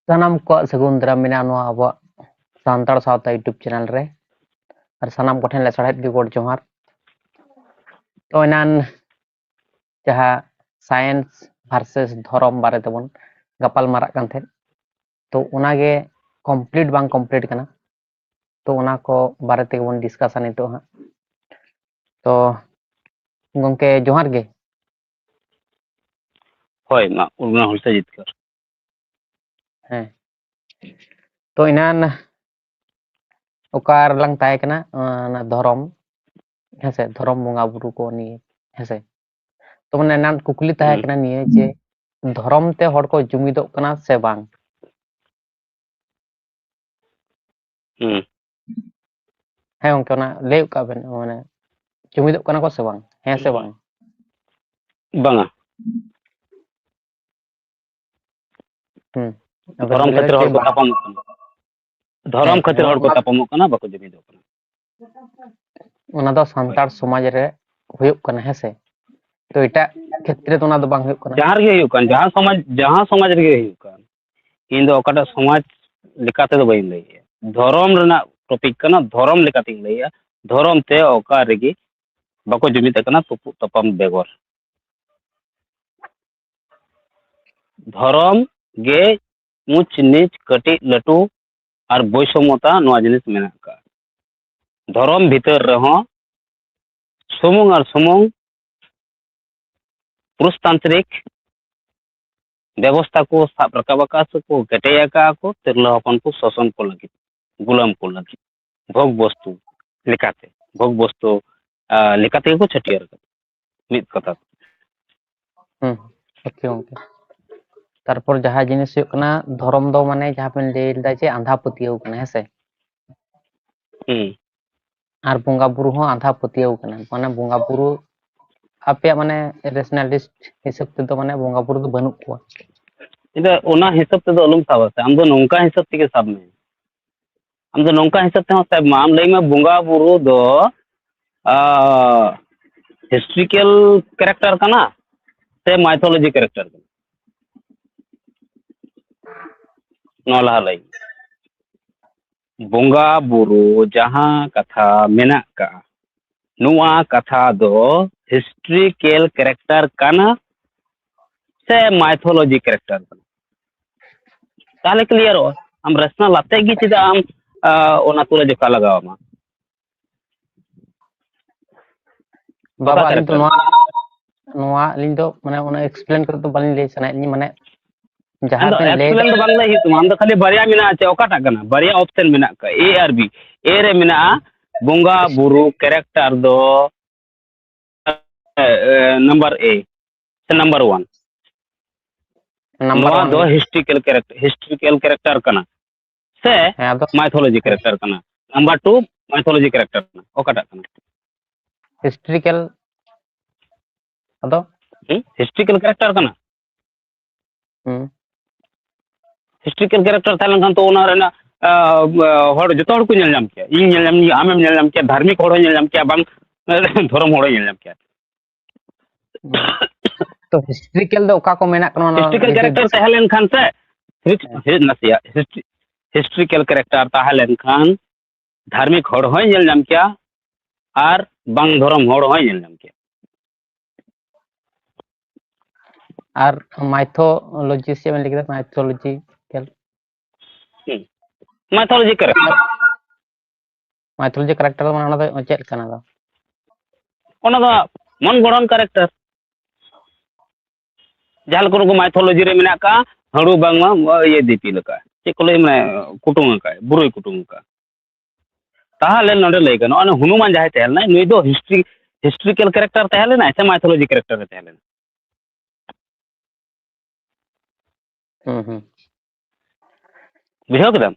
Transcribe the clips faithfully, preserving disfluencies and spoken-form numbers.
ᱥᱟᱱᱟᱢ ᱠᱚᱣᱟᱜ ᱥᱟᱹᱜᱩᱱ ᱫᱟᱨᱟᱢ ᱢᱮᱱᱟᱜᱼᱟ ᱱᱚᱣᱟ ᱟᱵᱚᱣᱟᱜ ᱥᱟᱱᱛᱟᱲ ᱥᱟᱶᱛᱟ YouTube ᱪᱮᱱᱮᱞ ᱨᱮ᱾ ᱟᱨ ᱥᱟᱱᱟᱢ ᱠᱚᱴᱷᱮᱱ ᱞᱮ ᱥᱟᱨᱦᱟᱣᱮᱫ ᱜᱮ, ᱜᱚᱰ ᱡᱚᱦᱟᱨ᱾ ᱛᱚ, ᱮᱱᱟᱱ ᱡᱟᱦᱟᱸ ᱥᱟᱭᱮᱱᱥ ᱵᱷᱟᱨᱥᱮᱥ ᱫᱷᱚᱨᱚᱢ ᱵᱟᱨᱮ ᱛᱮᱵᱚᱱ ᱜᱟᱯᱟᱞ ᱢᱟᱨᱟᱜ ᱠᱟᱱ ᱛᱟᱦᱮᱸᱫ, ᱛᱚ, ᱚᱱᱟᱜᱮ ᱠᱚᱢᱯᱞᱤᱴ ᱵᱟᱝ ᱠᱚᱢᱯᱞᱤᱴ ᱠᱟᱱᱟ᱾ ᱛᱚ, ᱚᱱᱟ ᱠᱚ ᱵᱟᱨᱮ ᱛᱮᱜᱮ ᱵᱚᱱ ᱰᱤᱥᱠᱟᱥᱟ ᱱᱤᱛᱚᱜ ᱦᱟᱸᱜ᱾ ᱛᱚ, ᱜᱚᱢᱠᱮ, ᱡᱚᱦᱟᱨ ᱜᱮ᱾ ᱦᱳᱭ, ᱢᱟ, ᱩᱨᱢᱤᱞᱟ ᱦᱩᱞᱥᱟᱹᱭ ᱡᱤᱛᱠᱟᱹᱨ᱾ ᱦᱮᱸ᱾ ᱛᱚ, ᱮᱱᱟᱱ ᱚᱠᱟ ᱨᱮᱞᱟᱝ ᱛᱟᱦᱮᱸ ᱠᱟᱱᱟ? ᱚᱱᱟ ᱫᱷᱚᱨᱚᱢ, ᱦᱮᱸᱥᱮ, ᱫᱷᱚᱨᱚᱢ ᱵᱚᱸᱜᱟ ᱵᱩᱨᱩ ᱠᱚ ᱱᱤᱭᱮ, ᱦᱮᱸᱥᱮ᱾ ᱛᱚ, ᱢᱟᱱᱮ, ᱮᱱᱟᱱ ᱠᱩᱠᱞᱤ ᱛᱟᱦᱮᱸ ᱦᱩᱸ᱾ ᱠᱟᱱᱟ ᱱᱤᱭᱟᱹ ᱡᱮ, ᱫᱷᱚᱨᱚᱢ ᱛᱮ ᱦᱚᱲ ᱠᱚ ᱡᱩᱢᱤᱫᱚᱜ ᱠᱟᱱᱟ ᱥᱮ ᱵᱟᱝ? ᱦᱩᱸ᱾ ᱦᱮᱸ ᱜᱚᱝᱠᱮ, ᱚᱱᱟ ᱞᱟᱹᱭ ᱜᱚᱫ ᱠᱟᱜ ᱵᱮᱱ, ᱢᱟᱱᱮ, ᱡᱩᱢᱤᱫᱚᱜ ᱠᱟᱱᱟ ᱠᱚ ᱥᱮ ᱵᱟᱝ? ᱦᱮᱸ ᱥᱮ ᱵᱟᱝ? ᱵᱟᱝᱟ᱾ ᱦᱩᱸ᱾ ᱟᱵᱮᱱ ᱫᱷᱚᱨᱚᱢ ᱵᱮᱱ ᱞᱟᱹᱭ ᱠᱷᱟᱹᱛᱤᱨ ᱫᱟ ᱦᱚᱲ ᱡᱮ ᱠᱚ ᱵᱟᱝ᱾ ᱛᱟᱯᱟᱢᱚᱜ ᱠᱟᱱᱟ᱾ ᱫᱷᱚᱨᱚᱢ ᱦᱮᱸ, ᱠᱷᱟᱹᱛᱤᱨ ᱦᱚᱲ ᱠᱚ ᱚᱱᱟ, ᱛᱟᱯᱟᱢᱚᱜ ᱠᱟᱱᱟ, ᱵᱟᱠᱚ ᱡᱩᱢᱤᱫᱚᱜ ᱠᱟᱱᱟ᱾ ᱚᱱᱟ ᱫᱚ ᱦᱳᱭ᱾ ᱥᱟᱱᱛᱟᱲ ᱥᱚᱢᱟᱡᱽ ᱨᱮ ᱦᱩᱭᱩᱜ ᱠᱟᱱᱟ, ᱦᱮᱸ ᱥᱮ? ᱛᱚ, ᱮᱴᱟᱜ ᱠᱷᱮᱛᱨᱮ ᱫᱚ ᱚᱱᱟ ᱫᱚ ᱵᱟᱝ ᱦᱩᱭᱩᱜ ᱠᱟᱱᱟ᱾ ᱡᱟᱦᱟᱸ ᱨᱮᱜᱮ ᱦᱩᱭᱩᱜ ᱠᱟᱱ, ᱡᱟᱦᱟᱸ ᱥᱚᱢᱟᱡᱽ, ᱡᱟᱦᱟᱸ ᱥᱚᱢᱟᱡᱽ ᱨᱮᱜᱮ ᱦᱩᱭᱩᱜ ᱠᱟᱱ, ᱤᱧ ᱫᱚ ᱚᱠᱟᱴᱟᱜ ᱥᱚᱢᱟᱡᱽ ᱞᱮᱠᱟ ᱛᱮᱫᱚ ᱵᱟᱹᱧ ᱞᱟᱹᱭᱮᱜᱼᱟ, ᱫᱷᱚᱨᱚᱢ ᱨᱮᱱᱟᱜ ᱴᱚᱯᱤᱠ ᱠᱟᱱᱟ, ᱫᱷᱚᱨᱚᱢ ᱞᱮᱠᱟᱛᱤᱧ ᱞᱟᱹᱭᱮᱜᱼᱟ᱾ ᱫᱷᱚᱨᱚᱢ ᱛᱮ ᱚᱠᱟ ᱨᱮᱜᱮ ᱵᱟᱠᱚ ᱡᱩᱢᱤᱫ ᱟᱠᱟᱱᱟ ᱛᱩᱯᱩᱜ ᱛᱟᱯᱟᱢ ᱵᱮᱜᱚᱨ᱾ ᱫᱷᱚᱨᱚᱢ ᱜᱮ ᱩᱪ ᱱᱤᱪ, ᱠᱟᱹᱴᱤᱡ ᱞᱟᱹᱴᱩ ᱟᱨ ᱵᱳᱭᱥᱚᱢᱢᱚᱛᱟ ᱱᱚᱣᱟ ᱡᱤᱱᱤᱥ ᱢᱮᱱᱟᱜ ᱟᱠᱟᱫᱼᱟ᱾ ᱫᱷᱚᱨᱚᱢ ᱵᱷᱤᱛᱟᱹᱨ ᱨᱮᱦᱚᱸ ᱥᱩᱢᱩᱝ ᱟᱨ ᱥᱩᱢᱩᱝ ᱯᱩᱨᱩᱥᱛᱟᱱᱛᱨᱤᱠ ᱵᱮᱵᱚᱥᱛᱷᱟ ᱠᱚ ᱥᱟᱵ ᱨᱟᱠᱟᱵ ᱟᱠᱟᱫᱼᱟ ᱥᱮᱠᱚ ᱠᱮᱴᱮᱡ ᱟᱠᱟᱫᱼᱟ ᱠᱚ ᱛᱤᱨᱞᱟᱹ ᱦᱚᱯᱚᱱ ᱠᱚ ᱥᱟᱥᱚᱱ ᱠᱚ ᱞᱟᱹᱜᱤᱫ, ᱜᱩᱞᱟᱹᱢ ᱠᱚ ᱞᱟᱹᱜᱤᱫ, ᱵᱷᱳᱜᱽ ᱵᱚᱥᱛᱩ ᱞᱮᱠᱟᱛᱮ, ᱵᱷᱳᱜᱽ ᱵᱚᱥᱛᱩ, ᱟᱸ, ᱞᱮᱠᱟ ᱛᱮᱜᱮ ᱠᱚ ᱪᱷᱟᱹᱴᱭᱟᱹᱨ ᱟᱠᱟᱫᱟ, ᱢᱤᱫ ᱠᱟᱛᱷᱟ ᱛᱮ᱾ ᱦᱩᱸ, ᱳᱠᱮ, ᱜᱚᱝᱠᱮ᱾ ᱛᱟᱨᱯᱚᱨ ᱡᱟᱦᱟᱸ ᱡᱤᱱᱤᱥ ᱦᱩᱭᱩᱜ ᱠᱟᱱᱟ, ᱫᱷᱚᱨᱚᱢ ᱫᱚ ᱢᱟᱱᱮ ᱡᱟᱦᱟᱸ ᱵᱮᱱ ᱞᱟᱹᱭ ᱞᱮᱫᱟ ᱡᱮ ᱟᱸᱫᱷᱟ ᱯᱟᱹᱛᱭᱟᱹᱣ ᱠᱟᱱᱟ, ᱦᱮᱸ ᱥᱮ? ᱦᱩᱸ᱾ ᱟᱨ ᱵᱚᱸᱜᱟ ᱵᱩᱨᱩ ᱦᱚᱸ ᱟᱸᱫᱷᱟ ᱯᱟᱹᱛᱭᱟᱹᱣ ᱠᱟᱱᱟ᱾ ᱢᱟᱱᱮ ᱵᱚᱸᱜᱟ ᱵᱩᱨᱩ ᱟᱯᱮᱭᱟᱜ ᱢᱟᱱᱮ ᱨᱮᱥᱱᱟᱞᱤᱥᱴ ᱦᱤᱥᱟᱹᱵ ᱛᱮᱫᱚ ᱢᱟᱱᱮ ᱵᱚᱸᱜᱟ ᱵᱩᱨᱩ ᱫᱚ ᱵᱟᱹᱱᱩᱜ ᱠᱚᱣᱟ᱾ ᱤᱧ ᱫᱚ ᱚᱱᱟ ᱦᱤᱥᱟᱹᱵ ᱛᱮᱫᱚ ᱟᱞᱚᱢ ᱥᱟᱵᱟ ᱥᱮ, ᱟᱢ ᱫᱚ ᱱᱚᱝᱠᱟ ᱦᱤᱥᱟᱹᱵ ᱛᱮᱜᱮ ᱥᱟᱵ ᱢᱮ᱾ ᱟᱢ ᱫᱚ ᱱᱚᱝᱠᱟ ᱦᱤᱥᱟᱹᱵ ᱛᱮᱦᱚᱸ ᱥᱟᱵ ᱢᱟ, ᱟᱢ ᱞᱟᱹᱭ ᱢᱮ ᱵᱚᱸᱜᱟ ᱵᱩᱨᱩ ᱫᱚ, ᱟ, historical character ᱠᱟᱱᱟ ᱥᱮ mythology character ᱠᱟᱱᱟ? ᱱᱚᱣᱟ ᱞᱟᱦᱟ ᱞᱟᱹᱭ ᱢᱮ᱾ ᱵᱚᱸᱜᱟ ᱵᱩᱨᱩ ᱡᱟᱦᱟᱸ ᱠᱟᱛᱷᱟ ᱢᱮᱱᱟᱜ ᱠᱟᱜᱼᱟ, ᱱᱚᱣᱟ ᱠᱟᱛᱷᱟ ᱫᱚ ᱦᱤᱥᱴᱨᱤᱠᱮᱞ ᱠᱮᱨᱮᱠᱴᱟᱨ ᱠᱟᱱᱟ ᱥᱮ ᱢᱟᱭᱛᱷᱳᱞᱚᱡᱤ ᱠᱮᱨᱮᱠᱴᱟᱨ ᱠᱟᱱᱟ? ᱛᱟᱦᱚᱞᱮ ᱠᱞᱤᱭᱟᱨᱚᱜᱼᱟ᱾ ᱟᱢ ᱨᱮᱥᱱᱟᱞ ᱟᱛᱮ ᱜᱮ ᱪᱮᱫᱟᱜ ᱟᱢ ᱟᱸ, ᱚᱱᱟ ᱛᱩᱞᱟᱹ ᱡᱚᱠᱷᱟ ᱞᱟᱜᱟᱣ ᱟᱢᱟ? ᱵᱟᱵᱟ, ᱚᱠᱟ ᱟᱹᱞᱤᱧ ᱫᱚ ᱠᱮᱨᱮᱠᱴᱟᱨ? ᱱᱚᱣᱟ ᱱᱚᱣᱟ ᱟᱹᱞᱤᱧ ᱫᱚ ᱢᱟᱱᱮ ᱚᱱᱟ ᱮᱠᱥᱯᱞᱮᱱ ᱠᱟᱛᱮ ᱫᱚ ᱵᱟᱹᱞᱤᱧ ᱞᱟᱹᱭ ᱥᱟᱱᱟᱭᱮᱫ ᱞᱤᱧᱟ, ᱢᱟᱱᱮ ᱡᱟᱦᱟᱸ ᱟᱫᱚ ᱵᱮᱱ ᱞᱟᱹᱭ ᱮᱠᱥᱯᱞᱮᱱ ᱫᱟ᱾ ᱫᱚ ᱵᱟᱝ ᱞᱟᱹᱭ ᱦᱩᱭᱩᱜ ᱛᱟᱢᱟ, ᱟᱢ ᱫᱚ ᱠᱷᱟᱹᱞᱤ ᱵᱟᱨᱭᱟ ᱢᱮᱱᱟᱜᱼᱟ, ᱪᱮ ᱚᱠᱟᱴᱟᱜ ᱠᱟᱱᱟ? ᱵᱟᱨᱭᱟ ᱚᱯᱥᱮᱱ ᱢᱮᱱᱟᱜ ᱠᱟᱜᱼᱟ, ᱮ ᱟᱨ ᱵᱤ᱾ ᱮ ᱨᱮ ᱢᱮᱱᱟᱜᱼᱟ ᱵᱚᱸᱜᱟ ᱵᱩᱨᱩ ᱠᱮᱨᱮᱠᱴᱟᱨ ᱫᱚ, ᱮ, ᱮ, ᱱᱟᱢᱵᱟᱨ ᱮ ᱥᱮ ᱱᱟᱢᱵᱟᱨ ᱚᱣᱟᱱ᱾ ᱱᱟᱢᱵᱟᱨ ᱱᱚᱣᱟ ᱚᱣᱟᱱ ᱫᱚ ᱜᱮ᱾ ᱦᱤᱥᱴᱨᱤᱠᱮᱞ ᱠᱮᱨᱮᱠᱴᱟᱨ, ᱦᱤᱥᱴᱨᱤᱠᱮᱞ ᱠᱮᱨᱮᱠᱴᱟᱨ ᱠᱟᱱᱟ ᱥᱮ ᱦᱮᱸ, ᱟᱫᱚ ᱢᱟᱭᱛᱷᱳᱞᱚᱡᱤ ᱦᱮᱸ᱾ ᱠᱮᱨᱮᱠᱴᱟᱨ ᱠᱟᱱᱟ? ᱱᱟᱢᱵᱟᱨ ᱴᱩ ᱢᱟᱭᱛᱷᱳᱞᱚᱡᱤ ᱠᱮᱨᱮᱠᱴᱟᱨ ᱠᱟᱱᱟ, ᱚᱠᱟᱴᱟᱜ ᱠᱟᱱᱟ? ᱦᱤᱥᱴᱨᱤᱠᱮᱞ᱾ ᱟᱫᱚ ᱦᱩᱸ? ᱦᱤᱥᱴᱨᱤᱠᱮᱞ ᱠᱮᱨᱮᱠᱴᱟᱨ ᱠᱟᱱᱟ᱾ ᱦᱩᱸ᱾ ᱦᱤᱥᱴᱨᱤᱠᱮᱞ ᱠᱮᱨᱮᱠᱴᱟᱨ ᱛᱟᱦᱮᱸ ᱞᱮᱱᱠᱷᱟᱱ ᱛᱚ ᱚᱱᱟ ᱨᱮᱱᱟᱜ, ᱟ, ᱟ, ᱦᱚᱲ, ᱡᱚᱛᱚ ᱦᱚᱲ ᱠᱚ ᱧᱮᱞ ᱧᱟᱢ ᱠᱮᱭᱟ᱾ ᱤᱧ ᱧᱮᱞ ᱧᱟᱢ, ᱟᱢᱮᱢ ᱧᱮᱞ ᱧᱟᱢ ᱠᱮᱭᱟ, ᱫᱷᱟᱨᱢᱤᱠ ᱦᱚᱲ ᱦᱚᱸᱭ ᱧᱮᱞ ᱧᱟᱢ ᱠᱮᱭᱟ, ᱵᱟᱝ ᱫᱷᱚᱨᱚᱢ ᱦᱚᱲ ᱦᱚᱸᱭ ᱧᱮᱞ ᱧᱟᱢ ᱠᱮᱭᱟ᱾ ᱛᱚ ᱦᱤᱥᱴᱨᱤᱠᱮᱞ ᱫᱚ ᱚᱠᱟ ᱠᱚ ᱢᱮᱱᱟᱜ ᱠᱟᱱᱟ, ᱚᱱᱟ ᱦᱤᱥᱴᱨᱤᱠᱮᱞ ᱡᱩᱫᱤ ᱠᱮᱨᱮᱠᱴᱟᱨ ᱛᱟᱦᱮᱸ ᱞᱮᱱᱠᱷᱟᱱ ᱥᱮ, ᱦᱤᱥ-, ᱦᱮᱸ᱾ ᱦᱤ-, ᱱᱟᱥᱮᱭᱟᱜ ᱦᱤᱥᱴᱨᱤ-, ᱦᱤᱥᱴᱨᱤᱠᱮᱞ ᱠᱮᱨᱮᱠᱴᱟᱨ ᱛᱟᱦᱮᱸ ᱞᱮᱱᱠᱷᱟᱱ ᱫᱷᱟᱨᱢᱤᱠ ᱦᱚᱲ ᱦᱚᱸᱭ ᱧᱮᱞ ᱧᱟᱢ ᱠᱮᱭᱟ ᱟᱨ ᱵᱟᱝ ᱫᱷᱚᱨᱚᱢ ᱦᱚᱲ ᱦᱚᱸᱭ ᱧᱮᱞ ᱧᱟᱢ ᱠᱮᱭᱟ᱾ ᱟᱨ ᱢᱟᱭᱛᱷᱳᱞᱚᱡᱤ ᱪᱮᱫ ᱵᱮᱱ ᱞᱟᱹᱭ ᱠᱮᱫᱟ? ᱢᱟᱭᱛᱷᱳᱞᱚᱡᱤᱠᱮᱞ᱾ ᱦᱩᱸ᱾ ᱢᱟᱭᱛᱷᱳᱞᱚᱡᱤ ᱠᱮᱨᱮᱠᱴᱟᱨ᱾ ᱢᱟᱭᱛᱷᱳᱞᱚᱡᱤ ᱠᱮᱨᱮᱠᱴᱟᱨ ᱢᱟᱱᱮ ᱚᱱᱟ ᱫᱚ ᱪᱮᱫ ᱠᱟᱱᱟ ᱫᱚ? ᱚᱱᱟ ᱫᱚ ᱢᱚᱱ ᱜᱚᱲᱦᱚᱱ ᱠᱮᱨᱮᱠᱴᱟᱨ᱾ ᱡᱟᱦᱟᱸ ᱞᱮᱠᱟ ᱱᱩᱠᱩ ᱢᱟᱭᱛᱷᱳᱞᱚᱡᱤ ᱨᱮ ᱢᱮᱱᱟᱜ ᱠᱟᱜᱼᱟ, ᱦᱟᱹᱲᱩ ᱵᱟᱝᱢᱟ ᱤᱭᱟᱹ ᱫᱤᱯᱤᱞ ᱟᱠᱟᱫ, ᱪᱮᱫ ᱠᱚ ᱞᱟᱹᱭᱟ, ᱢᱟᱱᱮ ᱠᱩᱴᱩᱝ ᱟᱠᱟᱫ, ᱵᱩᱨᱩᱭ ᱠᱩᱴᱩᱝ ᱟᱠᱟᱫ᱾ ᱛᱟᱦᱚᱞᱮ ᱱᱚᱰᱮ ᱞᱟᱹᱭ ᱜᱟᱱᱚᱜᱼᱟ, ᱚᱱᱟ ᱦᱚᱱᱩᱢᱟᱱ ᱡᱟᱦᱟᱸᱭ ᱛᱟᱦᱮᱸ ᱞᱮᱱᱟᱭ, ᱱᱩᱭ ᱫᱚ ᱦᱤᱥᱴᱨᱤ-, ᱦᱤᱥᱴᱨᱤᱠᱮᱞ ᱠᱮᱨᱮᱠᱴᱟᱨ ᱛᱟᱦᱮᱸ ᱞᱮᱱᱟᱭ ᱥᱮ ᱢᱟᱭᱛᱷᱳᱞᱚᱡᱤ ᱠᱮᱨᱮᱠᱴᱟᱨ ᱮ ᱛᱟᱦᱮᱸ ᱞᱮᱱᱟ? ᱦᱩᱸ, ᱦᱩᱸ᱾ ᱵᱩᱡᱷᱟᱹᱣ ᱠᱮᱫᱟᱢ?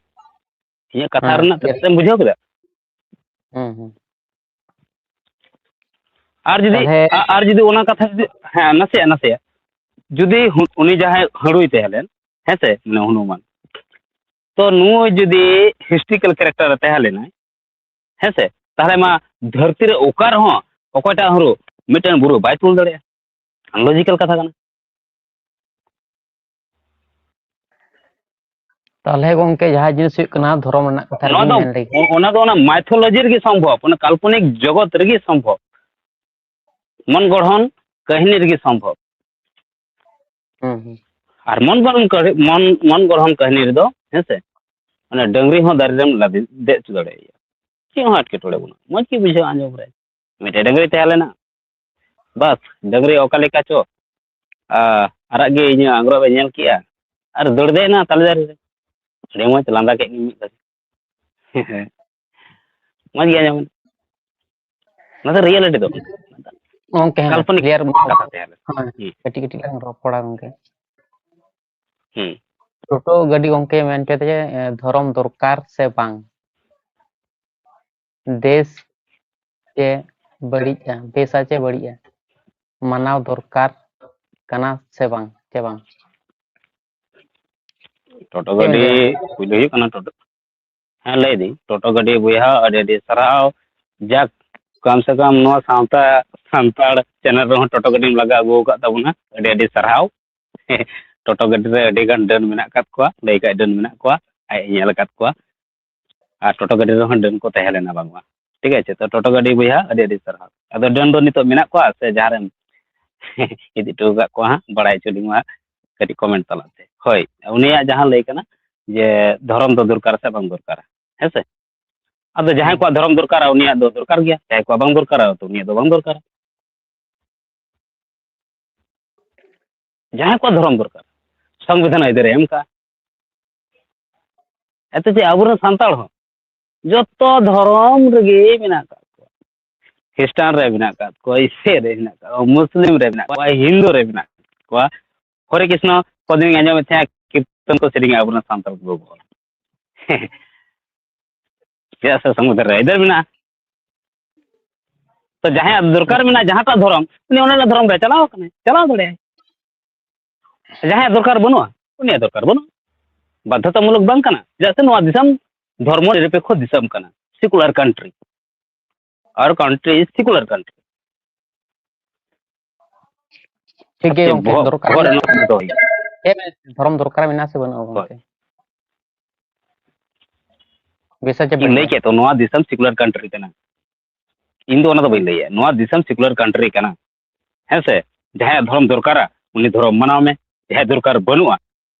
ᱤᱧᱟᱹᱜ ᱠᱟᱛᱷᱟ ᱦᱮᱸ, ᱨᱮᱱᱟᱜ ᱤᱭᱟᱹ᱾ ᱛᱮᱫ ᱮᱢ ᱵᱩᱡᱷᱟᱹᱣ ᱠᱮᱫᱟ? ᱦᱩᱸ, ᱦᱩᱸ᱾ ᱟᱨ ᱡᱩᱫᱤ, ᱛᱟᱦᱞᱮ ᱟ-, ᱟᱨ ᱡᱩᱫᱤ ᱚᱱᱟ ᱠᱟᱛᱷᱟ ᱡᱩᱫᱤ, ᱦᱮᱸ, ᱱᱟᱥᱮᱭᱟᱜ, ᱱᱟᱥᱮᱭᱟᱜ᱾ ᱡᱩᱫᱤ ᱦᱩ-, ᱩᱱᱤ ᱡᱟᱦᱟᱸᱭ ᱦᱟᱹᱲᱩᱭ ᱛᱟᱦᱮᱸ ᱞᱮᱱ, ᱦᱮᱸ ᱥᱮ, ᱢᱟᱱᱮ ᱦᱚᱱᱩᱢᱟᱱ, ᱛᱚ ᱱᱩᱭ ᱡᱩᱫᱤ ᱦᱤᱥᱴᱨᱤᱠᱮᱞ ᱠᱮᱨᱮᱠᱴᱟᱨ ᱮ ᱛᱟᱦᱮᱸ ᱞᱮᱱᱟᱭ, ᱦᱮᱸ ᱥᱮ, ᱛᱟᱦᱞᱮ ᱢᱟ ᱫᱷᱟᱹᱨᱛᱤ ᱨᱮ ᱚᱠᱟ ᱨᱮᱦᱚᱸ ᱚᱠᱚᱭᱴᱟᱜ ᱦᱟᱹᱲᱩ ᱢᱤᱫᱴᱮᱱ ᱵᱩᱨᱩ ᱵᱟᱭ ᱛᱩᱞ ᱫᱟᱲᱮᱭᱟᱜᱼᱟ᱾ ᱞᱚᱡᱤᱠᱮᱞ ᱠᱟᱛᱷᱟ ᱠᱟᱱᱟ᱾ ᱛᱟᱦᱚᱞᱮ ᱜᱚᱝᱠᱮ, ᱡᱟᱦᱟᱸ ᱡᱤᱱᱤᱥ ᱦᱩᱭᱩᱜ ᱠᱟᱱᱟ, ᱫᱷᱚᱨᱚᱢ ᱨᱮᱱᱟᱜ ᱠᱟᱛᱷᱟ ᱱᱚᱣᱟ ᱨᱮᱜᱮᱧ ᱫᱚ, ᱢᱮᱱ ᱞᱮᱜᱮ᱾ ᱚ-, ᱚᱱᱟ ᱫᱚ ᱚᱱᱟ mythology ᱨᱮᱜᱮ ᱥᱚᱢᱵᱷᱚᱵ, ᱚᱱᱟ ᱠᱟᱞᱯᱚᱱᱤᱠ ᱡᱚᱜᱚᱛ ᱨᱮᱜᱮ ᱥᱚᱢᱵᱷᱚᱵ, ᱢᱚᱱ ᱜᱚᱲᱦᱚᱱ ᱠᱟᱹᱦᱱᱤ ᱨᱮᱜᱮ ᱥᱚᱢᱵᱷᱚᱵ᱾ ᱦᱩᱸ, ᱦᱩᱸ᱾ ᱟᱨ ᱢᱚᱱ ᱜᱚᱲᱦᱚᱱ ᱠᱟᱹᱦ-, ᱢᱚᱱ, ᱢᱚᱱ ᱜᱚᱲᱦᱚᱱ ᱠᱟᱹᱦᱱᱤ ᱨᱮᱫᱚ, ᱦᱮᱸ ᱥᱮ, ᱢᱟᱱᱮ ᱰᱟᱹᱝᱨᱤ ᱦᱚᱸ ᱫᱟᱨᱮ ᱨᱮᱢ ᱞᱟᱫᱮ, ᱫᱮᱡ ᱦᱚᱪᱚ ᱫᱟᱲᱮᱭᱟᱭᱟ, ᱪᱮᱫ ᱦᱚᱸ ᱮᱴᱠᱮᱴᱚᱬᱮ ᱵᱟᱹᱱᱩᱜᱼᱟ, ᱢᱚᱡᱽ ᱜᱮ ᱵᱩᱡᱷᱟᱹᱜᱼᱟ ᱟᱸᱡᱚᱢ ᱨᱮ᱾ ᱢᱤᱫᱴᱮᱡ ᱰᱟᱹᱝᱨᱤ ᱛᱟᱦᱮᱸ ᱞᱮᱱᱟ, ᱵᱟᱥ, ᱰᱟᱹᱝᱨᱤ ᱚᱠᱟ ᱞᱮᱠᱟ ᱪᱚ, ᱟ, ᱟᱨᱟᱜ ᱜᱮ ᱤᱧᱟᱹᱜ ᱟᱝᱜᱽᱨᱚᱵ ᱮ ᱧᱮᱞ ᱠᱮᱜᱼᱟ ᱟᱨ ᱫᱟᱹᱲ ᱫᱮᱡ ᱮᱱᱟ ᱛᱟᱞᱮ ᱫᱟᱨᱮ ᱨᱮ᱾ ᱟᱹᱰᱤ ᱢᱚᱡᱽ ᱞᱟᱸᱫᱟ ᱠᱮᱫ ᱜᱤᱧ ᱢᱤᱫ ᱜᱷᱟᱹᱲᱤ᱾ ᱢᱚᱡᱽ ᱜᱮ ᱟᱸᱡᱚᱢ ᱮᱱᱟ᱾ ᱚᱱᱟ ᱫᱚ reality ᱫᱚ ᱵᱟᱝ᱾ ᱜᱚᱝᱠᱮ, ᱦᱮᱸ, ᱠᱟᱞᱯᱚᱱᱤᱠ clear ᱢᱚᱛᱚ ᱠᱟᱛᱷᱟ ᱛᱟᱦᱮᱸ ᱞᱮᱱᱟ᱾ ᱦᱮᱸ, ᱦᱩᱸ᱾ ᱠᱟᱹᱴᱤᱡ ᱠᱟᱹᱴᱤᱡ ᱞᱟᱝ ᱨᱚᱯᱚᱲᱟ ᱜᱚᱝᱠᱮ᱾ ᱦᱩᱸ᱾ ᱴᱳᱴᱳ ᱜᱟᱹᱰᱤ ᱜᱚᱝᱠᱮ ᱢᱮᱱ ᱠᱮᱫ ᱡᱮ, ᱮ, ᱫᱷᱚᱨᱚᱢ ᱫᱚᱨᱠᱟᱨ ᱥᱮ ᱵᱟᱝ? ᱵᱮᱥ ᱪᱮ ᱵᱟᱹᱲᱤᱡᱼᱟ? ᱵᱮᱥᱟ ᱪᱮ ᱵᱟᱹᱲᱤᱡᱼᱟ? ᱢᱟᱱᱟᱣ ᱫᱚᱨᱠᱟᱨ ᱠᱟᱱᱟ ᱥᱮ ᱵᱟᱝ, ᱪᱮ ᱵᱟᱝ? ᱴᱳᱴᱳ ᱪᱮᱫ ᱵᱮᱱ ᱜᱟᱹᱰᱤ ᱞᱟᱹᱭᱟ? ᱯᱩᱭᱞᱩ ᱦᱩᱭᱩᱜ ᱠᱟᱱᱟ ᱴᱳᱴᱳ᱾ ᱦᱮᱸ, ᱞᱟᱹᱭ ᱫᱟᱹᱧ, ᱴᱳᱴᱳ ᱜᱟᱹᱰᱤ ᱵᱚᱭᱦᱟ, ᱟᱹᱰᱤ ᱟᱹᱰᱤ ᱥᱟᱨᱦᱟᱣ᱾ ᱡᱟᱠ, ᱠᱚᱢ ᱥᱮ ᱠᱚᱢ ᱱᱚᱣᱟ ᱥᱟᱶᱛᱟ ᱥᱟᱱᱛᱟᱲ channel ᱨᱮᱦᱚᱸ ᱴᱳᱴᱳ ᱜᱟᱹᱰᱤᱢ ᱞᱟᱜᱟ ᱟᱹᱜᱩ ᱟᱠᱟᱫ ᱛᱟᱵᱚᱱᱟ, ᱟᱹᱰᱤ ᱟᱹᱰᱤ ᱥᱟᱨᱦᱟᱣ᱾ ᱴᱳᱴᱳ ᱜᱟᱹᱰᱤ ᱨᱮ ᱟᱹᱰᱤ ᱜᱟᱱ ᱰᱟᱹᱱ ᱢᱮᱱᱟᱜ ᱟᱠᱟᱫ ᱠᱚᱣᱟ, ᱞᱟᱹᱭ ᱠᱷᱟᱡ ᱰᱟᱹᱱ ᱢᱮᱱᱟᱜ ᱠᱚᱣᱟ, ᱟᱡ ᱮ ᱧᱮᱞ ᱟᱠᱟᱫ ᱠᱚᱣᱟ᱾ ᱟᱨ ᱴᱳᱴᱳ ᱜᱟᱹᱰᱤ ᱨᱮᱦᱚᱸ ᱰᱟᱹᱱ ᱠᱚ ᱛᱟᱦᱮᱸ ᱞᱮᱱᱟ ᱵᱟᱝᱢᱟ, ᱴᱷᱤᱠ ᱟᱪᱷᱮ? ᱛᱚ ᱴᱳᱴᱳ ᱜᱟᱹᱰᱤ ᱵᱚᱭᱦᱟ, ᱟᱹᱰᱤ ᱟᱹᱰᱤ ᱥᱟᱨᱦᱟᱣ᱾ ᱟᱫᱚ ᱰᱟᱹᱱ ᱫᱚ ᱱᱤᱛᱚᱜ ᱢᱮᱱᱟᱜ ᱠᱚᱣᱟ ᱥᱮ ᱡᱟᱦᱟᱸ ᱨᱮᱢ ᱤᱫᱤ ᱦᱚᱴᱚ ᱟᱠᱟᱫ ᱠᱚᱣᱟ ᱦᱟᱸᱜ, ᱵᱟᱲᱟᱭ ᱦᱚᱪᱚ ᱞᱤᱧ ᱢᱟ ᱠᱟᱹᱴᱤᱡ comment ᱛᱟᱞᱟᱛᱮ᱾ ᱦᱳᱭ, ᱩᱱᱤᱭᱟᱜ ᱡᱟᱦᱟᱸ ᱞᱟᱹᱭ ᱠᱟᱱᱟ ᱡᱮ ᱫᱷᱚᱨᱚᱢ ᱫᱚ ᱫᱚᱨᱠᱟᱨ ᱥᱮ ᱵᱟᱝ ᱫᱚᱨᱠᱟᱨᱟ, ᱦᱮᱸ ᱥᱮ? ᱟᱫᱚ ᱡᱟᱦᱟᱸᱭ ᱦᱩᱸ᱾ ᱠᱚᱣᱟᱜ ᱫᱷᱚᱨᱚᱢ ᱫᱚᱨᱠᱟᱨᱟ, ᱩᱱᱤᱭᱟᱜ ᱫᱚ ᱫᱚᱨᱠᱟᱨ ᱜᱮᱭᱟ, ᱡᱟᱦᱟᱸᱭ ᱠᱚᱣᱟᱜ ᱵᱟᱝ ᱫᱚᱨᱠᱟᱨᱟ, ᱛᱚ ᱩᱱᱤᱭᱟᱜ ᱫᱚ ᱵᱟᱝ ᱫᱚᱨᱠᱟᱨᱟ᱾ ᱡᱟᱦᱟᱸᱭ ᱠᱚᱣᱟᱜ ᱫᱷᱚᱨᱚᱢ ᱫᱚᱨᱠᱟᱨ, ᱥᱚᱝᱵᱤᱫᱷᱟᱱ ᱟᱹᱭᱫᱟᱹᱨᱮ ᱮᱢ ᱠᱟᱜᱼᱟ᱾ ᱮᱛᱚ ᱪᱮᱫ ᱟᱵᱚᱨᱮᱱ ᱥᱟᱱᱛᱟᱲ ᱦᱚᱸ ᱡᱚᱛᱚ ᱫᱷᱚᱨᱚᱢ ᱨᱮᱜᱮ ᱢᱮᱱᱟᱜ ᱟᱠᱟᱫ ᱠᱚᱣᱟ, ᱠᱷᱨᱤᱥᱴᱟᱱ ᱨᱮ ᱢᱮᱱᱟᱜ ᱟᱠᱟᱫ ᱠᱚᱣᱟ, ᱤᱥᱟᱹᱭ ᱨᱮ ᱢᱮᱱᱟᱜ ᱟᱠᱟᱫ ᱠᱚᱣᱟ, ᱢᱩᱥᱞᱤᱢ ᱨᱮ ᱢᱮᱱᱟᱜ ᱠᱚᱣᱟ, ᱦᱤᱱᱫᱩ ᱨᱮ ᱢᱮᱱᱟᱜ ᱟᱠᱟᱫ ᱠᱚᱣᱟ᱾ ᱦᱚᱨᱮ ᱠᱨᱤᱥᱱᱚ ᱠᱚᱫᱤᱱ ᱟᱸᱡᱚᱢᱮᱫ ᱛᱟᱦᱮᱸᱫ, ᱠᱤᱨᱛᱚᱱ ᱠᱚ ᱥᱮᱨᱮᱧᱟ ᱟᱵᱚᱨᱮᱱ ᱥᱟᱱᱛᱟᱲ ᱠᱚ ᱜᱚᱜᱚ ᱦᱚᱲ᱾ ᱪᱮᱫᱟᱜ ᱥᱮ ᱥᱚᱝᱵᱤᱫᱷᱟᱱ ᱨᱮ ᱟᱹᱭᱫᱟᱹᱨ ᱢᱮᱱᱟᱜᱼᱟ᱾ ᱛᱚ ᱡᱟᱦᱟᱸᱭᱟᱜ ᱫᱚᱨᱠᱟᱨ ᱢᱮᱱᱟᱜᱼᱟ, ᱡᱟᱦᱟᱸᱴᱟᱜ ᱫᱷᱚᱨᱚᱢ, ᱩᱱᱤ ᱚᱱᱟ ᱨᱮᱱᱟᱜ ᱫᱷᱚᱨᱚᱢ ᱨᱮ ᱪᱟᱞᱟᱣ ᱟᱠᱟᱱᱟᱭ, ᱪᱟᱞᱟᱣ ᱫᱟᱲᱮᱭᱟᱜᱼᱟᱭ᱾ ᱡᱟᱦᱟᱸᱭᱟᱜ ᱫᱚᱨᱠᱟᱨ ᱵᱟᱹᱱᱩᱜᱼᱟ, ᱩᱱᱤᱭᱟᱜ ᱫᱚᱨᱠᱟᱨ ᱵᱟᱹᱱᱩᱜᱼᱟ᱾ ᱵᱟᱫᱽᱫᱷᱚᱛᱟᱢᱩᱞᱚᱠ ᱵᱟᱝ ᱠᱟᱱᱟ, ᱪᱮᱫᱟᱜ ᱥᱮ ᱱᱚᱣᱟ ᱫᱤᱥᱚᱢ ᱫᱷᱚᱨᱢᱚ ᱱᱤᱨᱚᱯᱮᱠᱠᱷᱚ ᱫᱤᱥᱚᱢ ᱠᱟᱱᱟ, secular country᱾ Our country is secular country᱾ ᱴᱷᱤᱠ ᱜᱮ ᱟᱨ ᱪᱮᱫ ᱜᱚᱝᱠᱮ, ᱵᱚᱦᱚᱜ, ᱫᱚᱨᱠᱟᱨ ᱵᱚᱦᱚᱜ ᱨᱮ ᱢᱮᱱᱟᱜᱼᱟ᱾ ᱱᱚᱣᱟ ᱫᱚ ᱦᱩᱭᱩᱜᱼᱟ᱾ ᱦᱮᱸ, ᱫᱷᱚᱨᱚᱢ ᱫᱚᱨᱠᱟᱨ ᱢᱮᱱᱟᱜᱼᱟ ᱥᱮ ᱵᱟᱹᱱᱩᱜᱼᱟ ᱦᱳᱭ᱾ ᱜᱚᱝᱠᱮ? ᱵᱮᱥᱟ ᱪᱮ ᱤᱧ ᱵᱟᱹᱲᱤᱡᱟ? ᱞᱟᱹᱭ ᱠᱮᱫ ᱛᱚ, ᱱᱚᱣᱟ ᱫᱤᱥᱚᱢ secular country ᱠᱟᱱᱟ᱾ ᱤᱧ ᱫᱚ ᱚᱱᱟ ᱫᱚ ᱵᱟᱹᱧ ᱞᱟᱹᱭᱟ, ᱱᱚᱣᱟ ᱫᱤᱥᱚᱢ secular country ᱠᱟᱱᱟ᱾ ᱦᱮᱸ ᱥᱮ? ᱡᱟᱦᱟᱸᱭᱟᱜ ᱫᱷᱚᱨᱚᱢ ᱫᱚᱨᱠᱟᱨᱟ, ᱩᱱᱤ ᱫᱷᱚᱨᱚᱢ ᱢᱟᱱᱟᱣ ᱢᱮ, ᱡᱟᱦᱟᱸᱭᱟᱜ ᱫᱚᱨᱠᱟᱨ ᱵᱟᱹᱱᱩᱜᱼᱟ,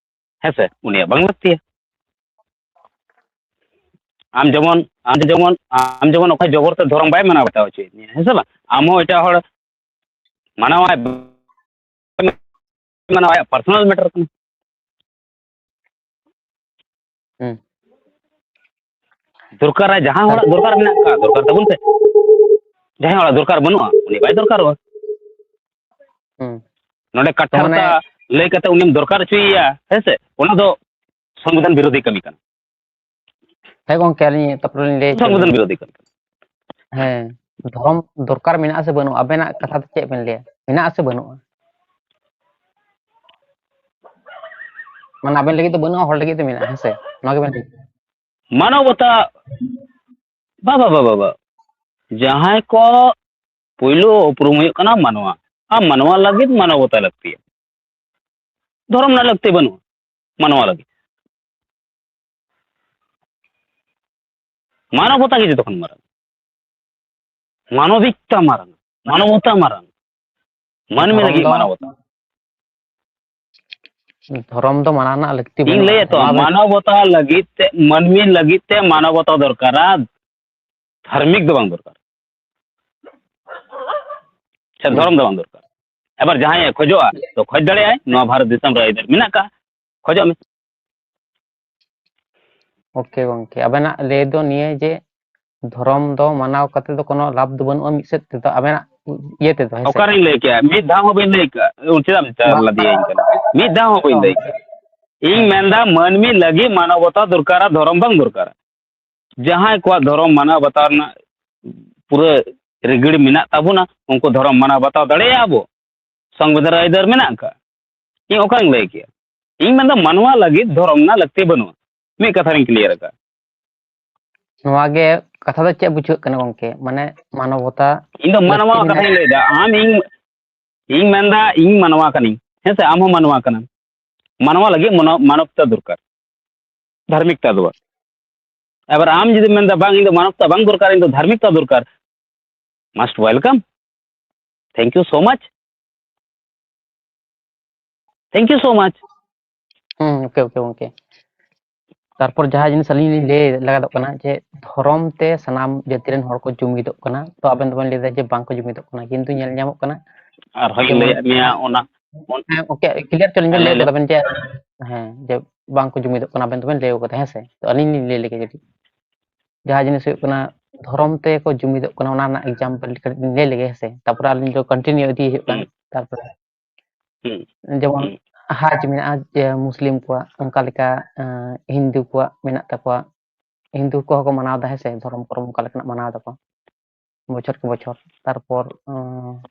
ᱦᱮᱸ ᱥᱮ, ᱩᱱᱤᱭᱟᱜ ᱵᱟᱝ ᱞᱟᱹᱠᱛᱤᱭᱟ᱾ ᱟᱢ ᱡᱮᱢᱚᱱ, ᱟᱢ ᱡᱮᱢᱚᱱ, ᱟᱢ ᱡᱮᱢᱚᱱ ᱚᱠᱚᱭ ᱡᱚᱵᱚᱨ ᱛᱮ ᱫᱷᱚᱨᱚᱢ ᱵᱟᱭ ᱢᱟᱱᱟᱣ ᱵᱟᱛᱟᱣ ᱦᱚᱪᱚᱭᱮᱫ ᱢᱮᱭᱟ, ᱦᱮᱸ ᱥᱮ ᱵᱟᱝ? ᱟᱢ ᱦᱚᱸ ᱮᱴᱟᱜ ᱦᱚᱲ ᱢᱟᱱᱟᱣᱟᱭ, ᱢᱟᱱᱟᱣ ᱟᱭᱟᱜ personal matter ᱠᱟᱱᱟ᱾ ᱦᱩᱸ᱾ ᱫᱚᱨᱠᱟᱨᱟᱭ, ᱡᱟᱦᱟᱸ ᱦᱚᱲᱟᱜ ᱫᱚᱨᱠᱟᱨ ᱢᱮᱱᱟᱜ ᱠᱟᱜ, ᱫᱚᱨᱠᱟᱨ ᱛᱟᱵᱚᱱ ᱯᱮ᱾ ᱡᱟᱦᱟᱸᱭ ᱦᱚᱲᱟᱜ ᱫᱚᱨᱠᱟᱨ ᱵᱟᱹᱱᱩᱜᱼᱟ, ᱩᱱᱤ ᱵᱟᱭ ᱫᱚᱨᱠᱟᱨᱚᱜᱼᱟ᱾ ᱦᱩᱸ᱾ ᱱᱚᱰᱮ ᱛᱚ ᱢᱟᱱᱮ ᱠᱟᱴᱷᱟᱨᱛᱟ ᱞᱟᱹᱭ ᱠᱟᱛᱮ ᱩᱱᱤᱢ ᱫᱚᱨᱠᱟᱨ ᱦᱚᱪᱚᱭᱮᱭᱟ, ᱦᱮᱸ ᱥᱮ? ᱚᱱᱟ ᱫᱚ ᱥᱚᱝᱵᱤᱫᱷᱟᱱ ᱵᱤᱨᱳᱫᱷᱤ ᱠᱟᱹᱢᱤ ᱠᱟᱱᱟ᱾ ᱦᱮᱸ ᱜᱚᱝᱠᱮ, ᱟᱹᱞᱤᱧ ᱛᱟᱨᱯᱚᱨᱮ ᱞᱤᱧ ᱞᱟᱹᱭ ᱦᱚᱪᱚᱭᱮᱫ ᱥᱚᱝᱵᱤᱫᱷᱟᱱ ᱞᱤᱧ᱾ ᱵᱤᱨᱳᱫᱷᱤ ᱠᱟᱹᱢᱤ ᱠᱟᱱᱟ᱾ ᱦᱮᱸ, ᱫᱷᱚᱨᱚᱢ ᱫᱚᱨᱠᱟᱨ ᱢᱮᱱᱟᱜᱼᱟ ᱥᱮ ᱵᱟᱹᱱᱩᱜᱼᱟ? ᱟᱵᱮᱱᱟᱜ ᱠᱟᱛᱷᱟ ᱛᱮ ᱪᱮᱫ ᱵᱮᱱ ᱞᱟᱹᱭᱟ? ᱢᱮᱱᱟᱜᱼᱟ ᱥᱮ ᱵᱟᱹᱱᱩᱜᱼᱟ? ᱢᱟᱱᱮ ᱟᱵᱮᱱ ᱞᱟᱹᱜᱤᱫ ᱫᱚ ᱵᱟᱹᱱᱩᱜᱼᱟ, ᱦᱚᱲ ᱞᱟᱹᱜᱤᱫ ᱫᱚ ᱢᱮᱱᱟᱜᱼᱟ, ᱦᱮᱸ ᱥᱮ? ᱱᱚᱣᱟ ᱜᱮᱵᱮᱱ ᱞᱟᱹᱭ᱾ ᱢᱟᱱᱚᱵᱚᱛᱟ, ᱵᱟ, ᱵᱟ, ᱵᱟ, ᱵᱟ, ᱵᱟ᱾ ᱡᱟᱦᱟᱸᱭ ᱠᱚ ᱯᱳᱭᱞᱳ ᱩᱯᱨᱩᱢ ᱦᱩᱭᱩᱜ ᱠᱟᱱᱟ ᱢᱟᱱᱣᱟ᱾ ᱟᱢ ᱢᱟᱱᱣᱟ ᱞᱟᱹᱜᱤᱫ ᱢᱟᱱᱚᱵᱚᱛᱟ ᱞᱟᱹᱠᱛᱤᱭᱟ᱾ ᱫᱷᱚᱨᱚᱢ ᱨᱮᱱᱟᱜ ᱞᱟᱹᱠᱛᱤ ᱵᱟᱹᱱᱩᱜᱼᱟ ᱢᱟᱱᱣᱟ ᱞᱟᱹᱜᱤᱫ᱾ ᱢᱟᱱᱚᱵᱚᱛᱟ ᱜᱮ ᱡᱚᱛᱚ ᱠᱷᱚᱱ ᱢᱟᱨᱟᱝ᱾ ᱢᱟᱱᱚᱵᱤᱠᱛᱟ ᱢᱟᱨᱟᱝ, ᱢᱟᱱᱚᱵᱚᱛᱟ ᱢᱟᱨᱟᱝ, ᱢᱟᱹᱱᱢᱤ ᱫᱷᱚᱨᱚᱢ ᱞᱟᱹᱜᱤᱫ ᱫᱚ, ᱢᱟᱱᱚᱵᱚᱛᱟ᱾ ᱫᱷᱚᱨᱚᱢ ᱫᱚ ᱢᱟᱱᱟᱣ ᱨᱮᱱᱟᱜ ᱞᱟᱹᱠᱛᱤ ᱤᱧ ᱵᱟᱹᱱᱩᱜᱼᱟ, ᱞᱟᱹᱭᱟ ᱛᱚ, ᱚᱱᱟ ᱫᱚ ᱢᱟᱱᱚᱵᱚᱛᱟ ᱞᱟᱹᱜᱤᱫ ᱛᱮ, ᱢᱟᱹᱱᱢᱤ ᱞᱟᱹᱜᱤᱫ ᱛᱮ ᱢᱟᱱᱚᱵᱚᱛᱟ ᱫᱚᱨᱠᱟᱨᱟ, ᱫᱷᱟᱨᱢᱤᱠ ᱫᱚ ᱵᱟᱝ ᱫᱚᱨᱠᱟᱨ᱾ ᱥᱮ ᱦᱩᱸ᱾ ᱫᱷᱚᱨᱚᱢ ᱫᱚ ᱵᱟᱝ ᱫᱚᱨᱠᱟᱨ᱾ ᱟᱵᱟᱨ ᱡᱟᱦᱟᱸᱭ ᱮ ᱠᱷᱚᱡᱚᱜᱼᱟ, ᱛᱚ ᱠᱷᱚᱡ ᱫᱟᱲᱮᱭᱟᱜᱼᱟᱭ, ᱱᱚᱣᱟ ᱵᱷᱟᱨᱚᱛ ᱫᱤᱥᱚᱢ ᱨᱮ ᱟᱹᱭᱫᱟᱹᱨ ᱢᱮᱱᱟᱜ ᱠᱟᱜᱼᱟ, ᱠᱷᱚᱡᱚᱜ ᱢᱮ᱾ ᱳᱠᱮ ᱜᱚᱝᱠᱮ, ᱟᱵᱮᱱᱟᱜ ᱞᱟᱹᱭ ᱫᱚ ᱱᱤᱭᱟᱹ ᱡᱮ ᱫᱷᱚᱨᱚᱢ ᱫᱚ ᱢᱟᱱᱟᱣ ᱠᱟᱛᱮ ᱫᱚ ᱠᱳᱱᱳ ᱞᱟᱵᱷ ᱫᱚ ᱵᱟᱹᱱᱩᱜᱼᱟ, ᱢᱤᱫ ᱥᱮᱫ ᱛᱮᱫᱚ ᱟᱵᱮᱱᱟᱜ ᱤᱭᱟᱹ ᱛᱮᱫᱚ, ᱦᱮᱸ ᱥᱮ? ᱚᱠᱟᱨᱤᱧ ᱞᱟᱹᱭ ᱠᱮᱜᱼᱟ? ᱢᱤᱫ ᱫᱷᱟᱣ ᱦᱚᱸ ᱵᱟᱹᱧ ᱞᱟᱹᱭ ᱠᱟᱜᱼᱟ᱾ ᱪᱮᱫᱟᱜ ᱮᱢ ᱪᱟᱨ ᱵᱟ-, ᱞᱟᱫᱮᱭᱟᱹᱧ ᱠᱟᱱᱟ? ᱢᱤᱫ ᱫᱷᱟᱣ ᱦᱚᱸ ᱵᱟᱹᱧ ᱦᱚᱸ᱾ ᱞᱟᱹᱭ ᱠᱟᱜᱼᱟ᱾ ᱤᱧ ᱦᱮᱸ᱾ ᱢᱮᱱᱫᱟ ᱢᱟᱹᱱᱢᱤ ᱞᱟᱹᱜᱤᱫ ᱢᱟᱱᱚᱵᱚᱛᱟ ᱫᱚᱨᱠᱟᱨᱟ, ᱫᱷᱚᱨᱚᱢ ᱵᱟᱝ ᱫᱚᱨᱠᱟᱨᱟ᱾ ᱡᱟᱦᱟᱸᱭ ᱠᱚᱣᱟᱜ ᱫᱷᱚᱨᱚᱢ ᱢᱟᱱᱟᱣ ᱵᱟᱛᱟᱣ ᱨᱮᱱᱟᱜ ᱯᱩᱨᱟᱹ ᱨᱤᱜᱤᱲ ᱢᱮᱱᱟᱜ ᱛᱟᱵᱚᱱᱟ, ᱩᱱᱠᱩ ᱫᱷᱚᱨᱚᱢ ᱢᱟᱱᱟᱣ ᱵᱟᱛᱟᱣ ᱫᱟᱲᱮᱭᱟᱜᱼᱟ ᱵᱚ᱾ ᱥᱚᱝᱵᱤᱫᱷᱟᱱ ᱨᱮ ᱟᱹᱭᱫᱟᱹᱨ ᱢᱮᱱᱟᱜ ᱟᱠᱟᱫ᱾ ᱤᱧ ᱚᱠᱟᱧ ᱞᱟᱹᱭ ᱠᱮᱭᱟ? ᱤᱧ ᱢᱮᱱᱫᱟ ᱢᱟᱱᱣᱟ ᱞᱟᱹᱜᱤᱫ ᱫᱷᱚᱨᱚᱢ ᱨᱮᱱᱟᱜ ᱞᱟᱹᱠᱛᱤ ᱵᱟᱹᱱᱩᱜᱼᱟ᱾ ᱢᱤᱫ ᱠᱟᱛᱷᱟ ᱨᱤᱧ clear ᱟᱠᱟᱫ᱾ ᱱᱚᱣᱟ ᱜᱮ ᱠᱟᱛᱷᱟ ᱫᱚ ᱪᱮᱫ ᱵᱩᱡᱷᱟᱹᱜ ᱠᱟᱱᱟ ᱜᱚᱝᱠᱮ? ᱢᱟᱱᱮ ᱢᱟᱱᱚᱵᱚᱛᱟ ᱤᱧ ᱫᱚ ᱢᱟᱱᱣᱟ ᱞᱟᱹᱠᱛᱤ ᱠᱟᱛᱷᱟᱧ ᱢᱮᱱᱟᱜᱼᱟ᱾ ᱞᱟᱹᱭ ᱮᱫᱟ᱾ ᱟᱢ ᱤᱧ, ᱤᱧ ᱢᱮᱱᱫᱟ ᱤᱧ ᱢᱟᱱᱣᱟ ᱠᱟᱹᱱᱟᱹᱧ᱾ ᱦᱮᱸ ᱥᱮ? ᱟᱢ ᱦᱚᱸ ᱢᱟᱱᱣᱟ ᱠᱟᱱᱟᱢ᱾ ᱢᱟᱱᱣᱟ ᱞᱟᱹᱜᱤᱫ ᱢᱟᱱᱚ-, ᱢᱟᱱᱚᱵᱛᱟ ᱫᱚᱨᱠᱟᱨ᱾ ᱫᱷᱟᱨᱢᱤᱠᱛᱟ ᱫᱚ ᱵᱟᱝ᱾ ᱮᱵᱟᱨ ᱟᱢ ᱡᱩᱫᱤ ᱢᱮᱱᱫᱟ, "ᱵᱟᱝ, ᱤᱧ ᱫᱚ ᱢᱟᱱᱚᱵᱛᱟ ᱵᱟᱝ ᱫᱚᱨᱠᱟᱨ, ᱤᱧ ᱫᱚ ᱫᱷᱟᱨᱢᱤᱠᱛᱟ ᱫᱚᱨᱠᱟᱨ," most welcome, thank you so much, thank you so much. ᱦᱮᱸ, ᱳᱠᱮ, ᱳᱠᱮ, ᱜᱚᱝᱠᱮ᱾ ᱛᱟᱨᱯᱚᱨ ᱡᱟᱦᱟᱸ ᱡᱤᱱᱤᱥ ᱟᱹᱞᱤᱧ ᱞᱤᱧ ᱞᱟᱹᱭ ᱞᱟᱜᱟᱫᱚᱜ ᱠᱟᱱᱟ ᱡᱮ ᱫᱷᱚᱨᱚᱢ ᱛᱮ ᱥᱟᱱᱟᱢ ᱡᱟᱹᱛᱤ ᱨᱮᱱ ᱦᱚᱲ ᱠᱚ ᱡᱩᱢᱤᱫᱚᱜ ᱠᱟᱱᱟ, ᱛᱚ ᱟᱵᱮᱱ ᱫᱚᱵᱮᱱ ᱞᱟᱹᱭᱫᱟ ᱡᱮ ᱵᱟᱝ ᱠᱚ ᱡᱩᱢᱤᱫᱚᱜ ᱠᱟᱱᱟ, ᱠᱤᱱᱛᱩ ᱧᱮᱞ ᱧᱟᱢᱚᱜ ᱠᱟᱱᱟ ᱟᱨᱦᱚᱸᱧ ᱡᱮᱢᱚᱱ ᱞᱟᱹᱭᱟᱫ ᱢᱮᱭᱟ ᱚᱱᱟ, ᱚᱱ- ᱦᱮᱸ, ᱳᱠᱮ, ᱠᱞᱤᱭᱟᱨ ᱪᱚᱞᱤᱧ ᱦᱮᱸ, ᱵᱮᱱ ᱞᱟᱹᱭ ᱞᱟᱹᱭ ᱞᱮᱢ᱾ ᱠᱟᱫᱟ ᱵᱮᱱ ᱡᱮ ᱦᱮᱸ, ᱡᱮ ᱵᱟᱝ ᱠᱚ ᱡᱩᱢᱤᱫᱚᱜ ᱠᱟᱱᱟ, ᱟᱵᱮᱱ ᱫᱚᱵᱮᱱ ᱞᱟᱹᱭ ᱠᱟᱫᱟ, ᱦᱮᱸ ᱥᱮ? ᱛᱚ ᱟᱹᱞᱤᱧ ᱞᱤᱧ ᱞᱟᱹᱭ ᱞᱮᱜᱮ ᱠᱟᱹᱴᱤᱡ᱾ ᱡᱟᱦᱟᱸ ᱡᱤᱱᱤᱥ ᱦᱩᱭᱩᱜ ᱠᱟᱱᱟ ᱫᱷᱚᱨᱚᱢ ᱛᱮᱠᱚ ᱡᱩᱢᱤᱫᱚᱜ ᱠᱟᱱᱟ, ᱚᱱᱟ ᱨᱮᱱᱟᱜ ᱮᱠᱡᱟᱢᱯᱮᱞ ᱠᱟᱹᱴᱤᱡ ᱞᱤᱧ ᱞᱟᱹᱭ ᱞᱮᱜᱮ, ᱦᱮᱸ ᱥᱮ? ᱛᱟᱨᱯᱚᱨᱮ ᱟᱹᱞᱤᱧ ᱫᱚ ᱠᱚᱱᱴᱤᱱᱤᱭᱩ ᱤᱫᱤ ᱦᱩᱭᱩᱜ ᱠᱟᱱᱟ᱾ ᱦᱩᱸ᱾ ᱛᱟᱨᱯᱚᱨᱮ ᱦᱩᱸ, ᱡᱮᱢᱚᱱ ᱦᱩᱸ᱾ ᱦᱟᱡᱽ ᱢᱮᱱᱟᱜᱼᱟ ᱡᱮ ᱢᱩᱥᱞᱤᱢ ᱠᱚᱣᱟᱜ, ᱚᱱᱠᱟ ᱞᱮᱠᱟ ᱮᱸ, ᱦᱤᱱᱫᱩ ᱠᱚᱣᱟᱜ ᱢᱮᱱᱟᱜ ᱛᱟᱠᱚᱣᱟ, ᱦᱤᱱᱫᱩ ᱠᱚᱦᱚᱸ ᱠᱚ ᱢᱟᱱᱟᱣ ᱮᱫᱟ, ᱦᱮᱸ ᱥᱮ? ᱫᱷᱚᱨᱚᱢ ᱠᱚᱨᱚᱢ ᱚᱱᱠᱟ ᱞᱮᱠᱟᱱᱟᱜ ᱢᱟᱱᱟᱣ ᱫᱟᱠᱚ ᱵᱚᱪᱷᱚᱨ ᱠᱮ ᱵᱚᱪᱷᱚᱨ᱾ ᱛᱟᱨᱯᱚᱨ ᱩᱸ,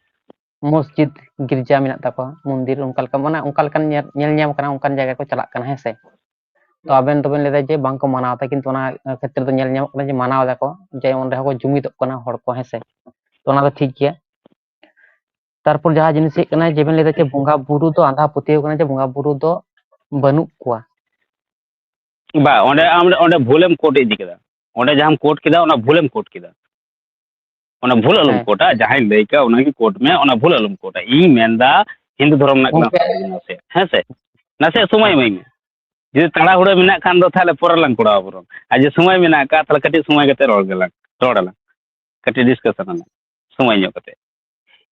ᱢᱚᱥᱡᱤᱫ, ᱜᱤᱨᱡᱟ ᱢᱮᱱᱟᱜ ᱛᱟᱠᱚᱣᱟ, ᱢᱚᱱᱫᱤᱨ, ᱚᱱᱠᱟ ᱞᱮᱠᱟ, ᱢᱟᱱᱮ ᱚᱱᱠᱟ ᱞᱮᱠᱟᱱ ᱧᱮᱞ, ᱧᱮᱞ ᱧᱟᱢ ᱠᱟᱱᱟ, ᱚᱱᱠᱟᱱ ᱡᱟᱭᱜᱟ ᱠᱚ ᱪᱟᱞᱟᱜ ᱠᱟᱱᱟ, ᱦᱮᱸ ᱥᱮ? ᱛᱚ ᱟᱵᱮᱱ ᱫᱚᱵᱮᱱ ᱞᱟᱹᱭᱫᱟ ᱡᱮ ᱵᱟᱝ ᱠᱚ ᱢᱟᱱᱟᱣ ᱮᱫᱟ, ᱠᱤᱱᱛᱩ ᱚᱱᱟ ᱠᱷᱮᱛᱨᱮ ᱫᱚ ᱧᱮᱞ ᱧᱟᱢᱚᱜ ᱠᱟᱱᱟ ᱡᱮ ᱢᱟᱱᱟᱣ ᱫᱟᱠᱚ, ᱡᱮ ᱚᱸᱰᱮ ᱦᱚᱸᱠᱚ ᱡᱩᱢᱤᱫᱚᱜ ᱠᱟᱱᱟ ᱦᱚᱲ ᱠᱚ, ᱦᱮᱸ ᱥᱮ? ᱛᱚ ᱚᱱᱟ ᱫᱚ ᱴᱷᱤᱠ ᱜᱮᱭᱟ᱾ ᱛᱟᱨᱯᱚᱨ ᱡᱟᱦᱟᱸ ᱡᱤᱱᱤᱥ ᱦᱩᱭᱩᱜ ᱠᱟᱱᱟ ᱡᱮ ᱵᱮᱱ ᱞᱟᱹᱭᱫᱟ ᱡᱮ ᱵᱚᱸᱜᱟ ᱵᱩᱨᱩ ᱫᱚ ᱟᱸᱫᱷᱟ ᱯᱟᱹᱛᱭᱟᱹᱣ ᱠᱟᱱᱟ, ᱡᱮ ᱵᱚᱸᱜᱟ ᱵᱩᱨᱩ ᱫᱚ ᱵᱟᱹᱱᱩᱜ ᱠᱚᱣᱟ᱾ ᱵᱟ, ᱚᱸᱰᱮ ᱟᱢ ᱚᱸᱰᱮ ᱵᱷᱩᱞᱮᱢ ᱠᱳᱴ ᱤᱫᱤ ᱠᱮᱫᱟ᱾ ᱚᱸᱰᱮ ᱡᱟᱦᱟᱸᱢ ᱠᱳᱴ ᱠᱮᱫᱟ, ᱚᱱᱟ ᱵᱷᱩᱞᱮᱢ ᱠᱳᱴ ᱠᱮᱫᱟ᱾ ᱚᱱᱟ ᱵᱷᱩᱞ ᱟᱞᱚᱢ ᱦᱮᱸ᱾ ᱠᱳᱴᱟ᱾ ᱡᱟᱦᱟᱸᱧ ᱞᱟᱹᱭ ᱠᱟᱜ, ᱚᱱᱟᱜᱮ ᱠᱳᱴ ᱢᱮ, ᱚᱱᱟ ᱵᱷᱩᱞ ᱟᱞᱚᱢ ᱠᱳᱴᱟ᱾ ᱤᱧ ᱢᱮᱱᱫᱟ ᱦᱤᱱᱫᱩ ᱫᱷᱚᱨᱚᱢ ᱨᱮᱱᱟᱜ ᱠᱟᱱᱟ ᱜᱚᱝᱠᱮ᱾ ᱱᱟᱥᱮ, ᱦᱮᱸ ᱥᱮ? ᱱᱟᱥᱮ ᱥᱚᱢᱚᱭ ᱮᱢᱟᱹᱧ ᱢᱮ᱾ ᱡᱩᱫᱤ ᱛᱟᱲᱟᱦᱩᱲᱟᱹ ᱢᱮᱱᱟᱜ ᱠᱷᱟᱱ ᱫᱚ ᱛᱟᱦᱞᱮ ᱯᱚᱨᱮ ᱞᱟᱝ ᱠᱚᱨᱟᱣᱟ ᱵᱚᱨᱚᱝ᱾ ᱟᱨ ᱡᱩᱫᱤ ᱥᱚᱢᱚᱭ ᱢᱮᱱᱟᱜ ᱟᱠᱟᱫ, ᱛᱟᱦᱞᱮ ᱠᱟᱹᱴᱤᱡ ᱥᱚᱢᱚᱭ ᱠᱟᱛᱮ ᱨᱚᱲ ᱜᱮᱞᱟᱝ, ᱨᱚᱲ ᱟᱞᱟᱝ᱾ ᱠᱟᱹᱴᱤᱡ ᱰᱤᱥᱠᱟᱥᱚᱱ ᱟᱞᱟᱝ ᱥᱚᱢᱚᱭ ᱧᱚᱜ ᱠᱟᱛᱮ᱾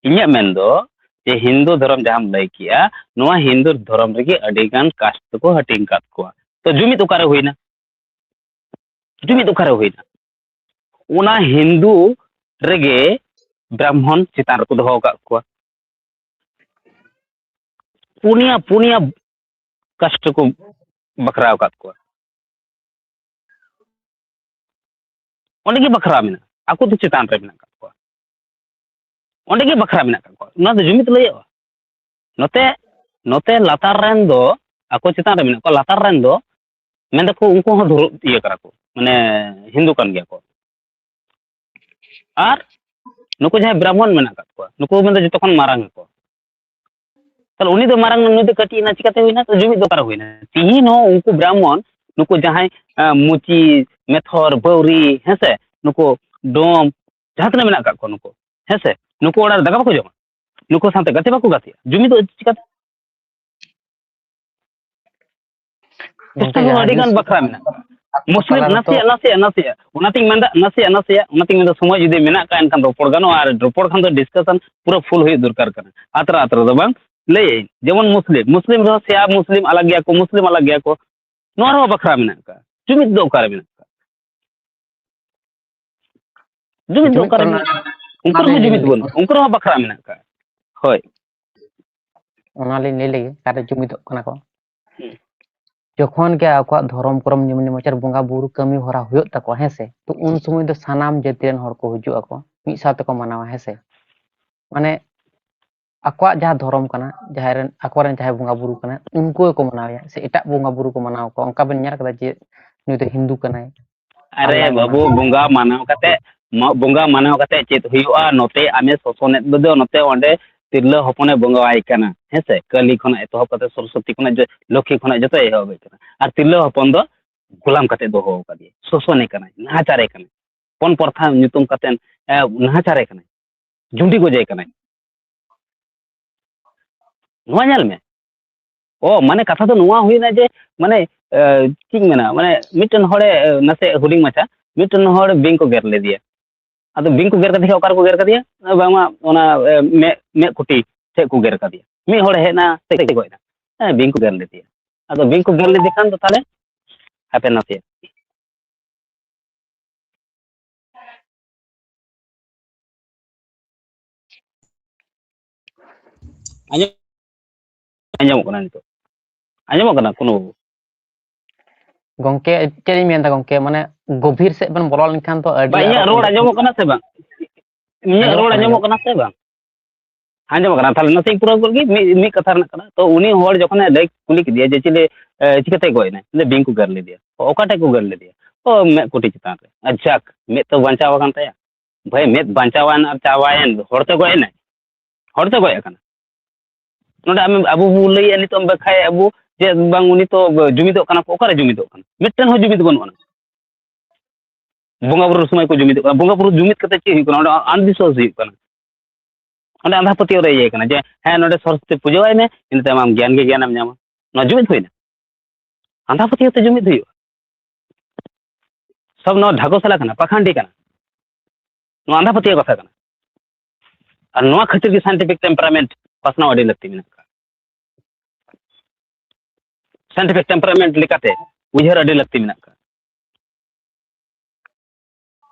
ᱤᱧᱟᱹᱜ ᱢᱮᱱ ᱫᱚ ᱡᱮ ᱦᱤᱱᱫᱩ ᱫᱷᱚᱨᱚᱢ ᱡᱟᱦᱟᱸᱢ ᱞᱟᱹᱭ ᱠᱮᱜᱼᱟ, ᱱᱚᱣᱟ ᱦᱤᱱᱫᱩ ᱫᱷᱚᱨᱚᱢ ᱨᱮᱜᱮ ᱟᱹᱰᱤ ᱜᱟᱱ ᱠᱟᱥᱴ ᱫᱚᱠᱚ ᱦᱟᱹᱴᱤᱧ ᱟᱠᱟᱫ ᱠᱚᱣᱟ᱾ ᱛᱚ ᱡᱩᱢᱤᱫ ᱚᱠᱟᱨᱮ ᱦᱩᱭᱱᱟ? ᱡᱩᱢᱤᱫ ᱚᱠᱟᱨᱮ ᱦᱩᱭᱱᱟ? ᱚᱱᱟ ᱦᱤᱱᱫᱩ ᱨᱮᱜᱮ ᱵᱨᱟᱦᱢᱚᱱ ᱪᱮᱛᱟᱱ ᱨᱮᱠᱚ ᱫᱚᱦᱚ ᱟᱠᱟᱫ ᱠᱚᱣᱟ᱾ ᱯᱩᱱᱭᱟ, ᱯᱩᱱᱭᱟ ᱠᱟᱥᱴ ᱠᱚ ᱵᱟᱠᱷᱨᱟ ᱟᱠᱟᱫ ᱠᱚᱣᱟ᱾ ᱚᱸᱰᱮ ᱜᱮ ᱵᱟᱠᱷᱨᱟ ᱢᱮᱱᱟᱜᱼᱟ, ᱟᱠᱚ ᱫᱚ ᱪᱮᱛᱟᱱ ᱨᱮ ᱢᱮᱱᱟᱜ ᱟᱠᱟᱫ ᱠᱚᱣᱟ᱾ ᱚᱸᱰᱮ ᱜᱮ ᱵᱟᱠᱷᱨᱟ ᱢᱮᱱᱟᱜ ᱟᱠᱟᱫ ᱠᱚᱣᱟ, ᱚᱱᱟ ᱫᱚ ᱡᱩᱢᱤᱫ ᱞᱟᱹᱭᱚᱜᱼᱟ᱾ ᱱᱚᱛᱮ, ᱱᱚᱛᱮ ᱞᱟᱛᱟᱨ ᱨᱮᱱ ᱫᱚ ᱟᱠᱚ ᱪᱮᱛᱟᱱ ᱨᱮ ᱢᱮᱱᱟᱜ ᱠᱚᱣᱟ, ᱞᱟᱛᱟᱨ ᱨᱮᱱ ᱫᱚ ᱢᱮᱱ ᱫᱟᱠᱚ ᱩᱱᱠᱩ ᱦᱚᱸ ᱫᱷᱚᱨᱚ-, ᱤᱭᱟᱹ ᱠᱟᱱᱟ ᱠᱚ, ᱢᱟᱱᱮ ᱦᱤᱱᱫᱩ ᱠᱟᱱ ᱜᱮᱭᱟ ᱠᱚ᱾ ᱟᱨ ᱱᱩᱠᱩ ᱡᱟᱦᱟᱸᱭ ᱵᱨᱟᱦᱢᱚᱱ ᱢᱮᱱᱟᱜ ᱟᱠᱟᱫ ᱠᱚᱣᱟ, ᱱᱩᱠᱩ ᱢᱮᱱᱫᱚ ᱡᱚᱛᱚ ᱠᱷᱚᱱ ᱢᱟᱨᱟᱝ ᱟᱠᱚ᱾ ᱛᱟᱦᱞᱮ ᱩᱱᱤ ᱫᱚ ᱢᱟᱨᱟᱝ, ᱱᱩᱭ ᱫᱚ ᱠᱟᱹᱴᱤᱡ ᱮᱱᱟ, ᱪᱤᱠᱟᱹᱛᱮ ᱦᱩᱭᱱᱟ? ᱛᱚ ᱡᱩᱢᱤᱫ ᱫᱚ ᱚᱠᱟᱨᱮ ᱦᱩᱭᱱᱟ? ᱛᱤᱦᱤᱧ ᱦᱚᱸ ᱩᱱᱠᱩ ᱵᱨᱟᱦᱢᱚᱱ ᱱᱩᱠᱩ ᱡᱟᱦᱟᱸᱭ, ᱮ, ᱢᱩᱪᱤ, ᱢᱮᱛᱷᱚᱨ, ᱵᱟᱹᱣᱨᱤ, ᱦᱮᱸ ᱥᱮ, ᱱᱩᱠᱩ ᱰᱚᱢ, ᱡᱟᱦᱟᱸ ᱛᱤᱱᱟᱹᱜ ᱢᱮᱱᱟᱜ ᱟᱠᱟᱫ ᱠᱚᱣᱟ ᱱᱩᱠᱩ, ᱦᱮᱸ ᱥᱮ, ᱱᱩᱠᱩ ᱚᱲᱟᱜ ᱨᱮ ᱫᱟᱠᱟ ᱵᱟᱠᱚ ᱡᱚᱢᱟ? ᱱᱩᱠᱩ ᱥᱟᱶᱛᱮ ᱜᱟᱛᱮ ᱵᱟᱠᱚ ᱜᱟᱛᱮᱜᱼᱟ? ᱡᱩᱢᱤᱫᱚᱜ ᱪᱤᱠᱟᱹᱛᱮ? ᱜᱚᱝᱠᱮ, ᱪᱮᱥᱴᱟ ᱦᱚᱸ ᱡᱟᱦᱟᱸ ᱟᱹᱰᱤ ᱜᱟᱱ ᱡᱤᱱᱤᱥ ᱵᱟᱠᱷᱨᱟ ᱢᱮᱱᱟᱜᱼᱟ᱾ ᱟᱠᱚ ᱢᱩᱥᱞᱤᱢ ᱛᱟᱞᱟ ᱨᱮᱛᱚ ᱱᱟᱥᱮᱭᱟᱜ, ᱱᱟᱥᱮᱭᱟᱜ, ᱱᱟᱥᱮᱭᱟᱜ, ᱚᱱᱟᱛᱤᱧ ᱢᱮᱱᱫᱟ, ᱱᱟᱥᱮᱭᱟᱜ, ᱱᱟᱥᱮᱭᱟᱜ, ᱚᱱᱟᱛᱤᱧ ᱢᱮᱱᱫᱟ, ᱥᱚᱢᱚᱭ ᱡᱩᱫᱤ ᱢᱮᱱᱟᱜ ᱠᱷᱟᱱ ᱮᱱᱠᱷᱟᱱ ᱨᱚᱯᱚᱲ ᱜᱟᱱᱚᱜᱼᱟ, ᱟᱨ ᱨᱚᱯᱚᱲ ᱠᱷᱟᱱ ᱫᱚ discussion ᱯᱩᱨᱟᱹ full ᱦᱩᱭᱩᱜ ᱫᱚᱨᱠᱟᱨ ᱠᱟᱱᱟ᱾ ᱟᱛᱨᱟ ᱟᱛᱨᱟ ᱫᱚ ᱵᱟᱝ, ᱞᱟᱹᱭᱟᱹᱧ, ᱡᱮᱢᱚᱱ ᱢᱩᱥᱞᱤᱢ, ᱢᱩᱥᱞᱤᱢ ᱨᱮᱦᱚᱸ ᱥᱮᱭᱟ ᱢᱩᱥᱞᱤᱢ ᱟᱞᱟᱜᱽ ᱜᱮᱭᱟ ᱠᱚ, ᱢᱩᱥᱞᱤᱢ ᱟᱞᱟᱜᱽ ᱜᱮᱭᱟ ᱠᱚ, ᱱᱚᱣᱟ ᱨᱮᱦᱚᱸ ᱵᱟᱠᱷᱨᱟ ᱢᱮᱱᱟᱜ ᱟᱠᱟᱫ᱾ ᱡᱩᱢᱤᱫ ᱫᱚ ᱚᱠᱟᱨᱮ ᱢᱮᱱᱟᱜ ᱟᱠᱟᱫ? ᱡᱩᱢᱤᱫ ᱫᱚ ᱡᱩᱢᱤᱫ ᱚᱠᱟᱨᱮ ᱠᱚᱨᱮᱱᱟᱜ ᱢᱮᱱᱟᱜ ᱟᱠᱟᱫ? ᱩᱱᱠᱩ ᱚᱱᱟ ᱨᱮᱦᱚᱸ ᱞᱤᱧ ᱞᱟᱹᱭ ᱡᱩᱢᱤᱫ ᱞᱮᱜᱮ᱾ ᱵᱟᱹᱱᱩᱜ, ᱩᱱᱠᱩ ᱨᱮᱦᱚᱸ ᱵᱟᱠᱷᱨᱟ ᱢᱮᱱᱟᱜ ᱟᱠᱟᱫ᱾ ᱦᱳᱭ᱾ ᱚᱱᱟᱞᱤᱧ ᱞᱟᱹᱭ ᱞᱮᱜᱮ, ᱚᱠᱟᱨᱮ ᱡᱩᱢᱤᱫᱚᱜ ᱠᱟᱱᱟ ᱠᱚ᱾ ᱦᱩᱸ᱾ ᱡᱚᱠᱷᱚᱱ ᱜᱮ ᱟᱠᱚᱣᱟᱜ ᱫᱷᱚᱨᱚᱢ ᱠᱚᱨᱚᱢ ᱱᱤᱢᱱᱤᱢᱟᱪᱟᱨ ᱵᱚᱸᱜᱟ ᱵᱩᱨᱩ ᱠᱟᱹᱢᱤ ᱦᱚᱨᱟ ᱦᱩᱭᱩᱜ ᱛᱟᱠᱚᱣᱟ, ᱦᱮᱸ ᱥᱮ, ᱛᱚ ᱩᱱ ᱥᱚᱢᱚᱭ ᱫᱚ ᱥᱟᱱᱟᱢ ᱡᱟᱹᱛᱤ ᱨᱮᱱ ᱦᱚᱲ ᱠᱚ ᱦᱤᱡᱩᱜ ᱟᱠᱚ, ᱢᱤᱫ ᱥᱟᱶ ᱛᱮᱠᱚ ᱢᱟᱱᱟᱣᱟ, ᱦᱮᱸ ᱥᱮ᱾ ᱢᱟᱱᱮ ᱟᱠᱚᱣᱟᱜ ᱡᱟᱦᱟᱸ ᱫᱷᱚᱨᱚᱢ ᱠᱟᱱᱟ, ᱡᱟᱦᱟᱸᱭ ᱨᱮᱱ, ᱟᱠᱚᱨᱮᱱ ᱡᱟᱦᱟᱸᱭ ᱵᱚᱸᱜᱟ ᱵᱩᱨᱩ ᱠᱟᱱᱟ, ᱩᱱᱠᱩ ᱜᱮᱠᱚ ᱢᱟᱱᱟᱣᱮᱭᱟ, ᱥᱮ ᱮᱴᱟᱜ ᱵᱚᱸᱜᱟ ᱵᱩᱨᱩ ᱠᱚ ᱢᱟᱱᱟᱣ ᱠᱚᱣᱟ, ᱚᱱᱠᱟ ᱵᱮᱱ ᱧᱮᱞ ᱠᱟᱫᱟ ᱡᱮ ᱱᱩᱭ ᱫᱚ ᱦᱤᱱᱫᱩ ᱠᱟᱱᱟᱭ? ᱟᱨᱮ ᱟᱞᱞᱟᱭ ᱢᱟᱱᱟᱣ ᱵᱟᱹᱵᱩ, ᱠᱚᱣᱟ? ᱵᱚᱸᱜᱟ ᱢᱟᱱᱟᱣ ᱠᱟᱛᱮ, ᱢᱟ-, ᱵᱚᱸᱜᱟ ᱢᱟᱱᱟᱣ ᱠᱟᱛᱮ ᱪᱮᱫ ᱦᱩᱭᱩᱜᱼᱟ? ᱱᱚᱛᱮ ᱟᱢᱮ ᱥᱚᱥᱚᱱᱮᱫ ᱫᱚ, ᱱᱚᱛᱮ ᱚᱸᱰᱮ ᱛᱤᱨᱞᱟᱹ ᱦᱚᱯᱚᱱᱮ ᱵᱚᱸᱜᱟᱣᱟᱭ ᱠᱟᱱᱟ, ᱦᱮᱸ ᱥᱮ? ᱠᱟᱹᱞᱤ ᱠᱷᱚᱱᱟᱜ ᱮᱛᱚᱦᱚᱵ ᱠᱟᱛᱮ ᱥᱚᱨᱚᱥᱚᱛᱤ ᱠᱷᱚᱱᱟᱜ ᱡᱚ-, ᱞᱚᱠᱠᱷᱤ ᱠᱷᱚᱱᱟᱜ ᱡᱚᱛᱚᱭ ᱮᱦᱚᱵᱮ ᱠᱟᱱᱟ᱾ ᱟᱨ ᱛᱤᱨᱞᱟᱹ ᱦᱚᱯᱚᱱ ᱫᱚ ᱜᱳᱞᱟᱢ ᱠᱟᱛᱮ ᱫᱚᱦᱚ ᱟᱠᱟᱫᱮᱭᱟ, ᱥᱚᱥᱚᱱᱮ ᱠᱟᱱᱟᱭ, ᱱᱟᱦᱟᱪᱟᱨᱮ ᱠᱟᱱᱟᱭ, ᱯᱚᱱ ᱯᱨᱚᱛᱷᱟ ᱧᱩᱛᱩᱢ ᱠᱟᱛᱮ, ᱮ, ᱱᱟᱦᱟᱪᱟᱨᱮ ᱠᱟᱱᱟᱭ, ᱡᱩᱸᱰᱤ ᱜᱚᱡᱮ ᱠᱟᱱᱟᱭ᱾ ᱱᱚᱣᱟ ᱧᱮᱞ ᱢᱮ᱾ ᱚ, ᱢᱟᱱᱮ ᱠᱟᱛᱷᱟ ᱫᱚ ᱱᱚᱣᱟ ᱦᱩᱭᱱᱟ ᱡᱮ, ᱢᱟᱱᱮ, ᱮ, ᱪᱮᱫ ᱤᱧ ᱢᱮᱱᱟ, ᱢᱟᱱᱮ ᱢᱤᱫᱴᱮᱱ ᱦᱚᱲᱮ, ᱮ, ᱱᱟᱥᱮ ᱦᱩᱰᱤᱧ ᱢᱟᱪᱷᱟ, ᱢᱤᱫᱴᱮᱱ ᱦᱚᱲ ᱵᱤᱧ ᱠᱚ ᱜᱮᱨ ᱞᱮᱫᱮᱭᱟ᱾ ᱟᱫᱚ ᱵᱤᱧ ᱠᱚ ᱜᱮᱨ ᱠᱟᱫᱮ ᱠᱷᱟᱱ ᱚᱠᱟ ᱨᱮᱠᱚ ᱜᱮᱨ ᱠᱟᱫᱮᱭᱟ? ᱮ, ᱵᱟᱝᱢᱟ ᱚᱱᱟ, ᱮ, ᱢᱮᱫ, ᱢᱮᱫ ᱠᱩᱴᱤ ᱴᱷᱮᱡ ᱠᱚ ᱜᱮᱨ ᱠᱟᱫᱮᱭᱟ᱾ ᱢᱤᱫ ᱦᱚᱲᱮ ᱦᱮᱡ ᱮᱱᱟ, ᱥᱮ ᱜᱚᱡ ᱮᱱᱟ᱾ ᱦᱮᱸ, ᱵᱤᱧ ᱠᱚ ᱜᱮᱨ ᱞᱮᱫᱮᱭᱟ᱾ ᱟᱫᱚ ᱵᱤᱧ ᱠᱚ ᱜᱮᱨ ᱞᱮᱫᱮ ᱠᱷᱟᱱ ᱫᱚ ᱛᱟᱦᱞᱮ ᱦᱟᱯᱮ ᱱᱟᱥᱮᱭᱟᱜ᱾ ᱟᱸᱡᱚᱢ, ᱟᱸᱡᱚᱢᱚᱜ ᱠᱟᱱᱟ ᱱᱤᱛᱚᱜ? ᱟᱸᱡᱚᱢᱚᱜ ᱠᱟᱱᱟ ᱠᱳᱱᱳ ᱵᱟᱹᱵᱩ? ᱜᱚᱝᱠᱮ, ᱪᱮᱫ ᱤᱧ ᱢᱮᱱᱫᱟ ᱜᱚᱝᱠᱮ, ᱢᱟᱱᱮ ᱜᱚᱵᱷᱤᱨ ᱥᱮᱫ ᱵᱮᱱ ᱵᱚᱞᱚ ᱞᱮᱱᱠᱷᱟᱱ ᱫᱚ ᱟᱹᱰᱤ ᱵᱟ, ᱤᱧᱟᱹᱜ ᱟᱨᱚ ᱨᱚᱲ ᱠᱷᱟᱱ ᱫᱚ ᱟᱸᱡᱚᱢᱚᱜ ᱠᱟᱱᱟ ᱥᱮ ᱵᱟᱝ? ᱤᱧᱟᱹᱜ ᱟᱸᱡᱚᱢᱚᱜ ᱨᱚᱲ ᱠᱟᱱᱟ, ᱟᱸᱡᱚᱢᱚᱜ ᱟᱸᱡᱚᱢᱚᱜ ᱠᱟᱱᱟ ᱥᱮ ᱵᱟᱝ? ᱟᱸᱡᱚᱢᱚᱜ ᱠᱟᱱᱟ᱾ ᱛᱟᱦᱞᱮ ᱱᱟᱥᱮᱧ ᱯᱩᱨᱟᱹᱣ ᱜᱚᱫ ᱞᱮᱜᱮ, ᱢᱤᱫ, ᱢᱤᱫ ᱠᱟᱛᱷᱟ ᱨᱮᱱᱟᱜ ᱠᱟᱱᱟ᱾ ᱛᱚ, ᱩᱱᱤ ᱦᱚᱲ ᱡᱚᱠᱷᱚᱱᱮ ᱞᱟᱹᱭ ᱠᱩᱞᱤ ᱠᱮᱫᱮᱭᱟ ᱡᱮ, "ᱪᱤᱞᱤ, ᱮ, ᱪᱤᱠᱟᱹᱛᱮ ᱜᱚᱡ ᱮᱱᱟᱭ?" ᱞᱟᱹᱭ, "ᱵᱤᱧ ᱠᱚ ᱜᱮᱨ ᱞᱮᱫᱮᱭᱟ᱾" "ᱚ, ᱚᱠᱟ ᱴᱷᱮᱡ ᱠᱚ ᱜᱮᱨ ᱞᱮᱫᱮᱭᱟ?" "ᱚ, ᱢᱮᱫ ᱠᱩᱴᱤ ᱪᱮᱛᱟᱱ ᱨᱮ᱾" ᱟᱨ ᱡᱟᱠ, ᱢᱮᱫ ᱛᱚ ᱵᱟᱧᱪᱟᱣ ᱟᱠᱟᱱ ᱛᱟᱭᱟ᱾ ᱵᱷᱟᱹᱭ, ᱢᱮᱫ ᱵᱟᱧᱪᱟᱣᱮᱱ ᱟᱨ ᱪᱟᱵᱟᱭᱮᱱ, ᱦᱚᱲ ᱛᱮ ᱜᱚᱡ ᱮᱱᱟᱭ, ᱦᱚᱲ ᱛᱮ ᱜᱚᱡ ᱟᱠᱟᱱᱟ᱾ ᱱᱚᱰᱮ ᱟᱢ, ᱟᱵᱚ ᱵᱚ ᱞᱟᱹᱭᱮᱫᱼᱟ ᱱᱤᱛᱚᱜ ᱮᱢ ᱵᱟᱠᱷᱟᱡ ᱟᱵᱚ ᱡᱮ ᱵᱟᱝ ᱩᱱᱤ ᱛᱚ ᱡᱩᱢᱤᱫᱚᱜ ᱠᱟᱱᱟ ᱠᱚ, ᱚᱠᱟᱨᱮ ᱡᱩᱢᱤᱫᱚᱜ ᱠᱟᱱᱟ? ᱢᱤᱫᱴᱮᱱ ᱦᱚᱸ ᱡᱩᱢᱤᱫ ᱵᱟᱹᱱᱩᱜ ᱟᱱᱟ᱾ ᱵᱚᱸᱜᱟ ᱵᱩᱨᱩ ᱥᱚᱢᱚᱭ ᱠᱚ ᱡᱩᱢᱤᱫᱚᱜ ᱠᱟᱱᱟ, ᱵᱚᱸᱜᱟ ᱵᱩᱨᱩ ᱡᱩᱢᱤᱫ ᱠᱟᱛᱮ ᱪᱮᱫ ᱦᱩᱭᱩᱜ ᱠᱟᱱᱟ? ᱚᱸᱰᱮ ᱟᱱᱫᱷᱵᱤᱥᱣᱟᱥ ᱦᱩᱭᱩᱜ ᱠᱟᱱᱟ᱾ ᱚᱸᱰᱮ ᱟᱸᱫᱷᱟ ᱯᱟᱹᱛᱭᱟᱹᱣ ᱨᱮ ᱤᱭᱟᱹ ᱠᱟᱱᱟ ᱡᱮ ᱦᱮᱸ ᱱᱚᱰᱮ ᱥᱚᱨᱚᱥᱚᱛᱤ ᱯᱩᱡᱟᱹᱣᱟᱭ ᱢᱮ, ᱤᱱᱟᱹ ᱛᱟᱭᱚᱢ ᱟᱢ ᱜᱮᱭᱟᱱ ᱜᱮ ᱜᱮᱭᱟᱱᱮᱢ ᱧᱟᱢᱟ᱾ ᱱᱚᱣᱟ ᱡᱩᱢᱤᱫ ᱦᱩᱭᱱᱟ? ᱟᱸᱫᱷᱟ ᱯᱟᱹᱛᱭᱟᱹᱣ ᱛᱮ ᱡᱩᱢᱤᱫ ᱦᱩᱭᱩᱜᱼᱟ? ᱥᱚᱵ ᱱᱚᱣᱟ ᱰᱷᱟᱠᱚᱥᱟᱞᱟ ᱠᱟᱱᱟ, ᱯᱟᱠᱷᱟᱱᱰᱤ ᱠᱟᱱᱟ, ᱱᱚᱣᱟ ᱟᱸᱫᱷᱟ ᱯᱟᱹᱛᱭᱟᱹᱣ ᱠᱟᱛᱷᱟ ᱠᱟᱱᱟ᱾ ᱟᱨ ᱱᱚᱣᱟ ᱠᱷᱟᱹᱛᱤᱨ ᱜᱮ scientific temperament ᱯᱟᱥᱱᱟᱣ ᱟᱹᱰᱤ ᱞᱟᱹᱠᱛᱤ ᱢᱮᱱᱟᱜ ᱟᱠᱟᱫᱟ᱾ Scientific temperament ᱞᱮᱠᱟᱛᱮ ᱩᱭᱦᱟᱹᱨ ᱟᱹᱰᱤ ᱞᱟᱹᱠᱛᱤ ᱢᱮᱱᱟᱜ ᱟᱠᱟᱫᱟ᱾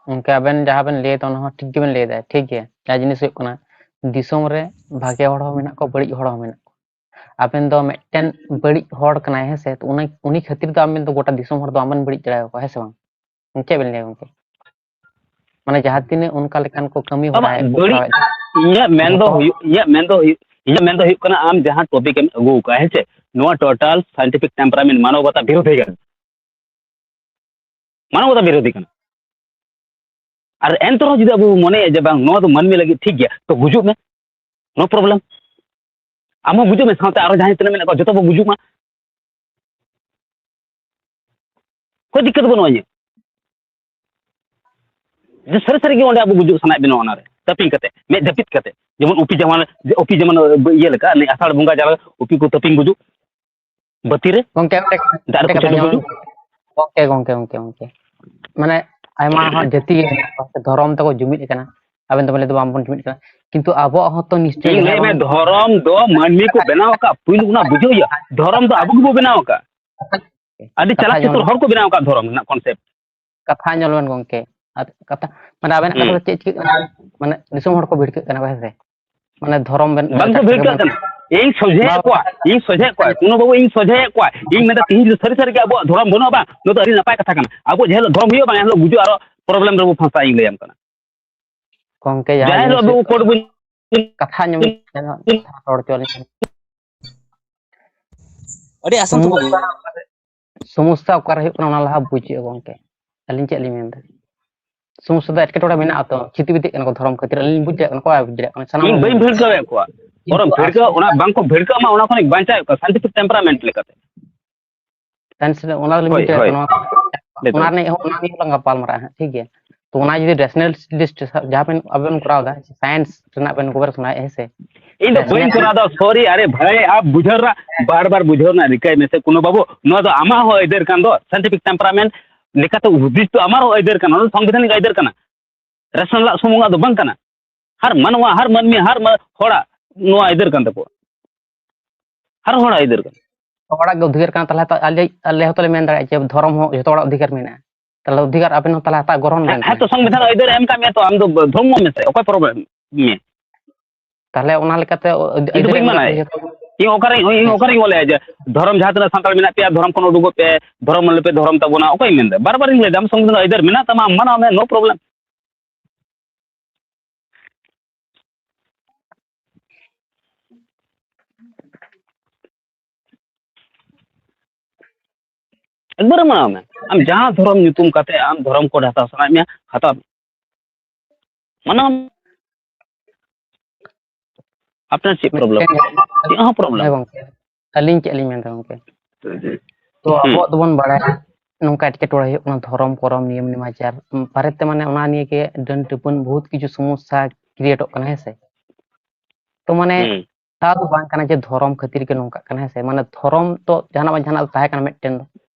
ᱜᱚᱝᱠᱮ, ᱟᱵᱮᱱ ᱡᱟᱦᱟᱸ ᱵᱮᱱ ᱞᱟᱹᱭᱮᱫᱟ, ᱚᱱᱟ ᱦᱚᱸ ᱴᱷᱤᱠ ᱜᱮᱵᱮᱱ ᱞᱟᱹᱭᱮᱫᱟ, ᱴᱷᱤᱠ ᱜᱮᱭᱟ᱾ ᱡᱟᱦᱟᱸ ᱡᱤᱱᱤᱥ ᱦᱩᱭᱩᱜ ᱠᱟᱱᱟ, ᱫᱤᱥᱚᱢ ᱨᱮ ᱵᱷᱟᱜᱮ ᱦᱚᱲ ᱦᱚᱸ ᱢᱮᱱᱟᱜ ᱠᱚᱣᱟ, ᱵᱟᱹᱲᱤᱡ ᱦᱚᱲ ᱦᱚᱸ ᱢᱮᱱᱟᱜ ᱠᱚᱣᱟ᱾ ᱟᱵᱮᱱ ᱫᱚ ᱢᱤᱫᱴᱮᱱ ᱵᱟᱹᱲᱤᱡ ᱦᱚᱲ ᱠᱟᱱᱟᱭ, ᱦᱮᱸ ᱥᱮ? ᱛᱚ ᱚᱱᱟ, ᱩᱱᱤ ᱠᱷᱟᱹᱛᱤᱨ ᱫᱚ ᱟᱵᱮᱱ ᱫᱚ ᱜᱚᱴᱟ ᱫᱤᱥᱚᱢ ᱦᱚᱲ ᱫᱚ ᱵᱟᱵᱮᱱ ᱵᱟᱹᱲᱤᱡ ᱫᱟᱲᱮᱭᱟᱠᱚᱣᱟ, ᱦᱮᱸ ᱥᱮ ᱵᱟᱝ? ᱪᱮᱫ ᱵᱮᱱ ᱞᱟᱹᱭᱟ ᱜᱚᱝᱠᱮ? ᱢᱟᱱᱮ ᱡᱟᱦᱟᱸ ᱛᱤᱱᱟᱹᱜ ᱚᱱᱠᱟ ᱞᱮᱠᱟᱱ ᱠᱚ ᱠᱟᱹᱢᱤ ᱵᱟᱵᱟ, ᱦᱚᱨᱟᱭᱮᱫ ᱠᱚ, ᱵᱟᱹᱲᱤᱡ, ᱠᱚᱨᱟᱣᱮᱫ ᱠᱚ, ᱤᱧᱟᱹᱜ ᱢᱮᱱ ᱫᱚ ᱡᱚᱛᱚ ᱦᱩᱭᱩᱜ, ᱤᱧᱟᱹᱜ ᱢᱮᱱ ᱫᱚ ᱦᱩᱭᱩᱜ, ᱤᱧᱟᱹᱜ ᱢᱮᱱ ᱫᱚ ᱦᱩᱭᱩᱜ ᱠᱟᱱᱟ, ᱟᱢ ᱡᱟᱦᱟᱸ topic ᱮᱢ ᱟᱹᱜᱩ ᱟᱠᱟᱫᱼᱟ, ᱦᱮᱸ ᱥᱮ, ᱱᱚᱣᱟ total scientific temperament ᱢᱟᱱᱚᱵᱚᱛᱟ ᱵᱤᱨᱳᱫᱷᱤ ᱠᱟᱱᱟ, ᱢᱟᱱᱚᱵᱚᱛᱟ ᱵᱤᱨᱳᱫᱷᱤ ᱠᱟᱱᱟ᱾ ᱟᱨ ᱮᱱᱛᱮ ᱨᱮᱦᱚᱸ ᱡᱩᱫᱤ ᱟᱵᱚ ᱵᱚ ᱢᱚᱱᱮᱭᱟ ᱡᱮ ᱵᱟᱝ, ᱱᱚᱣᱟ ᱫᱚ ᱢᱟᱹᱱᱢᱤ ᱞᱟᱹᱜᱤᱫ ᱴᱷᱤᱠ ᱜᱮᱭᱟ, ᱛᱚ ᱜᱩᱡᱩᱜ ᱢᱮ, no problem᱾ ᱟᱢ ᱦᱚᱸ ᱜᱩᱡᱩᱜ ᱢᱮ, ᱥᱟᱶᱛᱮ ᱟᱨᱚ ᱡᱟᱦᱟᱸᱭ ᱛᱤᱱᱟᱹᱜ ᱢᱮᱱᱟᱜ ᱠᱚᱣᱟ ᱡᱚᱛᱚ ᱵᱚ ᱜᱩᱡᱩᱜ ᱢᱟ᱾ ᱠᱳᱭ ᱫᱤᱠᱠᱟᱛ ᱵᱟᱹᱱᱩᱜᱼᱟ ᱤᱧᱟᱹᱜ᱾ ᱡᱮ ᱥᱟᱹᱨᱤ ᱥᱟᱹᱨᱤ ᱜᱮ ᱚᱸᱰᱮ ᱟᱵᱚ ᱜᱩᱡᱩᱜ ᱥᱟᱱᱟᱭᱮᱫ ᱵᱮᱱᱟ, ᱚᱱᱟᱨᱮ ᱛᱟᱹᱯᱤᱧ ᱠᱟᱛᱮ, ᱢᱮᱫ ᱡᱟᱹᱯᱤᱫ ᱠᱟᱛᱮ, ᱡᱮᱢᱚᱱ ᱩᱯᱤ ᱡᱮᱢᱚᱱ, ᱡᱮ ᱩᱯᱤ ᱡᱮᱢᱚᱱ ᱤᱭᱟᱹ ᱞᱮᱠᱟ, ᱩᱱᱤ ᱟᱥᱟᱲ ᱵᱚᱸᱜᱟ ᱡᱟᱦᱟᱸ ᱩᱯᱤ ᱠᱚ ᱛᱟᱹᱯᱤᱧ ᱜᱩᱡᱩᱜ ᱵᱟᱹᱛᱤ ᱨᱮ, ᱜᱚᱝᱠᱮ, ᱢᱤᱫᱴᱮᱡ, ᱫᱟᱜ ᱨᱮ ᱢᱤᱫᱴᱮᱡ ᱠᱟᱛᱷᱟ ᱠᱩᱪᱟᱹᱰᱩ ᱧᱟᱢ, ᱜᱩᱡᱩᱜ᱾ ᱜᱚᱝᱠᱮ, ᱜᱚᱝᱠᱮ, ᱜᱚᱝᱠᱮ, ᱜᱚᱝᱠᱮ, ᱢᱟᱱᱮ ᱟᱭᱢᱟ ᱦᱚᱸ ᱡᱟᱹᱛᱤ ᱜᱮ ᱢᱮᱱᱟᱜ ᱠᱚᱣᱟ, ᱫᱷᱚᱨᱚᱢ ᱛᱮᱠᱚ ᱡᱩᱢᱤᱫ ᱟᱠᱟᱱᱟ, ᱟᱵᱮᱱ ᱫᱚᱵᱮᱱ ᱞᱟᱹᱭ ᱫᱟ ᱵᱟᱝᱵᱚᱱ ᱡᱩᱢᱤᱫ ᱟᱠᱟᱱᱟ, ᱠᱤᱱᱛᱩ ᱟᱵᱚᱣᱟᱜ ᱦᱚᱸ ᱛᱚ ᱱᱤᱥᱪᱚᱭ ᱤᱧ ᱞᱟᱹᱭ ᱢᱮ, ᱫᱷᱚᱨᱚᱢ ᱫᱚ ᱢᱟᱹᱱᱢᱤ ᱠᱚ ᱵᱮᱱᱟᱣ ᱟᱠᱟᱫ, ᱯᱩᱭᱞᱩ ᱚᱱᱟ ᱵᱩᱡᱷᱟᱹᱣ ᱦᱩᱭᱩᱜᱼᱟ, ᱫᱷᱚᱨᱚᱢ ᱫᱚ ᱟᱵᱚ ᱜᱮᱵᱚ ᱵᱮᱱᱟᱣ ᱟᱠᱟᱫ᱾ ᱟᱹᱰᱤ ᱠᱟᱛᱷᱟ ᱪᱟᱞᱟᱠ ᱟᱸᱡᱚᱢ ᱪᱚᱛᱩᱨ ᱦᱚᱲ ᱠᱚ ᱵᱮᱱᱟᱣ ᱟᱠᱟᱫ ᱫᱷᱚᱨᱚᱢ ᱨᱮᱱᱟᱜ concept᱾ ᱠᱟᱛᱷᱟ ᱟᱸᱡᱚᱢ ᱞᱮᱵᱮᱱ ᱜᱚᱝᱠᱮ, ᱟᱨ ᱠᱟᱛᱷᱟ, ᱢᱟᱱᱮ ᱟᱵᱮᱱᱟᱜ ᱠᱟᱛᱷᱟ ᱦᱩᱸ᱾ ᱫᱚ ᱪᱮᱫ ᱪᱤᱠᱟᱹᱜ ᱠᱟᱱᱟ? ᱢᱟᱱᱮ ᱫᱤᱥᱚᱢ ᱦᱚᱲ ᱠᱚ ᱵᱷᱤᱲᱠᱟᱹᱜ ᱠᱟᱱᱟ ᱠᱚ, ᱦᱮᱸ ᱥᱮ? ᱢᱟᱱᱮ ᱫᱷᱚᱨᱚᱢ ᱵᱮᱱ ᱵᱟᱝ ᱮᱴᱟᱜ ᱠᱚ ᱠᱤᱪᱷᱩ ᱵᱷᱤᱲᱠᱟᱹᱜ ᱵᱮᱱ ᱠᱟᱱᱟ᱾ ᱤᱧ ᱥᱚᱡᱷᱮᱭᱮᱫ ᱵᱟᱝ ᱠᱚᱣᱟ, ᱤᱧ ᱥᱚᱡᱷᱮᱭᱮᱫ ᱠᱚᱣᱟ, ᱠᱳᱱᱳ ᱵᱟᱹᱵᱩ ᱤᱧ ᱥᱚᱡᱷᱮᱭᱮᱫ ᱠᱚᱣᱟ᱾ ᱤᱧ ᱢᱮᱱᱫᱟ ᱛᱤᱦᱤᱧ ᱫᱚ ᱥᱟᱹᱨᱤ ᱥᱟᱹᱨᱤ ᱜᱮ ᱟᱵᱚᱣᱟᱜ ᱫᱷᱚᱨᱚᱢ ᱵᱟᱹᱱᱩᱜᱼᱟ ᱵᱟᱝ, ᱱᱚᱣᱟ ᱫᱚ ᱟᱹᱰᱤ ᱱᱟᱯᱟᱭ ᱠᱟᱛᱷᱟ ᱠᱟᱱᱟ᱾ ᱟᱵᱚ ᱡᱮ ᱦᱤᱞᱳᱜ ᱫᱷᱚᱨᱚᱢ ᱦᱩᱭᱩᱜᱼᱟ ᱵᱟᱝ, ᱮᱱ ᱦᱤᱞᱳᱜ ᱜᱩᱡᱩᱜ ᱟᱨᱚ problem ᱨᱮᱵᱚ ᱯᱷᱟᱸᱥᱟ, ᱤᱧ ᱞᱟᱹᱭᱟᱢ ᱠᱟᱱᱟ᱾ ᱜᱚᱝᱠᱮ, ᱡᱟᱦᱟᱸ ᱡᱟᱦᱟᱸ ᱡᱤᱱᱤᱥ ᱦᱤᱞᱳᱜ ᱟᱵᱚ ᱦᱩᱭᱩᱜ court ᱠᱟᱱᱟ, ᱵᱚᱱ ᱠᱟᱛᱷᱟ ᱟᱸᱡᱚᱢ ᱨᱚᱲ ᱦᱚᱪᱚ ᱟᱹᱞᱤᱧ ᱵᱮᱱ᱾ ᱟᱹᱰᱤ ᱟᱥᱟᱱ ᱛᱟᱵᱚ ᱜᱮ᱾ ᱥᱚᱢᱚᱥᱥᱟ ᱚᱠᱟᱨᱮ ᱦᱩᱭᱩᱜ ᱠᱟᱱᱟ ᱚᱱᱟ ᱞᱟᱦᱟ ᱵᱩᱡᱽ ᱦᱩᱭᱩᱜᱼᱟ ᱜᱚᱝᱠᱮ, ᱟᱹᱞᱤᱧ ᱪᱮᱫ ᱞᱤᱧ ᱢᱮᱱᱫᱟ᱾ ᱥᱚᱢᱚᱥᱥᱟ ᱫᱚ, ᱮᱴᱠᱮᱴᱚᱬᱮ ᱢᱮᱱᱟᱜᱼᱟ ᱛᱚ, ᱪᱷᱤᱛᱤ ᱵᱤᱛᱤᱜ ᱠᱟᱱᱟ ᱠᱚ ᱫᱷᱚᱨᱚᱢ ᱠᱷᱟᱹᱛᱤᱨ᱾ ᱟᱹᱞᱤᱧ ᱞᱤᱧ ᱵᱩᱡᱽ ᱫᱟᱲᱮᱭᱟᱜ ᱠᱟᱱᱟ, ᱚᱠᱚᱭ ᱵᱟᱭ ᱵᱩᱡᱽ ᱫᱟᱲᱮᱭᱟᱜ ᱠᱟᱱᱟ? ᱥᱟᱱᱟᱢ ᱤᱧ ᱦᱚᱲ ᱵᱟᱹᱧ ᱵᱩᱡᱽ ᱵᱷᱤᱲᱠᱟᱹᱣᱮᱫ ᱠᱚᱣᱟ᱾ ᱠᱤᱱᱛᱩ ᱵᱚᱨᱚᱝ ᱟᱥ- ᱵᱷᱤᱲᱠᱟᱹᱣ, ᱚᱱᱟ ᱵᱟᱝᱠᱚ ᱵᱷᱤᱲᱠᱟᱹᱣ ᱢᱟ, ᱚᱱᱟ ᱠᱷᱚᱱ ᱵᱟᱧᱪᱟᱣᱮᱫ ᱠᱚᱣᱟ scientific temperament ᱞᱮᱠᱟᱛᱮ᱾ Science ᱨᱮ ᱚᱱᱟ ᱫᱚᱞᱤᱧ ᱦᱳᱭ, ᱵᱩᱡᱽ ᱫᱟᱲᱮᱭᱟᱜ ᱦᱳᱭ᱾ ᱠᱟᱱᱟ, ᱱᱚᱣᱟ, ᱞᱟᱹᱭ ᱚᱱᱟ ᱛᱟᱵᱚᱱ᱾ ᱨᱮᱱᱟᱜ ᱦᱚᱸ, ᱚᱱᱟ ᱱᱤᱭᱮ ᱦᱚᱸᱞᱟᱝ ᱜᱟᱯᱟᱞ ᱢᱟᱨᱟᱜᱼᱟ ᱦᱟᱸᱜ, ᱴᱷᱤᱠ ᱜᱮᱭᱟ? ᱛᱚ ᱚᱱᱟ ᱡᱩᱫᱤ rationalist ᱡᱟᱦᱟᱸ ᱵᱮᱱ, ᱟᱵᱮᱱ ᱠᱚᱨᱟᱣ ᱮᱫᱟ, science ᱨᱮᱱᱟᱜ ᱵᱮᱱ ᱜᱚᱵᱮᱥᱚᱱᱟᱭᱮᱫᱼᱟ, ᱦᱮᱸ ᱥᱮ? ᱤᱧ ᱫᱚ ᱵᱟᱹᱧ rational ᱠᱚᱨᱟᱣ ᱫᱟ, sorry, ᱟᱨᱮ ᱵᱷᱟᱭ, ᱟᱯ ᱵᱩᱡᱷᱟᱹᱣ ᱨᱮᱱᱟᱜ, ᱵᱟᱨ ᱵᱟᱨ ᱵᱩᱡᱷᱟᱹᱣ ᱨᱮᱱᱟᱜ ᱨᱤᱠᱟᱹᱭ ᱢᱮᱥᱮ, ᱠᱳᱱᱳ ᱵᱟᱹᱵᱩ, ᱱᱚᱣᱟ ᱫᱚ ᱟᱢᱟᱜ ᱦᱚᱸ ᱟᱹᱭᱫᱟᱹᱨ ᱠᱟᱱ ᱫᱚ, scientific temperament ᱞᱮᱠᱟᱛᱮ ᱦᱩᱫᱤᱥ ᱫᱚ ᱟᱢᱟᱜ ᱦᱚᱸ ᱟᱹᱭᱫᱟᱹᱨ ᱠᱟᱱᱟ, ᱚᱱᱟ ᱫᱚ ᱥᱚᱝᱵᱤᱫᱷᱟᱱᱤᱠ ᱟᱹᱭᱫᱟᱹᱨ ᱠᱟᱱᱟ, rational ᱟᱜ ᱥᱩᱢᱩᱝ ᱟᱜ ᱫᱚ ᱵᱟᱝ ᱠᱟᱱᱟ᱾ ᱦᱟᱨ ᱢᱟᱱᱣᱟ, ᱦᱟᱨ ᱢᱟᱹᱱᱢᱤ, ᱦᱟᱨ ᱢᱟ-, ᱦᱚᱲᱟᱜ ᱱᱚᱣᱟ ᱟᱹᱭᱫᱟᱹᱨ ᱠᱟᱱ ᱛᱟᱠᱚᱣᱟ, ᱦᱟᱨ ᱦᱚᱲᱟᱜ ᱟᱹᱭᱫᱟᱹᱨ ᱠᱟᱱᱟ᱾ ᱦᱚᱲᱟᱜ ᱜᱮ ᱚᱫᱷᱤᱠᱟᱨ ᱠᱟᱱᱟ, ᱛᱟᱦᱚᱞᱮ ᱛᱚ ᱟᱞᱮ, ᱟᱞᱮ ᱦᱚᱸᱛᱚ ᱞᱮ ᱢᱮᱱ ᱫᱟᱲᱮᱭᱟᱜᱼᱟ ᱡᱮ ᱫᱷᱚᱨᱚᱢ ᱦᱚᱸ ᱡᱚᱛᱚ ᱦᱚᱲᱟᱜ ᱚᱫᱷᱤᱠᱟᱨ ᱢᱮᱱᱟᱜᱼᱟ, ᱛᱟᱦᱚᱞᱮ ᱚᱫᱷᱤᱠᱟᱨ ᱟᱵᱮᱱ ᱦᱚᱸ ᱛᱟᱦᱚᱞᱮ ᱦᱟᱛᱟᱣ ᱜᱨᱚᱦᱚᱱ ᱦᱮᱸ, ᱵᱮᱱ ᱦᱮᱸ ᱛᱟᱦᱚᱞᱮ᱾ ᱛᱚ, ᱥᱚᱝᱵᱤᱫᱷᱟᱱ ᱟᱹᱭᱫᱟᱹᱨ ᱮᱢ ᱠᱟᱜ ᱢᱮᱭᱟ ᱛᱚ, ᱟᱢ ᱫᱚ ᱵ-, ᱫᱷᱚᱨᱢᱚ ᱢᱮᱥᱮ, ᱚᱠᱚᱭ problem ᱢᱮ? ᱛᱟᱦᱚᱞᱮ ᱚᱱᱟ ᱞᱮᱠᱟᱛᱮ ᱚ-, ᱤᱧ ᱫᱚ ᱟᱹᱭᱫᱟᱹᱨ ᱵᱟᱹᱧ ᱮᱢ ᱢᱟᱱᱟᱭᱟ᱾ ᱠᱟᱛᱮ ᱡᱚᱛᱚ ᱤᱧ ᱚᱠᱟᱨᱮ, ᱤᱧ ᱦᱮᱸ᱾ ᱚᱠᱟᱨᱮᱧ ᱚᱞᱮᱜᱼᱟ ᱡᱮ ᱫᱷᱚᱨᱚᱢ ᱡᱟᱦᱟᱸ ᱛᱤᱱᱟᱹᱜ ᱥᱟᱱᱛᱟᱲ ᱢᱮᱱᱟᱜ ᱯᱮᱭᱟ, ᱫᱷᱚᱨᱚᱢ ᱠᱷᱚᱱ ᱩᱰᱩᱠᱚᱜ ᱯᱮ, ᱫᱷᱚᱨᱚᱢ ᱟᱞᱚᱯᱮ ᱫᱷᱚᱨᱚᱢ ᱛᱟᱵᱚᱱᱟ, ᱚᱠᱚᱭ ᱢᱮᱱᱫᱟ? ᱵᱟᱨ ᱵᱟᱨᱤᱧ ᱞᱟᱹᱭᱫᱟ, ᱟᱢ ᱥᱚᱝᱵᱤᱫᱷᱟᱱ ᱟᱹᱭᱫᱟᱹᱨ ᱢᱮᱱᱟᱜ ᱛᱟᱢᱟ, ᱟᱢ ᱢᱟᱱᱟᱣ ᱢᱮ, no problem᱾ ᱮᱠᱵᱟᱨᱮ ᱢᱟᱱᱟᱣ ᱢᱮ᱾ ᱟᱢ ᱡᱟᱦᱟᱸ ᱫᱷᱚᱨᱚᱢ ᱧᱩᱛᱩᱢ ᱠᱟᱛᱮ ᱟᱢ ᱫᱷᱚᱨᱚᱢ code ᱦᱟᱛᱟᱣ ᱥᱟᱱᱟᱭᱮᱫ ᱢᱮᱭᱟ, ᱦᱟᱛᱟᱣ ᱢᱮ᱾ ᱢᱟᱱᱟᱣ ᱢᱮ᱾ ᱟᱯᱱᱟᱨ ᱪᱮᱫ problem? ᱢᱤᱫᱴᱮᱱ ᱪᱮᱫ ᱦᱚᱸ problem ᱦᱮᱸ ᱵᱟᱹᱱᱩᱜ᱾ ᱜᱚᱝᱠᱮ, ᱟᱹᱞᱤᱧ ᱪᱮᱫ ᱞᱤᱧ ᱢᱮᱱᱫᱟ ᱜᱚᱝᱠᱮ? ᱛᱚ ᱦᱩᱸ᱾ ᱟᱵᱚᱣᱟᱜ ᱫᱚᱵᱚᱱ ᱵᱟᱲᱟᱭᱟ ᱱᱚᱝᱠᱟ ᱮᱴᱠᱮᱴᱚᱬᱮ ᱦᱩᱭᱩᱜ ᱠᱟᱱᱟ ᱫᱷᱚᱨᱚᱢ ᱠᱚᱨᱚᱢ ᱱᱤᱭᱚᱢ ᱱᱮᱢᱟᱪᱟᱨ ᱵᱟᱨᱮᱛᱮ, ᱢᱟᱱᱮ ᱚᱱᱟ ᱱᱤᱭᱮ ᱜᱮ ᱰᱟᱹᱱ ᱴᱟᱹᱯᱟᱹᱱ ᱵᱚᱦᱩᱛ ᱠᱤᱪᱷᱩ ᱥᱚᱢᱚᱥᱥᱟ createᱚᱜ ᱠᱟᱱᱟ, ᱦᱮᱸ ᱥᱮ? ᱛᱚ ᱢᱟᱱᱮ ᱦᱩᱸ᱾ ᱛᱟᱣ ᱫᱚ ᱵᱟᱝ ᱠᱟᱱᱟ ᱡᱮ ᱫᱷᱚᱨᱚᱢ ᱠᱷᱟᱹᱛᱤᱨ ᱜᱮ ᱱᱚᱝᱠᱟᱜ ᱠᱟᱱᱟ, ᱦᱮᱸ ᱥᱮ? ᱢᱟᱱᱮ ᱫᱷᱚᱨᱚᱢ ᱛᱚ ᱡᱟᱦᱟᱱᱟᱜ ᱵᱟᱝ ᱡᱟᱦᱟᱱᱟᱜ ᱫᱚ ᱛᱟᱦᱮᱸ ᱠᱟᱱᱟ ᱢᱤᱫᱴᱮᱱ ᱫᱚ,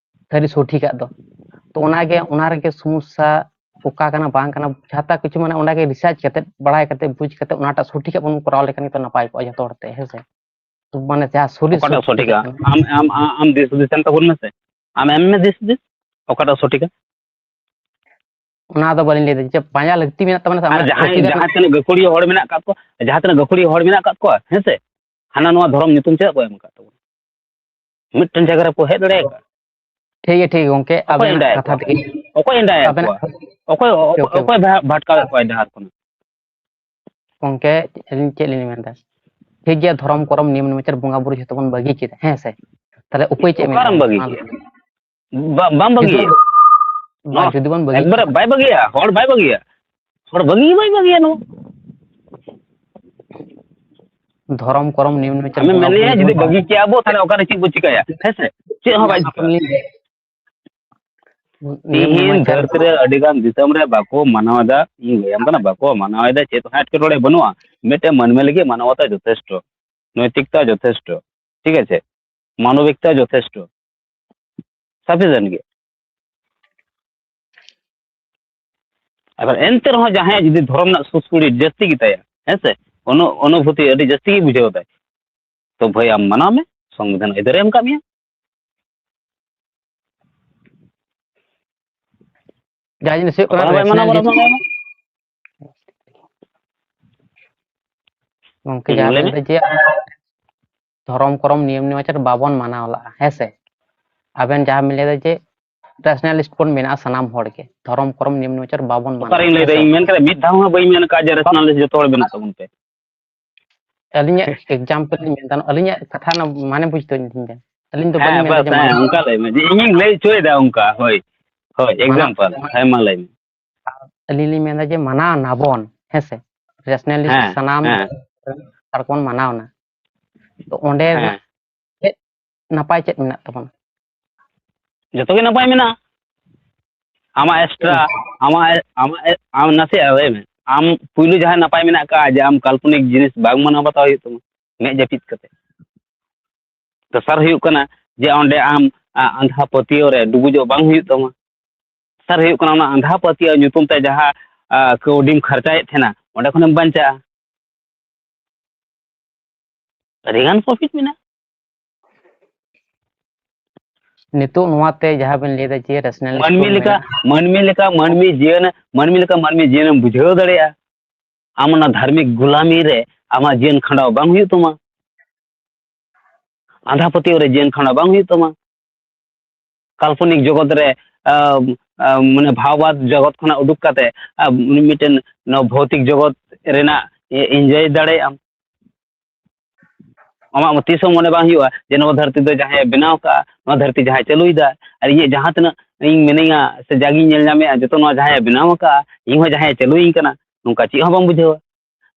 ᱥᱟᱹᱨᱤ ᱥᱚᱴᱷᱤᱠᱟᱜ ᱫᱚ᱾ ᱛᱚ ᱚᱱᱟᱜᱮ, ᱚᱱᱟ ᱨᱮᱜᱮ ᱥᱚᱢᱚᱥᱥᱟ ᱚᱠᱟ ᱠᱟᱱᱟ ᱵᱟᱝ ᱠᱟᱱᱟ, ᱡᱟᱦᱟᱸᱴᱟᱜ ᱠᱤᱪᱷᱩ ᱢᱟᱱᱮ ᱚᱸᱰᱮ ᱜᱮ research ᱠᱟᱛᱮ, ᱵᱟᱲᱟᱭ ᱠᱟᱛᱮ, ᱵᱩᱡᱽ ᱠᱟᱛᱮ ᱚᱱᱟᱴᱟᱜ ᱥᱚᱴᱷᱤᱠᱟᱜ ᱵᱚᱱ ᱠᱚᱨᱟᱣ ᱞᱮᱠᱷᱟᱱ ᱜᱮᱛᱚ ᱱᱟᱯᱟᱭ ᱠᱚᱜᱼᱟ ᱡᱚᱛᱚ ᱦᱚᱲ ᱛᱮ, ᱦᱮᱸ ᱥᱮ? ᱛᱚ ᱢᱟᱱᱮ ᱡᱟᱦᱟᱸ ᱥᱚᱨᱤᱨ ᱚᱠᱟᱴᱟᱜ ᱥᱩᱥᱛᱷ ᱥᱚᱴᱷᱤᱠᱟ? ᱞᱮᱠᱟᱱ᱾ ᱟᱢ, ᱟᱢ, ᱟᱢ, ᱟᱢ ᱫᱤᱥ ᱦᱩᱫᱤᱥ ᱮᱢ ᱛᱟᱵᱚᱱ ᱢᱮᱥᱮ᱾ ᱟᱢ ᱮᱢ ᱢᱮ ᱫᱤᱥ ᱦᱩᱫᱤᱥ, ᱚᱠᱟᱴᱟᱜ ᱥᱚᱴᱷᱤᱠᱟ? ᱚᱱᱟ ᱫᱚ ᱵᱟᱹᱞᱤᱧ ᱞᱟᱹᱭ ᱫᱟᱲᱮᱭᱟᱜᱼᱟ, ᱡᱮ ᱯᱟᱸᱡᱟ ᱞᱟᱹᱠᱛᱤ ᱢᱮᱱᱟᱜ ᱛᱟᱵᱚᱱᱟ ᱥᱮ ᱟᱨ ᱟᱢᱟᱜ ᱡᱟᱦᱟᱸᱭ, ᱥᱚᱴᱷᱤᱠ ᱟᱜ ᱡᱟᱦᱟᱸ ᱛᱤᱱᱟᱹᱜ ᱜᱟᱹᱠᱷᱩᱲᱤᱭᱟᱹ ᱦᱚᱲ ᱢᱮᱱᱟᱜ ᱟᱠᱟᱫ ᱠᱚᱣᱟ, ᱡᱟᱦᱟᱸ ᱛᱤᱱᱟᱹᱜ ᱜᱟᱹᱠᱷᱩᱲᱤᱭᱟᱹ ᱦᱚᱲ ᱢᱮᱱᱟᱜ ᱟᱠᱟᱫ ᱠᱚᱣᱟ, ᱦᱮᱸ ᱥᱮ? ᱦᱟᱱᱟ ᱱᱚᱣᱟ ᱫᱷᱚᱨᱚᱢ ᱧᱩᱛᱩᱢ ᱪᱮᱫᱟᱜ ᱠᱚ ᱮᱢ ᱟᱠᱟᱫ ᱛᱟᱵᱚᱱᱟ? ᱢᱤᱫᱴᱮᱱ ᱡᱟᱭᱜᱟ ᱨᱮᱠᱚ ᱦᱮᱡ ᱫᱟᱲᱮᱭᱟᱜᱼᱟ? ᱴᱷᱤᱠ ᱜᱮᱭᱟ, ᱴᱷᱤᱠ ᱜᱮᱭᱟ, ᱜᱚᱝᱠᱮ, ᱚᱠᱚᱭ ᱟᱵᱮᱱᱟᱜ ᱮᱸᱰᱟᱭᱮᱫ ᱠᱟᱛᱷᱟ ᱠᱚᱣᱟ? ᱛᱮᱜᱮ ᱚᱠᱚᱭ ᱮᱸᱰᱟᱭᱮᱫ ᱟᱵᱮᱱᱟᱜ ᱠᱚᱣᱟ? ᱚᱠᱚᱭ, ᱳᱠᱮ, ᱳᱠᱮ᱾ ᱚᱠᱚᱭ ᱵᱷᱟ-, ᱵᱷᱟᱴᱠᱟᱣᱮᱫ ᱠᱚᱣᱟ ᱰᱟᱦᱟᱨ ᱠᱷᱚᱱᱟᱜ? ᱜᱚᱝᱠᱮ, ᱟᱹᱞᱤᱧ ᱪᱮᱫ ᱞᱤᱧ ᱢᱮᱱᱫᱟ? ᱴᱷᱤᱠ ᱜᱮᱭᱟ, ᱫᱷᱚᱨᱚᱢ ᱠᱚᱨᱚᱢ ᱱᱤᱭᱚᱢ ᱱᱮᱢᱟᱪᱟᱨ ᱵᱚᱸᱜᱟ ᱵᱩᱨᱩ ᱡᱷᱚᱛᱚ ᱵᱚᱱ ᱵᱟᱹᱜᱤ ᱠᱮᱫᱟ, ᱦᱮᱸ ᱥᱮ? ᱛᱟᱦᱞᱮ ᱩᱯᱟᱹᱭ ᱪᱮᱫ ᱚᱠᱟᱨᱮᱢ ᱢᱮᱱᱟᱜᱼᱟ? ᱵᱟᱹᱜᱤ ᱚᱱᱟ ᱠᱮᱫᱟ? ᱵᱟ-, ᱵᱟᱢ ᱵᱟᱹᱜᱤ ᱱᱤᱛᱚᱜ ᱠᱮᱫᱟ? ᱵᱟ, ᱱᱚᱣᱟ ᱡᱩᱫᱤ ᱵᱚᱱ ᱵᱟᱹᱜᱤ ᱮᱠᱵᱟᱨᱮ ᱠᱟᱜᱼᱟ᱾ ᱵᱟᱭ ᱵᱟᱹᱜᱤᱭᱟ, ᱦᱚᱲ ᱵᱟᱭ ᱵᱟᱹᱜᱤᱭᱟ, ᱦᱚᱲ ᱵᱟᱹᱜᱤ ᱜᱮ ᱵᱟᱭ ᱵᱟᱹᱜᱤᱭᱟ ᱱᱚᱣᱟ᱾ ᱫᱷᱚᱨᱚᱢ ᱠᱚᱨᱚᱢ ᱱᱤᱭᱚᱢ ᱱᱮᱪᱟᱨ ᱟᱢᱮᱢ ᱵᱚᱸᱜᱟ ᱢᱮᱱᱮᱭᱟ ᱵᱩᱨᱩ ᱡᱩᱫᱤ ᱡᱮᱢᱚᱱ ᱵᱟᱹᱜᱤ ᱠᱮᱭᱟ ᱵᱚ, ᱛᱟᱦᱞᱮ ᱚᱠᱟᱨᱮ ᱪᱮᱫ ᱵᱚ ᱪᱤᱠᱟᱹᱭᱟ? ᱦᱮᱸ ᱥᱮ? ᱪᱮᱫ ᱦᱚᱸ ᱵᱟᱭ ᱪᱤᱠᱟᱹᱜᱼᱟ᱾ ᱱᱤᱭᱚᱢ ᱛᱤᱦᱤᱧ ᱱᱮᱪᱟᱨ ᱫᱷᱟᱹᱨᱛᱤ ᱨᱮ ᱟᱹᱰᱤ ᱜᱟᱱ ᱫᱤᱥᱚᱢ ᱨᱮ ᱵᱟᱠᱚ ᱢᱟᱱᱟᱣ ᱮᱫᱟ, ᱤᱧ ᱞᱟᱹᱭᱟᱢ ᱠᱟᱱᱟ, ᱵᱟᱠᱚ ᱢᱟᱱᱟᱣ ᱮᱫᱟ, ᱪᱮᱫ ᱦᱚᱸ ᱮᱴᱠᱮᱴᱚᱬᱮ ᱵᱟᱹᱱᱩᱜᱼᱟ᱾ ᱢᱤᱫᱴᱮᱱ ᱢᱟᱹᱱᱢᱤ ᱞᱟᱹᱜᱤᱫ ᱢᱟᱱᱚᱵᱚᱛᱟ ᱡᱚᱛᱷᱮᱥᱴᱚ, ᱱᱳᱭᱛᱤᱠᱛᱟ ᱡᱚᱛᱷᱮᱥᱴᱚ, ᱴᱷᱤᱠ ᱟᱪᱷᱮ, ᱢᱟᱱᱚᱵᱤᱠᱛᱟ ᱡᱚᱛᱷᱮᱥᱴᱚ, sufficient ᱜᱮ᱾ ᱟᱵᱟᱨ ᱮᱱᱛᱮ ᱨᱮᱦᱚᱸ ᱡᱟᱦᱟᱸᱭᱟᱜ ᱡᱩᱫᱤ ᱫᱷᱚᱨᱚᱢ ᱨᱮᱱᱟᱜ ᱥᱩᱥᱠᱩᱲᱤ ᱡᱟᱹᱥᱛᱤ ᱜᱮᱛᱟᱭᱟ, ᱦᱮᱸ ᱥᱮ, ᱚᱱᱩ-, ᱚᱱᱩᱵᱷᱩᱛᱤ ᱟᱹᱰᱤ ᱡᱟᱹᱥᱛᱤ ᱜᱮ ᱵᱩᱡᱷᱟᱹᱣ ᱫᱟᱭ, ᱛᱚ ᱵᱷᱟᱹᱭ, ᱟᱢ ᱢᱟᱱᱟᱣ ᱢᱮ, ᱥᱚᱝᱵᱤᱫᱷᱟᱱ ᱟᱹᱭᱫᱟᱹᱨᱮ ᱮᱢ ᱠᱟᱜ ᱢᱮᱭᱟ᱾ ᱡᱟᱦᱟᱸ ᱡᱤᱱᱤᱥ ᱦᱩᱭᱩᱜ ᱠᱟᱱᱟ ᱚᱠᱚᱭ ᱦᱚᱸ ᱵᱟᱭ ᱢᱟᱱᱟᱣ ᱨᱮᱥᱱᱟᱞᱤᱥᱴ, ᱵᱟᱨᱚᱱ ᱢᱮᱭᱟ᱾ ᱜᱚᱝᱠᱮ ᱦᱩᱸ, ᱡᱟᱦᱟᱸ ᱞᱟᱹᱭ ᱵᱮᱱ ᱢᱮ᱾ ᱞᱟᱹᱭᱫᱟ ᱡᱮ ᱫᱷᱚᱨᱚᱢ ᱠᱚᱨᱚᱢ ᱱᱤᱭᱚᱢ ᱱᱮᱢᱟᱪᱟᱨ ᱵᱟᱵᱚᱱ ᱢᱟᱱᱟᱣ ᱞᱟᱜᱼᱟ, ᱦᱮᱸ ᱥᱮ? ᱟᱵᱮᱱ ᱡᱟᱦᱟᱸ ᱵᱮᱱ ᱞᱟᱹᱭᱫᱟ ᱡᱮ ᱨᱮᱥᱱᱟᱞᱤᱥᱴ ᱵᱚᱱ ᱢᱮᱱᱟᱜᱼᱟ ᱥᱟᱱᱟᱢ ᱦᱚᱲ ᱜᱮ, ᱫᱷᱚᱨᱚᱢ ᱠᱚᱨᱚᱢ ᱱᱤᱭᱚᱢ ᱱᱮᱢᱟᱪᱟᱨ ᱵᱟᱵᱚᱱ ᱢᱟᱱᱟᱣᱟ, ᱚᱠᱟᱨᱤᱧ ᱦᱮᱸ ᱞᱟᱹᱭᱫᱟ? ᱥᱮ? ᱤᱧ ᱢᱮᱱ ᱠᱟᱫᱟ, ᱢᱤᱫ ᱫᱷᱟᱣ ᱦᱚᱸ ᱵᱟᱹᱧ ᱢᱮᱱ ᱠᱟᱫᱟ ᱡᱮ ᱨᱮᱥᱱᱟᱞᱤᱥᱴ ᱡᱚᱛᱚ ᱦᱚᱲ ᱵᱮᱱᱟᱜ ᱛᱟᱵᱚᱱ ᱯᱮ᱾ ᱟᱹᱞᱤᱧᱟᱜ ᱮᱠᱡᱟᱢᱯᱮᱞ ᱞᱤᱧ ᱢᱮᱱᱫᱟ, ᱟᱹᱞᱤᱧᱟᱜ ᱠᱟᱛᱷᱟ ᱨᱮᱱᱟᱜ ᱢᱟᱱᱮ ᱵᱩᱡᱽ ᱛᱟᱵᱚᱱ ᱞᱤᱧ ᱵᱮᱱ᱾ ᱟᱹᱞᱤᱧ ᱫᱚ ᱵᱟᱹᱞᱤᱧ ᱦᱮᱸ, ᱢᱮᱱᱫᱟ ᱵᱟᱥ, ᱡᱮ ᱦᱮᱸ, ᱢᱟᱱᱟᱣ ᱚᱱᱠᱟ ᱞᱟᱹᱭ ᱢᱮ ᱡᱮ ᱤᱧᱤᱧ ᱞᱟᱹᱭ ᱦᱚᱪᱚᱭᱮᱫᱟ ᱚᱱᱠᱟ᱾ ᱦᱳᱭ, ᱦᱳᱭ, ᱢᱟᱱᱟᱣ, ᱮᱠᱡᱟᱢᱯᱮᱞ᱾ ᱦᱮᱸ, ᱢᱟ ᱞᱟᱹᱭ ᱢᱮ᱾ ᱟᱹᱞᱤᱧ ᱞᱤᱧ ᱢᱮᱱᱫᱟ ᱡᱮ ᱢᱟᱱᱟᱣ ᱱᱟᱵᱚᱱ, ᱦᱮᱸ ᱥᱮ? ᱨᱮᱥᱱᱟᱞᱤᱥᱴ ᱦᱮᱸ, ᱥᱟᱱᱟᱢ ᱦᱮᱸ᱾ ᱥᱟᱱᱛᱟᱲ ᱠᱚᱵᱚᱱ ᱢᱟᱱᱟᱣ ᱱᱟ᱾ ᱛᱚ ᱚᱸᱰᱮ ᱦᱮᱸ᱾ ᱪᱮᱫ ᱱᱟᱯᱟᱭ ᱪᱮᱫ ᱢᱮᱱᱟᱜ ᱛᱟᱵᱚᱱᱟ? ᱡᱚᱛᱚ ᱜᱮ ᱱᱟᱯᱟᱭ ᱢᱮᱱᱟᱜᱼᱟ᱾ ᱟᱢᱟᱜ ᱮᱠᱥᱴᱨᱟ, ᱟᱢᱟᱜ, ᱟᱢᱟᱜ, ᱟᱢ ᱱᱟᱥᱮᱭᱟᱜ ᱞᱟᱹᱭ ᱢᱮ᱾ ᱟᱢ ᱯᱩᱭᱞᱩ ᱡᱟᱦᱟᱸ ᱱᱟᱯᱟᱭ ᱢᱮᱱᱟᱜ ᱟᱠᱟᱫ, ᱡᱮ ᱟᱢ ᱠᱟᱞᱯᱚᱱᱤᱠ ᱡᱤᱱᱤᱥ ᱵᱟᱝ ᱢᱟᱱᱟᱣ ᱵᱟᱛᱟᱣ ᱦᱩᱭᱩᱜ ᱛᱟᱢᱟ, ᱢᱮᱫ ᱡᱟᱹᱯᱤᱫ ᱠᱟᱛᱮ᱾ ᱫᱚᱥᱟᱨ ᱦᱩᱭᱩᱜ ᱠᱟᱱᱟ ᱡᱮ ᱚᱸᱰᱮ ᱟᱢ, ᱟ, ᱟᱸᱫᱷᱟ ᱯᱟᱹᱛᱭᱟᱹᱣ ᱨᱮ ᱰᱩᱵᱩᱡᱚᱜ ᱵᱟᱝ ᱦᱩᱭᱩᱜ ᱛᱟᱢᱟ᱾ ᱫᱚᱥᱟᱨ ᱦᱩᱭᱩᱜ ᱠᱟᱱᱟ ᱚᱱᱟ ᱟᱸᱫᱷᱟ ᱯᱟᱹᱛᱭᱟᱹᱣ ᱧᱩᱛᱩᱢ ᱛᱮ ᱡᱟᱦᱟᱸ, ᱟ, ᱠᱟᱹᱣᱰᱤᱢ ᱠᱷᱟᱨᱪᱟᱭᱮᱫ ᱛᱟᱦᱮᱱᱟ, ᱚᱸᱰᱮ ᱠᱷᱚᱱᱮᱢ ᱵᱟᱧᱪᱟᱜᱼᱟ᱾ ᱟᱹᱰᱤᱜᱟᱱ ᱯᱨᱚᱯᱷᱤᱴ ᱢᱮᱱᱟᱜᱼᱟ᱾ ᱱᱤᱛᱚᱜ ᱱᱚᱣᱟ ᱛᱮ ᱡᱟᱦᱟᱸ ᱵᱮᱱ ᱞᱟᱹᱭᱫᱟ ᱡᱮ ᱨᱮᱥᱱᱟᱞᱤᱥᱴ ᱢᱟᱹᱱᱢᱤ ᱵᱚᱱ ᱞᱮᱠᱟ, ᱢᱮᱱᱟ, ᱢᱟᱹᱱᱢᱤ ᱞᱮᱠᱟ ᱢᱟᱹᱱᱢᱤ ᱡᱤᱭᱚᱱ, ᱢᱟᱹᱱᱢᱤ ᱞᱮᱠᱟ ᱢᱟᱹᱱᱢᱤ ᱡᱤᱭᱚᱱᱮᱢ ᱵᱩᱡᱷᱟᱹᱣ ᱫᱟᱲᱮᱭᱟᱜᱼᱟ᱾ ᱟᱢ ᱚᱱᱟ ᱫᱷᱟᱨᱢᱤᱠ ᱜᱩᱞᱟᱢᱤ ᱨᱮ ᱟᱢᱟᱜ ᱡᱤᱭᱚᱱ ᱠᱷᱟᱸᱰᱟᱣ ᱵᱟᱝ ᱦᱩᱭᱩᱜ ᱛᱟᱢᱟ᱾ ᱟᱸᱫᱷᱟ ᱯᱟᱹᱛᱭᱟᱹᱣ ᱨᱮ ᱡᱤᱭᱚᱱ ᱠᱷᱟᱸᱰᱟᱣ ᱵᱟᱝ ᱦᱩᱭᱩᱜ ᱛᱟᱢᱟ᱾ ᱠᱟᱞᱯᱚᱱᱤᱠ ᱡᱚᱜᱚᱛ ᱨᱮ, ᱟᱢ, ᱟᱢ, ᱢᱟᱱᱮ ᱵᱷᱟᱣᱵᱟᱫ ᱡᱚᱜᱚᱛ ᱠᱷᱚᱱᱟᱜ ᱩᱰᱩᱠ ᱠᱟᱛᱮ, ᱟᱢ, ᱢᱤᱫᱴᱮᱱ ᱱᱚᱣᱟ ᱵᱷᱳᱣᱛᱤᱠ ᱡᱚᱜᱚᱛ ᱨᱮᱱᱟᱜ ᱮ-, ᱮᱱᱡᱚᱭ ᱫᱟᱲᱮᱭᱟᱜ ᱟᱢ᱾ ᱟᱢᱟᱜ ᱛᱤᱥ ᱦᱚᱸ ᱢᱚᱱᱮ ᱵᱟᱝ ᱦᱩᱭᱩᱜᱼᱟ ᱡᱮ ᱱᱚᱣᱟ ᱫᱷᱟᱹᱨᱛᱤ ᱫᱚ ᱡᱟᱦᱟᱸᱭᱮ ᱵᱮᱱᱟᱣ ᱠᱟᱜᱼᱟ, ᱱᱚᱣᱟ ᱫᱷᱟᱹᱨᱛᱤ ᱡᱟᱦᱟᱸᱭ ᱪᱟᱹᱞᱩᱭᱮᱫᱟ, ᱟᱨ ᱤᱧᱟᱹᱜ ᱡᱟᱦᱟᱸ ᱛᱤᱱᱟᱹᱜ ᱤᱧ ᱢᱤᱱᱟᱹᱧᱟ ᱥᱮ ᱡᱟᱜᱤᱧ ᱧᱮᱞ ᱧᱟᱢᱮᱫᱼᱟ, ᱡᱚᱛᱚ ᱱᱚᱣᱟ ᱡᱟᱦᱟᱸᱭ ᱵᱮᱱᱟᱣ ᱟᱠᱟᱫᱼᱟ, ᱤᱧ ᱦᱚᱸ ᱡᱟᱦᱟᱸᱭ ᱪᱟᱹᱞᱩᱭᱤᱧ ᱠᱟᱱᱟ, ᱱᱚᱝᱠᱟ ᱪᱮᱫ ᱦᱚᱸ ᱵᱟᱢ ᱵᱩᱡᱷᱟᱹᱣᱟ᱾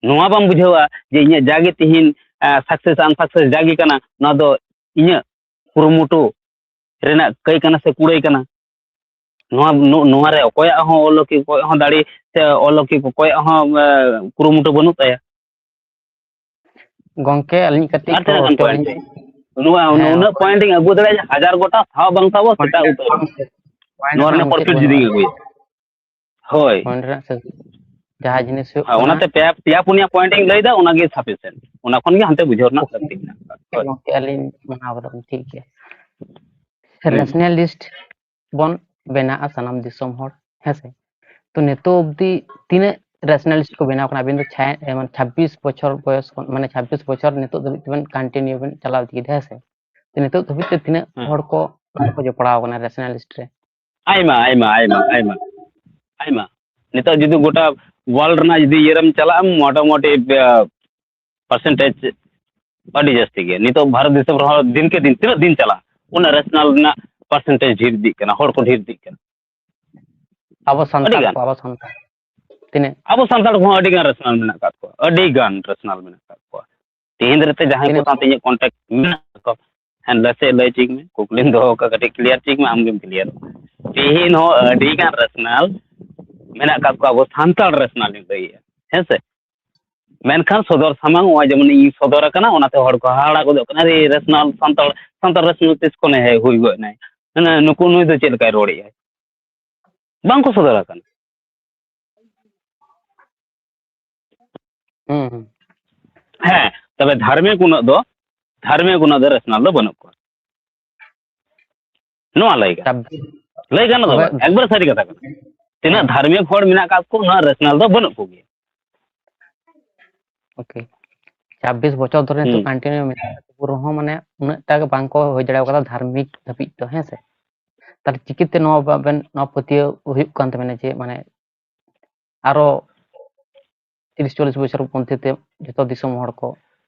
ᱱᱚᱣᱟ ᱵᱟᱢ ᱵᱩᱡᱷᱟᱹᱣᱟ ᱡᱮ ᱤᱧᱟᱹᱜ ᱡᱟᱜᱮ ᱛᱤᱦᱤᱧ success unsuccess ᱡᱟᱜᱮ ᱠᱟᱱᱟ, ᱱᱚᱣᱟ ᱫᱚ ᱤᱧᱟᱹᱜ ᱠᱩᱨᱩᱢᱩᱴᱩ ᱨᱮᱱᱟᱜ ᱠᱟᱹᱭ ᱠᱟᱱᱟ ᱥᱮ ᱠᱩᱲᱟᱹᱭ ᱠᱟᱱᱟ᱾ ᱱᱚᱣᱟ ᱱᱚ- ᱱᱚᱣᱟ ᱨᱮ ᱚᱠᱚᱭᱟᱜ ᱦᱚᱸ ᱚᱞᱚᱠᱤ, ᱚᱠᱚᱭᱟᱜ ᱦᱚᱸ ᱫᱟᱲᱮ ᱥᱮ ᱚᱞᱚᱠᱤ, ᱚᱠᱚᱭᱟᱜ ᱦᱚᱸ ᱠᱩᱨᱩᱢᱩᱴᱩ ᱵᱟᱹᱱᱩᱜ ᱛᱟᱭᱟ᱾ ᱜᱚᱝᱠᱮ, ᱟᱹᱞᱤᱧ ᱠᱟᱹᱴᱤᱡ ᱟᱨ ᱛᱤᱱᱟᱹᱜ ᱜᱟᱱ ᱛᱚ point ᱤᱧ ᱱᱚᱣᱟ ᱦᱮᱸ, ᱩᱱᱟᱹᱜ point ᱤᱧ ᱟᱹᱜᱩ ᱫᱟᱲᱮᱭᱟᱜᱼᱟ, ᱦᱟᱡᱟᱨ ᱜᱚᱴᱟ ᱥᱟᱵ ᱵᱟᱝ ᱥᱟᱵᱚᱜ ᱥᱮᱛᱟᱜ ᱩᱛᱟᱹᱨ᱾ ᱱᱚᱣᱟ ᱨᱮᱱᱟᱜ perfect ᱡᱩᱫᱤᱧ ᱟᱹᱜᱩᱭᱟ᱾ ᱦᱳᱭ᱾ Point ᱨᱮᱱᱟᱜ ᱥᱮ ᱡᱟᱦᱟᱸ ᱡᱤᱱᱤᱥ ᱦᱩᱭᱩᱜ ᱦᱮᱸ, ᱠᱟᱱᱟ᱾ ᱚᱱᱟᱛᱮ ᱯᱮᱭᱟ ᱯᱮᱭᱟ ᱯᱩᱱᱭᱟ point ᱤᱧ ᱞᱟᱹᱭᱫᱟ, ᱚᱱᱟᱜᱮ sufficient᱾ ᱚᱱᱟ ᱠᱷᱚᱱ ᱜᱮ ᱦᱟᱱᱛᱮ ᱵᱩᱡᱷᱟᱹᱣ ᱨᱮᱱᱟᱜ ᱞᱟᱹᱠᱛᱤ ᱢᱮᱱᱟᱜ ᱟᱠᱟᱫᱟ᱾ ᱦᱳᱭ᱾ ᱜᱚᱝᱠᱮ, ᱟᱹᱞᱤᱧ ᱢᱟᱱᱟᱣ ᱠᱟᱫᱟ ᱞᱤᱧ, ᱴᱷᱤᱠ ᱜᱮᱭᱟ᱾ Rationalist ᱵᱚᱱ ᱵᱮᱱᱟᱜᱼᱟ ᱥᱟᱱᱟᱢ ᱫᱤᱥᱚᱢ ᱦᱚᱲ, ᱦᱮᱸ ᱥᱮ? ᱛᱚ ᱱᱤᱛᱚᱜ ᱚᱵᱫᱤ ᱛᱤᱱᱟᱹᱜ rationalist ᱠᱚ ᱵᱮᱱᱟᱣ ᱠᱟᱱᱟ? ᱟᱵᱤᱱ ᱫᱚ ᱪᱷᱟᱭ- ᱮ, ᱢᱟᱱᱮ ᱪᱷᱟᱵᱵᱤᱥ ᱵᱚᱪᱷᱚᱨ ᱵᱚᱭᱚᱥ ᱠᱷᱚᱱ, ᱢᱟᱱᱮ ᱪᱷᱟᱵᱵᱤᱥ ᱵᱚᱪᱷᱚᱨ ᱱᱤᱛᱚᱜ ᱫᱷᱟᱹᱵᱤᱡ ᱛᱮᱵᱮᱱ continue ᱵᱮᱱ ᱪᱟᱞᱟᱣ ᱤᱫᱤᱭᱮᱫᱟ, ᱦᱮᱸ ᱥᱮ? ᱛᱚ ᱱᱤᱛᱚᱜ ᱫᱷᱟᱹᱵᱤᱡ ᱛᱮ ᱛᱤᱱᱟᱹᱜ ᱦᱮᱸ᱾ ᱦᱚᱲ ᱠᱚ ᱚᱱᱟ ᱠᱚ ᱡᱚᱯᱲᱟᱣ ᱠᱟᱱᱟ rationalist ᱨᱮ? ᱟᱭᱢᱟ ᱟᱭᱢᱟ ᱟᱭᱢᱟ ᱟᱭᱢᱟ ᱟᱭᱢᱟ᱾ ᱱᱤᱛᱚᱜ ᱡᱩᱫᱤ ᱜᱚᱴᱟ world ᱨᱮᱱᱟᱜ ᱡᱩᱫᱤ ᱤᱭᱟᱹ ᱨᱮᱢ ᱪᱟᱞᱟᱜᱼᱟ, ᱢᱚᱴᱟᱢᱩᱴᱤ percentage ᱟᱹᱰᱤ ᱡᱟᱹᱥᱛᱤ ᱜᱮ᱾ ᱱᱤᱛᱚᱜ ᱵᱷᱟᱨᱚᱛ ᱫᱤᱥᱚᱢ ᱨᱮᱦᱚᱸ ᱫᱤᱱᱠᱮ ᱫᱤᱱ ᱛᱤᱱᱟᱹᱜ ᱫᱤᱱ ᱪᱟᱞᱟᱜᱼᱟ, ᱩᱱᱟᱹᱜ rational ᱨᱮᱱᱟᱜ percentage ᱰᱷᱮᱨ ᱤᱫᱤᱜ ᱠᱟᱱᱟ, ᱦᱚᱲ ᱠᱚ ᱰᱷᱮᱨ ᱤᱫᱤᱜ ᱠᱟᱱᱟ᱾ ᱟᱵᱚ ᱥᱟᱱᱛᱟᱲ ᱟᱹᱰᱤᱜᱟᱱ᱾ ᱠᱚ, ᱟᱵᱚ ᱥᱟᱱᱛᱟᱲ ᱛᱤᱱᱟᱹᱜ? ᱟᱵᱚ ᱥᱟᱱᱛᱟᱲ ᱠᱚᱦᱚᱸ ᱟᱹᱰᱤ ᱜᱟᱱ rational ᱢᱮᱱᱟᱜ ᱟᱠᱟᱫ ᱠᱚᱣᱟ, ᱟᱹᱰᱤ ᱜᱟᱱ rational ᱢᱮᱱᱟᱜ ᱟᱠᱟᱫ ᱠᱚᱣᱟ᱾ ᱛᱮᱦᱮᱧ ᱫᱷᱟᱹᱨᱤᱡ ᱛᱮ ᱡᱟᱦᱟᱸᱭ ᱠᱚ ᱛᱤᱱᱟᱹᱜ? ᱥᱟᱶᱛᱮ ᱤᱧᱟᱹᱜ contact ᱢᱮᱱᱟᱜ ᱛᱟᱠᱚᱣᱟ, ᱦᱮᱸ, ᱞᱟᱹᱭ ᱥᱮ ᱞᱟᱹᱭ ᱪᱤᱧ ᱢᱮ, ᱠᱩᱠᱞᱤᱢ ᱫᱚᱦᱚ ᱟᱠᱟᱫ, ᱠᱟᱹᱴᱤᱡ clear ᱪᱤᱧ ᱢᱮ, ᱟᱢᱜᱮᱢ clear ᱚᱜᱼᱟ᱾ ᱛᱮᱦᱮᱧ ᱦᱚᱸ ᱟᱹᱰᱤ ᱜᱟᱱ rational ᱢᱮᱱᱟᱜ ᱟᱠᱟᱫ ᱠᱚᱣᱟ, ᱟᱵᱚ ᱥᱟᱱᱛᱟᱲ rational ᱤᱧ ᱞᱟᱹᱭᱮᱜᱼᱟ, ᱦᱮᱸ ᱥᱮ? ᱢᱮᱱᱠᱷᱟᱱ ᱥᱚᱫᱚᱨ ᱥᱟᱢᱟᱝ ᱱᱚᱜᱼᱚᱭ ᱡᱮᱢᱚᱱ ᱤᱧ ᱥᱚᱫᱚᱨ ᱟᱠᱟᱱᱟ, ᱚᱱᱟᱛᱮ ᱦᱚᱲ ᱠᱚ ᱦᱟᱦᱟᱲᱟ ᱜᱚᱫᱚᱜ ᱠᱟᱱᱟ, "ᱟᱨᱮ, rational ᱥᱟᱱᱛᱟᱲ, ᱥᱟᱱᱛᱟᱲ rational ᱛᱤᱥ ᱠᱷᱚᱱᱮ ᱦᱮᱡ ᱦᱩᱭ ᱜᱚᱫ ᱮᱱᱟᱭ? ᱢᱟᱱᱮ ᱱᱩᱠᱩ, ᱱᱩᱭ ᱫᱚ ᱪᱮᱫ ᱞᱮᱠᱟᱭ ᱨᱚᱲᱮᱜᱼᱟᱭ?" ᱵᱟᱝ ᱠᱚ ᱥᱚᱫᱚᱨ ᱟᱠᱟᱱᱟ᱾ ᱦᱩᱸ, ᱦᱩᱸ᱾ ᱦᱮᱸ, ᱛᱚᱵᱮ ᱫᱷᱟᱨᱢᱤᱠ ᱩᱱᱟᱹᱜ ᱫᱚ, ᱫᱷᱟᱨᱢᱤᱠ ᱩᱱᱟᱹᱜ ᱫᱚ rational ᱫᱚ ᱵᱟᱹᱱᱩᱜ ᱠᱚᱣᱟ᱾ ᱱᱚᱣᱟ ᱞᱟᱹᱭ ᱜᱟᱱᱚᱜ, ᱪᱷᱟᱵᱵᱤᱥ᱾ ᱞᱟᱹᱭ ᱜᱟᱱᱚᱜ ᱫᱚ ᱛᱚᱵᱮ ᱵᱟᱝ, ᱮᱠᱵᱟᱨᱮ ᱥᱟᱹᱨᱤ ᱠᱟᱛᱷᱟ ᱠᱟᱱᱟ᱾ ᱛᱤᱱᱟᱹᱜ ᱦᱮᱸ᱾ ᱫᱷᱟᱨᱢᱤᱠ ᱦᱚᱲ ᱢᱮᱱᱟᱜ ᱟᱠᱟᱫ ᱠᱚ, ᱩᱱᱟᱹᱜ rational ᱫᱚ ᱵᱟᱹᱱᱩᱜ ᱠᱚᱜᱮᱭᱟ᱾ OK, ᱪᱷᱟᱵᱵᱤᱥ ᱵᱚᱪᱷᱚᱨ ᱫᱷᱚᱨᱮ ᱱᱤᱛᱚᱜ ᱦᱩᱸ᱾ continue ᱢᱮᱱᱟᱜᱼᱟ, ᱛᱚᱵᱩ ᱨᱮᱦᱚᱸ ᱢᱟᱱᱮ ᱩᱱᱟᱹᱜ ᱴᱟ ᱜᱮ ᱵᱟᱝ ᱠᱚ ᱦᱩᱭ ᱫᱟᱲᱮ ᱠᱟᱫᱟ ᱫᱷᱟᱨᱢᱤᱠ ᱫᱷᱟᱹᱵᱤᱡ ᱫᱚ, ᱦᱮᱸ ᱥᱮ? ᱛᱟᱦᱞᱮ ᱪᱤᱠᱟᱹᱛᱮ ᱱᱚᱣᱟ ᱵᱟᱵᱮᱱ, ᱱᱚᱣᱟ ᱯᱟᱹᱛᱭᱟᱹᱣ ᱦᱩᱭᱩᱜ ᱠᱟᱱ ᱛᱟᱵᱮᱱᱟ ᱡᱮ ᱢᱟᱱᱮ ᱟᱨᱚ ᱛᱤᱨᱤᱥ ᱪᱚᱞᱞᱤᱥ ᱵᱚᱪᱷᱚᱨ ᱢᱚᱫᱽᱫᱷᱮ ᱛᱮ ᱡᱚᱛᱚ ᱫᱤᱥᱚᱢ ᱦᱚᱲ ᱠᱚ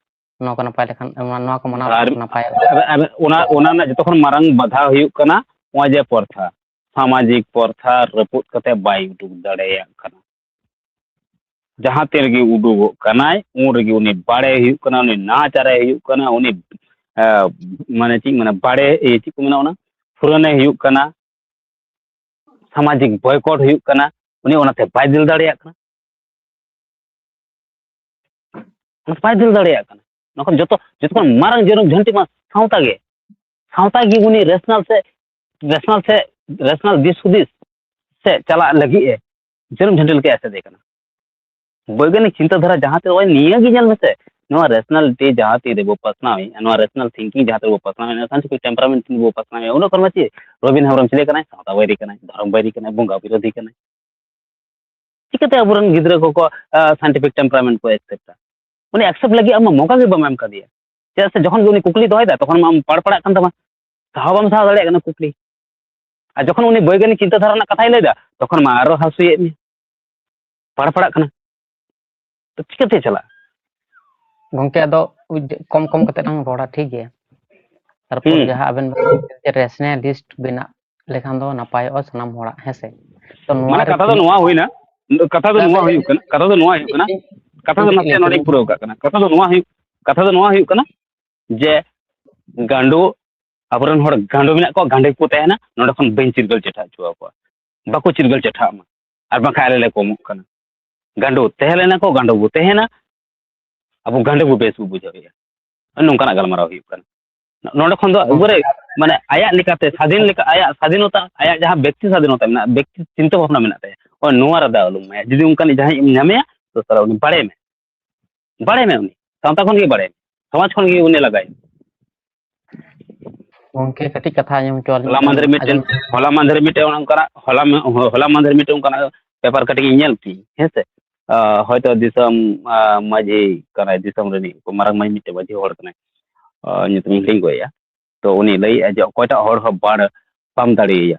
ᱱᱚᱣᱟ ᱠᱚ ᱱᱟᱯᱟᱭ ᱞᱮᱠᱷᱟᱱ, ᱱᱚᱣᱟ ᱠᱚ ᱢᱟᱱᱟᱣ ᱟᱨ ᱞᱮᱠᱷᱟᱱ ᱱᱟᱯᱟᱭᱚᱜᱼᱟ? ᱟᱨ, ᱟᱨ ᱚᱱᱟ, ᱚᱱᱟ ᱨᱮᱱᱟᱜ ᱡᱚᱛᱚ ᱠᱷᱚᱱ ᱢᱟᱨᱟᱝ ᱵᱟᱫᱷᱟ ᱦᱩᱭᱩᱜ ᱠᱟᱱᱟ ᱱᱚᱜᱼᱚᱭ ᱡᱮ ᱯᱨᱚᱛᱷᱟ᱾ ᱥᱟᱢᱟᱡᱤᱠ ᱯᱚᱨᱛᱷᱟ ᱨᱟᱹᱯᱩᱫ ᱠᱟᱛᱮ ᱵᱟᱭ ᱩᱰᱩᱠ ᱫᱟᱲᱮᱭᱟᱜ ᱠᱟᱱᱟ᱾ ᱡᱟᱦᱟᱸ ᱛᱤᱱ ᱨᱮᱜᱮ ᱩᱰᱩᱠᱚᱜ ᱠᱟᱱᱟᱭ, ᱩᱱ ᱨᱮᱜᱮ ᱩᱱᱤ ᱵᱟᱲᱮ ᱦᱩᱭᱩᱜ ᱠᱟᱱᱟ, ᱩᱱᱤ ᱱᱟᱦᱟᱪᱟᱨᱮ ᱦᱩᱭᱩᱜ ᱠᱟᱱᱟ, ᱩᱱᱤ, ᱮ, ᱢᱟᱱᱮ ᱪᱮᱫ ᱤᱧ ᱢᱮᱱᱟ, ᱵᱟᱲᱮ, ᱤᱭᱟᱹ, ᱪᱮᱫ ᱠᱚ ᱢᱮᱱᱟ, ᱚᱱᱟ ᱯᱷᱩᱨᱟᱹᱱᱮ ᱦᱩᱭᱩᱜ ᱠᱟᱱᱟ, ᱥᱟᱢᱟᱡᱤᱠ ᱵᱚᱭᱠᱚᱴ ᱦᱩᱭᱩᱜ ᱠᱟᱱᱟ, ᱩᱱᱤ ᱚᱱᱟᱛᱮ ᱵᱟᱭ ᱫᱟᱹᱲ ᱫᱟᱲᱮᱭᱟᱜ ᱠᱟᱱᱟ᱾ ᱚᱱᱟ ᱵᱟᱭ ᱫᱟᱹᱲ ᱫᱟᱲᱮᱭᱟᱜ ᱠᱟᱱᱟ᱾ ᱚᱱᱟ ᱠᱷᱚᱱ ᱡᱚᱛᱚ, ᱡᱚᱛᱚ ᱠᱷᱚᱱ ᱢᱟᱨᱟᱝ ᱡᱟᱹᱱᱩᱢ ᱡᱷᱟᱹᱱᱴᱤ ᱢᱟ ᱥᱟᱶᱛᱟ ᱜᱮ᱾ ᱥᱟᱶᱛᱟ ᱜᱮ ᱩᱱᱤ ᱨᱮᱥᱱᱟᱞ ᱥᱮ, ᱨᱮᱥᱱᱟᱞ ᱥᱮ, ᱨᱮᱥᱱᱟᱞ ᱫᱤᱥ ᱦᱩᱫᱤᱥ ᱥᱮ ᱪᱟᱞᱟᱜ ᱞᱟᱹᱜᱤᱫ ᱮ ᱡᱟᱹᱱᱩᱢ ᱡᱷᱟᱹᱱᱴᱤ ᱞᱮᱠᱟ ᱮᱥᱮᱫᱮ ᱠᱟᱱᱟ᱾ ᱵᱳᱭᱜᱟᱱᱤᱠ ᱪᱤᱱᱛᱟᱹ ᱫᱷᱟᱨᱟ ᱡᱟᱦᱟᱸ ᱛᱮ, ᱱᱚᱜᱼᱚᱭ ᱱᱤᱭᱟᱹ ᱜᱮ ᱧᱮᱞ ᱢᱮᱥᱮ, ᱱᱚᱣᱟ ᱨᱮᱥᱱᱟᱞᱤᱴᱤ ᱡᱟᱦᱟᱸ ᱛᱤ ᱨᱮᱵᱚ ᱯᱟᱥᱱᱟᱣᱮᱫᱼᱟ, ᱱᱚᱣᱟ ᱨᱮᱥᱱᱟᱞ ᱛᱷᱤᱝᱠᱤᱝ ᱡᱟᱦᱟᱸ ᱛᱮ ᱵᱚ ᱯᱟᱥᱱᱟᱣᱮᱫᱼᱟ, ᱥᱟᱭᱮᱱᱴᱤᱯᱷᱤᱠ ᱴᱮᱢᱯᱟᱨᱟᱢᱮᱱᱴ ᱵᱚ ᱯᱟᱥᱱᱟᱣᱮᱫᱼᱟ, ᱚᱱᱟ ᱠᱚᱨᱮ ᱢᱟ ᱪᱮᱫ ᱨᱚᱵᱤᱱ ᱦᱮᱢᱵᱨᱚᱢ ᱪᱤᱞᱤ ᱠᱟᱱᱟᱭ? ᱥᱟᱶᱛᱟ ᱵᱟᱹᱭᱨᱤ ᱠᱟᱱᱟᱭ, ᱫᱷᱚᱨᱚᱢ ᱵᱟᱹᱭᱨᱤ ᱠᱟᱱᱟᱭ, ᱵᱚᱸᱜᱟ ᱵᱤᱨᱳᱫᱷᱤ ᱠᱟᱱᱟᱭ᱾ ᱪᱤᱠᱟᱹᱛᱮ ᱟᱵᱚᱨᱮᱱ ᱜᱤᱫᱽᱨᱟᱹ ᱠᱚᱠᱚ, ᱟ, ᱥᱟᱭᱮᱱᱴᱤᱯᱷᱤᱠ ᱴᱮᱢᱯᱟᱨᱟᱢᱮᱱᱴ ᱠᱚ ᱮᱠᱥᱮᱯᱴᱟ? ᱩᱱᱤ ᱮᱠᱥᱮᱯᱴ ᱞᱟᱹᱜᱤᱫ ᱟᱢ ᱢᱟ ᱢᱚᱠᱟ ᱜᱮ ᱵᱟᱢ ᱮᱢ ᱠᱟᱫᱮᱭᱟ᱾ ᱪᱮᱫᱟᱜ ᱥᱮ ᱡᱚᱠᱷᱚᱱ ᱜᱮ ᱩᱱᱤ ᱠᱩᱠᱞᱤ ᱫᱚᱦᱚᱭᱮᱫᱟ, ᱛᱚᱠᱷᱚᱱ ᱢᱟ ᱟᱢ ᱯᱟᱲ ᱯᱟᱲᱟᱜ ᱠᱟᱱ ᱛᱟᱢᱟ, ᱥᱟᱦᱟᱣ ᱵᱟᱢ ᱥᱟᱦᱟᱣ ᱫᱟᱲᱮᱭᱟᱜ ᱠᱟᱱᱟ ᱠᱩᱠᱞᱤ᱾ ᱟᱨ ᱡᱚᱠᱷᱚᱱ ᱩᱱᱤ ᱵᱳᱭᱜᱟᱱᱤᱠ ᱪᱤᱱᱛᱟᱹ ᱫᱷᱟᱨᱟ ᱨᱮᱱᱟᱜ ᱠᱟᱛᱷᱟᱭ ᱞᱟᱹᱭᱫᱟ, ᱛᱚᱠᱷᱚᱱ ᱢᱟ ᱟᱨᱚ ᱦᱟᱹᱥᱩᱭᱮᱫ ᱢᱮᱭᱟ, ᱯᱟᱲ ᱯᱟᱲᱟᱜ ᱠᱟᱱᱟ, ᱛᱚ ᱪᱤᱠᱟᱹᱛᱮ ᱪᱟᱞᱟᱜᱼᱟ? ᱜᱚᱝᱠᱮ, ᱟᱫᱚ ᱠᱚᱢ ᱠᱚᱢ ᱠᱟᱛᱮ ᱞᱟᱝ ᱨᱚᱲᱟ, ᱴᱷᱤᱠ ᱜᱮᱭᱟ? ᱛᱟᱨᱯᱚᱨ ᱦᱩᱸ᱾ ᱡᱟᱦᱟᱸ ᱟᱵᱮᱱ ᱵᱮᱱ ᱞᱟᱹᱭ ᱠᱮᱫ ᱡᱮ ᱨᱮᱥᱱᱟᱞᱤᱥᱴ ᱵᱮᱱᱟᱜ ᱞᱮᱠᱷᱟᱱ ᱫᱚ ᱱᱟᱯᱟᱭᱚᱜᱼᱟ ᱥᱟᱱᱟᱢ ᱦᱚᱲᱟᱜ, ᱦᱮᱸ ᱥᱮ? ᱛᱚ ᱱᱚᱣᱟ ᱢᱟᱱᱮ ᱨᱮ ᱠᱟᱛᱷᱟ ᱫᱚ ᱠᱤ ᱱᱚᱣᱟ ᱦᱩᱭᱱᱟ, ᱠᱟᱛᱷᱟ ᱫᱚ ᱱᱚᱣᱟ ᱦᱩᱭᱩᱜ ᱠᱟᱱᱟ, ᱠᱟᱛᱷᱟ ᱫᱚ ᱱᱚᱣᱟ ᱦᱩᱭᱩᱜ ᱠᱟᱱᱟ, ᱠᱟᱛᱷᱟ ᱫᱚ ᱤᱧ ᱠᱟᱹᱴᱤᱡ ᱱᱟᱥᱮᱭᱟᱜ ᱞᱟᱹᱭ ᱱᱚᱰᱮᱧ ᱥᱟᱱᱟᱧ ᱯᱩᱨᱟᱹᱣ ᱠᱟᱜ ᱠᱟᱱᱟ, ᱠᱟᱛᱷᱟ ᱫᱚ ᱱᱚᱣᱟ ᱦᱩᱭᱩᱜ, ᱠᱟᱛᱷᱟ ᱫᱚ ᱱᱚᱣᱟ ᱦᱩᱭᱩᱜ ᱠᱟᱱᱟ ᱡᱮ ᱜᱟᱸᱰᱳ, ᱟᱵᱚᱨᱮᱱ ᱦᱚᱲ ᱜᱟᱸᱰᱳ ᱢᱮᱱᱟᱜ ᱠᱚᱣᱟ, ᱜᱟᱸᱰᱳ ᱜᱮᱠᱚ ᱛᱟᱦᱮᱱᱟ, ᱱᱚᱸᱰᱮ ᱠᱷᱚᱱ ᱵᱟᱹᱧ ᱪᱤᱨᱜᱟᱹᱞ ᱪᱮᱴᱷᱟ ᱦᱚᱪᱚ ᱟᱠᱚᱣᱟ, ᱵᱟᱠᱚ ᱪᱤᱨᱜᱟᱹᱞ ᱪᱮᱴᱷᱟᱜ ᱢᱟ, ᱟᱨ ᱵᱟᱝᱠᱷᱟᱱ ᱟᱞᱮ ᱞᱮ ᱠᱚᱢᱚᱜ ᱠᱟᱱᱟ᱾ ᱜᱟᱸᱰᱳ ᱛᱟᱦᱮᱸ ᱞᱮᱱᱟ ᱠᱚ, ᱜᱟᱸᱰᱳ ᱵᱚ ᱛᱟᱦᱮᱱᱟ, ᱟᱵᱚ ᱜᱟᱸᱰᱳ ᱵᱚ ᱵᱮᱥ ᱵᱚ ᱵᱩᱡᱷᱟᱹᱣᱮᱫᱼᱟ᱾ ᱱᱚᱝᱠᱟᱱᱟᱜ ᱜᱟᱞᱢᱟᱨᱟᱣ ᱦᱩᱭᱩᱜ ᱠᱟᱱᱟ᱾ ᱱᱚᱸᱰᱮ ᱠᱷᱚᱱ ᱫᱚ ᱜᱚᱝᱠᱮ, ᱮᱠᱵᱟᱨᱮ ᱢᱟᱱᱮ ᱟᱭᱟᱜ ᱞᱮᱠᱟᱛᱮ ᱥᱟᱫᱷᱤᱱ ᱞᱮᱠᱟ, ᱟᱭᱟᱜ ᱥᱟᱫᱷᱤᱱᱚᱛᱟ, ᱟᱭᱟᱜ ᱡᱟᱦᱟᱸ ᱵᱮᱠᱛᱤ ᱥᱟᱫᱷᱤᱱᱚᱛᱟ ᱢᱮᱱᱟᱜᱼᱟ, ᱵᱮᱠᱛᱤ ᱪᱤᱱᱛᱟᱹ ᱵᱷᱟᱵᱽᱱᱟ ᱢᱮᱱᱟᱜ ᱛᱟᱭᱟ, ᱦᱳᱭ, ᱱᱚᱣᱟ ᱨᱮ ᱫᱟᱣ ᱟᱞᱚᱢ ᱮᱢᱟᱭᱟ᱾ ᱡᱩᱫᱤ ᱚᱱᱠᱟᱱᱤᱡ ᱡᱟᱦᱟᱸᱭ ᱮᱢ ᱧᱟᱢᱮᱭᱟ, ᱛᱚ ᱥᱟᱞᱟ ᱩᱱᱤ ᱵᱟᱲᱮ ᱢᱮ, ᱵᱟᱲᱮ ᱢᱮ, ᱩᱱᱤ ᱥᱟᱶᱛᱟ ᱠᱷᱚᱱ ᱜᱮ ᱵᱟᱲᱮ ᱢᱮ, ᱥᱚᱢᱟᱡᱽ ᱠᱷᱚᱱ ᱜᱮ ᱩᱱᱤ ᱞᱟᱜᱟᱭ ᱢᱮ᱾ ᱜᱚᱝᱠᱮ, ᱠᱟᱹᱴᱤᱡ ᱠᱟᱛᱷᱟ ᱟᱸᱡᱚᱢ ᱦᱚᱪᱚ ᱟᱹᱞᱤᱧ ᱦᱚᱞᱟ ᱠᱷᱟᱱ ᱢᱟᱫᱷᱮᱨ ᱢᱤᱫᱴᱮᱱ, ᱟᱸᱡᱚᱢ ᱦᱚᱞᱟ ᱢᱟᱫᱷᱮᱨ ᱢᱤᱫᱴᱮᱱ ᱚᱱᱠᱟᱱᱟᱜ, ᱦᱚᱞᱟ ᱢᱟ-, ᱦᱚᱞᱟ ᱢᱟᱫᱷᱮᱨ ᱢᱤᱫᱴᱮᱱ ᱚᱱᱠᱟᱱᱟᱜ ᱯᱮᱯᱟᱨ ᱠᱟᱹᱴᱤᱡ ᱤᱧ ᱧᱮᱞ ᱠᱮᱫ, ᱦᱮᱸ ᱥᱮ᱾ ᱟ, ᱦᱚᱭᱛᱚ ᱫᱤᱥᱚᱢ, ᱟ, ᱢᱟᱹᱡᱷᱤ ᱠᱟᱱᱟᱭ, ᱫᱤᱥᱚᱢ ᱨᱤᱱᱤᱡ ᱢᱟᱨᱟᱝ ᱢᱟᱹᱡᱷᱤ, ᱢᱤᱫᱴᱮᱱ ᱢᱟᱹᱡᱷᱤ ᱦᱚᱲ ᱠᱟᱱᱟᱭ, ᱟ, ᱧᱩᱛᱩᱢᱤᱧ ᱦᱤᱲᱤᱧ ᱜᱚᱫ ᱮᱜᱼᱟ᱾ ᱛᱚ ᱩᱱᱤ ᱞᱟᱹᱭᱮᱜᱼᱟ ᱡᱮ ᱚᱠᱚᱭᱴᱟᱜ ᱦᱚᱲ ᱦᱚᱸ ᱵᱟᱲ ᱵᱟᱢ ᱫᱟᱲᱮᱭᱟᱭᱟ᱾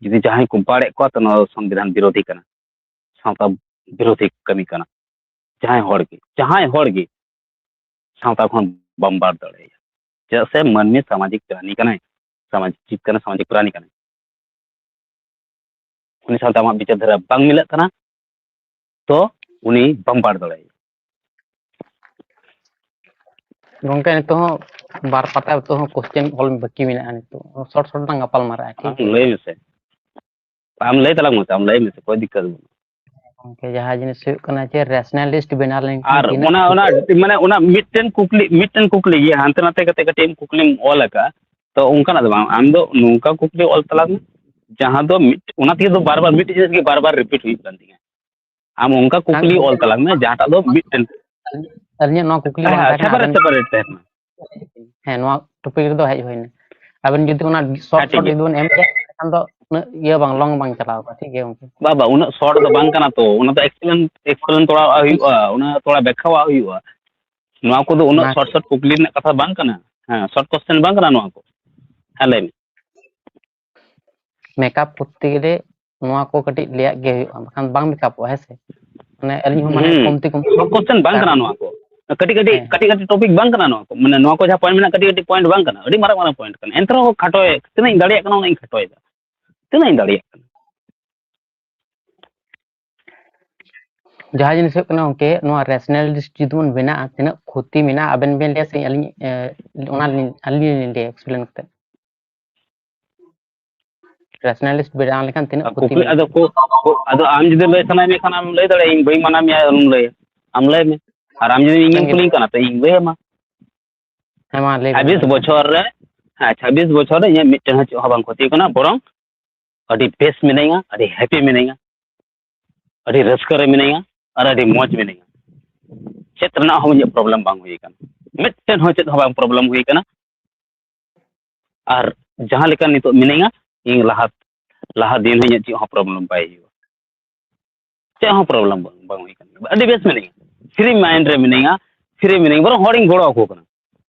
ᱡᱩᱫᱤ ᱡᱟᱦᱟᱸᱭ ᱠᱚ ᱵᱟᱲᱮᱫ ᱠᱚᱣᱟ, ᱛᱚ ᱱᱚᱣᱟ ᱫᱚ ᱥᱚᱝᱵᱤᱫᱷᱟᱱ ᱵᱤᱨᱳᱫᱷᱤ ᱠᱟᱱᱟ, ᱥᱟᱶᱛᱟ ᱵᱤᱨᱳᱫᱷᱤ ᱠᱟᱹᱢᱤ ᱠᱟᱱᱟ᱾ ᱡᱟᱦᱟᱸᱭ ᱦᱚᱲ ᱜᱮ, ᱡᱟᱦᱟᱸᱭ ᱦᱚᱲ ᱜᱮ ᱥᱟᱶᱛᱟ ᱠᱷᱚᱱ ᱵᱟᱢ ᱵᱟᱲ ᱫᱟᱲᱮᱭᱟᱭᱟ, ᱪᱮᱫᱟᱜ ᱥᱮ ᱢᱟᱹᱱᱢᱤ ᱥᱟᱢᱟᱡᱤᱠ ᱯᱨᱟᱱᱤ ᱠᱟᱱᱟᱭ, ᱥᱟᱢᱟᱡᱤᱠ ᱡᱤᱵ ᱠᱟᱱᱟᱭ, ᱥᱟᱢᱟᱡᱤᱠ ᱯᱨᱟᱱᱤ ᱠᱟᱱᱟᱭ᱾ ᱩᱱᱤ ᱥᱟᱶᱛᱮ ᱟᱢᱟᱜ ᱵᱤᱪᱟᱹᱨ ᱫᱷᱟᱨᱟ ᱵᱟᱝ ᱢᱤᱞᱟᱹᱜ ᱠᱟᱱᱟ, ᱛᱚ ᱩᱱᱤ ᱵᱟᱢ ᱯᱟᱲ ᱫᱟᱲᱮᱭᱟᱜᱼᱟ᱾ ᱜᱚᱝᱠᱮ, ᱱᱤᱛᱚᱜ ᱦᱚᱸ ᱵᱟᱨ ᱯᱟᱛᱟ, ᱱᱤᱛᱚᱜ ᱦᱚᱸ ᱠᱚᱥᱪᱮᱱ ᱚᱞ ᱵᱟᱹᱠᱤ ᱢᱮᱱᱟᱜᱼᱟ᱾ ᱱᱤᱛᱚᱜ ᱥᱚᱨᱴ ᱥᱚᱨᱴ ᱞᱟᱝ ᱜᱟᱯᱟᱞ ᱢᱟᱨᱟᱜᱼᱟ, ᱴᱷᱤᱠ ᱟᱢ ᱜᱮᱭᱟ? ᱞᱟᱹᱭ ᱢᱮᱥᱮ, ᱟᱢ ᱞᱟᱹᱭ ᱛᱟᱞᱟᱝ ᱢᱮᱥᱮ, ᱟᱢ ᱞᱟᱹᱭ ᱢᱮᱥᱮ, ᱠᱳᱭ ᱫᱤᱠᱠᱟᱛ ᱵᱟᱹᱱᱩᱜᱼᱟ᱾ ᱜᱚᱝᱠᱮ, ᱡᱟᱦᱟᱸ ᱡᱤᱱᱤᱥ ᱦᱩᱭᱩᱜ ᱠᱟᱱᱟ ᱡᱮ ᱨᱮᱥᱱᱟᱞᱤᱥᱴ ᱵᱮᱱᱟᱣ ᱞᱮᱱᱠᱷᱟᱱ ᱟᱨ ᱛᱤᱱᱟᱹᱜ ᱚᱱᱟ, ᱚᱱᱟ, ᱢᱟᱱᱮ ᱚᱱᱟ ᱢᱤᱫᱴᱮᱱ ᱠᱩᱠᱞᱤ, ᱢᱤᱫᱴᱮᱱ ᱠᱩᱠᱞᱤ ᱜᱮ ᱦᱟᱱᱛᱮ ᱱᱟᱛᱮ ᱠᱟᱛᱮ ᱠᱟᱹᱴᱤᱡ ᱮᱢ ᱠᱩᱠᱞᱤᱢ ᱚᱞ ᱟᱠᱟᱫᱼᱟ, ᱛᱚ ᱚᱱᱠᱟᱱᱟᱜ ᱫᱚ ᱵᱟᱝ, ᱟᱢ ᱫᱚ ᱱᱚᱝᱠᱟ ᱠᱩᱠᱞᱤ ᱚᱞ ᱛᱟᱞᱟᱝ ᱢᱮ, ᱡᱟᱦᱟᱸ ᱫᱚ ᱢᱤᱫ, ᱚᱱᱟ ᱛᱮᱜᱮ ᱫᱚ ᱵᱟᱨ ᱵᱟᱨ ᱢᱤᱫᱴᱮᱡ ᱡᱤᱱᱤᱥ ᱜᱮ ᱵᱟᱨ ᱵᱟᱨ ᱨᱤᱯᱤᱴ ᱦᱩᱭᱩᱜ ᱠᱟᱱ ᱛᱤᱧᱟ᱾ ᱟᱢ ᱚᱱᱠᱟ ᱠᱩᱠᱞᱤ ᱚᱞ ᱛᱟᱞᱟᱝ ᱢᱮ ᱡᱟᱦᱟᱸᱴᱟᱜ ᱫᱚ ᱢᱤᱫᱴᱮᱱ, ᱟᱹᱞᱤᱧᱟᱜ ᱱᱚᱣᱟ ᱠᱩᱠᱞᱤ ᱦᱮᱸ, ᱵᱟᱝ ᱦᱮᱸ, ᱛᱟᱦᱮᱸ ᱠᱟᱱᱟ, ᱥᱮᱯᱟᱨᱮᱴ, ᱟᱵᱮᱱ ᱥᱮᱯᱟᱨᱮᱴ ᱛᱟᱦᱮᱱ ᱢᱟ᱾ ᱦᱮᱸ, ᱱᱚᱣᱟ ᱴᱚᱯᱤᱠ ᱨᱮᱫᱚ ᱦᱮᱡ ᱦᱩᱭᱱᱟ᱾ ᱟᱵᱮᱱ ᱡᱩᱫᱤ ᱚᱱᱟ ᱥᱚᱨᱴ ᱦᱮᱸ, ᱴᱷᱤᱠ ᱥᱚᱨᱴ ᱜᱮᱭᱟ᱾ ᱡᱩᱫᱤ ᱵᱚᱱ ᱮᱢ ᱠᱮᱭᱟ, ᱮᱱᱠᱷᱟᱱ ᱫᱚ ᱩᱱᱟᱹᱜ ᱤᱭᱟᱹ ᱵᱟᱝ, ᱞᱚᱝ ᱵᱟᱝ ᱪᱟᱞᱟᱣ ᱠᱚᱜᱼᱟ, ᱴᱷᱤᱠ ᱜᱮᱭᱟ ᱜᱚᱝᱠᱮ? ᱵᱟ, ᱵᱟ, ᱩᱱᱟᱹᱜ ᱥᱚᱨᱴ ᱫᱚ ᱵᱟᱝ ᱠᱟᱱᱟ ᱛᱚ, ᱚᱱᱟ ᱫᱚ ᱮᱠᱥᱯᱞᱮᱱ, ᱮᱠᱥᱯᱞᱮᱱ ᱛᱷᱚᱲᱟ ᱦᱩᱭᱩᱜᱼᱟ, ᱚᱱᱟ ᱛᱷᱚᱲᱟ ᱵᱮᱠᱠᱷᱟᱣᱟᱜ ᱦᱩᱭᱩᱜᱼᱟ᱾ ᱱᱚᱣᱟ ᱠᱚᱫᱚ ᱩᱱᱟᱹᱜ ᱚᱱᱟ ᱥᱚᱨᱴ ᱥᱚᱨᱴ ᱠᱩᱠᱞᱤ ᱨᱮᱱᱟᱜ ᱠᱟᱛᱷᱟ ᱵᱟᱝ ᱠᱟᱱᱟ᱾ ᱦᱮᱸ, ᱥᱚᱨᱴ ᱠᱚᱥᱪᱮᱱ ᱵᱟᱝ ᱠᱟᱱᱟ ᱱᱚᱣᱟ ᱠᱚ᱾ ᱦᱮᱸ, ᱞᱟᱹᱭ ᱢᱮ᱾ ᱢᱮᱠᱟᱯ ᱠᱚᱨᱛᱮ ᱜᱮᱞᱮ ᱱᱚᱣᱟ ᱠᱚ ᱠᱟᱹᱴᱤᱡ ᱞᱟᱹᱭᱟᱜ ᱜᱮ ᱦᱩᱭᱩᱜᱼᱟ, ᱵᱟᱠᱷᱟᱱ ᱵᱟᱝ ᱢᱮᱠᱟᱯᱚᱜᱼᱟ, ᱦᱮᱸ ᱥᱮ? ᱢᱟᱱᱮ ᱟᱹᱞᱤᱧ ᱦᱚᱸ ᱢᱟᱱᱮ ᱦᱩᱸ, ᱠᱚᱢᱛᱤ ᱠᱚᱢᱛᱤ ᱥᱚᱨᱴ ᱠᱚᱥᱪᱮᱱ ᱵᱟᱝ ᱠᱟᱱᱟ ᱱᱚᱣᱟ ᱠᱚ᱾ ᱠᱟᱹᱴᱤᱡ ᱠᱟᱹᱴᱤᱡ, ᱦᱮᱸ, ᱠᱟᱹᱴᱤᱡ ᱠᱟᱹᱴᱤᱡ ᱴᱚᱯᱤᱠ ᱵᱟᱝ ᱠᱟᱱᱟ ᱱᱚᱣᱟ ᱠᱚ᱾ ᱢᱟᱱᱮ ᱱᱚᱣᱟ ᱠᱚ ᱡᱟᱦᱟᱸ ᱯᱚᱭᱮᱱᱴ ᱢᱮᱱᱟᱜᱼᱟ, ᱠᱟᱹᱴᱤᱡ ᱠᱟᱹᱴᱤᱡ ᱯᱚᱭᱮᱱᱴ ᱵᱟᱝ ᱠᱟᱱᱟ, ᱟᱹᱰᱤ ᱢᱟᱨᱟᱝ ᱢᱟᱨᱟᱝ ᱯᱚᱭᱮᱱᱴ ᱠᱟᱱᱟ᱾ ᱮᱱᱛᱮ ᱨᱮᱦᱚᱸ ᱠᱷᱟᱴᱚᱭ, ᱛᱤᱱᱟᱹᱜ ᱤᱧ ᱫᱟᱲᱮᱭᱟᱜ ᱠᱟᱱᱟ ᱩᱱᱟᱹᱜ ᱤᱧ ᱠᱷᱟᱴᱚᱭᱮᱫᱟ, ᱛᱤᱱᱟᱹᱜ ᱤᱧ ᱫᱟᱲᱮᱭᱟᱜ ᱠᱟᱱᱟ᱾ ᱡᱟᱦᱟᱸ ᱡᱤᱱᱤᱥ ᱦᱩᱭᱩᱜ ᱠᱟᱱᱟ ᱜᱚᱝᱠᱮ, ᱱᱚᱣᱟ ᱨᱮᱥᱱᱟᱞᱤᱥᱴ ᱡᱩᱫᱤ ᱵᱚᱱ ᱵᱮᱱᱟᱜᱼᱟ, ᱛᱤᱱᱟᱹᱜ ᱠᱷᱚᱛᱤ ᱢᱮᱱᱟᱜᱼᱟ, ᱟᱵᱮᱱ ᱵᱮᱱ ᱞᱟᱹᱭᱟ ᱥᱮ ᱟᱹᱞᱤᱧ, ᱮ, ᱚᱱᱟ ᱞᱤᱧ, ᱟᱹᱞᱤᱧ ᱞᱤᱧ ᱞᱟᱹᱭᱟ ᱮᱠᱥᱯᱞᱮᱱ ᱠᱟᱛᱮ? ᱨᱮᱥᱱᱟᱞᱤᱥᱴ ᱵᱮᱱᱟᱣ ᱞᱮᱠᱷᱟᱱ ᱛᱤᱱᱟᱹᱜ ᱟᱨ ᱠᱷᱚᱛᱤ ᱠᱩᱠᱞᱤ, ᱢᱮᱱᱟᱜᱼᱟ? ᱟᱫᱚ ᱠᱩ-, ᱠᱩ-, ᱟᱫᱚ ᱟᱢ ᱡᱩᱫᱤᱢ ᱞᱟᱹᱭ ᱥᱟᱱᱟᱭᱮᱫ ᱢᱮ ᱠᱷᱟᱱ ᱟᱢ ᱞᱟᱹᱭ ᱫᱟᱲᱮᱭᱟᱜᱼᱟ, ᱤᱧ ᱵᱟᱹᱧ ᱢᱟᱱᱟ ᱢᱮᱭᱟ, ᱟᱞᱚᱢ ᱞᱟᱹᱭᱟ, ᱟᱢ ᱞᱟᱹᱭ ᱢᱮ᱾ ᱟᱨ ᱟᱢ ᱡᱩᱫᱤ ᱤᱧᱮᱢ ᱟᱵᱮᱱ ᱜᱮ᱾ ᱠᱩᱞᱤᱧ ᱠᱟᱱᱟ ᱛᱚ ᱤᱧ ᱞᱟᱹᱭ ᱟᱢᱟ᱾ ᱦᱮᱸ, ᱢᱟ ᱞᱟᱹᱭ ᱵᱮᱱ, ᱪᱷᱟᱵᱵᱤᱥ ᱞᱟᱹᱭ ᱵᱮᱱ᱾ ᱵᱚᱪᱷᱚᱨ ᱨᱮ, ᱦᱮᱸ, ᱪᱷᱟᱵᱵᱤᱥ ᱵᱚᱪᱷᱚᱨ ᱨᱮ ᱤᱧᱟᱹᱜ ᱢᱤᱫᱴᱮᱱ ᱦᱚᱸ ᱪᱮᱫ ᱦᱚᱸ ᱵᱟᱝ ᱠᱷᱚᱛᱤ ᱠᱟᱱᱟ, ᱵᱚᱨᱚᱝ ᱟᱹᱰᱤ ᱵᱮᱥ ᱢᱤᱱᱟᱹᱧᱟ, ᱟᱹᱰᱤ ᱦᱮᱯᱤ ᱢᱤᱱᱟᱹᱧᱟ, ᱟᱹᱰᱤ ᱨᱟᱹᱥᱠᱟᱹ ᱨᱮ ᱢᱤᱱᱟᱹᱧᱟ, ᱟᱨ ᱟᱹᱰᱤ ᱢᱚᱡᱽ ᱢᱤᱱᱟᱹᱧᱟ᱾ ᱪᱮᱫ ᱨᱮᱱᱟᱜ ᱦᱚᱸ ᱤᱧᱟᱹᱜ ᱯᱨᱚᱵᱞᱮᱢ ᱵᱟᱝ ᱦᱩᱭ ᱠᱟᱱᱟ, ᱢᱤᱫᱴᱮᱱ ᱦᱚᱸ ᱪᱮᱫ ᱦᱚᱸ ᱵᱟᱝ ᱯᱨᱚᱵᱞᱮᱢ ᱦᱩᱭ ᱠᱟᱱᱟ᱾ ᱟᱨ ᱡᱟᱦᱟᱸ ᱞᱮᱠᱟ ᱱᱤᱛᱚᱜ ᱢᱤᱱᱟᱹᱧᱟ, ᱤᱧ ᱞᱟᱦᱟ, ᱞᱟᱦᱟ ᱫᱤᱱ ᱦᱚᱸ ᱤᱧᱟᱹᱜ ᱪᱮᱫ ᱦᱚᱸ ᱯᱨᱚᱵᱞᱮᱢ ᱵᱟᱭ ᱦᱩᱭᱩᱜᱼᱟ᱾ ᱪᱮᱫ ᱦᱚᱸ ᱯᱨᱚᱵᱞᱮᱢ ᱵᱟᱝ, ᱵᱟᱝ ᱦᱩᱭ ᱠᱟᱱᱟ, ᱟᱹᱰᱤ ᱵᱮᱥ ᱢᱤᱱᱟᱹᱧᱟ, ᱯᱷᱨᱤ ᱢᱟᱭᱤᱱᱰ ᱨᱮ ᱢᱤᱱᱟᱹᱧᱟ, ᱯᱷᱨᱤ ᱢᱤᱱᱟᱹᱧᱟ, ᱵᱚᱨᱚᱝ ᱦᱚᱲᱤᱧ ᱜᱚᱲᱚ ᱟᱠᱚ ᱠᱟᱱᱟ,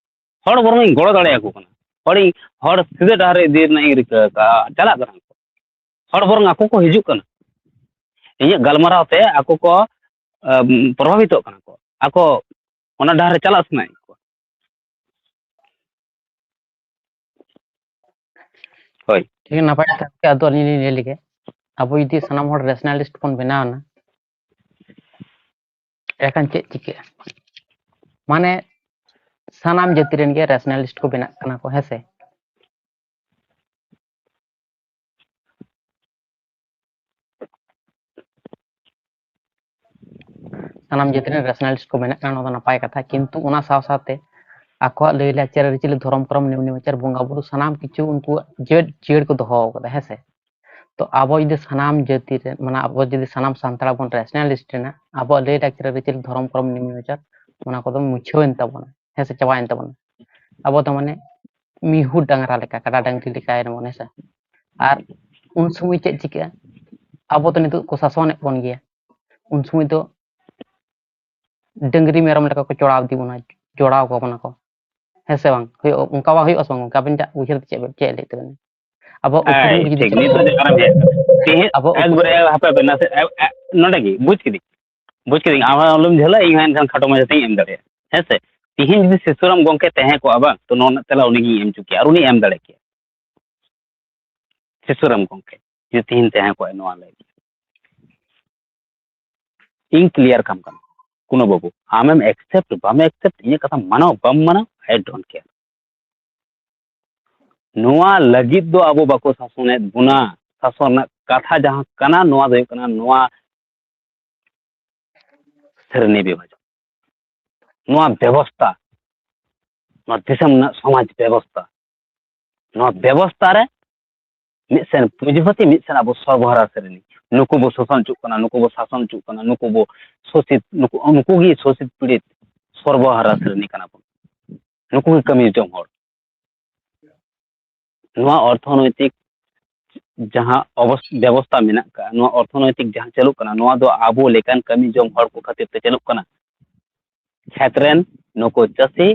ᱦᱚᱲ ᱵᱚᱨᱚᱝ ᱤᱧ ᱜᱚᱲᱚ ᱫᱟᱲᱮᱭᱟᱠᱚ ᱠᱟᱱᱟ, ᱦᱚᱲᱤᱧ, ᱦᱚᱲ ᱥᱤᱫᱷᱟᱹ ᱰᱟᱦᱟᱨ ᱨᱮ ᱤᱫᱤ ᱨᱮᱱᱟᱜ ᱤᱧ ᱨᱤᱠᱟᱹ ᱟᱠᱟᱫᱼᱟ, ᱪᱟᱞᱟᱜ ᱠᱟᱱᱟ ᱠᱚ, ᱦᱚᱲ ᱵᱚᱨᱚᱝ ᱟᱠᱚ ᱠᱚ ᱦᱤᱡᱩᱜ ᱠᱟᱱᱟ, ᱤᱧᱟᱹᱜ ᱜᱟᱞᱢᱟᱨᱟᱣ ᱛᱮ ᱟᱠᱚ ᱠᱚ, ᱟᱢ, ᱯᱨᱚᱵᱷᱟᱵᱤᱛᱚᱜ ᱠᱟᱱᱟ ᱠᱚ, ᱟᱠᱚ ᱚᱱᱟ ᱰᱟᱦᱟᱨ ᱨᱮ ᱪᱟᱞᱟᱜ ᱥᱟᱱᱟᱭᱮᱫ ᱠᱚᱣᱟ᱾ ᱦᱳᱭ᱾ ᱴᱷᱤᱠ, ᱱᱟᱯᱟᱭ ᱠᱟᱛᱷᱟ ᱜᱚᱝᱠᱮ, ᱟᱫᱚ ᱟᱹᱞᱤᱧ ᱞᱤᱧ ᱞᱟᱹᱭ ᱞᱮᱜᱮ᱾ ᱟᱵᱚ ᱡᱩᱫᱤ ᱥᱟᱱᱟᱢ ᱦᱚᱲ ᱨᱮᱥᱱᱟᱞᱤᱥᱴ ᱵᱚᱱ ᱵᱮᱱᱟᱣ ᱮᱱᱟ, ᱮᱱᱠᱷᱟᱱ ᱪᱮᱫ ᱪᱤᱠᱟᱹᱜᱼᱟ? ᱢᱟᱱᱮ ᱥᱟᱱᱟᱢ ᱡᱟᱹᱛᱤ ᱨᱮᱱ ᱜᱮ ᱨᱮᱥᱱᱟᱞᱤᱥᱴ ᱠᱚ ᱵᱮᱱᱟᱜ ᱠᱟᱱᱟ ᱠᱚ, ᱦᱮᱸ ᱥᱮ? ᱥᱟᱱᱟᱢ ᱡᱟᱹᱛ ᱨᱮᱱ ᱨᱮᱥᱱᱟᱞᱤᱥᱴ ᱠᱚ ᱵᱮᱱᱟᱜ ᱠᱟᱱᱟ, ᱱᱚᱣᱟ ᱫᱚ ᱱᱟᱯᱟᱭ ᱠᱟᱛᱷᱟ, ᱠᱤᱱᱛᱩ ᱚᱱᱟ ᱥᱟᱶ ᱥᱟᱶᱛᱮ ᱟᱠᱚᱣᱟᱜ ᱞᱟᱹᱭ ᱞᱟᱠᱪᱟᱨ, ᱟᱹᱨᱤᱪᱟᱹᱞᱤ, ᱫᱷᱚᱨᱚᱢ, ᱠᱚᱨᱚᱢ, ᱱᱤᱭᱚᱢ ᱱᱮᱢᱟᱪᱟᱨ, ᱵᱚᱸᱜᱟ ᱵᱩᱨᱩ, ᱥᱟᱱᱟᱢ ᱠᱤᱪᱷᱩ ᱩᱱᱠᱩᱣᱟᱜ ᱡᱤᱭᱟᱹᱲ ᱡᱤᱭᱟᱹᱲ ᱠᱚ ᱫᱚᱦᱚ ᱟᱠᱟᱫᱟ, ᱦᱮᱸ ᱥᱮ? ᱛᱚ ᱟᱵᱚ ᱡᱩᱫᱤ ᱥᱟᱱᱟᱢ ᱡᱟᱹᱛᱤ ᱨᱮ, ᱢᱟᱱᱮ ᱟᱵᱚ ᱡᱩᱫᱤ ᱥᱟᱱᱟᱢ ᱥᱟᱱᱛᱟᱲ ᱵᱚᱱ ᱨᱮᱥᱱᱟᱞᱤᱥᱴ ᱮᱱᱟ, ᱟᱵᱚᱣᱟᱜ ᱞᱟᱹᱭ ᱞᱟᱠᱪᱟᱨ, ᱟᱹᱨᱤᱪᱟᱹᱞᱤ, ᱫᱷᱚᱨᱚᱢ, ᱠᱚᱨᱚᱢ, ᱱᱤᱭᱚᱢ ᱱᱮᱢᱟᱪᱟᱨ, ᱚᱱᱟ ᱠᱚᱫᱚ ᱢᱩᱪᱷᱟᱹᱣᱮᱱ ᱛᱟᱵᱚᱱᱟ, ᱦᱮᱸ ᱥᱮ, ᱪᱟᱵᱟᱭᱮᱱ ᱛᱟᱵᱚᱱᱟ᱾ ᱟᱵᱚ ᱫᱚ ᱢᱟᱱᱮ ᱢᱤᱦᱩ ᱰᱟᱝᱨᱟ ᱞᱮᱠᱟ, ᱠᱟᱰᱟ ᱰᱟᱝᱨᱤ ᱞᱮᱠᱟᱭᱮᱱ ᱵᱚᱱ, ᱦᱮᱸ ᱥᱮ? ᱟᱨ ᱩᱱ ᱥᱚᱢᱚᱭ ᱪᱮᱫ ᱪᱤᱠᱟᱹᱜᱼᱟ? ᱟᱵᱚ ᱫᱚ ᱱᱤᱛᱚᱜ ᱠᱚ ᱥᱟᱥᱚᱱᱮᱫ ᱵᱚᱱ ᱜᱮᱭᱟ, ᱩᱱ ᱥᱚᱢᱚᱭ ᱫᱚ ᱰᱟᱹᱝᱨᱤ ᱢᱮᱨᱚᱢ ᱞᱮᱠᱟ ᱠᱚ ᱡᱚᱲᱟᱣ ᱤᱫᱤ ᱵᱚᱱᱟ, ᱡᱚᱲᱟᱣ ᱠᱟᱵᱚᱱᱟ ᱠᱚ, ᱦᱮᱸ ᱥᱮ ᱵᱟᱝ? ᱦᱩᱭᱩᱜ, ᱚᱱᱠᱟ ᱵᱟᱝ ᱦᱩᱭᱩᱜᱼᱟ ᱥᱮ ᱵᱟᱝ? ᱜᱚᱝᱠᱮ, ᱟᱵᱮᱱ ᱪᱮᱫ ᱩᱭᱦᱟᱹᱨ ᱛᱮ ᱪᱮᱫ ᱵᱮᱱ, ᱪᱮᱫ ᱞᱟᱹᱭ ᱛᱟᱵᱮᱱᱟ? ᱟᱵᱚ ᱩᱯᱨᱩᱢ ᱦᱮᱸ, ᱜᱮ ᱡᱩᱫᱤ ᱴᱷᱤᱠ, ᱪᱟᱵᱟᱜ ᱱᱤᱛ ᱫᱚ ᱛᱟᱵᱚᱱᱟ᱾ ᱡᱚᱦᱟᱨ ᱜᱮ᱾ ᱛᱮᱦᱮᱧ ᱟᱵᱚ ᱩᱯᱨᱩᱢ ᱮᱠᱵᱟᱨᱮ ᱦᱟᱯᱮ ᱦᱟᱯᱮ ᱱᱟᱥᱮ, ᱮ, ᱮ, ᱱᱚᱰᱮ ᱜᱮ, ᱵᱩᱡᱽ ᱠᱤᱫᱤᱧ, ᱵᱩᱡᱽ ᱠᱤᱫᱤᱧ, ᱟᱢ ᱦᱚᱸ ᱟᱞᱚᱢ ᱡᱷᱟᱹᱞᱟ, ᱤᱧ ᱦᱚᱸ ᱮᱱᱠᱷᱟᱱ ᱠᱷᱟᱴᱚ ᱢᱟᱪᱷᱟ ᱛᱮᱧ ᱮᱢ ᱫᱟᱲᱮᱭᱟᱜᱼᱟ, ᱦᱮᱸ ᱥᱮ? ᱛᱤᱦᱤᱧ ᱡᱩᱫᱤ ᱥᱤᱥᱩᱨᱟᱢ ᱜᱚᱝᱠᱮ ᱛᱟᱦᱮᱸ ᱠᱚᱜᱼᱟ ᱵᱟᱝ, ᱛᱚ ᱱᱚᱣᱟ ᱨᱮᱱᱟᱜ ᱛᱮᱞᱟ ᱩᱱᱤ ᱜᱮᱧ ᱮᱢ ᱦᱚᱪᱚ ᱠᱮᱭᱟ ᱟᱨ ᱩᱱᱤ ᱮᱢ ᱫᱟᱲᱮ ᱠᱮᱭᱟ᱾ ᱥᱤᱥᱩᱨᱟᱢ ᱜᱚᱝᱠᱮ ᱡᱩᱫᱤ ᱛᱤᱦᱤᱧ ᱛᱟᱦᱮᱸ ᱠᱚᱜᱼᱟ ᱱᱚᱣᱟ ᱞᱟᱹᱭ, ᱤᱧ ᱠᱞᱤᱭᱟᱨ ᱠᱟᱢ ᱠᱟᱱᱟ, ᱠᱳᱱᱳ ᱵᱟᱹᱵᱩ, ᱟᱢᱮᱢ ᱮᱠᱥᱮᱯᱴ ᱵᱟᱢ ᱮᱠᱥᱮᱯᱴ, ᱤᱧᱟᱹᱜ ᱠᱟᱛᱷᱟ ᱢᱟᱱᱟᱣ ᱵᱟᱢ ᱢᱟᱱᱟᱣ, I don't care. ᱱᱚᱣᱟ ᱞᱟᱹᱜᱤᱫ ᱫᱚ ᱟᱵᱚ ᱵᱟᱠᱚ ᱥᱟᱥᱚᱱᱮᱫ ᱵᱚᱱᱟ᱾ ᱥᱟᱥᱚᱱ ᱨᱮᱱᱟᱜ ᱠᱟᱛᱷᱟ ᱡᱟᱦᱟᱸ ᱠᱟᱱᱟ, ᱱᱚᱣᱟ ᱫᱚ ᱦᱩᱭᱩᱜ ᱠᱟᱱᱟ ᱱᱚᱣᱟ ᱥᱨᱮᱱᱤ ᱵᱤᱵᱷᱟᱡᱚᱱ, ᱱᱚᱣᱟ ᱵᱮᱵᱚᱥᱛᱟ, ᱱᱚᱣᱟ ᱫᱤᱥᱚᱢ ᱨᱮᱱᱟᱜ ᱥᱚᱢᱟᱡᱽ ᱵᱮᱵᱚᱥᱛᱟ, ᱱᱚᱣᱟ ᱵᱮᱵᱚᱥᱛᱟ ᱨᱮ ᱢᱤᱫ ᱥᱮᱱ ᱯᱩᱸᱡᱤᱯᱟᱹᱛᱤ, ᱢᱤᱫ ᱥᱮᱱ ᱟᱵᱚ ᱥᱚᱨᱵᱚᱦᱟᱨᱟ ᱥᱨᱮᱱᱤ᱾ ᱱᱩᱠᱩ ᱵᱚ ᱥᱳᱥᱚᱱ ᱦᱚᱪᱚᱜ ᱠᱟᱱᱟ, ᱱᱩᱠᱩ ᱵᱚ ᱥᱟᱥᱚᱱ ᱦᱚᱪᱚᱜ ᱠᱟᱱᱟ, ᱱᱩᱠᱩ ᱵᱚ ᱥᱳᱥᱤᱛ, ᱱᱩᱠᱩ, ᱱᱩᱠᱩ ᱜᱮ ᱥᱳᱥᱤᱛ ᱯᱤᱲᱤᱛ ᱥᱚᱨᱵᱚᱦᱟᱨᱟ ᱥᱨᱮᱱᱤ ᱠᱟᱱᱟ ᱵᱚᱱ᱾ ᱱᱩᱠᱩ ᱜᱮ ᱠᱟᱹᱢᱤ ᱡᱚᱝ ᱦᱚᱲ᱾ ᱱᱚᱣᱟ ᱚᱨᱛᱷᱚᱱᱳᱭᱛᱤᱠ ᱡᱟᱦᱟᱸ ᱚᱵᱚᱥ-, ᱵᱮᱵᱚᱥᱛᱟ ᱢᱮᱱᱟᱜ ᱟᱠᱟᱫ, ᱱᱚᱣᱟ ᱚᱨᱛᱷᱚᱱᱳᱭᱛᱤᱠ ᱡᱟᱦᱟᱸ ᱪᱟᱹᱞᱩᱜ ᱠᱟᱱᱟ, ᱱᱚᱣᱟ ᱫᱚ ᱟᱵᱚ ᱞᱮᱠᱟᱱ ᱠᱟᱹᱢᱤ ᱡᱚᱝ ᱦᱚᱲ ᱠᱚ ᱠᱷᱟᱹᱛᱤᱨ ᱛᱮ ᱪᱟᱹᱞᱩᱜ ᱠᱟᱱᱟ᱾ ᱠᱷᱮᱛ ᱨᱮᱱ ᱱᱩᱠᱩ ᱪᱟᱹᱥᱤ,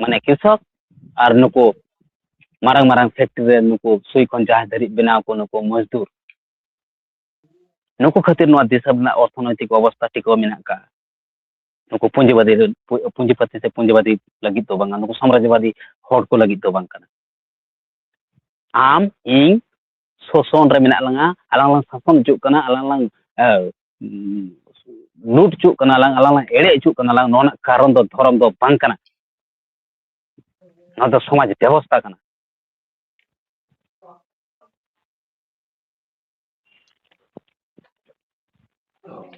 ᱢᱟᱱᱮ ᱠᱨᱤᱥᱚᱠ, ᱟᱨ ᱱᱩᱠᱩ ᱢᱟᱨᱟᱝ ᱢᱟᱨᱟᱝ ᱯᱷᱮᱠᱴᱨᱤ ᱨᱮ ᱱᱩᱠᱩ ᱥᱩᱭ ᱠᱷᱚᱱ ᱡᱟᱦᱟᱸᱭ ᱫᱷᱟᱹᱨᱤᱡ ᱵᱮᱱᱟᱣ ᱠᱚ, ᱱᱩᱠᱩ ᱢᱚᱡᱫᱩᱨ, ᱱᱩᱠᱩ ᱠᱷᱟᱹᱛᱤᱨ ᱱᱚᱣᱟ ᱫᱤᱥᱚᱢ ᱨᱮᱱᱟᱜ ᱚᱨᱛᱷᱚᱱᱳᱭᱛᱤᱠ ᱚᱵᱚᱥᱛᱟ ᱴᱤᱠᱟᱹᱣ ᱢᱮᱱᱟᱜ ᱟᱠᱟᱫᱼᱟ᱾ ᱱᱩᱠᱩ ᱯᱩᱸᱡᱤᱵᱟᱫᱤ, ᱯᱩᱸᱡᱤᱯᱟᱹᱛᱤ ᱥᱮ ᱯᱩᱸᱡᱤᱵᱟᱫᱤ ᱞᱟᱹᱜᱤᱫ ᱫᱚ ᱵᱟᱝᱟ, ᱱᱩᱠᱩ ᱥᱟᱢᱨᱟᱡᱽᱡᱚᱵᱟᱫᱤ ᱦᱚᱲ ᱠᱚ ᱞᱟᱹᱜᱤᱫ ᱫᱚ ᱵᱟᱝ ᱠᱟᱱᱟ᱾ ᱟᱢ, ᱤᱧ, ᱥᱳᱥᱚᱱ ᱨᱮ ᱢᱮᱱᱟᱜ ᱞᱟᱝᱟ, ᱟᱞᱟᱝ ᱞᱟᱝ ᱥᱟᱥᱚᱱ ᱦᱚᱪᱚᱜ ᱠᱟᱱᱟ, ᱟᱞᱟᱝ ᱞᱟᱝ, ᱮ, ᱩᱸ, ᱞᱩᱴ ᱦᱚᱪᱚᱜ ᱠᱟᱱᱟ ᱞᱟᱝ, ᱟᱞᱟᱝ ᱞᱟᱝ ᱮᱲᱮ ᱦᱚᱪᱚᱜ ᱠᱟᱱᱟ ᱞᱟᱝ, ᱱᱚᱣᱟ ᱨᱮᱱᱟᱜ ᱠᱟᱨᱚᱱ ᱫᱚ ᱫᱷᱚᱨᱚᱢ ᱫᱚ ᱵᱟᱝ ᱠᱟᱱᱟ᱾ ᱱᱚᱣᱟ ᱫᱚ ᱥᱚᱢᱟᱡᱽ ᱵᱮᱵᱚᱥᱛᱷᱟ ᱠᱟᱱᱟ᱾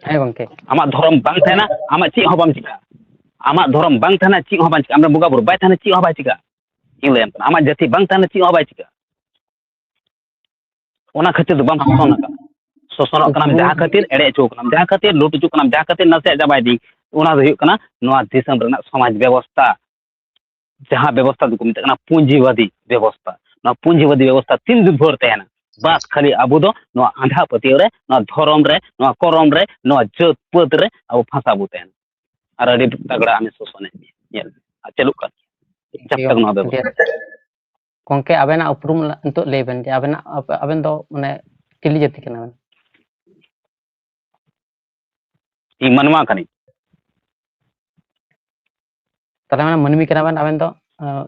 ᱦᱮᱸ ᱜᱚᱝᱠᱮ᱾ ᱟᱢᱟᱜ ᱫᱷᱚᱨᱚᱢ ᱵᱟᱝ ᱛᱟᱦᱮᱱᱟ, ᱟᱢᱟᱜ ᱪᱮᱫ ᱦᱚᱸ ᱵᱟᱢ ᱪᱤᱠᱟᱹᱜᱼᱟ᱾ ᱟᱢᱟᱜ ᱫᱷᱚᱨᱚᱢ ᱵᱟᱝ ᱛᱟᱦᱮᱱᱟ, ᱪᱮᱫ ᱦᱚᱸ ᱵᱟᱝ ᱪᱤᱠᱟᱹᱜᱼᱟ᱾ ᱟᱢᱨᱮᱱ ᱵᱚᱸᱜᱟ ᱵᱩᱨᱩ ᱵᱟᱭ ᱛᱟᱦᱮᱱᱟ, ᱪᱮᱫ ᱦᱚᱸ ᱵᱟᱭ ᱪᱤᱠᱟᱹᱜᱼᱟ᱾ ᱤᱧ ᱞᱟᱹᱭᱟᱢ ᱠᱟᱱᱟ, ᱟᱢᱟᱜ ᱡᱟᱹᱛᱤ ᱵᱟᱝ ᱛᱟᱦᱮᱱᱟ, ᱪᱮᱫ ᱦᱚᱸ ᱵᱟᱭ ᱪᱤᱠᱟᱹᱜᱼᱟ᱾ ᱚᱱᱟ ᱠᱷᱟᱹᱛᱤᱨ ᱫᱚ ᱵᱟᱢ ᱥᱚᱥᱚᱱ ᱟᱠᱟᱱᱟ᱾ ᱥᱚᱥᱚᱱᱚᱜ ᱠᱟᱱᱟᱢ ᱡᱟᱦᱟᱸ ᱠᱷᱟᱹᱛᱤᱨ, ᱮᱲᱮ ᱦᱚᱪᱚ ᱠᱟᱱᱟᱢ ᱡᱟᱦᱟᱸ ᱠᱷᱟᱹᱛᱤᱨ, ᱞᱩᱴ ᱦᱚᱪᱚ ᱠᱟᱱᱟᱢ ᱡᱟᱦᱟᱸ ᱠᱷᱟᱹᱛᱤᱨ, ᱱᱟᱥᱮᱭᱟᱜ ᱪᱟᱵᱟᱭ ᱫᱤᱧ, ᱚᱱᱟ ᱫᱚ ᱦᱩᱭᱩᱜ ᱠᱟᱱᱟ ᱱᱚᱣᱟ ᱫᱤᱥᱚᱢ ᱨᱮᱱᱟᱜ ᱥᱚᱢᱟᱡᱽ ᱵᱮᱵᱚᱥᱛᱷᱟ᱾ ᱡᱟᱦᱟᱸ ᱵᱮᱵᱚᱥᱛᱷᱟ ᱫᱚᱠᱚ ᱢᱮᱛᱟᱜ ᱠᱟᱱᱟ ᱯᱩᱸᱡᱤᱵᱟᱫᱤ ᱵᱮᱵᱚᱥᱛᱷᱟ᱾ ᱱᱚᱣᱟ ᱯᱩᱸᱡᱤᱵᱟᱫᱤ ᱵᱮᱵᱚᱥᱛᱷᱟ ᱛᱤᱱ ᱫᱤᱱ ᱵᱷᱳᱨ ᱛᱟᱦᱮᱱᱟ, ᱵᱟᱥ ᱠᱷᱟᱹᱞᱤ ᱟᱵᱚ ᱫᱚ ᱱᱚᱣᱟ ᱟᱸᱫᱷᱟ ᱯᱟᱹᱛᱭᱟᱹᱣ ᱨᱮ, ᱱᱚᱣᱟ ᱫᱷᱚᱨᱚᱢ ᱨᱮ, ᱱᱚᱣᱟ ᱠᱚᱨᱚᱢ ᱨᱮ, ᱱᱚᱣᱟ ᱡᱟᱹᱛ ᱯᱟᱹᱛ ᱨᱮ ᱟᱵᱚ ᱯᱷᱟᱸᱥᱟ ᱵᱚ ᱛᱟᱦᱮᱱᱟ᱾ ᱟᱨ ᱟᱹᱰᱤ ᱛᱟᱜᱲᱟ ᱟᱢᱮ ᱥᱳᱥᱚᱱᱮᱫ ᱢᱮᱭᱟ, ᱧᱮᱞ ᱢᱮ, ᱟᱨ ᱪᱟᱹᱞᱩᱜ ᱠᱟᱱ ᱜᱮᱭᱟ᱾ ᱡᱟᱵ ᱴᱷᱤᱠ ᱛᱟᱠ ᱱᱚᱣᱟ ᱵᱮᱵᱚᱥᱛᱷᱟ᱾ ᱜᱚᱝᱠᱮ, ᱟᱵᱮᱱᱟᱜ ᱩᱯᱨᱩᱢ ᱱᱤᱛᱚᱜ ᱞᱟᱹᱭ ᱵᱮᱱ ᱡᱮ ᱟᱵᱮᱱᱟᱜ, ᱟᱵᱮᱱ ᱫᱚ ᱢᱟᱱᱮ ᱪᱤᱞᱤ ᱡᱟᱹᱛᱤ ᱠᱟᱱᱟ ᱵᱮᱱ? ᱤᱧ ᱢᱟᱱᱣᱟ ᱠᱟᱹᱱᱟᱹᱧ᱾ ᱛᱟᱦᱚᱞᱮ ᱢᱟᱱᱮ ᱢᱟᱹᱱᱢᱤ ᱠᱟᱱᱟ ᱵᱮᱱ ᱟᱵᱮᱱ ᱫᱚ, ᱟᱸ,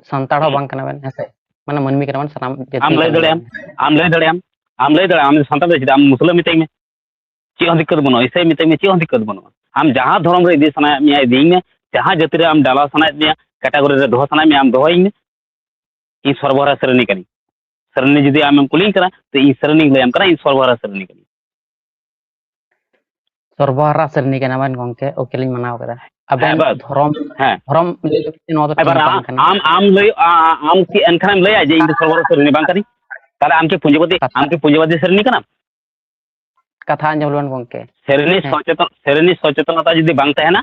ᱥᱟᱱᱛᱟᱲ ᱦᱚᱸ ᱦᱩᱸ᱾ ᱵᱟᱝ ᱠᱟᱱᱟ ᱵᱮᱱ, ᱦᱮᱸ ᱥᱮ? ᱢᱟᱱᱮ ᱢᱟᱹᱱᱢᱤ ᱠᱟᱱᱟ ᱵᱮᱱ, ᱥᱟᱱᱟᱢ ᱡᱟᱹᱛᱤ ᱟᱢ ᱞᱟᱹᱭ ᱠᱟᱱᱟ ᱵᱮᱱ ᱫᱟᱲᱮᱭᱟᱢ, ᱟᱵᱮᱱ᱾ ᱟᱢ ᱞᱟᱹᱭ ᱫᱟᱲᱮᱭᱟᱢ, ᱟᱢ ᱞᱟᱹᱭ ᱫᱟᱲᱮᱭᱟᱢ, ᱟᱢ ᱥᱟᱱᱛᱟᱲ ᱫᱚ ᱪᱮᱫᱟᱜ? ᱟᱢ ᱢᱩᱥᱞᱟᱹ ᱢᱮᱛᱟᱹᱧ ᱢᱮ, ᱪᱮᱫ ᱦᱚᱸ ᱫᱤᱠᱠᱟᱹᱛ ᱵᱟᱹᱱᱩᱜᱼᱟ᱾ ᱤᱥᱟᱹᱭ ᱢᱮᱛᱟᱹᱧ ᱢᱮ, ᱪᱮᱫ ᱦᱚᱸ ᱫᱤᱠᱠᱟᱹᱛ ᱵᱟᱹᱱᱩᱜᱼᱟ᱾ ᱟᱢ ᱡᱟᱦᱟᱸ ᱫᱷᱚᱨᱚᱢ ᱨᱮ ᱤᱫᱤ ᱥᱟᱱᱟᱭᱮᱫ ᱢᱮᱭᱟ, ᱤᱫᱤᱭᱤᱧ ᱢᱮ᱾ ᱡᱟᱦᱟᱸ ᱡᱟᱹᱛᱤ ᱨᱮ ᱟᱢ ᱰᱟᱞᱟᱣ ᱥᱟᱱᱟᱭᱮᱫ ᱢᱮᱭᱟ, ᱠᱮᱴᱟᱜᱚᱨᱤ ᱨᱮ ᱫᱚᱦᱚ ᱥᱟᱱᱟᱭᱮᱫ ᱢᱮᱭᱟ, ᱟᱢ ᱫᱚᱦᱚᱭᱤᱧ ᱢᱮ᱾ ᱤᱧ ᱥᱚᱨᱵᱚᱦᱟᱨᱟ ᱥᱮᱨᱮᱱᱤ ᱠᱟᱹᱱᱟᱹᱧ᱾ ᱥᱮᱨᱮᱱᱤ ᱡᱩᱫᱤ ᱟᱢᱮᱢ ᱠᱩᱞᱤᱧ ᱠᱟᱱᱟ, ᱛᱚ ᱤᱧ ᱥᱮᱨᱮᱱᱤᱧ ᱞᱟᱹᱭᱟᱢ ᱠᱟᱱᱟ, ᱤᱧ ᱥᱚᱨᱵᱚᱦᱟᱨᱟ ᱥᱮᱨᱮᱱᱤ ᱠᱟᱹᱱᱟᱹᱧ᱾ ᱥᱚᱨᱵᱚᱦᱟᱨᱟ ᱥᱮᱨᱮᱱᱤ ᱠᱟᱱᱟ ᱵᱮᱱ ᱜᱚᱝᱠᱮ, ᱳᱠᱮ ᱞᱤᱧ ᱢᱟᱱᱟᱣ ᱠᱮᱫᱟ᱾ ᱟᱵᱮᱱ ᱦᱮᱸ, ᱵᱟᱥ᱾ ᱫᱷᱚᱨᱚᱢ, ᱦᱮᱸ᱾ ᱫᱷᱚᱨᱚᱢ ᱞᱟᱹᱭ ᱠᱟᱛᱮ ᱱᱚᱣᱟ ᱫᱚ ᱮᱵᱟᱨ ᱴᱷᱤᱠ ᱵᱟᱝ ᱟᱢ, ᱠᱟᱱᱟ᱾ ᱟᱢ, ᱟᱢ ᱞᱟᱹᱭ, ᱟ-, ᱟ-, ᱟᱢ ᱠᱤ ᱮᱱᱠᱷᱟᱱᱮᱢ ᱞᱟᱹᱭᱟ ᱡᱮ ᱤᱧ ᱫᱚ ᱥᱚᱨᱵᱚᱦᱟᱨᱟ ᱥᱮᱨᱮᱱᱤ ᱵᱟᱝ ᱠᱟᱹᱱᱟᱹᱧ? ᱛᱟᱦᱞᱮ ᱟᱢ ᱠᱤ ᱯᱩᱸᱡᱤᱵᱟᱫᱤ, ᱠᱟᱛᱷᱟ, ᱟᱢ ᱠᱤ ᱯᱩᱸᱡᱤᱵᱟᱫᱤ ᱥᱮᱨᱮᱱᱤ ᱠᱟᱱᱟᱢ? ᱠᱟᱛᱷᱟ ᱟᱸᱡᱚᱢ ᱞᱮᱵᱮᱱ ᱜᱚᱝᱠᱮ᱾ ᱥᱮᱨᱮᱱᱤ ᱦᱮᱸ᱾ ᱥᱚᱪᱮᱛᱚᱱ, ᱥᱮᱨᱮᱱᱤ ᱥᱚᱪᱮᱛᱚᱱᱚᱛᱟ ᱡᱩᱫᱤ ᱵᱟᱝ ᱛᱟᱦᱮᱱᱟ,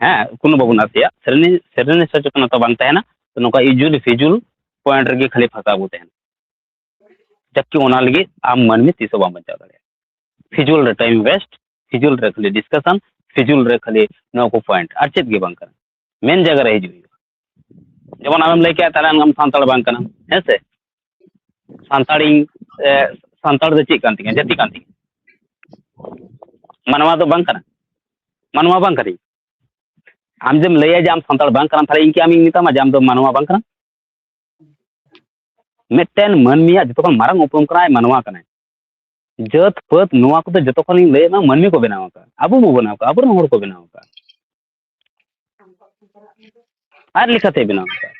ᱦᱮᱸ, ᱠᱳᱱᱳ ᱵᱟᱵᱚᱱ ᱟᱥᱮᱭᱟ᱾ ᱥᱮᱨᱮᱱᱤ, ᱥᱮᱨᱮᱱᱤ ᱥᱚᱪᱮᱛᱚᱱᱚᱛᱟ ᱵᱟᱝ ᱛᱟᱦᱮᱱᱟ, ᱛᱚ ᱱᱚᱝᱠᱟ ᱤᱡᱩᱞ ᱯᱷᱤᱡᱩᱞ ᱯᱚᱭᱮᱱᱴ ᱨᱮᱜᱮ ᱠᱷᱟᱹᱞᱤ ᱯᱷᱟᱸᱥᱟ ᱵᱚ ᱛᱟᱦᱮᱱᱟ᱾ ᱡᱟᱵᱠᱤ ᱚᱱᱟ ᱞᱟᱹᱜᱤᱫ ᱟᱢ ᱢᱟᱹᱱᱢᱤ ᱛᱤᱥ ᱦᱚᱸ ᱵᱟᱢ ᱵᱟᱧᱪᱟᱣ ᱫᱟᱲᱮᱭᱟᱜᱼᱟ᱾ ᱯᱷᱤᱡᱩᱞ ᱨᱮ ᱴᱟᱭᱤᱢ ᱣᱮᱥᱴ, ᱯᱷᱤᱡᱩᱞ ᱨᱮ ᱠᱷᱟᱹᱞᱤ ᱰᱤᱥᱠᱟᱥᱚᱱ, ᱯᱷᱤᱡᱩᱞ ᱨᱮ ᱠᱷᱟᱹᱞᱤ ᱱᱚᱣᱟ ᱠᱚ ᱯᱚᱭᱮᱱᱴ, ᱟᱨ ᱪᱮᱫ ᱜᱮ ᱵᱟᱝ ᱠᱟᱱᱟ᱾ ᱢᱮᱱ ᱡᱟᱭᱜᱟ ᱨᱮ ᱦᱤᱡᱩᱜ ᱦᱩᱭᱩᱜᱼᱟ᱾ ᱡᱮᱢᱚᱱ ᱟᱢᱮᱢ ᱞᱟᱹᱭ ᱠᱮᱜᱼᱟ, ᱛᱟᱦᱞᱮ ᱟᱢ ᱥᱟᱱᱛᱟᱲ ᱵᱟᱝ ᱠᱟᱱᱟᱢ, ᱦᱮᱸ ᱥᱮ? ᱥᱟᱱᱛᱟᱲᱤᱧ, ᱮ, ᱥᱟᱱᱛᱟᱲ ᱫᱚ ᱪᱮᱫ ᱠᱟᱱ ᱛᱤᱧᱟ? ᱡᱟᱹᱛᱤ ᱠᱟᱱ ᱛᱤᱧᱟ, ᱢᱟᱱᱣᱟ ᱫᱚ ᱵᱟᱝ ᱠᱟᱱᱟ, ᱢᱟᱱᱣᱟ ᱵᱟᱝ ᱠᱟᱹᱱᱟᱹᱧ᱾ ᱟᱢ ᱡᱮᱢ ᱞᱟᱹᱭᱟ ᱡᱮ ᱟᱢ ᱥᱟᱱᱛᱟᱲ ᱵᱟᱝ ᱠᱟᱱᱟᱢ, ᱛᱟᱦᱞᱮ ᱤᱧ ᱠᱤ ᱟᱢᱤᱧ ᱢᱮᱛᱟᱢᱟ ᱡᱮ ᱟᱢ ᱫᱚ ᱢᱟᱱᱣᱟ ᱵᱟᱝ ᱠᱟᱱᱟᱢ? ᱢᱤᱫᱴᱮᱱ ᱢᱟᱹᱱᱢᱤᱭᱟᱜ ᱡᱚᱛᱚ ᱠᱷᱚᱱ ᱢᱟᱨᱟᱝ ᱩᱯᱨᱩᱢ ᱠᱟᱱᱟᱭ ᱢᱟᱱᱣᱟ ᱠᱟᱱᱟᱭ᱾ ᱡᱟᱹᱛ ᱯᱟᱹᱛ ᱱᱚᱣᱟ ᱠᱚᱫᱚ ᱡᱚᱛᱚ ᱠᱷᱚᱱ ᱤᱧ ᱞᱟᱹᱭᱮᱫ ᱢᱟ, ᱢᱟᱹᱱᱢᱤ ᱠᱚ ᱵᱮᱱᱟᱣ ᱟᱠᱟᱫ, ᱟᱵᱚ ᱵᱚ ᱵᱮᱱᱟᱣ ᱟᱠᱟᱫ, ᱟᱵᱚᱨᱮᱱ ᱦᱚᱲ ᱠᱚ ᱵᱮᱱᱟᱣ ᱟᱠᱟᱫ᱾ ᱟᱨ ᱞᱮᱠᱟᱛᱮ ᱵᱮᱱᱟᱣ ᱟᱠᱟᱫ᱾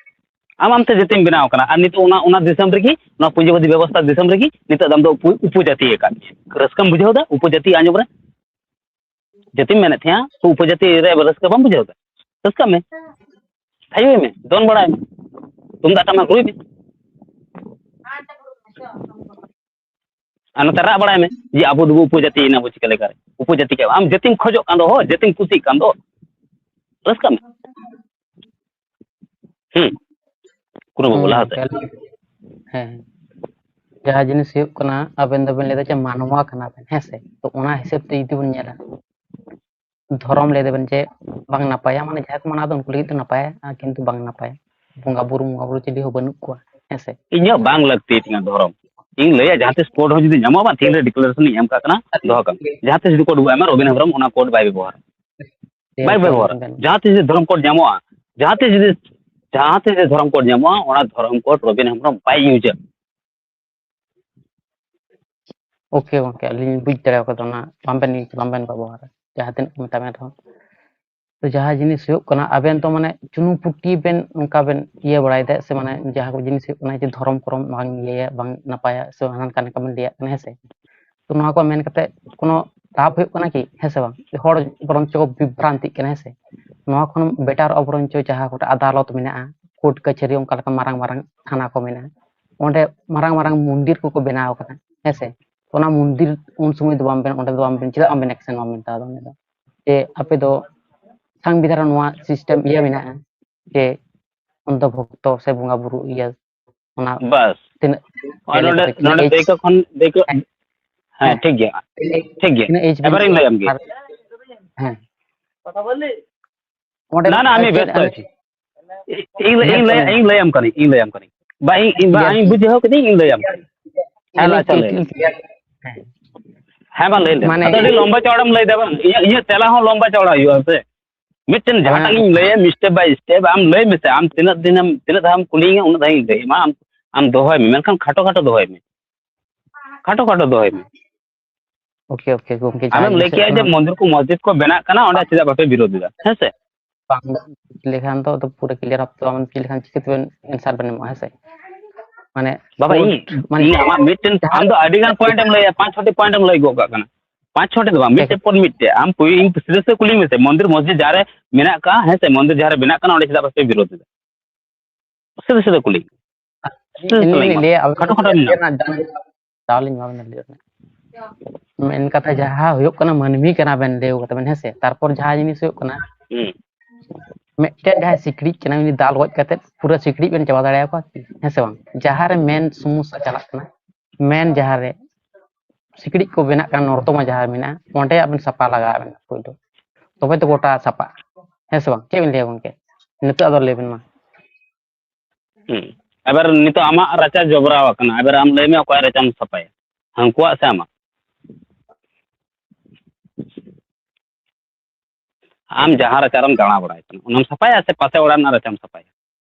ᱟᱢ ᱟᱢᱛᱮ ᱡᱟᱹᱛᱤᱢ ᱵᱮᱱᱟᱣ ᱟᱠᱟᱱᱟ, ᱟᱨ ᱱᱤᱛᱚᱜ ᱚᱱᱟ, ᱚᱱᱟ ᱫᱤᱥᱚᱢ ᱨᱮᱜᱮ, ᱱᱚᱣᱟ ᱯᱩᱸᱡᱤᱵᱟᱫᱤ ᱵᱮᱵᱚᱥᱛᱷᱟ ᱫᱤᱥᱚᱢ ᱨᱮᱜᱮ ᱱᱤᱛᱚᱜ ᱫᱚ ᱟᱢ ᱫᱚ ᱩᱯᱚ-, ᱩᱯᱚᱡᱟᱹᱛᱤ ᱟᱠᱟᱫ ᱢᱮᱭᱟ᱾ ᱨᱟᱹᱥᱠᱟᱹᱢ ᱵᱩᱡᱷᱟᱹᱣ ᱮᱫᱟ ᱩᱯᱚᱡᱟᱹᱛᱤ ᱟᱸᱡᱚᱢ ᱨᱮ? ᱡᱟᱹᱛᱤᱢ ᱢᱮᱱᱮᱫ ᱛᱟᱦᱮᱸᱜᱼᱟ, ᱛᱚ ᱩᱯᱚᱡᱟᱹᱛᱤ ᱨᱮ ᱨᱟᱹᱥᱠᱟᱹ ᱵᱟᱢ ᱵᱩᱡᱷᱟᱹᱣ ᱮᱫᱟ? ᱨᱟᱹᱥᱠᱟᱹᱜ ᱢᱮ, ᱛᱷᱟᱭᱚᱭ ᱢᱮ, ᱫᱚᱱ ᱵᱟᱲᱟᱭ ᱢᱮ, ᱛᱩᱢᱫᱟᱜ ᱴᱟᱢᱟᱠ ᱨᱩᱭ ᱢᱮ᱾ ᱟᱨ ᱱᱚᱛᱮ ᱨᱟᱜ ᱵᱟᱲᱟᱭ ᱢᱮ ᱡᱮ ᱟᱵᱚ ᱫᱚᱵᱚ ᱩᱯᱚᱡᱟᱹᱛᱤᱭᱮᱱᱟ, ᱵᱚ ᱪᱤᱠᱟᱹ ᱞᱮᱠᱟᱨᱮ ᱩᱯᱚᱡᱟᱹᱛᱤ ᱠᱟᱱᱟ? ᱟᱢ ᱡᱟᱹᱛᱤᱢ ᱠᱷᱚᱡᱚᱜ ᱠᱟᱱ ᱫᱚ, ᱦᱳ, ᱡᱟᱹᱛᱤᱢ ᱠᱩᱥᱤᱜ ᱠᱟᱱ ᱫᱚ, ᱨᱟᱹᱥᱠᱟᱹᱜ ᱢᱮ᱾ ᱦᱩᱸ, ᱠᱩᱨᱩᱢᱩᱴᱩ ᱦᱩᱸ, ᱞᱟᱦᱟ ᱥᱮᱫ᱾ ᱜᱚᱝᱠᱮ, ᱟᱹᱞᱤᱧ, ᱦᱮᱸ, ᱦᱮᱸ᱾ ᱡᱟᱦᱟᱸ ᱡᱤᱱᱤᱥ ᱦᱩᱭᱩᱜ ᱠᱟᱱᱟ, ᱟᱵᱮᱱ ᱫᱚᱵᱮᱱ ᱞᱟᱹᱭᱫᱟ ᱡᱮ ᱢᱟᱱᱣᱟ ᱠᱟᱱᱟ ᱵᱮᱱ, ᱦᱮᱸ ᱥᱮ? ᱛᱚ, ᱚᱱᱟ ᱦᱤᱥᱟᱹᱵ ᱛᱮ ᱡᱩᱫᱤ ᱵᱚᱱ ᱧᱮᱞᱟ, ᱫᱷᱚᱨᱚᱢ ᱞᱟᱹᱭ ᱫᱟᱵᱮᱱ ᱡᱮ ᱵᱟᱝ ᱱᱟᱯᱟᱭᱟ, ᱢᱟᱱᱮ ᱡᱟᱦᱟᱸᱭ ᱠᱚ ᱢᱟᱱᱟᱣ ᱫᱚ ᱩᱱᱠᱩ ᱞᱟᱹᱜᱤᱫ ᱫᱚ ᱱᱟᱯᱟᱭᱟ, ᱟᱨ ᱠᱤᱱᱛᱩ ᱵᱟᱝ ᱱᱟᱯᱟᱭᱟ, ᱵᱚᱸᱜᱟ ᱵᱩᱨᱩ, ᱵᱚᱸᱜᱟ ᱵᱩᱨᱩ ᱪᱤᱞᱤ ᱦᱚᱸ ᱵᱟᱹᱱᱩᱜ ᱠᱚᱣᱟ, ᱦᱮᱸ ᱥᱮ? ᱤᱧᱟᱹᱜ ᱵᱟᱝ ᱞᱟᱹᱠᱛᱤ ᱛᱤᱧᱟᱹ ᱫᱷᱚᱨᱚᱢ᱾ ᱤᱧ ᱞᱟᱹᱭᱟ, ᱡᱟᱦᱟᱸ ᱛᱤᱥ ᱠᱳᱰ ᱦᱚᱸ ᱡᱩᱫᱤ ᱧᱟᱢᱚᱜᱼᱟ, ᱵᱟᱝ, ᱛᱮᱦᱮᱧ ᱨᱮ ᱰᱤᱠᱞᱟᱨᱮᱥᱚᱱ ᱤᱧ ᱮᱢ ᱠᱟᱜ ᱠᱟᱱᱟ, ᱫᱚᱦᱚ ᱠᱟᱜ ᱢᱮ᱾ ᱡᱟᱦᱟᱸ ᱛᱤᱥ ᱡᱩᱫᱤ ᱠᱳᱰ ᱟᱹᱜᱩᱭᱟ, ᱨᱚᱵᱤᱱ ᱦᱮᱢᱵᱨᱚᱢ ᱚᱱᱟ ᱠᱳᱰ ᱵᱟᱭ ᱵᱮᱵᱚᱦᱟᱨᱟ᱾ ᱵᱟᱭ ᱵᱮᱵᱚᱦᱟᱨᱟ᱾ ᱡᱟᱦᱟᱸ ᱛᱤᱥ ᱡᱩᱫᱤ ᱫᱷᱚᱨᱚᱢ ᱠᱳᱰ ᱧᱟᱢᱚᱜᱼᱟ, ᱡᱟᱦᱟᱸ ᱛᱤᱥ ᱡᱩᱫᱤ, ᱡᱟᱦᱟᱸ ᱛᱤᱥ ᱡᱩᱫᱤ ᱫᱷᱚᱨᱚᱢ ᱠᱳᱰ ᱧᱟᱢᱚᱜᱼᱟ, ᱚᱱᱟ ᱫᱷᱚᱨᱚᱢ ᱠᱳᱰ ᱨᱚᱵᱤᱱ ᱦᱮᱢᱵᱨᱚᱢ ᱵᱟᱭ ᱤᱭᱩᱡᱟ᱾ ᱳᱠᱮ ᱜᱚᱝᱠᱮ, ᱟᱹᱞᱤᱧ ᱞᱤᱧ ᱵᱩᱡᱽ ᱫᱟᱲᱮᱭᱟᱜ ᱠᱟᱱᱟ, ᱚᱱᱟ ᱵᱟᱝᱵᱮᱱ, ᱵᱟᱝᱵᱮᱱ ᱵᱮᱵᱚᱦᱟᱨᱟ, ᱡᱟᱦᱟᱸ ᱛᱤᱱᱟᱹᱜ ᱠᱚ ᱢᱮᱛᱟᱜ ᱢᱮ ᱨᱮᱦᱚᱸ᱾ ᱛᱚ, ᱡᱟᱦᱟᱸ ᱡᱤᱱᱤᱥ ᱦᱩᱭᱩᱜ ᱠᱟᱱᱟ, ᱟᱵᱮᱱ ᱛᱚ, ᱢᱟᱱᱮ, ᱪᱩᱱᱩ ᱯᱩᱴᱤ ᱵᱮᱱ, ᱚᱱᱠᱟ ᱵᱮᱱ ᱤᱭᱟᱹ ᱵᱟᱲᱟᱭᱮᱫᱟ ᱥᱮ, ᱢᱟᱱᱮ, ᱡᱟᱦᱟᱸ ᱠᱚ ᱡᱤᱱᱤᱥ ᱦᱩᱭᱩᱜ ᱠᱟᱱᱟ ᱡᱮ ᱫᱷᱚᱨᱚᱢ ᱠᱚᱨᱚᱢ ᱵᱟᱝ ᱤᱭᱟᱹᱭᱟ, ᱵᱟᱝ ᱱᱟᱯᱟᱭᱟ, ᱥᱮ ᱦᱟᱱᱠᱟ ᱱᱟᱝᱠᱟ ᱵᱮᱱ ᱞᱟᱹᱭᱟᱜ ᱠᱟᱱᱟ, ᱦᱮᱸ ᱥᱮ? ᱛᱚ, ᱱᱚᱣᱟ ᱠᱚ ᱢᱮᱱ ᱠᱟᱛᱮ ᱠᱳᱱᱳ ᱞᱟᱵᱷ ᱦᱩᱭᱩᱜ ᱠᱟᱱᱟ ᱠᱤ? ᱦᱮᱸ ᱥᱮ ᱵᱟᱝ? ᱦᱚᱲ ᱵᱚᱨᱚᱝ ᱪᱚ ᱠᱚ ᱵᱤᱵᱷᱨᱟᱱᱛᱤᱜ ᱠᱟᱱᱟ, ᱦᱮᱸ ᱥᱮ? ᱱᱚᱣᱟ ᱠᱷᱚᱱ ᱵᱮᱴᱟᱨᱚᱜᱼᱟ ᱵᱚᱨᱚᱝ ᱪᱚ ᱡᱟᱦᱟᱸ ᱠᱚᱴᱟ ᱟᱫᱟᱞᱚᱛ ᱢᱮᱱᱟᱜᱼᱟ, ᱠᱳᱨᱴ ᱠᱟᱪᱷᱟᱹᱨᱤ, ᱚᱱᱠᱟ ᱞᱮᱠᱟ ᱢᱟᱨᱟᱝ ᱢᱟᱨᱟᱝ ᱛᱷᱟᱱᱟ ᱠᱚ ᱢᱮᱱᱟᱜᱼᱟ, ᱚᱸᱰᱮ ᱢᱟᱨᱟᱝ ᱢᱟᱨᱟᱝ ᱢᱚᱱᱫᱤᱨ ᱠᱚᱠᱚ ᱵᱮᱱᱟᱣ ᱠᱟᱫᱟ, ᱦᱮᱸ ᱥᱮ? ᱚᱱᱟ ᱢᱚᱱᱫᱤᱨ ᱩᱱ ᱥᱚᱢᱚᱭ ᱫᱚ ᱵᱟᱝ ᱵᱮᱱ, ᱚᱸᱰᱮ ᱫᱚ ᱵᱟᱝ ᱵᱮᱱ, ᱪᱮᱫᱟᱜ ᱵᱟᱝ ᱵᱮᱱ ᱮᱠᱥᱮᱱ ᱵᱟᱝ ᱵᱮᱱ ᱦᱟᱛᱟᱣ ᱮᱫᱟ ᱚᱸᱰᱮ ᱫᱚ? ᱡᱮ ᱟᱯᱮ ᱫᱚ ᱥᱚᱝᱵᱤᱫᱷᱟᱱ ᱨᱮ ᱱᱚᱣᱟ ᱥᱤᱥᱴᱮᱢ ᱤᱭᱟᱹ ᱢᱮᱱᱟᱜᱼᱟ ᱡᱮ ᱚᱱᱫᱷᱚ ᱵᱷᱚᱠᱛᱚ ᱥᱮ ᱵᱚᱸᱜᱟ ᱵᱩᱨᱩ ᱤᱭᱟᱹ, ᱚᱱᱟ ᱵᱟᱥ᱾ ᱛᱤᱱᱟᱹᱜ ᱟᱨ ᱤᱭᱟᱹ ᱱᱚᱰᱮ, ᱞᱮᱠᱟ ᱛᱮ, ᱛᱤᱱᱟᱹᱜ ᱱᱚᱰᱮ ᱮᱡᱽ? ᱫᱟᱹᱭᱠᱟᱹ ᱠᱷᱚᱱ, ᱫᱟᱹᱭᱠᱟᱹ, ᱦᱮᱸ, ᱦᱮᱸ, ᱴᱷᱤᱠ ᱜᱮᱭᱟ, ᱛᱤᱱᱟᱹᱜ, ᱴᱷᱤᱠ ᱜᱮᱭᱟ, ᱛᱤᱱᱟᱹᱜ ᱮᱡᱽ ᱵᱮᱱ ᱮᱵᱟᱨᱤᱧ ᱞᱟᱹᱭᱟᱢ ᱜᱮ᱾ ᱟᱨ, ᱦᱮᱸ᱾ ᱚᱸᱰᱮ ᱱᱟ, ᱱᱟ, ᱟᱨ ᱟᱢᱤ ᱪᱮᱫ ᱵᱮᱥᱛᱚ ᱟᱨ ᱟᱪᱷᱤ᱾ ᱤᱧ, ᱤᱧ, ᱤᱧ, ᱤᱧ ᱞᱟᱹᱭᱟᱢ ᱠᱟᱹᱱᱟᱹᱧ, ᱤᱧ ᱞᱟᱹᱭᱟᱢ ᱠᱟᱹᱱᱟᱹᱧ᱾ ᱵᱟ, ᱤᱧ, ᱤᱧ, ᱵᱟ, ᱤᱧ ᱵᱩᱡᱷᱟᱹᱣ ᱠᱤᱫᱟᱹᱧ, ᱤᱧ ᱞᱟᱹᱭᱟᱢ ᱠᱟᱹᱱᱟᱹᱧ᱾ ᱦᱮᱸ, ᱢᱟ, ᱟᱪᱪᱷᱟ, ᱞᱟᱹᱭ ᱢᱮ᱾ ᱦᱮᱸ᱾ ᱦᱮᱸ, ᱢᱟ, ᱞᱟᱹᱭ ᱞᱮᱢ᱾ ᱢᱟᱱᱮ ᱟᱫᱚ ᱟᱹᱰᱤ ᱞᱚᱢᱵᱟ ᱪᱚᱲᱟᱢ ᱞᱟᱹᱭ ᱫᱟ ᱵᱟᱝ? ᱤᱧᱟᱹᱜ, ᱤᱧᱟᱹᱜ ᱛᱮᱞᱟ ᱦᱚᱸ ᱞᱚᱢᱵᱟ ᱪᱚᱲᱟ ᱦᱩᱭᱩᱜᱼᱟ ᱥᱮ? ᱢᱤᱫᱴᱮᱱ ᱡᱟᱦᱟᱸᱴᱟᱜ ᱵᱟᱝ᱾ ᱤᱧ ᱞᱟᱹᱭᱟ, step by step, ᱟᱢ ᱞᱟᱹᱭ ᱢᱮᱥᱮ, ᱟᱢ ᱛᱤᱱᱟᱹᱜ ᱫᱤᱱᱮᱢ, ᱛᱤᱱᱟᱹᱜ ᱫᱷᱟᱣᱮᱢ ᱠᱩᱞᱤᱭᱤᱧᱟ, ᱩᱱᱟᱹᱜ ᱫᱷᱟᱣ ᱤᱧ ᱞᱟᱹᱭ ᱟᱢᱟ᱾ ᱟᱢ ᱟᱢ ᱫᱚᱦᱚᱭ ᱢᱮ, ᱢᱮᱱᱠᱷᱟᱱ ᱠᱷᱟᱴᱚ ᱠᱷᱟᱴᱚ ᱫᱚᱦᱚᱭ ᱢᱮ, ᱠᱷᱟᱴᱚ ᱠᱷᱟᱴᱚ ᱫᱚᱦᱚᱭ ᱢᱮ᱾ ᱳᱠᱮ ᱳᱠᱮ ᱜᱚᱝᱠᱮ, ᱡᱟᱦᱟᱸ ᱟᱢᱮᱢ ᱞᱟᱹᱭ ᱡᱤᱱᱤᱥ ᱦᱩᱭᱩᱜ ᱠᱮᱜᱼᱟ ᱡᱮ ᱠᱟᱱᱟ, ᱢᱚᱱᱫᱤᱨ ᱠᱚ ᱢᱚᱥᱡᱤᱫ ᱠᱚ ᱵᱮᱱᱟᱜ ᱠᱟᱱᱟ, ᱚᱸᱰᱮ ᱪᱮᱫᱟᱜ ᱵᱟᱯᱮ ᱵᱤᱨᱳᱫ ᱮᱫᱟ? ᱦᱮᱸ ᱥᱮ? ᱵᱟᱝ ᱞᱮᱠᱷᱟᱱ ᱫᱚ ᱟᱫᱚ ᱯᱩᱨᱟᱹ ᱠᱞᱤᱭᱟᱨ ᱵᱷᱟᱵ ᱛᱮ ᱵᱟᱢ ᱞᱟᱹᱭ ᱞᱮᱠᱷᱟᱱ ᱪᱤᱠᱟᱹ ᱛᱮᱵᱮᱱ ᱮᱱᱥᱟᱨ ᱵᱮᱱ ᱮᱢᱚᱜᱼᱟ? ᱦᱮᱸ ᱥᱮ? ᱢᱟᱱᱮ ᱵᱟᱵᱟ, ᱯᱩᱨᱟᱹ ᱤᱧ ᱢᱟᱱᱮ ᱤᱧ ᱟᱢᱟᱜ ᱢᱤᱫᱴᱮᱱ, ᱡᱟᱦᱟᱸ ᱟᱢ ᱫᱚ ᱟᱹᱰᱤ ᱜᱟᱱ ᱯᱚᱭᱮᱱᱴ ᱮᱢ ᱞᱟᱹᱭᱟ, ᱯᱟᱸᱪ ᱪᱷᱚᱴᱤ ᱯᱚᱭᱮᱱᱴ ᱮᱢ ᱞᱟᱹᱭ ᱜᱚᱫ ᱠᱟᱜ ᱠᱟᱱᱟ᱾ ᱯᱟᱸᱪ ᱪᱷᱚᱴᱤ ᱫᱚ ᱵᱟᱝ, ᱴᱷᱤᱠ ᱢᱤᱫᱴᱮᱱ ᱯᱚᱨ ᱢᱤᱫᱴᱮᱱ᱾ ᱟᱢ ᱠᱩᱞᱤ, ᱤᱧ ᱥᱤᱫᱷᱟᱹ ᱥᱤᱫᱷᱟᱹ ᱠᱩᱞᱤᱧ ᱢᱮᱥᱮ, ᱢᱚᱱᱫᱤᱨ ᱢᱚᱥᱡᱤᱫ ᱡᱟᱦᱟᱸ ᱨᱮ ᱢᱮᱱᱟᱜ ᱠᱟᱜᱼᱟ, ᱦᱮᱸ ᱥᱮ, ᱢᱚᱱᱫᱤᱨ ᱡᱟᱦᱟᱸ ᱨᱮ ᱵᱮᱱᱟᱜ ᱠᱟᱱᱟ, ᱚᱸᱰᱮ ᱪᱮᱫᱟᱜ ᱵᱟᱯᱮ ᱵᱤᱨᱳᱫ ᱮᱫᱟ? ᱥᱤᱫᱷᱟᱹ ᱥᱤᱫᱷᱟᱹ ᱠᱩᱞᱤ᱾ ᱥᱤᱫᱷᱟᱹ ᱥᱤᱫᱷᱟᱹ ᱤᱧ ᱞᱟᱹᱭ ᱞᱤᱧ ᱢᱮ᱾ ᱞᱟᱹᱭᱟ, ᱟᱵᱮᱱ ᱠᱷᱟᱴᱚ ᱠᱷᱟᱴᱚ ᱢᱮᱱᱟᱜᱼᱟ᱾ ᱫᱟᱣ ᱞᱤᱧ ᱮᱢᱟ ᱵᱮᱱᱟ ᱞᱟᱹᱭ ᱨᱮᱱᱟᱜ᱾ ᱢᱮᱱ ᱠᱟᱛᱷᱟ ᱡᱟᱦᱟᱸ ᱦᱩᱭᱩᱜ ᱠᱟᱱᱟ, ᱢᱟᱹᱱᱢᱤ ᱠᱟᱱᱟ ᱵᱮᱱ, ᱞᱟᱹᱭ ᱠᱟᱫᱟ ᱵᱮᱱ, ᱦᱮᱸ ᱥᱮ? ᱛᱟᱨᱯᱚᱨ ᱡᱟᱦᱟᱸ ᱡᱤᱱᱤᱥ ᱦᱩᱭᱩᱜ ᱠᱟᱱᱟ, ᱦᱩᱸ᱾ ᱢᱤᱫᱴᱮᱱ ᱡᱟᱦᱟᱸᱭ ᱥᱤᱠᱲᱤᱡ ᱠᱟᱱᱟᱭ, ᱩᱱᱤ ᱫᱟᱞ ᱜᱚᱡ ᱠᱟᱛᱮ ᱯᱩᱨᱟᱹ ᱥᱤᱠᱲᱤᱡ ᱵᱮᱱ ᱪᱟᱵᱟ ᱫᱟᱲᱮᱭᱟᱠᱚᱣᱟ ᱠᱤ? ᱦᱮᱸ ᱥᱮ ᱵᱟᱝ? ᱡᱟᱦᱟᱸ ᱨᱮ ᱢᱮᱱ ᱥᱚᱢᱚᱥᱥᱟ ᱪᱟᱞᱟᱜ ᱠᱟᱱᱟ, ᱢᱮᱱ ᱡᱟᱦᱟᱸ ᱨᱮ ᱥᱤᱠᱲᱤᱡ ᱠᱚ ᱵᱮᱱᱟᱜ ᱠᱟᱱᱟ, ᱱᱚᱨᱫᱚᱢᱟ ᱡᱟᱦᱟᱸ ᱢᱮᱱᱟᱜᱼᱟ, ᱚᱸᱰᱮ ᱟᱵᱮᱱ ᱥᱟᱯᱷᱟ ᱞᱟᱜᱟᱣ ᱵᱮᱱᱟ ᱯᱳᱭᱞᱳ, ᱛᱚᱵᱮ ᱛᱚ ᱜᱚᱴᱟ ᱥᱟᱯᱷᱟᱜᱼᱟ᱾ ᱦᱮᱸ ᱥᱮ ᱵᱟᱝ? ᱪᱮᱫ ᱵᱮᱱ ᱞᱟᱹᱭᱟ ᱜᱚᱝᱠᱮ? ᱱᱤᱛᱚᱜ ᱟᱫᱚ ᱞᱟᱹᱭ ᱵᱮᱱ ᱢᱟ᱾ ᱦᱩᱸ᱾ ᱮᱵᱟᱨ ᱱᱤᱛᱚᱜ ᱟᱢᱟᱜ ᱨᱟᱪᱟ ᱡᱚᱵᱽᱨᱟ ᱟᱠᱟᱱᱟ, ᱮᱵᱟᱨ ᱟᱢ ᱞᱟᱹᱭ ᱢᱮ, ᱚᱠᱚᱭᱟᱜ ᱨᱟᱪᱟᱢ ᱥᱟᱯᱷᱟᱭᱟ? ᱦᱟᱹᱱᱠᱩᱣᱟᱜ ᱥᱮ ᱟᱢᱟᱜ? ᱟᱢ ᱡᱟᱦᱟᱸ ᱨᱟᱪᱟ ᱨᱮᱢ ᱫᱟᱬᱟ ᱵᱟᱲᱟᱭ ᱠᱟᱱᱟ, ᱚᱱᱟᱢ ᱥᱟᱯᱷᱟᱭᱟ ᱥᱮ ᱯᱟᱥᱮ ᱚᱲᱟᱜ ᱨᱮᱱᱟᱜ ᱨᱟᱪᱟᱢ ᱥᱟᱯᱷᱟᱭᱟ?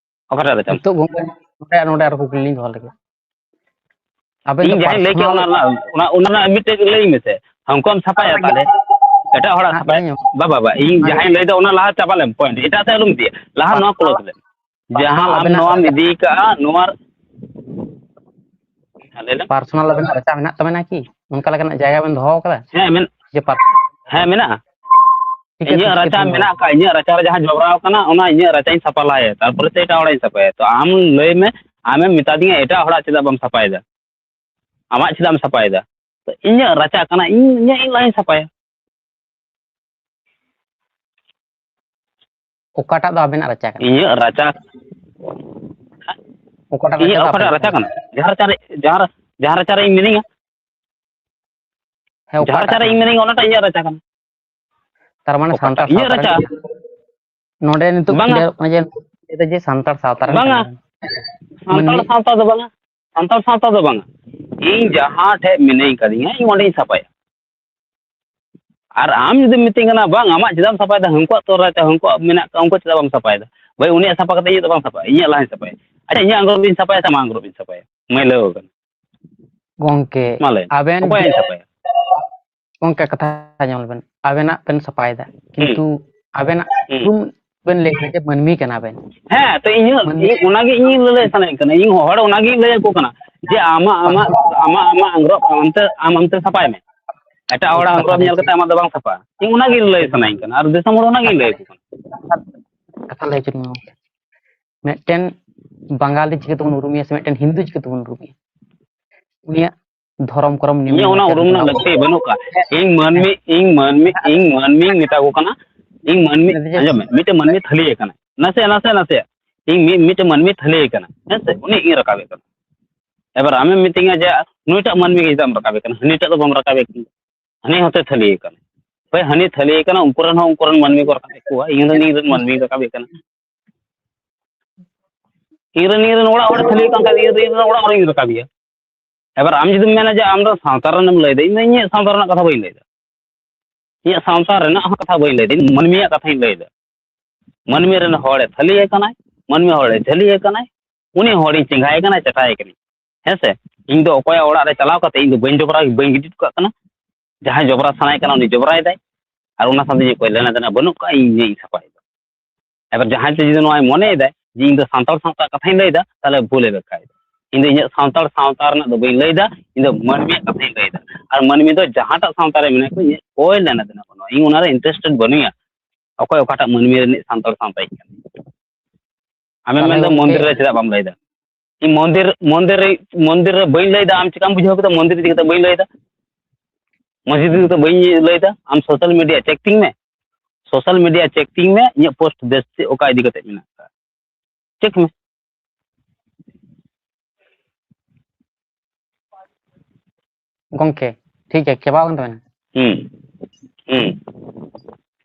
ᱚᱠᱟᱴᱟᱜ ᱨᱟᱪᱟᱢ ᱱᱤᱛᱚᱜ ᱥᱟᱯᱷᱟᱭᱟ? ᱜᱚᱝᱠᱮ, ᱱᱚᱰᱮ, ᱱᱚᱰᱮ ᱟᱨ ᱠᱩᱠᱞᱤ ᱞᱤᱧ ᱫᱚᱦᱚ ᱞᱮᱜᱮ᱾ ᱟᱵᱮᱱ ᱫᱚ ᱤᱧ ᱡᱟᱦᱟᱸᱧ ᱞᱟᱹᱭ ᱠᱮᱫ, personal ᱚᱱᱟ ᱨᱮᱱᱟᱜ, ᱚᱱᱟ, ᱚᱱᱟ ᱨᱮᱱᱟᱜ ᱢᱤᱫᱴᱮᱡ ᱞᱟᱹᱭ ᱢᱮᱥᱮ, ᱦᱟᱹᱱᱠᱩᱣᱟᱢ ᱥᱟᱯᱷᱟᱭᱟ ᱛᱟᱦᱞᱮ? ᱮᱴᱟᱜ ᱦᱚᱲᱟᱜ ᱦᱟᱸᱜ ᱥᱟᱯᱷᱟᱭᱟ? ᱞᱤᱧ ᱵᱟ, ᱵᱟ, ᱵᱟ, ᱤᱧ ᱡᱟᱦᱟᱸᱧ ᱞᱟᱹᱭ ᱫᱟ, ᱚᱱᱟ ᱞᱟᱦᱟ ᱪᱟᱵᱟ ᱞᱮᱢ, point, ᱮᱴᱟᱜ ᱥᱮᱫ ᱟᱞᱚᱢ ᱤᱫᱤᱭᱟ, ᱞᱟᱦᱟ ᱱᱚᱣᱟ close ᱞᱮᱢ᱾ ᱡᱟᱦᱟᱸ personal ᱟᱢ ᱟᱵᱮᱱᱟᱜ ᱱᱚᱣᱟᱢ ᱨᱟᱪᱟ ᱤᱫᱤ ᱠᱟᱜᱼᱟ, ᱱᱚᱣᱟ, ᱦᱮᱸ, ᱞᱟᱹᱭ ᱞᱮᱢ᱾ personal ᱟᱵᱮᱱᱟᱜ ᱨᱟᱪᱟ ᱢᱮᱱᱟᱜ ᱛᱟᱵᱮᱱᱟ ᱠᱤ? ᱚᱱᱠᱟ ᱞᱮᱠᱟᱱᱟᱜ ᱡᱟᱭᱜᱟ ᱵᱮᱱ ᱫᱚᱦᱚ ᱠᱟᱫᱟ? ᱦᱮᱸ, ᱢᱮᱱ-, ᱡᱮ per-, ᱦᱮᱸ, ᱢᱮᱱᱟᱜᱼᱟ᱾ ᱪᱤᱠᱟᱹᱛᱮ, ᱤᱧᱟᱹᱜ ᱪᱤᱠᱟᱹᱛᱮ ᱨᱟᱪᱟ ᱵᱮᱱ ᱢᱮᱱᱟᱜ ᱟᱠᱟᱫ, ᱤᱧᱟᱹᱜ ᱨᱟᱪᱟ ᱨᱮ ᱡᱟᱦᱟᱸ ᱡᱚᱵᱽᱨᱟ ᱟᱠᱟᱱᱟ, ᱚᱱᱟ ᱤᱧᱟᱹᱜ ᱨᱟᱪᱟᱧ ᱥᱟᱯᱷᱟ ᱞᱟᱦᱟᱭᱟ, ᱛᱟᱨᱯᱚᱨᱮ ᱥᱮ ᱮᱴᱟᱜ ᱦᱚᱲᱟᱜ ᱤᱧ ᱥᱟᱯᱷᱟᱭᱟ᱾ ᱛᱚ ᱟᱢ ᱞᱟᱹᱭ ᱢᱮ, ᱟᱢᱮᱢ ᱢᱮᱛᱟ ᱫᱤᱧᱟ ᱮᱴᱟᱜ ᱦᱚᱲᱟᱜ ᱪᱮᱫᱟᱜ ᱵᱟᱢ ᱥᱟᱯᱷᱟᱭᱮᱫᱟ? ᱟᱢᱟᱜ ᱪᱮᱫᱟᱜ ᱮᱢ ᱥᱟᱯᱷᱟᱭᱮᱫᱟ? ᱛᱚ ᱤᱧᱟᱹᱜ ᱨᱟᱪᱟ ᱠᱟᱱᱟ, ᱤᱧ ᱤᱧᱟᱹᱜ ᱤᱧ ᱞᱟᱦᱟᱧ ᱥᱟᱯᱷᱟᱭᱟ᱾ ᱚᱠᱟᱴᱟᱜ ᱫᱚ ᱟᱵᱮᱱᱟᱜ ᱨᱟᱪᱟ ᱠᱟᱱᱟ? ᱤᱧᱟᱹᱜ ᱨᱟᱪᱟ, ᱚᱠᱟᱴᱟᱜ ᱤᱧᱟᱹᱜ ᱫᱚ ᱚᱠᱟᱴᱟᱜ ᱟᱵᱮᱱ ᱨᱟᱪᱟ ᱠᱟᱱᱟ? ᱡᱟᱦᱟᱸ ᱨᱟᱪᱟ ᱨᱮ, ᱡᱟᱦᱟᱸ ᱨᱮ, ᱡᱟᱦᱟᱸ ᱨᱮ, ᱡᱟᱦᱟᱸ ᱨᱟᱪᱟ ᱨᱮ ᱤᱧ ᱢᱤᱱᱟᱹᱧᱟ, ᱦᱮᱸ, ᱡᱟᱦᱟᱸ ᱚᱠᱟᱴᱟᱜ ᱨᱟᱪᱟ ᱨᱮ ᱠᱟᱱᱟ? ᱤᱧ ᱢᱤᱱᱟᱹᱧᱟ, ᱚᱱᱟᱴᱟᱜ ᱤᱧᱟᱹᱜ ᱨᱟᱪᱟ ᱠᱟᱱᱟ᱾ ᱛᱟᱨ ᱢᱟᱱᱮ ᱚᱠᱟᱴᱟᱜ? ᱥᱟᱱᱛᱟᱲ ᱤᱧᱟᱹᱜ ᱥᱟᱶᱛᱟ ᱨᱮᱱ ᱨᱟᱪᱟ᱾ ᱱᱚᱰᱮ ᱱᱤᱛᱚᱜ ᱵᱟᱝᱟ᱾ ᱠᱷᱩᱞᱟᱹᱣ ᱠᱟᱱᱟ ᱡᱮ, ᱡᱮ ᱥᱟᱱᱛᱟᱲ ᱥᱟᱶᱛᱟ ᱨᱮᱱ ᱵᱟᱝᱟ᱾ ᱠᱟᱱᱟ ᱵᱮᱱ᱾ ᱥᱟᱱᱛᱟᱲ ᱢᱟᱹᱱᱢᱤ ᱥᱟᱶᱛᱟ ᱫᱚ ᱵᱟᱝᱟ, ᱥᱟᱱᱛᱟᱲ ᱥᱟᱶᱛᱟ ᱫᱚ ᱵᱟᱝᱟ᱾ ᱤᱧ ᱡᱟᱦᱟᱸ ᱴᱷᱮᱡ ᱢᱤᱱᱟᱹᱧ ᱠᱟᱫᱤᱧᱟ, ᱤᱧ ᱚᱸᱰᱮᱧ ᱥᱟᱯᱷᱟᱭᱟ᱾ ᱟᱨ ᱟᱢ ᱡᱩᱫᱤᱢ ᱢᱤᱛᱟᱹᱧ ᱠᱟᱱᱟ, "ᱵᱟᱝ, ᱟᱢᱟᱜ ᱪᱮᱫᱟᱜ ᱮᱢ ᱥᱟᱯᱷᱟᱭᱮᱫᱟ? ᱦᱟᱹᱱᱠᱩᱣᱟᱜ ᱛᱚ ᱨᱟᱪᱟ, ᱦᱟᱹᱱᱠᱩᱣᱟᱜ ᱢᱮᱱᱟᱜ ᱠᱟᱜ, ᱩᱱᱠᱩ ᱪᱮᱫᱟᱜ ᱵᱟᱢ ᱥᱟᱯᱷᱟᱭᱮᱫᱟ?" ᱵᱷᱟᱹᱭ, ᱩᱱᱤᱭᱟᱜ ᱥᱟᱯᱷᱟ ᱠᱟᱛᱮ ᱤᱧᱟᱹᱜ ᱫᱚ ᱵᱟᱝ ᱥᱟᱯᱷᱟᱭᱟ, ᱤᱧᱟᱹᱜ ᱞᱟᱦᱟᱧ ᱥᱟᱯᱷᱟᱭᱟ᱾ ᱟᱪᱪᱷᱟ, ᱤᱧᱟᱹᱜ ᱟᱝᱨᱚᱵ ᱤᱧ ᱥᱟᱯᱷᱟᱭᱟ ᱥᱮ ᱟᱢᱟᱜ ᱟᱝᱨᱚᱵ ᱤᱧ ᱥᱟᱯᱷᱟᱭᱟ? ᱢᱟᱹᱭᱞᱟᱹᱣ ᱟᱠᱟᱱᱟ᱾ ᱜᱚᱝᱠᱮ, ᱢᱟ ᱞᱟᱹᱭ ᱢᱮ, ᱟᱵᱮᱱ ᱚᱠᱚᱭᱟᱜ ᱤᱧ ᱥᱟᱯᱷᱟᱭᱟ? ᱜᱚᱝᱠᱮ, ᱠᱟᱛᱷᱟ ᱧᱮᱞ ᱵᱮᱱ, ᱟᱵᱮᱱᱟᱜ ᱵᱮᱱ ᱥᱟᱯᱷᱟᱭᱮᱫᱟ, ᱠᱤᱱᱛᱩ ᱟᱵᱮᱱᱟᱜ ᱦᱩᱸ᱾ ᱩᱯᱨᱩᱢ ᱵᱮᱱ ᱞᱟᱹᱭ ᱠᱮᱫᱟ ᱡᱮ ᱢᱟᱹᱱᱢᱤ ᱠᱟᱱᱟ ᱵᱮᱱ᱾ ᱦᱮᱸ, ᱛᱚ ᱤᱧ ᱦᱚᱸ, ᱢᱟᱹᱱᱢᱤ ᱤᱧ ᱚᱱᱟᱜᱮ ᱤᱧ ᱞᱟᱹᱞᱟᱹᱭ ᱥᱟᱱᱟᱧ ᱠᱟᱱᱟ, ᱤᱧ ᱦᱚᱲ ᱚᱱᱟᱜᱤᱧ ᱞᱟᱹᱭ ᱟᱠᱚ ᱠᱟᱱᱟ ᱡᱮ ᱟᱢᱟᱜ, ᱟᱢᱟᱜ, ᱟᱢᱟᱜ, ᱟᱢᱟᱜ ᱟᱝᱨᱚᱵ ᱟᱢᱛᱮ, ᱟᱢ ᱟᱢᱛᱮ ᱥᱟᱯᱷᱟᱭ ᱢᱮ, ᱮᱴᱟᱜ ᱦᱚᱲᱟᱜ ᱠᱟᱛᱷᱟ ᱟᱝᱨᱚᱵ ᱞᱟᱹᱭ ᱧᱮᱞ ᱠᱟᱛᱮ ᱦᱚᱪᱚ-, ᱟᱢᱟᱜ ᱫᱚ ᱵᱟᱝ ᱥᱟᱯᱷᱟ᱾ ᱤᱧ ᱚᱱᱟᱜᱤᱧ ᱞᱟᱹᱭ ᱥᱟᱱᱟᱧ ᱠᱟᱱᱟ, ᱟᱨ ᱫᱤᱥᱚᱢ ᱦᱚᱲ ᱚᱱᱟᱜᱤᱧ ᱞᱟᱹᱭ ᱟᱠᱚ ᱠᱟᱱᱟ᱾ ᱠᱟᱛᱷᱟ ᱞᱟᱹᱭ ᱦᱚᱪᱚ ᱢᱮ ᱜᱚᱝᱠᱮ᱾ ᱢᱤᱫᱴᱮᱱ ᱵᱟᱝᱜᱟᱞᱤ ᱪᱤᱠᱟᱹ ᱛᱮᱵᱚᱱ ᱩᱨᱩᱢᱮᱭᱟ ᱥᱮ ᱢᱤᱫᱴᱮᱱ ᱦᱤᱱᱫᱩ ᱪᱤᱠᱟᱹ ᱛᱮᱵᱚᱱ ᱩᱨᱩᱢᱮᱭᱟ? ᱩᱱᱤᱭᱟᱜ ᱫᱷᱚᱨᱚᱢ ᱠᱚᱨᱚᱢ ᱱᱤᱭᱚᱢ ᱤᱧᱟᱹᱜ ᱚᱱᱟ ᱱᱮᱢᱟᱪᱟᱨ ᱩᱨᱩᱢ ᱨᱮᱱᱟᱜ ᱵᱚᱱᱟᱣ ᱞᱟᱹᱠᱛᱤ ᱵᱟᱹᱱᱩᱜ ᱠᱟᱜᱼᱟ᱾ ᱤᱧ ᱢᱟᱹᱱᱢᱤ, ᱤᱧ ᱢᱟᱹᱱᱢᱤ, ᱤᱧ ᱢᱟᱹᱱᱢᱤᱧ ᱢᱮᱛᱟ ᱠᱚ ᱠᱟᱱᱟ, ᱤᱧ ᱢᱟᱹᱱᱢᱤ, ᱟᱫᱚ ᱡᱮ ᱟᱸᱡᱚᱢ ᱢᱮ, ᱢᱤᱫᱴᱮᱱ ᱢᱟᱹᱱᱢᱤ ᱛᱷᱟᱹᱞᱤ ᱟᱠᱟᱱᱟ, ᱱᱟᱥᱮ, ᱱᱟᱥᱮ, ᱱᱟᱥᱮ, ᱤᱧ ᱢᱤᱫ, ᱢᱤᱫᱴᱮᱱ ᱢᱟᱹᱱᱢᱤ ᱛᱷᱟᱹᱞᱤ ᱟᱠᱟᱱᱟ, ᱦᱮᱸ ᱥᱮ? ᱩᱱᱤ ᱤᱧ ᱨᱟᱠᱟᱵᱮ ᱠᱟᱱᱟ᱾ ᱮᱵᱟᱨ ᱟᱢᱮᱢ ᱢᱤᱛᱟᱹᱧᱟ ᱡᱮ ᱱᱩᱭᱴᱟᱜ ᱢᱟᱹᱱᱢᱤ ᱜᱮ ᱪᱮᱫᱟᱜ ᱮᱢ ᱨᱟᱠᱟᱵᱮ ᱠᱟᱱᱟ, ᱦᱟᱹᱱᱤᱴᱟᱜ ᱫᱚ ᱵᱟᱢ ᱨᱟᱠᱟᱵᱮ ᱠᱟᱱᱟ, ᱦᱟᱹᱱᱤ ᱦᱚᱸᱛᱚ ᱛᱷᱟᱹᱞᱤ ᱟᱠᱟᱱᱟ᱾ ᱦᱳᱭ, ᱦᱟᱹᱱᱤ ᱛᱷᱟᱹᱞᱤ ᱟᱠᱟᱱᱟ, ᱩᱱᱠᱩ ᱨᱮᱱ ᱦᱚᱸ, ᱩᱱᱠᱩ ᱨᱮᱱ ᱢᱟᱹᱱᱢᱤ ᱠᱚ ᱨᱟᱠᱟᱵᱮᱫ ᱠᱚᱣᱟ, ᱤᱧ ᱨᱮᱱ, ᱤᱧ ᱨᱮᱱ ᱢᱟᱹᱱᱢᱤᱧ ᱨᱟᱠᱟᱵᱮ ᱠᱟᱱᱟ᱾ ᱤᱧ ᱨᱮᱱ, ᱤᱧ ᱨᱮᱱ ᱚᱲᱟᱜ ᱦᱚᱲ ᱛᱷᱟᱹᱞᱤ ᱠᱟᱱ ᱠᱷᱟᱡ, ᱤᱧ ᱨᱮᱱ, ᱤᱧ ᱨᱮᱱ ᱚᱲᱟᱜ ᱦᱚᱲᱤᱧ ᱨᱟᱠᱟᱵᱮᱭᱟ᱾ ᱮᱵᱟᱨ ᱟᱢ ᱡᱩᱫᱤᱢ ᱢᱮᱱᱟ ᱡᱮ ᱟᱢ ᱫᱚ ᱥᱟᱶᱛᱟ ᱨᱮᱱᱮᱢ ᱞᱟᱹᱭᱫᱟ, ᱤᱧ ᱫᱚ ᱤᱧᱟᱹᱜ ᱥᱟᱶᱛᱟ ᱨᱮᱱᱟᱜ ᱠᱟᱛᱷᱟ ᱵᱟᱹᱧ ᱞᱟᱹᱭᱫᱟ, ᱤᱧᱟᱹᱜ ᱥᱟᱶᱛᱟ ᱨᱮᱱᱟᱜ ᱦᱚᱸ ᱠᱟᱛᱷᱟ ᱵᱟᱹᱧ ᱞᱟᱹᱭᱫᱟ, ᱤᱧ ᱢᱟᱹᱱᱢᱤᱭᱟᱜ ᱠᱟᱛᱷᱟᱧ ᱞᱟᱹᱭᱫᱟ᱾ ᱢᱟᱹᱱᱢᱤ ᱨᱮᱱ ᱦᱚᱲᱮ ᱛᱷᱟᱹᱞᱤᱭᱮ ᱠᱟᱱᱟᱭ, ᱢᱟᱹᱱᱢᱤ ᱦᱚᱲᱮ ᱡᱷᱟᱹᱞᱤᱭᱮ ᱠᱟᱱᱟᱭ, ᱩᱱᱤ ᱦᱚᱲᱤᱧ ᱪᱮᱸᱜᱷᱟᱭᱮ ᱠᱟᱱᱟ, ᱪᱟᱴᱟᱭᱮ ᱠᱟᱹᱱᱟᱹᱧ, ᱦᱮᱸ ᱥᱮ? ᱤᱧ ᱫᱚ ᱚᱠᱚᱭᱟᱜ ᱚᱲᱟᱜ ᱨᱮ ᱪᱟᱞᱟᱣ ᱠᱟᱛᱮ ᱤᱧ ᱫᱚ ᱵᱟᱹᱧ ᱡᱚᱵᱽᱨᱟ, ᱵᱟᱹᱧ ᱜᱤᱰᱤ ᱦᱚᱴᱚ ᱠᱟᱜ ᱠᱟᱱᱟ᱾ ᱡᱟᱦᱟᱸᱭ ᱡᱚᱵᱽᱨᱟ ᱥᱟᱱᱟᱭᱮ ᱠᱟᱱᱟ, ᱩᱱᱤ ᱡᱚᱵᱽᱨᱟᱭᱮᱫᱟᱭ, ᱟᱨ ᱚᱱᱟ ᱥᱟᱶᱛᱮ ᱤᱧᱟᱹᱜ ᱠᱚᱭ ᱞᱮᱱᱟ ᱫᱮᱱᱟ ᱵᱟᱹᱱᱩᱜ ᱠᱟᱜᱼᱟ, ᱤᱧ ᱤᱧᱟᱹᱜ ᱤᱧ ᱥᱟᱯᱷᱟᱭᱮᱫᱟ᱾ ᱮᱵᱟᱨ ᱡᱟᱦᱟᱸᱭ ᱛᱮ ᱡᱩᱫᱤ ᱱᱚᱣᱟᱭ ᱢᱚᱱᱮᱭᱮᱫᱟᱭ ᱡᱮ ᱤᱧ ᱫᱚ ᱥᱟᱱᱛᱟᱲ ᱥᱟᱶᱛᱟ ᱠᱟᱛᱷᱟᱧ ᱞᱟᱹᱭᱫᱟ, ᱛᱟᱦᱚᱞᱮ ᱵᱷᱩᱞᱮ ᱵᱮᱠᱷᱟᱭᱮᱫᱟ᱾ ᱤᱧ ᱫᱚ ᱤᱧᱟᱹᱜ ᱥᱟᱱᱛᱟᱲ ᱥᱟᱶᱛᱟ ᱨᱮᱱᱟᱜ ᱫᱚ ᱵᱟᱹᱧ ᱞᱟᱹᱭᱫᱟ, ᱤᱧ ᱫᱚ ᱢᱟᱹᱱᱢᱤᱭᱟᱜ ᱠᱟᱛᱷᱟᱧ ᱞᱟᱹᱭᱫᱟ᱾ ᱟᱨ ᱢᱟᱹᱱᱢᱤ ᱫᱚ ᱡᱟᱦᱟᱸᱴᱟᱜ ᱥᱟᱶᱛᱟ ᱨᱮ ᱢᱮᱱᱟᱜ ᱠᱚ, ᱤᱧᱟᱹᱜ ᱠᱚᱭ ᱞᱮᱱᱟ ᱫᱮᱱᱟ ᱵᱟᱹᱱᱩᱜᱼᱟ, ᱤᱧ ᱚᱱᱟᱨᱮ interested ᱵᱟᱹᱱᱩᱧᱟ᱾ ᱚᱠᱚᱭ ᱚᱠᱟᱴᱟᱜ ᱢᱟᱹᱱᱢᱤ ᱨᱤᱱᱤᱡ ᱥᱟᱱᱛᱟᱲ ᱥᱟᱶᱛᱟ ᱤᱧ ᱠᱟᱱᱟ? ᱟᱢᱮᱢ ᱛᱟᱦᱚᱞᱮ ᱢᱮᱱᱫᱟ ᱜᱚᱢᱠᱮ ᱢᱚᱱᱫᱤᱨ ᱨᱮ ᱪᱮᱫᱟᱜ ᱵᱟᱢ ᱞᱟᱹᱭᱫᱟ? ᱤᱧ ᱢᱚᱱᱫᱤᱨ, ᱢᱚᱱᱫᱤᱨ ᱨᱮ, ᱢᱚᱱᱫᱤᱨ ᱨᱮ ᱵᱟᱹᱧ ᱞᱟᱹᱭᱫᱟ, ᱟᱢ ᱪᱤᱠᱟᱢ ᱵᱩᱡᱷᱟᱹᱣ ᱠᱮᱫᱟ ᱢᱚᱱᱫᱤᱨ ᱤᱫᱤ ᱠᱟᱛᱮ ᱵᱟᱹᱧ ᱞᱟᱹᱭᱫᱟ? ᱢᱚᱥᱡᱤᱫ ᱤᱫᱤ ᱠᱟᱛᱮ ᱵᱟᱹᱧ ᱞᱟᱹᱭᱫᱟ? ᱟᱢ social media check ᱛᱤᱧ ᱢᱮ, social media check ᱛᱤᱧ ᱢᱮ, ᱤᱧᱟᱹᱜ post ᱵᱮᱥ ᱪᱮᱫ ᱚᱠᱟ ᱤᱫᱤ ᱠᱟᱛᱮ ᱢᱮᱱᱟᱜ ᱟᱠᱟᱫᱟ, check ᱢᱮ᱾ ᱜᱚᱝᱠᱮ, ᱴᱷᱤᱠ ᱜᱮᱭᱟ, ᱪᱟᱵᱟᱣ ᱠᱟᱱ ᱛᱟᱵᱮᱱᱟ᱾ ᱦᱩᱸ, ᱦᱩᱸ᱾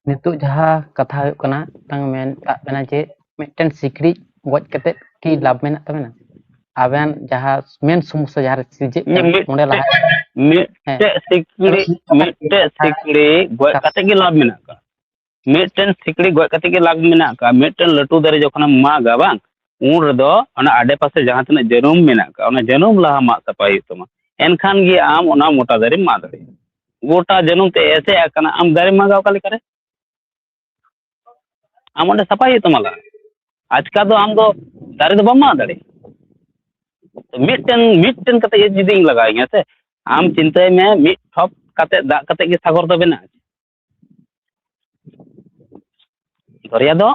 ᱱᱤᱛᱚᱜ ᱡᱟᱦᱟᱸ ᱠᱟᱛᱷᱟ ᱦᱩᱭᱩᱜ ᱠᱟᱱᱟ, ᱢᱤᱫᱴᱟᱝ ᱢᱮᱱ ᱠᱟᱜ ᱵᱮᱱᱟ ᱡᱮ ᱢᱤᱫᱴᱮᱱ ᱥᱤᱠᱲᱤᱡ ᱜᱚᱡ ᱠᱟᱛᱮ ᱠᱤ ᱞᱟᱵᱷ ᱢᱮᱱᱟᱜ ᱛᱟᱵᱮᱱᱟ? ᱟᱵᱮᱱ ᱡᱟᱦᱟᱸ main ᱥᱚᱢᱚᱥᱥᱟ ᱡᱟᱦᱟᱸ ᱨᱮ ᱥᱤᱨᱡᱟᱹᱜ ᱠᱟᱱᱟ, ᱢᱤᱫᱴᱮᱡ, ᱚᱸᱰᱮ ᱞᱟᱦᱟ ᱦᱮᱸ᱾ ᱢᱤᱫᱴᱮᱡ ᱥᱤᱠᱲᱤ, ᱟᱫᱚ ᱢᱤᱫᱴᱮᱡ ᱥᱤᱠᱲᱤ ᱜᱚᱡ ᱠᱟᱛᱮ ᱜᱮ ᱞᱟᱵᱷ ᱢᱮᱱᱟᱜ ᱠᱟᱜᱼᱟ᱾ ᱢᱤᱫᱴᱮᱱ ᱥᱤᱠᱲᱤ ᱜᱚᱡ ᱠᱟᱛᱮ ᱜᱮ ᱞᱟᱵᱷ ᱢᱮᱱᱟᱜ ᱠᱟᱜᱼᱟ᱾ ᱢᱤᱫᱴᱮᱱ ᱞᱟᱹᱴᱩ ᱫᱟᱨᱮ ᱡᱚᱠᱷᱚᱱᱮᱢ ᱢᱟᱜᱟ, ᱵᱟᱝ, ᱩᱱ ᱨᱮᱫᱚ ᱚᱱᱟ ᱟᱰᱮᱯᱟᱥᱮ ᱡᱟᱦᱟᱸ ᱛᱤᱱᱟᱹᱜ ᱡᱟᱹᱱᱩᱢ ᱢᱮᱱᱟᱜ ᱟᱠᱟᱫ, ᱚᱱᱟ ᱡᱟᱹᱱᱩᱢ ᱞᱟᱦᱟ ᱢᱟᱜ ᱥᱟᱯᱷᱟᱭ ᱦᱩᱭᱩᱜ ᱛᱟᱢᱟ᱾ ᱮᱱᱠᱷᱟᱱ ᱜᱮ ᱟᱢ ᱚᱱᱟ ᱢᱚᱴᱟ ᱫᱟᱨᱮᱢ ᱢᱟᱜ ᱫᱟᱲᱮᱭᱟᱜᱼᱟ᱾ ᱜᱚᱴᱟ ᱡᱟᱹᱱᱩᱢ ᱛᱮ ᱮᱥᱮᱫ ᱟᱠᱟᱱᱟ, ᱟᱢ ᱫᱟᱨᱮᱢ ᱢᱟᱜᱟ ᱚᱠᱟ ᱞᱮᱠᱟᱨᱮ? ᱟᱢ ᱚᱸᱰᱮ ᱥᱟᱯᱷᱟᱭ ᱦᱩᱭᱩᱜ ᱛᱟᱢᱟ ᱞᱟᱦᱟ᱾ ᱟᱪᱠᱟ ᱫᱚ ᱟᱢ ᱫᱚ ᱫᱟᱨᱮ ᱫᱚ ᱵᱟᱢ ᱢᱟᱜ ᱫᱟᱲᱮᱭᱟᱜᱼᱟ᱾ ᱛᱚ ᱢᱤᱫᱴᱮᱱ, ᱢᱤᱫᱴᱮᱱ ᱠᱟᱛᱮ ᱡᱩᱫᱤᱧ ᱞᱟᱜᱟᱣ ᱤᱧᱟ ᱥᱮ, ᱟᱢ ᱪᱤᱱᱛᱟᱹᱭ ᱢᱮ, ᱢᱤᱫ ᱴᱷᱚᱯ ᱠᱟᱛᱮ ᱫᱟᱜ ᱠᱟᱛᱮ ᱜᱮ ᱥᱟᱜᱚᱨ ᱫᱚ ᱵᱮᱱᱟᱜᱼᱟ᱾ ᱫᱚᱨᱭᱟ ᱫᱚ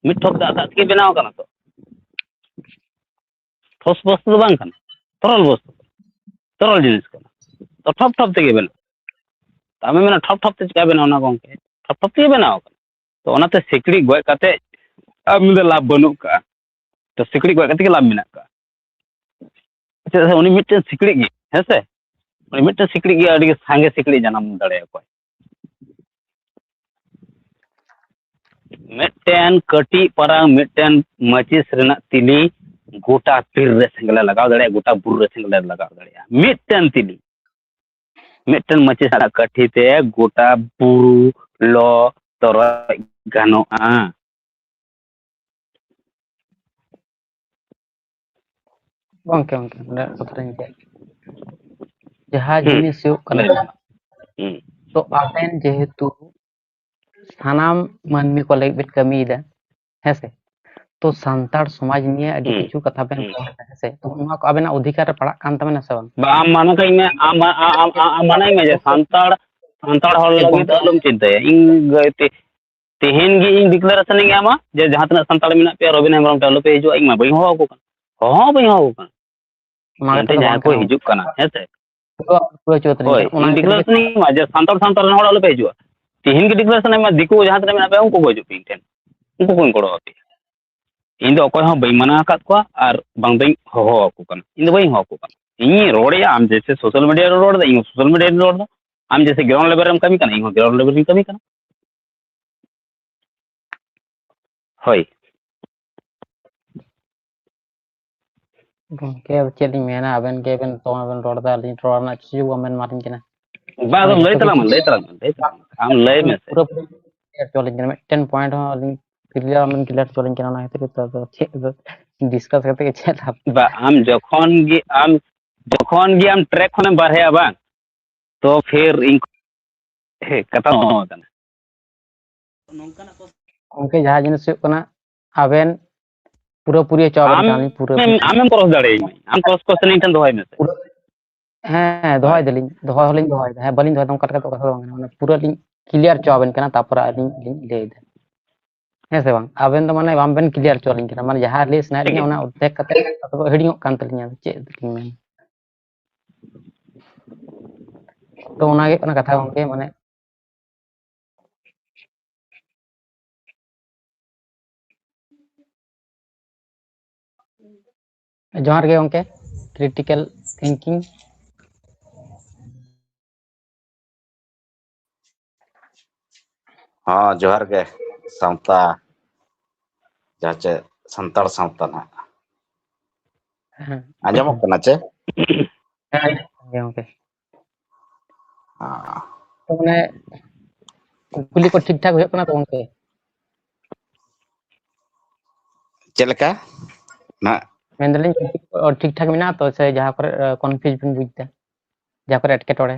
ᱢᱤᱫ ᱴᱷᱚᱯ ᱫᱟᱜ, ᱫᱟᱜ ᱛᱮᱜᱮ ᱵᱮᱱᱟᱣ ᱟᱠᱟᱱᱟ ᱛᱚ᱾ ᱴᱷᱳᱥ ᱵᱚᱥᱛᱩ ᱫᱚ ᱵᱟᱝ ᱠᱟᱱᱟ, ᱛᱚᱨᱚᱞ ᱵᱚᱥᱛᱩ, ᱛᱚᱨᱚᱞ ᱡᱤᱱᱤᱥ ᱠᱟᱱᱟ᱾ ᱛᱚ ᱴᱷᱚᱯ ᱴᱷᱚᱯ ᱛᱮᱜᱮ ᱵᱮᱱᱟᱜᱼᱟ᱾ ᱛᱚ ᱟᱢᱮᱢ ᱢᱮᱱᱟ, "ᱴᱷᱚᱯ ᱴᱷᱚᱯ ᱛᱮ ᱪᱤᱠᱟ ᱵᱮᱱᱟᱣ ᱚᱱᱟ ᱜᱚᱢᱠᱮ? ᱴᱷᱚᱯ ᱴᱷᱚᱯ ᱛᱮᱜᱮ ᱵᱮᱱᱟᱣ ᱟᱠᱟᱱᱟ᱾" ᱛᱚ ᱚᱱᱟᱛᱮ ᱥᱤᱠᱲᱤᱡ ᱜᱚᱡ ᱠᱟᱛᱮ ᱟᱢ ᱫᱚ ᱞᱟᱵᱷ ᱵᱟᱹᱱᱩᱜ ᱠᱟᱜᱼᱟ᱾ ᱛᱚ ᱥᱤᱠᱲᱤᱡ ᱜᱚᱡ ᱠᱟᱛᱮ ᱜᱮ ᱞᱟᱵᱷ ᱢᱮᱱᱟᱜ ᱠᱟᱜᱼᱟ᱾ ᱪᱮᱫᱟᱜ ᱥᱮ ᱩᱱᱤ ᱢᱤᱫᱴᱮᱱ ᱥᱤᱠᱲᱤᱡ ᱜᱮ, ᱦᱮᱸ ᱥᱮ? ᱩᱱᱤ ᱢᱤᱫᱴᱮᱱ ᱥᱤᱠᱲᱤᱡ ᱜᱮ ᱟᱹᱰᱤ ᱥᱟᱸᱜᱮ ᱥᱤᱠᱲᱤᱡ ᱡᱟᱱᱟᱢ ᱫᱟᱲᱮᱭᱟᱠᱚᱣᱟᱭ᱾ ᱢᱤᱫᱴᱮᱱ ᱠᱟᱹᱴᱤᱡ ᱯᱟᱨᱟᱝ ᱢᱤᱫᱴᱮᱱ ᱢᱟᱹᱪᱤᱥ ᱨᱮᱱᱟᱜ ᱛᱤᱞᱤ ᱜᱚᱴᱟ ᱵᱤᱨ ᱨᱮ ᱥᱮᱸᱜᱮᱞᱮ ᱞᱟᱜᱟᱣ ᱫᱟᱲᱮᱭᱟᱜᱼᱟ, ᱜᱚᱴᱟ ᱵᱩᱨᱩ ᱨᱮ ᱥᱮᱸᱜᱮᱞᱮ ᱞᱟᱜᱟᱣ ᱫᱟᱲᱮᱭᱟᱜᱼᱟ᱾ ᱢᱤᱫᱴᱮᱱ ᱛᱤᱞᱤ, ᱢᱤᱫᱴᱮᱱ ᱢᱟᱹᱪᱤᱥ ᱨᱮᱱᱟᱜ ᱠᱟᱹᱴᱷᱤ ᱛᱮ ᱜᱚᱴᱟ ᱵᱩᱨᱩ ᱞᱚ ᱛᱚᱨᱚᱡ ᱜᱟᱱᱚᱜᱼᱟ᱾ ᱜᱚᱝᱠᱮ, ᱜᱚᱝᱠᱮ, ᱱᱚᱰᱮ ᱠᱟᱛᱷᱟ ᱞᱤᱧ ᱞᱟᱹᱭᱟ᱾ ᱡᱟᱦᱟᱸ ᱦᱩᱸ᱾ ᱡᱤᱱᱤᱥ ᱦᱩᱭᱩᱜ ᱠᱟᱱᱟ, ᱦᱩᱸ᱾ ᱛᱚ ᱟᱵᱮᱱ ᱡᱮᱦᱮᱛᱩ ᱥᱟᱱᱟᱢ ᱢᱟᱹᱱᱢᱤ ᱠᱚ ᱞᱟᱹᱜᱤᱫ ᱵᱮᱱ ᱠᱟᱹᱢᱤᱭᱮᱫᱟ, ᱦᱮᱸ ᱥᱮ? ᱛᱚ ᱥᱟᱱᱛᱟᱲ ᱥᱚᱢᱟᱡᱽ ᱱᱤᱭᱮ ᱟᱹᱰᱤ ᱦᱩᱸ᱾ ᱠᱤᱪᱷᱩ ᱠᱟᱛᱷᱟ ᱵᱮᱱ ᱦᱩᱸ᱾ ᱨᱚᱲ ᱮᱫᱟ, ᱦᱮᱸ ᱥᱮ? ᱛᱚ ᱱᱚᱣᱟ ᱠᱚ ᱟᱵᱮᱱᱟᱜ ᱚᱫᱷᱤᱠᱟᱨ ᱨᱮ ᱯᱟᱲᱟᱜ ᱠᱟᱱ ᱛᱟᱵᱮᱱᱟ ᱥᱮ ᱵᱟᱝ? ᱵᱟ, ᱟᱢ ᱢᱟᱱᱟ ᱠᱟᱹᱧ ᱢᱮ, ᱟᱢ, ᱟᱢ, ᱟᱢ, ᱟᱢ ᱢᱟᱱᱟᱧ ᱢᱮ ᱡᱮ ᱥᱟᱱᱛᱟᱲ, ᱥᱟᱱᱛᱟᱲ ᱦᱚᱲ ᱦᱮᱸ, ᱞᱟᱹᱜᱤᱫ ᱫᱚ ᱜᱚᱝᱠᱮ᱾ ᱟᱞᱚᱢ ᱪᱤᱱᱛᱟᱹᱭᱟ᱾ ᱤᱧ ᱜᱟᱹᱭᱛᱤ ᱛᱮᱦᱮᱧ ᱜᱮ ᱤᱧ declaration ᱤᱧ ᱮᱢᱟ ᱡᱮ ᱡᱟᱦᱟᱸ ᱛᱤᱱᱟᱹᱜ ᱥᱟᱱᱛᱟᱲ ᱢᱮᱱᱟᱜ ᱯᱮᱭᱟ, ᱨᱚᱵᱤᱱ ᱦᱮᱢᱵᱨᱚᱢ ᱴᱷᱮᱱ ᱟᱞᱚᱯᱮ ᱦᱤᱡᱩᱜᱼᱟ᱾ ᱤᱧ ᱢᱟ ᱵᱟᱹᱧ ᱦᱚᱦᱚ ᱟᱠᱚ ᱠᱟᱱᱟ, ᱦᱚᱦᱚ ᱦᱚᱸ ᱵᱟᱹᱧ ᱦᱚᱦᱚ ᱟᱠᱚ ᱠᱟᱱᱟ᱾ ᱚᱱᱟ ᱜᱮᱛᱚ ᱮᱱᱛᱮ ᱡᱟᱦᱟᱸᱭ ᱜᱚᱝᱠᱮ ᱠᱚ ᱢᱟ᱾ ᱦᱤᱡᱩᱜ ᱠᱟᱱᱟ, ᱦᱮᱸ ᱥᱮ? ᱯᱩᱨᱟᱹ, ᱯᱩᱨᱟᱹ ᱪᱩᱭᱟᱹᱛ ᱨᱮ ᱦᱳᱭ, ᱦᱤᱡᱩᱜ ᱠᱟᱱᱟ᱾ ᱚᱱᱟ ᱤᱧ ᱠᱷᱟᱹᱛᱤᱨ ᱜᱮ declaration ᱤᱧ ᱮᱢᱟ ᱡᱮ ᱥᱟᱱᱛᱟᱲ, ᱥᱟᱱᱛᱟᱲ ᱨᱮᱱ ᱦᱚᱲ ᱟᱞᱚᱯᱮ ᱦᱤᱡᱩᱜᱼᱟ᱾ ᱛᱮᱦᱮᱧ ᱜᱮ declaration ᱮᱢᱟ, ᱫᱤᱠᱩ ᱡᱟᱦᱟᱸ ᱛᱤᱱᱟᱹᱜ ᱢᱮᱱᱟᱜ ᱯᱮᱭᱟ, ᱩᱱᱠᱩ ᱠᱚ ᱦᱤᱡᱩᱜ ᱯᱮ ᱤᱧ ᱴᱷᱮᱱ, ᱩᱱᱠᱩ ᱠᱚᱧ ᱜᱚᱲᱚ ᱟᱯᱮᱭᱟ᱾ ᱤᱧ ᱫᱚ ᱚᱠᱚᱭ ᱦᱚᱸ ᱵᱟᱹᱧ ᱢᱟᱱᱟ ᱟᱠᱟᱫ ᱠᱚᱣᱟ ᱟᱨ ᱵᱟᱝ ᱫᱚᱧ ᱦᱚᱦᱚ ᱟᱠᱚ ᱠᱟᱱᱟ᱾ ᱤᱧ ᱫᱚ ᱵᱟᱹᱧ ᱦᱚᱦᱚ ᱟᱠᱚ ᱠᱟᱱᱟ᱾ ᱤᱧᱤᱧ ᱨᱚᱲᱮᱫᱼᱟ, ᱟᱢ ᱡᱮᱭᱥᱮ social media ᱨᱮ ᱨᱚᱲ ᱮᱫᱟ, ᱤᱧ ᱦᱚᱸ social media ᱨᱮᱧ ᱨᱚᱲ ᱮᱫᱟ᱾ ᱟᱢ ᱡᱮᱭᱥᱮ ground level ᱨᱮᱢ ᱠᱟᱹᱢᱤ ᱠᱟᱱᱟ, ᱤᱧ ᱦᱚᱸ ground level ᱨᱮᱧ ᱠᱟᱹᱢᱤ ᱠᱟᱱᱟ᱾ ᱦᱳᱭ᱾ ᱜᱚᱝᱠᱮ, ᱟᱫᱚ ᱪᱮᱫ ᱞᱤᱧ ᱢᱮᱱᱟ, ᱟᱵᱮᱱ ᱜᱮ ᱵᱮᱱ ᱫᱚᱢᱮ ᱵᱮᱱ ᱨᱚᱲ ᱮᱫᱟ, ᱟᱹᱞᱤᱧ ᱨᱚᱲ ᱨᱮᱱᱟᱜ ᱥᱩᱡᱳᱜᱽ ᱵᱟᱝ ᱵᱮᱱ ᱮᱢᱟᱞᱤᱧ ᱠᱟᱱᱟ᱾ ᱵᱟᱝ, ᱟᱫᱚ ᱟᱫᱚ ᱞᱟᱹᱭ ᱡᱚᱛᱚ ᱛᱟᱞᱟᱝ ᱠᱤᱪᱷᱩ ᱢᱮ, ᱞᱟᱹᱭ ᱛᱟᱞᱟᱝ ᱢᱮ, ᱞᱟᱹᱭ ᱛᱟᱞᱟᱝ ᱢᱮ᱾ ᱟᱢ ᱞᱟᱹᱭ ᱢᱮ ᱥᱮ᱾ ᱯᱩᱨᱟᱹ ᱯᱩᱨᱤ clear ᱦᱚᱪᱚ ᱟᱹᱞᱤᱧ ᱠᱟᱱᱟ, ᱢᱤᱫᱴᱮᱱ point ᱦᱚᱸ ᱟᱹᱞᱤᱧ clear ᱟᱞᱚᱵᱮᱱ clear ᱦᱚᱪᱚ ᱟᱹᱞᱤᱧ ᱠᱟᱱᱟ, ᱚᱱᱟ ᱠᱷᱟᱹᱛᱤᱨ ᱛᱮ ᱟᱫᱚ ᱪᱮᱫ ᱫᱚ ᱰᱤᱥᱠᱟᱥ ᱠᱟᱛᱮ ᱜᱮ ᱪᱮᱫ ᱞᱟᱵᱷ? ᱵᱟ, ᱟᱢ ᱡᱚᱠᱷᱚᱱ ᱜᱮ ᱟᱢ ᱡᱚᱠᱷᱚᱱ ᱜᱮ ᱟᱢ ᱴᱨᱮᱠ ᱠᱷᱚᱱᱮᱢ ᱵᱟᱨᱦᱮᱜᱼᱟ ᱵᱟᱝ, ᱛᱚ ᱯᱷᱤᱨ ᱤᱧ ᱦᱮᱸ, ᱠᱟᱛᱷᱟ ᱱᱚᱣᱟ ᱠᱟᱱᱟ᱾ ᱜᱚᱢᱠᱮ, ᱡᱟᱦᱟᱸ ᱡᱤᱱᱤᱥ ᱦᱩᱭᱩᱜ ᱠᱟᱱᱟ, ᱟᱵᱮᱱ ᱯᱩᱨᱟᱹᱯᱩᱨᱤ ᱦᱚᱪᱚ ᱟᱵᱮᱱ ᱠᱟᱱᱟᱞᱤᱧ, ᱯᱩᱨᱟᱹ ᱟᱢᱮᱢ ᱟᱢᱮᱢ ᱠᱚᱥ ᱫᱟᱲᱮᱭᱟᱹᱧᱟ, ᱟᱢ ᱠᱚᱥ ᱠᱚᱥ ᱤᱧ ᱴᱷᱮᱱ ᱫᱚᱦᱚᱭ ᱢᱮ ᱥᱮ᱾ ᱯᱩᱨᱟᱹ ᱦᱮᱸ, ᱫᱚᱦᱚᱭ ᱫᱟᱞᱤᱧ, ᱫᱚᱦᱚ ᱦᱚᱸᱞᱤᱧ ᱫᱚᱦᱚᱭ ᱫᱟ᱾ ᱦᱮᱸ, ᱵᱟᱹᱞᱤᱧ ᱫᱚᱦᱚᱭ ᱫᱟ, ᱚᱱᱠᱟ ᱞᱮᱠᱟ ᱫᱚ ᱠᱟᱛᱷᱟ ᱫᱚ ᱵᱟᱝ ᱠᱟᱱᱟ᱾ ᱢᱟᱱᱮ ᱯᱩᱨᱟᱹ ᱞᱤᱧ ᱠᱞᱤᱭᱟᱨ ᱦᱚᱪᱚ ᱟᱵᱮᱱ ᱠᱟᱱᱟ, ᱛᱟᱨᱯᱚᱨᱮ ᱟᱹᱞᱤᱧ ᱞᱤᱧ ᱞᱟᱹᱭ ᱫᱟ᱾ ᱦᱮᱸ ᱥᱮ ᱵᱟᱝ? ᱟᱵᱮᱱ ᱫᱚ ᱢᱟᱱᱮ ᱵᱟᱝ ᱵᱮᱱ ᱠᱞᱤᱭᱟᱨ ᱦᱚᱪᱚ ᱟᱹᱞᱤᱧ ᱠᱟᱱᱟ, ᱢᱟᱱᱮ ᱡᱟᱦᱟᱸ ᱞᱟᱹᱭ ᱥᱟᱱᱟᱭᱮᱫ ᱴᱷᱤᱠ ᱞᱤᱧᱟ ᱜᱮᱭᱟ᱾ ᱚᱱᱟ ᱚᱨᱫᱷᱮᱠ ᱠᱟᱛᱮ ᱦᱤᱲᱤᱧᱚᱜ ᱠᱟᱱ ᱛᱟᱹᱞᱤᱧᱟ, ᱪᱮᱫ ᱞᱤᱧ ᱢᱮᱱ? ᱛᱚ ᱚᱱᱟ ᱜᱮ ᱦᱩᱭᱩᱜ ᱠᱟᱱᱟ ᱠᱟᱛᱷᱟ ᱜᱚᱢᱠᱮ, ᱢᱟᱱᱮ ᱡᱚᱦᱟᱨ ᱜᱮ ᱜᱚᱢᱠᱮ, ᱠᱨᱤᱴᱤᱠᱮᱞ ᱛᱷᱤᱝᱠᱤᱝ᱾ ᱦᱚᱸ, ᱡᱚᱦᱟᱨ ᱜᱮ ᱥᱟᱶᱛᱟ, ᱡᱟᱦᱟᱸ ᱪᱮ ᱥᱟᱱᱛᱟᱲ ᱥᱟᱶᱛᱟ ᱱᱟᱦᱟᱜ᱾ ᱦᱮᱸ᱾ ᱟᱸᱡᱚᱢᱚᱜ ᱠᱟᱱᱟ ᱪᱮ? ᱦᱮᱸ, ᱜᱚᱢᱠᱮ᱾ ᱦᱚᱸ᱾ ᱛᱚ ᱢᱟᱱᱮ ᱠᱩᱠᱞᱤ ᱠᱚ ᱴᱷᱤᱠ ᱴᱷᱟᱠ ᱦᱩᱭᱩᱜ ᱠᱟᱱᱟ ᱛᱚ ᱜᱚᱢᱠᱮ? ᱪᱮᱫ ᱞᱮᱠᱟ? ᱱᱟᱜ ᱢᱮᱱᱫᱟᱞᱤᱧ ᱠᱩᱠᱞᱤ ᱠᱚ ᱴᱷᱤᱠ ᱴᱷᱟᱠ ᱢᱮᱱᱟᱜᱼᱟ ᱛᱚ, ᱥᱮ ᱡᱟᱦᱟᱸ ᱠᱚᱨᱮ ᱠᱚᱱᱯᱷᱤᱭᱩᱡᱽ ᱵᱮᱱ ᱵᱩᱡᱽ ᱮᱫᱟ, ᱡᱟᱦᱟᱸ ᱠᱚᱨᱮ ᱮᱴᱠᱮᱴᱚᱬᱮ?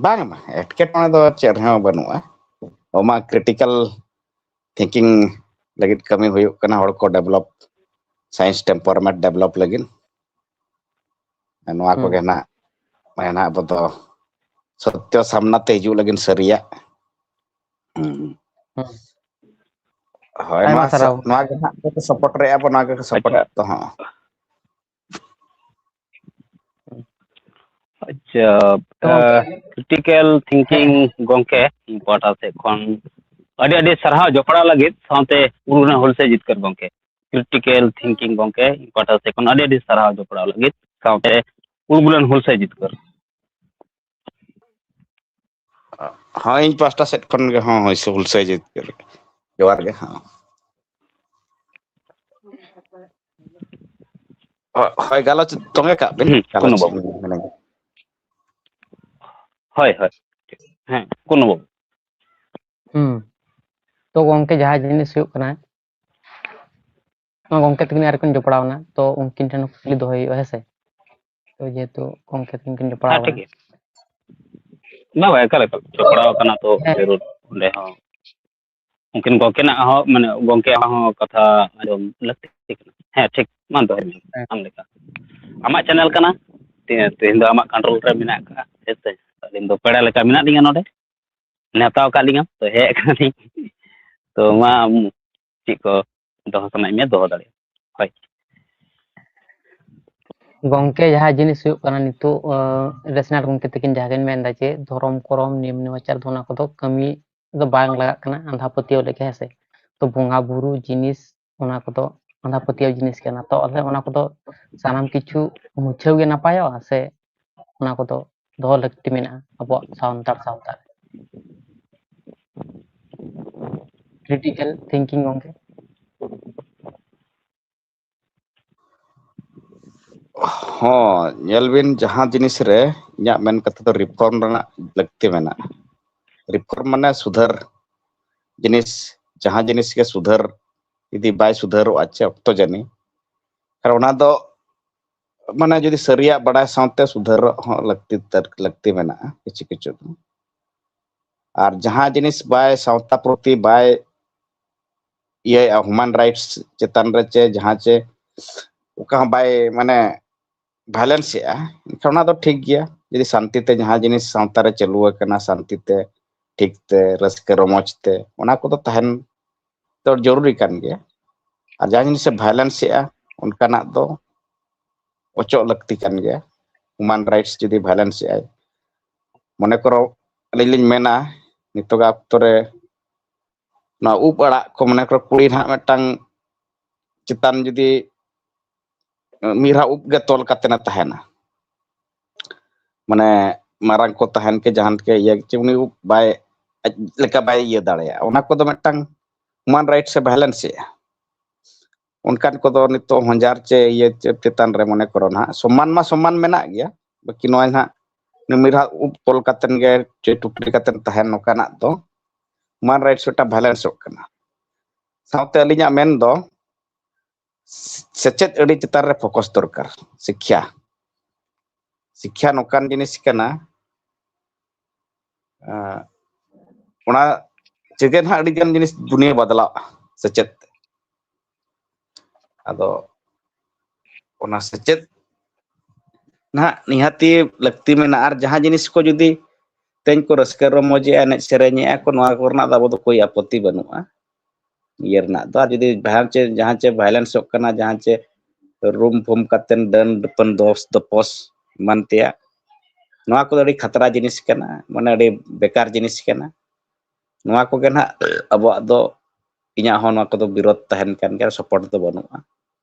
ᱵᱟᱝ, ᱵᱟᱝ, ᱮᱴᱠᱮᱴᱚᱬᱮ ᱫᱚ ᱪᱮᱫ ᱦᱚᱸ ᱵᱟᱹᱱᱩᱜᱼᱟ᱾ ᱚᱱᱟ ᱠᱨᱤᱴᱤᱠᱟᱞ ᱛᱷᱤᱝᱠᱤᱝ ᱞᱟᱹᱜᱤᱫ ᱠᱟᱹᱢᱤ ᱦᱩᱭᱩᱜ ᱠᱟᱱᱟ, ᱦᱚᱲ ᱠᱚ ᱰᱮᱵᱷᱞᱚᱯ, ᱥᱟᱭᱮᱱᱥ ᱴᱮᱢᱯᱟᱨᱟᱢᱮᱱᱴ ᱰᱮᱵᱷᱞᱚᱯ ᱞᱟᱹᱜᱤᱫ᱾ ᱱᱚᱣᱟ ᱦᱩᱸ᱾ ᱠᱚᱜᱮ ᱱᱟᱜ, ᱢᱟᱱᱮ ᱱᱟᱜ ᱟᱵᱚ ᱫᱚ ᱥᱚᱛᱭᱚ ᱥᱟᱢᱱᱟ ᱛᱮ ᱦᱤᱡᱩᱜ ᱞᱟᱹᱜᱤᱫ ᱥᱟᱹᱨᱤᱭᱟᱜ᱾ ᱦᱩᱸ᱾ ᱦᱩᱸ᱾ ᱦᱳᱭ, ᱟᱭᱢᱟ ᱱᱚᱣᱟ ᱥᱟ-, ᱥᱟᱨᱦᱟᱣ᱾ ᱱᱚᱣᱟ ᱜᱮ ᱱᱟᱜ ᱠᱚ ᱥᱟᱯᱳᱨᱴ ᱨᱮᱭᱟᱜ ᱟᱵᱚ, ᱱᱚᱣᱟ ᱜᱮ ᱥᱟᱯᱳᱨᱴ ᱟᱪᱪᱷᱟ᱾ ᱫᱚ ᱦᱚᱸ᱾ ᱟᱪᱪᱷᱟ, ᱛᱚ ᱜᱚᱢᱠᱮ, ᱠᱨᱤᱴᱤᱠᱮᱞ ᱛᱷᱤᱝᱠᱤᱝ ᱜᱚᱢᱠᱮ, ᱤᱧ ᱯᱟᱦᱴᱟ ᱥᱮᱫ ᱠᱷᱚᱱ ᱟᱹᱰᱤ ᱟᱹᱰᱤ ᱥᱟᱨᱦᱟᱣ ᱡᱚᱯᱲᱟᱣ ᱞᱟᱹᱜᱤᱫ, ᱥᱟᱶᱛᱮ ᱩᱲᱩᱱᱟ ᱦᱩᱞᱥᱟᱹᱭ ᱡᱤᱛᱠᱟᱹᱨ ᱜᱚᱢᱠᱮ᱾ ᱠᱨᱤᱴᱤᱠᱮᱞ ᱛᱷᱤᱝᱠᱤᱝ ᱜᱚᱢᱠᱮ, ᱤᱧ ᱯᱟᱦᱴᱟ ᱥᱮᱫ ᱠᱷᱚᱱ ᱟᱹᱰᱤ ᱟᱹᱰᱤ ᱥᱟᱨᱦᱟᱣ ᱡᱚᱯᱲᱟᱣ ᱞᱟᱹᱜᱤᱫ, ᱥᱟᱶᱛᱮ ᱩᱲᱜᱩᱞᱟᱱ ᱦᱩᱞᱥᱟᱹᱭ ᱡᱤᱛᱠᱟᱹᱨ᱾ ᱦᱳᱭ, ᱤᱧ ᱯᱟᱦᱴᱟ ᱥᱮᱫ ᱠᱷᱚᱱ ᱜᱮ ᱦᱚᱸ ᱦᱩᱞᱥᱟᱹᱭ ᱡᱤᱛᱠᱟᱹᱨ᱾ ᱡᱚᱦᱟᱨ ᱜᱮ ᱦᱚᱸ᱾ ᱦᱳᱭ, ᱜᱟᱞᱚᱪ ᱛᱚᱸᱜᱮ ᱠᱟᱜ ᱵᱤᱱ, ᱦᱩᱸ, ᱜᱟᱞᱚᱪ ᱠᱳᱱᱳ ᱵᱟᱵᱩ᱾ ᱦᱳᱭ, ᱦᱳᱭ᱾ ᱦᱮᱸ, ᱠᱳᱱᱳ ᱵᱟᱵᱩ᱾ ᱦᱩᱸ᱾ ᱛᱚ ᱜᱚᱢᱠᱮ, ᱡᱟᱦᱟᱸ ᱡᱤᱱᱤᱥ ᱦᱩᱭᱩᱜ ᱠᱟᱱᱟ, ᱜᱚᱢᱠᱮ ᱛᱟᱹᱠᱤᱱ ᱟᱨ ᱠᱤᱱ ᱡᱚᱯᱲᱟᱣ ᱮᱱᱟ, ᱛᱚ ᱩᱱᱠᱤᱱ ᱴᱷᱮᱱ ᱦᱚᱸ ᱠᱩᱠᱞᱤ ᱫᱚᱦᱚᱭ ᱦᱩᱭᱩᱜᱼᱟ, ᱦᱮᱸ ᱥᱮ? ᱛᱚ ᱡᱮᱦᱮᱛᱩ ᱜᱚᱢᱠᱮ ᱛᱟᱹᱠᱤᱱ ᱠᱤᱱ ᱡᱚᱯᱲᱟᱣ ᱦᱮᱸ, ᱴᱷᱤᱠ ᱜᱮᱭᱟ᱾ ᱵᱟᱝ, ᱵᱟᱝ, ᱮᱠᱟᱞ, ᱮᱠᱟᱞ᱾ ᱡᱚᱯᱲᱟᱣ ᱟᱠᱟᱱᱟ ᱛᱚ, ᱦᱮᱸ᱾ ᱡᱟᱹᱨᱩᱲ ᱚᱸᱰᱮ ᱦᱚᱸ᱾ ᱩᱱᱠᱤᱱ ᱜᱚᱢᱠᱮᱱᱟᱜ ᱦᱚᱸ, ᱢᱟᱱᱮ, ᱜᱚᱢᱠᱮᱭᱟᱜ ᱦᱚᱸ ᱠᱟᱛᱷᱟ ᱟᱸᱡᱚᱢ ᱞᱟᱹᱠᱛᱤ ᱠᱟᱱᱟ᱾ ᱦᱮᱸ, ᱴᱷᱤᱠ, ᱢᱟ ᱫᱚᱦᱚᱭ ᱢᱮ, ᱦᱮᱸ᱾ ᱟᱢ ᱞᱮᱠᱟ᱾ ᱟᱢᱟᱜ ᱪᱮᱱᱮᱞ ᱠᱟᱱᱟ, ᱛᱮ-, ᱛᱮᱦᱮᱧ ᱫᱚ ᱟᱢᱟᱜ ᱠᱚᱱᱴᱨᱳᱞ ᱨᱮ ᱢᱮᱱᱟᱜ ᱟᱠᱟᱫᱼᱟ, ᱦᱮᱸ ᱥᱮ? ᱟᱹᱞᱤᱧ ᱫᱚ ᱯᱮᱲᱟ ᱞᱮᱠᱟ ᱢᱮᱱᱟᱜ ᱞᱤᱧᱟ ᱱᱚᱰᱮ, ᱱᱮᱣᱛᱟ ᱟᱠᱟᱫ ᱞᱤᱧᱟ, ᱛᱚ ᱦᱮᱡ ᱟᱠᱟᱱᱟᱞᱤᱧ᱾ ᱛᱚ ᱢᱟ, ᱟᱢ ᱪᱮᱫ ᱠᱚ ᱫᱚᱦᱚ ᱥᱟᱱᱟᱭᱮᱫ ᱢᱮᱭᱟ, ᱫᱚᱦᱚ ᱫᱟᱲᱮᱭᱟᱜᱼᱟ᱾ ᱦᱳᱭ᱾ ᱜᱚᱢᱠᱮ, ᱡᱟᱦᱟᱸ ᱡᱤᱱᱤᱥ ᱦᱩᱭᱩᱜ ᱠᱟᱱᱟ ᱱᱤᱛᱚᱜ, ᱟᱸ, ᱨᱮᱥᱱᱟᱞ ᱜᱚᱢᱠᱮ ᱛᱟᱹᱠᱤᱱ ᱡᱟᱦᱟᱸ ᱠᱤᱱ ᱢᱮᱱᱫᱟ ᱡᱮ ᱫᱷᱚᱨᱚᱢ ᱠᱚᱨᱚᱢ, ᱱᱤᱭᱚᱢ ᱱᱮᱢᱟᱪᱟᱨ ᱫᱚ ᱚᱱᱟ ᱠᱚᱫᱚ ᱠᱟᱹᱢᱤ ᱫᱚ ᱵᱟᱝ ᱞᱟᱜᱟᱜ ᱠᱟᱱᱟ, ᱟᱸᱫᱷᱟ ᱯᱟᱹᱛᱭᱟᱹᱣ ᱞᱮᱠᱟ, ᱦᱮᱸ ᱥᱮ? ᱛᱚ ᱵᱚᱸᱜᱟ ᱵᱩᱨᱩ ᱡᱤᱱᱤᱥ, ᱚᱱᱟ ᱠᱚᱫᱚ ᱟᱸᱫᱷᱟ ᱯᱟᱹᱛᱭᱟᱹᱣ ᱡᱤᱱᱤᱥ ᱠᱟᱱᱟ᱾ ᱛᱚ ᱟᱞᱮ ᱚᱱᱟ ᱠᱚᱫᱚ ᱥᱟᱱᱟᱢ ᱠᱤᱪᱷᱩ ᱢᱩᱪᱷᱟᱹᱣ ᱜᱮ ᱱᱟᱯᱟᱭᱚᱜᱼᱟ, ᱥᱮ ᱚᱱᱟ ᱠᱚᱫᱚ ᱫᱚᱦᱚ ᱞᱟᱹᱠᱛᱤ ᱢᱮᱱᱟᱜᱼᱟ ᱟᱵᱚᱣᱟᱜ ᱥᱟᱱᱛᱟᱲ ᱥᱟᱶᱛᱟ ᱨᱮ? ᱠᱨᱤᱴᱤᱠᱮᱞ ᱛᱷᱤᱝᱠᱤᱝ ᱜᱚᱢᱠᱮ᱾ ᱦᱚᱸ, ᱧᱮᱞ ᱵᱤᱱ, ᱡᱟᱦᱟᱸ ᱡᱤᱱᱤᱥ ᱨᱮ ᱤᱧᱟᱹᱜ ᱢᱮᱱ ᱠᱟᱛᱷᱟ ᱫᱚ ᱨᱤᱯᱷᱚᱨᱢ ᱨᱮᱱᱟᱜ ᱞᱟᱹᱠᱛᱤ ᱢᱮᱱᱟᱜᱼᱟ᱾ ᱨᱤᱯᱷᱚᱨᱢ ᱢᱟᱱᱮ ᱥᱩᱫᱷᱟᱹᱨ ᱡᱤᱱᱤᱥ, ᱡᱟᱦᱟᱸ ᱡᱤᱱᱤᱥ ᱜᱮ ᱥᱩᱫᱷᱟᱹᱨ ᱡᱩᱫᱤ ᱵᱟᱭ ᱥᱩᱫᱷᱟᱹᱨᱚᱜᱼᱟ ᱪᱮ ᱚᱠᱛᱚ ᱡᱟᱹᱱᱤ, ᱟᱨ ᱚᱱᱟ ᱫᱚ ᱢᱟᱱᱮ ᱡᱩᱫᱤ ᱥᱟᱹᱨᱤᱭᱟᱜ ᱵᱟᱰᱟᱭ ᱥᱟᱶᱛᱮ ᱥᱩᱫᱷᱟᱹᱨᱚᱜ ᱦᱚᱸ ᱞᱟᱹᱠᱛᱤ, ᱞᱟᱹᱠᱛᱤ ᱢᱮᱱᱟᱜᱼᱟ ᱠᱤᱪᱷᱩ ᱠᱤᱪᱷᱩ ᱫᱚ᱾ ᱟᱨ ᱡᱟᱦᱟᱸ ᱡᱤᱱᱤᱥ ᱵᱟᱭ ᱥᱟᱶᱛᱟ ᱯᱨᱚᱛᱤ ᱵᱟᱭ ᱤᱭᱟᱹᱭᱟ, ᱦᱤᱭᱩᱢᱮᱱ ᱨᱟᱭᱤᱴᱥ ᱪᱮᱛᱟᱱ ᱨᱮ ᱪᱮ ᱡᱟᱦᱟᱸ ᱪᱮ ᱚᱠᱟ ᱦᱚᱸ ᱵᱟᱭ ᱢᱟᱱᱮ ᱵᱷᱟᱭᱞᱮᱱᱥ ᱮᱜᱼᱟ, ᱮᱱᱠᱷᱟᱱ ᱚᱱᱟ ᱫᱚ ᱴᱷᱤᱠ ᱜᱮᱭᱟ᱾ ᱡᱩᱫᱤ ᱥᱟᱱᱛᱤ ᱛᱮ ᱡᱟᱦᱟᱸ ᱡᱤᱱᱤᱥ ᱥᱟᱶᱛᱟ ᱨᱮ ᱪᱟᱹᱞᱩ ᱟᱠᱟᱱᱟ, ᱥᱟᱱᱛᱤ ᱛᱮ ᱴᱷᱤᱠ ᱛᱮ ᱨᱟᱹᱥᱠᱟᱹ ᱨᱚᱢᱚᱡᱽ ᱛᱮ, ᱚᱱᱟ ᱠᱚᱫᱚ ᱛᱟᱦᱮᱱ ᱫᱚ ᱡᱚᱨᱩᱨᱤ ᱠᱟᱱ ᱜᱮᱭᱟ᱾ ᱟᱨ ᱡᱟᱦᱟᱸ ᱡᱤᱱᱤᱥ ᱮ ᱵᱷᱟᱭᱞᱮᱱᱥ ᱮᱜᱼᱟ, ᱚᱱᱠᱟᱱᱟᱜ ᱫᱚ ᱚᱪᱚᱜ ᱞᱟᱹᱠᱛᱤ ᱠᱟᱱ ᱜᱮᱭᱟ᱾ ᱦᱤᱭᱩᱢᱮᱱ ᱨᱟᱭᱤᱴᱥ ᱡᱩᱫᱤ ᱵᱷᱟᱭᱞᱮᱱᱥ ᱮᱜᱼᱟᱭ, ᱢᱚᱱᱮ ᱠᱚᱨᱚ ᱟᱹᱞᱤᱧ ᱞᱤᱧ ᱢᱮᱱᱟ, ᱱᱤᱛᱚᱜᱟᱜ ᱚᱠᱛᱚ ᱨᱮ ᱱᱚᱣᱟ ᱩᱵ ᱟᱲᱟᱜ ᱠᱚ, ᱢᱚᱱᱮ ᱠᱚᱨᱚ ᱠᱩᱲᱤ ᱱᱟᱦᱟᱜ ᱢᱤᱫᱴᱟᱝ ᱪᱮᱛᱟᱱ ᱡᱩᱫᱤ ᱢᱤᱫ ᱫᱷᱟᱣ ᱩᱵ ᱜᱮ ᱛᱚᱞ ᱠᱟᱛᱮ ᱮ ᱛᱟᱦᱮᱱᱟ, ᱢᱟᱱᱮ ᱢᱟᱨᱟᱝ ᱠᱚ ᱛᱟᱦᱮᱱ ᱠᱮ ᱡᱟᱦᱟᱱ ᱠᱮ ᱤᱭᱟᱹ ᱪᱮ, ᱩᱱᱤ ᱩᱵ ᱵᱟᱭ, ᱟᱡ ᱞᱮᱠᱟ ᱵᱟᱭ ᱤᱭᱟᱹ ᱫᱟᱲᱮᱭᱟᱜᱼᱟ, ᱚᱱᱟ ᱠᱚᱫᱚ ᱢᱤᱫᱴᱟᱝ ᱦᱤᱭᱩᱢᱮᱱ ᱨᱟᱭᱤᱴᱥ ᱮ ᱵᱷᱟᱭᱞᱮᱱᱥ ᱮᱜᱼᱟ᱾ ᱚᱱᱠᱟᱱ ᱠᱚᱫᱚ ᱱᱤᱛᱚᱜ ᱦᱚᱧᱦᱟᱨ ᱪᱮ ᱤᱭᱟᱹ ᱪᱮ ᱪᱮᱛᱟᱱ ᱨᱮ ᱢᱚᱱᱮ ᱠᱚᱨᱚ ᱱᱟᱦᱟᱜ ᱥᱚᱢᱢᱟᱱ ᱢᱟ ᱥᱚᱢᱢᱟᱱ ᱢᱮᱱᱟᱜ ᱜᱮᱭᱟ, ᱵᱟᱹᱠᱤ ᱱᱚᱣᱟ ᱱᱟᱦᱟᱜ ᱩᱱᱤ ᱢᱤᱫ ᱫᱷᱟᱣ ᱩᱵ ᱛᱚᱞ ᱠᱟᱛᱮᱱ ᱜᱮ ᱪᱮ ᱴᱩᱴᱨᱤ ᱠᱟᱛᱮᱱ ᱛᱟᱦᱮᱱ ᱱᱚᱝᱠᱟᱱᱟᱜ ᱫᱚ ᱦᱤᱭᱩᱢᱮᱱ ᱨᱟᱭᱤᱴᱥ ᱢᱤᱫᱴᱟᱝ ᱵᱷᱟᱭᱞᱮᱱᱥᱚᱜ ᱠᱟᱱᱟ᱾ ᱥᱟᱶᱛᱮ ᱟᱹᱞᱤᱧᱟᱜ ᱢᱮᱱ ᱫᱚ ᱥᱮᱪᱮᱫ ᱟᱹᱰᱤ ᱪᱮᱛᱟᱱ ᱨᱮ ᱯᱷᱳᱠᱟᱥ ᱫᱚᱨᱠᱟᱨ᱾ ᱥᱤᱠᱠᱷᱟ, ᱥᱤᱠᱠᱷᱟ ᱱᱚᱝᱠᱟᱱ ᱡᱤᱱᱤᱥ ᱠᱟᱱᱟ, ᱟᱸ, ᱚᱱᱟ ᱛᱮᱜᱮ ᱱᱟᱦᱟᱜ ᱟᱹᱰᱤ ᱜᱟᱱ ᱡᱤᱱᱤᱥ ᱫᱩᱱᱤᱭᱟᱹ ᱵᱟᱫᱞᱟᱜᱼᱟ, ᱥᱮᱪᱮᱫ᱾ ᱟᱫᱚ ᱚᱱᱟ ᱥᱮᱪᱮᱫ ᱱᱟᱦᱟᱜ ᱱᱤᱦᱟᱹᱛᱤ ᱞᱟᱹᱠᱛᱤ ᱢᱮᱱᱟᱜᱼᱟ᱾ ᱟᱨ ᱡᱟᱦᱟᱸ ᱡᱤᱱᱤᱥ ᱠᱚ ᱡᱩᱫᱤ ᱛᱮᱦᱮᱧ ᱠᱚ ᱨᱟᱹᱥᱠᱟᱹ ᱨᱚᱢᱚᱡᱮᱜᱼᱟ, ᱮᱱᱮᱡ ᱥᱮᱨᱮᱧᱮᱜᱼᱟ ᱠᱚ, ᱱᱚᱣᱟ ᱠᱚᱨᱮᱱᱟᱜ ᱫᱚ ᱟᱵᱚ ᱫᱚ ᱠᱳᱭ ᱟᱯᱚᱛᱛᱤ ᱵᱟᱹᱱᱩᱜᱼᱟ᱾ ᱤᱭᱟᱹ ᱨᱮᱱᱟᱜ ᱫᱚ, ᱟᱨ ᱡᱩᱫᱤ ᱡᱟᱦᱟᱸ ᱪᱮ, ᱡᱟᱦᱟᱸ ᱪᱮ ᱵᱷᱟᱭᱞᱮᱱᱥᱚᱜ ᱠᱟᱱᱟ, ᱡᱟᱦᱟᱸ ᱪᱮ ᱨᱩᱢ ᱯᱷᱩᱢ ᱠᱟᱛᱮᱱ ᱰᱟᱹᱱ ᱰᱟᱹᱯᱟᱹᱱ ᱫᱚᱥ ᱫᱚᱯᱚᱥ ᱮᱢᱟᱱ ᱛᱮᱭᱟᱜ, ᱱᱚᱣᱟ ᱠᱚᱫᱚ ᱟᱹᱰᱤ ᱠᱷᱟᱛᱨᱟ ᱡᱤᱱᱤᱥ ᱠᱟᱱᱟ, ᱢᱟᱱᱮ ᱟᱹᱰᱤ ᱵᱮᱠᱟᱨ ᱡᱤᱱᱤᱥ ᱠᱟᱱᱟ᱾ ᱱᱚᱣᱟ ᱠᱚᱜᱮ ᱱᱟᱦᱟᱜ ᱟᱵᱚᱣᱟᱜ ᱫᱚ, ᱤᱧᱟᱹᱜ ᱦᱚᱸ ᱱᱚᱣᱟ ᱠᱚᱫᱚ ᱵᱤᱨᱳᱫᱷ ᱛᱟᱦᱮᱱ ᱠᱟᱱ ᱜᱮᱭᱟ, ᱥᱟᱯᱳᱨᱴ ᱫᱚ ᱵᱟᱹᱱᱩᱜᱼᱟ᱾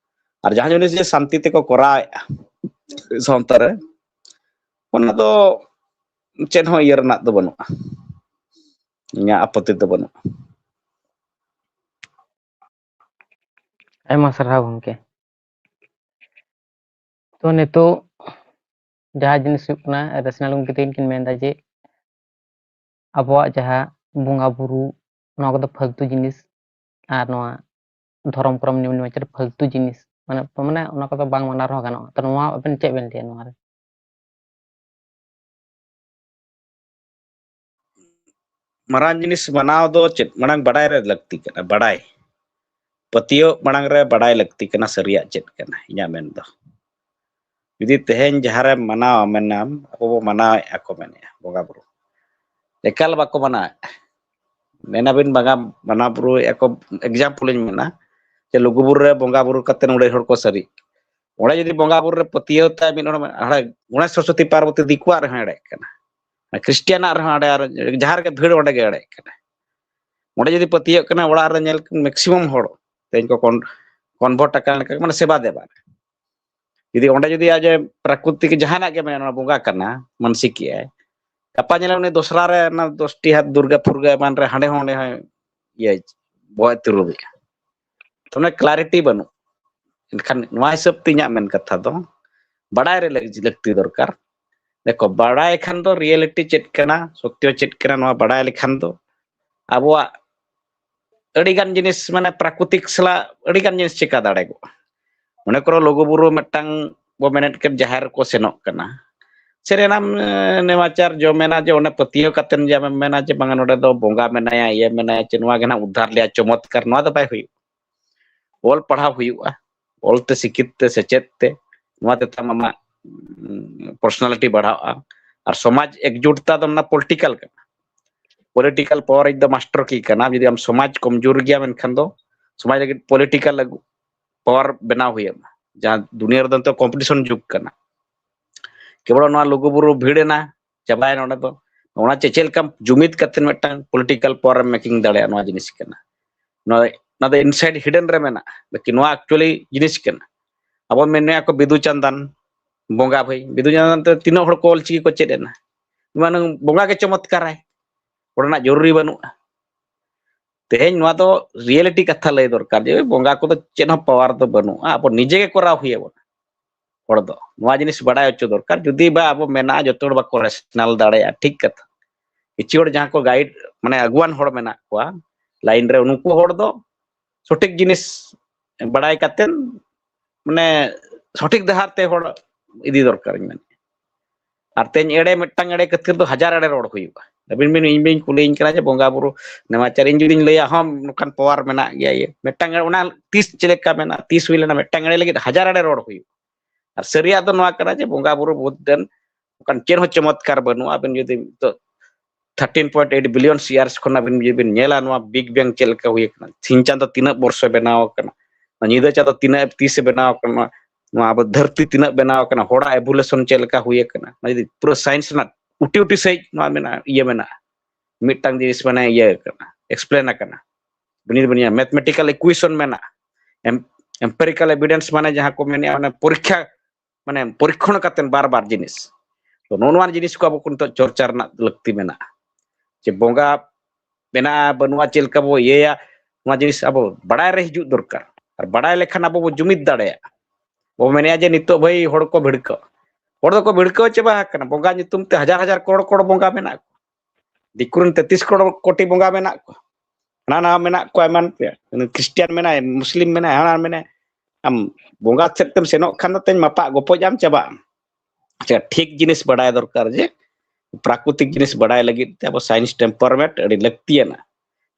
ᱟᱨ ᱡᱟᱦᱟᱸ ᱡᱤᱱᱤᱥ ᱡᱮ ᱥᱟᱱᱛᱤ ᱛᱮᱠᱚ ᱠᱚᱨᱟᱣᱮᱫᱼᱟ ᱥᱟᱶᱛᱟ ᱨᱮ, ᱚᱱᱟ ᱫᱚ ᱪᱮᱫ ᱦᱚᱸ ᱤᱭᱟᱹ ᱨᱮᱱᱟᱜ ᱫᱚ ᱵᱟᱹᱱᱩᱜᱼᱟ, ᱤᱧᱟᱹᱜ ᱟᱯᱚᱛᱛᱤ ᱫᱚ ᱵᱟᱹᱱᱩᱜᱼᱟ᱾ ᱟᱭᱢᱟ ᱥᱟᱨᱦᱟᱣ ᱜᱚᱢᱠᱮ᱾ ᱛᱚ ᱱᱤᱛᱚᱜ ᱡᱟᱦᱟᱸ ᱡᱤᱱᱤᱥ ᱦᱩᱭᱩᱜ ᱠᱟᱱᱟ, ᱨᱮᱥᱱᱟᱞ ᱜᱚᱢᱠᱮ ᱛᱟᱹᱠᱤᱱ ᱠᱤᱱ ᱢᱮᱱᱫᱟ ᱡᱮ ᱟᱵᱚᱣᱟᱜ ᱡᱟᱦᱟᱸ ᱵᱚᱸᱜᱟ ᱵᱩᱨᱩ, ᱱᱚᱣᱟ ᱠᱚᱫᱚ ᱯᱷᱟᱹᱞᱛᱩ ᱡᱤᱱᱤᱥ, ᱟᱨ ᱱᱚᱣᱟ ᱫᱷᱚᱨᱚᱢ ᱠᱚᱨᱚᱢ ᱱᱤᱭᱚᱢ ᱱᱮᱢᱟᱪᱟᱨ ᱯᱷᱟᱹᱞᱛᱩ ᱡᱤᱱᱤᱥ, ᱢᱟᱱᱮ, ᱢᱟᱱᱮ ᱚᱱᱟ ᱠᱚᱫᱚ ᱵᱟᱝ ᱢᱟᱱᱟᱣ ᱨᱮᱦᱚᱸ ᱜᱟᱱᱚᱜᱼᱟ᱾ ᱛᱚ ᱱᱚᱣᱟ ᱟᱵᱮᱱ ᱪᱮᱫ ᱵᱮᱱ ᱞᱟᱹᱭᱟ ᱱᱚᱣᱟ ᱨᱮ? ᱢᱟᱨᱟᱝ ᱡᱤᱱᱤᱥ ᱢᱟᱱᱟᱣ ᱫᱚ ᱪᱮᱫ? ᱢᱟᱲᱟᱝ ᱵᱟᱰᱟᱭ ᱨᱮ ᱞᱟᱹᱠᱛᱤ ᱠᱟᱱᱟ, ᱵᱟᱰᱟᱭ᱾ ᱯᱟᱹᱛᱭᱟᱹᱣ ᱢᱟᱲᱟᱝ ᱨᱮ ᱵᱟᱰᱟᱭ ᱞᱟᱹᱠᱛᱤ ᱠᱟᱱᱟ, ᱥᱟᱹᱨᱤᱭᱟᱜ ᱪᱮᱫ ᱠᱟᱱᱟ, ᱤᱧᱟᱹᱜ ᱢᱮᱱ ᱫᱚ᱾ ᱡᱩᱫᱤ ᱛᱮᱦᱮᱧ ᱡᱟᱦᱟᱸ ᱨᱮᱢ ᱢᱟᱱᱟᱣᱟ, ᱢᱮᱱᱟᱢ, ᱟᱵᱚ ᱵᱚ ᱢᱟᱱᱟᱣᱮᱫᱼᱟ ᱠᱚ ᱢᱮᱱᱮᱫᱼᱟ ᱵᱚᱸᱜᱟ ᱵᱩᱨᱩ, ᱮᱠᱟᱞ ᱵᱟᱠᱚ ᱢᱟᱱᱟᱣᱮᱫᱼᱟ᱾ ᱢᱮᱱᱟᱵᱤᱱ ᱵᱟᱝᱟ, ᱢᱟᱱᱟᱣ ᱵᱩᱨᱩᱭᱮᱫᱼᱟ ᱠᱚ, ᱮᱠᱡᱟᱢᱯᱚᱞ ᱤᱧ ᱢᱮᱱᱟ ᱡᱮ ᱞᱩᱜᱩᱵᱩᱨᱩ ᱨᱮ ᱵᱚᱸᱜᱟ ᱵᱩᱨᱩ ᱠᱟᱛᱮ ᱱᱚᱰᱮ ᱦᱚᱲ ᱠᱚ ᱥᱟᱹᱨᱤ, ᱚᱸᱰᱮ ᱡᱩᱫᱤ ᱵᱚᱸᱜᱟ ᱵᱩᱨᱩ ᱨᱮ ᱯᱟᱹᱛᱭᱟᱹᱣ ᱛᱟᱭ ᱢᱤᱫ ᱦᱚᱲ ᱢᱮᱱᱟᱜᱼᱟ, ᱦᱟᱸᱰᱮ ᱜᱚᱬᱮᱥ ᱥᱚᱨᱚᱥᱚᱛᱤ ᱯᱟᱨᱵᱚᱛᱤ ᱫᱤᱠᱩᱣᱟᱜ ᱨᱮᱦᱚᱸ ᱮᱲᱮᱜ ᱠᱟᱱᱟ, ᱠᱷᱨᱤᱥᱴᱤᱭᱟᱱᱟᱜ ᱨᱮᱦᱚᱸ ᱚᱸᱰᱮ, ᱟᱨ ᱡᱟᱦᱟᱸ ᱨᱮᱜᱮ ᱵᱷᱤᱲ ᱚᱸᱰᱮ ᱜᱮ ᱮᱲᱮᱜ ᱠᱟᱱᱟ᱾ ᱚᱸᱰᱮ ᱡᱩᱫᱤ ᱯᱟᱹᱛᱭᱟᱹᱜ ᱠᱟᱱᱟ, ᱚᱲᱟᱜ ᱨᱮ ᱧᱮᱞ ᱢᱮᱠᱥᱤᱢᱟᱢ ᱦᱚᱲ ᱛᱮᱦᱮᱧ ᱠᱚ ᱠᱚᱱᱵᱷᱟᱨᱴ ᱟᱠᱟᱱ ᱞᱮᱠᱟ, ᱢᱟᱱᱮ ᱥᱮᱵᱟ ᱫᱮᱵᱟ᱾ ᱡᱩᱫᱤ ᱚᱸᱰᱮ ᱡᱩᱫᱤ ᱟᱡ ᱯᱨᱟᱠᱨᱤᱛᱤᱠ ᱡᱟᱦᱟᱱᱟᱜ ᱜᱮ ᱢᱮᱱᱟᱜᱼᱟ, ᱚᱱᱟ ᱵᱚᱸᱜᱟ ᱠᱟᱱᱟ, ᱢᱟᱱᱥᱤᱠ ᱮᱜᱼᱟᱭ, ᱜᱟᱯᱟ ᱧᱮᱞᱟ ᱩᱱᱤ ᱫᱚᱥᱨᱟ ᱨᱮ ᱚᱱᱟ ᱫᱚᱥᱴᱤ ᱦᱟᱛ ᱫᱩᱨᱜᱟ ᱯᱷᱩᱨᱜᱟ ᱮᱢᱟᱱ ᱨᱮ ᱦᱟᱸᱰᱮ ᱦᱚᱸ ᱚᱸᱰᱮ ᱦᱚᱸ ᱤᱭᱟᱹ ᱵᱚᱦᱚᱜ ᱮ ᱛᱤᱨᱩᱵᱮᱜᱼᱟ᱾ ᱛᱚ ᱚᱱᱟ ᱠᱞᱟᱨᱤᱴᱤ ᱵᱟᱹᱱᱩᱜ᱾ ᱮᱱᱠᱷᱟᱱ ᱱᱚᱣᱟ ᱦᱤᱥᱟᱹᱵ ᱛᱮ ᱤᱧᱟᱹᱜ ᱢᱮᱱ ᱠᱟᱛᱷᱟ ᱫᱚ ᱵᱟᱰᱟᱭ ᱨᱮ ᱞᱟᱹᱠ-, ᱞᱟᱹᱠᱛᱤ ᱫᱚᱨᱠᱟᱨ᱾ ᱫᱮᱠᱷᱚ, ᱵᱟᱲᱟᱭ ᱠᱷᱟᱱ ᱫᱚ ᱨᱤᱭᱮᱞᱤᱴᱤ ᱪᱮᱫ ᱠᱟᱱᱟ, ᱥᱚᱛᱭᱚ ᱪᱮᱫ ᱠᱟᱱᱟ, ᱱᱚᱣᱟ ᱵᱟᱲᱟᱭ ᱞᱮᱠᱷᱟᱱ ᱫᱚ ᱟᱵᱚᱣᱟᱜ ᱟᱹᱰᱤᱜᱟᱱ ᱡᱤᱱᱤᱥ ᱢᱟᱱᱮ ᱯᱨᱟᱠᱨᱤᱛᱤᱠ ᱥᱟᱞᱟᱜ ᱟᱹᱰᱤᱜᱟᱱ ᱡᱤᱱᱤᱥ ᱪᱮᱠᱟ ᱫᱟᱲᱮ ᱠᱚᱜᱼᱟ᱾ ᱢᱚᱱᱮ ᱠᱚᱨᱚ ᱞᱩᱜᱩᱵᱩᱨᱩ ᱢᱤᱫᱴᱟᱝ ᱵᱚ ᱢᱮᱱᱮᱫ ᱠᱟᱱ ᱡᱟᱦᱮᱨ ᱠᱚ ᱥᱮᱱᱚᱜ ᱠᱟᱱᱟ, ᱥᱮᱨᱮᱱᱟᱢ ᱱᱮᱢᱟᱪᱟᱨ ᱡᱚᱢᱮᱱᱟ ᱡᱮ ᱚᱱᱮ ᱯᱟᱹᱛᱭᱟᱹᱣ ᱠᱟᱛᱮᱢ ᱡᱮ ᱟᱢᱮᱢ ᱢᱮᱱᱟ ᱡᱮ ᱵᱟᱝᱟ ᱱᱚᱰᱮ ᱫᱚ ᱵᱚᱸᱜᱟ ᱢᱮᱱᱟᱭᱟ, ᱤᱭᱟᱹ ᱢᱮᱱᱟᱭᱟ, ᱪᱮ ᱱᱚᱣᱟ ᱜᱮ ᱱᱟᱦᱟᱜ ᱩᱫᱽᱫᱷᱟᱨ ᱞᱮᱭᱟ, ᱪᱚᱢᱚᱛᱠᱟᱨ, ᱱᱚᱣᱟ ᱫᱚ ᱵᱟᱭ ᱦᱩᱭᱩᱜᱼᱟ᱾ ᱚᱞ ᱯᱟᱲᱦᱟᱣ ᱦᱩᱭᱩᱜᱼᱟ, ᱚᱞᱛᱮ ᱥᱤᱠᱷᱤᱛ ᱛᱮ ᱥᱮᱪᱮᱫ ᱛᱮ, ᱱᱚᱣᱟ ᱛᱮ ᱛᱟᱢ ᱟᱢᱟᱜ ᱯᱟᱨᱥᱚᱱᱟᱞᱤᱴᱤ ᱵᱟᱲᱦᱟᱜᱼᱟ᱾ ᱟᱨ ᱥᱚᱢᱟᱡᱽ ᱮᱠᱡᱩᱴᱛᱟ ᱫᱚ ᱚᱱᱟ ᱯᱚᱞᱤᱴᱤᱠᱟᱞ ᱠᱟᱱᱟ᱾ ᱯᱚᱞᱤᱴᱤᱠᱟᱞ ᱯᱟᱣᱟᱨ ᱤᱡ ᱫᱚ ᱢᱟᱥᱴᱟᱨ ᱠᱤ ᱠᱟᱱᱟ᱾ ᱡᱩᱫᱤ ᱟᱢ ᱥᱚᱢᱟᱡᱽ ᱠᱚᱢᱡᱳᱨ ᱜᱮᱭᱟ ᱢᱮᱱᱠᱷᱟᱱ ᱫᱚ ᱥᱚᱢᱟᱡᱽ ᱞᱟᱹᱜᱤᱫ ᱯᱚᱞᱤᱴᱤᱠᱟᱞ ᱯᱟᱣᱟᱨ ᱵᱮᱱᱟᱣ ᱦᱩᱭ ᱟᱢᱟ᱾ ᱡᱟᱦᱟᱸ ᱫᱩᱱᱤᱭᱟᱹ ᱨᱮᱫᱚ ᱱᱤᱛᱚᱜ ᱠᱚᱢᱯᱤᱴᱤᱥᱚᱱ ᱡᱩᱜᱽ ᱠᱟᱱᱟ᱾ ᱠᱮᱵᱚᱞ ᱱᱚᱣᱟ ᱞᱩᱜᱩᱵᱩᱨᱩ ᱵᱷᱤᱲ ᱮᱱᱟ, ᱪᱟᱵᱟᱭᱮᱱᱟ ᱚᱸᱰᱮ ᱫᱚ᱾ ᱚᱱᱟ ᱪᱮ ᱪᱮᱫ ᱞᱮᱠᱟᱢ ᱡᱩᱢᱤᱫ ᱠᱟᱛᱮ ᱢᱤᱫᱴᱟᱝ ᱯᱚᱞᱤᱴᱤᱠᱟᱞ ᱯᱟᱣᱟᱨ ᱮᱢ ᱢᱮᱠᱤᱝ ᱫᱟᱲᱮᱭᱟᱜᱼᱟ, ᱱᱚᱣᱟ ᱡᱤᱱᱤᱥ ᱠᱟᱱᱟ᱾ ᱱᱚᱣᱟ, ᱱᱚᱣᱟ ᱫᱚ ᱤᱱᱥᱟᱭᱤᱰ ᱦᱤᱰᱮᱱ ᱨᱮ ᱢᱮᱱᱟᱜᱼᱟ, ᱵᱟᱠᱤ ᱱᱚᱣᱟ ᱮᱠᱪᱩᱭᱟᱞᱤ ᱡᱤᱱᱤᱥ ᱠᱟᱱᱟ᱾ ᱟᱵᱚ ᱢᱮᱱᱮᱜᱼᱟ ᱠᱚ ᱵᱤᱫᱩ ᱪᱟᱸᱫᱟᱱ ᱵᱚᱸᱜᱟ ᱵᱷᱟᱹᱭ, ᱵᱤᱫᱩ ᱪᱟᱸᱫᱟᱱ ᱛᱮ ᱛᱤᱱᱟᱹᱜ ᱦᱚᱲ ᱠᱚ ᱚᱞ ᱪᱤᱠᱤ ᱠᱚ ᱪᱮᱫ ᱮᱱᱟ? ᱢᱟᱱᱮ ᱵᱚᱸᱜᱟ ᱜᱮ ᱪᱚᱢᱚᱛᱠᱟᱨᱟᱭ, ᱚᱸᱰᱮᱱᱟᱜ ᱡᱚᱨᱩᱨᱤ ᱵᱟᱹᱱᱩᱜᱼᱟ᱾ ᱛᱮᱦᱮᱧ ᱱᱚᱣᱟ ᱫᱚ ᱨᱤᱭᱮᱞᱤᱴᱤ ᱠᱟᱛᱷᱟ ᱞᱟᱹᱭ ᱫᱚᱨᱠᱟᱨ ᱡᱮ ᱵᱚᱸᱜᱟ ᱠᱚᱫᱚ ᱪᱮᱫ ᱦᱚᱸ ᱯᱟᱣᱟᱨ ᱫᱚ ᱵᱟᱹᱱᱩᱜᱼᱟ, ᱟᱵᱚ ᱱᱤᱡᱮ ᱜᱮ ᱠᱚᱨᱟᱣ ᱦᱩᱭ ᱟᱵᱚᱱᱟ᱾ ᱦᱚᱲ ᱫᱚ ᱱᱚᱣᱟ ᱡᱤᱱᱤᱥ ᱵᱟᱲᱟᱭ ᱦᱚᱪᱚ ᱫᱚᱨᱠᱟᱨ᱾ ᱡᱩᱫᱤ ᱵᱟ ᱟᱵᱚ ᱢᱮᱱᱟᱜᱼᱟ, ᱡᱚᱛᱚ ᱦᱚᱲ ᱵᱟᱠᱚ ᱨᱮᱥᱱᱟᱞ ᱫᱟᱲᱮᱭᱟᱜᱼᱟ, ᱴᱷᱤᱠ ᱠᱟᱛᱷᱟ᱾ ᱠᱤᱪᱷᱩ ᱦᱚᱲ ᱡᱟᱦᱟᱸ ᱠᱚ ᱜᱟᱭᱤᱰ, ᱢᱟᱱᱮ ᱟᱹᱜᱩᱣᱟᱱ ᱦᱚᱲ ᱢᱮᱱᱟᱜ ᱠᱚᱣᱟ ᱞᱟᱭᱤᱱ ᱨᱮ, ᱩᱱᱠᱩ ᱦᱚᱲ ᱫᱚ ᱥᱚᱴᱷᱤᱠ ᱡᱤᱱᱤᱥ ᱵᱟᱲᱟᱭ ᱠᱟᱛᱮ, ᱢᱟᱱᱮ ᱥᱚᱴᱷᱤᱠ ᱰᱟᱦᱟᱨ ᱛᱮ ᱦᱚᱲ ᱤᱫᱤ ᱫᱚᱨᱠᱟᱨᱤᱧ ᱢᱮᱱᱮᱫᱼᱟ᱾ ᱟᱨ ᱛᱮᱦᱮᱧ ᱮᱲᱮ, ᱢᱤᱫᱴᱟᱝ ᱮᱲᱮ ᱠᱷᱟᱹᱛᱤᱨ ᱫᱚ ᱦᱟᱡᱟᱨ ᱮᱲᱮ ᱨᱚᱲ ᱦᱩᱭᱩᱜᱼᱟ᱾ ᱟᱹᱵᱤᱱ ᱵᱤᱱ, ᱤᱧ ᱵᱤᱱ ᱠᱩᱞᱤᱧ ᱠᱟᱱᱟ ᱡᱮ ᱵᱚᱸᱜᱟ ᱵᱩᱨᱩ ᱱᱮᱢᱟᱪᱟᱨ, ᱤᱧ ᱡᱩᱫᱤᱧ ᱞᱟᱹᱭᱟ ᱦᱚᱸ ᱱᱚᱝᱠᱟᱱ ᱯᱟᱣᱟᱨ ᱢᱮᱱᱟᱜ ᱜᱮᱭᱟ, ᱤᱭᱟᱹ ᱢᱤᱫᱴᱟᱝ ᱮᱲᱮ, ᱚᱱᱟ ᱛᱤᱥ ᱪᱮᱫ ᱞᱮᱠᱟ ᱢᱮᱱᱟᱜᱼᱟ, ᱛᱤᱥ ᱦᱩᱭ ᱞᱮᱱᱟ, ᱢᱤᱫᱴᱟᱝ ᱮᱲᱮ ᱞᱟᱹᱜᱤᱫ ᱦᱟᱡᱟᱨ ᱮᱲᱮ ᱨᱚᱲ ᱦᱩᱭᱩᱜᱼᱟ᱾ ᱟᱨ ᱥᱟᱹᱨᱤᱭᱟᱜ ᱫᱚ ᱱᱚᱣᱟ ᱠᱟᱱᱟ ᱡᱮ ᱵᱚᱸᱜᱟ ᱵᱩᱨᱩ ᱵᱩᱫ ᱫᱮᱱ ᱚᱱᱠᱟᱱ ᱪᱮᱫ ᱦᱚᱸ ᱪᱚᱢᱚᱛᱠᱟᱨ ᱵᱟᱹᱱᱩᱜᱼᱟ᱾ ᱟᱵᱮᱱ ᱡᱩᱫᱤ ᱱᱤᱛᱚᱜ thirteen point eight billion years ᱠᱷᱚᱱ ᱟᱵᱮᱱ ᱡᱩᱫᱤ ᱵᱮᱱ ᱧᱮᱞᱟ ᱱᱚᱣᱟ ᱵᱤᱜᱽ ᱵᱮᱝ ᱪᱮᱫ ᱞᱮᱠᱟ ᱦᱩᱭ ᱟᱠᱟᱱᱟ, ᱥᱤᱧ ᱪᱟᱸᱫᱚ ᱛᱤᱱᱟᱹᱜ ᱵᱚᱨᱥᱚ ᱵᱮᱱᱟᱣ ᱟᱠᱟᱱᱟ, ᱱᱚᱣᱟ ᱧᱤᱫᱟᱹ ᱪᱟᱸᱫᱚ ᱛᱤᱱᱟᱹᱜ ᱛᱤᱥᱮ ᱵᱮᱱᱟᱣ ᱟᱠᱟᱱᱟ, ᱱᱚᱣᱟ ᱟᱵᱚ ᱫᱷᱟᱹᱨᱛᱤ ᱛᱤᱱᱟᱹᱜ ᱵᱮᱱᱟᱣ ᱟᱠᱟᱱᱟ, ᱦᱚᱲᱟᱜ ᱮᱵᱷᱩᱞᱮᱥᱚᱱ ᱪᱮᱫ ᱞᱮᱠᱟ ᱦᱩᱭ ᱟᱠᱟᱱᱟ, ᱱᱚᱣᱟ ᱡᱩᱫᱤ ᱯᱩᱨᱟᱹ ᱥᱟᱭᱮᱱᱥ ᱨᱮᱱᱟᱜ ᱩᱴᱤ ᱩᱴᱤ ᱥᱟᱺᱦᱤᱡ ᱱᱚᱣᱟ ᱢᱮᱱᱟᱜᱼᱟ, ᱤᱭᱟᱹ ᱢᱮᱱᱟᱜᱼᱟ, ᱢᱤᱫᱴᱟᱝ ᱡᱤᱱᱤᱥ ᱢᱟᱱᱮ ᱤᱭᱟᱹ ᱟᱠᱟᱱᱟ, ᱮᱠᱥᱯᱞᱮᱱ ᱟᱠᱟᱱᱟ, ᱵᱤᱱᱤᱰ ᱵᱤᱱᱤᱭᱟ ᱢᱮᱛᱷᱢᱮᱴᱤᱠᱟᱞ ᱤᱠᱩᱭᱮᱥᱚᱱ ᱢᱮᱱᱟᱜᱼᱟ, ᱮᱢᱯᱮᱨᱤᱠᱟᱞ ᱮᱵᱤᱰᱮᱱᱥ ᱢᱟᱱᱮ ᱡᱟᱦᱟᱸ ᱠᱚ ᱢᱮᱱᱮᱜᱼᱟ ᱚᱱᱟ ᱯᱚᱨᱤᱠᱠᱷᱟ, ᱢᱟᱱᱮ ᱯᱚᱨᱤᱠᱠᱷᱚᱱ ᱠᱟᱛᱮ ᱵᱟᱨ ᱵᱟᱨ ᱡᱤᱱᱤᱥ᱾ ᱛᱚ ᱱᱚᱜᱼᱚ ᱱᱚᱣᱟ ᱡᱤᱱᱤᱥ ᱠᱚ ᱟᱵᱚ ᱠᱚ ᱱᱤᱛᱚᱜ ᱪᱚᱨᱪᱟ ᱨᱮᱱᱟᱜ ᱞᱟᱹᱠᱛᱤ ᱢᱮᱱᱟᱜᱼᱟ, ᱡᱮ ᱵᱚᱸᱜᱟ ᱢᱮᱱᱟᱜᱼᱟ ᱵᱟᱹᱱᱩᱜᱼᱟ, ᱪᱮᱫ ᱞᱮᱠᱟ ᱵᱚ ᱤᱭᱟᱹᱭᱟ, ᱱᱚᱣᱟ ᱡᱤᱱᱤᱥ ᱟᱵᱚ ᱵᱟᱲᱟᱭ ᱨᱮ ᱦᱤᱡᱩᱜ ᱫᱚᱨᱠᱟᱨ᱾ ᱟᱨ ᱵᱟᱲᱟᱭ ᱞᱮᱠᱷᱟᱱ ᱟᱵᱚ ᱵᱚ ᱡᱩᱢᱤᱫ ᱫᱟᱲᱮᱭᱟᱜᱼᱟ᱾ ᱵᱚ ᱢᱮᱱᱮᱜᱼᱟ ᱡᱮ ᱱᱤᱛᱚᱜ ᱵᱷᱟᱹᱭ ᱦᱚᱲ ᱠᱚ ᱵᱷᱤᱲᱠᱟᱹᱜ, ᱦᱚᱲ ᱫᱚᱠᱚ ᱵᱷᱤᱲᱠᱟᱹᱣ ᱪᱟᱵᱟ ᱟᱠᱟᱱᱟ᱾ ᱵᱚᱸᱜᱟ ᱧᱩᱛᱩᱢ ᱛᱮ ᱦᱟᱡᱟᱨ ᱦᱟᱡᱟᱨ ᱠᱚᱨᱚᱲ ᱠᱚᱨᱚᱲ ᱵᱚᱸᱜᱟ ᱢᱮᱱᱟᱜ ᱠᱚᱣᱟ᱾ ᱫᱤᱠᱩ ᱨᱮᱱ ᱛᱮᱛᱨᱤᱥ ᱠᱚᱨᱚᱲ ᱠᱳᱴᱤ ᱵᱚᱸᱜᱟ ᱢᱮᱱᱟᱜ ᱠᱚᱣᱟ᱾ ᱦᱟᱱᱟ ᱱᱟᱣᱟ ᱢᱮᱱᱟᱜ ᱠᱚᱣᱟ ᱮᱢᱟᱱ ᱛᱮᱭᱟᱜ, ᱠᱷᱨᱤᱥᱴᱤᱭᱟᱱ ᱢᱮᱱᱟᱭ, ᱢᱩᱥᱞᱤᱢ ᱢᱮᱱᱟᱭ, ᱦᱟᱱᱟ ᱢᱮᱱᱟᱭ, ᱟᱢ ᱵᱚᱸᱜᱟ ᱥᱮᱫ ᱛᱮᱢ ᱥᱮᱱᱚᱜ ᱠᱷᱟᱱ ᱫᱚ ᱛᱮᱧ ᱢᱟᱯᱟᱜ ᱜᱚᱯᱚᱡ ᱟᱢ ᱪᱟᱵᱟᱜ ᱟᱢ᱾ ᱟᱪᱪᱷᱟ, ᱴᱷᱤᱠ ᱡᱤᱱᱤᱥ ᱵᱟᱰᱟᱭ ᱫᱚᱨᱠᱟᱨ ᱡᱮ ᱯᱨᱟᱠᱨᱤᱛᱤᱠ ᱡᱤᱱᱤᱥ ᱵᱟᱰᱟᱭ ᱞᱟᱹᱜᱤᱫ ᱛᱮ ᱟᱵᱚ science temperament ᱟᱹᱰᱤ ᱞᱟᱹᱠᱛᱤᱭᱟᱱᱟ᱾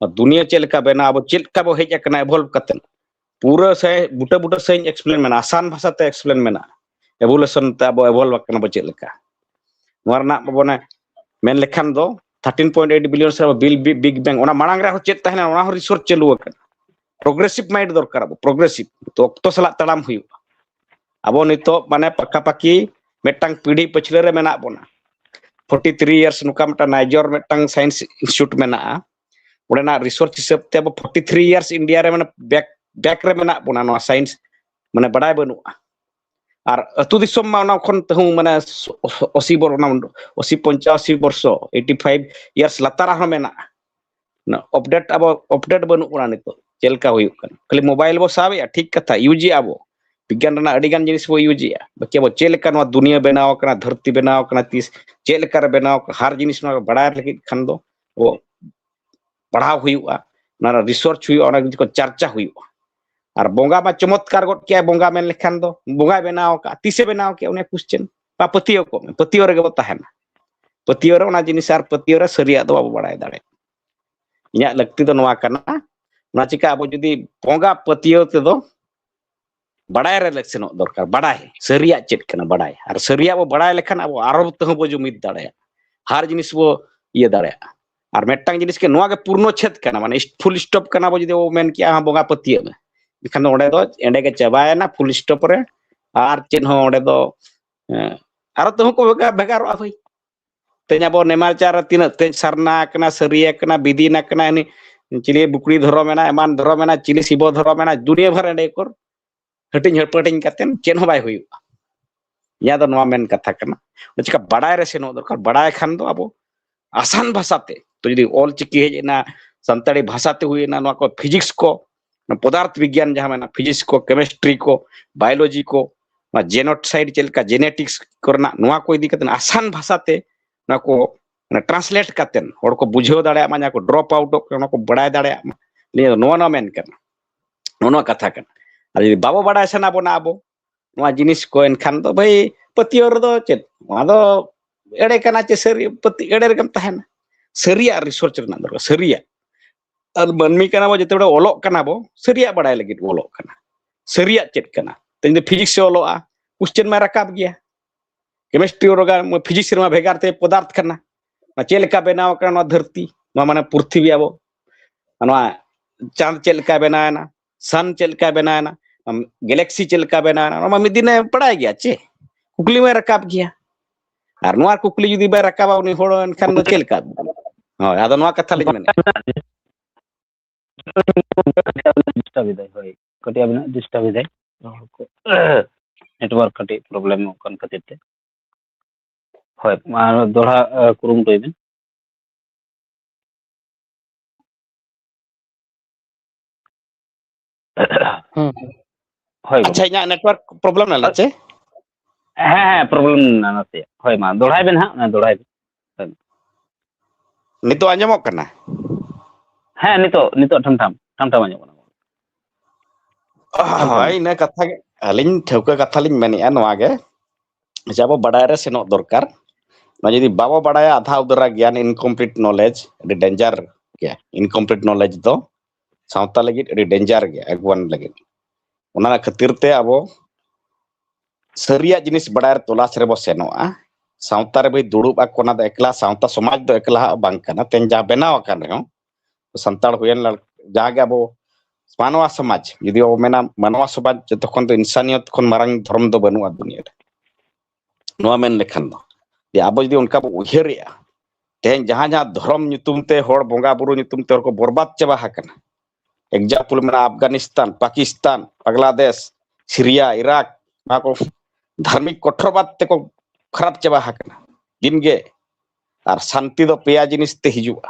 ᱱᱚᱣᱟ ᱫᱩᱱᱤᱭᱟᱹ ᱪᱮᱫ ᱞᱮᱠᱟ ᱵᱮᱱᱟᱣ, ᱟᱵᱚ ᱪᱮᱫ ᱞᱮᱠᱟ ᱵᱚ ᱦᱮᱡ ᱟᱠᱟᱱᱟ evolve ᱠᱟᱛᱮ, ᱯᱩᱨᱟᱹ ᱥᱮ ᱵᱩᱴᱟᱹ ᱵᱩᱴᱟᱹ ᱥᱟᱹᱦᱤᱧ explain ᱢᱮᱱᱟᱜᱼᱟ, ᱟᱥᱟᱱ ᱵᱷᱟᱥᱟᱛᱮ explain ᱢᱮᱱᱟᱜᱼᱟ᱾ Evolution ᱛᱮ ᱟᱵᱚ evolve ᱟᱠᱟᱱᱟ ᱵᱚ ᱪᱮᱫ ᱞᱮᱠᱟ, ᱱᱚᱣᱟ ᱨᱮᱱᱟᱜ ᱵᱚᱱᱮ ᱢᱮᱱ ᱞᱮᱠᱷᱟᱱ ᱫᱚ thirteen point eight billion ᱥᱮ ᱵᱤᱞ ᱵᱤᱜ ᱵᱮᱝ, ᱚᱱᱟ ᱢᱟᱲᱟᱝ ᱨᱮ ᱟᱨᱦᱚᱸ ᱪᱮᱫ ᱛᱟᱦᱮᱱᱟ, ᱚᱱᱟ ᱦᱚᱸ research ᱪᱟᱹᱞᱩ ᱟᱠᱟᱱᱟ᱾ Progressive mind ᱫᱚᱨᱠᱟᱨ ᱟᱵᱚ, progressive, ᱛᱚ ᱚᱠᱛᱚ ᱥᱟᱞᱟᱜ ᱛᱟᱲᱟᱢ ᱦᱩᱭᱩᱜᱼᱟ᱾ ᱟᱵᱚ ᱱᱤᱛᱚᱜ ᱢᱟᱱᱮ ᱯᱟᱠᱟ ᱯᱟᱠᱤ ᱢᱤᱫᱴᱟᱝ ᱯᱤᱲᱦᱤ ᱯᱟᱹᱪᱷᱞᱟᱹ ᱨᱮ ᱢᱮᱱᱟᱜ ᱵᱚᱱᱟ᱾ Forty three years ᱱᱚᱝᱠᱟ ᱢᱤᱫᱴᱟᱝ ᱱᱟᱭᱡᱚᱨ ᱢᱤᱫᱴᱟᱝ science institute ᱢᱮᱱᱟᱜᱼᱟ, ᱚᱸᱰᱮᱱᱟᱜ research ᱦᱤᱥᱟᱹᱵ ᱛᱮ ᱟᱵᱚ forty three years India ᱨᱮ ᱢᱟᱱᱮ back, back ᱨᱮ ᱢᱮᱱᱟᱜ ᱵᱚᱱᱟ ᱱᱚᱣᱟ science, ᱢᱟᱱᱮ ᱵᱟᱰᱟᱭ ᱵᱟᱹᱱᱩᱜᱼᱟ᱾ ᱟᱨ ᱟᱹᱛᱩ ᱫᱤᱥᱚᱢ ᱢᱟ ᱚᱱᱟ ᱠᱷᱚᱱ ᱛᱮᱦᱚᱸ ᱢᱟᱱᱮ ᱚᱥᱤ ᱵᱚᱨ-, ᱚᱱᱟ ᱚᱥᱤ ᱯᱚᱧᱪᱟᱥᱤ ᱵᱚᱨᱥᱚ, eighty five years ᱞᱟᱛᱟᱨ ᱟᱨᱦᱚᱸ ᱢᱮᱱᱟᱜᱼᱟ᱾ Update ᱟᱵᱚ update ᱵᱟᱹᱱᱩᱜ ᱵᱚᱱᱟ ᱱᱤᱛᱚᱜ ᱪᱮᱫ ᱞᱮᱠᱟ ᱦᱩᱭᱩᱜ ᱠᱟᱱᱟ᱾ ᱠᱷᱟᱹᱞᱤ mobile ᱵᱚ ᱥᱟᱵᱮᱜᱼᱟ, ᱴᱷᱤᱠ ᱠᱟᱛᱷᱟ, use ᱮᱜᱼᱟ ᱵᱚ, ᱵᱤᱜᱽᱜᱟᱱ ᱨᱮᱱᱟᱜ ᱟᱹᱰᱤ ᱜᱟᱱ ᱡᱤᱱᱤᱥ ᱵᱚ use ᱮᱜᱼᱟ, ᱵᱟᱠᱤ ᱟᱵᱚ ᱪᱮᱫ ᱞᱮᱠᱟ ᱱᱚᱣᱟ ᱫᱩᱱᱤᱭᱟᱹ ᱵᱮᱱᱟᱣ ᱟᱠᱟᱱᱟ, ᱫᱷᱟᱹᱨᱛᱤ ᱵᱮᱱᱟᱣ ᱟᱠᱟᱱᱟ, ᱛᱤᱥ ᱪᱮᱫ ᱞᱮᱠᱟᱨᱮ ᱵᱮᱱᱟᱣ ᱟᱠᱟᱱᱟ, ᱦᱟᱨ ᱡᱤᱱᱤᱥ ᱱᱚᱣᱟ ᱵᱟᱲᱟᱭ ᱞᱟᱹᱜᱤᱫ ᱠᱷᱟᱱ ᱫᱚ ᱟᱵᱚ ᱯᱟᱲᱦᱟᱣ ᱦᱩᱭᱩᱜᱼᱟ, ᱚᱱᱟ ᱨᱮ research ᱦᱩᱭᱩᱜᱼᱟ, ᱚᱱᱟ ᱡᱤᱱᱤᱥ ᱠᱚ ᱪᱟᱨᱪᱟ ᱦᱩᱭᱩᱜᱼᱟ᱾ ᱟᱨ ᱵᱚᱸᱜᱟ ᱢᱟ ᱪᱚᱢᱚᱛᱠᱟᱨ ᱜᱚᱫ ᱠᱮᱜᱼᱟᱭ ᱵᱚᱸᱜᱟ ᱢᱮᱱ ᱞᱮᱠᱷᱟᱱ ᱫᱚ, ᱵᱚᱸᱜᱟᱭ ᱵᱮᱱᱟᱣ ᱟᱠᱟᱫᱼᱟ, ᱛᱤᱥᱮ ᱵᱮᱱᱟᱣ ᱠᱮᱜᱼᱟ, ᱚᱱᱟ question᱾ ᱵᱟ ᱯᱟᱹᱛᱭᱟᱹᱣ ᱠᱚᱜ ᱢᱮ, ᱯᱟᱹᱛᱭᱟᱹᱣ ᱨᱮᱜᱮ ᱵᱚ ᱛᱟᱦᱮᱱᱟ᱾ ᱯᱟᱹᱛᱭᱟᱹᱣ ᱨᱮ ᱚᱱᱟ ᱡᱤᱱᱤᱥ ᱟᱨ ᱯᱟᱹᱛᱭᱟᱹᱣ ᱨᱮ ᱥᱟᱹᱨᱤᱭᱟᱜ ᱫᱚ ᱵᱟᱵᱚ ᱵᱟᱲᱟᱭ ᱫᱟᱲᱮᱭᱟᱜᱼᱟ᱾ ᱤᱧᱟᱹᱜ ᱞᱟᱹᱠᱛᱤ ᱫᱚ ᱱᱚᱣᱟ ᱠᱟᱱᱟ, ᱚᱱᱟ ᱪᱤᱠᱟ ᱟᱵᱚ ᱡᱩᱫᱤ ᱵᱚᱸᱜᱟ ᱯᱟᱹᱛᱭᱟᱹᱣ ᱛᱮᱫᱚ ᱵᱟᱲᱟᱭ ᱨᱮ ᱥᱮᱱᱚᱜ ᱫᱚᱨᱠᱟᱨ, ᱵᱟᱲᱟᱭ, ᱥᱟᱹᱨᱤᱭᱟᱜ ᱪᱮᱫ ᱠᱟᱱᱟ ᱵᱟᱲᱟᱭ, ᱟᱨ ᱥᱟᱹᱨᱤᱭᱟᱜ ᱵᱚ ᱵᱟᱲᱟᱭ ᱞᱮᱠᱷᱟᱱ ᱟᱵᱚ ᱟᱨᱚ ᱛᱮᱦᱚᱸ ᱵᱚ ᱡᱩᱢᱤᱫ ᱫᱟᱲᱮᱭᱟᱜᱼᱟ, ᱦᱟᱨ ᱡᱤᱱᱤᱥ ᱵᱚ ᱤᱭᱟᱹ ᱫᱟᱲᱮᱭᱟᱜᱼᱟ᱾ ᱟᱨ ᱢᱤᱫᱴᱟᱝ ᱡᱤᱱᱤᱥ ᱜᱮ ᱱᱚᱣᱟ ᱜᱮ ᱯᱩᱨᱱᱚ ᱪᱷᱮᱫ ᱠᱟᱱᱟ, ᱢᱟᱱᱮ full stop ᱠᱟᱱᱟ ᱵᱚ ᱡᱩᱫᱤ ᱵᱚ ᱢᱮᱱ ᱠᱮᱜᱼᱟ, "ᱦᱮᱸ, ᱵᱚᱸᱜᱟ ᱯᱟᱹᱛᱭᱟᱹᱜ ᱢᱮ", ᱮᱱᱠᱷᱟᱱ ᱫᱚ ᱚᱸᱰᱮ ᱫᱚ ᱮᱸᱰᱮ ᱜᱮ ᱪᱟᱵᱟᱭᱮᱱᱟ, full stop ᱨᱮ᱾ ᱟᱨ ᱪᱮᱫ ᱦᱚᱸ ᱚᱸᱰᱮ ᱫᱚ, ᱦᱮᱸ, ᱟᱨᱚ ᱛᱮᱦᱚᱸ ᱠᱚ ᱵᱷᱮᱜᱟᱨ, ᱵᱷᱮᱜᱟᱨᱚᱜᱼᱟ ᱵᱷᱟᱹᱭ᱾ ᱛᱮᱦᱮᱧ ᱟᱵᱚ ᱱᱮᱢᱟᱪᱟᱨ ᱨᱮ ᱛᱤᱱᱟᱹᱜ ᱛᱮᱦᱮᱧ ᱥᱟᱨᱱᱟ ᱟᱠᱟᱱᱟ, ᱥᱟᱹᱨᱤᱭᱟ ᱟᱠᱟᱱᱟ, ᱵᱤᱫᱤᱱ ᱟᱠᱟᱱᱟ, ᱦᱟᱹᱱᱤ ᱪᱤᱞᱤ ᱵᱩᱠᱲᱤ ᱫᱷᱚᱨᱚᱢ ᱮᱱᱟ, ᱮᱢᱟᱱ ᱫᱷᱚᱨᱚᱢ ᱮᱱᱟ, ᱪᱤᱞᱤ ᱥᱤᱵᱚ ᱫᱷᱚᱨᱚᱢ ᱮᱱᱟ, ᱫᱩᱱᱤᱭᱟᱹ ᱵᱷᱟᱨ ᱮᱸᱰᱮ ᱠᱚᱨ ᱦᱟᱹᱴᱤᱧ ᱦᱟᱹᱯᱟᱹᱴᱤᱧ ᱠᱟᱛᱮᱱ ᱪᱮᱫ ᱦᱚᱸ ᱵᱟᱭ ᱦᱩᱭᱩᱜᱼᱟ᱾ ᱤᱧᱟᱹᱜ ᱫᱚ ᱱᱚᱣᱟ ᱢᱮᱱ ᱠᱟᱛᱷᱟ ᱠᱟᱱᱟ᱾ ᱚᱱᱟ ᱪᱤᱠᱟ ᱵᱟᱰᱟᱭ ᱨᱮ ᱥᱮᱱᱚᱜ ᱫᱚᱨᱠᱟᱨ᱾ ᱵᱟᱰᱟᱭ ᱠᱷᱟᱱ ᱫᱚ ᱟᱵᱚ ᱟᱥᱟᱱ ᱵᱷᱟᱥᱟᱛᱮ, ᱛᱚ ᱡᱩᱫᱤ ᱚᱞ ᱪᱤᱠᱤ ᱦᱮᱡ ᱮᱱᱟ, ᱥᱟᱱᱛᱟᱲᱤ ᱵᱷᱟᱥᱟ ᱛᱮ ᱦᱩᱭ ᱮᱱᱟ, ᱱᱚᱣᱟ ᱠᱚ physics ᱠᱚ, ᱯᱚᱫᱟᱨᱛᱷ ᱵᱤᱜᱽᱜᱟᱱ ᱡᱟᱦᱟᱸ ᱢᱮᱱᱟᱜᱼᱟ, physics ᱠᱚ, chemistry ᱠᱚ, biology ᱠᱚ, ᱱᱚᱣᱟ genocide ᱪᱮᱫ ᱞᱮᱠᱟ, genetics ᱠᱚᱨᱮᱱᱟᱜ, ᱱᱚᱣᱟ ᱠᱚ ᱤᱫᱤ ᱠᱟᱛᱮ ᱟᱥᱟᱱ ᱵᱷᱟᱥᱟᱛᱮ ᱱᱚᱣᱟ ᱠᱚ ᱚᱱᱟ ᱴᱨᱟᱱᱥᱞᱮᱴ ᱠᱟᱛᱮᱫ ᱦᱚᱲ ᱠᱚ ᱵᱩᱡᱷᱟᱹᱣ ᱫᱟᱲᱮᱭᱟᱜ ᱢᱟ, ᱡᱟᱦᱟᱸ ᱠᱚ ᱰᱨᱚᱯ ᱟᱣᱩᱴᱚᱜ ᱠᱟᱱᱟ ᱚᱱᱟ ᱠᱚ ᱵᱟᱲᱟᱭ ᱫᱟᱲᱮᱭᱟᱜ ᱢᱟ᱾ ᱱᱤᱭᱟᱹ ᱫᱚ ᱱᱚᱣᱟ ᱱᱚᱣᱟ ᱢᱮᱱ ᱠᱟᱱᱟ, ᱱᱚᱣᱟ ᱱᱚᱣᱟ ᱠᱟᱛᱷᱟ ᱠᱟᱱᱟ᱾ ᱟᱨ ᱡᱩᱫᱤ ᱵᱟᱵᱚ ᱵᱟᱲᱟᱭ ᱥᱟᱱᱟ ᱵᱚᱱᱟ ᱟᱵᱚ ᱱᱚᱣᱟ ᱡᱤᱱᱤᱥ ᱠᱚ, ᱮᱱᱠᱷᱟᱱ ᱫᱚ ᱵᱷᱟᱹᱭ ᱯᱟᱹᱛᱭᱟᱹᱣ ᱨᱮᱫᱚ ᱪᱮᱫ, ᱱᱚᱣᱟ ᱫᱚ ᱮᱲᱮ ᱠᱟᱱᱟ ᱪᱮ ᱥᱟᱹᱨᱤ, ᱯᱟᱹᱛᱭᱟᱹᱣ ᱮᱲᱮ ᱨᱮᱜᱮᱢ ᱛᱟᱦᱮᱱᱟ᱾ ᱥᱟᱹᱨᱤᱭᱟᱜ ᱨᱤᱥᱟᱨᱪ ᱨᱮᱱᱟᱜ ᱫᱚᱨᱠᱟᱨ, ᱥᱟᱹᱨᱤᱭᱟᱜ᱾ ᱟᱨ ᱢᱟᱹᱱᱢᱤ ᱠᱟᱱᱟ ᱵᱚ, ᱡᱮᱛᱮ ᱦᱚᱲ ᱚᱞᱚᱜ ᱠᱟᱱᱟ ᱵᱚ, ᱥᱟᱹᱨᱤᱭᱟᱜ ᱵᱟᱲᱟᱭ ᱞᱟᱹᱜᱤᱫ ᱵᱚ ᱚᱞᱚᱜ ᱠᱟᱱᱟ᱾ ᱥᱟᱹᱨᱤᱭᱟᱜ ᱪᱮᱫ ᱠᱟᱱᱟ? ᱛᱮᱦᱮᱧ ᱫᱚ ᱯᱷᱤᱡᱤᱠᱥ ᱮ ᱚᱞᱚᱜᱼᱟ, ᱠᱚᱥᱪᱮᱱ ᱢᱟ ᱨᱟᱠᱟᱵ ᱜᱮᱭᱟ᱾ ᱠᱮᱢᱤᱥᱴᱨᱤ ᱚᱨᱜᱟᱱ, ᱯᱷᱤᱡᱤᱠᱥ ᱨᱮᱢᱟ ᱵᱷᱮᱜᱟᱨ ᱛᱮ ᱯᱚᱫᱟᱨᱛᱷ ᱠᱟᱱᱟ᱾ ᱚᱱᱟ ᱪᱮᱫ ᱞᱮᱠᱟ ᱵᱮᱱᱟᱣ ᱟᱠᱟᱱᱟ ᱱᱚᱣᱟ ᱫᱷᱟᱹᱨᱛᱤ, ᱱᱚᱣᱟ ᱢᱟᱱᱮ ᱯᱨᱤᱛᱷᱤᱵᱤ ᱟᱵᱚ, ᱱᱚᱣᱟ ᱪᱟᱸᱫ ᱪᱮᱫ ᱞᱮᱠᱟ ᱵᱮᱱᱟᱣ ᱮᱱᱟ, ᱥᱟᱱ ᱪᱮᱫ ᱞᱮᱠᱟ ᱵᱮᱱᱟᱣ ᱮᱱᱟ, ᱜᱮᱞᱮᱠᱥᱤ ᱪᱮᱫ ᱞᱮᱠᱟ ᱵᱮᱱᱟᱣ ᱮᱱᱟ, ᱱᱚᱣᱟ ᱢᱟ ᱢᱤᱫ ᱫᱤᱱᱮ ᱵᱟᱲᱟᱭ ᱜᱮᱭᱟ ᱪᱮ? ᱠᱩᱠᱞᱤ ᱢᱟᱭ ᱨᱟᱠᱟᱵ ᱜᱮᱭᱟ᱾ ᱟᱨ ᱱᱚᱣᱟ ᱠᱩᱠᱞᱤ ᱡᱩᱫᱤ ᱵᱟᱭ ᱨᱟᱠᱟᱵᱟ ᱩᱱᱤ ᱦᱚᱲ, ᱮᱱᱠᱷᱟᱱ ᱫᱚ ᱪᱮᱫ ᱞᱮᱠᱟ? ᱦᱳᱭ, ᱟᱫᱚ ᱱᱚᱣᱟ ᱠᱟᱛᱷᱟ ᱞᱤᱧ ᱢᱮᱱᱮᱫᱼᱟ᱾ ᱰᱤᱥᱴᱟᱨᱵ ᱮᱫᱟᱭ, ᱦᱳᱭ, ᱠᱟᱹᱴᱤᱡ ᱟᱵᱤᱱᱟᱜ ᱰᱤᱥᱴᱟᱨᱵ ᱮᱫᱟᱭ, ᱨᱚᱲ ᱠᱚ᱾ ᱱᱮᱴᱣᱟᱨᱠ ᱠᱟᱹᱴᱤᱡ ᱯᱨᱚᱵᱞᱮᱢᱚᱜ ᱠᱟᱱ ᱠᱷᱟᱹᱛᱤᱨ ᱛᱮ᱾ ᱦᱳᱭ, ᱢᱟ ᱟᱨ ᱫᱚᱦᱲᱟ, ᱟᱸ, ᱠᱩᱨᱩᱢᱩᱴᱩᱭ ᱵᱤᱱ᱾ ᱦᱩᱸ᱾ ᱦᱳᱭ ᱟᱪᱪᱷᱟ, ᱜᱚᱢᱠᱮ᱾ ᱤᱧᱟᱹᱜ ᱱᱮᱴᱣᱟᱨᱠ ᱯᱨᱚᱵᱞᱮᱢ ᱞᱮᱱᱟ ᱪᱮ? ᱦᱮᱸ, ᱦᱮᱸ, ᱯᱨᱚᱵᱞᱮᱢ ᱢᱮᱱᱟᱜᱼᱟ ᱱᱟᱥᱮᱭᱟᱜ᱾ ᱦᱳᱭ, ᱢᱟ ᱫᱚᱦᱲᱟᱭ ᱵᱮᱱ ᱦᱟᱸᱜ, ᱚᱱᱟ ᱫᱚᱦᱲᱟᱭ ᱵᱮᱱ᱾ ᱦᱳᱭ, ᱢᱟ᱾ ᱱᱤᱛᱚᱜ ᱟᱸᱡᱚᱢᱚᱜ ᱠᱟᱱᱟ? ᱦᱮᱸ, ᱱᱤᱛᱚᱜ, ᱱᱤᱛᱚᱜ ᱴᱷᱟᱢ ᱴᱷᱟᱢ, ᱴᱷᱟᱢ ᱴᱷᱟᱢ ᱟᱸᱡᱚᱢᱚᱜ ᱠᱟᱱᱟ᱾ ᱦᱳᱭ, ᱤᱱᱟᱹ ᱠᱟᱛᱷᱟ ᱜᱮ, ᱟᱹᱞᱤᱧ ᱴᱷᱟᱹᱣᱠᱟᱹ ᱠᱟᱛᱷᱟ ᱞᱤᱧ ᱢᱮᱱᱮᱫᱼᱟ ᱱᱚᱣᱟ ᱜᱮ, ᱡᱮ ᱟᱵᱚ ᱵᱟᱰᱟᱭ ᱨᱮ ᱥᱮᱱᱚᱜ ᱫᱚᱨᱠᱟᱨ᱾ ᱱᱚᱣᱟ ᱡᱩᱫᱤ ᱵᱟᱵᱚ ᱵᱟᱰᱟᱭᱟ, ᱟᱫᱷᱟ ᱩᱫᱟᱹᱨᱟ ᱜᱮᱭᱟᱱ, incomplete knowledge, ᱟᱹᱰᱤ ᱰᱮᱧᱡᱟᱨ ᱜᱮᱭᱟ᱾ Incomplete knowledge ᱫᱚ ᱥᱟᱶᱛᱟ ᱞᱟᱹᱜᱤᱫ ᱟᱹᱰᱤ ᱰᱮᱧᱡᱟᱨ ᱜᱮᱭᱟ, ᱟᱹᱜᱩᱣᱟᱱ ᱞᱟᱹᱜᱤᱫ᱾ ᱚᱱᱟ ᱠᱷᱟᱹᱛᱤᱨ ᱛᱮ ᱟᱵᱚ ᱥᱟᱹᱨᱤᱭᱟᱜ ᱡᱤᱱᱤᱥ ᱵᱟᱰᱟᱭ ᱨᱮ ᱛᱚᱞᱟᱥ ᱨᱮᱵᱚ ᱥᱮᱱᱚᱜᱼᱟ᱾ ᱥᱟᱶᱛᱟ ᱨᱮ ᱵᱷᱟᱹᱭ ᱫᱩᱲᱩᱵ ᱟᱠᱚ, ᱚᱱᱟ ᱫᱚ ᱮᱠᱞᱟ ᱥᱟᱶᱛᱟ ᱥᱚᱢᱟᱡᱽ ᱫᱚ ᱮᱠᱞᱟ ᱦᱟᱸᱜ ᱵᱟᱝ ᱠᱟᱱᱟ᱾ ᱛᱮᱦᱮᱧ ᱡᱟᱦᱟᱸ ᱵᱮᱱᱟᱣ ᱟᱠᱟᱱ ᱨᱮᱦᱚᱸ, ᱥᱟᱱᱛᱟᱲ ᱦᱩᱭᱮᱱ ᱞᱟᱲ-, ᱡᱟᱦᱟᱸ ᱜᱮ ᱟᱵᱚ ᱢᱟᱱᱣᱟ ᱥᱚᱢᱟᱡᱽ, ᱡᱩᱫᱤ ᱵᱟᱵᱚ ᱢᱮᱱᱟ ᱢᱟᱱᱣᱟ ᱥᱚᱢᱟᱡᱽ, ᱡᱚᱛᱚ ᱠᱷᱚᱱ ᱫᱚ ᱤᱱᱥᱟᱱᱤᱭᱚᱛ ᱠᱷᱚᱱ ᱢᱟᱨᱟᱝ ᱫᱷᱚᱨᱚᱢ ᱫᱚ ᱵᱟᱹᱱᱩᱜᱼᱟ ᱫᱩᱱᱤᱭᱟᱹ ᱨᱮ᱾ ᱱᱚᱣᱟ ᱢᱮᱱ ᱞᱮᱠᱷᱟᱱ ᱫᱚ, ᱡᱮ ᱟᱵᱚ ᱡᱩᱫᱤ ᱚᱱᱠᱟ ᱵᱚ ᱩᱭᱦᱟᱹᱨᱮᱜᱼᱟ, ᱛᱮᱦᱮᱧ ᱡᱟᱦᱟᱸ ᱡᱟᱦᱟᱸ ᱫᱷᱚᱨᱚᱢ ᱧᱩᱛᱩᱢ ᱛᱮ ᱦᱚᱲ, ᱵᱚᱸᱜᱟ ᱵᱩᱨᱩ ᱧᱩᱛᱩᱢ ᱛᱮ ᱦᱚᱲ ᱠᱚ ᱵᱚᱨᱵᱟᱫ ᱪᱟᱵᱟ ᱟᱠᱟᱱᱟ᱾ Example ᱢᱮᱱᱟᱜᱼᱟ, ᱟᱯᱷᱜᱟᱱᱤᱥᱛᱟᱱ, ᱯᱟᱠᱤᱥᱛᱟᱱ, ᱵᱟᱝᱞᱟᱫᱮᱥ, ᱥᱤᱨᱤᱭᱟ, ᱤᱨᱟᱠ, ᱱᱚᱣᱟ ᱠᱚ ᱫᱷᱟᱨᱢᱤᱠ ᱠᱚᱴᱷᱚᱨᱵᱟᱫ ᱛᱮᱠᱚ ᱠᱷᱟᱨᱟᱯ ᱪᱟᱵᱟ ᱟᱠᱟᱱᱟ ᱫᱤᱱ ᱜᱮ᱾ ᱟᱨ ᱥᱟᱱᱛᱤ ᱫᱚ ᱯᱮᱭᱟ ᱡᱤᱱᱤᱥ ᱛᱮ ᱦᱤᱡᱩᱜᱼᱟ᱾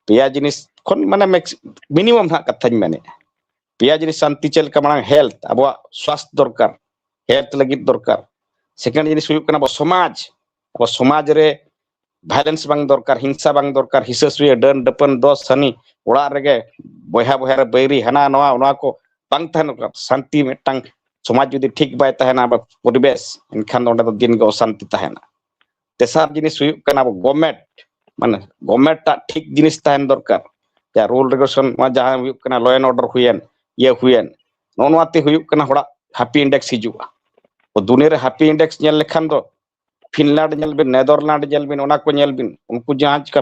ᱯᱮᱭᱟ ᱡᱤᱱᱤᱥ ᱠᱷᱚᱱ, ᱢᱟᱱᱮ, ᱢᱮᱠᱥ-, ᱢᱤᱱᱤᱢᱟᱢ ᱦᱟᱸᱜ ᱠᱟᱛᱷᱟᱧ ᱢᱮᱱᱮᱫᱼᱟ᱾ ᱯᱮᱭᱟ ᱡᱤᱱᱤᱥ ᱥᱟᱱᱛᱤ ᱪᱮᱫ ᱞᱮᱠᱟ? ᱢᱟᱲᱟᱝ ᱦᱮᱞᱛᱷ, ᱟᱵᱚᱣᱟᱜ ᱥᱣᱟᱥᱛᱷ ᱫᱚᱨᱠᱟᱨ, ᱦᱮᱞᱛᱷ ᱞᱟᱹᱜᱤᱫ ᱫᱚᱨᱠᱟᱨ᱾ ᱥᱮᱠᱮᱱᱰ ᱡᱤᱱᱤᱥ ᱦᱩᱭᱩᱜ ᱠᱟᱱᱟ ᱟᱵᱚ ᱥᱚᱢᱟᱡᱽ, ᱟᱵᱚ ᱥᱚᱢᱟᱡᱽ ᱨᱮ ᱵᱷᱟᱭᱞᱮᱱᱥ ᱵᱟᱝ ᱫᱚᱨᱠᱟᱨ, ᱦᱤᱝᱥᱟ ᱵᱟᱝ ᱫᱚᱨᱠᱟᱨ, ᱦᱤᱥᱟᱹ ᱥᱩᱭᱟᱹ, ᱰᱟᱹᱱ ᱰᱟᱹᱯᱟᱹᱱ ᱫᱚᱥ ᱦᱟᱹᱱᱤ, ᱚᱲᱟᱜ ᱨᱮᱜᱮ ᱵᱚᱭᱦᱟ ᱵᱚᱭᱦᱟ ᱨᱮ ᱵᱟᱹᱭᱨᱤ, ᱦᱟᱱᱟ ᱱᱚᱣᱟ, ᱚᱱᱟ ᱠᱚ ᱵᱟᱝ ᱛᱟᱦᱮᱱ ᱫᱚᱨᱠᱟᱨ᱾ ᱥᱟᱱᱛᱤ ᱢᱤᱫᱴᱟᱝ ᱥᱚᱢᱟᱡᱽ ᱡᱩᱫᱤ ᱴᱷᱤᱠ ᱵᱟᱭ ᱛᱟᱦᱮᱱᱟ, ᱟᱵᱚ ᱯᱚᱨᱤᱵᱮᱥ, ᱮᱱᱠᱷᱟᱱ ᱫᱚ ᱚᱸᱰᱮ ᱫᱚ ᱫᱤᱱ ᱜᱮ ᱚᱥᱟᱱᱛᱤ ᱛᱟᱦᱮᱱᱟ᱾ ᱛᱮᱥᱟᱨ ᱡᱤᱱᱤᱥ ᱦᱩᱭᱩᱜ ᱠᱟᱱᱟ ᱟᱵᱚ ᱜᱚᱵᱷᱢᱮᱱᱴ, ᱢᱟᱱᱮ ᱜᱚᱵᱷᱢᱮᱱᱴ ᱟᱜ ᱴᱷᱤᱠ ᱡᱤᱱᱤᱥ ᱛᱟᱦᱮᱱ ᱫᱚᱨᱠᱟᱨ᱾ ᱡᱟ ᱨᱩᱞ ᱨᱮᱜᱩᱞᱮᱥᱚᱱ, ᱱᱚᱣᱟ ᱡᱟᱦᱟᱸ ᱦᱩᱭᱩᱜ ᱠᱟᱱᱟ ᱞᱚ ᱮᱱᱰ ᱚᱨᱰᱟᱨ ᱦᱩᱭᱮᱱ, ᱤᱭᱟᱹ ᱦᱩᱭᱮᱱ, ᱱᱚᱜᱼᱚ ᱱᱚᱣᱟ ᱛᱮ ᱦᱩᱭᱩᱜ ᱠᱟᱱᱟ ᱦᱚᱲᱟᱜ ᱦᱟᱯᱤ ᱤᱱᱰᱮᱠᱥ ᱦᱤᱡᱩᱜᱼᱟ᱾ ᱛᱚ ᱫᱩᱱᱤᱭᱟᱹ ᱨᱮ ᱦᱟᱯᱤ ᱤᱱᱰᱮᱠᱥ ᱧᱮᱞ ᱞᱮᱠᱷᱟᱱ ᱫᱚ ᱯᱷᱤᱱᱞᱮᱱᱰ ᱧᱮᱞ ᱵᱤᱱ, ᱱᱮᱫᱟᱨᱞᱮᱱᱰ ᱧᱮᱞ ᱵᱤᱱ, ᱚᱱᱟ ᱠᱚ ᱧᱮᱞ ᱵᱤᱱ, ᱩᱱᱠᱩ ᱡᱟᱦᱟᱸ ᱪᱤᱠᱟ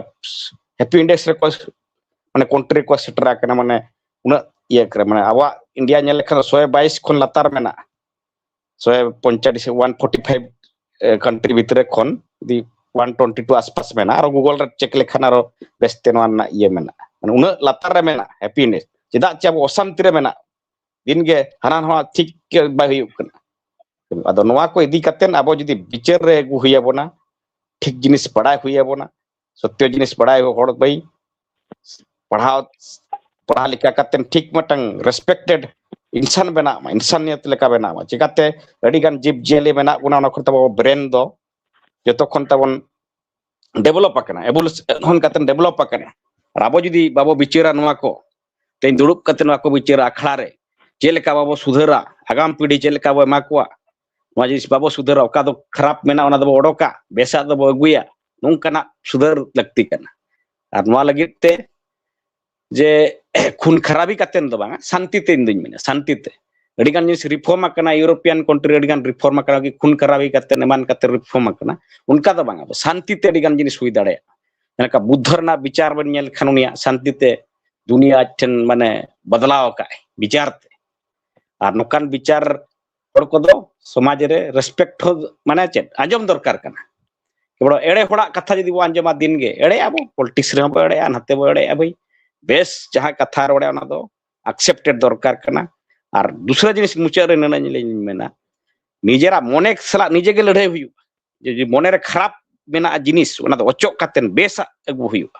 ᱦᱮᱯᱤ ᱤᱱᱰᱮᱠᱥ ᱨᱮᱠᱚ, ᱢᱟᱱᱮ ᱠᱚᱱᱴᱨᱤ ᱨᱮᱠᱚ ᱥᱮᱴᱮᱨ ᱟᱠᱟᱱᱟ, ᱢᱟᱱᱮ ᱩᱱᱟᱹᱜ ᱤᱭᱟᱹ ᱠᱟᱱᱟ, ᱢᱟᱱᱮ ᱟᱵᱚᱣᱟᱜ ᱤᱱᱰᱤᱭᱟ ᱧᱮᱞ ᱞᱮᱠᱷᱟᱱ ᱫᱚ ᱥᱚᱭ ᱵᱟᱭᱤᱥ ᱠᱷᱚᱱ ᱞᱟᱛᱟᱨ ᱢᱮᱱᱟᱜᱼᱟ᱾ ᱥᱚᱭ ᱯᱚᱧᱪᱟᱥ, ᱚᱣᱟᱱ ᱯᱷᱳᱨᱴᱤ ᱯᱷᱟᱭᱤᱵᱷ ᱠᱟᱱᱴᱨᱤ ᱵᱷᱤᱛᱨᱤ ᱠᱷᱚᱱ ᱡᱩᱫᱤ ᱚᱣᱟᱱ ᱴᱩᱭᱮᱱᱴᱤ ᱴᱩ ᱟᱥᱯᱟᱥ ᱢᱮᱱᱟᱜᱼᱟ, ᱟᱨᱚ ᱜᱩᱜᱚᱞ ᱨᱮ ᱪᱮᱠ ᱞᱮᱠᱷᱟᱱ ᱟᱨᱚ ᱵᱮᱥᱛᱮ ᱱᱚᱣᱟ ᱨᱮᱱᱟᱜ ᱤᱭᱟᱹ ᱢᱮᱱᱟᱜᱼᱟ, ᱢᱟᱱᱮ ᱩᱱᱟᱹᱜ ᱞᱟᱛᱟᱨ ᱨᱮ ᱢᱮᱱᱟᱜᱼᱟ ᱦᱮᱯᱤ ᱤᱱᱰᱮᱠᱥ᱾ ᱪᱮᱫᱟᱜ ᱪᱮ ᱟᱵᱚ ᱚᱥᱟᱱᱛᱤ ᱨᱮ ᱢᱮᱱᱟᱜ, ᱫᱤᱱ ᱜᱮ ᱦᱟᱱᱟ ᱱᱚᱣᱟ ᱴᱷᱤᱠ ᱜᱮ ᱵᱟᱭ ᱦᱩᱭᱩᱜ ᱠᱟᱱᱟ᱾ ᱟᱫᱚ ᱱᱚᱣᱟ ᱠᱚ ᱤᱫᱤ ᱠᱟᱛᱮ ᱟᱵᱚ ᱡᱩᱫᱤ ᱵᱤᱪᱟᱹᱨ ᱨᱮ ᱟᱹᱜᱩ ᱦᱩᱭ ᱟᱵᱚᱱᱟ, ᱴᱷᱤᱠ ᱡᱤᱱᱤᱥ ᱵᱟᱲᱟᱭ ᱦᱩᱭ ᱟᱵᱚᱱᱟ, ᱥᱚᱛᱭᱚ ᱡᱤᱱᱤᱥ ᱵᱟᱲᱟᱭ ᱦᱚᱲ ᱵᱟᱹᱭ ᱯᱟᱲᱦᱟᱣ, ᱯᱟᱲᱦᱟᱣ ᱞᱮᱠᱟ ᱠᱟᱛᱮ ᱴᱷᱤᱠ ᱢᱤᱫᱴᱟᱝ ᱨᱮᱥᱯᱮᱠᱴᱮᱰ ᱤᱱᱥᱟᱱ ᱵᱮᱱᱟᱜ ᱢᱟ, ᱤᱱᱥᱟᱱᱤᱭᱚᱛ ᱞᱮᱠᱟ ᱵᱮᱱᱟᱜ ᱢᱟ᱾ ᱪᱤᱠᱟᱛᱮ ᱟᱹᱰᱤ ᱜᱟᱱ ᱡᱤᱵᱽ ᱡᱤᱭᱟᱹᱞᱤ ᱢᱮᱱᱟᱜ ᱵᱚᱱᱟ, ᱚᱱᱟ ᱠᱷᱚᱱ ᱛᱟᱵᱚ ᱵᱨᱮᱱ ᱫᱚ ᱡᱚᱛᱚ ᱠᱷᱚᱱ ᱛᱟᱵᱚᱱ ᱰᱮᱵᱷᱞᱚᱯ ᱟᱠᱟᱱᱟ, ᱮᱵᱚᱞᱩᱥᱚᱱ ᱠᱟᱛᱮ ᱰᱮᱵᱷᱞᱚᱯ ᱟᱠᱟᱱᱟ᱾ ᱟᱨ ᱟᱵᱚ ᱡᱩᱫᱤ ᱵᱟᱵᱚ ᱵᱤᱪᱟᱹᱨᱟ ᱱᱚᱣᱟ ᱠᱚ, ᱛᱮᱦᱮᱧ ᱫᱩᱲᱩᱵ ᱠᱟᱛᱮ ᱱᱚᱣᱟ ᱠᱚ ᱵᱤᱪᱟᱹᱨᱟ ᱟᱠᱷᱲᱟ ᱨᱮ, ᱪᱮᱫ ᱞᱮᱠᱟ ᱵᱟᱵᱚ ᱥᱩᱫᱷᱟᱹᱨᱟ, ᱟᱜᱟᱢ ᱯᱤᱲᱦᱤ ᱪᱮᱫ ᱞᱮᱠᱟ ᱵᱚ ᱮᱢᱟ ᱠᱚᱣᱟ, ᱱᱚᱣᱟ ᱡᱤᱱᱤᱥ ᱵᱟᱵᱚ ᱥᱩᱫᱷᱟᱹᱨᱟ, ᱚᱠᱟ ᱫᱚ ᱠᱷᱟᱨᱟᱯ ᱢᱮᱱᱟᱜᱼᱟ ᱚᱱᱟ ᱫᱚᱵᱚ ᱚᱰᱚᱠᱟ, ᱵᱮᱥᱟᱜ ᱫᱚᱵᱚ ᱟᱹᱜᱩᱭᱟ, ᱱᱚᱝᱠᱟᱱᱟᱜ ᱥᱩᱫᱷᱟᱹᱨ ᱞᱟᱹᱠᱛᱤ ᱠᱟᱱᱟ᱾ ᱟᱨ ᱱᱚᱣᱟ ᱞᱟᱹᱜᱤᱫ ᱛᱮ ᱡᱮ ᱠᱷᱩᱱ ᱠᱷᱟᱨᱟᱵᱤ ᱠᱟᱛᱮ ᱫᱚ ᱵᱟᱝᱟ, ᱥᱟᱱᱛᱤ ᱛᱮ ᱤᱧ ᱫᱩᱧ ᱢᱮᱱᱟ, ᱥᱟᱱᱛᱤ ᱛᱮ᱾ ᱟᱹᱰᱤ ᱜᱟᱱ ᱡᱤᱱᱤᱥ ᱨᱤᱯᱷᱚᱨᱢ ᱟᱠᱟᱱᱟ, ᱤᱭᱩᱨᱳᱯᱤᱭᱟᱱ ᱠᱚᱱᱴᱨᱤ ᱟᱹᱰᱤ ᱜᱟᱱ ᱨᱤᱯᱷᱚᱨᱢ ᱟᱠᱟᱱᱟ, ᱠᱤ ᱠᱷᱩᱱ ᱠᱷᱟᱨᱟᱵᱤ ᱠᱟᱛᱮ ᱮᱢᱟᱱ ᱠᱟᱛᱮ ᱨᱤᱯᱷᱚᱨᱢ ᱟᱠᱟᱱᱟ, ᱚᱱᱠᱟ ᱫᱚ ᱵᱟᱝᱟ᱾ ᱟᱵᱚ ᱥᱟᱱᱛᱤ ᱛᱮ ᱟᱹᱰᱤ ᱜᱟᱱ ᱡᱤᱱᱤᱥ ᱦᱩᱭ ᱫᱟᱲᱮᱭᱟᱜᱼᱟ᱾ ᱡᱮᱞᱮᱠᱟ ᱵᱩᱫᱽᱫᱷᱚ ᱨᱮᱱᱟᱜ ᱵᱤᱪᱟᱨ ᱵᱮᱱ ᱧᱮᱞ ᱠᱷᱟᱱ ᱩᱱᱤᱭᱟᱜ ᱥᱟᱱᱛᱤ ᱛᱮ ᱫᱩᱱᱤᱭᱟᱹ ᱟᱡ ᱴᱷᱮᱱ ᱢᱟᱱᱮ ᱵᱟᱫᱞᱟᱣ ᱟᱠᱟᱫ ᱵᱤᱪᱟᱨ ᱛᱮ᱾ ᱟᱨ ᱱᱚᱝᱠᱟᱱ ᱵᱤᱪᱟᱨ ᱦᱚᱲ ᱠᱚᱫᱚ ᱥᱚᱢᱟᱡᱽ ᱨᱮ ᱨᱮᱥᱯᱮᱠᱴ ᱦᱚᱸ ᱢᱟᱱᱮ ᱪᱮᱫ ᱟᱸᱡᱚᱢ ᱫᱚᱨᱠᱟᱨ ᱠᱟᱱᱟ᱾ ᱠᱮᱵᱚᱞ ᱮᱲᱮ ᱦᱚᱲᱟᱜ ᱠᱟᱛᱷᱟ ᱡᱩᱫᱤ ᱵᱚ ᱟᱸᱡᱚᱢᱟ ᱫᱤᱱ ᱜᱮ, ᱮᱲᱮ ᱟᱵᱚ, ᱯᱚᱞᱤᱴᱤᱠᱥ ᱨᱮᱦᱚᱸ ᱵᱚ ᱮᱲᱮᱜᱼᱟ, ᱱᱟᱛᱮ ᱵᱚ ᱮᱲᱮᱜᱼᱟ᱾ ᱵᱷᱟᱹᱭ, ᱵᱮᱥ ᱡᱟᱦᱟᱸ ᱠᱟᱛᱷᱟ ᱨᱚᱲᱮ ᱚᱱᱟ ᱫᱚ ᱟᱠᱥᱮᱯᱴᱮᱰ ᱫᱚᱨᱠᱟᱨ ᱠᱟᱱᱟ᱾ ᱟᱨ ᱫᱩᱥᱨᱟ ᱡᱤᱱᱤᱥ ᱢᱩᱪᱟᱹᱫ ᱨᱮ ᱱᱩᱱᱟᱹᱜ ᱞᱤᱧ ᱢᱮᱱᱟ, ᱱᱤᱡᱮᱨᱟᱜ ᱢᱚᱱᱮ ᱥᱟᱞᱟᱜ ᱱᱤᱡᱮ ᱜᱮ ᱞᱟᱹᱲᱦᱟᱹᱭ ᱦᱩᱭᱩᱜᱼᱟ᱾ ᱡᱩᱫᱤ ᱢᱚᱱᱮᱨᱮ ᱠᱷᱟᱨᱟᱯ ᱢᱮᱱᱟᱜᱼᱟ ᱡᱤᱱᱤᱥ, ᱚᱱᱟ ᱫᱚ ᱚᱪᱚᱜ ᱠᱟᱛᱮ ᱵᱮᱥᱟᱜ ᱟᱹᱜᱩ ᱦᱩᱭᱩᱜᱼᱟ᱾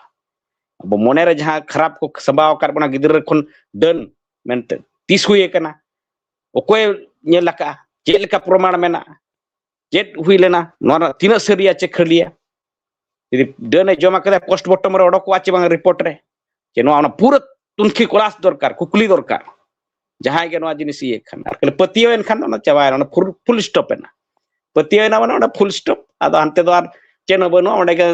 ᱟᱵᱚ ᱢᱚᱱᱮᱨᱮ ᱡᱟᱦᱟᱸ ᱠᱷᱟᱨᱟᱯ ᱠᱚ ᱥᱟᱢᱵᱟᱣ ᱟᱠᱟᱫ ᱵᱚᱱᱟ ᱜᱤᱫᱽᱨᱟᱹ ᱠᱷᱚᱱ ᱰᱟᱹᱱ ᱢᱮᱱᱛᱮ, ᱛᱤᱥ ᱦᱩᱭ ᱟᱠᱟᱱᱟ, ᱚᱠᱚᱭ ᱧᱮᱞ ᱟᱠᱟᱫᱼᱟ, ᱪᱮᱫ ᱞᱮᱠᱟ ᱯᱨᱚᱢᱟᱬ ᱢᱮᱱᱟᱜᱼᱟ, ᱪᱮᱫ ᱦᱩᱭ ᱞᱮᱱᱟ, ᱱᱚᱣᱟ ᱨᱮᱱᱟᱜ ᱛᱤᱱᱟᱹᱜ ᱥᱟᱹᱨᱤᱭᱟ ᱪᱮ ᱠᱷᱟᱹᱞᱤᱭᱟ, ᱡᱩᱫᱤ ᱰᱟᱹᱱ ᱮ ᱡᱚᱢ ᱟᱠᱟᱫᱟ, ᱯᱳᱥᱴᱢᱚᱨᱴᱮᱢ ᱨᱮ ᱚᱰᱚᱠᱚᱜᱼᱟ ᱪᱮ ᱵᱟᱝ ᱨᱤᱯᱳᱨᱴ ᱨᱮ, ᱡᱮ ᱱᱚᱣᱟ ᱚᱱᱟ ᱯᱩᱨᱟᱹ ᱛᱩᱱᱠᱷᱤ ᱠᱚᱞᱟᱥ ᱫᱚᱨᱠᱟᱨ, ᱠᱩᱠᱞᱤ ᱫᱚᱨᱠᱟᱨ᱾ ᱡᱟᱦᱟᱸᱭ ᱜᱮ ᱱᱚᱣᱟ ᱡᱤᱱᱤᱥ ᱤᱭᱟᱹ ᱠᱷᱟᱱ, ᱟᱨ ᱠᱷᱟᱹᱞᱤ ᱯᱟᱹᱛᱭᱟᱹᱣ ᱮᱱ ᱠᱷᱟᱱ ᱫᱚ ᱚᱱᱟ ᱪᱟᱵᱟᱭᱮᱱᱟ, ᱚᱱᱟ ᱯᱷᱩᱞ ᱥᱴᱚᱯ ᱮᱱᱟ᱾ ᱯᱟᱹᱛᱭᱟᱹᱣ ᱮᱱᱟ ᱢᱟᱱᱮ ᱚᱸᱰᱮ ᱯᱷᱩᱞ ᱥᱴᱚᱯ, ᱟᱫᱚ ᱦᱟᱱᱛᱮ ᱫᱚ ᱟᱨ ᱪᱮᱫ ᱦᱚᱸ ᱵᱟᱹᱱᱩᱜᱼᱟ, ᱚᱸᱰᱮ ᱜᱮ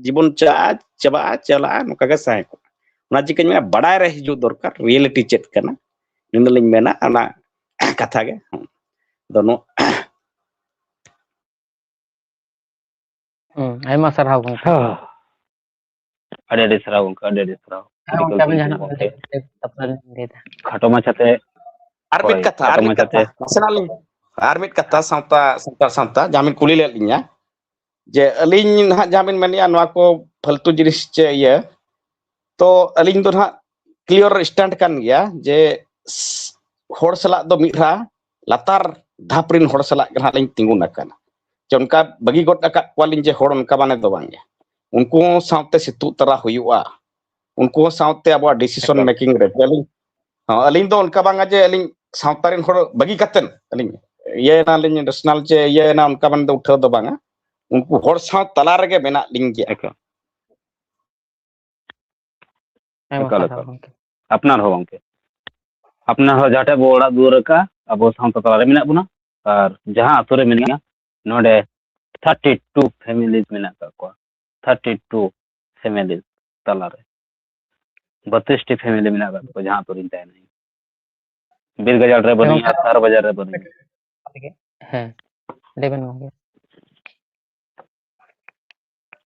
ᱡᱤᱵᱚᱱ ᱪᱟᱞᱟᱜᱼᱟ, ᱪᱟᱵᱟᱜᱼᱟ, ᱪᱟᱞᱟᱜᱼᱟ, ᱱᱚᱝᱠᱟ ᱜᱮ ᱛᱟᱦᱮᱸ ᱠᱚᱜᱼᱟ᱾ ᱚᱱᱟ ᱪᱤᱠᱟᱹᱧ ᱢᱮᱱᱟ, ᱵᱟᱰᱟᱭ ᱨᱮ ᱦᱤᱡᱩᱜ ᱫᱚᱨᱠᱟᱨ, ᱨᱤᱭᱮᱞᱤᱴᱤ ᱪᱮᱫ ᱠᱟᱱᱟ, ᱤᱱᱟᱹ ᱞᱤᱧ ᱢᱮᱱᱟ, ᱚᱱᱟ ᱠᱟᱛᱷᱟ ᱜᱮ᱾ ᱦᱩᱸ᱾ ᱟᱫᱚ ᱱᱚ- ᱦᱩᱸ, ᱟᱭᱢᱟ ᱥᱟᱨᱦᱟᱣ ᱜᱚᱝᱠᱮ᱾ ᱦᱮᱸ᱾ ᱟᱹᱰᱤ ᱟᱹᱰᱤ ᱥᱟᱨᱦᱟᱣ ᱜᱚᱝᱠᱮ, ᱟᱹᱰᱤ ᱟᱹᱰᱤ ᱥᱟᱨᱦᱟᱣ᱾ ᱦᱮᱸ ᱟᱹᱰᱤ ᱜᱚᱝᱠᱮ, ᱟᱹᱵᱤᱱ ᱠᱩᱥᱤ ᱡᱟᱦᱟᱱᱟᱜ ᱜᱚᱝᱠᱮ᱾ ᱞᱟᱹᱭ, ᱞᱟᱹᱭ, ᱠᱟᱛᱷᱟ ᱵᱤᱱ ᱞᱟᱹᱭ ᱮᱫᱟ? ᱠᱷᱟᱴᱚ ᱢᱟᱪᱷᱟᱛᱮ, ᱟᱨ ᱢᱤᱫ ᱦᱳᱭ, ᱠᱟᱛᱷᱟ, ᱟᱨ ᱠᱷᱟᱴᱚ ᱢᱤᱫ ᱠᱟᱛᱷᱟ, ᱢᱟᱪᱷᱟᱛᱮ᱾ ᱱᱟᱥᱮᱱᱟᱜ ᱞᱤᱧ, ᱟᱨ ᱢᱤᱫ ᱠᱟᱛᱷᱟ, ᱥᱟᱶᱛᱟ, ᱥᱟᱱᱛᱟᱲ ᱥᱟᱶᱛᱟ, ᱡᱟᱦᱟᱸ ᱵᱤᱱ ᱠᱩᱞᱤ ᱞᱮᱫ ᱞᱤᱧᱟ, ᱡᱮ ᱟᱹᱞᱤᱧ ᱱᱟᱦᱟᱜ ᱡᱟᱦᱟᱸ ᱵᱤᱱ ᱢᱮᱱᱮᱫᱼᱟ, ᱱᱚᱣᱟ ᱠᱚ ᱯᱷᱟᱞᱛᱩ ᱡᱤᱱᱤᱥ ᱪᱮ ᱤᱭᱟᱹ, ᱛᱚ ᱟᱹᱞᱤᱧ ᱫᱚ ᱱᱟᱦᱟᱜ ᱠᱞᱤᱭᱟᱨ ᱥᱴᱮᱱᱰ ᱠᱟᱱ ᱜᱮᱭᱟ ᱡᱮ ᱥ-, ᱦᱚᱲ ᱥᱟᱞᱟᱜ ᱫᱚ ᱢᱤᱫ ᱫᱷᱟᱣ ᱞᱟᱛᱟᱨ ᱫᱷᱟᱯ ᱨᱮᱱ ᱦᱚᱲ ᱥᱟᱞᱟᱜ ᱜᱮ ᱱᱟᱦᱟᱜ ᱞᱤᱧ ᱛᱤᱸᱜᱩᱱ ᱟᱠᱟᱱᱟ᱾ ᱡᱮ ᱚᱱᱠᱟ ᱵᱟᱹᱜᱤ ᱜᱚᱫ ᱟᱠᱟᱫ ᱠᱚᱣᱟᱞᱤᱧ ᱡᱮ ᱦᱚᱲ ᱚᱱᱠᱟ ᱢᱟᱱᱮ ᱫᱚ ᱵᱟᱝ ᱜᱮ᱾ ᱩᱱᱠᱩ ᱦᱚᱸ ᱥᱟᱶᱛᱮ ᱥᱤᱛᱩᱜ ᱛᱟᱨᱟ ᱦᱩᱭᱩᱜᱼᱟ᱾ ᱩᱱᱠᱩ ᱦᱚᱸ ᱥᱟᱶᱛᱮ ᱟᱵᱚᱣᱟᱜ ᱰᱤᱥᱤᱥᱚᱱ ᱮᱠᱟᱞ᱾ ᱢᱮᱠᱤᱝ ᱨᱮ ᱟᱹᱞᱤᱧ, ᱦᱚᱸ, ᱟᱹᱞᱤᱧ ᱫᱚ ᱚᱱᱠᱟ ᱵᱟᱝᱟ ᱡᱮ ᱟᱹᱞᱤᱧ ᱥᱟᱶᱛᱟ ᱨᱮᱱ ᱦᱚᱲ ᱵᱟᱹᱜᱤ ᱠᱟᱛᱮᱫ ᱟᱹᱞᱤᱧ ᱤᱭᱟᱹᱭᱮᱱᱟᱞᱤᱧ, ᱱᱮᱥᱱᱟᱞ ᱪᱮ ᱤᱭᱟᱹᱭᱮᱱᱟ, ᱚᱱᱠᱟ ᱢᱟᱱᱮ ᱫᱚ ᱩᱴᱷᱟᱹᱣ ᱫᱚ ᱵᱟᱝᱟ᱾ ᱩᱱᱠᱩ ᱦᱚᱲ ᱥᱟᱶ ᱛᱟᱞᱟ ᱨᱮᱜᱮ ᱢᱮᱱᱟᱜ ᱞᱤᱧ ᱜᱮᱭᱟ᱾ ᱮᱠᱟᱞ᱾ ᱟᱭᱢᱟ ᱮᱠᱟᱞ, ᱥᱟᱨᱦᱟᱣ ᱮᱠᱟᱞ᱾ ᱜᱚᱢᱠᱮ᱾ ᱟᱯᱱᱟᱨ ᱦᱚᱸ ᱜᱚᱢᱠᱮ, ᱟᱯᱱᱟᱨ ᱦᱚᱸ ᱡᱟᱦᱟᱸ ᱴᱷᱮᱡ ᱵᱚ ᱚᱲᱟᱜ ᱫᱩᱣᱟᱹᱨ ᱟᱠᱟᱫ, ᱟᱵᱚ ᱥᱟᱶᱛᱟ ᱛᱟᱞᱟ ᱨᱮ ᱢᱮᱱᱟᱜ ᱵᱚᱱᱟ᱾ ᱟᱨ ᱡᱟᱦᱟᱸ ᱟᱛᱳ ᱨᱮ ᱢᱮᱱᱟᱜᱼᱟ, ᱱᱚᱰᱮ ᱛᱷᱟᱨᱴᱤ ᱴᱩ ᱯᱷᱮᱢᱤᱞᱤ ᱢᱮᱱᱟᱜ ᱟᱠᱟᱫ ᱠᱚᱣᱟ᱾ ᱛᱷᱟᱨᱴᱤ ᱴᱩ ᱯᱷᱮᱢᱤᱞᱤ ᱛᱟᱞᱟᱨᱮ ᱵᱟᱛᱨᱤᱥ ᱴᱤ ᱯᱷᱮᱢᱤᱞᱤ ᱢᱮᱱᱟᱜ ᱟᱠᱟᱫ ᱠᱚᱣᱟ, ᱡᱟᱦᱟᱸ ᱟᱛᱳ ᱨᱤᱧ ᱛᱟᱦᱮᱱᱟ᱾ ᱵᱤᱨ ᱜᱟᱡᱟᱲ ᱨᱮ ᱦᱮᱸ ᱵᱟᱹᱱᱩᱧᱟ, ᱜᱚᱢᱠᱮ᱾ ᱥᱟᱦᱟᱨ ᱵᱟᱡᱟᱨ ᱨᱮ ᱵᱟᱹᱱᱩᱧᱟ᱾ ᱦᱮᱸ, ᱞᱟᱹᱭ ᱵᱮᱱ ᱜᱚᱢᱠᱮ᱾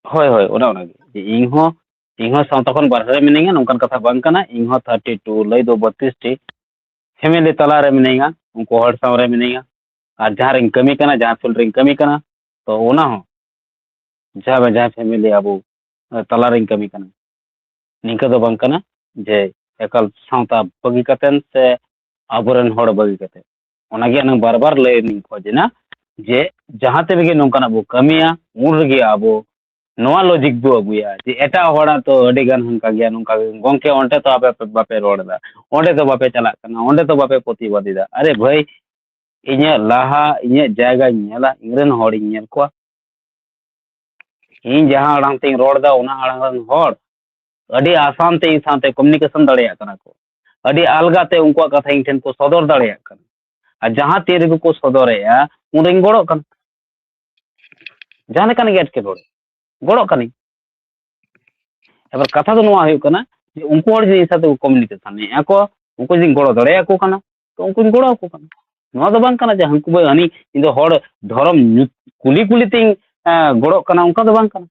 ᱦᱳᱭ, ᱦᱳᱭ, ᱚᱱᱮ ᱚᱱᱟᱜᱮ᱾ ᱡᱮ ᱤᱧ ᱦᱚᱸ, ᱤᱧ ᱦᱚᱸ ᱥᱟᱶᱛᱟ ᱠᱷᱚᱱ ᱵᱟᱨᱦᱮ ᱨᱮ ᱢᱤᱱᱟᱹᱧᱟ, ᱱᱚᱝᱠᱟᱱ ᱠᱟᱛᱷᱟ ᱵᱟᱝ ᱠᱟᱱᱟ᱾ ᱤᱧ ᱦᱚᱸ ᱛᱷᱟᱨᱴᱤ ᱴᱩ ᱞᱟᱹᱭ ᱫᱚ ᱵᱟᱛᱨᱤᱥ ᱴᱤ ᱯᱷᱮᱢᱮᱞᱤ ᱛᱟᱞᱟ ᱨᱮ ᱢᱤᱱᱟᱹᱧᱟ, ᱩᱱᱠᱩ ᱦᱚᱲ ᱥᱟᱶ ᱨᱮ ᱢᱤᱱᱟᱹᱧᱟ᱾ ᱟᱨ ᱡᱟᱦᱟᱸ ᱨᱤᱧ ᱠᱟᱹᱢᱤ ᱠᱟᱱᱟ, ᱡᱟᱦᱟᱸ ᱯᱷᱤᱞᱰ ᱨᱤᱧ ᱠᱟᱹᱢᱤ ᱠᱟᱱᱟ, ᱛᱚ ᱚᱱᱟ ᱦᱚᱸ ᱡᱟᱦᱟᱸ ᱵᱟ-, ᱡᱟᱦᱟᱸ ᱯᱷᱮᱢᱮᱞᱤ ᱟᱵᱚ, ᱮ, ᱛᱟᱞᱟ ᱨᱤᱧ ᱠᱟᱹᱢᱤ ᱠᱟᱱᱟ᱾ ᱱᱤᱝᱠᱟᱹ ᱫᱚ ᱵᱟᱝ ᱠᱟᱱᱟ ᱡᱮ ᱮᱠᱟᱞ ᱥᱟᱶᱛᱟ ᱵᱟᱹᱜᱤ ᱠᱟᱛᱮᱱ ᱥᱮ ᱟᱵᱚᱨᱮᱱ ᱦᱚᱲ ᱵᱟᱹᱜᱤ ᱠᱟᱛᱮ᱾ ᱚᱱᱟᱜᱮ ᱟᱹᱞᱤᱧ ᱵᱟᱨ ᱵᱟᱨ ᱞᱟᱹᱭ ᱞᱤᱧ ᱠᱷᱚᱡᱽ ᱮᱱᱟ ᱡᱮ ᱡᱟᱦᱟᱸ ᱛᱤ ᱨᱮᱜᱮ ᱱᱚᱝᱠᱟᱱᱟᱜ ᱵᱚ ᱠᱟᱹᱢᱤᱭᱟ, ᱩᱱ ᱨᱮᱜᱮ ᱟᱵᱚ ᱱᱚᱣᱟ ᱞᱚᱡᱤᱠ ᱵᱚ ᱟᱹᱜᱩᱭᱟ ᱡᱮ ᱮᱴᱟᱜ ᱦᱚᱲᱟᱜ ᱛᱚ ᱟᱹᱰᱤ ᱜᱟᱱ ᱦᱟᱱᱠᱟ ᱜᱮᱭᱟ, ᱱᱚᱝᱠᱟ ᱜᱮ᱾ ᱜᱚᱝᱠᱮ, ᱚᱸᱰᱮ ᱛᱚ ᱟᱯᱮ ᱯᱮ, ᱵᱟᱯᱮ ᱨᱚᱲ ᱮᱫᱟ, ᱚᱸᱰᱮ ᱫᱚ ᱵᱟᱯᱮ ᱪᱟᱞᱟᱜ ᱠᱟᱱᱟ, ᱚᱸᱰᱮ ᱫᱚ ᱵᱟᱯᱮ ᱯᱨᱚᱛᱤᱵᱟᱫ ᱮᱫᱟ᱾ ᱟᱨᱮ ᱵᱷᱟᱹᱭ, ᱤᱧᱟᱹᱜ ᱞᱟᱦᱟ, ᱤᱧᱟᱹᱜ ᱡᱟᱭᱜᱟᱧ ᱧᱮᱞᱟ, ᱤᱧ ᱨᱮᱱ ᱦᱚᱲᱤᱧ ᱧᱮᱞ ᱠᱚᱣᱟ᱾ ᱤᱧ ᱡᱟᱦᱟᱸ ᱟᱲᱟᱝ ᱛᱤᱧ ᱨᱚᱲ ᱮᱫᱟ, ᱚᱱᱟ ᱟᱲᱟᱝ ᱨᱮᱱ ᱦᱚᱲ ᱟᱹᱰᱤ ᱟᱥᱟᱱ ᱛᱮ ᱤᱧ ᱥᱟᱶᱛᱮ ᱠᱚᱢᱤᱭᱩᱱᱤᱠᱮᱥᱚᱱ ᱫᱟᱲᱮᱭᱟᱜ ᱠᱟᱱᱟ ᱠᱚ, ᱟᱹᱰᱤ ᱟᱞᱜᱟ ᱛᱮ ᱩᱱᱠᱩᱣᱟᱜ ᱠᱟᱛᱷᱟ ᱤᱧ ᱴᱷᱮᱱ ᱠᱚ ᱥᱚᱫᱚᱨ ᱫᱟᱲᱮᱭᱟᱜ ᱠᱟᱱᱟ᱾ ᱟᱨ ᱡᱟᱦᱟᱸ ᱛᱤ ᱨᱮᱜᱮ ᱠᱚ ᱥᱚᱫᱚᱨᱮᱜᱼᱟ, ᱩᱱᱨᱮᱧ ᱜᱚᱲᱚᱜ ᱠᱟᱱᱟ᱾ ᱡᱟᱦᱟᱸ ᱞᱮᱠᱟᱱ ᱜᱮ ᱮᱴᱠᱮᱴᱚᱬᱮ, ᱜᱚᱲᱚᱜ ᱠᱟᱹᱱᱟᱹᱧ᱾ ᱮᱵᱟᱨ ᱠᱟᱛᱷᱟ ᱫᱚ ᱱᱚᱣᱟ ᱦᱩᱭᱩᱜ ᱠᱟᱱᱟ ᱡᱮ ᱩᱱᱠᱩ ᱦᱚᱲ ᱡᱩᱫᱤ ᱤᱧ ᱥᱟᱶᱛᱮ ᱠᱚᱢᱤᱭᱩᱱᱤᱠᱮᱥᱚᱱ ᱮᱫᱼᱟ ᱠᱚ, ᱩᱱᱠᱩ ᱡᱩᱫᱤᱧ ᱜᱚᱲᱚ ᱫᱟᱲᱮᱭᱟᱠᱚ ᱠᱟᱱᱟ, ᱛᱚ ᱩᱱᱠᱩᱧ ᱜᱚᱲᱚ ᱟᱠᱚ ᱠᱟᱱᱟ᱾ ᱱᱚᱣᱟ ᱫᱚ ᱵᱟᱝ ᱠᱟᱱᱟ ᱡᱮ ᱦᱟᱹᱱᱠᱩ ᱵᱟᱹᱭ ᱦᱟᱹᱱᱤ ᱤᱧ ᱫᱚ ᱦᱚᱲ ᱫᱷᱚᱨᱚᱢ ᱧᱩ-, ᱠᱩᱞᱤ ᱠᱩᱞᱤ ᱛᱤᱧ, ᱮᱸ, ᱜᱚᱲᱚᱜ ᱠᱟᱱᱟ, ᱚᱱᱠᱟ ᱫᱚ ᱵᱟᱝ ᱠᱟᱱᱟ᱾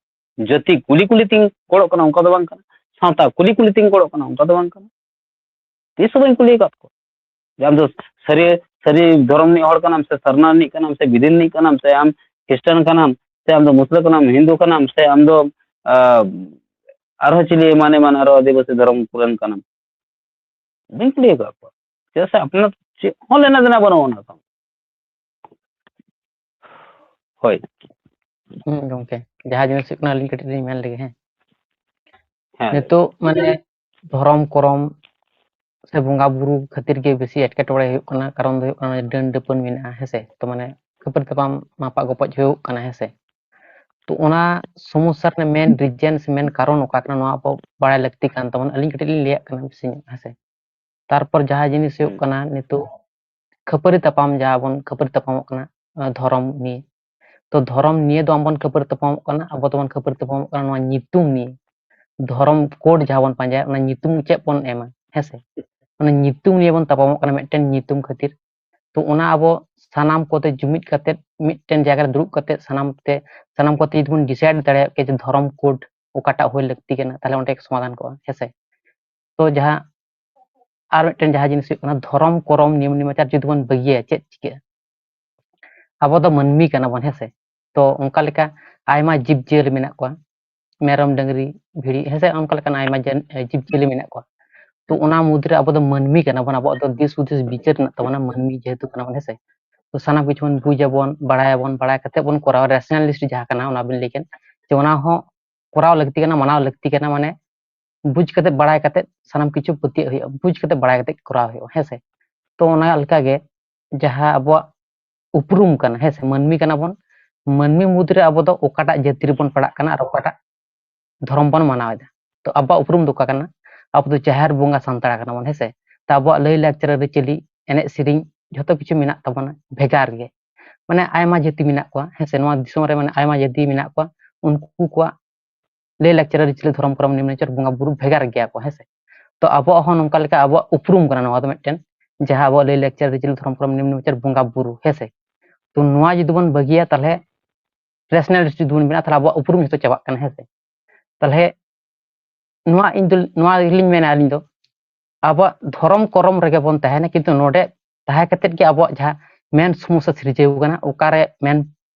ᱡᱟᱹᱛᱤ ᱠᱩᱞᱤ ᱠᱩᱞᱤ ᱛᱤᱧ ᱜᱚᱲᱚᱜ ᱠᱟᱱᱟ, ᱚᱱᱠᱟ ᱫᱚ ᱵᱟᱝ ᱠᱟᱱᱟ᱾ ᱥᱟᱶᱛᱟ ᱠᱩᱞᱤ ᱠᱩᱞᱤ ᱛᱤᱧ ᱜᱚᱲᱚᱜ ᱠᱟᱱᱟ, ᱚᱱᱠᱟ ᱫᱚ ᱵᱟᱝ ᱠᱟᱱᱟ᱾ ᱛᱤᱥ ᱦᱚᱸ ᱵᱟᱹᱧ ᱠᱩᱞᱤ ᱟᱠᱟᱫ ᱠᱚᱣᱟ ᱡᱮ ᱟᱢ ᱫᱚ ᱥᱟᱹᱨᱤ, ᱥᱟᱹᱨᱤ ᱫᱷᱚᱨᱚᱢ ᱨᱤᱱᱤᱡ ᱦᱚᱲ ᱠᱟᱱᱟᱢ ᱥᱮ ᱥᱟᱨᱱᱟ ᱨᱤᱱᱤᱡ ᱠᱟᱱᱟᱢ ᱥᱮ ᱵᱤᱫᱤᱱ ᱨᱤᱱᱤᱡ ᱠᱟᱱᱟᱢ ᱥᱮ ᱟᱢ ᱠᱷᱨᱤᱥᱴᱟᱱ ᱠᱟᱱᱟᱢ ᱥᱮ ᱟᱢ ᱫᱚ ᱢᱩᱥᱞᱟᱹ ᱠᱟᱱᱟᱢ, ᱦᱤᱱᱫᱩ ᱠᱟᱱᱟᱢ ᱥᱮ ᱟᱢ ᱫᱚ, ᱟᱸ, ᱟᱨᱦᱚᱸ ᱪᱤᱞᱤ ᱮᱢᱟᱱ ᱮᱢᱟᱱ ᱟᱨᱦᱚᱸ ᱟᱹᱫᱤᱵᱟᱹᱥᱤ ᱫᱷᱚᱨᱚᱢ ᱠᱚᱨᱮᱱ ᱠᱟᱱᱟᱢ, ᱵᱟᱹᱧ ᱠᱩᱞᱤ ᱟᱠᱟᱫ ᱠᱚᱣᱟ᱾ ᱪᱮᱫᱟᱜ ᱥᱮ ᱟᱯᱱᱟᱨ ᱪᱮᱫ ᱦᱚᱸ ᱞᱮᱱᱟ ᱫᱮᱱᱟ ᱵᱟᱹᱱᱩᱜᱼᱟ ᱚᱱᱟ ᱥᱟᱶ᱾ ᱦᱳᱭ᱾ ᱦᱩᱸ, ᱜᱚᱝᱠᱮ, ᱡᱟᱦᱟᱸ ᱡᱤᱱᱤᱥ ᱦᱩᱭᱩᱜ ᱠᱟᱱᱟ, ᱟᱹᱞᱤᱧ ᱠᱟᱹᱴᱤᱡ ᱞᱤᱧ ᱢᱮᱱ ᱞᱮᱜᱮ, ᱦᱮᱸ᱾ ᱦᱮᱸ᱾ ᱱᱤᱛᱚᱜ ᱢᱟᱱᱮ ᱫᱷᱚᱨᱚᱢ ᱠᱚᱨᱚᱢ ᱥᱮ ᱵᱚᱸᱜᱟ ᱵᱩᱨᱩ ᱠᱷᱟᱹᱛᱤᱨ ᱜᱮ ᱵᱮᱥᱤ ᱮᱴᱠᱮᱴᱚᱬᱮ ᱦᱩᱭᱩᱜ ᱠᱟᱱᱟ᱾ ᱠᱟᱨᱚᱱ ᱫᱚ ᱦᱩᱭᱩᱜ ᱠᱟᱱᱟ, ᱰᱟᱹᱱ ᱰᱟᱹᱯᱟᱹᱱ ᱢᱮᱱᱟᱜᱼᱟ, ᱦᱮᱸ ᱥᱮ? ᱛᱚ ᱢᱟᱱᱮ ᱠᱷᱟᱹᱯᱟᱹᱨᱤ ᱛᱟᱯᱟᱢ ᱢᱟᱯᱟᱜ ᱜᱚᱯᱚᱡ ᱦᱩᱭᱩᱜ ᱠᱟᱱᱟ, ᱦᱮᱸ ᱥᱮ? ᱛᱚ ᱚᱱᱟ ᱥᱚᱢᱚᱥᱥᱟ ᱨᱮᱱᱟᱜ ᱢᱮᱱ ᱨᱤᱡᱮᱱ ᱥᱮ ᱢᱮᱱ ᱠᱟᱨᱚᱱ ᱚᱠᱟ ᱠᱟᱱᱟ, ᱱᱚᱣᱟ ᱟᱵᱚ ᱵᱟᱲᱟᱭ ᱞᱟᱹᱠᱛᱤ ᱠᱟᱱ ᱛᱟᱵᱚᱱᱟ᱾ ᱟᱹᱞᱤᱧ ᱠᱟᱹᱴᱤᱡ ᱞᱤᱧ ᱞᱟᱹᱭᱟᱜ ᱠᱟᱱᱟ ᱵᱮᱥᱤ ᱧᱚᱜ, ᱦᱮᱸ ᱥᱮ? ᱛᱟᱨᱯᱚᱨ ᱡᱟᱦᱟᱸ ᱡᱤᱱᱤᱥ ᱦᱩᱭᱩᱜ ᱦᱩᱸ᱾ ᱠᱟᱱᱟ ᱱᱤᱛᱚᱜ ᱠᱷᱟᱹᱯᱟᱹᱨᱤ ᱛᱟᱯᱟᱢ, ᱡᱟᱦᱟᱸ ᱵᱚᱱ ᱠᱷᱟᱹᱯᱟᱹᱨᱤ ᱛᱟᱯᱟᱢᱚᱜ ᱠᱟᱱᱟ, ᱟᱸ, ᱫᱷᱚᱨᱚᱢ ᱱᱤᱭᱮ᱾ ᱛᱚ ᱫᱷᱚᱨᱚᱢ ᱱᱤᱭᱮ ᱫᱚ ᱟᱢ ᱵᱚᱱ ᱠᱷᱟᱹᱯᱟᱹᱨᱤ ᱛᱟᱯᱟᱢᱚᱜ ᱠᱟᱱᱟ, ᱟᱵᱚ ᱫᱚᱵᱚᱱ ᱠᱷᱟᱹᱯᱟᱹᱨᱤ ᱛᱟᱯᱟᱢᱚᱜ ᱠᱟᱱᱟ ᱱᱚᱣᱟ ᱧᱩᱛᱩᱢ ᱱᱤᱭᱮ᱾ ᱫᱷᱚᱨᱚᱢ ᱠᱳᱰ ᱡᱟᱦᱟᱸ ᱵᱚᱱ ᱯᱟᱸᱡᱟᱭᱟ, ᱚᱱᱟ ᱧᱩᱛᱩᱢ ᱪᱮᱫ ᱵᱚᱱ ᱮᱢᱟ, ᱦᱮᱸ ᱥᱮ? ᱚᱱᱟ ᱧᱩᱛᱩᱢ ᱱᱤᱭᱮ ᱵᱚᱱ ᱛᱟᱯᱟᱢᱚᱜ ᱠᱟᱱᱟ ᱢᱤᱫᱴᱮᱱ ᱧᱩᱛᱩᱢ ᱠᱷᱟᱹᱛᱤᱨ᱾ ᱛᱚ ᱚᱱᱟ ᱟᱵᱚ ᱥᱟᱱᱟᱢ ᱠᱚᱛᱮ ᱡᱩᱢᱤᱫ ᱠᱟᱛᱮᱫ ᱢᱤᱫᱴᱮᱱ ᱡᱟᱭᱜᱟ ᱨᱮ ᱫᱩᱲᱩᱵ ᱠᱟᱛᱮᱫ ᱥᱟᱱᱟᱢ ᱛᱮ, ᱥᱟᱱᱟᱢ ᱠᱚᱛᱮ ᱡᱩᱫᱤ ᱵᱚᱱ ᱰᱤᱥᱟᱭᱤᱰ ᱫᱟᱲᱮᱭᱟᱜ ᱠᱮᱭᱟ ᱡᱮ ᱫᱷᱚᱨᱚᱢ ᱠᱳᱰ ᱚᱠᱟᱴᱟᱜ ᱦᱩᱭ ᱞᱟᱹᱠᱛᱤ ᱠᱟᱱᱟ, ᱛᱟᱦᱞᱮ ᱚᱸᱰᱮ ᱥᱚᱢᱟᱫᱷᱟᱱ ᱠᱚᱜᱼᱟ, ᱦᱮᱸ ᱥᱮ? ᱛᱚ ᱡᱟᱦᱟᱸ ᱟᱨ ᱢᱤᱫᱴᱮᱱ ᱡᱟᱦᱟᱸ ᱡᱤᱱᱤᱥ ᱦᱩᱭᱩᱜ ᱠᱟᱱᱟ, ᱫᱷᱚᱨᱚᱢ ᱠᱚᱨᱚᱢ ᱱᱤᱭᱚᱢ ᱱᱮᱢᱟᱪᱟᱨ ᱡᱩᱫᱤ ᱵᱚᱱ ᱵᱟᱹᱜᱤᱭᱟ, ᱪᱮᱫ ᱪᱤᱠᱟᱹᱜᱼᱟ? ᱟᱵᱚ ᱫᱚ ᱢᱟᱹᱱᱢᱤ ᱠᱟᱱᱟ ᱵᱚᱱ, ᱦᱮᱸ ᱥᱮ? ᱛᱚ ᱚᱱᱠᱟ ᱞᱮᱠᱟ ᱟᱭᱢᱟ ᱡᱤᱵᱽ ᱡᱤᱭᱟᱹᱞᱤ ᱢᱮᱱᱟᱜ ᱠᱚᱣᱟ, ᱢᱮᱨᱚᱢ, ᱰᱟᱹᱝᱨᱤ, ᱵᱷᱤᱲᱤ, ᱦᱮᱸ ᱥᱮ? ᱚᱱᱠᱟ ᱞᱮᱠᱟᱱ ᱟᱭᱢᱟ ᱡᱮᱱ-, ᱡᱤᱵᱽ ᱡᱤᱭᱟᱹᱞᱤ ᱢᱮᱱᱟᱜ ᱠᱚᱣᱟ᱾ ᱛᱚ ᱚᱱᱟ ᱢᱩᱫᱽᱨᱮ ᱟᱵᱚ ᱫᱚ ᱢᱟᱹᱱᱢᱤ ᱠᱟᱱᱟ ᱵᱚᱱ, ᱟᱵᱚᱣᱟᱜ ᱫᱚ ᱫᱤᱥ ᱦᱩᱫᱤᱥ ᱵᱤᱪᱟᱹᱨ ᱢᱮᱱᱟᱜ ᱛᱟᱵᱚᱱᱟ, ᱢᱟᱹᱱᱢᱤ ᱡᱮᱦᱮᱛᱩ ᱠᱟᱱᱟ ᱵᱚᱱ, ᱦᱮᱸ ᱥᱮ? ᱛᱚ ᱥᱟᱱᱟᱢ ᱠᱤᱪᱷᱩ ᱵᱚᱱ ᱵᱩᱡᱽ ᱟᱵᱚᱱ, ᱵᱟᱲᱟᱭᱟᱵᱚᱱ, ᱵᱟᱲᱟᱭ ᱠᱟᱛᱮ ᱵᱚᱱ ᱠᱚᱨᱟᱣᱟ, ᱨᱮᱥᱱᱟᱞᱤᱥᱴ ᱡᱟᱦᱟᱸ ᱠᱟᱱᱟ ᱚᱱᱟ ᱵᱤᱱ ᱞᱟᱹᱭ ᱠᱮᱫ, ᱡᱮ ᱚᱱᱟ ᱦᱚᱸ ᱠᱚᱨᱟᱣ ᱞᱟᱹᱠᱛᱤ ᱠᱟᱱᱟ, ᱢᱟᱱᱟᱣ ᱞᱟᱹᱠᱛᱤ ᱠᱟᱱᱟ, ᱢᱟᱱᱮ ᱵᱩᱡᱽ ᱠᱟᱛᱮ ᱵᱟᱲᱟᱭ ᱠᱟᱛᱮ ᱥᱟᱱᱟᱢ ᱠᱤᱪᱷᱩ ᱯᱟᱹᱛᱭᱟᱹᱜ ᱦᱩᱭᱩᱜᱼᱟ, ᱵᱩᱡᱽ ᱠᱟᱛᱮ ᱵᱟᱲᱟᱭ ᱠᱟᱛᱮ ᱠᱚᱨᱟᱣ ᱦᱩᱭᱩᱜᱼᱟ, ᱦᱮᱸ ᱥᱮ? ᱛᱚ ᱚᱱᱟ ᱞᱮᱠᱟᱜᱮ ᱡᱟᱦᱟᱸ ᱟᱵᱚᱣᱟᱜ ᱩᱯᱨᱩᱢ ᱠᱟᱱᱟ, ᱦᱮᱸ ᱥᱮ, ᱢᱟᱹᱱᱢᱤ ᱠᱟᱱᱟ ᱵᱚᱱ, ᱢᱟᱹᱱᱢᱤ ᱢᱩᱫᱽᱨᱮ ᱟᱵᱚ ᱫᱚ ᱚᱠᱟᱴᱟᱜ ᱡᱟᱹᱛᱤ ᱨᱮᱵᱚᱱ ᱯᱟᱲᱟᱜ ᱠᱟᱱᱟ ᱟᱨ ᱚᱠᱟᱴᱟᱜ ᱫᱷᱚᱨᱚᱢ ᱵᱚᱱ ᱢᱟᱱᱟᱣ ᱮᱫᱟ᱾ ᱛᱚ ᱟᱵᱚᱣᱟᱜ ᱩᱯᱨᱩᱢ ᱫᱚ ᱚᱠᱟ ᱠᱟᱱᱟ? ᱟᱵᱚ ᱫᱚ ᱡᱟᱦᱮᱨ ᱵᱚᱸᱜᱟ ᱥᱟᱱᱛᱟᱲ ᱠᱟᱱᱟ ᱵᱚᱱ, ᱦᱮᱸᱥᱮ? ᱛᱚ ᱟᱵᱚᱣᱟᱜ ᱞᱟᱹᱭ ᱞᱟᱠᱪᱟᱨ ᱟᱹᱨᱤᱪᱟᱹᱞᱤ, ᱮᱱᱮᱡ ᱥᱮᱨᱮᱧ, ᱡᱷᱚᱛᱚ ᱠᱤᱪᱷᱩ ᱢᱮᱱᱟᱜ ᱛᱟᱵᱚᱱᱟ ᱵᱷᱮᱜᱟᱨ ᱜᱮ᱾ ᱢᱟᱱᱮ ᱟᱭᱢᱟ ᱡᱟᱹᱛᱤ ᱢᱮᱱᱟᱜ ᱠᱚᱣᱟ, ᱦᱮᱸᱥᱮ? ᱱᱚᱣᱟ ᱫᱤᱥᱚᱢ ᱨᱮ ᱢᱟᱱᱮ ᱟᱭᱢᱟ ᱡᱟᱹᱛᱤ ᱢᱮᱱᱟᱜ ᱠᱚᱣᱟ, ᱩᱱᱠᱩ ᱠᱚᱣᱟᱜ ᱞᱟᱹᱭ ᱞᱟᱠᱪᱟᱨ ᱟᱹᱨᱤᱪᱟᱹᱞᱤ, ᱫᱷᱚᱨᱚᱢ ᱠᱚᱨᱚᱢ, ᱱᱤᱢᱱᱟᱪᱟᱨ, ᱵᱚᱸᱜᱟ ᱵᱩᱨᱩ ᱵᱷᱮᱜᱟᱨ ᱜᱮᱭᱟ ᱠᱚ, ᱦᱮᱸᱥᱮ? ᱛᱚ ᱟᱵᱚᱣᱟᱜ ᱦᱚᱸ ᱱᱚᱝᱠᱟ ᱞᱮᱠᱟ ᱟᱵᱚᱣᱟᱜ ᱩᱯᱨᱩᱢ ᱠᱟᱱᱟ ᱱᱚᱣᱟ ᱫᱚ ᱢᱤᱫᱴᱮᱱ, ᱡᱟᱦᱟᱸ ᱟᱵᱚᱣᱟᱜ ᱞᱟᱹᱭ ᱞᱟᱠᱪᱟᱨ ᱟᱹᱨᱤᱪᱟᱹᱞᱤ, ᱫᱷᱚᱨᱚᱢ ᱠᱚᱨᱚᱢ, ᱱᱤᱢᱱᱟᱪᱟᱨ, ᱵᱚᱸᱜᱟ ᱵᱩᱨᱩ, ᱦᱮᱸᱥᱮ? ᱛᱚ ᱱᱚᱣᱟ ᱡᱩᱫᱤ ᱵᱚᱱ ᱵᱟᱹᱜᱤᱭᱟ, ᱛᱟᱦᱚᱞᱮ ᱨᱮᱥᱱᱟᱞᱤᱥᱴ ᱡᱩᱫᱤ ᱵᱚᱱ ᱵᱮᱱᱟᱜᱼᱟ, ᱛᱟᱦᱚᱞᱮ ᱟᱵᱚᱣᱟᱜ ᱩᱯᱨᱩᱢ ᱡᱷᱚᱛᱚ ᱪᱟᱵᱟᱜ ᱠᱟᱱᱟ, ᱦᱮᱸᱥᱮ? ᱛᱟᱦᱚᱞᱮ ᱱᱚᱣᱟ ᱤᱧ ᱫᱚ, ᱱᱚᱣᱟ ᱜᱮᱞᱤᱧ ᱢᱮᱱᱟ ᱟᱹᱞᱤᱧ ᱫᱚ, ᱟᱵᱚᱣᱟᱜ ᱫᱷᱚᱨᱚᱢ ᱠᱚᱨᱚᱢ ᱨᱮᱜᱮ ᱵᱚᱱ ᱛᱟᱦᱮᱱᱟ, ᱠᱤᱱᱛᱩ ᱱᱚᱰᱮ ᱛᱟᱦᱮᱸ ᱠᱟᱛᱮᱫ ᱜᱮ ᱟᱵᱚᱣᱟᱜ ᱡᱟᱦᱟᱸ ᱢᱮᱱ ᱥᱚᱢᱚᱥᱥᱟ ᱥᱤᱨᱡᱟᱹᱣ ᱠᱟᱱᱟ, ᱚᱠᱟᱨᱮ ᱢᱮᱱ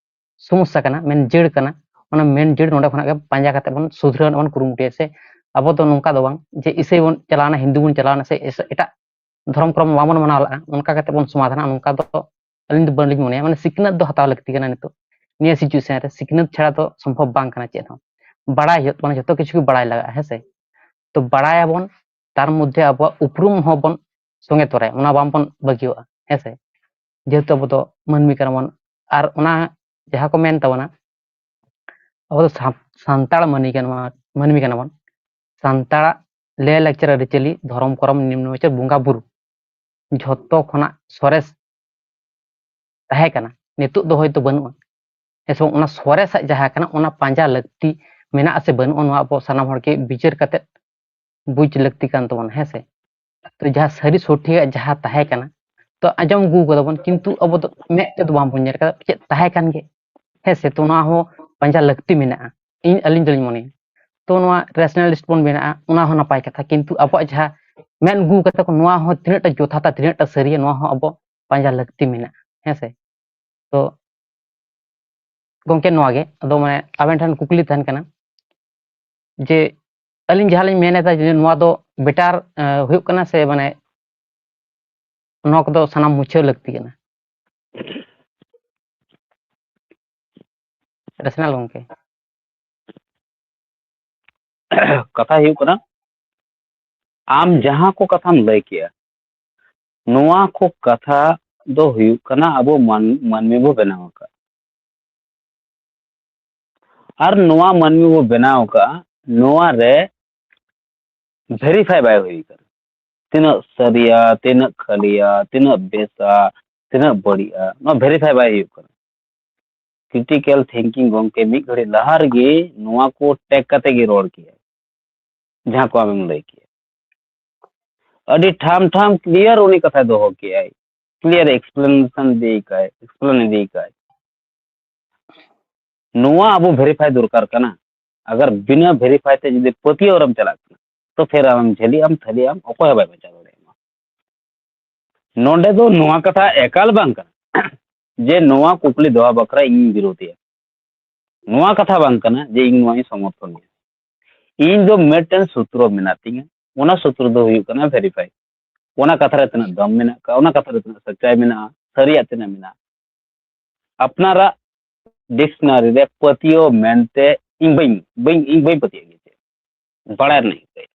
ᱥᱚᱢᱚᱥᱥᱟ ᱠᱟᱱᱟ, ᱢᱮᱱ ᱡᱟᱹᱲ ᱠᱟᱱᱟ, ᱚᱱᱟ ᱢᱮᱱ ᱡᱟᱹᱲ ᱱᱚᱰᱮ ᱠᱷᱚᱱᱟᱜ ᱜᱮ ᱯᱟᱸᱡᱟ ᱠᱟᱛᱮ ᱵᱚᱱ ᱥᱩᱫᱷᱨᱟᱹᱣ ᱨᱮᱱᱟᱜ ᱵᱚᱱ ᱠᱩᱨᱩᱢᱩᱴᱩᱭᱟ, ᱥᱮ ᱟᱵᱚ ᱫᱚ ᱱᱚᱝᱠᱟ ᱫᱚ ᱵᱟᱝ ᱡᱮ ᱤᱥᱟᱹᱭ ᱵᱚᱱ ᱪᱟᱞᱟᱣᱱᱟ, ᱦᱤᱱᱫᱩ ᱵᱚᱱ ᱪᱟᱞᱟᱣᱱᱟ, ᱥᱮ ᱮᱴᱟᱜ ᱫᱷᱚᱨᱚᱢ ᱠᱚᱨᱚᱢ ᱵᱟᱵᱚᱱ ᱢᱟᱱᱟᱣ ᱞᱟᱜᱼᱟ, ᱚᱱᱠᱟ ᱠᱟᱛᱮ ᱵᱚᱱ ᱥᱚᱢᱟᱫᱷᱟᱱᱟ, ᱱᱚᱝᱠᱟ ᱫᱚ ᱟᱹᱞᱤᱧ ᱫᱚ ᱵᱟᱹᱞᱤᱧ ᱢᱚᱱᱮᱭᱟ᱾ ᱢᱟᱱᱮ ᱥᱤᱠᱷᱱᱟᱹᱛ ᱫᱚ ᱦᱟᱛᱟᱣ ᱞᱟᱹᱠᱛᱤ ᱠᱟᱱᱟ ᱱᱤᱛᱚᱜ ᱱᱤᱭᱟᱹ ᱥᱤᱪᱩᱭᱮᱥᱚᱱ ᱨᱮ᱾ ᱥᱤᱠᱷᱱᱟᱹᱛ ᱪᱷᱟᱲᱟ ᱫᱚ ᱥᱚᱢᱵᱷᱚᱵ ᱵᱟᱝ ᱠᱟᱱᱟ ᱪᱮᱫ ᱦᱚᱸ᱾ ᱵᱟᱲᱟᱭ ᱦᱩᱭᱩᱜ ᱛᱟᱵᱚᱱᱟ, ᱡᱷᱚᱛᱚ ᱠᱤᱪᱷᱩ ᱜᱮ ᱵᱟᱲᱟᱭ ᱞᱟᱜᱟᱜᱼᱟ, ᱦᱮᱸ ᱥᱮ? ᱛᱚ ᱵᱟᱲᱟᱭᱟᱵᱚᱱ, ᱛᱟᱨ ᱢᱚᱫᱽᱫᱷᱮ ᱟᱵᱚᱣᱟᱜ ᱩᱯᱨᱩᱢ ᱦᱚᱸᱵᱚᱱ ᱥᱚᱸᱜᱮ ᱛᱚᱨᱟᱭᱟ, ᱚᱱᱟ ᱵᱟᱝᱵᱚᱱ ᱵᱟᱹᱜᱤᱭᱟᱜᱼᱟ, ᱦᱮᱸ ᱥᱮ? ᱡᱮᱦᱮᱛᱩ ᱟᱵᱚ ᱫᱚ ᱢᱟᱹᱱᱢᱤ ᱠᱟᱱᱟ ᱵᱚᱱ, ᱟᱨ ᱚᱱᱟ ᱡᱟᱦᱟᱸ ᱠᱚ ᱢᱮᱱ ᱛᱟᱵᱚᱱᱟ, ᱟᱵᱚ ᱫᱚ ᱥᱟᱱ-, ᱥᱟᱱᱛᱟᱲ ᱢᱟᱹᱱᱢᱤ ᱠᱟᱱᱟ, ᱢᱟᱹᱱᱢᱤ ᱠᱟᱱᱟ ᱵᱚᱱ, ᱥᱟᱱᱛᱟᱲᱟᱜ ᱞᱟᱹᱭ ᱞᱟᱠᱪᱟᱨ ᱟᱹᱨᱤᱪᱟᱹᱞᱤ, ᱫᱷᱚᱨᱚᱢ ᱠᱚᱨᱚᱢ, ᱱᱤᱢᱱᱚ ᱵᱤᱪᱟᱨ, ᱵᱚᱸᱜᱟ ᱵᱩᱨᱩ, ᱡᱷᱚᱛᱚ ᱠᱷᱚᱱᱟᱜ ᱥᱚᱨᱮᱥ ᱛᱟᱦᱮᱸ ᱠᱟᱱᱟ, ᱱᱤᱛᱚᱜ ᱫᱚ ᱦᱚᱭᱛᱳ ᱵᱟᱹᱱᱩᱜᱼᱟ, ᱦᱮᱸ ᱥᱮ ᱵᱟᱝ? ᱚᱱᱟ ᱥᱚᱨᱮᱥᱟᱜ ᱡᱟᱦᱟᱸ ᱠᱟᱱᱟ, ᱚᱱᱟ ᱯᱟᱸᱡᱟ ᱞᱟᱹᱠᱛᱤ ᱢᱮᱱᱟᱜᱼᱟ ᱥᱮ ᱵᱟᱹᱱᱩᱜᱼᱟ, ᱱᱚᱣᱟ ᱟᱵᱚ ᱥᱟᱱᱟᱢ ᱦᱚᱲ ᱜᱮ ᱵᱤᱪᱟᱹᱨ ᱠᱟᱛᱮᱫ ᱵᱩᱡᱽ ᱞᱟᱹᱠᱛᱤ ᱠᱟᱱ ᱛᱟᱵᱚᱱᱟ, ᱦᱮᱸ ᱥᱮ? ᱛᱚ ᱡᱟᱦᱟᱸ ᱥᱟᱹᱨᱤ ᱥᱚᱴᱷᱤᱠᱟᱜ ᱡᱟᱦᱟᱸ ᱛᱟᱦᱮᱸ ᱠᱟᱱᱟ, ᱛᱚ ᱟᱸᱡᱚᱢ ᱟᱹᱜᱩ ᱠᱟᱫᱟ ᱵᱚᱱ, ᱠᱤᱱᱛᱩ ᱟᱵᱚ ᱫᱚ ᱢᱮᱫ ᱛᱮᱫᱚ ᱵᱟᱝ ᱵᱚᱱ ᱧᱮᱞ ᱠᱟᱫᱟ ᱪᱮᱫ ᱛᱟᱦᱮᱸ ᱠᱟᱱ ᱜᱮ, ᱦᱮᱸ ᱥᱮ? ᱛᱚ ᱱᱚᱣᱟ ᱦᱚᱸ ᱯᱟᱸᱡᱟ ᱞᱟᱹᱠᱛᱤ ᱢᱮᱱᱟᱜᱼᱟ, ᱤᱧ, ᱟᱹᱞᱤᱧ ᱫᱚᱞᱤᱧ ᱢᱚᱱᱮᱭᱟ᱾ ᱛᱚ ᱱᱚᱣᱟ ᱨᱮᱥᱱᱟᱞᱤᱥᱴ ᱵᱚᱱ ᱵᱮᱱᱟᱜᱼᱟ, ᱚᱱᱟ ᱦᱚᱸ ᱱᱟᱯᱟᱭ ᱠᱟᱛᱷᱟ, ᱠᱤᱱᱛᱩ ᱟᱵᱚᱣᱟᱜ ᱡᱟᱦᱟᱸ ᱢᱮᱫ ᱟᱹᱜᱩ ᱠᱟᱛᱮ ᱠᱚ, ᱱᱚᱣᱟ ᱦᱚᱸ ᱛᱤᱱᱟᱹᱜ ᱴᱟ ᱡᱚᱛᱷᱟᱛᱟ, ᱛᱤᱱᱟᱹᱜ ᱴᱟ ᱥᱟᱹᱨᱤᱭᱟ, ᱱᱚᱣᱟ ᱦᱚᱸ ᱟᱵᱚ ᱯᱟᱸᱡᱟ ᱞᱟᱹᱠᱛᱤ ᱢᱮᱱᱟᱜᱼᱟ, ᱦᱮᱸ ᱥᱮ? ᱛᱚ ᱜᱚᱢᱠᱮ, ᱱᱚᱣᱟ ᱜᱮ᱾ ᱟᱫᱚ ᱢᱟᱱᱮ ᱟᱵᱮᱱ ᱴᱷᱮᱱ ᱠᱩᱠᱞᱤ ᱛᱟᱦᱮᱱ ᱠᱟᱱᱟ ᱡᱮ ᱟᱹᱞᱤᱧ ᱡᱟᱦᱟᱸ ᱞᱤᱧ ᱢᱮᱱ ᱮᱫᱟ ᱡᱮ ᱱᱚᱣᱟ ᱫᱚ ᱵᱮᱴᱟᱨ, ᱮ, ᱦᱩᱭᱩᱜ ᱠᱟᱱᱟ ᱥᱮ ᱢᱟᱱᱮ ᱱᱚᱣᱟ ᱠᱚᱫᱚ ᱥᱟᱱᱟᱢ ᱢᱩᱪᱷᱟᱹᱣ ᱞᱟᱹᱠᱛᱤ ᱠᱟᱱᱟ? ᱨᱮᱥᱱᱟᱞ ᱜᱚᱢᱠᱮ᱾ ᱠᱟᱛᱷᱟ ᱦᱩᱭᱩᱜ ᱠᱟᱱᱟ, ᱟᱢ ᱡᱟᱦᱟᱸ ᱠᱚ ᱠᱟᱛᱷᱟᱢ ᱞᱟᱹᱭ ᱠᱮᱜᱼᱟ, ᱱᱚᱣᱟ ᱠᱚ ᱠᱟᱛᱷᱟ ᱫᱚ ᱦᱩᱭᱩᱜ ᱠᱟᱱᱟ ᱟᱵᱚ ᱢᱟᱹᱱ-, ᱢᱟᱹᱱᱢᱤ ᱵᱚ ᱵᱮᱱᱟᱣ ᱟᱠᱟᱫ᱾ ᱟᱨ ᱱᱚᱣᱟ ᱢᱟᱹᱱᱢᱤ ᱵᱚ ᱵᱮᱱᱟᱣ ᱟᱠᱟᱫᱼᱟ, ᱱᱚᱣᱟ ᱨᱮ ᱵᱷᱮᱨᱤᱯᱷᱟᱭ ᱵᱟᱭ ᱦᱩᱭ ᱟᱠᱟᱱᱟ᱾ ᱛᱤᱱᱟᱹᱜ ᱥᱟᱹᱨᱤᱭᱟ, ᱛᱤᱱᱟᱹᱜ ᱠᱷᱟᱹᱞᱤᱭᱟ, ᱛᱤᱱᱟᱹᱜ ᱵᱮᱥᱟ, ᱛᱤᱱᱟᱹᱜ ᱵᱟᱹᱲᱤᱡᱼᱟ, ᱱᱚᱣᱟ ᱵᱷᱮᱨᱤᱯᱷᱟᱭ ᱵᱟᱭ ᱦᱩᱭᱩᱜ ᱠᱟᱱᱟ᱾ ᱠᱨᱤᱴᱤᱠᱮᱞ ᱛᱷᱤᱝᱠᱤᱝ ᱜᱚᱢᱠᱮ ᱢᱤᱫ ᱜᱷᱟᱹᱲᱤᱡ ᱞᱟᱦᱟ ᱨᱮᱜᱮ ᱱᱚᱣᱟ ᱠᱚ ᱴᱮᱠ ᱠᱟᱛᱮ ᱜᱮ ᱨᱚᱲ ᱠᱮᱭᱟ, ᱡᱟᱦᱟᱸ ᱠᱚ ᱟᱢᱮᱢ ᱞᱟᱹᱭ ᱠᱮᱭᱟ᱾ ᱟᱹᱰᱤ ᱴᱷᱟᱢ ᱴᱷᱟᱢ ᱠᱞᱤᱭᱟᱨ ᱩᱱᱤ ᱠᱟᱛᱷᱟᱭ ᱫᱚᱦᱚ ᱠᱮᱜᱼᱟᱭ, ᱠᱞᱤᱭᱟᱨ ᱮᱠᱥᱯᱞᱮᱱᱮᱥᱚᱱ ᱤᱫᱤ ᱠᱟᱭ, ᱮᱠᱥᱯᱞᱮᱱ ᱤᱫᱤ ᱠᱟᱭ᱾ ᱱᱚᱣᱟ ᱟᱵᱚ ᱵᱷᱮᱨᱤᱯᱷᱟᱭ ᱫᱚᱨᱠᱟᱨ ᱠᱟᱱᱟ᱾ ᱟᱜᱟᱨ ᱵᱤᱱᱟᱹ ᱵᱷᱮᱨᱤᱯᱷᱟᱭ ᱛᱮ ᱡᱩᱫᱤ ᱯᱟᱹᱛᱭᱟᱹᱣ ᱨᱮᱢ ᱪᱟᱞᱟᱜ ᱠᱟᱱᱟ, ᱛᱚ ᱯᱷᱮᱨ ᱟᱢ ᱡᱷᱟᱹᱞᱤᱜ ᱟᱢ, ᱛᱷᱟᱹᱞᱤᱜ ᱟᱢ, ᱚᱠᱚᱭ ᱦᱚᱸ ᱵᱟᱭ ᱵᱟᱧᱪᱟᱣ ᱫᱟᱲᱮᱭᱟᱢᱟ᱾ ᱱᱚᱰᱮ ᱫᱚ ᱱᱚᱣᱟ ᱠᱟᱛᱷᱟ ᱮᱠᱟᱞ ᱵᱟᱝ ᱠᱟᱱᱟ ᱡᱮ ᱱᱚᱣᱟ ᱠᱩᱠᱞᱤ ᱫᱚᱦᱚ ᱵᱟᱠᱷᱨᱟ ᱤᱧᱤᱧ ᱵᱤᱨᱳᱫᱷᱤᱭᱟ᱾ ᱱᱚᱣᱟ ᱠᱟᱛᱷᱟ ᱵᱟᱝ ᱠᱟᱱᱟ ᱡᱮ ᱤᱧ ᱱᱚᱣᱟᱧ ᱥᱚᱢᱚᱨᱛᱷᱚᱱᱤᱭᱟ᱾ ᱤᱧ ᱫᱚ ᱢᱤᱫᱴᱮᱱ ᱥᱩᱛᱨᱚ ᱢᱮᱱᱟᱜ ᱛᱤᱧᱟ, ᱚᱱᱟ ᱥᱩᱛᱨᱚ ᱫᱚ ᱦᱩᱭᱩᱜ ᱠᱟᱱᱟ ᱵᱷᱮᱨᱤᱯᱷᱟᱭ᱾ ᱚᱱᱟ ᱠᱟᱛᱷᱟ ᱨᱮ ᱛᱤᱱᱟᱹᱜ ᱫᱚᱢ ᱢᱮᱱᱟᱜ ᱟᱠᱟᱫ, ᱚᱱᱟ ᱠᱟᱛᱷᱟ ᱨᱮ ᱛᱤᱱᱟᱹᱜ ᱥᱟᱪᱟᱭ ᱢᱮᱱᱟᱜᱼᱟ, ᱥᱟᱹᱨᱤᱭᱟᱜ ᱛᱤᱱᱟᱹᱜ ᱢᱮᱱᱟᱜᱼᱟ, ᱟᱯᱱᱟᱨᱟᱜ ᱰᱤᱠᱥᱱᱟᱨᱤ ᱨᱮ ᱯᱟᱹᱛᱭᱟᱹᱣ ᱢᱮᱱᱛᱮ ᱤᱧ ᱵᱟᱹᱧ, ᱵᱟᱹᱧ, ᱤᱧ ᱵᱟᱹᱧ ᱯᱟᱹᱛᱭᱟᱹᱜ ᱜᱮᱭᱟ᱾ ᱪᱮᱫ ᱵᱟᱲᱟᱭ ᱨᱮᱱᱟᱜ ᱤᱧ ᱞᱟᱹᱭᱟ,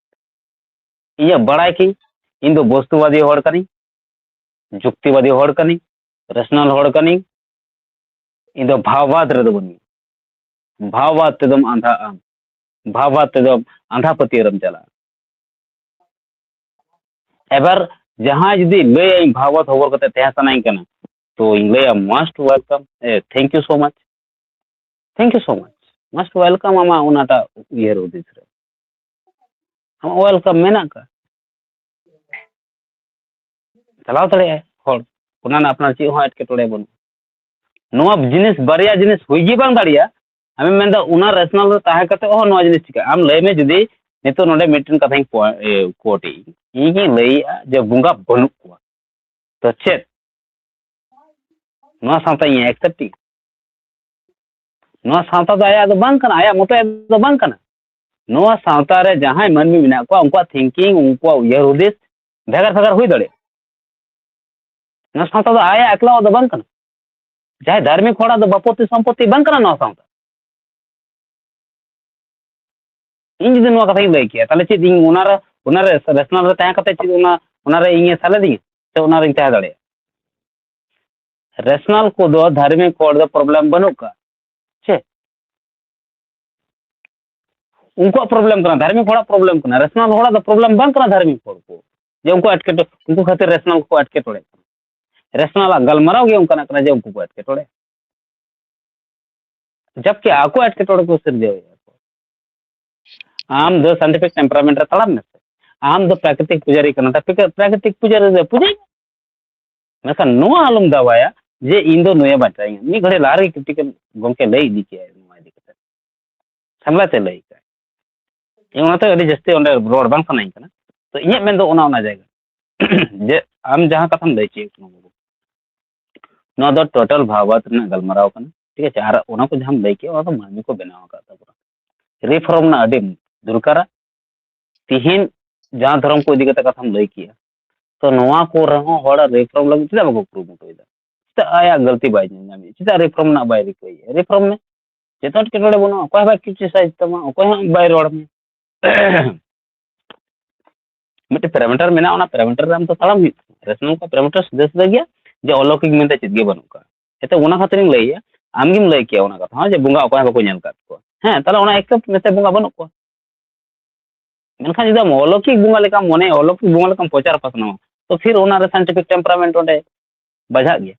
ᱤᱧᱟᱹᱜ ᱵᱟᱲᱟᱭ ᱠᱤ, ᱤᱧ ᱫᱚ ᱵᱚᱥᱛᱩᱵᱟᱫᱤ ᱦᱚᱲ ᱠᱟᱹᱱᱟᱹᱧ, ᱡᱩᱠᱛᱤᱵᱟᱫᱤ ᱦᱚᱲ ᱠᱟᱹᱱᱟᱹᱧ, ᱨᱮᱥᱱᱟᱞ ᱦᱚᱲ ᱠᱟᱹᱱᱟᱹᱧ, ᱤᱧ ᱫᱚ ᱵᱷᱟᱣᱵᱟᱫ ᱨᱮᱫᱚ ᱵᱟᱹᱱᱩᱧ᱾ ᱵᱷᱟᱣᱵᱟᱫ ᱛᱮᱫᱚᱢ ᱟᱸᱫᱷᱟᱜ ᱟᱢ, ᱵᱷᱟᱣᱵᱟᱫ ᱛᱮᱫᱚᱢ ᱟᱸᱫᱷᱟ ᱯᱟᱹᱛᱭᱟᱹᱣ ᱨᱮᱢ ᱪᱟᱞᱟᱜᱼᱟ᱾ ᱮᱵᱟᱨ ᱡᱟᱦᱟᱸᱭ ᱡᱩᱫᱤ ᱞᱟᱹᱭᱟ ᱤᱧ ᱵᱷᱟᱣᱵᱟᱫ ᱦᱚᱵᱚᱨ ᱠᱟᱛᱮ ᱛᱟᱦᱮᱸ ᱥᱟᱱᱟᱧ ᱠᱟᱱᱟ, ᱛᱚ ᱤᱧ ᱞᱟᱹᱭᱟ most welcome, A, thank you so much, thank you so much, most welcome ᱟᱢᱟᱜ ᱚᱱᱟᱴᱟᱜ ᱩᱭᱦᱟᱹᱨ ᱦᱩᱫᱤᱥ ᱨᱮ᱾ ᱟᱢᱟᱜ welcome ᱢᱮᱱᱟᱜ ᱟᱠᱟᱫ, ᱪᱟᱞᱟᱣ ᱫᱟᱲᱮᱭᱟᱜᱼᱟᱭ ᱦᱚᱲ, ᱚᱱᱟ ᱨᱮᱱᱟᱜ ᱟᱯᱱᱟᱨ ᱪᱮᱫ ᱦᱚᱸ ᱮᱴᱠᱮᱴᱚᱬᱮ ᱵᱟᱹᱱᱩᱜᱼᱟ᱾ ᱱᱚᱣᱟ ᱡᱤᱱᱤᱥ, ᱵᱟᱨᱭᱟ ᱡᱤᱱᱤᱥ ᱦᱩᱭ ᱜᱮ ᱵᱟᱝ ᱫᱟᱲᱮᱭᱟᱜᱼᱟ᱾ ᱟᱢᱮᱢ ᱢᱮᱱᱫᱟ ᱚᱱᱟ ᱨᱮᱥᱱᱟᱞ ᱨᱮ ᱛᱟᱦᱮᱸ ᱠᱟᱛᱮ ᱦᱚᱸ ᱱᱚᱣᱟ ᱡᱤᱱᱤᱥ ᱪᱤᱠᱟᱹᱜᱼᱟ? ᱟᱢ ᱞᱟᱹᱭ ᱢᱮ, ᱡᱩᱫᱤ ᱱᱤᱛᱚᱜ ᱱᱚᱰᱮ ᱢᱤᱫᱴᱮᱱ ᱠᱟᱛᱷᱟᱧ ᱠᱚ-, ᱮ, ᱠᱳᱴ ᱮᱫ ᱤᱧ, ᱤᱧᱤᱧ ᱞᱟᱹᱭᱮᱫᱼᱟ ᱡᱮ ᱵᱚᱸᱜᱟ ᱵᱟᱹᱱᱩᱜ ᱠᱚᱣᱟ, ᱛᱚ ᱪᱮᱫ ᱱᱚᱣᱟ ᱥᱟᱶᱛᱟ ᱤᱧ ᱮᱠᱥᱮᱯᱴ ᱤᱧ? ᱱᱚᱣᱟ ᱥᱟᱶᱛᱟ ᱫᱚ ᱟᱭᱟᱜ ᱫᱚ ᱵᱟᱝ ᱠᱟᱱᱟ, ᱟᱭᱟᱜ ᱢᱚᱛᱚ ᱫᱚ ᱵᱟᱝ ᱠᱟᱱᱟ᱾ ᱱᱚᱣᱟ ᱥᱟᱶᱛᱟ ᱨᱮ ᱡᱟᱦᱟᱸᱭ ᱢᱟᱹᱱᱢᱤ ᱢᱮᱱᱟᱜ ᱠᱚᱣᱟ, ᱩᱱᱠᱩᱣᱟᱜ ᱛᱷᱤᱝᱠᱤᱝ, ᱩᱱᱠᱩᱣᱟᱜ ᱩᱭᱦᱟᱹᱨ ᱦᱩᱫᱤᱥ ᱵᱷᱮᱜᱟᱨ ᱵᱷᱮᱜᱟᱨ ᱦᱩᱭ ᱫᱟᱲᱮᱭᱟᱜᱼᱟ᱾ ᱱᱚᱣᱟ ᱥᱟᱶᱛᱟ ᱫᱚ ᱟᱭᱟᱜ ᱮᱠᱞᱟᱣᱟᱜ ᱫᱚ ᱵᱟᱝ ᱠᱟᱱᱟ᱾ ᱡᱟᱦᱟᱸᱭ ᱫᱷᱟᱨᱢᱤᱠ ᱦᱚᱲᱟᱜ ᱫᱚ ᱵᱟᱯᱚᱛᱛᱤ ᱥᱚᱢᱯᱚᱛᱛᱤ ᱵᱟᱝ ᱠᱟᱱᱟ ᱱᱚᱣᱟ ᱥᱟᱶᱛᱟ᱾ ᱤᱧ ᱡᱩᱫᱤ ᱱᱚᱣᱟ ᱠᱟᱛᱷᱟᱧ ᱞᱟᱹᱭ ᱠᱮᱭᱟ, ᱛᱟᱦᱚᱞᱮ ᱪᱮᱫ ᱤᱧ ᱚᱱᱟᱨᱮ, ᱚᱱᱟᱨᱮ ᱨᱮᱥᱱᱟᱞ ᱨᱮ ᱛᱟᱦᱮᱸ ᱠᱟᱛᱮ ᱪᱮᱫ ᱚᱱᱟ, ᱚᱱᱟᱨᱮ ᱤᱧᱮ ᱥᱮᱞᱮᱫᱤᱧᱟ ᱥᱮ ᱚᱱᱟᱨᱤᱧ ᱛᱟᱦᱮᱸ ᱫᱟᱲᱮᱭᱟᱜᱼᱟ? ᱨᱮᱥᱱᱟᱞ ᱠᱚᱫᱚ ᱫᱷᱟᱨᱢᱤᱠ ᱦᱚᱲ ᱫᱚ ᱯᱨᱚᱵᱞᱮᱢ ᱵᱟᱹᱱᱩᱜ ᱠᱟᱜ ᱪᱮ? ᱩᱱᱠᱩᱣᱟᱜ ᱯᱨᱚᱵᱞᱮᱢ ᱠᱟᱱᱟ, ᱫᱷᱟᱨᱢᱤᱠ ᱦᱚᱲᱟᱜ ᱯᱨᱚᱵᱞᱮᱢ ᱠᱟᱱᱟ᱾ ᱨᱮᱥᱱᱟᱞ ᱦᱚᱲᱟᱜ ᱫᱚ ᱯᱨᱚᱵᱞᱮᱢ ᱵᱟᱝ ᱠᱟᱱᱟ ᱫᱷᱟᱨᱢᱤᱠ ᱦᱚᱲ ᱠᱚ, ᱡᱮ ᱩᱱᱠᱩ ᱮᱴᱠᱮᱴᱚᱬᱮ, ᱩᱱᱠᱩ ᱠᱷᱟᱹᱛᱤᱨ ᱨᱮᱥᱱᱟᱞ ᱠᱚ ᱮᱴᱠᱮᱴᱚᱬᱮ ᱠᱟᱱᱟ᱾ ᱨᱮᱥᱱᱟᱞ ᱟᱜ ᱜᱟᱞᱢᱟᱨᱟᱣ ᱜᱮ ᱚᱱᱠᱟᱱᱟᱜ ᱠᱟᱱᱟ ᱡᱮ ᱩᱱᱠᱩ ᱠᱚ ᱮᱴᱠᱮᱴᱚᱬᱮ, ᱡᱟᱵᱠᱤ ᱟᱠᱚ ᱮᱴᱠᱮᱴᱚᱬᱮ ᱠᱚ ᱥᱤᱨᱡᱟᱹᱣᱮᱫᱼᱟ ᱠᱚ᱾ ᱟᱢ ᱫᱚ ᱥᱟᱭᱮᱱᱴᱤᱯᱷᱤᱠ ᱴᱮᱢᱯᱟᱨᱟᱢᱮᱱᱴ ᱨᱮ ᱛᱟᱲᱟᱢ ᱢᱮᱥᱮ᱾ ᱟᱢ ᱫᱚ ᱯᱨᱟᱠᱨᱤᱛᱤᱠ ᱯᱩᱡᱟᱨᱤ ᱠᱟᱱᱟ, ᱯᱨᱟᱠᱨᱤᱛᱤᱠ ᱯᱩᱡᱟᱨᱤ ᱨᱮ ᱯᱩᱡᱟᱹᱭ ᱢᱮ᱾ ᱢᱮᱱᱠᱷᱟᱱ ᱱᱚᱣᱟ ᱟᱞᱚᱢ ᱫᱟᱵᱟᱭᱟ ᱡᱮ ᱤᱧ ᱫᱚ ᱱᱩᱭᱮ ᱵᱟᱧᱪᱟᱣᱤᱧᱟ᱾ ᱢᱤᱫ ᱜᱷᱟᱹᱲᱤ ᱞᱟᱦᱟ ᱨᱮᱜᱮ ᱠᱨᱤᱴᱤᱠᱟᱞ ᱜᱚᱢᱠᱮ ᱞᱟᱹᱭ ᱤᱫᱤ ᱠᱮᱜᱼᱟᱭ ᱱᱚᱣᱟ ᱤᱫᱤ ᱠᱟᱛᱮ, ᱥᱟᱢᱞᱟ ᱛᱮ ᱞᱟᱹᱭ ᱠᱟᱜᱼᱟᱭ᱾ ᱤᱧ ᱚᱱᱟᱛᱮ ᱟᱹᱰᱤ ᱡᱟᱹᱥᱛᱤ ᱚᱸᱰᱮ ᱨᱚᱲ ᱵᱟᱝ ᱥᱟᱱᱟᱧ ᱠᱟᱱᱟ᱾ ᱛᱚ ᱤᱧᱟᱹᱜ ᱢᱮᱱ ᱫᱚ ᱚᱱᱟ, ᱚᱱᱟ ᱡᱟᱭᱜᱟ ᱡᱮ ᱟᱢ ᱡᱟᱦᱟᱸ ᱠᱟᱛᱷᱟᱢ ᱞᱟᱹᱭ ᱦᱚᱪᱚᱭᱮᱫ ᱠᱟᱱᱟ ᱵᱟᱹᱵᱩ, ᱱᱚᱣᱟ ᱫᱚ ᱴᱳᱴᱟᱞ ᱵᱷᱟᱣᱵᱟᱫ ᱨᱮᱱᱟᱜ ᱜᱟᱞᱢᱟᱨᱟᱣ ᱠᱟᱱᱟ, ᱴᱷᱤᱠ ᱟᱪᱷᱮ? ᱟᱨ ᱚᱱᱟ ᱠᱚ ᱡᱟᱦᱟᱸᱢ ᱞᱟᱹᱭ ᱠᱮᱜᱼᱟ, ᱚᱱᱟ ᱫᱚ ᱢᱟᱹᱱᱢᱤ ᱠᱚ ᱵᱮᱱᱟᱣ ᱟᱠᱟᱫ ᱛᱟᱵᱚᱱᱟ᱾ ᱨᱤᱯᱷᱚᱨᱢ ᱨᱮᱱᱟᱜ ᱟᱹᱰᱤ ᱫᱚᱨᱠᱟᱨᱟ᱾ ᱛᱤᱦᱤᱧ ᱡᱟᱦᱟᱸ ᱫᱷᱚᱨᱚᱢ ᱠᱚ ᱤᱫᱤ ᱠᱟᱛᱮ ᱠᱟᱛᱷᱟᱢ ᱞᱟᱹᱭ ᱠᱮᱜᱼᱟ, ᱛᱚ ᱱᱚᱣᱟ ᱠᱚ ᱨᱮᱦᱚᱸ ᱦᱚᱲᱟᱜ ᱨᱤᱯᱷᱚᱨᱢ ᱞᱟᱹᱜᱤᱫ ᱪᱮᱫᱟᱜ ᱵᱟᱠᱚ ᱠᱩᱨᱩᱢᱩᱴᱩᱭᱮᱫᱟ? ᱪᱮᱫᱟᱜ ᱟᱭᱟᱜ ᱜᱟᱹᱞᱛᱤ ᱵᱟᱭ ᱧᱮᱞ ᱧᱟᱢᱮᱫᱼᱟ? ᱪᱮᱫᱟᱜ ᱨᱤᱯᱷᱚᱨᱢ ᱨᱮᱱᱟᱜ ᱵᱟᱭ ᱨᱤᱠᱟᱹᱭᱮᱫᱼᱟ? ᱨᱤᱯᱷᱚᱨᱢ ᱢᱮ, ᱪᱮᱫ ᱦᱚᱸ ᱮᱴᱠᱮᱴᱚᱬᱮ ᱵᱟᱹᱱᱩᱜᱼᱟ, ᱚᱠᱚᱭ ᱦᱚᱸ ᱵᱟᱭ ᱠᱨᱤᱴᱤᱥᱟᱭᱤᱡᱽ ᱛᱟᱢᱟ, ᱚᱠᱚᱭ ᱦᱚᱸ ᱵᱟᱭ ᱨᱚᱲ ᱢᱮ᱾ ᱢᱤᱫᱴᱮᱱ ᱯᱮᱨᱟᱢᱤᱴᱟᱨ ᱢᱮᱱᱟᱜᱼᱟ, ᱚᱱᱟ ᱯᱮᱨᱟᱢᱤᱴᱟᱨ ᱨᱮ ᱟᱢ ᱫᱚ ᱛᱟᱲᱟᱢ ᱦᱩᱭᱩᱜ ᱛᱟᱢᱟ᱾ ᱨᱮᱥᱱᱟᱞ ᱠᱚ ᱯᱮᱨᱟᱢᱤᱴᱟᱨ ᱥᱤᱫᱷᱟᱹ ᱥᱤᱫᱷᱟᱹ ᱜᱮᱭᱟ ᱡᱮ ᱚᱞᱚᱠᱤᱠ ᱢᱮᱱᱛᱮ ᱪᱮᱫ ᱜᱮ ᱵᱟᱹᱱᱩᱜ ᱠᱟᱜᱼᱟ᱾ ᱮᱛᱮ ᱚᱱᱟ ᱠᱷᱟᱹᱛᱤᱨᱤᱧ ᱞᱟᱹᱭᱮᱜᱼᱟ, ᱟᱢ ᱜᱮᱢ ᱞᱟᱹᱭ ᱠᱮᱭᱟ ᱚᱱᱟ ᱠᱟᱛᱷᱟ ᱦᱚᱸ ᱡᱮ ᱵᱚᱸᱜᱟ ᱚᱠᱚᱭ ᱦᱚᱸ ᱵᱟᱠᱚ ᱧᱮᱞ ᱟᱠᱟᱫ ᱠᱚᱣᱟ᱾ ᱦᱮᱸ, ᱛᱟᱦᱚᱞᱮ ᱚᱱᱟ ᱮᱠᱥᱮᱯᱴ ᱢᱮᱥᱮ, ᱵᱚᱸᱜᱟ ᱵᱟᱹᱱᱩᱜ ᱠᱚᱣᱟ᱾ ᱢᱮᱱᱠᱷᱟᱱ ᱡᱩᱫᱤ ᱟᱢ ᱚᱞᱚᱠᱤᱠ ᱵᱚᱸᱜᱟ ᱞᱮᱠᱟᱢ ᱢᱚᱱᱮᱭᱟ, ᱚᱞᱚᱠᱤᱠ ᱵᱚᱸᱜᱟ ᱞᱮᱠᱟᱢ ᱯᱨᱚᱪᱟᱨ ᱯᱟᱥᱱᱟᱣᱟ, ᱛᱚ ᱯᱷᱤᱨ ᱚᱱᱟ ᱨᱮ ᱥᱟᱭᱮᱱᱴᱤᱯᱷᱤᱠ ᱴᱮᱢᱯᱟᱨᱟᱢᱮᱱᱴ ᱚᱸᱰᱮ ᱵᱟᱡᱷᱟᱜ ᱜᱮᱭᱟ,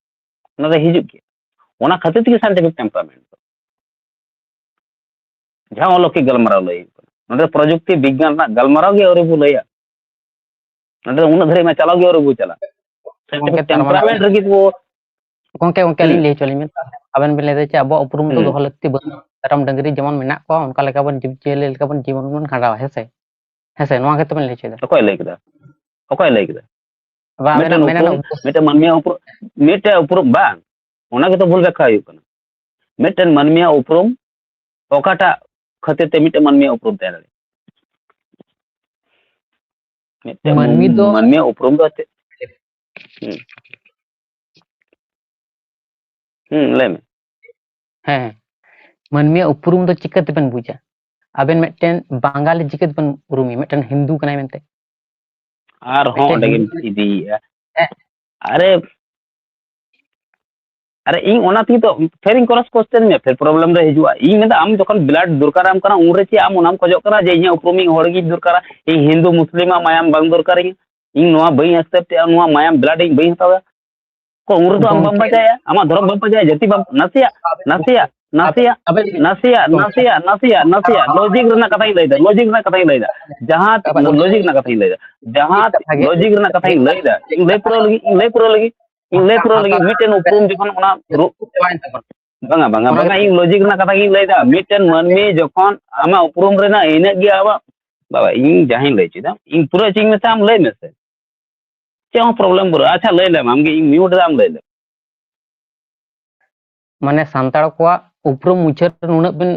ᱚᱱᱟ ᱨᱮ ᱦᱤᱡᱩᱜ ᱜᱮᱭᱟ᱾ ᱚᱱᱟ ᱠᱷᱟᱹᱛᱤᱨ ᱛᱮᱜᱮ ᱥᱟᱭᱮᱱᱴᱤᱯᱷᱤᱠ ᱴᱮᱢᱯᱟᱨᱟᱢᱮᱱᱴ ᱫᱚ, ᱡᱟᱦᱟᱸ ᱚᱞᱚᱠᱤᱠ ᱜᱟᱞᱢᱟᱨᱟᱣ ᱞᱟᱹᱭ ᱦᱩᱭᱩᱜ ᱠᱟᱱᱟ᱾ ᱱᱚᱰᱮ ᱯᱨᱚᱡᱩᱠᱛᱤ ᱵᱤᱜᱽᱜᱟᱱ ᱨᱮᱱᱟᱜ ᱜᱟᱞᱢᱟᱨᱟᱣ ᱜᱮ ᱟᱹᱣᱨᱤ ᱵᱚ ᱞᱟᱹᱭᱟ᱾ ᱱᱚᱰᱮ ᱩᱱᱟᱹᱜ ᱫᱷᱟᱹᱨᱤᱡ ᱢᱟ ᱪᱟᱞᱟᱣ ᱜᱮ ᱟᱹᱣᱨᱤ ᱵᱚ ᱪᱟᱞᱟᱜ᱾ ᱜᱚᱝᱠᱮ, ᱥᱟᱭᱮᱱᱴᱤᱯᱷᱤᱠ ᱛᱟᱨ ᱢᱟᱱᱮ ᱴᱮᱢᱯᱟᱨᱟᱢᱮᱱᱴ ᱨᱮᱜᱮ ᱵᱚ ᱜᱚᱝᱠᱮ, ᱜᱚᱝᱠᱮ, ᱦᱩᱸ᱾ ᱟᱹᱞᱤᱧ ᱞᱟᱹᱭ ᱦᱚᱪᱚ ᱞᱤᱧ ᱵᱮᱱ᱾ ᱟᱵᱮᱱ ᱵᱮᱱ ᱞᱟᱹᱭ ᱮᱫᱟ ᱡᱮ ᱟᱵᱚᱣᱟᱜ ᱩᱯᱨᱩᱢ ᱫᱚ ᱦᱩᱸ᱾ ᱫᱚᱦᱚ ᱞᱟᱹᱠᱛᱤ ᱵᱟᱹᱱᱩᱜᱼᱟ, ᱢᱮᱨᱚᱢ ᱰᱟᱹᱝᱨᱤ ᱡᱮᱢᱚᱱ ᱢᱮᱱᱟᱜ ᱠᱚᱣᱟ, ᱚᱱᱠᱟ ᱞᱮᱠᱟ ᱵᱚᱱ ᱡᱤᱵᱽ ᱡᱤᱭᱟᱹᱞᱤ ᱞᱮᱠᱟ ᱵᱚᱱ ᱡᱤᱵᱚᱱ ᱵᱚᱱ ᱠᱷᱟᱸᱰᱟᱣᱟ, ᱦᱮᱸ ᱥᱮ? ᱦᱮᱸ ᱥᱮ, ᱱᱚᱣᱟ ᱜᱮᱛᱚ ᱵᱮᱱ ᱞᱟᱹᱭ ᱦᱚᱪᱚᱭᱮᱫᱟ? ᱚᱠᱚᱭ ᱞᱟᱹᱭ ᱠᱮᱫᱟ? ᱚᱠᱚᱭ ᱞᱟᱹᱭ ᱠᱮᱫᱟ? ᱵᱟ, ᱟᱵᱮᱱᱟᱜ ᱢᱤᱫᱴᱮᱱ ᱢᱮᱱ ᱩᱯᱨᱩᱢ, ᱨᱮᱱᱟᱜ ᱩᱫᱽᱫᱮᱥᱥᱚ ᱢᱤᱫᱴᱮᱱ ᱢᱟᱹᱱᱢᱤᱭᱟᱜ ᱩᱯᱨᱩᱢ, ᱢᱤᱫᱴᱮᱱ ᱩᱯᱨᱩᱢ ᱵᱟᱝ, ᱚᱱᱟ ᱜᱮᱛᱚ ᱵᱷᱩᱞ ᱵᱟᱠᱷᱟ ᱦᱩᱭᱩᱜ ᱠᱟᱱᱟ᱾ ᱢᱤᱫᱴᱮᱱ ᱢᱟᱹᱱᱢᱤᱭᱟᱜ ᱩᱯᱨᱩᱢ ᱚᱠᱟᱴᱟᱜ ᱠᱷᱟᱹᱛᱤᱨ ᱛᱮ ᱢᱤᱫᱴᱮᱱ ᱢᱟᱹᱱᱢᱤᱭᱟᱜ ᱩᱯᱨᱩᱢ ᱛᱟᱦᱮᱸ ᱫᱟᱲᱮᱭᱟᱜᱼᱟ? ᱢᱤᱫᱴᱮᱱ ᱢᱟᱹᱱᱢᱤ ᱫᱚ ᱢᱟᱹᱱᱢᱤᱭᱟᱜ ᱩᱯᱨᱩᱢ ᱫᱚ ᱪᱮᱫ? ᱦᱩᱸ᱾ ᱦᱩᱸ, ᱞᱟᱹᱭ ᱢᱮ᱾ ᱦᱮᱸ, ᱦᱮᱸ᱾ ᱢᱟᱹᱱᱢᱤᱭᱟᱜ ᱩᱯᱨᱩᱢ ᱫᱚ ᱪᱤᱠᱟᱹ ᱛᱮᱵᱮᱱ ᱵᱩᱡᱟ? ᱟᱵᱮᱱ ᱢᱤᱫᱴᱮᱱ ᱵᱟᱝᱜᱟᱞᱤ ᱪᱤᱠᱟᱹ ᱛᱮᱵᱮᱱ ᱩᱨᱩᱢᱮᱭᱟ, ᱢᱤᱫᱴᱮᱱ ᱦᱤᱱᱫᱩ ᱠᱟᱱᱟᱭ ᱢᱮᱱᱛᱮ? ᱟᱨᱦᱚᱸ ᱢᱤᱫᱴᱮᱱ ᱚᱸᱰᱮ ᱜᱮᱢ ᱦᱤᱱᱫᱩ ᱤᱫᱤᱭᱮᱫᱼᱟ᱾ ᱦᱮᱸ᱾ ᱟᱨᱮ, ᱟᱨᱮ, ᱤᱧ ᱚᱱᱟ ᱛᱮᱜᱮ ᱛᱚ ᱯᱷᱮᱨ ᱤᱧ ᱠᱨᱚᱥ ᱠᱚᱥᱪᱮᱱ ᱢᱮᱭᱟ, ᱯᱷᱮᱨ ᱯᱨᱚᱵᱞᱮᱢ ᱨᱮ ᱦᱤᱡᱩᱜᱼᱟ᱾ ᱤᱧ ᱢᱮᱱᱫᱟ, ᱟᱢ ᱡᱚᱠᱷᱚᱱ ᱵᱞᱟᱰ ᱫᱚᱨᱠᱟᱨᱟᱢ ᱠᱟᱱᱟ, ᱩᱱᱨᱮ ᱪᱮᱫ ᱟᱢ ᱚᱱᱟᱢ ᱠᱷᱚᱡᱚᱜ ᱠᱟᱱᱟ ᱡᱮ ᱤᱧᱟᱹᱜ ᱩᱯᱨᱩᱢᱤᱡ ᱦᱚᱲ ᱜᱮᱧ ᱫᱚᱨᱠᱟᱨᱟ, ᱤᱧ ᱦᱤᱱᱫᱩ ᱢᱩᱥᱞᱤᱢᱟᱜ ᱢᱟᱭᱟᱢ ᱵᱟᱝ ᱫᱚᱨᱠᱟᱨᱤᱧᱟ, ᱤᱧ ᱱᱚᱣᱟ ᱵᱟᱹᱧ ᱮᱠᱥᱮᱯᱴ ᱮᱜᱼᱟ, ᱱᱚᱣᱟ ᱢᱟᱭᱟᱢ ᱵᱞᱟᱰ ᱤᱧ ᱵᱟᱹᱧ ᱦᱟᱛᱟᱣᱟ? ᱠᱚ ᱩᱱ ᱨᱮᱫᱚ ᱟᱢ ᱵᱟᱢ ᱜᱚᱢᱠᱮ, ᱵᱟᱡᱟᱭᱟ, ᱟᱢᱟᱜ ᱫᱷᱚᱨᱚᱢ ᱵᱟᱢ ᱵᱟᱡᱟᱭᱟ, ᱡᱟᱹᱛᱤ ᱵᱟᱢ, ᱱᱟᱥᱮᱭᱟᱜ, ᱟᱵᱮ, ᱱᱟᱥᱮᱭᱟᱜ, ᱟᱵᱮ, ᱱᱟᱥᱮᱭᱟᱜ, ᱜᱚᱢᱠᱮ, ᱱᱟᱥᱮᱭᱟᱜ, ᱱᱟᱥᱮᱭᱟᱜ, ᱱᱟᱥᱮᱭᱟᱜ, ᱟᱵᱮ, ᱞᱚᱡᱤᱠ ᱨᱮᱱᱟᱜ ᱠᱟᱛᱷᱟᱧ ᱞᱟᱹᱭᱫᱟ, ᱞᱚᱡᱤᱠ ᱨᱮᱱᱟᱜ ᱠᱟᱛᱷᱟᱧ ᱞᱟᱹᱭᱫᱟ, ᱡᱟᱦᱟᱸ ᱟᱵᱮ, ᱞᱚᱡᱤᱠ ᱨᱮᱱᱟᱜ ᱠᱟᱛᱷᱟᱧ ᱞᱟᱹᱭᱫᱟ, ᱡᱟᱦᱟᱸ ᱠᱟᱛᱷᱟ ᱜᱮ, ᱞᱚᱡᱤᱠ ᱨᱮᱱᱟᱜ ᱠᱟᱛᱷᱟᱧ ᱞᱟᱹᱭᱫᱟ, ᱤᱧ ᱞᱟᱹᱭ ᱯᱩᱨᱟᱹᱣ ᱞᱟᱹᱜᱤᱫ, ᱤᱧ ᱞᱟᱹᱭ ᱯᱩᱨᱟᱹᱣ ᱞᱟᱹᱜᱤᱫ, ᱤᱧ ᱞᱟᱹᱭ ᱯᱩᱨᱟᱹᱣ ᱞᱟᱹᱜᱤᱫ, ᱢᱤᱫᱴᱮᱱ ᱩᱯᱨᱩᱢ ᱡᱚᱠᱷᱚᱱ ᱚᱱᱟ ᱨᱩ-, ᱪᱟᱵᱟᱭᱮᱱ ᱛᱟᱵᱚᱱᱟ᱾ ᱵᱟᱝᱟ, ᱵᱟᱝᱟ, ᱚᱱᱟ ᱵᱟᱝᱟ, ᱜᱮ ᱤᱧ ᱞᱚᱡᱤᱠ ᱨᱮᱱᱟᱜ ᱠᱟᱛᱷᱟ ᱜᱤᱧ ᱞᱟᱹᱭᱫᱟ, ᱢᱤᱫᱴᱮᱱ ᱢᱟᱹᱱᱢᱤ ᱡᱚᱠᱷᱚᱱ ᱟᱢᱟᱜ ᱩᱯᱨᱩᱢ ᱨᱮᱱᱟᱜ ᱤᱱᱟᱹᱜ ᱜᱮ ᱟᱵᱚ, ᱵᱟᱵᱟ, ᱤᱧ ᱡᱟᱦᱟᱸᱧ ᱞᱟᱹᱭ ᱦᱚᱪᱚᱭᱮᱫᱟ, ᱤᱧ ᱯᱩᱨᱟᱹ ᱪᱮᱫ ᱤᱧ ᱢᱮᱛᱟᱢ ᱞᱟᱹᱭ ᱢᱮᱥᱮ, ᱪᱮᱫ ᱦᱚᱸ ᱯᱨᱚᱵᱞᱮᱢ ᱵᱟᱹᱱᱩᱜᱼᱟ᱾ ᱟᱪᱪᱷᱟ, ᱞᱟᱹᱭ ᱞᱮᱢ, ᱟᱢᱜᱮ, ᱤᱧ ᱢᱤᱭᱩᱴ ᱮᱫᱟ, ᱟᱢ ᱞᱟᱹᱭ ᱞᱮᱢ᱾ ᱢᱟᱱᱮ ᱥᱟᱱᱛᱟᱲ ᱠᱚᱣᱟᱜ ᱩᱯᱨᱩᱢ ᱢᱩᱪᱟᱹᱫ ᱱᱩᱱᱟᱹᱜ ᱵᱤᱱ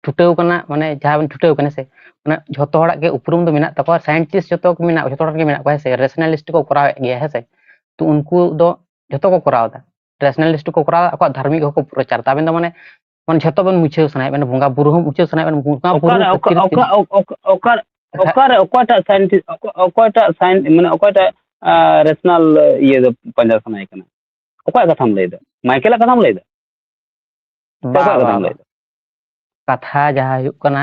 ᱪᱷᱩᱴᱟᱹᱣ ᱠᱟᱱᱟ, ᱢᱟᱱᱮ ᱡᱟᱦᱟᱸ ᱵᱤᱱ ᱪᱷᱩᱴᱟᱹᱣ ᱠᱟᱱᱟ ᱥᱮ, ᱢᱟᱱᱮ ᱡᱷᱚᱛᱚ ᱦᱚᱲᱟᱜ ᱜᱮ ᱩᱯᱨᱩᱢ ᱫᱚ ᱢᱮᱱᱟᱜ ᱛᱟᱠᱚᱣᱟ, ᱥᱟᱭᱮᱱᱴᱤᱥᱴ ᱡᱷᱚᱛᱚ ᱠᱚ ᱢᱮᱱᱟᱜ, ᱡᱷᱚᱛᱚ ᱦᱚᱲ ᱜᱮ ᱢᱮᱱᱟᱜ ᱠᱚᱣᱟ, ᱦᱮᱸ ᱥᱮ, ᱨᱮᱥᱱᱟᱞᱤᱥᱴ ᱠᱚ ᱠᱚᱨᱟᱣᱮᱫ ᱜᱮᱭᱟ, ᱦᱮᱸ ᱥᱮ, ᱛᱚ ᱩᱱᱠᱩ ᱫᱚ ᱡᱷᱚᱛᱚ ᱠᱚ ᱠᱚᱨᱟᱣ ᱮᱫᱟ, ᱨᱮᱥᱱᱟᱞᱤᱥᱴ ᱠᱚ ᱠᱚᱨᱟᱣ ᱮᱫᱟ, ᱟᱠᱚᱣᱟᱜ ᱫᱷᱟᱨᱢᱤᱠ ᱦᱚᱸᱠᱚ ᱯᱨᱚᱪᱟᱨ ᱮᱫᱟ᱾ ᱟᱵᱮᱱ ᱫᱚ ᱢᱟᱱᱮ, ᱢᱟᱱᱮ ᱡᱷᱚᱛᱚ ᱵᱮᱱ ᱢᱩᱪᱷᱟᱹᱣ ᱥᱟᱱᱟᱭᱮᱫ ᱵᱮᱱᱟ, ᱵᱚᱸᱜᱟ ᱵᱩᱨᱩ ᱦᱚᱸ ᱢᱩᱪᱷᱟᱹᱣ ᱥᱟᱱᱟᱭᱮᱫ ᱵᱮᱱᱟ, ᱵᱚᱸᱜᱟ ᱵᱩᱨᱩ ᱚᱠᱟᱨᱮ, ᱚᱠᱟ, ᱠᱷᱟᱹᱛᱤᱨ ᱚᱠᱟ, ᱚᱠᱟ, ᱚᱠᱟ, ᱚᱠᱟᱨᱮ ᱚᱠᱚᱭᱴᱟᱜ ᱥᱟᱭᱮᱱᱴᱤᱥᱴ, ᱚᱠᱟ, ᱚᱠᱚᱭᱴᱟᱜ ᱥᱟᱭᱮᱱ-, ᱢᱟᱱᱮ ᱚᱠᱚᱭᱴᱟᱜ, ᱟᱸ, ᱨᱮᱥᱱᱟᱞ ᱤᱭᱟᱹ ᱫᱚ ᱯᱟᱸᱡᱟ ᱥᱟᱱᱟᱭᱮ ᱠᱟᱱᱟ? ᱚᱠᱚᱭᱟᱜ ᱠᱟᱛᱷᱟᱢ ᱞᱟᱹᱭᱫᱟ? ᱢᱟᱭᱠᱮᱞᱟᱜ ᱠᱟᱛᱷᱟᱢ ᱞᱟᱹᱭᱫᱟ? ᱥᱮ ᱵᱟ, ᱚᱠᱚᱭᱟᱜ ᱵᱟ, ᱠᱟᱛᱷᱟᱢ ᱵᱟ᱾ ᱞᱟᱹᱭᱫᱟ? ᱠᱟᱛᱷᱟ ᱡᱟᱦᱟᱸ ᱦᱩᱭᱩᱜ ᱠᱟᱱᱟ,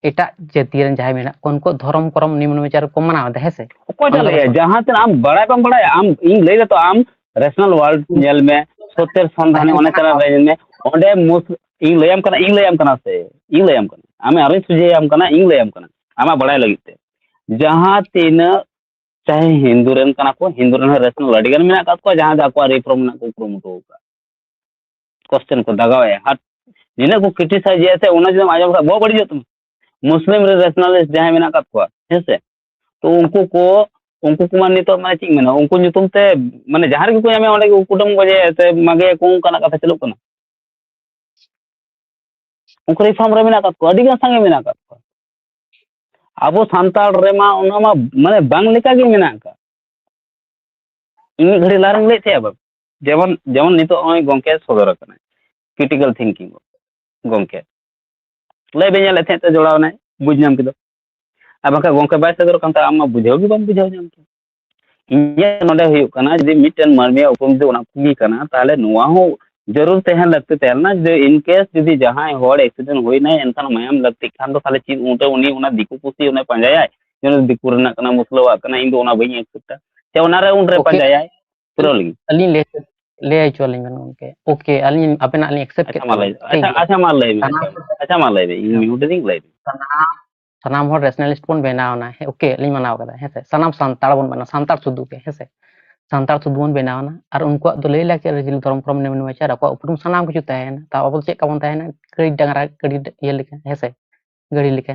ᱮᱴᱟᱜ ᱡᱟᱹᱛᱤ ᱨᱮᱱ ᱡᱟᱦᱟᱸᱭ ᱢᱮᱱᱟᱜ ᱠᱚᱣᱟ, ᱩᱱᱠᱩᱣᱟᱜ ᱫᱷᱚᱨᱚᱢ ᱠᱚᱨᱚᱢ ᱱᱤᱭᱚᱢ ᱱᱮᱪᱟᱨ ᱠᱚ ᱢᱟᱱᱟᱣ ᱮᱫᱟ, ᱦᱮᱸ ᱥᱮ? ᱚᱠᱚᱭᱴᱟᱜ ᱚᱱᱟ ᱞᱟᱹᱭᱟ? ᱠᱟᱛᱷᱟ᱾ ᱡᱟᱦᱟᱸ ᱛᱤᱱᱟᱹᱜ ᱟᱢ ᱵᱟᱲᱟᱭ ᱵᱟᱢ ᱵᱟᱲᱟᱭᱟ, ᱟᱢ, ᱤᱧ ᱞᱟᱹᱭ ᱫᱟᱛᱚ, ᱟᱢ ᱨᱮᱥᱱᱟᱞ ᱣᱟᱨᱞᱰ ᱧᱮᱞ ᱢᱮ, ᱥᱚᱛᱭᱚ ᱥᱚᱱᱫᱷᱟᱱᱤ ᱚᱱᱮ ᱛᱟᱨᱟ ᱨᱮ ᱧᱮᱞ ᱢᱮ, ᱚᱸᱰᱮ ᱢᱩᱥ-, ᱤᱧ ᱞᱟᱹᱭᱟᱢ ᱠᱟᱱᱟ, ᱤᱧ ᱞᱟᱹᱭᱟᱢ ᱠᱟᱱᱟ ᱥᱮ, ᱤᱧ ᱞᱟᱹᱭᱟᱢ ᱠᱟᱱᱟ, ᱟᱢᱮ ᱟᱨᱚᱧ ᱥᱚᱡᱷᱮᱭᱟᱢ ᱠᱟᱱᱟ, ᱤᱧ ᱞᱟᱹᱭᱟᱢ ᱠᱟᱱᱟ, ᱟᱢᱟᱜ ᱵᱟᱲᱟᱭ ᱞᱟᱹᱜᱤᱫ ᱛᱮ᱾ ᱡᱟᱦᱟᱸ ᱛᱤᱱᱟᱹᱜ ᱪᱟᱦᱮ ᱦᱤᱱᱫᱩ ᱨᱮᱱ ᱠᱟᱱᱟ ᱠᱚ, ᱦᱤᱱᱫᱩ ᱨᱮᱱ ᱦᱚᱸ ᱨᱮᱥᱱᱟᱞ ᱟᱹᱰᱤ ᱜᱟᱱ ᱢᱮᱱᱟᱜ ᱟᱠᱟᱫ ᱠᱚᱣᱟ, ᱡᱟᱦᱟᱸ ᱫᱚ ᱟᱠᱚᱣᱟᱜ ᱨᱤᱯᱷᱚᱨᱢ ᱨᱮᱱᱟᱜ ᱠᱚ ᱠᱩᱨᱩᱢᱩᱴᱩ ᱟᱠᱟᱫᱟ᱾ ᱠᱚᱥᱪᱮᱱ ᱠᱚ ᱫᱟᱜᱟᱣᱮᱫᱼᱟ, ᱟᱨ ᱱᱤᱱᱟᱹᱜ ᱠᱚ ᱠᱨᱤᱴᱤᱥᱟᱭᱤᱡᱮᱫᱼᱟ ᱥᱮ, ᱚᱱᱟ ᱡᱩᱫᱤᱢ ᱟᱸᱡᱚᱢ ᱠᱷᱟᱱ ᱵᱚᱦᱚᱜ ᱵᱟᱹᱲᱤᱡᱚᱜ ᱛᱟᱢᱟ᱾ ᱢᱩᱥᱞᱤᱢ ᱨᱮ ᱨᱮᱥᱱᱟᱞᱤᱥᱴ ᱡᱟᱦᱟᱸᱭ ᱢᱮᱱᱟᱜ ᱟᱠᱟᱫ ᱠᱚᱣᱟ, ᱦᱮᱸ ᱥᱮ, ᱛᱚ ᱩᱱᱠᱩ ᱠᱚ, ᱩᱱᱠᱩ ᱠᱚᱢᱟ ᱱᱤᱛᱚᱜ ᱢᱟᱱᱮ ᱪᱮᱫ ᱤᱧ ᱢᱮᱱᱟ, ᱩᱱᱠᱩ ᱧᱩᱛᱩᱢ ᱛᱮ ᱢᱟᱱᱮ ᱡᱟᱦᱟᱸ ᱨᱮᱜᱮ ᱠᱚ ᱧᱟᱢᱮᱭᱟ ᱚᱸᱰᱮ ᱜᱮ ᱠᱩᱴᱟᱹᱢ ᱜᱚᱡᱮᱭᱟ ᱥᱮ ᱢᱟᱜᱮᱭᱟ ᱠᱚ, ᱚᱱᱠᱟᱱᱟᱜ ᱠᱟᱛᱷᱟ ᱪᱟᱹᱞᱩᱜ ᱠᱟᱱᱟ᱾ ᱩᱱᱠᱩ ᱨᱤᱯᱷᱚᱨᱢ ᱨᱮ ᱢᱮᱱᱟᱜ ᱟᱠᱟᱫ ᱠᱚᱣᱟ, ᱟᱹᱰᱤ ᱜᱟᱱ ᱥᱟᱸᱜᱮ ᱢᱮᱱᱟᱜ ᱟᱠᱟᱫ ᱠᱚᱣᱟ᱾ ᱟᱵᱚ ᱥᱟᱱᱛᱟᱲ ᱨᱮᱢᱟ ᱚᱱᱟ ᱢᱟ ᱢᱟᱱᱮ ᱵᱟᱝ ᱞᱮᱠᱟ ᱜᱮ ᱢᱮᱱᱟᱜ ᱟᱠᱟᱫ᱾ ᱤᱧ ᱢᱤᱫ ᱜᱷᱟᱹᱲᱤ ᱞᱟᱦᱟ ᱨᱮᱧ ᱞᱟᱹᱭᱮᱫ ᱛᱟᱦᱮᱸᱜᱼᱟ ᱵᱟᱝ? ᱡᱮᱢᱚᱱ, ᱡᱮᱢᱚᱱ ᱱᱤᱛᱚᱜ ᱱᱚᱜᱼᱚᱭ ᱜᱚᱝᱠᱮ ᱥᱚᱫᱚᱨ ᱟᱠᱟᱱᱟᱭ, ᱠᱨᱤᱴᱤᱠᱟᱞ ᱛᱷᱤᱝᱠᱤᱝ ᱜᱚᱝᱠᱮ᱾ ᱞᱟᱹᱭ ᱵᱮᱱ ᱧᱮᱞᱮᱫ ᱛᱟᱦᱮᱸᱫ ᱛᱮ ᱡᱚᱲᱟᱣ ᱮᱱᱟᱭ, ᱵᱩᱡᱽ ᱧᱟᱢ ᱠᱮᱫᱟ᱾ ᱟᱨ ᱵᱟᱝᱠᱷᱟᱱ ᱜᱚᱝᱠᱮ ᱵᱟᱭ ᱥᱚᱫᱚᱨ ᱠᱟᱱ ᱛᱟᱦᱮᱸᱫ, ᱟᱢ ᱢᱟ ᱵᱩᱡᱷᱟᱹᱣ ᱜᱮ ᱵᱟᱢ ᱵᱩᱡᱷᱟᱹᱣ ᱧᱟᱢ ᱠᱮᱫᱟ᱾ ᱤᱧᱟᱹᱜ ᱱᱚᱰᱮ ᱦᱩᱭᱩᱜ ᱠᱟᱱᱟ, ᱡᱩᱫᱤ ᱢᱤᱫᱴᱮᱱ ᱢᱟᱹᱱᱢᱤᱭᱟᱜ ᱩᱯᱨᱩᱢ ᱡᱩᱫᱤ ᱚᱱᱟ ᱠᱚᱜᱮ ᱠᱟᱱᱟ, ᱛᱟᱦᱚᱞᱮ ᱱᱚᱣᱟ ᱦᱚᱸ ᱡᱟᱹᱨᱩᱲ ᱛᱟᱦᱮᱱ ᱞᱟᱹᱠᱛᱤ ᱛᱟᱦᱮᱸ ᱞᱮᱱᱟ ᱡᱮ in case ᱡᱩᱫᱤ ᱡᱟᱦᱟᱸᱭ ᱦᱚᱲ accident ᱦᱩᱭᱱᱟᱭ, ᱮᱱᱠᱷᱟᱱ ᱢᱟᱭᱟᱢ ᱞᱟᱹᱠᱛᱤᱜ ᱠᱷᱟᱱ ᱫᱚ ᱛᱟᱦᱞᱮ ᱪᱮᱫ ᱚᱱᱛᱮ ᱩᱱᱤ ᱚᱱᱟ ᱫᱤᱠᱩ ᱯᱩᱥᱤ ᱚᱱᱟ ᱯᱟᱸᱡᱟᱭᱟᱭ ᱡᱮ ᱚᱱᱟ ᱫᱤᱠᱩ ᱨᱮᱱᱟᱜ ᱠᱟᱱᱟ, ᱢᱩᱥᱞᱟᱹᱣᱟᱜ ᱠᱟᱱᱟ, ᱤᱧ ᱫᱚ ᱚᱱᱟ ᱵᱟᱹᱧ accept ᱟ᱾ ᱥᱮ ᱚᱱᱟᱨᱮ ᱩᱱᱨᱮ ᱯᱟᱸᱡᱟᱭᱟᱭ ᱯᱩᱨᱟᱹᱣ ᱞᱟᱹᱜᱤᱫ᱾ ᱟᱹᱞᱤᱧ ᱞᱟᱹᱭ, ᱞᱟᱹᱭ ᱦᱚᱪᱚ ᱟᱹᱞᱤᱧ ᱵᱮᱱ ᱜᱚᱢᱠᱮ᱾ OK, ᱟᱹᱞᱤᱧ ᱟᱵᱮᱱᱟᱜ ᱞᱤᱧ accept ᱟᱪᱪᱷᱟ, ᱠᱮᱫ ᱢᱟ ᱞᱟᱹᱭ ᱛᱟᱵᱮᱱᱟ, ᱵᱮᱱ᱾ ᱴᱷᱤᱠ ᱟᱪᱪᱷᱟ, ᱜᱮᱭᱟ᱾ ᱟᱪᱪᱷᱟ, ᱢᱟ ᱞᱟᱹᱭ ᱵᱮᱱ᱾ ᱥᱟᱱᱟᱢ ᱟᱪᱪᱷᱟ, ᱟᱪᱪᱷᱟ, ᱢᱟ ᱞᱟᱹᱭ ᱵᱮᱱ᱾ ᱤᱧ ᱦᱮᱸ᱾ Mute ᱨᱮᱜᱮᱧ ᱞᱟᱹᱭ ᱵᱮᱱ᱾ ᱥᱟᱱᱟᱢ, ᱥᱟᱱᱟᱢ ᱦᱚᱲ rationalist ᱵᱚᱱ ᱵᱮᱱᱟᱣ ᱮᱱᱟ᱾ ᱦᱮᱸ, OK, ᱟᱹᱞᱤᱧ ᱢᱟᱱᱟᱣ ᱠᱟᱫᱟ᱾ ᱦᱮᱸ ᱥᱮ? ᱥᱟᱱᱟᱢ ᱥᱟᱱᱛᱟᱲ ᱵᱚᱱ ᱵᱮᱱᱟᱣ, ᱥᱟᱱᱛᱟᱲ ᱥᱩᱫᱷᱩ ᱜᱮ, ᱦᱮᱸ ᱥᱮ? ᱥᱟᱱᱛᱟᱲ ᱥᱩᱫᱷᱩ ᱵᱚᱱ ᱵᱮᱱᱟᱣ ᱮᱱᱟ᱾ ᱟᱨ ᱩᱱᱠᱩᱣᱟᱜ ᱫᱚ ᱞᱟᱹᱭ ᱞᱟᱹᱠᱛᱤ ᱟᱨ ᱡᱩᱫᱤ ᱫᱷᱚᱨᱚᱢ ᱠᱚᱨᱚᱢ ᱱᱮᱢ ᱱᱮᱢᱟᱪᱟᱨ, ᱟᱠᱚᱣᱟᱜ ᱩᱯᱨᱩᱢ ᱥᱟᱱᱟᱢ ᱠᱤᱪᱷᱩ ᱛᱟᱦᱮᱸᱭᱮᱱᱟ᱾ ᱛᱟᱣ ᱟᱵᱚ ᱫᱚ ᱪᱮᱫ ᱞᱮᱠᱟ ᱵᱚᱱ ᱛᱟᱦᱮᱸᱭᱮᱱᱟ? ᱜᱟᱹᱭ ᱰᱟᱝᱨᱟ, ᱜᱟᱹᱰᱤ ᱤᱭᱟᱹ ᱞᱮᱠᱟ, ᱦᱮᱸ ᱥᱮ? ᱜᱟᱹᱲᱤ ᱞᱮᱠᱟ᱾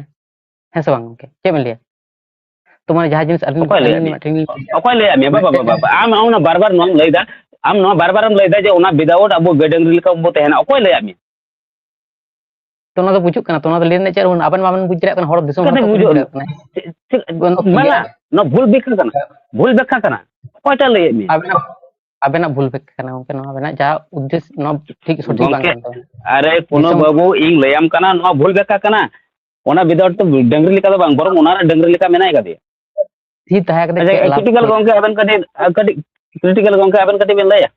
ᱦᱮᱸ ᱥᱮ ᱵᱟᱝ ᱜᱚᱢᱠᱮ? ᱪᱮᱫ ᱵᱮᱱ ᱞᱟᱹᱭᱟ? ᱛᱚ ᱢᱟᱱᱮ ᱡᱟᱦᱟᱸ ᱡᱤᱱᱤᱥ ᱟᱹᱞᱤᱧ, ᱚᱠᱚᱭ ᱞᱟᱹᱭᱟᱫ ᱟᱹᱞᱤᱧ ᱢᱮᱭᱟ? ᱢᱤᱫᱴᱮᱱ ᱞᱤᱧ ᱞᱟᱹᱭᱟ᱾ ᱚᱠᱚᱭ ᱞᱟᱹᱭᱟᱫ ᱢᱮᱭᱟ? ᱵᱟᱵᱟ, ᱢᱤᱫᱴᱮᱱ ᱵᱟᱵᱟ, ᱵᱟᱵᱟ, ᱟᱢ ᱚᱱᱟ ᱵᱟᱨ ᱵᱟᱨ ᱱᱚᱣᱟᱢ ᱞᱟᱹᱭᱫᱟ, ᱟᱢ ᱱᱚᱣᱟ ᱵᱟᱨ ᱵᱟᱨᱮᱢ ᱞᱟᱹᱭᱫᱟ ᱡᱮ ᱚᱱᱟ without ᱟᱵᱚ ᱜᱟᱹᱭ ᱰᱟᱹᱝᱨᱤ ᱞᱮᱠᱟ ᱵᱚ ᱛᱟᱦᱮᱱᱟ᱾ ᱚᱠᱚᱭ ᱞᱟᱹᱭᱟᱫ ᱢᱮᱭᱟ? ᱛᱚ ᱚᱱᱟ ᱫᱚ ᱵᱩᱡᱩᱜ ᱠᱟᱱᱟ, ᱛᱚ ᱚᱱᱟ ᱫᱚ ᱞᱟᱹᱭ ᱨᱮᱱᱟᱜ ᱪᱮᱫ ᱟᱨ ᱵᱟᱹᱱᱩᱜᱼᱟ, ᱟᱵᱮᱱ ᱵᱟᱵᱮᱱ ᱵᱩᱡᱽ ᱫᱟᱲᱮᱭᱟᱜ ᱠᱟᱱᱟ, ᱦᱚᱲ ᱫᱤᱥᱚᱢ ᱦᱚᱲ ᱪᱤᱠᱟᱹᱛᱮ ᱠᱚ ᱵᱩᱡᱽ ᱵᱩᱡᱩᱜᱼᱟ? ᱫᱟᱲᱮᱭᱟᱜ ᱠᱟᱱᱟ᱾ ᱪᱮᱫ, ᱪᱮᱫ, ᱚᱱᱟ ᱠᱚ ᱵᱟᱝᱟ, ᱜᱮ ᱱᱚᱣᱟ ᱵᱷᱩᱞ ᱵᱮᱠᱠᱷᱟ ᱠᱟᱱᱟ, ᱵᱷᱩᱞ ᱵᱮᱠᱠᱷᱟ ᱠᱟᱱᱟ᱾ ᱚᱠᱚᱭᱴᱟᱜ ᱞᱟᱹᱭᱮᱫ ᱢᱮᱭᱟ? ᱟᱵᱮᱱᱟᱜ, ᱟᱵᱮᱱᱟᱜ ᱵᱷᱩᱞ ᱵᱮᱠᱠᱷᱟ ᱠᱟᱱᱟ ᱜᱚᱢᱠᱮ, ᱱᱚᱣᱟ ᱟᱵᱮᱱᱟᱜ ᱡᱟ ᱩᱫᱽᱫᱮᱥ, ᱱᱚᱣᱟ ᱴᱷᱤᱠ ᱥᱚᱴᱷᱤᱠ ᱵᱟᱝ ᱜᱚᱢᱠᱮ, ᱠᱟᱱ ᱛᱟᱵᱮᱱᱟ᱾ ᱟᱨᱮ ᱠᱳᱱᱳ ᱫᱤᱥᱚᱢ ᱵᱟᱹᱵᱩ, ᱤᱧ ᱞᱟᱹᱭᱟᱢ ᱠᱟᱱᱟ, ᱱᱚᱣᱟ ᱵᱷᱩᱞ ᱵᱮᱠᱠᱷᱟ ᱠᱟᱱᱟ᱾ ᱚᱱᱟ without ᱫᱚ ᱰᱟᱹᱝᱨᱤ ᱞᱮᱠᱟ ᱫᱚ ᱵᱟᱝ, ᱵᱚᱨᱚᱝ ᱚᱱᱟᱨᱮ ᱰᱟᱹᱝᱨᱤ ᱞᱮᱠᱟ ᱢᱮᱱᱟᱭ ᱠᱟᱫᱮᱭᱟ᱾ ᱛᱷᱤᱨ ᱛᱟᱦᱮᱸ ᱠᱟᱛᱮ ᱟᱪᱪᱷᱟ, ᱪᱮᱫ ᱞᱟᱵᱷ critical ᱦᱩᱭᱱᱟ? ᱜᱚᱢᱠᱮ, ᱟᱵᱮᱱ ᱠᱟᱹᱴᱤᱡ, ᱠᱟᱹᱴᱤᱡ, critical ᱜᱚᱢᱠᱮ, ᱟᱵᱮᱱ ᱠᱟᱹᱴᱤᱡ ᱵᱮᱱ ᱞᱟᱹᱭᱟ?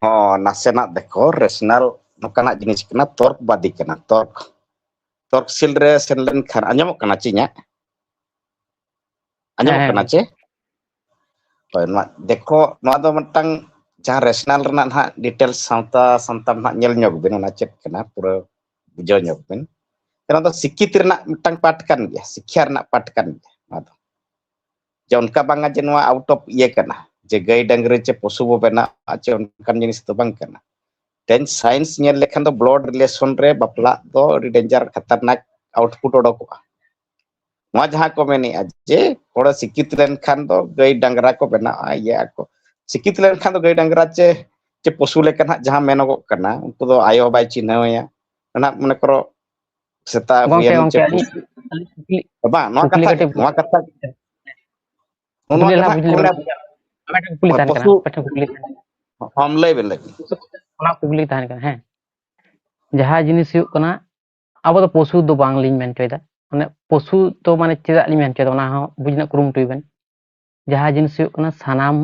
ᱦᱚᱸ, ᱱᱟᱥᱮᱱᱟᱜ ᱫᱮᱠᱷᱚ, rational ᱱᱚᱝᱠᱟᱱᱟᱜ ᱡᱤᱱᱤᱥ ᱠᱟᱱᱟ, ᱛᱚᱨᱠ ᱵᱟᱫᱤ ᱠᱟᱱᱟ, ᱛᱚᱨᱠ᱾ ᱛᱚᱨᱠᱥᱤᱞ ᱨᱮ ᱥᱮᱱ ᱞᱮᱱᱠᱷᱟᱱ, ᱟᱸᱡᱚᱢᱚᱜ ᱠᱟᱱᱟ ᱪᱮ ᱤᱧᱟᱹᱜ? ᱦᱮᱸ, ᱟᱸᱡᱚᱢᱚᱜ ᱦᱮᱸ, ᱠᱟᱱᱟ ᱜᱚᱢᱠᱮ᱾ ᱪᱮ? ᱦᱳᱭ, ᱱᱚᱣᱟ ᱫᱮᱠᱷᱚ, ᱱᱚᱣᱟ ᱫᱚ ᱢᱤᱫᱴᱟᱝ ᱡᱟᱦᱟᱸ rational ᱨᱮᱱᱟᱜ ᱱᱟᱦᱟᱜ details ᱥᱟᱶᱛᱟ ᱥᱟᱱᱛᱟᱲ ᱱᱟᱦᱟᱜ ᱧᱮᱞ ᱧᱚᱜ ᱵᱤᱱ, ᱚᱱᱟ ᱪᱮᱫ ᱠᱟᱱᱟ, ᱯᱩᱨᱟᱹ ᱵᱩᱡᱷᱟᱹᱣ ᱧᱚᱜ ᱵᱤᱱ᱾ ᱚᱱᱟ ᱫᱚ ᱥᱤᱠᱠᱷᱤᱛ ᱨᱮᱱᱟᱜ ᱢᱤᱫᱴᱟᱝ part ᱠᱟᱱ ᱜᱮᱭᱟ, ᱥᱤᱠᱠᱷᱟ ᱨᱮᱱᱟᱜ part ᱠᱟᱱ ᱜᱮᱭᱟ ᱱᱚᱣᱟ ᱫᱚ᱾ ᱡᱮ ᱚᱱᱠᱟ ᱵᱟᱝᱟ ᱡᱮ ᱱᱚᱣᱟ out of ᱤᱭᱟᱹ ᱠᱟᱱᱟ, ᱡᱮ ᱜᱟᱹᱭ ᱰᱟᱹᱝᱨᱤ ᱪᱮ ᱯᱚᱥᱩ ᱵᱚ ᱵᱮᱱᱟᱜᱼᱟ ᱪᱮ ᱚᱱᱠᱟᱱ ᱡᱤᱱᱤᱥ ᱫᱚ ᱵᱟᱝ ᱠᱟᱱᱟ᱾ ᱛᱮᱦᱮᱧ science ᱧᱮᱞ ᱞᱮᱠᱷᱟᱱ ᱫᱚ blood relation ᱨᱮ ᱵᱟᱯᱞᱟᱜ ᱫᱚ ᱟᱹᱰᱤ danger, ᱠᱷᱟᱛᱟᱨᱱᱟᱠ output ᱚᱰᱚᱠᱚᱜᱼᱟ᱾ ᱱᱚᱣᱟ ᱡᱟᱦᱟᱸ ᱠᱚ ᱢᱮᱱᱮᱜᱼᱟ ᱡᱮ ᱦᱚᱲ ᱥᱤᱠᱠᱷᱤᱛ ᱞᱮᱱᱠᱷᱟᱱ ᱫᱚ ᱜᱟᱹᱭ ᱰᱟᱝᱨᱟ ᱠᱚ ᱵᱮᱱᱟᱜᱼᱟ, ᱤᱭᱟᱹ ᱟᱠᱚ, ᱥᱤᱠᱠᱷᱤᱛ ᱞᱮᱱᱠᱷᱟᱱ ᱫᱚ ᱜᱟᱹᱭ ᱰᱟᱝᱨᱟ ᱪᱮ, ᱪᱮ ᱯᱚᱥᱩ ᱞᱮᱠᱟ ᱱᱟᱦᱟᱜ ᱡᱟᱦᱟᱸ ᱢᱮᱱᱚᱜᱚᱜ ᱠᱟᱱᱟ, ᱩᱱᱠᱩ ᱫᱚ ᱟᱭᱳ ᱵᱟᱭ ᱪᱤᱱᱦᱟᱹᱣ ᱮᱭᱟ᱾ ᱚᱱᱟ ᱢᱚᱱᱮ ᱠᱚᱨᱚ ᱥᱮᱛᱟ ᱜᱚᱝᱠᱮ, ᱦᱩᱭᱮᱱ ᱪᱮ ᱜᱚᱝᱠᱮ, ᱟᱹᱞᱤᱧ, ᱯᱩᱥ-, ᱟᱹᱞᱤᱧ ᱠᱩᱠᱞᱤ, ᱵᱟᱝ, ᱱᱚᱣᱟ ᱠᱩᱠᱞᱤ ᱠᱟᱛᱷᱟ ᱜᱮ, ᱠᱟᱹᱴᱤᱡ, ᱱᱚᱣᱟ ᱠᱟᱛᱷᱟ ᱜᱮ᱾ ᱱᱚᱜᱼᱚ ᱱᱚᱣᱟ ᱵᱩᱡᱷᱟᱹᱣ ᱜᱮ ᱞᱟᱦᱟ ᱱᱟᱦᱟᱜ ᱵᱩᱡᱷᱟᱹᱣ ᱠᱚ ᱞᱮᱵᱮᱱ᱾ ᱢᱮᱱᱟ, ᱟᱵᱮᱱ ᱴᱷᱮᱱ ᱠᱩᱠᱞᱤ ᱛᱟᱦᱮᱱ ᱠᱟᱱᱟ, ᱯᱚᱥᱩ, ᱟᱵᱮᱱ ᱴᱷᱮᱱ ᱠᱩᱠᱞᱤ ᱛᱟᱦᱮᱱ ᱠᱟᱱᱟ᱾ ᱦᱚᱸ, ᱞᱟᱹᱭ ᱵᱮᱱ, ᱞᱟᱹᱭ ᱵᱮᱱ᱾ ᱚᱱᱟ ᱠᱩᱠᱞᱤ ᱛᱟᱦᱮᱱ ᱠᱟᱱᱟ, ᱦᱮᱸ᱾ ᱡᱟᱦᱟᱸ ᱡᱤᱱᱤᱥ ᱦᱩᱭᱩᱜ ᱠᱟᱱᱟ, ᱟᱵᱚ ᱫᱚ ᱯᱚᱥᱩ ᱫᱚ ᱵᱟᱝᱞᱤᱧ ᱢᱮᱱ ᱦᱚᱪᱚᱭᱮᱫᱟ, ᱢᱟᱱᱮ ᱯᱚᱥᱩ ᱫᱚ ᱢᱟᱱᱮ ᱪᱮᱫᱟᱜ ᱞᱤᱧ ᱢᱮᱱ ᱦᱚᱪᱚᱭᱮᱫᱟ, ᱚᱱᱟ ᱦᱚᱸ ᱵᱩᱡᱽ ᱨᱮᱱᱟᱜ ᱠᱩᱨᱩᱢᱩᱴᱩᱭ ᱵᱮᱱ᱾ ᱡᱟᱦᱟᱸ ᱡᱤᱱᱤᱥ ᱦᱩᱭᱩᱜ ᱠᱟᱱᱟ, ᱥᱟᱱᱟᱢ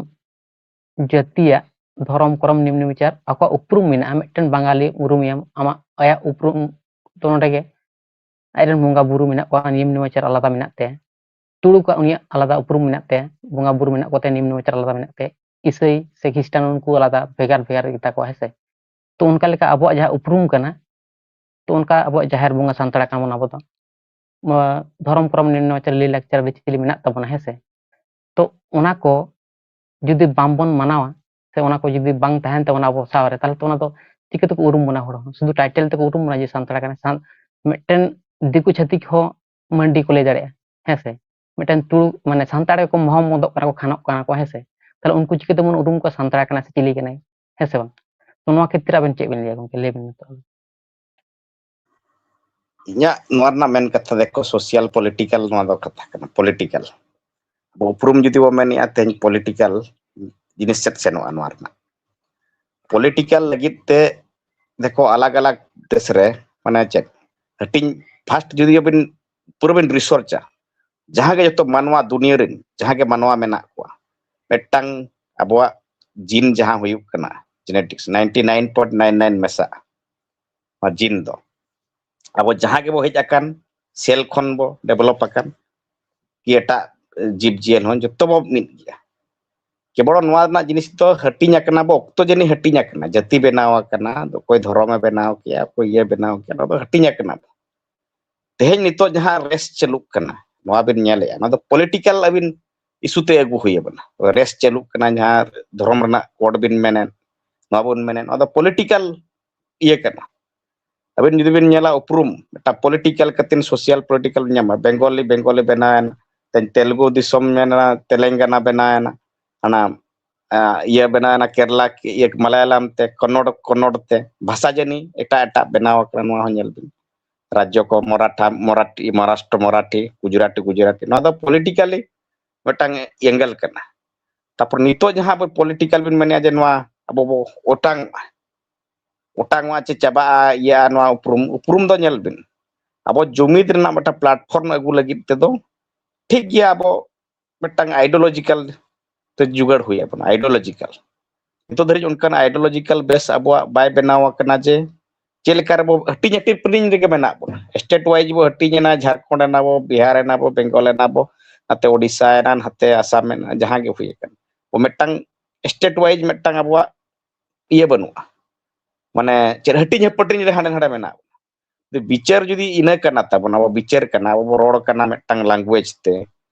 ᱡᱟᱹᱛᱤᱭᱟᱜ ᱫᱷᱚᱨᱚᱢ ᱠᱚᱨᱚᱢ ᱱᱤᱢᱱᱤ ᱵᱤᱪᱟᱨ ᱟᱠᱚᱣᱟᱜ ᱩᱯᱨᱩᱢ ᱢᱮᱱᱟᱜᱼᱟ᱾ ᱢᱤᱫᱴᱮᱱ ᱵᱟᱝᱜᱟᱞᱤ ᱩᱨᱩᱢᱮᱭᱟᱢ, ᱟᱢᱟᱜ ᱟᱭᱟᱜ ᱩᱯᱨᱩᱢ ᱫᱚ ᱱᱚᱰᱮ ᱜᱮ ᱟᱡᱨᱮᱱ ᱵᱚᱸᱜᱟ ᱵᱩᱨᱩ ᱢᱮᱱᱟᱜ ᱠᱚᱣᱟ, ᱱᱤᱭᱚᱢ ᱱᱮᱢᱟᱪᱟᱨ ᱟᱞᱟᱫᱟ ᱢᱮᱱᱟᱜ ᱛᱟᱭᱟ, ᱛᱩᱲᱩᱠᱟᱜ ᱩᱱᱤᱭᱟᱜ ᱟᱞᱟᱫᱟ ᱩᱯᱨᱩᱢ ᱢᱮᱱᱟᱜ ᱛᱟᱭᱟ, ᱵᱚᱸᱜᱟ ᱵᱩᱨᱩ ᱢᱮᱱᱟᱜ ᱠᱚᱛᱮ ᱱᱤᱭᱚᱢ ᱱᱮᱢᱟᱪᱟᱨ ᱟᱞᱟᱫᱟ ᱢᱮᱱᱟᱜ ᱛᱟᱭᱟ, ᱤᱥᱟᱹᱭ ᱥᱮ ᱠᱷᱨᱤᱥᱴᱟᱱ ᱩᱱᱠᱩ ᱟᱞᱟᱫᱟ ᱵᱷᱮᱜᱟᱨ ᱵᱷᱮᱜᱟᱨ ᱜᱮᱛᱟ ᱠᱚᱣᱟ, ᱦᱮᱸ ᱥᱮ? ᱛᱚ ᱚᱱᱠᱟ ᱞᱮᱠᱟ ᱟᱵᱚᱣᱟᱜ ᱡᱟᱦᱟᱸ ᱩᱯᱨᱩᱢ ᱠᱟᱱᱟ, ᱛᱚ ᱚᱱᱠᱟ ᱟᱵᱚᱣᱟᱜ ᱡᱟᱦᱮᱨ ᱵᱚᱸᱜᱟ ᱥᱟᱱᱛᱟᱲ ᱠᱟᱱᱟ ᱵᱚᱱ ᱟᱵᱚ ᱫᱚ, ᱱᱚᱣᱟ ᱫᱷᱚᱨᱚᱢ ᱠᱚᱨᱚᱢ ᱱᱤᱭᱚᱢ ᱱᱮᱢᱟᱪᱟᱨ ᱞᱟᱹᱭ ᱞᱟᱠᱪᱟᱨ ᱟᱹᱨᱤᱪᱟᱹᱞᱤ ᱢᱮᱱᱟᱜ ᱛᱟᱵᱚᱱᱟ, ᱦᱮᱸ ᱥᱮ? ᱛᱚ ᱚᱱᱟ ᱠᱚ ᱡᱩᱫᱤ ᱵᱟᱝ ᱵᱚᱱ ᱢᱟᱱᱟᱣᱟ, ᱥᱮ ᱚᱱᱟ ᱠᱚ ᱡᱩᱫᱤ ᱵᱟᱝ ᱛᱟᱦᱮᱱ ᱛᱟᱵᱚᱱᱟ ᱟᱵᱚ ᱥᱟᱶ ᱨᱮ, ᱛᱟᱦᱚᱞᱮ ᱛᱚ ᱚᱱᱟ ᱫᱚ ᱪᱤᱠᱟᱹ ᱛᱮᱠᱚ ᱩᱨᱩᱢ ᱵᱚᱱᱟ ᱦᱚᱲ ᱦᱚᱸ? ᱥᱩᱫᱷᱩ ᱴᱟᱭᱴᱮᱞ ᱛᱮᱠᱚ ᱩᱨᱩᱢ ᱵᱚᱱᱟ ᱡᱮ ᱥᱟᱱᱛᱟᱲ ᱠᱟᱱᱟᱭ᱾ ᱥᱟᱱ-, ᱢᱤᱫᱴᱮᱱ ᱫᱤᱠᱩ ᱪᱷᱟᱹᱛᱤᱠ ᱦᱚᱸ ᱢᱟᱹᱱᱰᱤ ᱠᱚ ᱞᱟᱹᱭ ᱫᱟᱲᱮᱭᱟᱜᱼᱟ, ᱦᱮᱸ ᱥᱮ? ᱢᱤᱫᱴᱮᱱ ᱛᱩᱲᱩᱠ, ᱢᱟᱱᱮ, ᱥᱟᱱᱛᱟᱲ ᱜᱮᱠᱚ ᱢᱚᱦᱚᱢᱚᱫᱚᱜ ᱠᱟᱱᱟ ᱠᱚ, ᱠᱷᱟᱱᱚᱜ ᱠᱟᱱᱟ ᱠᱚ, ᱦᱮᱸ ᱥᱮ? ᱛᱟᱦᱚᱞᱮ ᱩᱱᱠᱩ ᱪᱤᱠᱟᱹ ᱛᱮᱵᱚᱱ ᱩᱨᱩᱢ ᱠᱚᱣᱟ ᱥᱟᱱᱛᱟᱲ ᱠᱟᱱᱟ ᱥᱮ ᱪᱤᱞᱤ ᱠᱟᱱᱟᱭ, ᱦᱮᱸ ᱥᱮ ᱵᱟᱝ? ᱛᱚ ᱱᱚᱣᱟ ᱠᱷᱮᱛᱨᱮ ᱟᱵᱮᱱ ᱪᱮᱫ ᱵᱮᱱ ᱞᱟᱹᱭᱟ ᱜᱚᱢᱠᱮ? ᱞᱟᱹᱭ ᱵᱮᱱ ᱱᱤᱛᱚᱜ᱾ ᱤᱧᱟᱹᱜ ᱱᱚᱣᱟ ᱨᱮᱱᱟᱜ ᱢᱮᱱ ᱠᱟᱛᱷᱟ, ᱫᱮᱠᱷᱚ, ᱥᱳᱥᱤᱭᱟᱞ ᱯᱚᱞᱤᱴᱤᱠᱟᱞ ᱱᱚᱣᱟ ᱫᱚ ᱠᱟᱛᱷᱟ ᱠᱟᱱᱟ, ᱯᱚᱞᱤᱴᱤᱠᱟᱞ᱾ ᱟᱵᱚ ᱩᱯᱨᱩᱢ ᱡᱩᱫᱤ ᱵᱚ ᱢᱮᱱᱮᱜᱼᱟ, ᱛᱮᱦᱮᱧ ᱯᱚᱞᱤᱴᱤᱠᱟᱞ ᱡᱤᱱᱤᱥ ᱪᱮᱫ ᱥᱮᱱᱚᱜᱼᱟ ᱱᱚᱣᱟ ᱨᱮᱱᱟᱜ? ᱯᱚᱞᱤᱴᱤᱠᱟᱞ ᱞᱟᱹᱜᱤᱫ ᱛᱮ, ᱫᱮᱠᱷᱚ, ᱟᱞᱟᱜᱽ ᱟᱞᱟᱜᱽ ᱫᱮᱥ ᱨᱮ, ᱢᱟᱱᱮ ᱪᱮᱫ, ᱦᱟᱹᱴᱤᱧ, ᱯᱷᱟᱥᱴ ᱡᱩᱫᱤ ᱟᱹᱵᱤᱱ ᱯᱩᱨᱟᱹ ᱵᱤᱱ ᱨᱤᱥᱟᱨᱪᱟ, ᱡᱟᱦᱟᱸ ᱜᱮ ᱡᱚᱛᱚ ᱢᱟᱱᱣᱟ ᱫᱩᱱᱤᱭᱟᱹ ᱨᱮᱱ ᱡᱟᱦᱟᱸ ᱜᱮ ᱢᱟᱱᱣᱟ ᱢᱮᱱᱟᱜ ᱠᱚᱣᱟ, ᱢᱤᱫᱴᱟᱝ ᱟᱵᱚᱣᱟᱜ ᱡᱤᱱ ᱡᱟᱦᱟᱸ ᱦᱩᱭᱩᱜ ᱠᱟᱱᱟ, genetics ninety nine point nine nine ᱢᱮᱥᱟᱜᱼᱟ ᱱᱚᱣᱟ ᱡᱤᱱ ᱫᱚ᱾ ᱟᱵᱚ ᱡᱟᱦᱟᱸ ᱜᱮᱵᱚ ᱦᱮᱡ ᱟᱠᱟᱱ, ᱥᱮᱞ ᱠᱷᱚᱱ ᱵᱚ ᱰᱮᱵᱷᱞᱚᱯ ᱟᱠᱟᱱ, ᱠᱤ ᱮᱴᱟᱜ ᱡᱤᱵᱽ ᱡᱤᱭᱟᱹᱞᱤ ᱦᱚᱸ ᱡᱚᱛᱚ ᱵᱚ ᱢᱤᱫ ᱜᱮᱭᱟ᱾ ᱠᱮᱵᱚᱞ ᱱᱚᱣᱟ ᱨᱮᱱᱟᱜ ᱡᱤᱱᱤᱥ ᱫᱚ ᱦᱟᱹᱴᱤᱧ ᱟᱠᱟᱱᱟ ᱵᱚ, ᱚᱠᱛᱚ ᱡᱟᱹᱱᱤᱡ ᱦᱟᱹᱴᱤᱧ ᱟᱠᱟᱱᱟ, ᱡᱟᱹᱛᱤ ᱵᱮᱱᱟᱣ ᱟᱠᱟᱱᱟ, ᱚᱠᱚᱭ ᱫᱷᱚᱨᱚᱢᱮ ᱵᱮᱱᱟᱣ ᱠᱮᱜᱼᱟ, ᱚᱠᱚᱭ ᱤᱭᱟᱹ ᱵᱮᱱᱟᱣ ᱠᱮᱜᱼᱟ, ᱱᱚᱣᱟ ᱫᱚ ᱦᱟᱹᱴᱤᱧ ᱟᱠᱟᱱᱟ ᱵᱚ᱾ ᱛᱮᱦᱮᱧ ᱱᱤᱛᱚᱜ ᱡᱟᱦᱟᱸ ᱨᱮᱥ ᱪᱟᱹᱞᱩᱜ ᱠᱟᱱᱟ, ᱱᱚᱣᱟ ᱵᱤᱱ ᱧᱮᱞᱮᱜᱼᱟ, ᱱᱚᱣᱟ ᱫᱚ ᱯᱚᱞᱤᱴᱤᱠᱟᱞ ᱟᱹᱵᱤᱱ ᱤᱥᱩ ᱛᱮ ᱟᱹᱜᱩ ᱦᱩᱭ ᱟᱵᱚᱱᱟ᱾ ᱨᱮᱥ ᱪᱟᱹᱞᱩᱜ ᱠᱟᱱᱟ, ᱡᱟᱦᱟᱸ ᱫᱷᱚᱨᱚᱢ ᱨᱮᱱᱟᱜ ᱠᱳᱰ ᱵᱤᱱ ᱢᱮᱱᱮᱫ, ᱱᱚᱣᱟ ᱵᱚᱱ ᱢᱮᱱᱮᱫ, ᱱᱚᱣᱟ ᱫᱚ ᱯᱚᱞᱤᱴᱤᱠᱟᱞ ᱤᱭᱟᱹ ᱠᱟᱱᱟ᱾ ᱟᱹᱵᱤᱱ ᱡᱩᱫᱤ ᱵᱤᱱ ᱧᱮᱞᱟ ᱩᱯᱨᱩᱢ, ᱢᱤᱫᱴᱟᱝ ᱯᱚᱞᱤᱴᱤᱠᱟᱞ ᱠᱟᱛᱮ ᱥᱳᱥᱤᱭᱟᱞ ᱯᱚᱞᱤᱴᱤᱠᱟᱞ ᱧᱟᱢᱟ᱾ ᱵᱮᱝᱜᱚᱞᱤ, ᱵᱮᱝᱜᱚᱞᱤ ᱵᱮᱱᱟᱣᱮᱱᱟ, ᱛᱮᱦᱮᱧ ᱛᱮᱞᱮᱜᱩ ᱫᱤᱥᱚᱢ ᱢᱮᱱᱟ, ᱛᱮᱞᱮᱝᱜᱟᱱᱟ ᱵᱮᱱᱟᱣᱮᱱᱟ, ᱦᱟᱱᱟ, ᱟ, ᱤᱭᱟᱹ ᱵᱮᱱᱟᱣᱮᱱᱟ, ᱠᱮᱨᱞᱟ, ᱤᱭᱟᱹ, ᱢᱟᱞᱟᱭᱟᱞᱟᱢ ᱛᱮ, ᱠᱚᱱᱱᱚᱲ, ᱠᱚᱱᱱᱚᱲ ᱛᱮ, ᱵᱷᱟᱥᱟ ᱡᱟᱹᱱᱤ ᱮᱴᱟᱜ ᱮᱴᱟᱜ ᱵᱮᱱᱟᱣ ᱟᱠᱟᱱᱟ᱾ ᱱᱚᱣᱟ ᱦᱚᱸ ᱧᱮᱞ ᱵᱤᱱ, ᱨᱟᱡᱽᱡᱚ ᱠᱚ ᱢᱚᱨᱟᱴᱷᱟ, ᱢᱚᱨᱟᱴᱷᱤ, ᱢᱚᱦᱟᱨᱟᱥᱴᱨᱚ ᱢᱚᱨᱟᱴᱷᱤ, ᱜᱩᱡᱽᱨᱟᱴᱤ, ᱜᱩᱡᱽᱨᱟᱴᱤ᱾ ᱱᱚᱣᱟ ᱫᱚ ᱯᱚᱞᱤᱴᱤᱠᱟᱞᱤ ᱢᱤᱫᱴᱟᱝ ᱮᱝᱜᱮᱞ ᱠᱟᱱᱟ᱾ ᱛᱟᱨᱯᱚᱨ ᱱᱤᱛᱚᱜ ᱡᱟᱦᱟᱸ ᱟᱵᱚ ᱯᱚᱞᱤᱴᱤᱠᱟᱞ ᱵᱤᱱ ᱢᱮᱱᱮᱫᱼᱟ ᱡᱮ ᱱᱚᱣᱟ ᱟᱵᱚ ᱵᱚ ᱚᱴᱟᱝ, ᱚᱴᱟᱝᱚᱜᱼᱟ ᱪᱮ ᱪᱟᱵᱟᱜᱼᱟ ᱤᱭᱟᱹ ᱱᱚᱣᱟ ᱩᱯᱨᱩᱢ, ᱩᱯᱨᱩᱢ ᱫᱚ ᱧᱮᱞ ᱵᱤᱱ, ᱟᱵᱚ ᱡᱩᱢᱤᱫ ᱨᱮᱱᱟᱜ ᱢᱤᱫᱴᱟᱝ ᱯᱞᱟᱴᱯᱷᱚᱨᱢ ᱟᱹᱜᱩ ᱞᱟᱹᱜᱤᱫ ᱛᱮᱫᱚ ᱴᱷᱤᱠ ᱜᱮᱭᱟ, ᱟᱵᱚ ᱢᱤᱫᱴᱟᱝ ᱟᱭᱰᱤᱭᱳᱞᱚᱡᱤᱠᱟᱞ ᱛᱮ ᱡᱩᱜᱟᱹᱲ ᱦᱩᱭ ᱟᱵᱚᱱᱟ, ideological᱾ ᱱᱤᱛᱚᱜ ᱫᱷᱟᱹᱨᱤᱡ ᱚᱱᱠᱟᱱ ideological base ᱟᱵᱚᱣᱟᱜ ᱵᱟᱭ ᱵᱮᱱᱟᱣ ᱟᱠᱟᱱᱟ ᱡᱮ ᱪᱮᱫ ᱞᱮᱠᱟ ᱨᱮᱵᱚ ᱦᱟᱹᱴᱤᱧ ᱦᱟᱹᱴᱤᱧ ᱨᱮᱜᱮ ᱢᱮᱱᱟᱜ ᱵᱚᱱᱟ᱾ State wise ᱵᱚ ᱦᱟᱹᱴᱤᱧ ᱮᱱᱟ, ᱡᱷᱟᱲᱠᱷᱚᱸᱰ ᱮᱱᱟ ᱵᱚ, ᱵᱤᱦᱟᱨ ᱮᱱᱟ ᱵᱚ, ᱵᱮᱝᱜᱚᱞ ᱮᱱᱟ ᱵᱚ, ᱱᱟᱛᱮ ᱳᱰᱤᱥᱟ ᱮᱱᱟ, ᱱᱟᱛᱮ ᱟᱥᱟᱢ ᱮᱱᱟ, ᱡᱟᱦᱟᱸ ᱜᱮ ᱦᱩᱭ ᱟᱠᱟᱱ, ᱢᱤᱫᱴᱟᱝ state wise ᱢᱤᱫᱴᱟᱝ ᱟᱵᱚᱣᱟᱜ ᱤᱭᱟᱹ ᱵᱟᱹᱱᱩᱜᱼᱟ, ᱢᱟᱱᱮ ᱪᱮᱫ ᱦᱟᱹᱴᱤᱧ ᱦᱟᱹᱯᱟᱹᱴᱤᱧ ᱨᱮ ᱦᱟᱸᱰᱮ ᱱᱟᱰᱮ ᱢᱮᱱᱟᱜ ᱵᱚᱱᱟ᱾ ᱵᱤᱪᱟᱹᱨ ᱡᱩᱫᱤ ᱤᱱᱟᱹ ᱠᱟᱱᱟ ᱛᱟᱵᱚᱱ, ᱟᱵᱚ ᱵᱤᱪᱟᱹᱨ ᱠᱟᱱᱟ, ᱟᱵᱚ ᱵᱚ ᱨᱚᱲ ᱠᱟᱱᱟ ᱢᱤᱫᱴᱟᱝ language ᱛᱮ,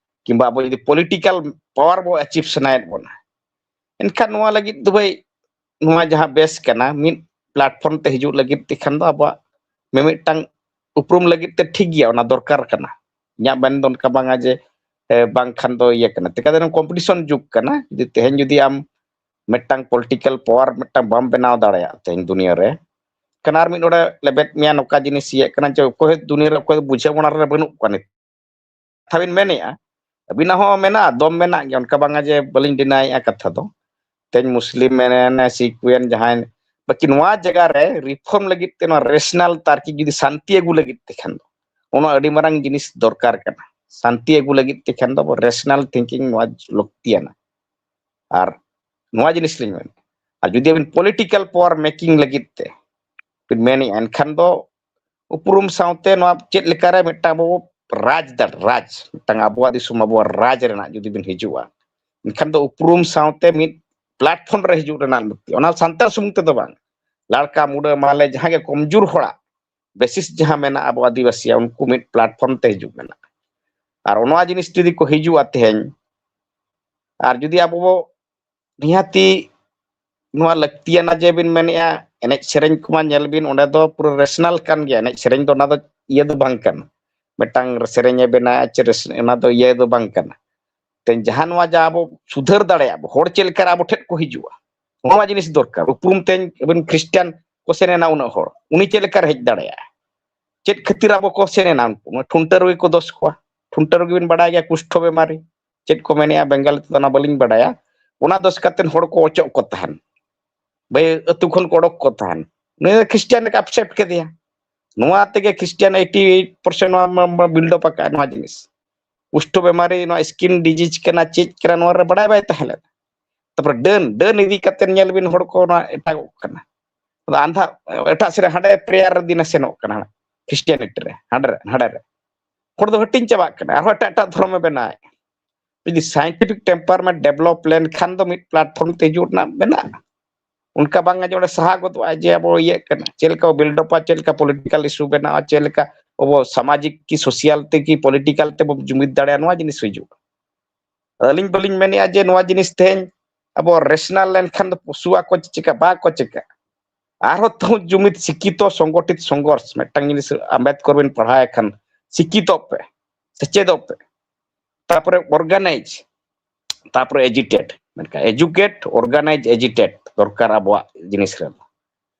ᱠᱤᱝᱵᱟ ᱟᱵᱚ ᱡᱩᱫᱤ political power ᱵᱚ achieve ᱥᱟᱱᱟᱭᱮᱫ ᱵᱚᱱᱟ, ᱮᱱᱠᱷᱟᱱ ᱱᱚᱣᱟ ᱞᱟᱹᱜᱤᱫ ᱫᱚ ᱵᱷᱟᱹᱭ, ᱱᱚᱣᱟ ᱡᱟᱦᱟᱸ ᱵᱮᱥ ᱠᱟᱱᱟ, ᱢᱤᱫ platform ᱛᱮ ᱦᱤᱡᱩᱜ ᱞᱟᱹᱜᱤᱫ ᱛᱮᱠᱷᱟᱱ ᱫᱚ ᱟᱵᱚᱣᱟᱜ ᱢᱤᱢᱤᱫᱴᱟᱝ ᱩᱯᱨᱩᱢ ᱞᱟᱹᱜᱤᱫ ᱛᱮ ᱴᱷᱤᱠ ᱜᱮᱭᱟ, ᱚᱱᱟ ᱫᱚᱨᱠᱟᱨ ᱠᱟᱱᱟ᱾ ᱤᱧᱟᱹᱜ ᱢᱮᱱ ᱫᱚ ᱚᱱᱠᱟ ᱵᱟᱝᱟ ᱡᱮ ᱮ, ᱵᱟᱝᱠᱷᱟᱱ ᱫᱚ ᱤᱭᱟᱹ ᱠᱟᱱᱟ᱾ ᱪᱤᱠᱟᱹᱛᱮ ᱱᱚᱣᱟ competition ᱡᱩᱜᱽ ᱠᱟᱱᱟ᱾ ᱡᱩᱫᱤ ᱛᱮᱦᱮᱧ ᱡᱩᱫᱤ ᱟᱢ ᱢᱤᱫᱴᱟᱝ political power ᱢᱤᱫᱴᱟᱝ ᱵᱟᱢ ᱵᱮᱱᱟᱣ ᱫᱟᱲᱮᱭᱟᱜᱼᱟ ᱛᱮᱦᱮᱧ ᱫᱩᱱᱤᱭᱟᱹ ᱨᱮ, ᱠᱷᱟᱱ ᱟᱨ ᱢᱤᱫ ᱦᱚᱲᱮ ᱞᱮᱵᱮᱫ ᱢᱮᱭᱟ, ᱱᱚᱝᱠᱟ ᱡᱤᱱᱤᱥ ᱤᱭᱟᱹᱜ ᱠᱟᱱᱟ ᱡᱮ ᱚᱠᱚᱭ ᱦᱚᱸ ᱫᱩᱱᱤᱭᱟᱹ ᱨᱮ ᱚᱠᱚᱭ ᱫᱚ ᱵᱩᱡᱷᱟᱹᱣ ᱵᱚᱱᱟ ᱨᱮ ᱵᱟᱹᱱᱩᱜ ᱠᱚᱣᱟ᱾ ᱱᱤᱛ ᱠᱟᱛᱷᱟ ᱵᱤᱱ ᱢᱮᱱᱮᱫᱼᱟ, ᱟᱹᱵᱤᱱᱟᱜ ᱦᱚᱸ ᱢᱮᱱᱟᱜᱼᱟ, ᱫᱚᱢ ᱢᱮᱱᱟᱜ ᱜᱮᱭᱟ, ᱚᱱᱠᱟ ᱵᱟᱝᱟ ᱡᱮ ᱵᱟᱹᱞᱤᱧ deny ᱮᱫᱼᱟ ᱠᱟᱛᱷᱟ ᱫᱚ᱾ ᱛᱮᱦᱮᱧ ᱢᱩᱥᱞᱤᱢ ᱢᱮᱱᱮᱱ, ᱥᱤᱠᱷ ᱦᱩᱭᱮᱱ, ᱡᱟᱦᱟᱸᱭ, ᱵᱟᱹᱠᱤ ᱱᱚᱣᱟ ᱡᱟᱭᱜᱟ ᱨᱮ reform ᱞᱟᱹᱜᱤᱫ ᱛᱮ, ᱱᱚᱣᱟ rational ᱛᱟᱨᱠᱤ ᱡᱩᱫᱤ ᱥᱟᱱᱛᱤ ᱟᱹᱜᱩ ᱞᱟᱹᱜᱤᱫ ᱛᱮ ᱠᱷᱟᱱ ᱫᱚ, ᱚᱱᱟ ᱟᱹᱰᱤ ᱢᱟᱨᱟᱝ ᱡᱤᱱᱤᱥ ᱫᱚᱨᱠᱟᱨ ᱠᱟᱱᱟ᱾ ᱥᱟᱱᱛᱤ ᱟᱹᱜᱩ ᱞᱟᱹᱜᱤᱫ ᱛᱮ ᱠᱷᱟᱱ ᱫᱚ ᱟᱵᱚ rational thinking ᱱᱚᱣᱟ ᱞᱟᱹᱠᱛᱤᱭᱟᱱᱟ᱾ ᱟᱨ ᱱᱚᱣᱟ ᱡᱤᱱᱤᱥ ᱞᱤᱧ ᱢᱮᱱᱟ, ᱟᱨ ᱡᱩᱫᱤ ᱟᱵᱤᱱ political power making ᱞᱟᱹᱜᱤᱫ ᱛᱮ ᱵᱤᱱ ᱢᱮᱱᱮᱫᱼᱟ, ᱮᱱᱠᱷᱟᱱ ᱫᱚ ᱩᱯᱨᱩᱢ ᱥᱟᱶᱛᱮ ᱱᱚᱣᱟ ᱪᱮᱫ ᱞᱮᱠᱟᱨᱮ ᱢᱤᱫᱴᱟᱝ ᱟᱵᱚ ᱨᱟᱡᱽ ᱫᱟᱲᱮ, ᱨᱟᱡᱽ, ᱢᱤᱫᱴᱟᱝ ᱟᱵᱚᱣᱟᱜ ᱫᱤᱥᱚᱢ, ᱟᱵᱚᱣᱟᱜ ᱨᱟᱡᱽ ᱨᱮᱱᱟᱜ ᱡᱩᱫᱤ ᱵᱤᱱ ᱦᱤᱡᱩᱜᱼᱟ, ᱮᱱᱠᱷᱟᱱ ᱫᱚ ᱩᱯᱨᱩᱢ ᱥᱟᱶᱛᱮ ᱢᱤᱫ platform ᱨᱮ ᱦᱤᱡᱩᱜ ᱨᱮᱱᱟᱜ ᱞᱟᱹᱠᱛᱤ᱾ ᱚᱱᱟ ᱥᱟᱱᱛᱟᱲ ᱥᱩᱢᱩᱝ ᱛᱮᱫᱚ ᱵᱟᱝ, ᱞᱟᱲᱠᱟ, ᱢᱩᱰᱟᱹ, ᱢᱟᱞᱮ, ᱡᱟᱦᱟᱸ ᱜᱮ ᱠᱚᱢᱡᱳᱨ ᱦᱚᱲᱟᱜ basis ᱡᱟᱦᱟᱸ ᱢᱮᱱᱟᱜᱼᱟ ᱟᱵᱚ ᱟᱹᱫᱤᱵᱟᱹᱥᱤᱭᱟᱜ, ᱩᱱᱠᱩ ᱢᱤᱫ platform ᱛᱮ ᱦᱤᱡᱩᱜ ᱢᱮᱱᱟᱜᱼᱟ᱾ ᱟᱨ ᱚᱱᱟ ᱡᱤᱱᱤᱥ ᱡᱩᱫᱤ ᱠᱚ ᱦᱤᱡᱩᱜᱼᱟ ᱛᱮᱦᱮᱧ, ᱟᱨ ᱡᱩᱫᱤ ᱟᱵᱚ ᱵᱚ ᱱᱤᱦᱟᱹᱛᱤ ᱱᱚᱣᱟ ᱞᱟᱹᱠᱛᱤᱭᱟᱱᱟ ᱡᱮ ᱵᱤᱱ ᱢᱮᱱᱮᱫᱼᱟ, ᱮᱱᱮᱡ ᱥᱮᱨᱮᱧ ᱠᱚᱢᱟ ᱧᱮᱞ ᱵᱤᱱ, ᱚᱸᱰᱮ ᱫᱚ ᱯᱩᱨᱟᱹ rational ᱠᱟᱱ ᱜᱮᱭᱟ᱾ ᱮᱱᱮᱡ ᱥᱮᱨᱮᱧ ᱫᱚ ᱚᱱᱟ ᱫᱚ ᱤᱭᱟᱹ ᱫᱚ ᱵᱟᱝ ᱠᱟᱱᱟ, ᱢᱤᱫᱴᱟᱝ ᱥᱮᱨᱮᱧ ᱮ ᱵᱮᱱᱟᱣᱟ ᱪᱮ ᱨᱟᱹᱥ-, ᱚᱱᱟ ᱫᱚ ᱤᱭᱟᱹ ᱫᱚ ᱵᱟᱝ ᱠᱟᱱᱟ᱾ ᱛᱮ ᱡᱟᱦᱟᱸ ᱱᱚᱣᱟ ᱡᱟ ᱟᱵᱚ ᱥᱩᱫᱷᱟᱹᱨ ᱫᱟᱲᱮᱭᱟᱜ ᱟᱵᱚ, ᱦᱚᱲ ᱪᱮᱫ ᱞᱮᱠᱟᱨᱮ ᱟᱵᱚ ᱴᱷᱮᱱ ᱠᱚ ᱦᱤᱡᱩᱜᱼᱟ, ᱱᱚᱣᱟ ᱡᱤᱱᱤᱥ ᱫᱚᱨᱠᱟᱨ᱾ ᱩᱯᱨᱩᱢ ᱛᱮᱧ ᱟᱵᱤᱱ ᱠᱷᱨᱤᱥᱴᱟᱱ ᱠᱚ ᱥᱮᱱ ᱮᱱᱟ ᱩᱱᱟᱹᱜ ᱦᱚᱲ, ᱩᱱᱤ ᱪᱮᱫ ᱞᱮᱠᱟᱨᱮ ᱦᱮᱡ ᱫᱟᱲᱮᱭᱟᱜᱼᱟ? ᱪᱮᱫ ᱠᱷᱟᱹᱛᱤᱨ ᱟᱵᱚ ᱠᱚ ᱥᱮᱱ ᱮᱱᱟ? ᱩᱱᱠᱩ ᱢᱟ ᱴᱷᱩᱱᱴᱟᱹ ᱨᱩᱜᱤ ᱠᱚ ᱫᱚᱥ ᱠᱚᱣᱟ᱾ ᱴᱷᱩᱱᱴᱟᱹ ᱨᱩᱜᱤ ᱵᱤᱱ ᱵᱟᱰᱟᱭ ᱜᱮᱭᱟ, ᱠᱩᱥᱴᱷᱚ ᱵᱮᱢᱟᱨᱤ, ᱪᱮᱫ ᱠᱚ ᱢᱮᱱᱮᱜᱼᱟ ᱵᱮᱝᱜᱟᱞᱤ ᱛᱮᱫᱚ ᱚᱱᱟ ᱵᱟᱹᱞᱤᱧ ᱵᱟᱰᱟᱭᱟ᱾ ᱚᱱᱟ ᱫᱚᱥ ᱠᱟᱛᱮ ᱦᱚᱲ ᱠᱚ ᱚᱪᱚᱜ ᱠᱚ ᱛᱟᱦᱮᱱ, ᱵᱷᱟᱹᱭ ᱟᱹᱛᱩ ᱠᱷᱚᱱ ᱠᱚ ᱚᱰᱚᱠ ᱠᱚ ᱛᱟᱦᱮᱱ᱾ ᱩᱱᱤ ᱫᱚ ᱠᱷᱨᱤᱥᱴᱤᱭᱟᱱ ᱞᱮᱠᱟ accept ᱠᱮᱫᱮᱭᱟ᱾ ᱱᱚᱣᱟ ᱛᱮᱜᱮ ᱠᱷᱨᱤᱥᱴᱤᱭᱟᱱ eighty eight percent ᱱᱚᱣᱟ ᱢᱟ, ᱢᱟ build up ᱟᱠᱟᱫ ᱱᱚᱣᱟ ᱡᱤᱱᱤᱥ᱾ ᱠᱩᱥᱴᱷᱚ ᱵᱮᱢᱟᱨᱤ, ᱱᱚᱣᱟ ᱥᱠᱤᱱ ᱰᱤᱡᱤᱡᱽ ᱠᱟᱱᱟ, ᱪᱮᱫ ᱠᱟᱱᱟ, ᱱᱚᱣᱟ ᱨᱮ ᱵᱟᱲᱟᱭ ᱵᱟᱭ ᱛᱟᱦᱮᱸ ᱞᱮᱱᱟ᱾ ᱛᱟᱨᱯᱚᱨᱮ ᱰᱟᱹᱱ, ᱰᱟᱹᱱ ᱤᱫᱤ ᱠᱟᱛᱮ ᱧᱮᱞ ᱵᱤᱱ, ᱦᱚᱲ ᱠᱚ ᱱᱚᱣᱟ ᱮᱴᱟᱜᱚᱜ ᱠᱟᱱᱟ᱾ ᱟᱫᱚ ᱟᱸᱫᱷᱟ ᱮᱴᱟᱜ ᱥᱮᱫ ᱨᱮ, ᱦᱟᱸᱰᱮ ᱯᱨᱮᱭᱟᱨ ᱨᱮ ᱫᱤᱱᱮ ᱥᱮᱱᱚᱜ ᱠᱟᱱᱟ, ᱠᱷᱨᱤᱥᱴᱤᱭᱟᱱᱤᱴᱤ ᱨᱮ, ᱦᱟᱸᱰᱮ ᱨᱮ, ᱦᱟᱸᱰᱮ ᱨᱮ᱾ ᱦᱚᱲ ᱫᱚ ᱦᱟᱹᱴᱤᱧ ᱪᱟᱵᱟᱜ ᱠᱟᱱᱟ, ᱟᱨᱦᱚᱸ ᱮᱴᱟᱜ ᱮᱴᱟᱜ ᱫᱷᱚᱨᱚᱢᱮ ᱵᱮᱱᱟᱣᱮᱫ᱾ ᱡᱩᱫᱤ ᱥᱟᱭᱮᱱᱴᱤᱯᱷᱤᱠ ᱴᱮᱢᱯᱟᱨᱢᱮᱱᱴ ᱰᱮᱵᱷᱞᱚᱯ ᱞᱮᱱᱠᱷᱟᱱ ᱫᱚ ᱢᱤᱫ ᱯᱞᱟᱴᱯᱷᱚᱨᱢ ᱛᱮ ᱦᱤᱡᱩᱜ ᱨᱮᱱᱟᱜ ᱢᱮᱱᱟᱜᱼᱟ᱾ ᱚᱱᱠᱟ ᱵᱟᱝ ᱟᱸᱡᱚᱢ ᱨᱮ ᱥᱟᱦᱟ ᱜᱚᱫᱚᱜᱼᱟ ᱡᱮ ᱟᱵᱚ ᱤᱭᱟᱹᱜ ᱠᱟᱱᱟ, ᱪᱮᱫ ᱞᱮᱠᱟ ᱵᱤᱞᱰᱚᱯᱟ, ᱪᱮᱫ ᱞᱮᱠᱟ ᱯᱚᱞᱤᱴᱤᱠᱟᱞ ᱤᱥᱩ ᱵᱮᱱᱟᱜᱼᱟ, ᱪᱮᱫ ᱞᱮᱠᱟ ᱟᱵᱚ ᱥᱟᱢᱟᱡᱤᱠ ᱠᱤ ᱥᱳᱥᱤᱭᱟᱞ ᱛᱮ ᱠᱤ ᱯᱚᱞᱤᱴᱤᱠᱟᱞ ᱛᱮᱵᱚ ᱡᱩᱢᱤᱫ ᱫᱟᱲᱮᱭᱟᱜᱼᱟ, ᱱᱚᱣᱟ ᱡᱤᱱᱤᱥ ᱦᱤᱡᱩᱜᱼᱟ᱾ ᱟᱹᱞᱤᱧ ᱵᱟᱹᱞᱤᱧ ᱢᱮᱱᱮᱫᱼᱟ ᱡᱮ ᱱᱚᱣᱟ ᱡᱤᱱᱤᱥ ᱛᱮᱦᱮᱧ ᱟᱵᱚ ᱨᱮᱥᱱᱟᱞ ᱞᱮᱱᱠᱷᱟᱱ ᱫᱚ ᱯᱚᱥᱩᱣᱟᱜ ᱠᱚ ᱪᱤᱠᱟ, ᱵᱟᱠᱚ ᱪᱤᱠᱟ᱾ ᱟᱨᱦᱚᱸ ᱛᱟᱹᱦᱩ ᱡᱩᱢᱤᱫ ᱥᱤᱠᱠᱷᱤᱛᱚ ᱥᱚᱝᱜᱚᱴᱷᱤᱛ ᱥᱚᱝᱜᱷᱚᱨᱥ ᱢᱤᱫᱴᱟᱝ ᱡᱤᱱᱤᱥ ᱟᱢᱵᱮᱫᱠᱚᱨ ᱵᱤᱱ ᱯᱟᱲᱦᱟᱣ ᱮ ᱠᱷᱟᱱ, ᱥᱤᱠᱠᱷᱤᱛᱚᱜ ᱯᱮ, ᱥᱮᱪᱮᱫᱚᱜ ᱯᱮ, ᱛᱟᱨᱯᱚᱨᱮ ᱚᱨᱜᱟᱱᱟᱭᱤᱡᱽ, ᱛᱟᱨᱯᱚᱨᱮ ᱮᱡᱩᱴᱮᱴ, ᱢᱮᱱᱠᱷᱟᱱ ᱮᱡᱩᱠᱮᱴ, ᱚᱨᱜᱟᱱᱟᱭᱤᱡᱽ, ᱮᱡᱤᱴᱮᱴ ᱫᱚᱨᱠᱟᱨ ᱟᱵᱚᱣᱟᱜ ᱡᱤᱱᱤᱥ ᱨᱮ᱾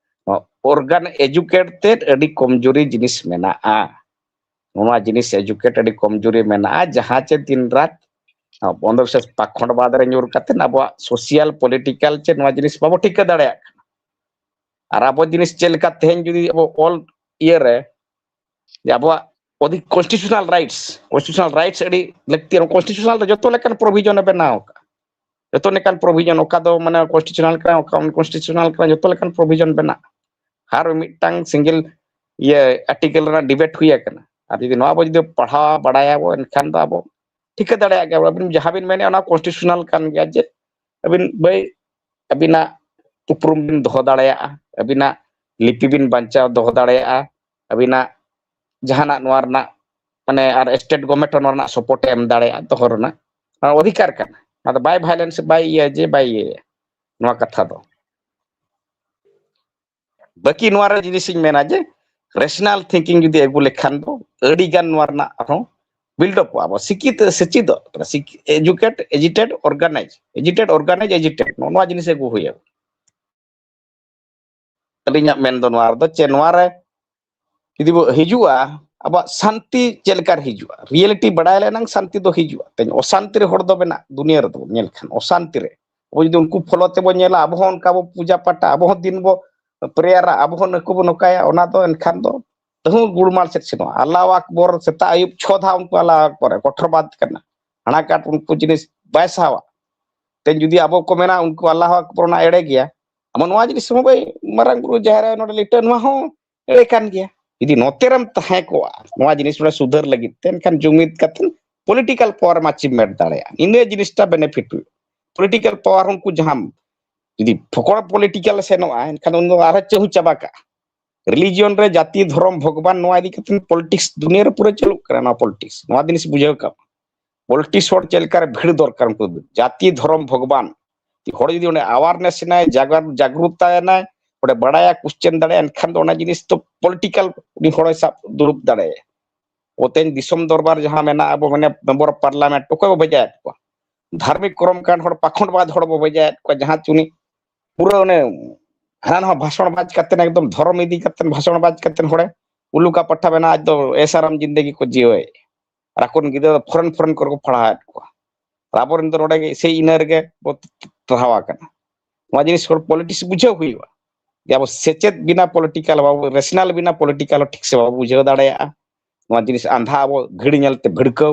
ᱚᱨᱜᱟᱱ ᱮᱡᱩᱠᱮᱴ ᱛᱮ ᱟᱹᱰᱤ ᱠᱚᱢᱡᱩᱨᱤ ᱡᱤᱱᱤᱥ ᱢᱮᱱᱟᱜᱼᱟ᱾ ᱱᱚᱣᱟ ᱡᱤᱱᱤᱥ ᱮᱡᱩᱠᱮᱴ ᱟᱹᱰᱤ ᱠᱚᱢᱡᱩᱨᱤ ᱢᱮᱱᱟᱜᱼᱟ, ᱡᱟᱦᱟᱸ ᱪᱮ ᱫᱤᱱ ᱨᱟᱛ ᱚᱱᱫᱷᱚᱵᱤᱥᱣᱟᱥ ᱯᱟᱠᱷᱚᱸᱰ ᱵᱟᱫ ᱨᱮ ᱧᱩᱨ ᱠᱟᱛᱮ ᱟᱵᱚᱣᱟᱜ ᱥᱳᱥᱤᱭᱟᱞ ᱯᱚᱞᱤᱴᱤᱠᱟᱞ ᱪᱮ ᱱᱚᱣᱟ ᱡᱤᱱᱤᱥ ᱵᱟᱵᱚ ᱴᱷᱤᱠᱟᱹ ᱫᱟᱲᱮᱭᱟᱜ ᱠᱟᱱᱟ᱾ ᱟᱨ ᱟᱵᱚ ᱡᱤᱱᱤᱥ ᱪᱮᱫ ᱞᱮᱠᱟ ᱛᱮᱦᱮᱧ ᱡᱩᱫᱤ ᱟᱵᱚ ᱚᱞ ᱤᱭᱟᱹ ᱨᱮ ᱡᱮ ᱟᱵᱚᱣᱟᱜ ᱚᱫᱷᱤ-, ᱠᱚᱱᱥᱴᱤᱴᱩᱥᱚᱱᱟᱞ ᱨᱟᱭᱤᱴᱥ, ᱠᱚᱱᱥᱴᱤᱴᱩᱥᱚᱱᱟᱞ ᱨᱟᱭᱤᱴᱥ ᱟᱹᱰᱤ ᱞᱟᱹᱠᱛᱤᱭᱟᱱᱟ᱾ ᱠᱚᱱᱥᱴᱤᱴᱩᱥᱚᱱᱟᱞ ᱨᱮ ᱡᱚᱛᱚ ᱞᱮᱠᱟᱱ ᱯᱨᱚᱵᱷᱤᱡᱚᱱ ᱮ ᱵᱮᱱᱟᱣ ᱟᱠᱟᱫᱼᱟ, ᱡᱚᱛᱚ ᱞᱮᱠᱟᱱ ᱯᱨᱚᱵᱷᱤᱡᱚᱱ, ᱚᱠᱟ ᱫᱚ ᱢᱟᱱᱮ ᱠᱚᱱᱥᱴᱤᱴᱩᱥᱚᱱᱟᱞ ᱠᱟᱱᱟ, ᱚᱠᱟ ᱟᱱᱠᱚᱱᱥᱴᱤᱴᱩᱥᱚᱱᱟᱞ ᱠᱟᱱᱟ, ᱡᱚᱛᱚ ᱞᱮᱠᱟᱱ ᱯᱨᱚᱵᱷᱤᱡᱚᱱ ᱢᱮᱱᱟᱜᱼᱟ᱾ ᱟᱨ ᱢᱤᱫᱴᱟᱝ ᱥᱤᱝᱜᱮᱞ ᱤᱭᱟᱹ ᱟᱨᱴᱤᱠᱮᱞ ᱨᱮᱱᱟᱜ ᱰᱤᱵᱮᱴ ᱦᱩᱭ ᱟᱠᱟᱱᱟ᱾ ᱟᱨ ᱡᱩᱫᱤ ᱱᱚᱣᱟ ᱵᱚ ᱡᱩᱫᱤ ᱯᱟᱲᱦᱟᱣ ᱵᱟᱲᱟᱭᱟᱵᱚ, ᱮᱱᱠᱷᱟᱱ ᱫᱚ ᱟᱵᱚ ᱴᱷᱤᱠᱟᱹ ᱫᱟᱲᱮᱭᱟᱜ ᱜᱮᱭᱟ, ᱟᱹᱵᱤᱱ ᱡᱟᱦᱟᱸ ᱵᱤᱱ ᱢᱮᱱᱮᱫᱼᱟ ᱚᱱᱟ ᱠᱚᱱᱥᱴᱤᱴᱩᱥᱚᱱᱟᱞ ᱠᱟᱱ ᱜᱮᱭᱟ, ᱡᱮ ᱟᱹᱵᱤᱱ ᱵᱟᱹᱭ ᱟᱹᱵᱤᱱᱟᱜ ᱩᱯᱨᱩᱢ ᱵᱤᱱ ᱫᱚᱦᱚ ᱫᱟᱲᱮᱭᱟᱜᱼᱟ, ᱟᱹᱵᱤᱱᱟᱜ ᱞᱤᱯᱤ ᱵᱤᱱ ᱵᱟᱧᱪᱟᱣ ᱫᱚᱦᱚ ᱫᱟᱲᱮᱭᱟᱜᱼᱟ, ᱟᱹᱵᱤᱱᱟᱜ ᱡᱟᱦᱟᱱᱟᱜ ᱱᱚᱣᱟ ᱨᱮᱱᱟᱜ ᱢᱟᱱᱮ ᱟᱨ ᱥᱴᱮᱴ ᱜᱚᱵᱷᱚᱨᱱᱢᱮᱱᱴ ᱦᱚᱸ ᱱᱚᱣᱟ ᱨᱮᱱᱟᱜ ᱥᱟᱯᱳᱨᱴ ᱮ ᱮᱢ ᱫᱟᱲᱮᱭᱟᱜᱼᱟ, ᱫᱚᱦᱚ ᱨᱮᱱᱟᱜ ᱚᱱᱟ ᱚᱫᱷᱤᱠᱟᱨ ᱠᱟᱱᱟ᱾ ᱚᱱᱟ ᱫᱚ ᱵᱟᱭ ᱵᱷᱟᱭᱞᱮᱱᱥ, ᱵᱟᱭ ᱤᱭᱟᱹ ᱡᱮ ᱵᱟᱭ ᱤᱭᱟᱹᱭᱟ ᱱᱚᱣᱟ ᱠᱟᱛᱷᱟ ᱫᱚ᱾ ᱵᱟᱹᱠᱤ ᱱᱚᱣᱟ ᱨᱮ ᱡᱤᱱᱤᱥ ᱤᱧ ᱢᱮᱱᱟ ᱡᱮ ᱨᱮᱥᱱᱟᱞ ᱛᱷᱤᱝᱠᱤᱝ ᱡᱩᱫᱤ ᱟᱹᱜᱩ ᱞᱮᱠᱷᱟᱱ ᱫᱚ ᱟᱹᱰᱤ ᱜᱟᱱ ᱱᱚᱣᱟ ᱨᱮᱱᱟᱜ ᱟᱨᱦᱚᱸ ᱵᱤᱞᱰᱚᱯᱚᱜᱼᱟ᱾ ᱟᱵᱚ ᱥᱤᱠᱠᱷᱤᱛ, ᱥᱤᱠᱠᱷᱤᱛ, ᱮᱡᱩᱠᱮᱴ, ᱮᱡᱤᱴᱮᱴ, ᱚᱨᱜᱟᱱᱟᱭᱤᱡᱽ, ᱮᱡᱤᱴᱮᱴ, ᱚᱨᱜᱟᱱᱟᱭᱤᱡᱽ, ᱮᱡᱤᱴᱮᱴ, ᱱᱚᱜᱼᱚ ᱱᱚᱣᱟ ᱡᱤᱱᱤᱥ ᱟᱹᱜᱩ ᱦᱩᱭᱩᱜᱼᱟ᱾ ᱟᱹᱞᱤᱧᱟᱜ ᱢᱮᱱ ᱫᱚ ᱱᱚᱣᱟ ᱨᱮᱫᱚ ᱪᱮ ᱱᱚᱣᱟ ᱨᱮ ᱡᱩᱫᱤ ᱵᱚ ᱦᱤᱡᱩᱜᱼᱟ, ᱟᱵᱚᱣᱟᱜ ᱥᱟᱱᱛᱤ ᱪᱮᱫ ᱞᱮᱠᱟ ᱨᱮ ᱦᱤᱡᱩᱜᱼᱟ? ᱨᱤᱭᱮᱞᱤᱴᱤ ᱵᱟᱲᱟᱭ ᱞᱮᱱᱟᱝ ᱥᱟᱱᱛᱤ ᱫᱚ ᱦᱤᱡᱩᱜᱼᱟ᱾ ᱛᱮᱦᱮᱧ ᱚᱥᱟᱱᱛᱤ ᱨᱮ ᱦᱚᱲ ᱫᱚ ᱢᱮᱱᱟᱜ, ᱫᱩᱱᱤᱭᱟᱹ ᱨᱮᱫᱚ ᱵᱚᱱ ᱧᱮᱞ ᱠᱷᱟᱱ ᱚᱥᱟᱱᱛᱤ ᱨᱮ ᱟᱵᱚ ᱡᱩᱫᱤ ᱩᱱᱠᱩ ᱯᱷᱚᱞᱳ ᱛᱮᱵᱚ ᱧᱮᱞᱟ, ᱟᱵᱚ ᱦᱚᱸ ᱚᱱᱠᱟ ᱵᱚ ᱯᱩᱡᱟ ᱯᱟᱴᱟ, ᱟᱵᱚ ᱦᱚᱸ ᱫᱤᱱ ᱵᱚ ᱯᱨᱮᱭᱟᱨᱟ, ᱟᱵᱚ ᱦᱚᱸ ᱱᱩᱠᱩ ᱵᱚ ᱱᱚᱝᱠᱟᱭᱟ, ᱚᱱᱟ ᱫᱚ ᱮᱱᱠᱷᱟᱱ ᱫᱚ ᱛᱟᱹᱦᱩ ᱜᱩᱲᱢᱟᱞ ᱥᱮᱫ ᱥᱮᱱᱚᱜᱼᱟ᱾ ᱟᱞᱞᱟᱦᱩ ᱟᱠᱵᱚᱨ ᱥᱮᱛᱟᱜ ᱟᱹᱭᱩᱵ ᱪᱷᱚ ᱫᱷᱟᱣ ᱩᱱᱠᱩ ᱟᱞᱞᱟᱦᱩ ᱟᱠᱵᱚᱨ, ᱠᱚᱴᱷᱚᱨᱵᱟᱫ ᱠᱟᱱᱟ, ᱦᱟᱱᱟ ᱠᱟᱴ ᱩᱱᱠᱩ ᱡᱤᱱᱤᱥ ᱵᱟᱭ ᱥᱟᱦᱟᱣᱟ᱾ ᱛᱮ ᱡᱩᱫᱤ ᱟᱵᱚ ᱠᱚ ᱢᱮᱱᱟ ᱩᱱᱠᱩ ᱟᱞᱞᱟᱦᱩ ᱟᱠᱵᱚᱨ ᱚᱱᱟ ᱮᱲᱮ ᱜᱮᱭᱟ, ᱟᱵᱚ ᱱᱚᱣᱟ ᱡᱤᱱᱤᱥ ᱦᱚᱸ ᱵᱟᱭ, ᱢᱟᱨᱟᱝ ᱵᱩᱨᱩ ᱡᱟᱦᱮᱨ ᱟᱭᱳ ᱱᱚᱰᱮ ᱞᱤᱴᱟᱹ, ᱱᱚᱣᱟ ᱦᱚᱸ ᱮᱲᱮ ᱠᱟᱱ ᱜᱮᱭᱟ᱾ ᱡᱩᱫᱤ ᱱᱚᱛᱮ ᱨᱮᱢ ᱛᱟᱦᱮᱸ ᱠᱚᱜᱼᱟ ᱱᱚᱣᱟ ᱡᱤᱱᱤᱥ ᱱᱚᱰᱮ ᱥᱩᱫᱷᱟᱹᱨ ᱞᱟᱹᱜᱤᱫ ᱛᱮ, ᱮᱱᱠᱷᱟᱱ ᱡᱩᱢᱤᱫ ᱠᱟᱛᱮ ᱯᱚᱞᱤᱴᱤᱠᱟᱞ ᱯᱟᱣᱟᱨ ᱮᱢ ᱟᱪᱤᱵᱷᱢᱮᱱᱴ ᱫᱟᱲᱮᱭᱟᱜᱼᱟ, ᱤᱱᱟᱹ ᱡᱤᱱᱤᱥᱴᱟ ᱵᱮᱱᱤᱯᱷᱤᱴ ᱦᱩᱭᱩᱜᱼᱟ᱾ ᱯᱚᱞᱤᱴᱤᱠᱟᱞ ᱯᱟᱣᱟᱨ ᱩᱱᱠᱩ ᱡᱟᱦᱟᱸ ᱡᱩᱫᱤ ᱯᱷᱚᱠᱚᱲ ᱯᱚᱞᱤᱴᱤᱠᱟᱞ ᱥᱮᱱᱚᱜᱼᱟ, ᱮᱱᱠᱷᱟᱱ ᱩᱱᱫᱚ ᱟᱨᱦᱚᱸ ᱪᱟᱹᱦᱩ ᱪᱟᱵᱟ ᱠᱟᱜᱼᱟ᱾ ᱨᱤᱞᱤᱡᱤᱭᱚᱱ ᱨᱮ ᱡᱟᱹᱛᱤ ᱫᱷᱚᱨᱚᱢ ᱵᱷᱚᱜᱽᱵᱟᱱ ᱱᱚᱣᱟ ᱤᱫᱤ ᱠᱟᱛᱮ ᱯᱚᱞᱤᱴᱤᱠᱥ ᱫᱩᱱᱤᱭᱟᱹ ᱨᱮ ᱯᱩᱨᱟᱹ ᱪᱟᱹᱞᱩᱜ ᱠᱟᱱᱟ᱾ ᱱᱚᱣᱟ ᱯᱚᱞᱤᱴᱤᱠᱥ, ᱱᱚᱣᱟ ᱡᱤᱱᱤᱥ ᱵᱩᱡᱷᱟᱹᱣ ᱠᱟᱜ ᱢᱟ᱾ ᱯᱚᱞᱤᱴᱤᱠᱥ ᱦᱚᱲ ᱪᱮᱫ ᱞᱮᱠᱟ ᱨᱮ ᱵᱷᱤᱲ ᱫᱚᱨᱠᱟᱨ, ᱩᱱᱠᱩ ᱫᱚ ᱡᱟᱹᱛᱤ ᱫᱷᱚᱨᱚᱢ ᱵᱷᱚᱜᱽᱵᱟᱱ ᱦᱚᱲ ᱡᱩᱫᱤ ᱚᱸᱰᱮ ᱟᱣᱟᱨᱱᱮᱥ ᱮᱱᱟᱭ, ᱡᱟᱜᱟᱨ-, ᱡᱟᱜᱽᱨᱩᱛᱟ ᱮᱱᱟᱭ, ᱚᱸᱰᱮ ᱵᱟᱲᱟᱭᱟ, ᱠᱚᱥᱪᱮᱱ ᱫᱟᱲᱮᱭᱟᱜᱼᱟ, ᱮᱱᱠᱷᱟᱱ ᱫᱚ ᱚᱱᱟ ᱡᱤᱱᱤᱥ ᱫᱚ ᱯᱚᱞᱤᱴᱤᱠᱟᱞ ᱩᱱᱤ ᱦᱚᱲᱮ ᱥᱟᱵ ᱫᱩᱲᱩᱵ ᱫᱟᱲᱮᱭᱟᱜᱼᱟ᱾ ᱚᱛᱮᱧ ᱫᱤᱥᱚᱢ ᱫᱚᱨᱵᱟᱨ ᱡᱟᱦᱟᱸ ᱢᱮᱱᱟᱜᱼᱟ, ᱟᱵᱚ ᱢᱟᱱᱮ ᱢᱮᱢᱵᱟᱨ ᱚᱯᱷ ᱯᱟᱨᱞᱟᱢᱮᱱᱴ ᱚᱠᱚᱭ ᱵᱚ ᱵᱷᱮᱡᱟᱭᱮᱫ ᱠᱚᱣᱟ? ᱫᱷᱟᱨᱢᱤᱠ ᱠᱚᱨᱚᱢ ᱠᱟᱱᱰ ᱦᱚᱲ, ᱯᱟᱠᱷᱚᱸᱰ ᱵᱟᱫ ᱦᱚᱲ ᱵᱚ ᱵᱷᱮᱡᱟᱭᱮᱫ ᱠᱚᱣᱟ, ᱡᱟᱦᱟᱸ ᱪᱩᱱᱤ ᱯᱩᱨᱟᱹ ᱚᱱᱮ ᱦᱟᱱᱟ ᱱᱟᱣᱟ ᱵᱷᱟᱥᱚᱱ ᱵᱟᱡᱽ ᱠᱟᱛᱮ, ᱮᱠᱫᱚᱢ ᱫᱷᱚᱨᱚᱢ ᱤᱫᱤ ᱠᱟᱛᱮ ᱵᱷᱟᱥᱚᱱ ᱵᱟᱡᱽ ᱠᱟᱛᱮ ᱦᱚᱲᱮ ᱩᱞᱩᱠᱟ ᱯᱟᱴᱷᱟ ᱵᱮᱱᱟᱣ, ᱟᱡ ᱫᱚ ᱮᱥᱟᱨᱟᱢ ᱡᱤᱱᱫᱮᱜᱤ ᱠᱚ ᱡᱤᱭᱟᱹᱣᱮᱫ᱾ ᱟᱨ ᱟᱠᱚᱨᱮᱱ ᱜᱤᱫᱽᱨᱟᱹ ᱫᱚ ᱯᱷᱚᱨᱮᱱ ᱯᱷᱚᱨᱮᱱ ᱠᱚᱨᱮ ᱠᱚ ᱯᱟᱲᱦᱟᱣᱮᱫ ᱠᱚᱣᱟ᱾ ᱟᱨ ᱟᱵᱚᱨᱮᱱ ᱫᱚ ᱱᱚᱰᱮ ᱜᱮ ᱥᱮᱭ ᱤᱱᱟᱹ ᱨᱮᱜᱮ ᱵᱚ ᱴᱟᱨᱦᱟᱣ ᱟᱠᱟᱱᱟ᱾ ᱱᱚᱣᱟ ᱡᱤᱱᱤᱥ ᱦᱚᱲ ᱯᱚᱞᱤᱴᱤᱠᱥ ᱵᱩᱡᱷᱟᱹᱣ ᱦᱩᱭᱩᱜᱼᱟ᱾ ᱡᱮ ᱟᱵᱚ ᱥᱮᱪᱮᱫ ᱵᱤᱱᱟ ᱯᱚᱞᱤᱴᱤᱠᱟᱞ, ᱵᱟᱵᱚ ᱨᱮᱥᱱᱟᱞ ᱵᱤᱱᱟ ᱯᱚᱞᱤᱴᱤᱠᱟᱞ ᱦᱚᱸ ᱴᱷᱤᱠ ᱥᱮ ᱵᱟᱵᱚ ᱵᱩᱡᱷᱟᱹᱣ ᱫᱟᱲᱮᱭᱟᱜᱼᱟ᱾ ᱱᱚᱣᱟ ᱡᱤᱱᱤᱥ ᱟᱸᱫᱷᱟ ᱟᱵᱚ ᱜᱷᱟᱹᱲᱤ ᱧᱮᱞᱛᱮ ᱵᱷᱤᱲᱠᱟᱹᱣ,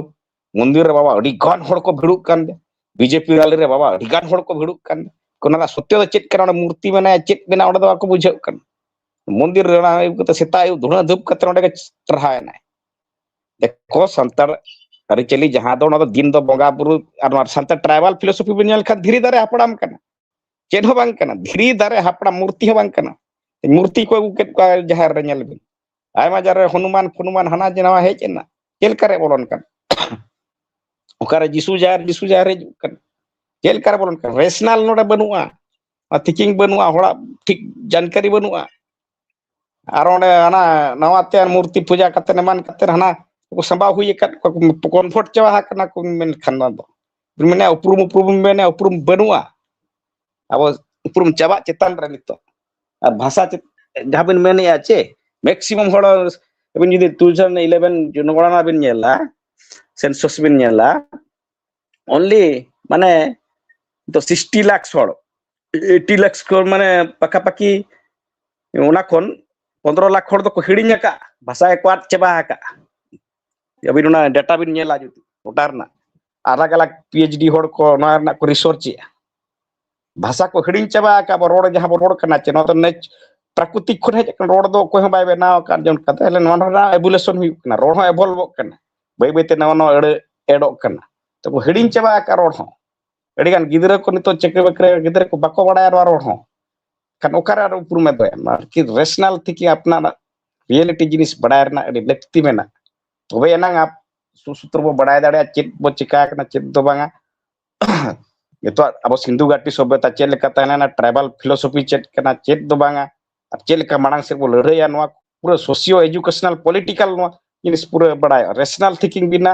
ᱢᱚᱱᱫᱤᱨ ᱨᱮ ᱵᱟᱵᱟ ᱟᱹᱰᱤ ᱜᱟᱱ ᱦᱚᱲ ᱠᱚ ᱵᱷᱤᱲᱚᱜ ᱠᱟᱱ ᱜᱮ, ᱵᱤᱡᱮᱯᱤ ᱨᱟᱞᱤ ᱨᱮ ᱵᱟᱵᱟ ᱟᱹᱰᱤ ᱜᱟᱱ ᱦᱚᱲ ᱠᱚ ᱵᱷᱤᱲᱚᱜ ᱠᱟᱱ ᱜᱮ᱾ ᱚᱱᱟ ᱨᱮᱱᱟᱜ ᱥᱚᱛᱭᱚ ᱫᱚ ᱪᱮᱫ ᱠᱟᱱᱟ? ᱚᱸᱰᱮ ᱢᱩᱨᱛᱤ ᱢᱮᱱᱟᱭᱟ, ᱪᱮᱫ ᱢᱮᱱᱟᱜᱼᱟ, ᱚᱸᱰᱮ ᱫᱚ ᱵᱟᱠᱚ ᱵᱩᱡᱷᱟᱹᱣ ᱠᱟᱱᱟ᱾ ᱢᱚᱱᱫᱤᱨ ᱨᱮ ᱚᱱᱟ ᱟᱹᱭᱩᱵ ᱠᱟᱛᱮ, ᱥᱮᱛᱟᱜ ᱟᱹᱭᱩᱵ ᱫᱷᱩᱬᱟᱹ ᱫᱷᱩᱯ ᱠᱟᱛᱮ ᱚᱸᱰᱮ ᱜᱮ ᱴᱟᱨᱦᱟᱣ ᱮᱱᱟᱭ᱾ ᱫᱮᱠᱷᱚ, ᱥᱟᱱᱛᱟᱲ ᱟᱹᱨᱤᱪᱟᱹᱞᱤ ᱡᱟᱦᱟᱸ ᱫᱚ, ᱚᱱᱟ ᱫᱚ ᱫᱤᱱ ᱫᱚ ᱵᱚᱸᱜᱟ ᱵᱩᱨᱩ, ᱟᱨ ᱱᱚᱣᱟ ᱥᱟᱱᱛᱟᱲ ᱴᱨᱟᱭᱵᱟᱞ ᱯᱷᱤᱞᱳᱥᱚᱯᱷᱤ ᱵᱤᱱ ᱧᱮᱞ ᱠᱷᱟᱱ ᱫᱷᱤᱨᱤ ᱫᱟᱨᱮ ᱦᱟᱯᱲᱟᱢ ᱠᱟᱱᱟ, ᱪᱮᱫ ᱦᱚᱸ ᱵᱟᱝ ᱠᱟᱱᱟ᱾ ᱫᱷᱤᱨᱤ ᱫᱟᱨᱮ ᱦᱟᱯᱲᱟᱢ, ᱢᱩᱨᱛᱤ ᱦᱚᱸ ᱵᱟᱝ ᱠᱟᱱᱟ᱾ ᱢᱩᱨᱛᱤ ᱠᱚ ᱟᱹᱜᱩ ᱠᱮᱫ ᱠᱚᱣᱟ ᱡᱟᱦᱮᱨ ᱨᱮ, ᱧᱮᱞ ᱵᱤᱱ, ᱟᱭᱢᱟ ᱡᱟᱭᱜᱟ ᱨᱮ ᱦᱚᱱᱩᱢᱟᱱ ᱯᱷᱚᱱᱩᱢᱟᱱ ᱦᱟᱱᱟ ᱡᱮ ᱱᱟᱣᱟ ᱦᱮᱡ ᱮᱱᱟ, ᱪᱮᱫ ᱞᱮᱠᱟ ᱨᱮ ᱵᱚᱞᱚᱱ ᱠᱟᱱᱟ? ᱚᱠᱟᱨᱮ ᱡᱤᱥᱩ ᱡᱟᱦᱮᱨ, ᱡᱤᱥᱩ ᱡᱟᱦᱮᱨ ᱦᱤᱡᱩᱜ ᱠᱟᱱᱟ? ᱪᱮᱫ ᱞᱮᱠᱟ ᱨᱮ ᱵᱚᱞᱚᱱ ᱠᱟᱱᱟ? ᱨᱮᱥᱱᱟᱞ ᱱᱚᱰᱮ ᱵᱟᱹᱱᱩᱜᱼᱟ, ᱛᱷᱤᱝᱠᱤᱝ ᱵᱟᱹᱱᱩᱜᱼᱟ, ᱦᱚᱲᱟᱜ ᱴᱷᱤᱠ ᱡᱟᱱᱠᱟᱨᱤ ᱵᱟᱹᱱᱩᱜᱼᱟ᱾ ᱟᱨ ᱚᱸᱰᱮ ᱦᱟᱱᱟ ᱱᱟᱣᱟ ᱛᱮ ᱢᱩᱨᱛᱤ ᱯᱩᱡᱟ ᱠᱟᱛᱮ, ᱮᱢᱟᱱ ᱠᱟᱛᱮ, ᱦᱟᱱᱟ ᱠᱚ ᱥᱟᱢᱵᱟᱣ ᱦᱩᱭ ᱟᱠᱟᱫ ᱠᱚᱣᱟ, ᱠᱚᱱᱵᱷᱟᱨᱴ ᱪᱟᱵᱟ ᱟᱠᱟᱱᱟ ᱠᱚ᱾ ᱢᱮᱱᱠᱷᱟᱱ ᱱᱚᱣᱟ ᱫᱚ ᱢᱮᱱᱟ ᱩᱯᱨᱩᱢ, ᱩᱯᱨᱩᱢ ᱢᱮᱱᱟ ᱩᱯᱨᱩᱢ ᱵᱟᱹᱱᱩᱜᱼᱟ᱾ ᱟᱵᱚ ᱩᱯᱨᱩᱢ ᱪᱟᱵᱟᱜ ᱪᱮᱛᱟᱱ ᱨᱮ ᱱᱤᱛᱚᱜ᱾ ᱟᱨ ᱵᱷᱟᱥᱟ ᱪᱮᱫ, ᱡᱟᱦᱟᱸ ᱵᱤᱱ ᱢᱮᱱᱮᱫᱼᱟ ᱪᱮ, ᱢᱮᱠᱥᱤᱢᱟᱢ ᱦᱚᱲ, ᱟᱹᱵᱤᱱ ᱡᱩᱫᱤ two thousand eleven ᱡᱚᱱᱚᱜᱚᱬᱱᱟ ᱵᱤᱱ ᱧᱮᱞᱟ, ᱥᱮᱱᱥᱚᱥ ᱵᱤᱱ ᱧᱮᱞᱟ, only ᱢᱟᱱᱮ ᱫᱚ sixty lakhs ᱦᱚᱲ, eighty lakhs ᱠᱚ, ᱢᱟᱱᱮ ᱯᱟᱠᱟᱯᱟᱠᱤ ᱚᱱᱟ ᱠᱷᱚᱱ ᱯᱚᱱᱫᱽᱨᱚ ᱞᱟᱠᱷ ᱦᱚᱲ ᱫᱚᱠᱚ ᱦᱤᱲᱤᱧ ᱟᱠᱟᱫ, ᱵᱷᱟᱥᱟ ᱜᱮᱠᱚ ᱟᱫ ᱪᱟᱵᱟ ᱟᱠᱟᱫ᱾ ᱟᱹᱵᱤᱱ ᱚᱱᱟ ᱰᱮᱴᱟ ᱵᱤᱱ ᱧᱮᱞᱟ ᱡᱩᱫᱤ ᱜᱚᱴᱟ ᱨᱮᱱᱟᱜ, ᱟᱞᱟᱜᱽ ᱟᱞᱟᱜᱽ ᱯᱤ ᱮᱭᱤᱪ ᱰᱤ ᱦᱚᱲ ᱠᱚ ᱱᱚᱣᱟ ᱨᱮᱱᱟᱜ ᱠᱚ ᱨᱤᱥᱟᱨᱪ ᱮᱫᱼᱟ᱾ ᱵᱷᱟᱥᱟ ᱠᱚ ᱦᱤᱲᱤᱧ ᱪᱟᱵᱟ ᱟᱠᱟᱫ, ᱟᱵᱚ ᱨᱚᱲ ᱡᱟᱦᱟᱸ ᱵᱚᱱ ᱨᱚᱲ ᱠᱟᱱᱟ, ᱪᱮ ᱱᱚᱣᱟ ᱫᱚ ᱱᱮᱪ-, ᱯᱨᱟᱠᱨᱤᱛᱤᱠ ᱠᱷᱚᱱ ᱦᱮᱡ ᱟᱠᱟᱱ ᱨᱚᱲ ᱫᱚ ᱚᱠᱚᱭ ᱦᱚᱸ ᱵᱟᱭ ᱵᱮᱱᱟᱣ ᱟᱠᱟᱫ᱾ ᱡᱮ ᱚᱱᱠᱟᱛᱮ ᱟᱞᱮ ᱱᱚᱣᱟ ᱨᱮᱱᱟᱜ ᱮᱵᱷᱚᱞᱩᱥᱚᱱ ᱦᱩᱭᱩᱜ ᱠᱟᱱᱟ, ᱨᱚᱲ ᱦᱚᱸ ᱮᱵᱷᱚᱞᱵᱚᱜ ᱠᱟᱱᱟ᱾ ᱵᱟᱹᱭ ᱵᱟᱹᱭᱛᱮ ᱱᱟᱣᱟ ᱱᱟᱣᱟ ᱟᱹᱲᱟᱹ ᱮᱰᱚᱜ ᱠᱟᱱᱟ᱾ ᱛᱚᱵᱮ ᱦᱤᱲᱤᱧ ᱪᱟᱵᱟ ᱟᱠᱟᱫ ᱨᱚᱲ ᱦᱚᱸ᱾ ᱟᱹᱰᱤᱜᱟᱱ ᱜᱤᱫᱽᱨᱟᱹ ᱠᱚ ᱱᱤᱛᱚᱜ ᱪᱟᱹᱠᱨᱤ ᱵᱟᱹᱠᱨᱤ ᱜᱤᱫᱽᱨᱟᱹ ᱠᱚ ᱵᱟᱠᱚ ᱵᱟᱲᱟᱭᱟ ᱱᱚᱣᱟ ᱨᱚᱲ ᱦᱚᱸ᱾ ᱠᱷᱟᱱ ᱚᱠᱟᱨᱮ ᱟᱨ ᱩᱯᱨᱩᱢᱮ ᱫᱚᱦᱚᱭᱟ? ᱟᱨᱠᱤ ᱨᱮᱥᱱᱟᱞ ᱛᱷᱤᱝᱠᱤᱝ, ᱟᱯᱱᱟᱨᱟᱜ ᱨᱤᱭᱮᱞᱤᱴᱤ ᱡᱤᱱᱤᱥ ᱵᱟᱲᱟᱭ ᱨᱮᱱᱟᱜ ᱟᱹᱰᱤ ᱞᱟᱹᱠᱛᱤ ᱢᱮᱱᱟᱜᱼᱟ᱾ ᱛᱚᱵᱮ ᱮᱱᱟᱝ ᱟᱵᱚ ᱥᱩᱥᱩᱛᱨᱚ ᱵᱚ ᱵᱟᱲᱟᱭ ᱫᱟᱲᱮᱭᱟᱜᱼᱟ ᱪᱮᱫ ᱵᱚ ᱪᱤᱠᱟ ᱠᱟᱱᱟ, ᱪᱮᱫ ᱫᱚ ᱵᱟᱝᱟ᱾ ᱱᱤᱛᱚᱜ ᱟᱵᱚ ᱥᱤᱱᱫᱷᱩ ᱜᱷᱟᱴᱤ ᱥᱚᱵᱷᱭᱚᱛᱟ ᱪᱮᱫ ᱞᱮᱠᱟ ᱛᱟᱦᱮᱸ ᱞᱮᱱᱟ, ᱴᱨᱟᱭᱵᱟᱞ ᱯᱷᱤᱞᱳᱥᱚᱯᱷᱤ ᱪᱮᱫ ᱠᱟᱱᱟ, ᱪᱮᱫ ᱫᱚ ᱵᱟᱝᱟ, ᱟᱨ ᱪᱮᱫ ᱞᱮᱠᱟ ᱢᱟᱲᱟᱝ ᱥᱮᱫ ᱵᱚ ᱞᱟᱹᱲᱦᱟᱹᱭᱟ, ᱱᱚᱣᱟ ᱯᱩᱨᱟᱹ ᱥᱳᱥᱤᱭᱳ ᱮᱡᱩᱠᱮᱥᱚᱱᱟᱞ ᱯᱚᱞᱤᱴᱤᱠᱟᱞ ᱱᱚᱣᱟ ᱡᱤᱱᱤᱥ ᱯᱩᱨᱟᱹ ᱵᱟᱲᱟᱭᱚᱜᱼᱟ᱾ ᱨᱮᱥᱱᱟᱞ ᱛᱷᱤᱝᱠᱤᱝ ᱵᱤᱱᱟ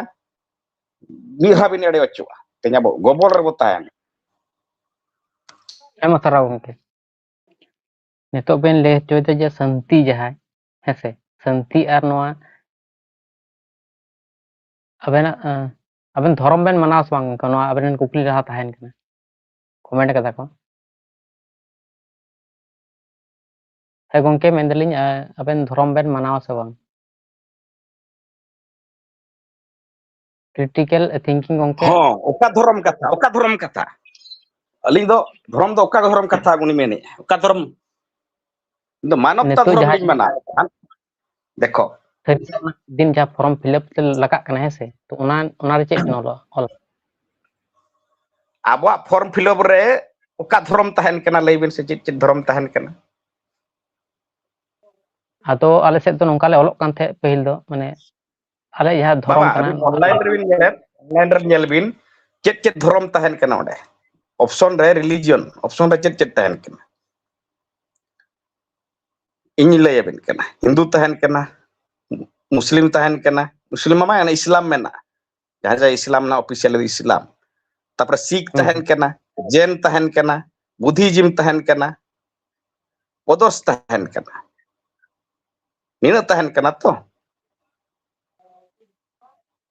ᱢᱤᱫ ᱫᱷᱟᱣ ᱵᱤᱱ ᱮᱲᱮ ᱦᱚᱪᱚᱜᱼᱟ, ᱛᱮᱦᱮᱧ ᱟᱵᱚ ᱜᱚᱵᱚᱞ ᱨᱮᱵᱚ ᱛᱟᱦᱮᱱᱟ᱾ ᱟᱭᱢᱟ ᱥᱟᱨᱦᱟᱣ ᱜᱚᱢᱠᱮ᱾ ᱱᱤᱛᱚᱜ ᱵᱮᱱ ᱞᱟᱹᱭ ᱦᱚᱪᱚᱭᱮᱫᱟ ᱡᱮ ᱥᱟᱱᱛᱤ ᱡᱟᱦᱟᱸᱭ, ᱦᱮᱸᱥᱮ, ᱥᱟᱱᱛᱤ ᱟᱨ ᱱᱚᱣᱟ ᱟᱵᱮᱱᱟᱜ, ᱟᱸ, ᱟᱵᱮᱱ ᱫᱷᱚᱨᱚᱢ ᱵᱮᱱ ᱢᱟᱱᱟᱣᱟ ᱥᱮ ᱵᱟᱝ? ᱜᱚᱢᱠᱮ, ᱱᱚᱣᱟ ᱟᱵᱮᱱ ᱨᱮᱱ ᱠᱩᱠᱞᱤ ᱞᱟᱦᱟ ᱛᱟᱦᱮᱱ ᱠᱟᱱᱟ, ᱠᱚᱢᱮᱱᱴ ᱠᱟᱫᱟ ᱠᱚ᱾ ᱦᱮᱸ ᱜᱚᱢᱠᱮ, ᱢᱮᱱᱫᱟᱞᱤᱧ, ᱟᱸ, ᱟᱵᱮᱱ ᱫᱷᱚᱨᱚᱢ ᱵᱮᱱ ᱢᱟᱱᱟᱣᱟ ᱥᱮ ᱵᱟᱝ? ᱠᱨᱤᱴᱤᱠᱮᱞ ᱛᱷᱤᱝᱠᱤᱝ ᱜᱚᱢᱠᱮ᱾ ᱦᱚᱸ, ᱚᱠᱟ ᱫᱷᱚᱨᱚᱢ ᱠᱟᱛᱷᱟ, ᱚᱠᱟ ᱫᱷᱚᱨᱚᱢ ᱠᱟᱛᱷᱟ? ᱟᱹᱞᱤᱧ ᱫᱚ ᱫᱷᱚᱨᱚᱢ ᱫᱚ ᱚᱠᱟ ᱫᱷᱚᱨᱚᱢ ᱠᱟᱛᱷᱟ ᱩᱱᱤ ᱢᱮᱱᱮᱫᱼᱟ? ᱚᱠᱟ ᱫᱷᱚᱨᱚᱢ? ᱤᱧ ᱫᱚ ᱢᱟᱱᱚᱵᱛᱟ ᱱᱤᱛᱚᱜ ᱫᱷᱚᱨᱚᱢ ᱡᱟᱦᱟᱸᱭ ᱞᱤᱧ ᱢᱟᱱᱟᱣᱮᱫ ᱠᱟᱱ᱾ ᱫᱮᱠᱷᱚ, ᱥᱟᱹᱨᱤ ᱥᱮᱨᱢᱟ ᱫᱤᱱ ᱡᱟᱦᱟᱸ ᱯᱷᱚᱨᱢ ᱯᱷᱤᱞᱟᱯ ᱞᱟᱜᱟᱜ ᱠᱟᱱᱟ, ᱦᱮᱸ ᱥᱮ, ᱛᱚ ᱚᱱᱟ, ᱚᱱᱟᱨᱮ ᱪᱮᱫ ᱵᱮᱱ ᱚᱞᱟ, ᱚᱞᱟ? ᱟᱵᱚᱣᱟᱜ ᱯᱷᱚᱨᱢ ᱯᱷᱤᱞᱟᱯ ᱨᱮ ᱚᱠᱟ ᱫᱷᱚᱨᱚᱢ ᱛᱟᱦᱮᱱ ᱠᱟᱱᱟ? ᱞᱟᱹᱭ ᱵᱤᱱ ᱥᱮ, ᱪᱮᱫ ᱪᱮᱫ ᱫᱷᱚᱨᱚᱢ ᱛᱟᱦᱮᱱ ᱠᱟᱱᱟ? ᱟᱫᱚ ᱟᱞᱮ ᱥᱮᱫ ᱫᱚ ᱱᱚᱝᱠᱟ ᱞᱮ ᱚᱞᱚᱜ ᱠᱟᱱ ᱛᱟᱦᱮᱸᱫ ᱯᱟᱹᱦᱤᱞ ᱫᱚ, ᱢᱟᱱᱮ ᱟᱞᱮ ᱡᱟᱦᱟᱸ ᱫᱷᱚᱨᱚᱢ ᱵᱟᱵᱟ, ᱠᱟᱱᱟ, ᱟᱹᱵᱤᱱ ᱚᱱᱞᱟᱭᱤᱱ ᱨᱮᱵᱤᱱ ᱧᱮᱞᱮᱫ, ᱚᱱᱞᱟᱭᱤᱱ ᱨᱮ ᱧᱮᱞ ᱵᱤᱱ, ᱪᱮᱫ ᱪᱮᱫ ᱫᱷᱚᱨᱚᱢ ᱛᱟᱦᱮᱱ ᱠᱟᱱᱟ ᱚᱸᱰᱮ? ᱚᱯᱥᱚᱱ ᱨᱮ ᱨᱤᱞᱤᱡᱤᱭᱚᱱ ᱚᱯᱥᱚᱱ ᱨᱮ ᱪᱮᱫ ᱪᱮᱫ ᱛᱟᱦᱮᱱ ᱠᱟᱱᱟ? ᱤᱧ ᱞᱟᱹᱭ ᱟᱵᱤᱱ ᱠᱟᱱᱟ, ᱦᱤᱱᱫᱩ ᱛᱟᱦᱮᱱ ᱠᱟᱱᱟ, ᱢᱩᱥᱞᱤᱢ ᱛᱟᱦᱮᱱ ᱠᱟᱱᱟ, ᱢᱩᱥᱞᱤᱢ ᱢᱟ ᱢᱟᱭ ᱤᱥᱞᱟᱢ ᱢᱮᱱᱟᱜᱼᱟ, ᱡᱟᱦᱟᱸ ᱡᱟᱦᱟᱸ ᱤᱥᱞᱟᱢ ᱨᱮᱱᱟᱜ ᱚᱯᱷᱤᱥᱤᱭᱟᱞ ᱤᱥᱞᱟᱢ, ᱛᱟᱨᱯᱚᱨᱮ ᱥᱤᱠᱷ ᱦᱩᱸ᱾ ᱛᱟᱦᱮᱱ ᱠᱟᱱᱟ, ᱡᱮᱱ ᱛᱟᱦᱮᱱ ᱠᱟᱱᱟ, ᱵᱩᱫᱷᱤᱡᱤᱢ ᱛᱟᱦᱮᱱ ᱠᱟᱱᱟ, ᱚᱫᱚᱨᱥ ᱛᱟᱦᱮᱱ ᱠᱟᱱᱟ, ᱱᱤᱱᱟᱹᱜ ᱛᱟᱦᱮᱱ ᱠᱟᱱᱟ ᱛᱚ᱾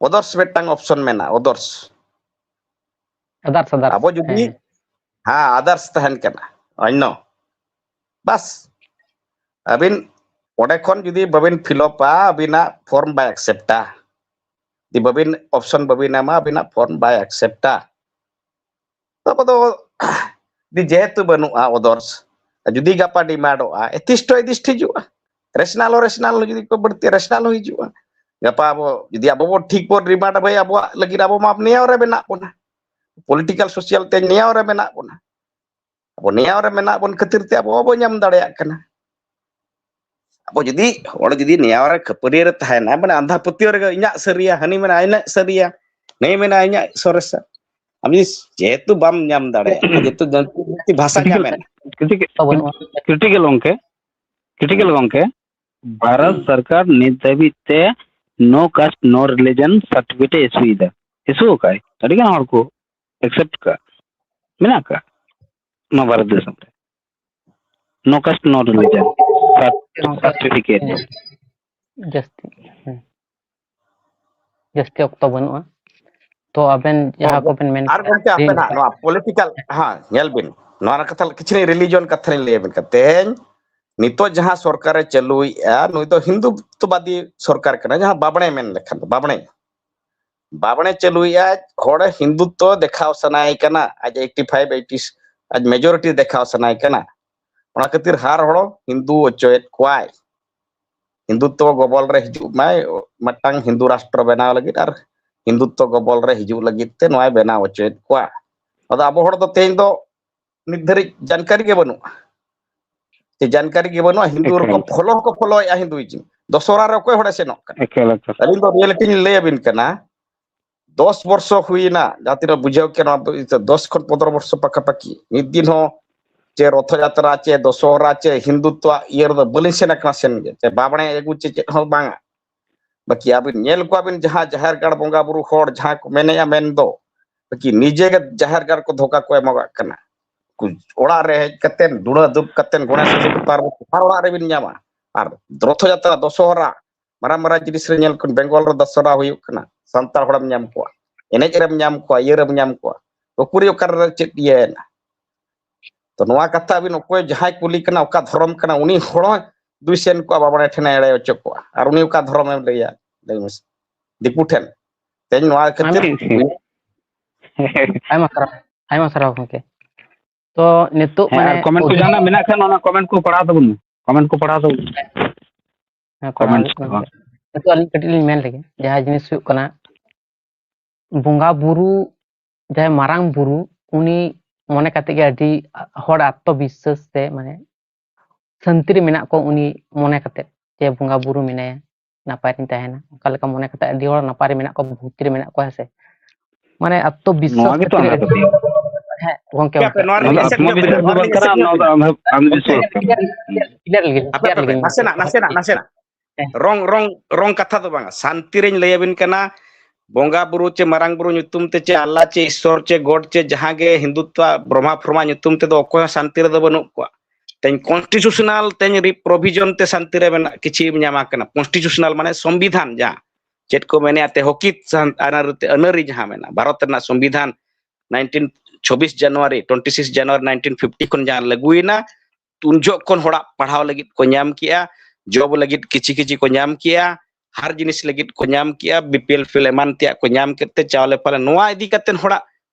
ᱚᱫᱚᱨᱥ ᱢᱤᱫᱴᱟᱝ ᱚᱯᱥᱚᱱ ᱢᱮᱱᱟᱜᱼᱟ, ᱚᱫᱚᱨᱥ᱾ ᱟᱫᱟᱨᱥ, ᱟᱫᱟᱨᱥ᱾ ᱟᱵᱚ ᱡᱩᱫᱤ, ᱦᱮᱸ, ᱦᱮᱸ᱾ ᱦᱮᱸ, ᱟᱫᱟᱨᱥ ᱛᱟᱦᱮᱱ ᱠᱟᱱᱟ, ᱚᱱᱱᱚ, ᱵᱟᱥ, ᱟᱹᱵᱤᱱ ᱚᱸᱰᱮ ᱠᱷᱚᱱ ᱡᱩᱫᱤ ᱵᱟᱵᱤᱱ ᱯᱷᱤᱞᱚᱯᱟ, ᱟᱹᱵᱤᱱᱟᱜ ᱯᱷᱚᱨᱢ ᱵᱟᱭ ᱮᱠᱥᱮᱯᱴᱟ᱾ ᱡᱩᱫᱤ ᱵᱟᱵᱤᱱ ᱚᱯᱥᱚᱱ ᱵᱟᱵᱤᱱ ᱮᱢᱟ, ᱟᱹᱵᱤᱱᱟᱜ ᱯᱷᱚᱨᱢ ᱵᱟᱭ ᱮᱠᱥᱮᱯᱴᱟ᱾ ᱟᱵᱚ ᱫᱚ ᱡᱩᱫᱤ ᱡᱮᱦᱮᱛᱩ ᱵᱟᱹᱱᱩᱜᱼᱟ ᱚᱫᱚᱨᱥ, ᱡᱩᱫᱤ ᱜᱟᱯᱟ ᱰᱤᱢᱟᱱᱰᱚᱜᱼᱟ, ᱮᱛᱷᱤᱥᱴ ᱦᱚᱸ ᱮᱛᱷᱤᱥᱴ ᱦᱤᱡᱩᱜᱼᱟ, ᱨᱮᱥᱱᱟᱞ ᱦᱚᱸ ᱨᱮᱥᱱᱟᱞ, ᱡᱩᱫᱤ ᱠᱚ ᱵᱟᱹᱲᱛᱤ ᱨᱮᱥᱱᱟᱞ ᱦᱚᱸ ᱦᱤᱡᱩᱜᱼᱟ᱾ ᱜᱟᱯᱟ ᱟᱵᱚ ᱡᱩᱫᱤ ᱟᱵᱚ ᱵᱚ ᱴᱷᱤᱠ ᱵᱚ ᱰᱤᱢᱟᱱᱰ ᱵᱷᱟᱹᱭ, ᱟᱵᱚᱣᱟᱜ ᱞᱟᱹᱜᱤᱫ ᱟᱵᱚ ᱢᱟ ᱱᱮᱭᱟᱣ ᱨᱮ ᱢᱮᱱᱟᱜ ᱵᱚᱱᱟ, ᱯᱚᱞᱤᱴᱤᱠᱟᱞ ᱥᱳᱥᱟᱞ ᱛᱮ ᱱᱮᱭᱟᱣ ᱨᱮ ᱢᱮᱱᱟᱜ ᱵᱚᱱᱟ᱾ ᱟᱵᱚ ᱱᱮᱭᱟᱣ ᱨᱮ ᱢᱮᱱᱟᱜ ᱵᱚᱱ ᱠᱷᱟᱹᱛᱤᱨ ᱛᱮ ᱟᱵᱚ ᱵᱟᱵᱚ ᱧᱟᱢ ᱫᱟᱲᱮᱭᱟᱜ ᱠᱟᱱᱟ᱾ ᱟᱵᱚ ᱡᱩᱫᱤ ᱦᱚᱲ ᱡᱩᱫᱤ ᱱᱮᱭᱟᱣ ᱨᱮ ᱠᱷᱟᱹᱯᱟᱹᱨᱤᱭᱟᱹ ᱨᱮ ᱛᱟᱦᱮᱱᱟ, ᱢᱟᱱᱮ ᱟᱸᱫᱷᱟ ᱯᱟᱹᱛᱭᱟᱹᱣ ᱨᱮᱜᱮ ᱤᱧᱟᱹᱜ ᱥᱟᱹᱨᱤᱭᱟ, ᱦᱟᱹᱱᱤ ᱢᱮᱱᱟ ᱤᱧᱟᱹᱜ ᱥᱟᱹᱨᱤᱭᱟ, ᱱᱟᱹᱭ ᱢᱮᱱᱟ ᱤᱧᱟᱹᱜ ᱥᱚᱨᱮᱥᱟ᱾ ᱟᱢ ᱡᱩᱫᱤ ᱡᱮᱦᱮᱛᱩ ᱵᱟᱢ ᱧᱟᱢ ᱫᱟᱲᱮᱭᱟᱜ ᱠᱟᱱᱟ, ᱡᱮᱦᱮᱛᱩ ᱡᱟᱹᱛᱤ ᱵᱷᱟᱥᱟ ᱧᱟᱢᱮᱱ᱾ ᱠᱨᱤᱴᱤᱠᱟᱞ ᱜᱚᱝᱠᱮ, ᱠᱨᱤᱴᱤᱠᱟᱞ ᱜᱚᱝᱠᱮ, ᱵᱷᱟᱨᱚᱛ ᱥᱚᱨᱠᱟᱨ ᱱᱤᱛ ᱫᱷᱟᱹᱵᱤᱡ ᱛᱮ no caste no religion certificate ᱤᱥᱩᱭᱮᱫᱟ, ᱤᱥᱩ ᱟᱠᱟᱫ ᱟᱹᱰᱤ ᱜᱟᱱ ᱦᱚᱲ ᱠᱚ ᱮᱠᱥᱮᱯᱴ ᱠᱟᱜ ᱢᱮᱱᱟᱜ ᱟᱠᱟᱫ ᱱᱚᱣᱟ ᱵᱷᱟᱨᱚᱛ ᱫᱤᱥᱚᱢ ᱨᱮ᱾ No caste no religion certificate. ᱡᱟᱹᱥᱛᱤ ᱦᱮᱸ᱾ ᱡᱟᱹᱥᱛᱤ ᱚᱠᱛᱚ ᱵᱟᱹᱱᱩᱜᱼᱟ, ᱛᱚ ᱟᱵᱮᱱ ᱡᱟᱦᱟᱸ ᱠᱚᱵᱮᱱ ᱢᱮᱱ ᱟᱨ ᱜᱚᱢᱠᱮ ᱟᱯᱮ ᱱᱟᱦᱟᱜ ᱱᱚᱣᱟ ᱯᱚᱞᱤᱴᱤᱠᱟᱞ, ᱦᱮᱸ ᱧᱮᱞ ᱵᱤᱱ, ᱱᱚᱣᱟ ᱠᱟᱛᱷᱟ ᱠᱤᱪᱷᱩ ᱨᱤᱞᱤᱡᱚᱱ ᱠᱟᱛᱷᱟ ᱞᱤᱧ ᱞᱟᱹᱭ ᱟᱵᱤᱱ ᱠᱟᱱᱟ᱾ ᱛᱮᱦᱮᱧ ᱱᱤᱛᱚᱜ ᱡᱟᱦᱟᱸ ᱥᱚᱨᱠᱟᱨᱮ ᱪᱟᱹᱞᱩᱭᱮᱫᱼᱟ, ᱱᱩᱭ ᱫᱚ ᱦᱤᱱᱫᱩᱛᱛᱚᱵᱟᱫᱤ ᱥᱚᱨᱠᱟᱨ ᱠᱟᱱᱟ, ᱡᱟᱦᱟᱸ ᱵᱟᱵᱽᱲᱮ ᱢᱮᱱ ᱞᱮᱠᱷᱟᱱ ᱫᱚ ᱵᱟᱵᱽᱲᱮ ᱵᱟᱵᱽᱲᱮ ᱪᱟᱹᱞᱩᱭᱮᱫᱼᱟ᱾ ᱦᱚᱲ ᱦᱤᱱᱫᱩᱛᱛᱚ ᱫᱮᱠᱷᱟᱣ ᱥᱟᱱᱟᱭᱮ ᱠᱟᱱᱟ, ᱟᱡ ᱮᱭᱤᱴᱤ ᱯᱷᱟᱭᱤᱵᱷ ᱮᱭᱤᱴᱤ, ᱟᱡ ᱢᱮᱡᱚᱨᱤᱴᱤ ᱫᱮᱠᱷᱟᱣ ᱥᱟᱱᱟᱭᱮ ᱠᱟᱱᱟ᱾ ᱚᱱᱟ ᱠᱷᱟᱹᱛᱤᱨ ᱦᱟᱨ ᱦᱚᱲ ᱦᱤᱱᱫᱩ ᱚᱪᱚᱭᱮᱫ ᱠᱚᱣᱟᱭ, ᱦᱤᱱᱫᱩᱛᱛᱚ ᱜᱚᱵᱚᱞ ᱨᱮ ᱦᱤᱡᱩᱜ ᱢᱟᱭ, ᱢᱤᱫᱴᱟᱝ ᱦᱤᱱᱫᱩ ᱨᱟᱥᱴᱨᱚ ᱵᱮᱱᱟᱣ ᱞᱟᱹᱜᱤᱫ ᱟᱨ ᱦᱤᱱᱫᱩᱛᱛᱚ ᱜᱚᱵᱚᱞ ᱨᱮ ᱦᱤᱡᱩᱜ ᱞᱟᱹᱜᱤᱫ ᱛᱮ ᱱᱚᱣᱟᱭ ᱵᱮᱱᱟᱣ ᱦᱚᱪᱚᱭᱮᱫ ᱠᱚᱣᱟ᱾ ᱟᱫᱚ ᱟᱵᱚ ᱦᱚᱲ ᱫᱚ ᱛᱮᱦᱮᱧ ᱫᱚ ᱱᱤᱛ ᱫᱷᱟᱹᱨᱤᱡ ᱡᱟᱱᱠᱟᱨᱤ ᱜᱮ ᱵᱟᱹᱱᱩᱜᱼᱟ, ᱡᱮ ᱡᱟᱱᱠᱟᱨᱤ ᱜᱮ ᱵᱟᱹᱱᱩᱜᱼᱟ᱾ ᱦᱤᱱᱫᱩ ᱨᱮᱠᱚ ᱯᱷᱚᱞᱳ ᱦᱚᱸᱠᱚ ᱯᱷᱚᱞᱳᱭᱮᱫᱼᱟ ᱦᱤᱱᱫᱩᱭᱤᱡᱢ᱾ ᱫᱚᱥᱚᱨᱟ ᱨᱮ ᱚᱠᱚᱭ ᱦᱚᱲᱮ ᱥᱮᱱᱚᱜ ᱠᱟᱱᱟ? ᱟᱹᱞᱤᱧ ᱫᱚ ᱨᱤᱭᱮᱞᱤᱴᱤ ᱞᱤᱧ ᱞᱟᱹᱭ ᱟᱵᱤᱱ ᱠᱟᱱᱟ᱾ ᱫᱚᱥ ᱵᱚᱨᱥᱚ ᱦᱩᱭᱮᱱᱟ, ᱡᱟᱦᱟᱸ ᱛᱤᱱᱟᱹᱜ ᱵᱩᱡᱷᱟᱹᱣ ᱠᱮᱫ, ᱱᱚᱣᱟ ᱫᱚ ᱫᱚᱥ ᱠᱷᱚᱱ ᱯᱚᱱᱫᱽᱨᱚ ᱵᱚᱨᱥᱚ ᱯᱟᱠᱟᱯᱟᱠᱤ᱾ ᱢᱤᱫ ᱫᱤᱱ ᱦᱚᱸ ᱪᱮ ᱨᱚᱛᱷᱚ ᱡᱟᱛᱨᱟ ᱪᱮ ᱫᱚᱥᱚᱦᱨᱟ ᱪᱮ ᱦᱤᱱᱫᱩᱛᱛᱚ ᱤᱭᱟᱹ ᱨᱮᱫᱚ ᱵᱟᱹᱞᱤᱧ ᱥᱮᱱ ᱟᱠᱟᱱᱟ ᱥᱮᱱ ᱜᱮ, ᱪᱮ ᱵᱟᱵᱽᱲᱮ ᱟᱹᱜᱩ ᱪᱮ ᱪᱮᱫ ᱦᱚᱸ ᱵᱟᱝᱟ᱾ ᱵᱟᱹᱠᱤ ᱟᱹᱵᱤᱱ ᱧᱮᱞ ᱠᱚᱣᱟ ᱵᱤᱱ ᱡᱟᱦᱟᱸ ᱡᱟᱦᱮᱨ ᱜᱟᱲ ᱵᱚᱸᱜᱟ ᱵᱩᱨᱩ ᱦᱚᱲ ᱡᱟᱦᱟᱸ ᱠᱚ ᱢᱮᱱᱮᱜᱼᱟ ᱢᱮᱱ ᱫᱚ, ᱵᱟᱹᱠᱤ ᱱᱤᱡᱮ ᱜᱮ ᱡᱟᱦᱮᱨ ᱜᱟᱲ ᱠᱚ ᱫᱷᱳᱠᱟ ᱠᱚ ᱮᱢᱚᱜᱟᱜ ᱠᱟᱱᱟ᱾ ᱚᱲᱟᱜ ᱨᱮ ᱦᱮᱡ ᱠᱟᱛᱮ ᱫᱩᱲᱟᱹ ᱫᱩᱵ ᱠᱟᱛᱮ ᱜᱚᱬᱮᱥ ᱦᱟᱹᱥᱩ ᱯᱟᱨᱵᱚᱛ ᱦᱟᱨ ᱚᱲᱟᱜ ᱨᱮᱵᱤᱱ ᱧᱟᱢᱟ᱾ ᱟᱨ ᱨᱚᱛᱷᱚ ᱡᱟᱛᱨᱟ, ᱫᱚᱥᱚᱦᱨᱟ, ᱢᱟᱨᱟᱝ ᱢᱟᱨᱟᱝ ᱡᱤᱱᱤᱥ ᱨᱮ ᱧᱮᱞ ᱠᱚ, ᱵᱮᱝᱜᱚᱞ ᱨᱮ ᱫᱚᱥᱚᱦᱨᱟ ᱦᱩᱭᱩᱜ ᱠᱟᱱᱟ, ᱥᱟᱱᱛᱟᱲ ᱦᱚᱲᱮᱢ ᱧᱟᱢ ᱠᱚᱣᱟ, ᱮᱱᱮᱡ ᱨᱮᱢ ᱧᱟᱢ ᱠᱚᱣᱟ, ᱤᱭᱟᱹ ᱨᱮᱢ ᱧᱟᱢ ᱠᱚᱣᱟ, ᱩᱠᱩᱨᱤ ᱚᱠᱟ ᱨᱮ ᱪᱮᱫ ᱤᱭᱟᱹᱭᱮᱱᱟ? ᱛᱚ ᱱᱚᱣᱟ ᱠᱟᱛᱷᱟ ᱟᱹᱵᱤᱱ ᱚᱠᱚᱭ ᱡᱟᱦᱟᱸᱭ ᱠᱩᱞᱤ ᱠᱟᱱᱟ, ᱚᱠᱟ ᱫᱷᱚᱨᱚᱢ ᱠᱟᱱᱟ, ᱩᱱᱤ ᱦᱚᱲ ᱦᱚᱸ ᱫᱩᱭ ᱥᱮᱱ ᱠᱚᱜᱼᱟ, ᱵᱟᱵᱟ ᱴᱷᱮᱱᱮ ᱮᱲᱮ ᱦᱚᱪᱚ ᱠᱚᱣᱟ᱾ ᱟᱨ ᱩᱱᱤ ᱚᱠᱟ ᱫᱷᱚᱨᱚᱢᱮᱢ ᱞᱟᱹᱭᱟ, ᱞᱟᱹᱭ ᱢᱮᱥᱮ? ᱫᱤᱠᱩ ᱴᱷᱮᱱ᱾ ᱛᱮᱦᱮᱧ ᱱᱚᱣᱟ ᱠᱷᱟᱹᱛᱤᱨ ᱟᱭᱢᱟ ᱥᱟᱨᱦᱟᱣ, ᱟᱭᱢᱟ ᱥᱟᱨᱦᱟᱣ ᱜᱚᱢᱠᱮ᱾ ᱛᱚ ᱱᱤᱛᱚᱜ ᱦᱮᱸ, ᱢᱟᱱᱮ ᱟᱨ ᱠᱚᱢᱮᱱᱴ ᱠᱚ ᱚᱫᱷᱤ- ᱡᱟᱦᱟᱱᱟᱜ ᱢᱮᱱᱟᱜ ᱠᱷᱟᱱ ᱚᱱᱟ ᱠᱚᱢᱮᱱᱴ ᱠᱚ ᱯᱟᱲᱦᱟᱣ ᱛᱟᱵᱚᱱ ᱢᱮ, ᱠᱚᱢᱮᱱᱴ ᱠᱚ ᱯᱟᱲᱦᱟᱣ ᱛᱟᱵᱚᱱ ᱢᱮ᱾ ᱦᱮᱸ, ᱯᱟᱲᱦᱟᱣ ᱦᱩᱭᱩᱜ ᱠᱟᱱᱟ᱾ ᱱᱤᱛᱚᱜ ᱟᱹᱞᱤᱧ ᱠᱟᱹᱴᱤᱡ ᱞᱤᱧ ᱢᱮᱱ ᱞᱮᱜᱮ, ᱡᱟᱦᱟᱸ ᱡᱤᱱᱤᱥ ᱦᱩᱭᱩᱜ ᱠᱟᱱᱟ, ᱵᱚᱸᱜᱟ ᱵᱩᱨᱩ, ᱡᱟᱦᱟᱸᱭ ᱢᱟᱨᱟᱝ ᱵᱩᱨᱩ, ᱩᱱᱤ ᱢᱚᱱᱮ ᱠᱟᱛᱮ ᱜᱮ ᱟᱹᱰᱤ ᱦᱚᱲ ᱟᱛᱛᱚ ᱵᱤᱥᱥᱟᱹᱥ ᱛᱮ, ᱢᱟᱱᱮ ᱥᱟᱱᱛᱤ ᱨᱮ ᱢᱮᱱᱟᱜ ᱠᱚ, ᱩᱱᱤ ᱢᱚᱱᱮ ᱠᱟᱛᱮ ᱡᱮ ᱵᱚᱸᱜᱟ ᱵᱩᱨᱩ ᱢᱮᱱᱟᱭᱟ, ᱱᱟᱯᱟᱭ ᱨᱤᱧ ᱛᱟᱦᱮᱱᱟ, ᱚᱱᱠᱟ ᱞᱮᱠᱟ ᱢᱚᱱᱮ ᱠᱟᱛᱮ ᱟᱹᱰᱤ ᱦᱚᱲ ᱱᱟᱯᱟᱭ ᱨᱮ ᱢᱮᱱᱟᱜ ᱠᱚᱣᱟ, ᱵᱷᱚᱠᱛᱤ ᱨᱮ ᱢᱮᱱᱟᱜ ᱠᱚᱣᱟ, ᱦᱮᱸ ᱥᱮ? ᱢᱟᱱᱮ ᱟᱛᱛᱚ ᱵᱤᱥᱥᱟᱥ ᱱᱚᱣᱟ ᱜᱮᱛᱚ ᱠᱷᱟᱹᱛᱤᱨ ᱟᱱᱟᱴ ᱟᱹᱰᱤ ᱫᱚ᱾ ᱦᱮᱸ ᱜᱚᱝᱠᱮ, ᱦᱟᱯᱮ, ᱦᱟᱯᱮ, ᱱᱚᱣᱟ ᱨᱮᱞᱤᱧ ᱱᱚᱣᱟ ᱫᱚ accept ᱧᱚᱜ ᱵᱤᱱᱟ, ᱟᱛᱢᱚᱵᱤᱥᱣᱟᱥ ᱱᱚᱣᱟ ᱫᱚ ᱵᱟᱝ ᱨᱮᱞᱤᱧ ᱠᱟᱱᱟ, accept ᱧᱚᱜ ᱱᱚᱣᱟ ᱫᱚ ᱵᱤᱱᱟ᱾ ᱟᱱᱫᱷᱚ- ᱟᱱᱫᱷᱚᱵᱤᱥᱣᱟᱥ ᱠᱟᱱᱟ᱾ clear, clear, clear ᱞᱟᱹᱜᱤᱫ, ᱦᱟᱯᱮ, clear ᱦᱟᱯᱮ, ᱞᱟᱹᱜᱤᱫ᱾ ᱱᱟᱥᱮᱱᱟᱜ, ᱱᱟᱥᱮᱱᱟᱜ, ᱱᱟᱥᱮᱱᱟᱜ᱾ ᱦᱮᱸ᱾ ᱨᱚᱝ, ᱨᱚᱝ, ᱨᱚᱝ ᱠᱟᱛᱷᱟ ᱫᱚ ᱵᱟᱝᱟ, ᱥᱟᱱᱛᱤ ᱨᱮᱧ ᱞᱟᱹᱭ ᱟᱵᱤᱱ ᱠᱟᱱᱟ, ᱵᱚᱸᱜᱟ ᱵᱩᱨᱩ ᱪᱮ ᱢᱟᱨᱟᱝ ᱵᱩᱨᱩ ᱧᱩᱛᱩᱢ ᱛᱮ ᱪᱮ ᱟᱞᱞᱟ ᱪᱮ ᱤᱥᱥᱚᱨ ᱪᱮ ᱜᱚᱰ ᱪᱮ ᱡᱟᱦᱟᱸ ᱜᱮ ᱦᱤᱱᱫᱩᱛᱛᱚ ᱵᱨᱚᱦᱢᱟ ᱯᱷᱨᱚᱢᱟ ᱧᱩᱛᱩᱢ ᱛᱮᱫᱚ ᱚᱠᱚᱭ ᱦᱚᱸ ᱥᱟᱱᱛᱤ ᱨᱮᱫᱚ ᱵᱟᱹᱱᱩᱜ ᱠᱚᱣᱟ᱾ ᱛᱮᱦᱮᱧ constitutional ᱛᱮᱦᱮᱧ ᱨᱤ-, provision ᱛᱮ ᱥᱟᱱᱛᱤ ᱨᱮ ᱢᱮᱱᱟᱜ ᱠᱤᱪᱷᱤ ᱧᱟᱢ ᱟᱠᱟᱱᱟ᱾ Constitutional ᱢᱟᱱᱮ ᱥᱚᱝᱵᱤᱫᱷᱟᱱ, ᱡᱟᱦᱟᱸ ᱪᱮᱫ ᱠᱚ ᱢᱮᱱᱮᱜᱼᱟ ᱛᱮ ᱦᱚᱠᱤ ᱥᱟᱱ-, ᱟᱹᱱᱟᱹᱨᱤ ᱡᱟᱦᱟᱸ ᱢᱮᱱᱟᱜᱼᱟ, ᱵᱷᱟᱨᱚᱛ ᱨᱮᱱᱟᱜ ᱥᱚᱝᱵᱤᱫᱷᱟᱱ nineteen, ᱪᱷᱚᱵᱵᱤᱥ ᱡᱟᱱᱩᱣᱟᱨᱤ, twenty six January nineteen fifty ᱠᱷᱚᱱ ᱡᱟᱦᱟᱸ ᱞᱟᱹᱜᱩᱭᱮᱱᱟ, ᱩᱱ ᱡᱚᱦᱚᱜ ᱠᱷᱚᱱ ᱦᱚᱲᱟᱜ ᱯᱟᱲᱦᱟᱣ ᱞᱟᱹᱜᱤᱫ ᱠᱚ ᱧᱟᱢ ᱠᱮᱜᱼᱟ, job ᱞᱟᱹᱜᱤᱫ ᱠᱤᱪᱷᱤ ᱠᱤᱪᱷᱤ ᱠᱚ ᱧᱟᱢ ᱠᱮᱜᱼᱟ, ᱦᱟᱨ ᱡᱤᱱᱤᱥ ᱞᱟᱹᱜᱤᱫ ᱠᱚ ᱧᱟᱢ ᱠᱮᱜᱼᱟ, BPL ᱯᱷᱤᱞ ᱮᱢᱟᱱ ᱛᱮᱭᱟᱜ ᱠᱚ ᱧᱟᱢ ᱠᱮᱫ ᱛᱮ ᱪᱟᱣᱞᱮ ᱯᱟᱞᱮ ᱱᱚᱣᱟ ᱤᱫᱤ ᱠᱟᱛᱮ ᱦᱚᱲᱟᱜ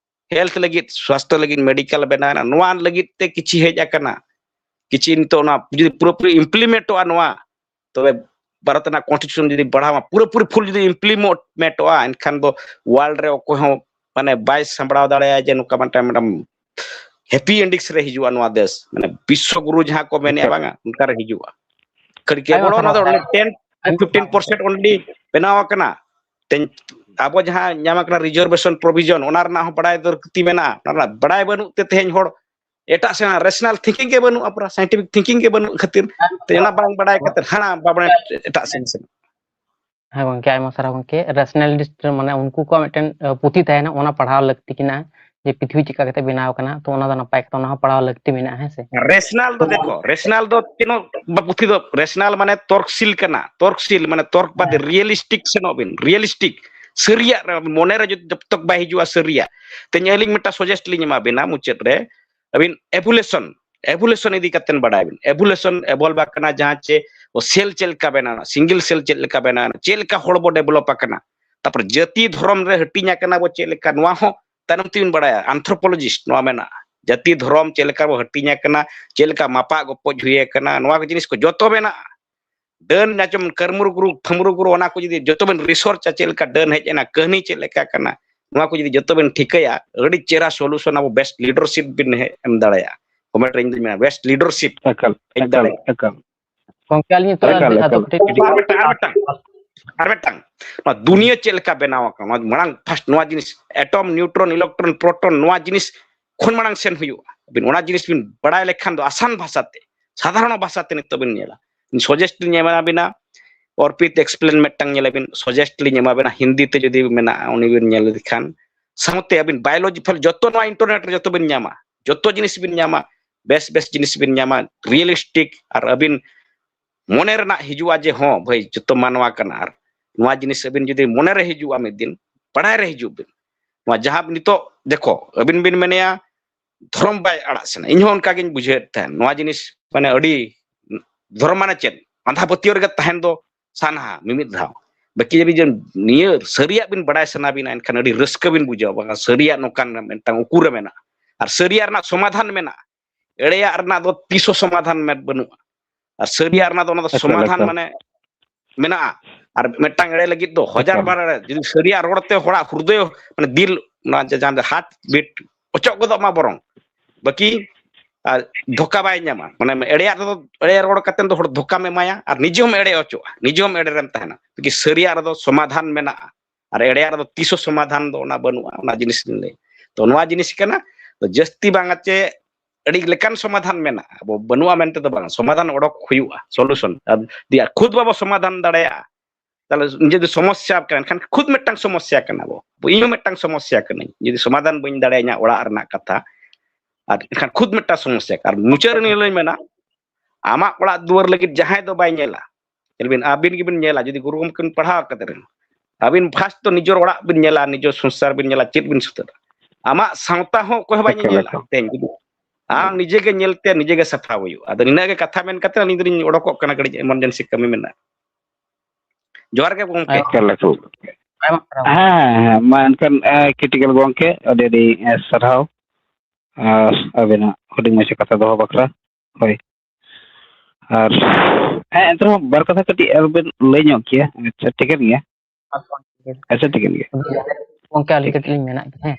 health ᱞᱟᱹᱜᱤᱫ, ᱥᱣᱟᱥᱛᱷᱚ ᱞᱟᱹᱜᱤᱫ medical ᱵᱮᱱᱟᱣ ᱮᱱᱟ, ᱱᱚᱣᱟ ᱞᱟᱹᱜᱤᱫ ᱛᱮ ᱠᱤᱪᱷᱤ ᱦᱮᱡ ᱟᱠᱟᱱᱟ᱾ ᱠᱤᱪᱷᱤ ᱱᱤᱛᱚᱜ ᱚᱱᱟ ᱡᱩᱫᱤ ᱯᱩᱨᱟᱹᱯᱩᱨᱤ implementᱚᱜᱼᱟ ᱱᱚᱣᱟ, ᱛᱚᱵᱮ ᱵᱷᱟᱨᱚᱛ ᱨᱮᱱᱟᱜ constitution ᱡᱩᱫᱤ ᱵᱟᱲᱦᱟᱣᱟ, ᱯᱩᱨᱟᱹᱯᱩᱨᱤ full ᱡᱩᱫᱤ implementᱚᱜᱼᱟ, ᱮᱱᱠᱷᱟᱱ ᱫᱚ world ᱨᱮ ᱚᱠᱚᱭ ᱦᱚᱸ ᱢᱟᱱᱮ ᱵᱟᱭ ᱥᱟᱢᱵᱲᱟᱣ ᱫᱟᱲᱮᱭᱟᱜᱼᱟ ᱡᱮ ᱱᱚᱝᱠᱟ ᱢᱤᱫᱴᱟᱝ, ᱢᱤᱫᱴᱟᱝ happy endings ᱨᱮ ᱦᱤᱡᱩᱜᱼᱟ ᱱᱚᱣᱟ ᱫᱮᱥ, ᱢᱟᱱᱮ ᱵᱤᱥᱥᱚ ᱜᱩᱨᱩ ᱡᱟᱦᱟᱸ ᱠᱚ ᱢᱮᱱᱮᱜᱼᱟ ᱵᱟᱝᱟ, ᱚᱱᱠᱟ ᱨᱮ ᱦᱤᱡᱩᱜᱼᱟ᱾ ᱠᱷᱟᱹᱲᱠᱮ ᱟᱭᱢᱟ ᱜᱚᱲᱚ ᱚᱱᱟ ᱫᱚ ᱥᱟᱨᱦᱟᱣ᱾ only ten to ᱟᱭᱢᱟ fifteen ᱥᱟᱨᱦᱟᱣ᱾ percent only ᱵᱮᱱᱟᱣ ᱟᱠᱟᱱᱟ᱾ ᱛᱮᱦᱮᱧ ᱟᱵᱚ ᱡᱟᱦᱟᱸ ᱧᱟᱢ ᱟᱠᱟᱱᱟ reservation provision, ᱚᱱᱟ ᱨᱮᱱᱟᱜ ᱦᱚᱸ ᱵᱟᱲᱟᱭ ᱫᱚᱨᱠᱟᱨ ᱢᱮᱱᱟᱜᱼᱟ᱾ ᱚᱱᱟ ᱨᱮᱱᱟᱜ ᱵᱟᱲᱟᱭ ᱵᱟᱹᱱᱩᱜ ᱛᱮ ᱛᱮᱦᱮᱧ ᱦᱚᱲ ᱮᱴᱟᱜ ᱥᱮᱱ rational thinking ᱜᱮ ᱵᱟᱹᱱᱩᱜᱼᱟ, ᱯᱩᱨᱟ scientific thinking ᱜᱮ ᱵᱟᱹᱱᱩᱜ ᱠᱷᱟᱹᱛᱤᱨ ᱛᱮ ᱚᱱᱟ ᱵᱟᱝ ᱵᱟᱲᱟᱭ ᱠᱷᱟᱹᱛᱤᱨ ᱦᱟᱱᱟ ᱵᱟᱵᱚᱱ ᱮᱴᱟᱜ ᱥᱮᱱ ᱥᱮᱱ᱾ ᱦᱮᱸ ᱜᱚᱝᱠᱮ, ᱟᱭᱢᱟ ᱥᱟᱨᱦᱟᱣ ᱜᱚᱝᱠᱮ᱾ Rationalist ᱢᱟᱱᱮ ᱩᱱᱠᱩ ᱠᱚᱣᱟᱜ ᱢᱤᱫᱴᱮᱱ, ᱟᱸ, ᱯᱩᱛᱷᱤ ᱛᱟᱦᱮᱱᱟ, ᱚᱱᱟ ᱯᱟᱲᱦᱟᱣ ᱞᱟᱹᱠᱛᱤ ᱠᱟᱱᱟ ᱡᱮ ᱯᱨᱤᱛᱷᱤᱵᱤ ᱪᱮᱫ ᱞᱮᱠᱟ ᱠᱟᱛᱮ ᱵᱮᱱᱟᱣ ᱟᱠᱟᱱᱟ, ᱛᱚ ᱚᱱᱟ ᱫᱚ ᱱᱟᱯᱟᱭ ᱠᱟᱛᱷᱟ, ᱚᱱᱟ ᱦᱚᱸ ᱯᱟᱲᱦᱟᱣ ᱞᱟᱹᱠᱛᱤ ᱢᱮᱱᱟᱜᱼᱟ, ᱦᱮᱸ ᱥᱮ? Rational ᱫᱚ ᱫᱮᱠᱷᱚ, rational ᱫᱚ ᱛᱤᱱᱟᱹᱜ ᱵᱟ-, ᱯᱩᱛᱷᱤ ᱫᱚ rational ᱢᱟᱱᱮ ᱛᱚᱨᱠᱥᱤᱞ ᱠᱟᱱᱟ, ᱛᱚᱨᱠᱥᱤᱞ ᱢᱟᱱᱮ ᱛᱚᱨᱠ ᱵᱟᱫᱮ ᱦᱮᱸ᱾ Realistic ᱥᱮᱱᱚᱜ ᱵᱤᱱ, realistic ᱥᱟᱹᱨᱤᱭᱟᱜ ᱨᱮ ᱢᱚᱱᱮ ᱨᱮ ᱡᱚ-, ᱡᱚᱵ ᱛᱚᱠ ᱵᱟᱭ ᱦᱤᱡᱩᱜᱼᱟ ᱥᱟᱹᱨᱤᱭᱟᱜ᱾ ᱛᱮᱦᱮᱧ ᱟᱹᱞᱤᱧ ᱢᱤᱫᱴᱟᱝ suggest ᱞᱤᱧ ᱮᱢᱟ ᱵᱤᱱᱟ ᱢᱩᱪᱟᱹᱫ ᱨᱮ, ᱟᱹᱵᱤᱱ evolution, ᱮᱵᱷᱩᱞᱮᱥᱚᱱ ᱤᱫᱤ ᱠᱟᱛᱮ ᱵᱟᱰᱟᱭ ᱵᱤᱱ, ᱮᱵᱷᱩᱞᱮᱥᱚᱱ ᱮᱵᱷᱚᱞᱵᱷ ᱟᱠᱟᱱᱟ, ᱡᱟᱦᱟᱸ ᱪᱮ ᱥᱮᱞ ᱪᱮᱫ ᱞᱮᱠᱟ ᱵᱮᱱᱟᱣ, ᱥᱤᱝᱜᱮᱞ ᱥᱮᱞ ᱪᱮᱫ ᱞᱮᱠᱟ ᱵᱮᱱᱟᱣ, ᱪᱮᱫ ᱞᱮᱠᱟ ᱦᱚᱲ ᱵᱚ ᱰᱮᱵᱷᱞᱚᱯ ᱟᱠᱟᱱᱟ, ᱛᱟᱨᱯᱚᱨ ᱡᱟᱹᱛᱤ ᱫᱷᱚᱨᱚᱢ ᱨᱮ ᱦᱟᱹᱴᱤᱧ ᱟᱠᱟᱱᱟ ᱵᱚ ᱪᱮᱫ ᱞᱮᱠᱟ, ᱱᱚᱣᱟ ᱦᱚᱸ ᱛᱟᱭᱱᱚᱢ ᱛᱮᱵᱤᱱ ᱵᱟᱲᱟᱭᱟ᱾ ᱟᱱᱛᱷᱨᱳᱯᱳᱞᱚᱡᱤᱥᱴ ᱱᱚᱣᱟ ᱢᱮᱱᱟᱜᱼᱟ, ᱡᱟᱹᱛᱤ ᱫᱷᱚᱨᱚᱢ ᱪᱮᱫ ᱞᱮᱠᱟ ᱵᱚ ᱦᱟᱹᱴᱤᱧ ᱟᱠᱟᱱᱟ, ᱪᱮᱫ ᱞᱮᱠᱟ ᱢᱟᱯᱟᱜ ᱜᱚᱯᱚᱡ ᱦᱩᱭ ᱟᱠᱟᱱᱟ, ᱱᱚᱣᱟ ᱠᱚ ᱡᱤᱱᱤᱥ ᱠᱚ ᱡᱚᱛᱚ ᱢᱮᱱᱟᱜᱼᱟ᱾ ᱰᱟᱹᱱ ᱟᱸᱡᱚᱢ, ᱠᱟᱹᱨᱢᱩᱨᱩ ᱜᱩᱨᱩ, ᱛᱷᱟᱹᱢᱨᱩ ᱜᱩᱨᱩ, ᱚᱱᱟ ᱠᱚ ᱡᱩᱫᱤ ᱡᱚᱛᱚ ᱵᱮᱱ ᱨᱤᱥᱟᱨᱪᱟ, ᱪᱮᱫ ᱞᱮᱠᱟ ᱰᱟᱹᱱ ᱦᱮᱡ ᱮᱱᱟ, ᱠᱟᱹᱦᱱᱤ ᱪᱮᱫ ᱞᱮᱠᱟ ᱠᱟᱱᱟ, ᱱᱚᱣᱟ ᱠᱚ ᱡᱩᱫᱤ ᱡᱚᱛᱚ ᱵᱮᱱ ᱴᱷᱤᱠᱟᱹᱭᱟ, ᱟᱹᱰᱤ ᱪᱮᱦᱨᱟ ᱥᱚᱞᱩᱥᱚᱱ ᱟᱵᱚ ᱵᱮᱥᱴ ᱞᱤᱰᱟᱨᱥᱤᱯ ᱵᱤᱱ ᱦᱮ-, ᱮᱢ ᱫᱟᱲᱮᱭᱟᱜᱼᱟ᱾ ᱠᱚᱢᱮᱱᱴ ᱨᱮ ᱤᱧ ᱫᱩᱧ ᱢᱮᱱᱟ, ᱵᱮᱥᱴ ᱞᱤᱰᱟᱨᱥᱤᱯ ᱮᱠᱟᱞ, ᱦᱮᱡ ᱮᱠᱟᱞ, ᱫᱟᱲᱮᱭᱟᱜᱼᱟ᱾ ᱮᱠᱟᱞ᱾ ᱜᱚᱝᱠᱮ, ᱟᱹᱞᱤᱧ ᱱᱤᱛᱚᱜ ᱮᱠᱟᱞ, ᱟᱨ ᱮᱠᱟᱞ᱾ ᱠᱟᱹᱴᱤᱡ ᱟᱨ ᱢᱤᱫᱴᱟᱝ, ᱟᱨ ᱢᱤᱫᱴᱟᱝ, ᱟᱨ ᱢᱤᱫᱴᱟᱝ, ᱱᱚᱣᱟ ᱫᱩᱱᱤᱭᱟᱹ ᱪᱮᱫ ᱞᱮᱠᱟ ᱵᱮᱱᱟᱣ ᱟᱠᱟᱱᱟ, ᱱᱚᱣᱟ ᱢᱟᱲᱟᱝ ᱯᱷᱟᱥᱴ ᱱᱚᱣᱟ ᱡᱤᱱᱤᱥ, ᱮᱴᱚᱢ, ᱱᱤᱭᱩᱴᱨᱚᱱ, ᱤᱞᱮᱠᱴᱨᱚᱱ, ᱯᱨᱳᱴᱚᱱ, ᱱᱚᱣᱟ ᱡᱤᱱᱤᱥ ᱠᱷᱚᱱ ᱢᱟᱲᱟᱝ ᱥᱮᱱ ᱦᱩᱭᱩᱜᱼᱟ᱾ ᱟᱹᱵᱤᱱ ᱚᱱᱟ ᱡᱤᱱᱤᱥ ᱵᱤᱱ ᱵᱟᱲᱟᱭ ᱞᱮᱠᱷᱟᱱ ᱫᱚ ᱟᱥᱟᱱ ᱵᱷᱟᱥᱟᱛᱮ, ᱥᱟᱫᱷᱟᱨᱚᱱ ᱵᱷᱟᱥᱟᱛᱮ ᱱᱤᱛᱚᱜ ᱵᱤᱱ ᱧᱮᱞᱟ᱾ ᱥᱚᱡᱮᱥᱴ ᱞᱤᱧ ᱮᱢᱟ ᱵᱤᱱᱟ, ᱚᱨᱯᱤᱛ ᱮᱠᱥᱯᱞᱮᱱ ᱢᱤᱫᱴᱟᱝ ᱧᱮᱞ ᱟᱵᱤᱱ, ᱥᱚᱡᱮᱥᱴ ᱞᱤᱧ ᱮᱢᱟ ᱵᱤᱱᱟ, ᱦᱤᱱᱫᱤ ᱛᱮ ᱡᱩᱫᱤ ᱢᱮᱱᱟᱜᱼᱟ, ᱩᱱᱤ ᱵᱤᱱ ᱧᱮᱞ ᱞᱮᱠᱷᱟᱱ, ᱥᱟᱶᱛᱮ ᱟᱹᱵᱤᱱ ᱵᱟᱭᱳᱞᱚᱡᱤ ᱯᱷᱟᱞ ᱡᱚᱛᱚ ᱱᱚᱣᱟ ᱤᱱᱴᱟᱨᱱᱮᱴ ᱨᱮ ᱡᱚᱛᱚ ᱵᱤᱱ ᱧᱟᱢᱟ, ᱡᱚᱛᱚ ᱡᱤᱱᱤᱥ ᱵᱤᱱ ᱧᱟᱢᱟ, ᱵᱮᱥ ᱵᱮᱥ ᱡᱤᱱᱤᱥ ᱵᱤᱱ ᱧᱟᱢᱟ, ᱨᱤᱭᱮᱞᱤᱥᱴᱤᱠ, ᱟᱨ ᱟᱹᱵᱤᱱ ᱢᱚᱱᱮ ᱨᱮᱱᱟᱜ ᱦᱤᱡᱩᱜᱼᱟ ᱡᱮ ᱦᱚᱸ ᱵᱷᱟᱹᱭ ᱡᱚᱛᱚ ᱢᱟᱱᱣᱟ ᱠᱟᱱᱟ᱾ ᱟᱨ ᱱᱚᱣᱟ ᱡᱤᱱᱤᱥ ᱟᱹᱵᱤᱱ ᱡᱩᱫᱤ ᱢᱚᱱᱮ ᱨᱮ ᱦᱤᱡᱩᱜᱼᱟ ᱢᱤᱫ ᱫᱤᱱ, ᱵᱟᱲᱟᱭ ᱨᱮ ᱦᱤᱡᱩᱜ ᱵᱤᱱ, ᱱᱚᱣᱟ ᱡᱟᱦᱟᱸ ᱱᱤᱛᱚᱜ ᱫᱮᱠᱷᱚ, ᱟᱹᱵᱤᱱ ᱵᱤᱱ ᱢᱮᱱᱮᱭᱟ ᱫᱷᱚᱨᱚᱢ ᱵᱟᱭ ᱟᱲᱟᱜ ᱥᱟᱱᱟ, ᱤᱧ ᱦᱚᱸ ᱚᱱᱠᱟ ᱜᱤᱧ ᱵᱩᱡᱷᱟᱹᱣᱮᱫ ᱛᱟᱦᱮᱸᱫ᱾ ᱱᱚᱣᱟ ᱡᱤᱱᱤᱥ ᱢᱟᱱᱮ ᱟᱹᱰᱤ, ᱫᱷᱚᱨᱚᱢ ᱢᱟᱱᱮ ᱪᱮᱫ? ᱟᱸᱫᱷᱟ ᱯᱟᱹᱛᱭᱟᱹᱣ ᱨᱮᱜᱮ ᱛᱟᱦᱮᱱ ᱫᱚ ᱥᱟᱱᱟᱣᱟ ᱢᱤᱢᱤᱫ ᱫᱷᱟᱣ᱾ ᱵᱟᱹᱠᱤ ᱡᱩᱫᱤ ᱡᱮ ᱱᱤᱭᱟᱹ ᱥᱟᱹᱨᱤᱭᱟᱜ ᱵᱤᱱ ᱵᱟᱲᱟᱭ ᱥᱟᱱᱟ ᱵᱤᱱᱟ, ᱮᱱᱠᱷᱟᱱ ᱟᱹᱰᱤ ᱨᱟᱹᱥᱠᱟᱹ ᱵᱤᱱ ᱵᱩᱡᱷᱟᱹᱣᱟ, ᱵᱟᱝᱟ ᱥᱟᱹᱨᱤᱭᱟᱜ ᱱᱚᱝᱠᱟᱱ ᱢᱤᱫᱴᱟᱝ ᱩᱠᱩᱨᱮ ᱢᱮᱱᱟᱜᱼᱟ᱾ ᱟᱨ ᱥᱟᱹᱨᱤᱭᱟᱜ ᱨᱮᱱᱟᱜ ᱥᱚᱢᱟᱫᱷᱟᱱ ᱢᱮᱱᱟᱜᱼᱟ᱾ ᱮᱲᱮᱭᱟᱜ ᱨᱮᱱᱟᱜ ᱫᱚ ᱛᱤᱥ ᱦᱚᱸ ᱥᱚᱢᱟᱫᱷᱟᱱ ᱢᱮᱫ ᱵᱟᱹᱱᱩᱜᱼᱟ᱾ ᱟᱨ ᱥᱟᱹᱨᱤᱭᱟᱜ ᱨᱮᱱᱟᱜ ᱫᱚ ᱚᱱᱟ ᱫᱚ ᱮᱠᱟᱞ, ᱥᱚᱢᱟᱫᱷᱟᱱ ᱮᱠᱟᱞ᱾ ᱢᱟᱱᱮ ᱢᱮᱱᱟᱜᱼᱟ᱾ ᱟᱨ ᱢᱤᱫᱴᱟᱝ ᱮᱲᱮ ᱞᱟᱹᱜᱤᱫ ᱫᱚ ᱦᱟᱡᱟᱨ ᱮᱠᱟᱞ᱾ ᱵᱟᱨ ᱮᱲᱮ, ᱡᱩᱫᱤ ᱥᱟᱹᱨᱤᱭᱟᱜ ᱨᱚᱲ ᱛᱮ ᱦᱚᱲᱟᱜ ᱦᱨᱫᱚᱭ, ᱢᱟᱱᱮ ᱫᱤᱞ, ᱚᱱᱟ ᱡᱟ-, ᱡᱟᱦᱟᱸ ᱫᱚ ᱦᱟᱨᱴ ᱵᱤᱴ ᱚᱪᱚᱜ ᱜᱚᱫᱚᱜ ᱢᱟ ᱵᱚᱨᱚᱝ, ᱵᱟᱹᱠᱤ ᱟᱨ ᱫᱷᱳᱠᱟ ᱵᱟᱭ ᱧᱟᱢᱟ᱾ ᱢᱟᱱᱮ ᱮᱲᱮᱭᱟᱜ ᱨᱮᱫᱚ, ᱮᱲᱮ ᱨᱚᱲ ᱠᱟᱛᱮ ᱫᱚ ᱦᱚᱲ ᱫᱷᱳᱠᱟᱢ ᱮᱢᱟᱭᱟ ᱟᱨ ᱱᱤᱡᱮ ᱦᱚᱸᱢ ᱮᱲᱮ ᱚᱪᱚᱜᱼᱟ, ᱱᱤᱡᱮ ᱦᱚᱸᱢ ᱮᱲᱮ ᱨᱮᱢ ᱛᱟᱦᱮᱱᱟ᱾ ᱵᱟᱹᱠᱤ ᱥᱟᱹᱨᱤᱭᱟᱜ ᱨᱮᱫᱚ ᱥᱚᱢᱟᱫᱷᱟᱱ ᱢᱮᱱᱟᱜᱼᱟ ᱟᱨ ᱮᱲᱮᱭᱟᱜ ᱨᱮᱫᱚ ᱛᱤᱥ ᱦᱚᱸ ᱥᱚᱢᱟᱫᱷᱟᱱ ᱫᱚ ᱚᱱᱟ ᱵᱟᱹᱱᱩᱜᱼᱟ᱾ ᱚᱱᱟ ᱡᱤᱱᱤᱥ ᱞᱤᱧ ᱞᱟᱹᱭ᱾ ᱛᱚ ᱱᱚᱣᱟ ᱡᱤᱱᱤᱥ ᱠᱟᱱᱟ, ᱛᱚ ᱡᱟᱹᱥᱛᱤ ᱵᱟᱝᱟ ᱪᱮ ᱟᱹᱰᱤ ᱞᱮᱠᱟᱱ ᱥᱚᱢᱟᱫᱷᱟᱱ ᱢᱮᱱᱟᱜᱼᱟ, ᱟᱵᱚ ᱵᱟᱹᱱᱩᱜᱼᱟ ᱢᱮᱱᱛᱮ ᱫᱚ ᱵᱟᱝ, ᱥᱚᱢᱟᱫᱷᱟᱱ ᱚᱰᱚᱠ ᱦᱩᱭᱩᱜᱼᱟ, ᱥᱚᱞᱩᱥᱚᱱ᱾ ᱟᱨ ᱡᱩᱫᱤ ᱠᱷᱩᱫ ᱵᱟᱵᱚ ᱥᱚᱢᱟᱫᱷᱟᱱ ᱫᱟᱲᱮᱭᱟᱜᱼᱟ, ᱛᱟᱦᱞᱮ ᱱᱤᱡᱮ ᱡᱩᱫᱤ ᱥᱚᱢᱚᱥᱥᱟ ᱠᱟᱱᱟ, ᱮᱱᱠᱷᱟᱱ ᱠᱷᱩᱫ ᱢᱤᱫᱴᱟᱝ ᱥᱚᱢᱚᱥᱥᱟ ᱠᱟᱱᱟ ᱵᱚ, ᱤᱧ ᱦᱚᱸ ᱢᱤᱫᱴᱟᱝ ᱥᱚᱢᱚᱥᱥᱟ ᱠᱟᱹᱱᱟᱹᱧ᱾ ᱡᱩᱫᱤ ᱥᱚᱢᱟᱫᱷᱟᱱ ᱵᱟᱹᱧ ᱫᱟᱲᱮᱭᱟᱜᱼᱟ ᱤᱧᱟᱹᱜ ᱚᱲᱟᱜ ᱨᱮᱱᱟᱜ ᱠᱟᱛᱷᱟ, ᱟᱨ ᱮᱱᱠᱷᱟᱱ ᱠᱷᱩᱫ ᱢᱤᱫᱴᱟᱝ ᱥᱚᱢᱚᱥᱥᱟ᱾ ᱟᱨ ᱢᱩᱪᱟᱹᱫ ᱨᱮ ᱱᱤᱭᱟᱹ ᱞᱤᱧ ᱢᱮᱱᱟ, ᱟᱢᱟᱜ ᱚᱲᱟᱜ ᱫᱩᱣᱟᱹᱨ ᱞᱟᱹᱜᱤᱫ ᱡᱟᱦᱟᱸᱭ ᱫᱚ ᱵᱟᱭ ᱧᱮᱞᱟ, ᱧᱮᱞ ᱵᱤᱱ, ᱟᱹᱵᱤᱱ ᱜᱮᱵᱤᱱ ᱧᱮᱞᱟ, ᱡᱩᱫᱤ ᱜᱩᱨᱩ ᱜᱚᱢᱠᱮ ᱵᱤᱱ ᱯᱟᱲᱦᱟᱣ ᱠᱟᱛᱮ ᱨᱮᱦᱚᱸ, ᱟᱹᱵᱤᱱ ᱯᱷᱟᱥᱴ ᱫᱚ ᱱᱤᱡᱮᱨ ᱚᱲᱟᱜ ᱵᱤᱱ ᱧᱮᱞᱟ, ᱱᱤᱡᱮᱨ ᱥᱚᱝᱥᱟᱨ ᱵᱤᱱ ᱧᱮᱞᱟ, ᱪᱮᱫ ᱵᱤᱱ ᱥᱩᱫᱷᱟᱹᱨᱟ? ᱟᱢᱟᱜ ᱥᱟᱶᱛᱟ ᱦᱚᱸ ᱚᱠᱚᱭ ᱦᱚᱸ ᱵᱟᱭ ᱮᱠᱟᱞ, ᱧᱮᱧᱮᱞᱟ᱾ ᱮᱠᱟᱞ᱾ ᱛᱮᱦᱮᱧ ᱡᱩᱫᱤ ᱟᱢ ᱱᱤᱡᱮ ᱜᱮ ᱧᱮᱞ ᱛᱮ ᱱᱤᱡᱮ ᱜᱮ ᱥᱟᱯᱷᱟ ᱦᱩᱭᱩᱜᱼᱟ᱾ ᱟᱫᱚ ᱱᱤᱱᱟᱹᱜ ᱜᱮ ᱠᱟᱛᱷᱟ ᱢᱮᱱ ᱠᱟᱛᱮ ᱟᱹᱞᱤᱧ ᱫᱚᱞᱤᱧ ᱚᱰᱚᱠᱚᱜ ᱠᱟᱱᱟ, ᱠᱟᱹᱴᱤᱡ emergency ᱠᱟᱹᱢᱤ ᱢᱮᱱᱟᱜᱼᱟ᱾ ᱡᱚᱦᱟᱨ ᱜᱮ ᱜᱚᱢᱠᱮ᱾ ᱮᱠᱟᱞ, ᱮᱠᱟᱞ᱾ ᱟᱭᱢᱟ ᱥᱟᱨᱦᱟᱣ᱾ ᱦᱮᱸ, ᱦᱮᱸ, ᱢᱟ ᱮᱱᱠᱷᱟᱱ, ᱮ, critical ᱜᱚᱢᱠᱮ, ᱟᱹᱰᱤ ᱟᱹᱰᱤ, ᱮ, ᱥᱟᱨᱦᱟᱣ᱾ ᱟᱨ ᱟᱹᱵᱤᱱᱟᱜ ᱦᱩᱰᱤᱧ ᱢᱟᱪᱷᱟ ᱠᱟᱛᱷᱟ ᱫᱚᱦᱚ ᱵᱟᱠᱷᱨᱟ᱾ ᱦᱳᱭ᱾ ᱟᱨ, ᱦᱮᱸ, ᱮᱱᱛᱮ ᱨᱮᱦᱚᱸ ᱵᱟᱨ ᱠᱟᱛᱷᱟ ᱠᱟᱹᱴᱤᱡ ᱟᱨ ᱵᱤᱱ ᱞᱟᱹᱭ ᱧᱚᱜ ᱠᱮᱭᱟ᱾ ᱟᱪᱪᱷᱟ, ᱴᱷᱤᱠᱟᱹᱱ ᱜᱮᱭᱟ᱾ ᱟᱪᱪᱷᱟ, ᱴᱷᱤᱠᱟᱹᱱ ᱜᱮᱭᱟ᱾ ᱟᱫᱚ ᱜᱚᱢᱠᱮ, ᱟᱹᱞᱤᱧ ᱴᱷᱤᱠ᱾ ᱠᱟᱹᱴᱤᱡ ᱞᱤᱧ ᱢᱮᱱᱟᱜ ᱜᱮ, ᱦᱮᱸ᱾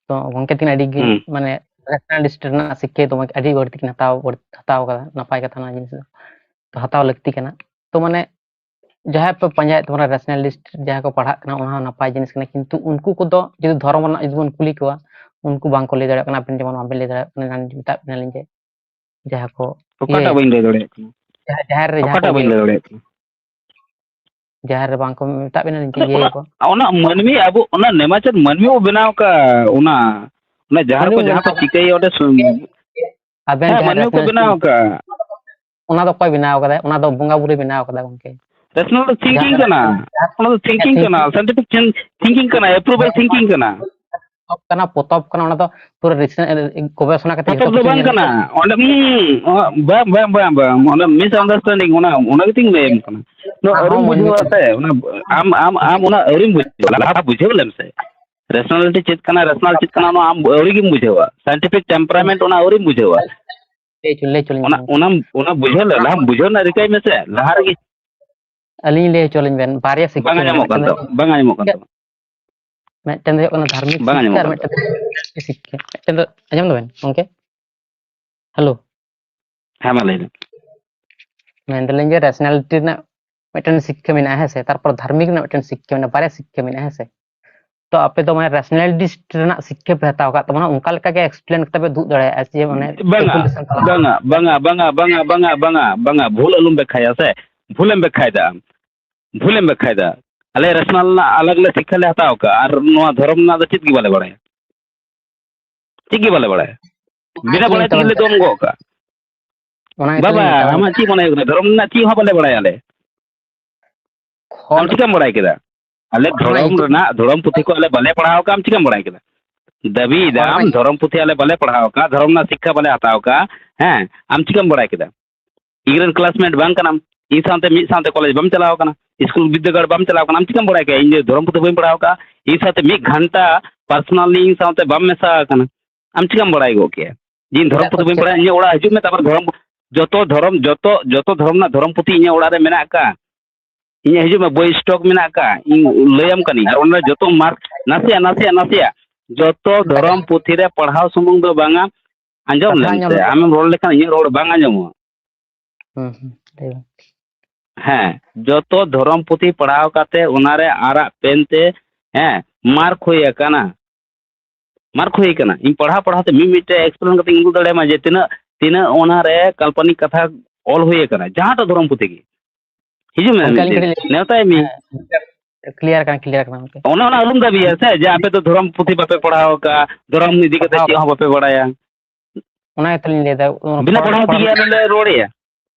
ᱛᱚ ᱜᱚᱢᱠᱮ ᱛᱤᱠᱤᱱ ᱟᱹᱰᱤ ᱜᱮ, ᱦᱩᱸ᱾ ᱢᱟᱱᱮ, rationalist ᱨᱮᱱᱟᱜ ᱥᱤᱠᱠᱷᱟ ᱫᱚ ᱟᱹᱰᱤ ᱵᱟᱹᱲᱛᱤ ᱠᱤᱱ ᱦᱟᱛᱟᱣ, ᱦᱟᱛᱟᱣ ᱠᱟᱫᱟ᱾ ᱱᱟᱯᱟᱭ ᱠᱟᱛᱷᱟ ᱱᱚᱣᱟ ᱡᱤᱱᱤᱥ ᱫᱚ᱾ ᱛᱚ ᱦᱟᱛᱟᱣ ᱞᱟᱹᱠᱛᱤ ᱠᱟᱱᱟ᱾ ᱛᱚ ᱢᱟᱱᱮ, ᱡᱟᱦᱟᱸᱭ ᱯᱮ ᱯᱟᱸᱡᱟᱭᱮᱫ ᱛᱟᱵᱚᱱᱟ rationalist, ᱡᱟᱦᱟᱸᱭ ᱠᱚ ᱯᱟᱲᱦᱟᱜ ᱠᱟᱱᱟ, ᱚᱱᱟ ᱦᱚᱸ ᱱᱟᱯᱟᱭ ᱡᱤᱱᱤᱥ ᱠᱟᱱᱟ, ᱠᱤᱱᱛᱩ ᱩᱱᱠᱩ ᱠᱚᱫᱚ ᱡᱩᱫᱤ ᱫᱷᱚᱨᱚᱢ ᱨᱮᱱᱟᱜ ᱡᱩᱫᱤ ᱵᱚᱱ ᱠᱩᱞᱤ ᱠᱚᱣᱟ, ᱩᱱᱠᱩ ᱵᱟᱝ ᱠᱚ ᱞᱟᱹᱭ ᱫᱟᱲᱮᱭᱟᱜ ᱠᱟᱱᱟ᱾ ᱟᱵᱮᱱ ᱡᱮᱢᱚᱱ ᱵᱟᱵᱮᱱ ᱞᱟᱹᱭ ᱫᱟᱲᱮᱭᱟᱜ ᱠᱟᱱᱟ, ᱮᱱᱟᱱ ᱢᱮᱛᱟᱜ ᱵᱮᱱᱟᱞᱤᱧ ᱡᱮ ᱡᱟᱦᱟᱸ ᱠᱚ ᱤᱭᱟᱹ, ᱚᱠᱟᱴᱟᱜ ᱵᱟᱹᱧ ᱞᱟᱹᱭ ᱫᱟᱲᱮᱭᱟᱜ ᱠᱟᱱᱟ? ᱡᱟᱦᱟᱸ, ᱡᱟᱦᱮᱨ ᱨᱮ ᱡᱟᱦᱟᱸ ᱚᱠᱟᱴᱟᱜ ᱠᱚ ᱵᱟᱹᱧ ᱤᱭᱟᱹ, ᱞᱟᱹᱭ ᱫᱟᱲᱮᱭᱟᱜ ᱠᱟᱱᱟ? ᱡᱟᱦᱟᱸ ᱨᱮ ᱵᱟᱝ ᱠᱚ ᱢᱮᱛᱟᱜ ᱵᱮᱱᱟ ᱱᱤᱝᱠᱟᱹ ᱟᱫᱚ ᱤᱭᱟᱹ ᱚᱱᱟ, ᱠᱚ᱾ ᱚᱱᱟ ᱢᱟᱹᱱᱢᱤ, ᱟᱵᱚ ᱚᱱᱟ ᱱᱮᱢᱟᱪᱟᱨ ᱢᱟᱹᱱᱢᱤ ᱵᱚ ᱵᱮᱱᱟᱣ ᱟᱠᱟᱫ, ᱚᱱᱟ, ᱚᱱᱟ ᱡᱟᱦᱟᱸ ᱢᱟᱹᱱᱢᱤ ᱠᱚ, ᱵᱚ ᱡᱟᱦᱟᱸ ᱠᱚ ᱵᱮᱱᱟᱣ ᱪᱤᱠᱟᱹᱭᱟ ᱚᱸᱰᱮ ᱥᱩ-, ᱟᱵᱮᱱ ᱦᱮᱸ, ᱡᱟᱦᱟᱸ ᱢᱟᱹᱱᱢᱤ ᱠᱚ rational ᱵᱮᱱᱟᱣ ᱟᱠᱟᱫ᱾ ᱚᱱᱟ ᱫᱚ ᱚᱠᱚᱭ ᱵᱮᱱᱟᱣ ᱟᱠᱟᱫᱟᱭ? ᱚᱱᱟ ᱫᱚ ᱵᱚᱸᱜᱟ ᱵᱩᱨᱩᱭ ᱵᱮᱱᱟᱣ ᱟᱠᱟᱫᱟ ᱜᱚᱢᱠᱮ᱾ Rational ᱫᱚ ᱡᱟᱦᱟᱸ thinking ᱠᱟᱱᱟ᱾ ᱨᱮ ᱚᱱᱟ ᱫᱚ thinking ᱠᱟᱱᱟ, scientific thin-, thinking ᱠᱟᱱᱟ, approval thinking ᱠᱟᱱᱟ᱾ ᱯᱚᱛᱚᱵ ᱠᱟᱱᱟ, ᱯᱚᱛᱚᱵ ᱠᱟᱱᱟ, ᱚᱱᱟ ᱫᱚ ᱯᱩᱨᱟᱹ ᱨᱤᱥᱟᱨᱪ, ᱜᱚᱵᱮᱥᱚᱱᱟ ᱠᱟᱛᱮ ᱯᱚᱛᱚᱵ ᱡᱚᱛᱚ ᱫᱚ ᱠᱤᱪᱷᱩ ᱵᱟᱝ ᱧᱮᱞ ᱠᱟᱱᱟ᱾ ᱠᱟᱛᱮ ᱚᱸᱰᱮ, ᱦᱩᱸ, ᱚ, ᱵᱟᱝ, ᱵᱟᱝ, ᱵᱟᱝ, ᱵᱟᱝ, ᱚᱱᱟ misunderstanding, ᱚᱱᱟ, ᱚᱱᱟ ᱜᱮᱛᱤᱧ ᱞᱟᱹᱭᱟᱢ ᱠᱟᱱᱟ᱾ ᱱᱚᱣᱟ ᱟᱨᱦᱚᱸ ᱟᱹᱣᱨᱤᱢ ᱢᱟᱹᱱᱢᱤ ᱵᱩᱡᱷᱟᱹᱣᱟ ᱥᱮ, ᱚᱱᱟ ᱟᱢ, ᱟᱢ, ᱟᱢ ᱚᱱᱟ ᱟᱹᱣᱨᱤᱢ ᱵᱩᱡᱷᱟᱹᱣᱟ, ᱞᱟᱦᱟ ᱵᱩᱡᱷᱟᱹᱣ ᱞᱮᱢ ᱥᱮ᱾ Rationality ᱪᱮᱫ ᱠᱟᱱᱟ, rational ᱪᱮᱫ ᱠᱟᱱᱟ, ᱚᱱᱟ ᱟᱢ ᱟᱹᱣᱨᱤ ᱜᱮᱢ ᱵᱩᱡᱷᱟᱹᱣᱟ᱾ Scientific temperament ᱚᱱᱟ ᱟᱹᱣᱨᱤᱢ ᱵᱩᱡᱷᱟᱹᱣᱟ᱾ ᱞᱟᱹᱭ ᱦᱚᱪᱚ, ᱞᱟᱹᱭ ᱦᱚᱪᱚ ᱞᱤᱧ ᱚᱱᱟ, ᱵᱮᱱ᱾ ᱚᱱᱟᱢ, ᱚᱱᱟ ᱵᱩᱡᱷᱟᱹᱣ ᱞᱮ, ᱞᱟᱦᱟᱢ ᱵᱩᱡᱷᱟᱹᱣ ᱨᱮᱱᱟᱜ ᱨᱤᱠᱟᱹᱭ ᱢᱮᱥᱮ, ᱞᱟᱦᱟ ᱨᱮᱜᱮ᱾ ᱟᱹᱞᱤᱧ ᱞᱟᱹᱭ ᱦᱚᱪᱚ ᱞᱤᱧ ᱵᱮᱱ, ᱵᱟᱨᱭᱟ ᱥᱤᱠᱠᱷᱟ ᱵᱟᱝ ᱢᱮᱱᱟᱜᱼᱟ, ᱟᱸᱡᱚᱢᱚᱜ ᱠᱟᱱ ᱢᱤᱫᱴᱮᱱ ᱫᱚ ᱛᱟᱢᱟ, ᱵᱟᱝ ᱟᱸᱡᱚᱢᱚᱜ ᱠᱟᱱ ᱛᱟᱢᱟ᱾ ᱢᱤᱫᱴᱮᱱ ᱫᱚ ᱦᱩᱭᱩᱜ ᱠᱟᱱᱟ ᱫᱷᱟᱨᱢᱤᱠ ᱵᱟᱝ ᱥᱤᱠᱠᱷᱟ ᱟᱸᱡᱚᱢᱚᱜ ᱟᱨ ᱠᱟᱱ ᱢᱤᱫᱴᱮᱱ ᱛᱟᱢᱟ᱾ ᱫᱚ ᱥᱤᱠᱠᱷᱟ᱾ ᱢᱤᱫᱴᱮᱱ ᱫᱚ, ᱟᱸᱡᱚᱢ ᱫᱟᱵᱮᱱ ᱜᱚᱢᱠᱮ? ᱦᱮᱞᱳ᱾ ᱦᱮᱸ, ᱢᱟ ᱞᱟᱹᱭ ᱢᱮ᱾ ᱢᱮᱱᱫᱟᱞᱤᱧ ᱡᱮ rationality ᱨᱮᱱᱟᱜ ᱢᱤᱫᱴᱮᱱ ᱥᱤᱠᱠᱷᱟ ᱢᱮᱱᱟᱜᱼᱟ, ᱦᱮᱸ ᱥᱮ? ᱛᱟᱨᱯᱚᱨ ᱫᱷᱟᱨᱢᱤᱠ ᱨᱮᱱᱟᱜ ᱢᱤᱫᱴᱮᱱ ᱥᱤᱠᱠᱷᱟ ᱢᱮᱱᱟᱜᱼᱟ, ᱵᱟᱨᱭᱟ ᱥᱤᱠᱠᱷᱟ ᱢᱮᱱᱟᱜᱼᱟ, ᱦᱮᱸ ᱥᱮ? ᱛᱚ ᱟᱯᱮ ᱫᱚ ᱢᱟᱱᱮ rationalist ᱨᱮᱱᱟᱜ ᱥᱤᱠᱠᱷᱟ ᱯᱮ ᱦᱟᱛᱟᱣ ᱟᱠᱟᱫ ᱛᱟᱵᱚᱱᱟ, ᱚᱱᱠᱟ ᱞᱮᱠᱟ ᱜᱮ explain ᱠᱟᱛᱮ ᱯᱮ ᱩᱫᱩᱜ ᱫᱟᱲᱮᱭᱟᱜᱼᱟ ᱡᱮ ᱢᱟᱱᱮ ᱵᱟᱝᱟ, ᱮᱠᱫᱚᱢ ᱫᱤᱥᱚᱢ ᱠᱟᱱᱟ᱾ ᱵᱟᱝᱟ, ᱵᱟᱝᱟ, ᱵᱟᱝᱟ, ᱵᱟᱝᱟ, ᱵᱟᱝᱟ, ᱵᱟᱝᱟ, ᱵᱷᱩᱞ ᱟᱞᱚᱢ ᱵᱮᱠᱷᱟᱭᱟ ᱥᱮ, ᱵᱷᱩᱞᱮᱢ ᱵᱮᱠᱷᱟᱭᱮᱫᱟ ᱟᱢ, ᱵᱷᱩᱞᱮᱢ ᱵᱮᱠᱷᱟᱭᱮᱫᱟ᱾ ᱟᱞᱮ rational ᱨᱮᱱᱟᱜ ᱟᱞᱟᱜᱽ ᱞᱮ ᱥᱤᱠᱠᱷᱟ ᱞᱮ ᱦᱟᱛᱟᱣ ᱟᱠᱟᱫᱼᱟ, ᱟᱨ ᱱᱚᱣᱟ ᱫᱷᱚᱨᱚᱢ ᱨᱮᱱᱟᱜ ᱫᱚ ᱪᱮᱫ ᱜᱮ ᱵᱟᱞᱮ ᱵᱟᱲᱟᱭᱟ, ᱪᱮᱫ ᱜᱮ ᱵᱟᱞᱮ ᱵᱟᱲᱟᱭᱟ, ᱚᱱᱟ ᱵᱤᱱᱟᱹ ᱜᱮᱛᱚ ᱵᱟᱲᱟᱭ ᱞᱤᱧ ᱛᱮᱜᱮ ᱞᱮ ᱢᱮᱛᱟᱵᱮᱱ ᱫᱚᱱ ᱠᱟᱱᱟ᱾ ᱜᱚᱜ ᱠᱟᱜᱼᱟ᱾ ᱚᱱᱟ ᱜᱮᱛᱚ ᱵᱟᱵᱟ, ᱞᱤᱧ ᱢᱮᱛᱟᱵᱮᱱ ᱟᱢᱟᱜ ᱠᱟᱱᱟ᱾ ᱪᱮᱫ ᱢᱚᱱᱮ ᱦᱩᱭᱩᱜ ᱠᱟᱱᱟ? ᱫᱷᱚᱨᱚᱢ ᱨᱮᱱᱟᱜ ᱪᱮᱫ ᱦᱚᱸ ᱵᱟᱞᱮ ᱵᱟᱲᱟᱭᱟ ᱟᱞᱮ᱾ ᱠᱷᱚᱲ ᱟᱢ ᱪᱤᱠᱟᱢ ᱵᱟᱲᱟᱭ ᱠᱮᱫᱟ? ᱟᱞᱮ ᱠᱷᱚᱲ ᱨᱮᱱᱟᱜ ᱫᱷᱚᱨᱚᱢ ᱧᱩᱛᱩᱢ ᱨᱮᱱᱟᱜ, ᱫᱷᱚᱨᱚᱢ ᱯᱩᱛᱷᱤ ᱠᱚ ᱟᱞᱮ ᱵᱟᱞᱮ ᱯᱟᱲᱦᱟᱣ ᱟᱠᱟᱫ, ᱟᱢ ᱪᱤᱠᱟᱢ ᱵᱟᱲᱟᱭ ᱠᱮᱫᱟ? ᱫᱟᱹᱵᱤᱭᱮᱫᱟᱢ, ᱦᱳᱭ᱾ ᱫᱷᱚᱨᱚᱢ ᱯᱩᱛᱷᱤ ᱟᱞᱮ ᱵᱟᱞᱮ ᱯᱟᱲᱦᱟᱣ ᱟᱠᱟᱫ, ᱫᱷᱚᱨᱚᱢ ᱨᱮᱱᱟᱜ ᱥᱤᱠᱠᱷᱟ ᱵᱟᱞᱮ ᱦᱟᱛᱟᱣ ᱟᱠᱟᱫ, ᱦᱮᱸ, ᱟᱢ ᱪᱤᱠᱟᱹᱢ ᱵᱟᱲᱟᱭ ᱠᱮᱫᱟ? ᱤᱧ ᱨᱮᱱ ᱠᱞᱟᱥᱢᱮᱴ ᱵᱟᱝ ᱠᱟᱱᱟᱢ, ᱤᱧ ᱥᱟᱶᱛᱮ ᱢᱤᱫ ᱥᱟᱶᱛᱮ ᱠᱚᱞᱮᱡᱽ ᱵᱟᱢ ᱪᱟᱞᱟᱣ ᱟᱠᱟᱱᱟ, ᱤᱥᱠᱩᱞ ᱵᱤᱫᱽᱫᱟᱹᱜᱟᱲ ᱵᱟᱢ ᱪᱟᱞᱟᱣ ᱟᱠᱟᱱᱟ, ᱟᱢ ᱪᱤᱠᱟᱹᱢ ᱵᱟᱲᱟᱭ ᱠᱮᱭᱟ ᱤᱧ ᱡᱮ ᱫᱷᱚᱨᱚᱢ ᱯᱩᱛᱷᱤ ᱵᱟᱹᱧ ᱯᱟᱲᱦᱟᱣ ᱟᱠᱟᱫ? ᱤᱧ ᱥᱟᱶᱛᱮ ᱢᱤᱫ ᱜᱷᱟᱱᱴᱟ ᱯᱟᱨᱥᱚᱱᱟᱞᱤ ᱤᱧ ᱥᱟᱶᱛᱮ ᱵᱟᱢ ᱢᱮᱥᱟ ᱟᱠᱟᱱᱟ, ᱟᱢ ᱪᱤᱠᱟᱹᱢ ᱵᱟᱲᱟᱭ ᱜᱚᱫ ᱠᱮᱭᱟ ᱡᱮ ᱤᱧ ᱫᱷᱚᱨᱚᱢ ᱪᱮᱫᱟᱜ ᱯᱩᱛᱷᱤ ᱠᱚ ᱵᱟᱹᱧ ᱪᱮᱫ ᱯᱟᱲᱦᱟᱣᱟ? ᱤᱧᱟᱹᱜ ᱚᱲᱟᱜ ᱦᱤᱡᱩᱜ ᱢᱮ, ᱛᱟᱨᱯᱚᱨ ᱫᱷᱚᱨᱚᱢ, ᱡᱚᱛᱚ ᱫᱷᱚᱨᱚᱢ, ᱡᱚᱛᱚ, ᱡᱚᱛᱚ ᱫᱷᱚᱨᱚᱢ ᱨᱮᱱᱟᱜ ᱫᱷᱚᱨᱚᱢ ᱯᱩᱛᱷᱤ ᱤᱧᱟᱹᱜ ᱚᱲᱟᱜ ᱨᱮ ᱢᱮᱱᱟᱜ ᱟᱠᱟᱫ᱾ ᱤᱧᱟᱹᱜ ᱦᱤᱡᱩᱜ ᱢᱮ, ᱵᱳᱭ ᱥᱴᱚᱠ ᱢᱮᱱᱟᱜ ᱟᱠᱟᱫ, ᱤᱧ ᱞᱟᱹᱭᱟᱢ ᱠᱟᱹᱱᱟᱹᱧ᱾ ᱟᱨ ᱚᱱᱟ ᱡᱚᱛᱚ ᱢᱟᱨᱠ ᱱᱟᱥᱮᱭᱟᱜ, ᱱᱟᱥᱮᱭᱟᱜ, ᱱᱟᱥᱮᱭᱟᱜ ᱡᱚᱛᱚ ᱫᱷᱚᱨᱚᱢ ᱯᱩᱛᱷᱤ ᱨᱮ ᱯᱟᱲᱦᱟᱣ ᱥᱩᱢᱩᱝ ᱫᱚ ᱵᱟᱝᱟ᱾ ᱟᱸᱡᱚᱢ ᱠᱟᱛᱷᱟ ᱞᱮᱢ ᱟᱸᱡᱚᱢ ᱥᱮ, ᱞᱮ᱾ ᱟᱢᱮᱢ ᱨᱚᱲ ᱞᱮᱠᱷᱟᱱ ᱤᱧᱟᱹᱜ ᱨᱚᱲ ᱵᱟᱝ ᱟᱸᱡᱚᱢᱚᱜᱼᱟ᱾ ᱦᱩᱸ, ᱦᱩᱸ, ᱞᱟᱹᱭ ᱢᱮ᱾ ᱦᱮᱸ, ᱡᱚᱛᱚ ᱫᱷᱚᱨᱚᱢ ᱯᱩᱛᱷᱤ ᱯᱟᱲᱦᱟᱣ ᱠᱟᱛᱮ ᱚᱱᱟᱨᱮ ᱟᱨᱟᱜ ᱯᱮᱱ ᱛᱮ, ᱦᱮᱸ, ᱢᱟᱨᱠ ᱦᱩᱭ ᱟᱠᱟᱱᱟ᱾ ᱢᱟᱨᱠ ᱦᱩᱭ ᱟᱠᱟᱱᱟ᱾ ᱤᱧ ᱯᱟᱲᱦᱟᱣ ᱯᱟᱲᱦᱟᱣ ᱛᱮ ᱢᱤᱫ ᱢᱤᱫᱴᱮᱡ ᱮᱠᱥᱯᱞᱮᱱ ᱠᱟᱛᱮ ᱤᱧ ᱩᱫᱩᱜ ᱫᱟᱲᱮᱭᱟᱢᱟ ᱡᱮ ᱛᱤᱱᱟᱹᱜ, ᱛᱤᱱᱟᱹᱜ ᱚᱱᱟᱨᱮ ᱠᱟᱞᱯᱚᱱᱤᱠ ᱠᱟᱛᱷᱟ ᱚᱞ ᱦᱩᱭ ᱟᱠᱟᱱᱟ, ᱡᱟᱦᱟᱸᱴᱟᱜ ᱫᱷᱚᱨᱚᱢ ᱯᱩᱛᱷᱤ ᱜᱮ᱾ ᱦᱤᱡᱩᱜ ᱢᱮ ᱜᱚᱢᱠᱮ, ᱢᱤᱫ ᱟᱹᱞᱤᱧ ᱫᱤᱱ, ᱠᱟᱹᱴᱤᱡ ᱞᱤᱧ, ᱱᱮᱣᱛᱟᱭ ᱢᱤᱭᱟᱹᱧ᱾ ᱦᱮᱸ, ᱠᱞᱤᱭᱟᱨ ᱠᱟᱱᱟ, ᱠᱞᱤᱭᱟᱨ ᱠᱟᱱᱟ ᱜᱚᱢᱠᱮ᱾ ᱚᱱᱮ ᱚᱱᱟ ᱟᱞᱚᱢ ᱫᱟᱹᱵᱤᱭᱟ ᱥᱮ ᱡᱮ ᱟᱯᱮ ᱫᱚ ᱫᱷᱚᱨᱚᱢ ᱯᱩᱛᱷᱤ ᱵᱟᱯᱮ ᱯᱟᱲᱦᱟᱣ ᱟᱠᱟᱫᱼᱟ, ᱫᱷᱚᱨᱚᱢ ᱤᱫᱤ ᱠᱟᱛᱮ ᱯᱟᱲᱦᱟᱣ ᱪᱮᱫ ᱦᱚᱸ ᱵᱟᱯᱮ ᱵᱟᱲᱟᱭᱟ᱾ ᱚᱱᱟ ᱜᱮᱛᱚ ᱞᱤᱧ ᱞᱟᱹᱭᱫᱟ, ᱩᱱ ᱵᱤᱱᱟᱹ ᱦᱚᱲ, ᱯᱟᱲᱦᱟᱣ ᱦᱚᱲ ᱛᱮᱜᱮ ᱟᱞᱮ ᱞᱮ ᱨᱚᱲᱮᱭᱟ᱾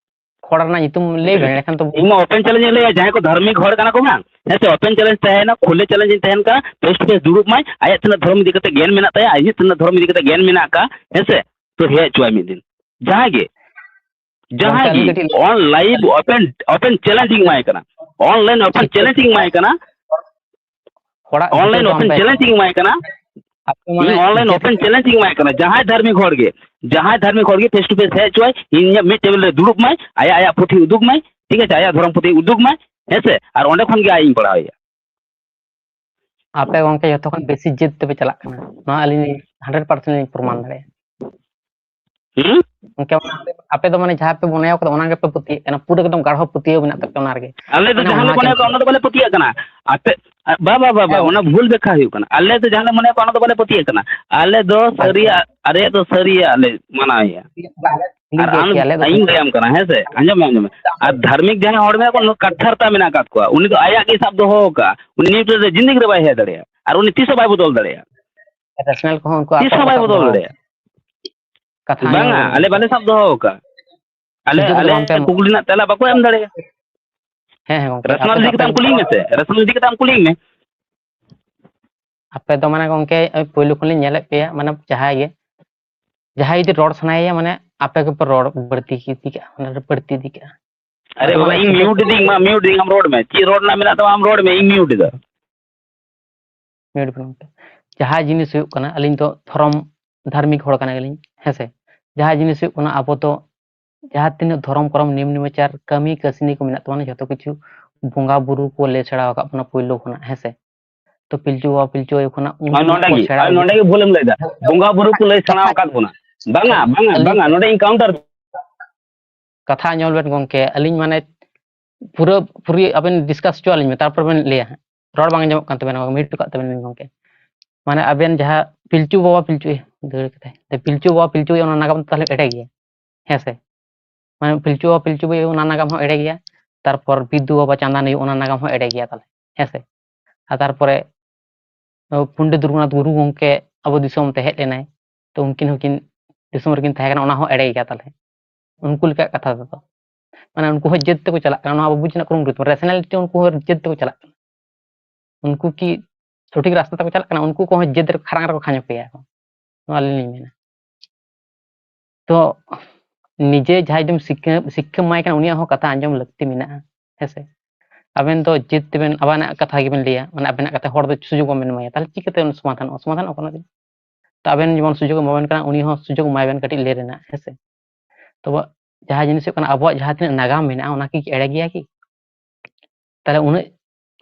ᱦᱚᱲ ᱨᱮᱱᱟᱜ ᱧᱩᱛᱩᱢ ᱞᱟᱹᱭ ᱵᱮᱱ, ᱮᱸᱰᱮᱠᱷᱟᱱ ᱛᱚ ᱤᱧ ᱢᱟ ᱳᱯᱮᱱ ᱪᱮᱞᱮᱧᱡᱽ ᱤᱧ ᱞᱟᱹᱭᱟ, ᱡᱟᱦᱟᱸᱭ ᱠᱚ ᱫᱷᱟᱨᱢᱤᱠ ᱦᱚᱲ ᱠᱟᱱᱟ ᱠᱚ ᱵᱟᱝ, ᱦᱮᱸ ᱥᱮ, ᱳᱯᱮᱱ ᱪᱮᱞᱮᱧᱡᱽ ᱛᱟᱦᱮᱸᱭᱮᱱᱟ, ᱠᱷᱩᱞᱟᱹ ᱪᱮᱞᱮᱧᱡᱽ ᱤᱧ ᱛᱟᱦᱮᱱ ᱠᱟᱱᱟ, ᱯᱷᱮᱥ ᱴᱩ ᱯᱷᱮᱥ ᱫᱩᱲᱩᱵ ᱢᱟᱭ, ᱟᱭᱟᱜ ᱛᱤᱱᱟᱹᱜ ᱫᱷᱚᱨᱚᱢ ᱤᱫᱤ ᱠᱟᱛᱮ ᱜᱮᱭᱟᱱ ᱢᱮᱱᱟᱜ ᱛᱟᱭᱟ, ᱤᱧᱟᱹᱜ ᱛᱤᱱᱟᱹᱜ ᱫᱷᱚᱨᱚᱢ ᱤᱫᱤ ᱠᱟᱛᱮ ᱜᱮᱭᱟᱱ ᱢᱮᱱᱟᱜ ᱟᱠᱟᱫ, ᱦᱮᱸ ᱥᱮ, ᱛᱚ ᱦᱮᱡ ᱦᱚᱪᱚᱣᱟᱭ ᱢᱤᱫ ᱫᱤᱱ, ᱡᱟᱦᱟᱸᱭ ᱜᱮ, ᱜᱚᱢᱠᱮ, ᱡᱟᱦᱟᱸᱭ ᱟᱹᱞᱤᱧ ᱜᱮ, ᱠᱟᱹᱴᱤᱡ ᱚᱱᱞᱟᱭᱤᱱ ᱳᱯᱮᱱ, ᱳᱯᱮᱱ ᱪᱮᱞᱮᱧᱡᱽ ᱤᱧ ᱮᱢᱟᱭ ᱠᱟᱱᱟ, ᱚᱱᱞᱟᱭᱤᱱ ᱳᱯᱮᱱ ᱪᱮᱞᱮᱧᱡᱽ ᱤᱧ ᱮᱢᱟᱭ ᱠᱟᱱᱟ, ᱦᱚᱲᱟᱜ ᱵᱷᱤᱛᱤᱨ ᱚᱱᱞᱟᱭᱤᱱ ᱫᱚ ᱳᱯᱮᱱ ᱦᱟᱱᱛᱮ ᱪᱮᱞᱮᱧᱡᱽ ᱤᱧ ᱮᱢᱟᱭ ᱠᱟᱱᱟ, ᱟᱯᱮ ᱢᱟᱱᱮ ᱤᱧ ᱚᱱᱞᱟᱭᱤᱱ ᱤᱡᱽᱡᱚᱛ ᱳᱯᱮᱱ ᱪᱮᱞᱮᱧᱡᱽ ᱤᱧ ᱮᱢᱟᱭ ᱠᱟᱱᱟ, ᱡᱟᱦᱟᱸᱭ ᱫᱷᱟᱨᱢᱤᱠ ᱦᱚᱲ ᱜᱮ, ᱡᱟᱦᱟᱸᱭ ᱫᱷᱟᱨᱢᱤᱠ ᱦᱚᱲ ᱜᱮ ᱯᱷᱮᱥ ᱴᱩ ᱯᱷᱮᱥ ᱦᱮᱡ ᱦᱚᱪᱚᱣᱟᱭ, ᱤᱧᱟᱹᱜ ᱢᱤᱫ ᱴᱮᱵᱤᱞ ᱨᱮ ᱫᱩᱲᱩᱵ ᱢᱟᱭ, ᱟᱭᱟᱜ, ᱟᱭᱟᱜ ᱯᱩᱛᱷᱤ ᱩᱫᱩᱜ ᱢᱟᱭ, ᱴᱷᱤᱠ ᱟᱪᱷᱮ, ᱟᱭᱟᱜ ᱫᱷᱚᱨᱚᱢ ᱯᱩᱛᱷᱤ ᱩᱫᱩᱜ ᱢᱟᱭ, ᱦᱮᱸ ᱥᱮ, ᱟᱨ ᱚᱸᱰᱮ ᱠᱷᱚᱱ ᱜᱮ ᱟᱡ ᱤᱧ ᱯᱟᱲᱦᱟᱣᱮᱭᱟ᱾ ᱟᱯᱮ ᱜᱚᱢᱠᱮ ᱡᱚᱛᱚ ᱠᱷᱚᱱ ᱵᱮᱥᱤ ᱡᱟᱹᱛ ᱛᱮᱯᱮ ᱪᱟᱞᱟᱜ ᱠᱟᱱᱟ, ᱱᱚᱣᱟ ᱟᱹᱞᱤᱧ ᱦᱟᱱᱰᱨᱮᱰ ᱯᱟᱨᱥᱮᱱᱴ ᱞᱤᱧ ᱯᱨᱚᱢᱟᱱ ᱫᱟᱲᱮᱭᱟᱜᱼᱟ᱾ ᱦᱩᱸ? ᱜᱚᱢᱠᱮ, ᱟᱯᱮ ᱫᱚ ᱢᱟᱱᱮ ᱡᱟᱦᱟᱸ ᱯᱮ ᱢᱚᱱᱮ ᱠᱟᱫᱟ ᱚᱱᱟ ᱜᱮᱯᱮ ᱯᱟᱹᱛᱭᱟᱹᱜ ᱠᱟᱱᱟ, ᱯᱩᱨᱟᱹ ᱮᱠᱫᱚᱢ ᱜᱟᱲᱦᱚ ᱯᱟᱹᱛᱭᱟᱹᱣ ᱢᱮᱱᱟᱜ ᱛᱟᱯᱮᱭᱟ ᱚᱱᱟ ᱨᱮᱜᱮ᱾ ᱟᱞᱮ ᱫᱚ ᱢᱟᱱᱮ ᱡᱟᱦᱟᱸ ᱞᱮ ᱢᱚᱱᱮ ᱠᱟᱫᱟ ᱚᱱᱟ ᱫᱚ ᱵᱟᱞᱮ ᱯᱟᱹᱛᱭᱟᱹᱜ ᱠᱟᱱᱟ᱾ ᱟᱯᱮ, ᱵᱟ, ᱵᱟ, ᱵᱟ, ᱵᱟ, ᱦᱮᱸ, ᱚᱱᱟ ᱵᱷᱩᱞ ᱵᱮᱠᱷᱟ ᱦᱩᱭᱩᱜ ᱠᱟᱱᱟ᱾ ᱟᱞᱮ ᱫᱚ ᱡᱟᱦᱟᱸ ᱞᱮ ᱢᱚᱱᱮ ᱠᱟᱫᱟ ᱚᱱᱟ ᱫᱚ ᱵᱟᱞᱮ ᱯᱟᱹᱛᱭᱟᱹᱜ ᱠᱟᱱᱟ᱾ ᱟᱞᱮ ᱫᱚ ᱟᱪᱪᱷᱟ᱾ ᱥᱟᱹᱨᱤᱭᱟᱜ, ᱟᱨᱮᱭᱟᱜ ᱫᱚ ᱥᱟᱹᱨᱤᱭᱟᱜ ᱞᱮ ᱢᱟᱱᱟᱣᱮᱭᱟ᱾ ᱴᱷᱤᱠ ᱟᱨ ᱜᱮᱭᱟ, ᱟᱢ, ᱟᱞᱮ ᱫᱚ ᱤᱧ ᱞᱟᱹᱭᱟᱢ ᱠᱟᱱᱟ, ᱦᱮᱸ ᱥᱮ? ᱟᱸᱡᱚᱢ ᱢᱮ, ᱟᱸᱡᱚᱢ ᱢᱮ᱾ ᱟᱨ ᱫᱷᱟᱨᱢᱤᱠ ᱡᱟᱦᱟᱸᱭ ᱦᱚᱲ ᱢᱮᱱᱟᱜ ᱠᱚᱣᱟ, ᱩᱱᱠᱩ ᱠᱟᱴᱷᱟᱨᱛᱟ ᱢᱮᱱᱟᱜ ᱟᱠᱟᱫ ᱠᱚᱣᱟ᱾ ᱩᱱᱤ ᱫᱚ ᱟᱭᱟᱜ ᱜᱮ ᱥᱟᱵ ᱫᱚᱦᱚ ᱟᱠᱟᱫᱼᱟ᱾ ᱩᱱᱤ ᱱᱤᱭᱩᱴᱨᱟᱞ ᱨᱮ ᱡᱤᱱᱫᱮᱜᱤ ᱨᱮ ᱵᱟᱭ ᱦᱮᱡ ᱫᱟᱲᱮᱭᱟᱜᱼᱟ᱾ ᱟᱨ ᱩᱱᱤ ᱛᱤᱥ ᱦᱚᱸ ᱵᱟᱭ ᱵᱚᱫᱚᱞ ᱫᱟᱲᱮᱭᱟᱜᱼᱟ᱾ ᱨᱮᱥᱱᱟᱞ ᱠᱚᱦᱚᱸ ᱩᱱᱠᱩ ᱛᱤᱥ ᱟᱠᱚ ᱦᱚᱸ ᱠᱚ ᱵᱟᱭ ᱥᱟᱵ ᱵᱚᱫᱚᱞ ᱫᱚᱦᱚ ᱫᱟᱲᱮᱭᱟᱜᱼᱟ᱾ ᱠᱟᱫᱟ᱾ ᱠᱟᱛᱷᱟ ᱵᱟᱝᱟ, ᱟᱸᱡᱚᱢ ᱟᱞᱮ ᱵᱟᱞᱮ ᱥᱟᱵ ᱫᱚᱦᱚ ᱟᱠᱟᱫ᱾ ᱟᱞᱮ, ᱥᱩᱡᱳᱜᱽ ᱫᱚ ᱟᱞᱮ ᱵᱟᱝ ᱯᱮ ᱮᱢᱚᱜ ᱠᱩᱠᱞᱤ ᱨᱮᱱᱟᱜ ᱛᱮᱞᱟ ᱵᱟᱠᱚ ᱮᱢ ᱫᱟᱲᱮᱭᱟᱜᱼᱟ᱾ ᱦᱮᱸ, ᱦᱮᱸ, ᱜᱚᱢᱠᱮ, ᱨᱮᱥᱱᱟᱞ ᱟᱯᱮ ᱫᱚ ᱤᱫᱤ ᱟᱯᱮ ᱠᱟᱛᱮ ᱟᱢ ᱠᱩᱞᱤᱧ ᱢᱮᱥᱮ, ᱨᱮᱥᱱᱟᱞ ᱤᱫᱤ ᱠᱟᱛᱮ ᱟᱢ ᱠᱩᱞᱤᱧ ᱢᱮ᱾ ᱟᱯᱮ ᱫᱚ ᱢᱟᱱᱮ ᱜᱚᱝᱠᱮ, ᱳᱭ ᱯᱳᱭᱞᱳ ᱠᱷᱚᱱᱞᱤᱧ ᱧᱮᱞᱮᱫ ᱯᱮᱭᱟ, ᱢᱟᱱᱮ ᱡᱟᱦᱟᱸᱭ ᱜᱮ, ᱡᱟᱦᱟᱸᱭ ᱡᱩᱫᱤ ᱨᱚᱲ ᱥᱟᱱᱟᱭᱮᱭᱟ, ᱢᱟᱱᱮ ᱟᱯᱮ ᱜᱮᱯᱮ ᱨᱚᱲ ᱵᱟᱹᱲᱛᱤ ᱤᱫᱤ ᱠᱟᱜᱼᱟ, ᱢᱟᱱᱮ ᱵᱟᱹᱲᱛᱤ ᱤᱫᱤ ᱠᱟᱜᱼᱟ᱾ ᱟᱨᱮ ᱵᱟᱵᱟ, ᱤᱧ ᱢᱤᱭᱩᱴ ᱫᱤᱧ ᱢᱟ, ᱢᱤᱭᱩᱴ ᱫᱤᱧ, ᱟᱢ ᱨᱚᱲ ᱢᱮ, ᱪᱮᱫ ᱨᱚᱲ ᱨᱮᱱᱟᱜ ᱢᱮᱱᱟᱜ ᱛᱟᱢᱟ ᱟᱢ ᱨᱚᱲ ᱢᱮ, ᱤᱧ ᱢᱤᱭᱩᱴ ᱮᱫᱟ᱾ ᱢᱤᱭᱩᱴ ᱵᱟᱹᱱᱩᱜ ᱛᱮ᱾ ᱡᱟᱦᱟᱸ ᱡᱤᱱᱤᱥ ᱦᱩᱭᱩᱜ ᱠᱟᱱᱟ, ᱟᱹᱞᱤᱧ ᱫᱚ ᱫᱷᱚᱨᱚᱢ ᱫᱷᱟᱨᱢᱤᱠ ᱦᱚᱲ ᱠᱟᱱᱟ ᱞᱤᱧ, ᱦᱮᱸ ᱥᱮ᱾ ᱡᱟᱦᱟᱸ ᱡᱤᱱᱤᱥ ᱦᱩᱭᱩᱜ ᱠᱟᱱᱟ, ᱟᱵᱚ ᱫᱚ ᱡᱟᱦᱟᱸ ᱛᱤᱱᱟᱹᱜ ᱫᱷᱚᱨᱚᱢ ᱠᱚᱨᱚᱢ, ᱱᱤᱭᱚᱢ ᱱᱮᱢᱟᱪᱟᱨ, ᱠᱟᱹᱢᱤ ᱠᱟᱹᱥᱱᱤ ᱠᱚ ᱢᱮᱱᱟᱜ ᱛᱟᱵᱚᱱᱟ, ᱡᱷᱚᱛᱚ ᱠᱤᱪᱷᱩ ᱵᱚᱸᱜᱟ ᱵᱩᱨᱩ ᱠᱚ ᱞᱟᱹᱭ ᱥᱮᱬᱟ ᱟᱠᱟᱫ ᱵᱚᱱᱟ ᱯᱳᱭᱞᱳ ᱠᱷᱚᱱᱟᱜ, ᱦᱮᱸ ᱥᱮ᱾ ᱛᱚ ᱯᱤᱞᱪᱩ ᱵᱟᱵᱟ ᱯᱤᱞᱪᱩ ᱟᱭᱳ ᱠᱷᱚᱱᱟᱜ ᱩᱱᱠᱩ ᱟᱨ ᱱᱚᱰᱮ ᱠᱚ ᱜᱮ, ᱥᱮᱬᱟ ᱟᱨ ᱤᱫᱤ ᱱᱚᱰᱮ ᱜᱮ ᱵᱷᱩᱞᱮᱢ ᱞᱟᱹᱭᱫᱟ, ᱵᱚᱸᱜᱟ ᱵᱩᱨᱩ ᱠᱚ ᱞᱟᱹᱭ ᱥᱮᱬᱟ ᱠᱟᱛᱷᱟ ᱟᱠᱟᱫ ᱵᱚᱱᱟ᱾ ᱵᱟᱝᱟ, ᱵᱟᱝᱟ, ᱟᱹᱞᱤᱧ ᱱᱚᱰᱮ ᱤᱧ ᱠᱟᱣᱩᱱᱴᱟᱨ᱾ ᱠᱟᱛᱷᱟ ᱟᱸᱡᱚᱢ ᱵᱮᱱ ᱜᱚᱝᱠᱮ, ᱟᱹᱞᱤᱧ ᱢᱟᱱᱮ ᱯᱩᱨᱟᱹ ᱯᱩᱨᱤ ᱟᱵᱮᱱ ᱰᱤᱥᱠᱟᱥ ᱦᱚᱪᱚ ᱟᱹᱞᱤᱧ ᱢᱮ, ᱛᱟᱨᱯᱚᱨ ᱵᱮᱱ ᱞᱟᱹᱭᱟ ᱦᱟᱸᱜ᱾ ᱨᱚᱲ ᱵᱟᱝ ᱟᱸᱡᱚᱢᱚᱜ ᱠᱟᱱ ᱛᱟᱵᱮᱱᱟ, ᱢᱤᱭᱩᱴ ᱠᱟᱜ ᱛᱟᱵᱮᱱ ᱵᱮᱱ ᱜᱚᱝᱠᱮ᱾ ᱢᱟᱱᱮ ᱟᱵᱮᱱ ᱡᱟᱦᱟᱸ ᱯᱤᱞᱪᱩ ᱵᱟᱵᱟ ᱯᱤᱞᱪᱩ, ᱫᱟᱹᱲ ᱠᱟᱛᱮ ᱯᱤᱞᱪᱩ ᱵᱟᱵᱟ ᱯᱤᱞᱪᱩ ᱚᱱᱟ ᱱᱟᱜᱟᱢ ᱫᱚ ᱛᱟᱦᱚᱞᱮ ᱮᱲᱮ ᱜᱮᱭᱟ, ᱦᱮᱸ ᱥᱮ? ᱢᱟᱱᱮ ᱯᱤᱞᱪᱩ ᱵᱟᱵᱟ ᱯᱤᱞᱪᱩ ᱵᱩᱲᱦᱤ ᱚᱱᱟ ᱱᱟᱜᱟᱢ ᱦᱚᱸ ᱮᱲᱮ ᱜᱮᱭᱟ, ᱛᱟᱨᱯᱚᱨ ᱵᱤᱫᱩ ᱵᱟᱵᱟ ᱪᱟᱸᱫᱟᱱ ᱟᱭᱳ ᱚᱱᱟ ᱱᱟᱜᱟᱢ ᱦᱚᱸ ᱮᱲᱮ ᱜᱮᱭᱟ ᱛᱟᱦᱚᱞᱮ, ᱦᱮᱸ ᱥᱮ? ᱟᱨ ᱛᱟᱨᱯᱚᱨᱮ ᱯᱚᱱᱰᱤᱛ ᱨᱚᱜᱷᱩᱱᱟᱛᱷ ᱜᱩᱨᱩ ᱜᱚᱢᱠᱮ ᱟᱵᱚ ᱫᱤᱥᱚᱢ ᱛᱮ ᱦᱮᱡ ᱞᱮᱱᱟᱭ, ᱛᱚ ᱩᱱᱠᱤᱱ ᱦᱚᱸᱠᱤᱱ ᱫᱤᱥᱚᱢ ᱨᱮᱠᱤᱱ ᱛᱟᱦᱮᱸ ᱠᱟᱱᱟ, ᱚᱱᱟ ᱦᱚᱸ ᱮᱲᱮ ᱜᱮᱭᱟ ᱛᱟᱦᱚᱞᱮ᱾ ᱩᱱᱠᱩ ᱞᱮᱠᱟ ᱠᱟᱛᱷᱟ ᱛᱮᱫᱚ, ᱢᱟᱱᱮ ᱩᱱᱠᱩ ᱦᱚᱸ ᱡᱟᱹᱛ ᱛᱮᱠᱚ ᱪᱟᱞᱟᱜ ᱠᱟᱱᱟ, ᱱᱚᱣᱟ ᱟᱵᱚ ᱵᱩᱡᱽ ᱨᱮᱱᱟᱜ ᱠᱩᱨᱩᱢᱩᱴᱩ, ᱨᱮᱥᱚᱱᱟᱞᱤᱴᱤ ᱩᱱᱠᱩ ᱦᱚᱸ ᱡᱟᱹᱛ ᱛᱮᱠᱚ ᱪᱟᱞᱟᱜ ᱠᱟᱱᱟ᱾ ᱩᱱᱠᱩ ᱠᱤ ᱥᱚᱴᱷᱤᱠ ᱨᱟᱥᱛᱟ ᱛᱮᱠᱚ ᱪᱟᱞᱟᱜ ᱠᱟᱱᱟ? ᱩᱱᱠᱩ ᱠᱚᱦᱚᱸ ᱡᱟᱹᱛ ᱨᱮ ᱠᱷᱟᱨᱟᱝ ᱨᱮᱠᱚ ᱠᱷᱟᱸᱡᱚ ᱠᱮᱭᱟ ᱠᱚ, ᱱᱚᱣᱟ ᱟᱹᱞᱤᱧ ᱞᱤᱧ ᱢᱮᱱᱟ᱾ ᱛᱚ ᱱᱤᱡᱮ ᱡᱟᱦᱟᱸᱭ ᱡᱩᱫᱤᱢ ᱥᱤᱠᱷᱟᱹ ᱥᱤᱠᱷᱟᱹᱢ ᱮᱢᱟᱭ ᱠᱟᱱᱟ, ᱩᱱᱤᱭᱟᱜ ᱦᱚᱸ ᱠᱟᱛᱷᱟ ᱟᱸᱡᱚᱢ ᱞᱟᱹᱠᱛᱤ ᱢᱮᱱᱟᱜᱼᱟ, ᱦᱮᱸ ᱥᱮ? ᱟᱵᱮᱱ ᱫᱚ ᱡᱟᱹᱛ ᱛᱮᱵᱮᱱ, ᱟᱵᱮᱱᱟᱜ ᱠᱟᱛᱷᱟ ᱜᱮᱵᱮᱱ ᱞᱟᱹᱭᱟ, ᱢᱟᱱᱮ ᱟᱵᱮᱱᱟᱜ ᱠᱟᱛᱷᱟ ᱦᱚᱲ ᱫᱚ ᱥᱩᱡᱳᱜᱽ ᱵᱟᱵᱮᱱ ᱮᱢᱟᱭᱟ, ᱛᱟᱦᱚᱞᱮ ᱪᱤᱠᱟᱹᱛᱮ ᱥᱚᱢᱟᱫᱷᱟᱱᱚᱜᱼᱟ? ᱥᱚᱢᱟᱫᱷᱟᱱᱚᱜ ᱠᱟᱱᱟ ᱫᱤᱱ᱾ ᱛᱚ ᱟᱵᱮᱱ ᱡᱮᱢᱚᱱ ᱥᱩᱡᱳᱜᱽ ᱮᱢᱟᱵᱮᱱ ᱠᱟᱱᱟ, ᱩᱱᱤ ᱦᱚᱸ ᱥᱩᱡᱳᱜᱽ ᱮᱢᱟᱭ ᱵᱮᱱ ᱠᱟᱹᱴᱤᱡ ᱞᱟᱹᱭ ᱨᱮᱱᱟᱜ, ᱦᱮᱸ ᱥᱮ? ᱛᱚᱵᱮ ᱡᱟᱦᱟᱸ ᱡᱤᱱᱤᱥ ᱦᱩᱭᱩᱜ ᱠᱟᱱᱟ, ᱟᱵᱚᱣᱟᱜ ᱡᱟᱦᱟᱸ ᱛᱤᱱᱟᱹᱜ ᱱᱟᱜᱟᱢ ᱢᱮᱱᱟᱜᱼᱟ, ᱚᱱᱟ ᱠᱤ ᱮᱲᱮ ᱜᱮᱭᱟ ᱠᱤ? ᱛᱟᱦᱚᱞᱮ ᱩᱱᱟᱹᱜ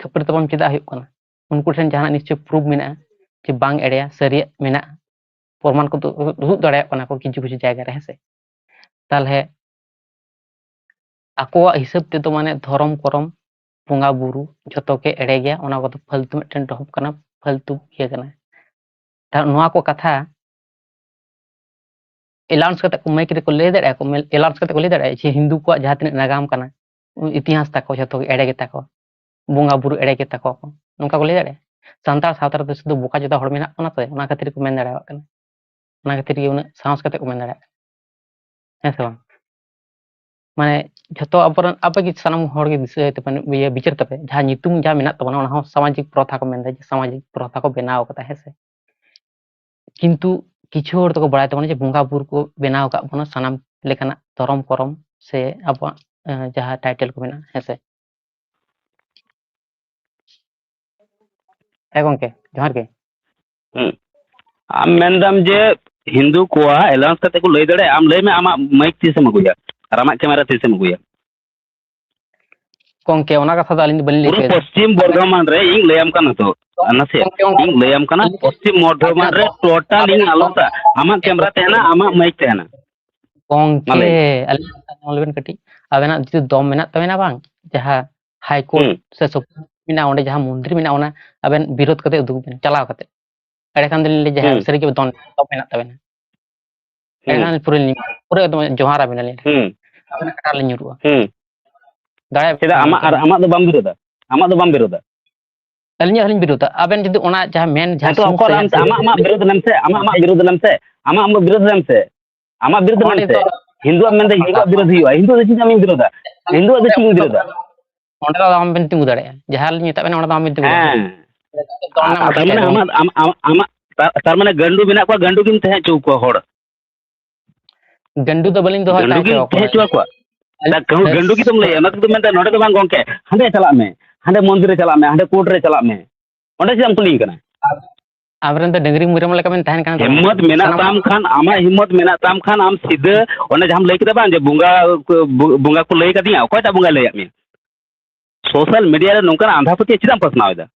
ᱠᱷᱟᱹᱯᱟᱹᱨᱤ ᱛᱟᱯᱟᱢ ᱪᱮᱫᱟᱜ ᱦᱩᱭᱩᱜ ᱠᱟᱱᱟ? ᱩᱱᱠᱩ ᱴᱷᱮᱱ ᱡᱟᱦᱟᱱᱟᱜ ᱱᱤᱥᱪᱚᱭ ᱯᱨᱩᱯᱷ ᱢᱮᱱᱟᱜᱼᱟ ᱡᱮ ᱵᱟᱝ ᱮᱲᱮᱭᱟ, ᱥᱟᱹᱨᱤᱭᱟᱜ ᱢᱮᱱᱟᱜᱼᱟ, ᱯᱨᱚᱢᱟᱱ ᱠᱚᱫᱚ ᱩᱫᱩᱜ ᱫᱟᱲᱮᱭᱟᱜ ᱠᱟᱱᱟ ᱠᱚ ᱠᱤᱪᱷᱩ ᱠᱤᱪᱷᱩ ᱡᱟᱭᱜᱟ ᱨᱮ, ᱦᱮᱸ ᱥᱮ? ᱛᱟᱦᱚᱞᱮ ᱟᱠᱚᱣᱟᱜ ᱦᱤᱥᱟᱹᱵ ᱛᱮᱫᱚ ᱢᱟᱱᱮ ᱫᱷᱚᱨᱚᱢ ᱠᱚᱨᱚᱢ, ᱵᱚᱸᱜᱟ ᱵᱩᱨᱩ ᱡᱷᱚᱛᱚ ᱜᱮ ᱮᱲᱮ ᱜᱮᱭᱟ, ᱚᱱᱟ ᱠᱚᱫᱚ ᱯᱷᱟᱹᱞᱛᱩ ᱢᱤᱫᱴᱮᱱ ᱰᱚᱦᱚᱵ ᱠᱟᱱᱟ, ᱯᱷᱟᱹᱞᱛᱩ ᱤᱭᱟᱹ ᱠᱟᱱᱟ᱾ ᱛᱟᱦᱚᱞᱮ ᱱᱚᱣᱟ ᱠᱚ ᱠᱟᱛᱷᱟ ᱮᱞᱟᱣᱩᱱᱥ ᱠᱟᱛᱮ ᱠᱚ ᱢᱟᱭᱤᱠ ᱨᱮᱠᱚ ᱞᱟᱹᱭ ᱫᱟᱲᱮᱭᱟᱜᱼᱟ, ᱠᱚ ᱮᱞᱟᱣᱩᱱᱥ ᱠᱟᱛᱮ ᱠᱚ ᱞᱟᱹᱭ ᱫᱟᱲᱮᱭᱟᱜᱼᱟ ᱡᱮ ᱦᱤᱱᱫᱩ ᱠᱚᱣᱟᱜ ᱡᱟᱦᱟᱸ ᱛᱤᱱᱟᱹᱜ ᱱᱟᱜᱟᱢ ᱠᱟᱱᱟ, ᱤᱛᱤᱦᱟᱥ ᱛᱟᱠᱚ ᱡᱷᱚᱛᱚ ᱜᱮ ᱮᱲᱮ ᱜᱮᱛᱟ ᱠᱚᱣᱟ, ᱵᱚᱸᱜᱟ ᱵᱩᱨᱩ ᱮᱲᱮ ᱜᱮᱛᱟ ᱠᱚᱣᱟ ᱠᱚ, ᱱᱚᱝᱠᱟ ᱠᱚ ᱞᱟᱹᱭ ᱫᱟᱲᱮᱭᱟᱜᱼᱟ? ᱥᱟᱱᱛᱟᱲ ᱥᱟᱶᱛᱟ ᱨᱮᱫᱚ ᱥᱩᱫᱷᱩ ᱵᱚᱠᱟ ᱪᱚᱫᱟ ᱦᱚᱲ ᱢᱮᱱᱟᱜ ᱵᱚᱱᱟ ᱛᱚ, ᱚᱱᱟ ᱠᱷᱟᱹᱛᱤᱨ ᱜᱮᱠᱚ ᱢᱮᱱ ᱫᱟᱲᱮᱭᱟᱜ ᱠᱟᱱᱟ, ᱚᱱᱟ ᱠᱷᱟᱹᱛᱤᱨ ᱜᱮ ᱩᱱᱟᱹᱜ ᱥᱟᱦᱚᱥ ᱠᱟᱛᱮ ᱠᱚ ᱢᱮᱱ ᱫᱟᱲᱮᱭᱟᱜ ᱠᱟᱱᱟ, ᱦᱮᱸ ᱥᱮ ᱵᱟᱝ? ᱢᱟᱱᱮ ᱡᱷᱚᱛᱚ ᱟᱵᱚᱨᱮᱱ, ᱟᱯᱮ ᱜᱮ ᱥᱟᱱᱟᱢ ᱦᱚᱲ ᱜᱮ ᱫᱤᱥᱟᱹᱭ ᱛᱟᱵᱚᱱ, ᱤᱭᱟᱹ, ᱵᱤᱪᱟᱹᱨ ᱛᱟᱯᱮ, ᱡᱟᱦᱟᱸ ᱧᱩᱛᱩᱢ ᱡᱟᱦᱟᱸ ᱢᱮᱱᱟᱜ ᱛᱟᱵᱚᱱᱟ, ᱚᱱᱟ ᱦᱚᱸ ᱥᱟᱢᱟᱡᱤᱠ ᱯᱨᱚᱛᱷᱟ ᱠᱚ ᱢᱮᱱᱫᱟ ᱡᱮ ᱥᱟᱢᱟᱡᱤᱠ ᱯᱨᱚᱛᱷᱟ ᱠᱚ ᱵᱮᱱᱟᱣ ᱠᱟᱫᱟ, ᱦᱮᱸ ᱥᱮ? ᱠᱤᱱᱛᱩ ᱠᱤᱪᱷᱩ ᱦᱚᱲ ᱫᱚᱠᱚ ᱵᱟᱲᱟᱭ ᱛᱟᱵᱚᱱᱟ ᱡᱮ ᱵᱚᱸᱜᱟ ᱵᱩᱨᱩ ᱠᱚ ᱵᱮᱱᱟᱣ ᱟᱠᱟᱫ ᱵᱚᱱᱟ ᱥᱟᱱᱟᱢ ᱞᱮᱠᱟᱱᱟᱜ ᱫᱷᱚᱨᱚᱢ ᱠᱚᱨᱚᱢ ᱥᱮ ᱟᱵᱚᱣᱟᱜ, ᱮᱸ, ᱡᱟᱦᱟᱸ ᱴᱟᱭᱴᱮᱞ ᱠᱚ ᱢᱮᱱᱟᱜᱼᱟ, ᱦᱮᱸ ᱥᱮ? ᱦᱮᱸ ᱜᱚᱝᱠᱮ, ᱡᱚᱦᱟᱨ ᱜᱮ᱾ ᱦᱩᱸ᱾ ᱟᱢ ᱢᱮᱱᱫᱟᱢ ᱡᱮ ᱦᱤᱱᱫᱩ ᱠᱚᱣᱟᱜ ᱮᱞᱟᱣᱩᱱᱥ ᱠᱟᱛᱮ ᱠᱚ ᱞᱟᱹᱭ ᱫᱟᱲᱮᱭᱟᱜᱼᱟ? ᱟᱢ ᱞᱟᱹᱭ ᱢᱮ, ᱟᱢᱟᱜ ᱢᱟᱭᱤᱠ ᱛᱤᱥᱮᱢ ᱟᱹᱜᱩᱭᱟ ᱟᱨ ᱟᱢᱟᱜ ᱠᱮᱢᱮᱨᱟ ᱛᱤᱥᱮᱢ ᱟᱹᱜᱩᱭᱟ? ᱜᱚᱝᱠᱮ, ᱚᱱᱟ ᱠᱟᱛᱷᱟ ᱫᱚ ᱟᱹᱞᱤᱧ ᱫᱚ ᱵᱟᱹᱞᱤᱧ ᱞᱟᱹᱭ ᱯᱩᱨᱟᱹ ᱠᱮᱫᱟ᱾ ᱯᱚᱥᱪᱤᱢ ᱵᱚᱨᱫᱷᱚᱢᱟᱱ ᱨᱮ ᱤᱧ ᱞᱟᱹᱭᱟᱢ ᱠᱟᱱᱟ ᱛᱚ, ᱱᱟᱥᱮ ᱜᱚᱝᱠᱮ, ᱜᱚᱝᱠᱮ, ᱤᱧ ᱞᱟᱹᱭᱟᱢ ᱠᱟᱱᱟ, ᱟᱹᱞᱤᱧ ᱯᱚᱥᱪᱤᱢ ᱵᱚᱨᱫᱷᱚᱢᱟᱱ ᱟᱵᱮᱱᱟᱜ ᱨᱮ ᱫᱚ, ᱴᱳᱴᱟᱞ ᱤᱧ ᱟᱵᱮᱱᱟᱜ ᱫᱚ, ᱟᱞᱚᱢ ᱟᱢᱟᱜ ᱠᱮᱢᱮᱨᱟ ᱛᱟᱦᱮᱱᱟ, ᱟᱢᱟᱜ ᱢᱟᱭᱤᱠ ᱛᱟᱦᱮᱱᱟ᱾ ᱢᱟ ᱜᱚᱝᱠᱮ, ᱞᱟᱹᱭ ᱢᱮ᱾ ᱟᱹᱞᱤᱧ ᱠᱟᱛᱷᱟ ᱧᱮᱞ ᱵᱮᱱ ᱠᱟᱹᱴᱤᱡ, ᱟᱵᱮᱱᱟᱜ ᱡᱩᱫᱤ ᱫᱚᱢ ᱢᱮᱱᱟᱜ ᱛᱟᱵᱮᱱᱟ ᱵᱟᱝ, ᱡᱟᱦᱟᱸ ᱦᱟᱭ ᱠᱳᱨᱴ ᱦᱩᱸ᱾ ᱥᱮ ᱥᱩᱯᱨᱤᱢ ᱠᱳᱨᱴ ᱢᱮᱱᱟᱜᱼᱟ, ᱚᱸᱰᱮ ᱡᱟᱦᱟᱸ ᱢᱚᱱᱫᱤᱨ ᱢᱮᱱᱟᱜᱼᱟ, ᱚᱱᱟ ᱟᱵᱮᱱ ᱵᱤᱨᱳᱫ ᱠᱟᱛᱮ ᱩᱫᱩᱜ ᱵᱮᱱ ᱪᱟᱞᱟᱣ ᱠᱟᱛᱮ᱾ ᱮᱸᱰᱮᱠᱷᱟᱱ ᱫᱚᱞᱤᱧ ᱞᱟᱹᱭᱟ, ᱡᱟᱦᱟᱸ ᱦᱩᱸ᱾ ᱥᱟᱹᱨᱤ ᱜᱮ ᱫᱚᱢ, ᱫᱚᱢ ᱢᱮᱱᱟᱜ ᱛᱟᱵᱮᱱᱟ᱾ ᱦᱩᱸ᱾ ᱮᱸᱰᱮᱠᱷᱟᱱ ᱯᱩᱨᱟᱹ ᱞᱤᱧ, ᱯᱩᱨᱟᱹ ᱮᱠᱫᱚᱢ ᱡᱚᱦᱟᱨ ᱟᱵᱮᱱᱟᱞᱤᱧ᱾ ᱦᱩᱸ᱾ ᱟᱵᱮᱱᱟᱜ ᱠᱟᱴᱟ ᱨᱮᱞᱤᱧ ᱧᱩᱨᱩᱜᱼᱟ᱾ ᱦᱩᱸ᱾ ᱫᱟᱲᱮᱭᱟᱜ ᱪᱮᱫᱟᱜ ᱠᱟᱱᱟ ᱟᱢᱟᱜ ᱜᱚᱝᱠᱮ᱾ ᱟᱨ ᱟᱢᱟᱜ ᱫᱚ ᱵᱟᱢ ᱵᱤᱨᱳᱫᱟ? ᱟᱢᱟᱜ ᱫᱚ ᱵᱟᱢ ᱵᱤᱨᱳᱫᱟ? ᱟᱹᱞᱤᱧᱟᱜ ᱦᱚᱸᱞᱤᱧ ᱵᱤᱨᱳᱫᱟ᱾ ᱟᱵᱮᱱ ᱡᱩᱫᱤ ᱚᱱᱟ ᱡᱟᱦᱟᱸ ᱢᱮᱱ ᱡᱟᱦᱟᱸ ᱦᱮᱸ ᱛᱚ, ᱥᱩᱨ ᱚᱠᱚᱭ ᱥᱮ ᱟᱢ ᱡᱟᱦᱟᱸ ᱟᱢᱟᱜ, ᱟᱢᱟᱜ ᱵᱤᱨᱳᱫ ᱞᱮᱢ ᱥᱮ, ᱟᱢᱟᱜ, ᱟᱢᱟᱜ ᱵᱤᱨᱳᱫ ᱞᱮᱢ ᱥᱮ, ᱟᱢᱟᱜ, ᱟᱢᱟᱜ ᱵᱤᱨᱳᱫ ᱞᱮᱢ ᱥᱮ, ᱟᱢᱟᱜ ᱵᱤᱨᱳᱫ ᱚᱸᱰᱮ ᱞᱮᱢ ᱥᱮ᱾ ᱫᱚ ᱦᱤᱱᱫᱩᱣᱟᱜ ᱢᱮᱱᱫᱟ ᱦᱤᱱᱫᱩᱣᱟᱜ ᱵᱤᱨᱳᱫ ᱦᱩᱭᱩᱜᱼᱟ, ᱦᱤᱱᱫᱩ ᱫᱚ ᱪᱮᱫᱟᱜ ᱤᱧ ᱵᱤᱨᱳᱫᱟ? ᱦᱤᱱᱫᱩᱣᱟᱜ ᱫᱚ ᱪᱮᱫ ᱤᱧ ᱵᱤᱨᱳᱫᱟ? ᱚᱸᱰᱮ ᱫᱚ ᱟᱢ ᱵᱮᱱ ᱛᱤᱸᱜᱩ ᱫᱟᱲᱮᱭᱟᱜᱼᱟ, ᱡᱟᱦᱟᱸ ᱞᱤᱧ ᱢᱮᱛᱟᱜ ᱵᱮᱱᱟ ᱚᱸᱰᱮ ᱫᱚ ᱟᱢ ᱵᱮᱱ ᱛᱤᱸᱜᱩ ᱫᱟᱲᱮᱭᱟᱜᱼᱟ᱾ ᱦᱮᱸ᱾ ᱫᱚ ᱚᱱᱟ ᱟᱨ ᱢᱟᱛᱚ ᱛᱟᱨ ᱢᱟᱱᱮ ᱠᱟᱛᱷᱟ ᱟᱢᱟᱜ, ᱟᱢ, ᱟᱢ, ᱟᱢᱟᱜ, ᱛᱟᱨ, ᱛᱟᱨ ᱢᱟᱱᱮ ᱜᱟᱹᱱᱰᱩ ᱢᱮᱱᱟᱜ ᱠᱚᱣᱟ, ᱜᱟᱹᱱᱰᱩ ᱜᱮᱢ ᱛᱟᱦᱮᱸ ᱦᱚᱪᱚ ᱠᱚᱣᱟ ᱦᱚᱲ᱾ ᱜᱟᱹᱱᱰᱩ ᱫᱚ ᱵᱟᱹᱞᱤᱧ ᱫᱚᱦᱚᱭ ᱜᱟᱹᱱᱰᱩ ᱛᱟᱦᱮᱸ ᱜᱮ ᱦᱚᱪᱚ ᱛᱟᱦᱮᱸ ᱠᱚᱣᱟ᱾ ᱦᱚᱪᱚ ᱟᱠᱚᱣᱟ᱾ ᱟᱨ ᱜᱟᱹᱱᱰᱩ ᱜᱮᱛᱚᱢ ᱞᱟᱹᱭᱟ, ᱚᱱᱟ ᱛᱮᱫᱚ ᱢᱮᱱᱫᱟ, "ᱱᱚᱰᱮ ᱫᱚ ᱵᱟᱝ ᱜᱚᱝᱠᱮ, ᱦᱟᱸᱰᱮ ᱪᱟᱞᱟᱜ ᱢᱮ, ᱦᱟᱸᱰᱮ ᱢᱚᱱᱫᱤᱨ ᱨᱮ ᱪᱟᱞᱟᱜ ᱢᱮ, ᱦᱟᱸᱰᱮ ᱠᱳᱨᱴ ᱨᱮ ᱪᱟᱞᱟᱜ ᱢᱮ᱾" ᱚᱸᱰᱮ ᱪᱮᱫᱟᱜ ᱮᱢ ᱠᱩᱞᱤᱧ ᱠᱟᱱᱟ? ᱟᱵᱮᱱ ᱫᱚ ᱰᱟᱹᱝᱨᱤ ᱢᱮᱨᱚᱢ ᱞᱮᱠᱟ ᱵᱮᱱ ᱛᱟᱦᱮᱱ ᱠᱟᱱᱟ ᱛᱚ ᱦᱤᱢᱢᱚᱛ ᱜᱚᱝᱠᱮ᱾ ᱢᱮᱱᱟᱜ ᱥᱟᱱᱟᱢ ᱛᱟᱢ ᱠᱷᱟᱱ, ᱟᱢᱟᱜ ᱦᱤᱢᱢᱚᱛ ᱢᱮᱱᱟᱜ ᱛᱟᱢ ᱠᱷᱟᱱ, ᱟᱢ ᱥᱤᱫᱷᱟᱹ ᱚᱸᱰᱮ ᱡᱟᱦᱟᱸᱢ ᱞᱟᱹᱭ ᱠᱮᱫᱟ ᱵᱟᱝ, ᱡᱮ ᱵᱚᱸᱜᱟ ᱠᱚ, ᱵᱚ-, ᱵᱚᱸᱜᱟ ᱠᱚ ᱞᱟᱹᱭ ᱠᱟᱫᱤᱧᱟ, ᱚᱠᱚᱭᱴᱟᱜ ᱵᱚᱸᱜᱟᱭ ᱞᱟᱹᱭᱟᱫ ᱢᱮᱭᱟ? ᱥᱳᱥᱟᱞ ᱢᱤᱰᱤᱭᱟ ᱨᱮ ᱱᱚᱝᱠᱟᱱᱟᱜ ᱟᱸᱫᱷᱟ ᱯᱟᱹᱛᱭᱟᱹᱣ ᱪᱮᱫᱟᱜ ᱮᱢ ᱯᱟᱥᱱᱟᱣ ᱮᱫᱟ?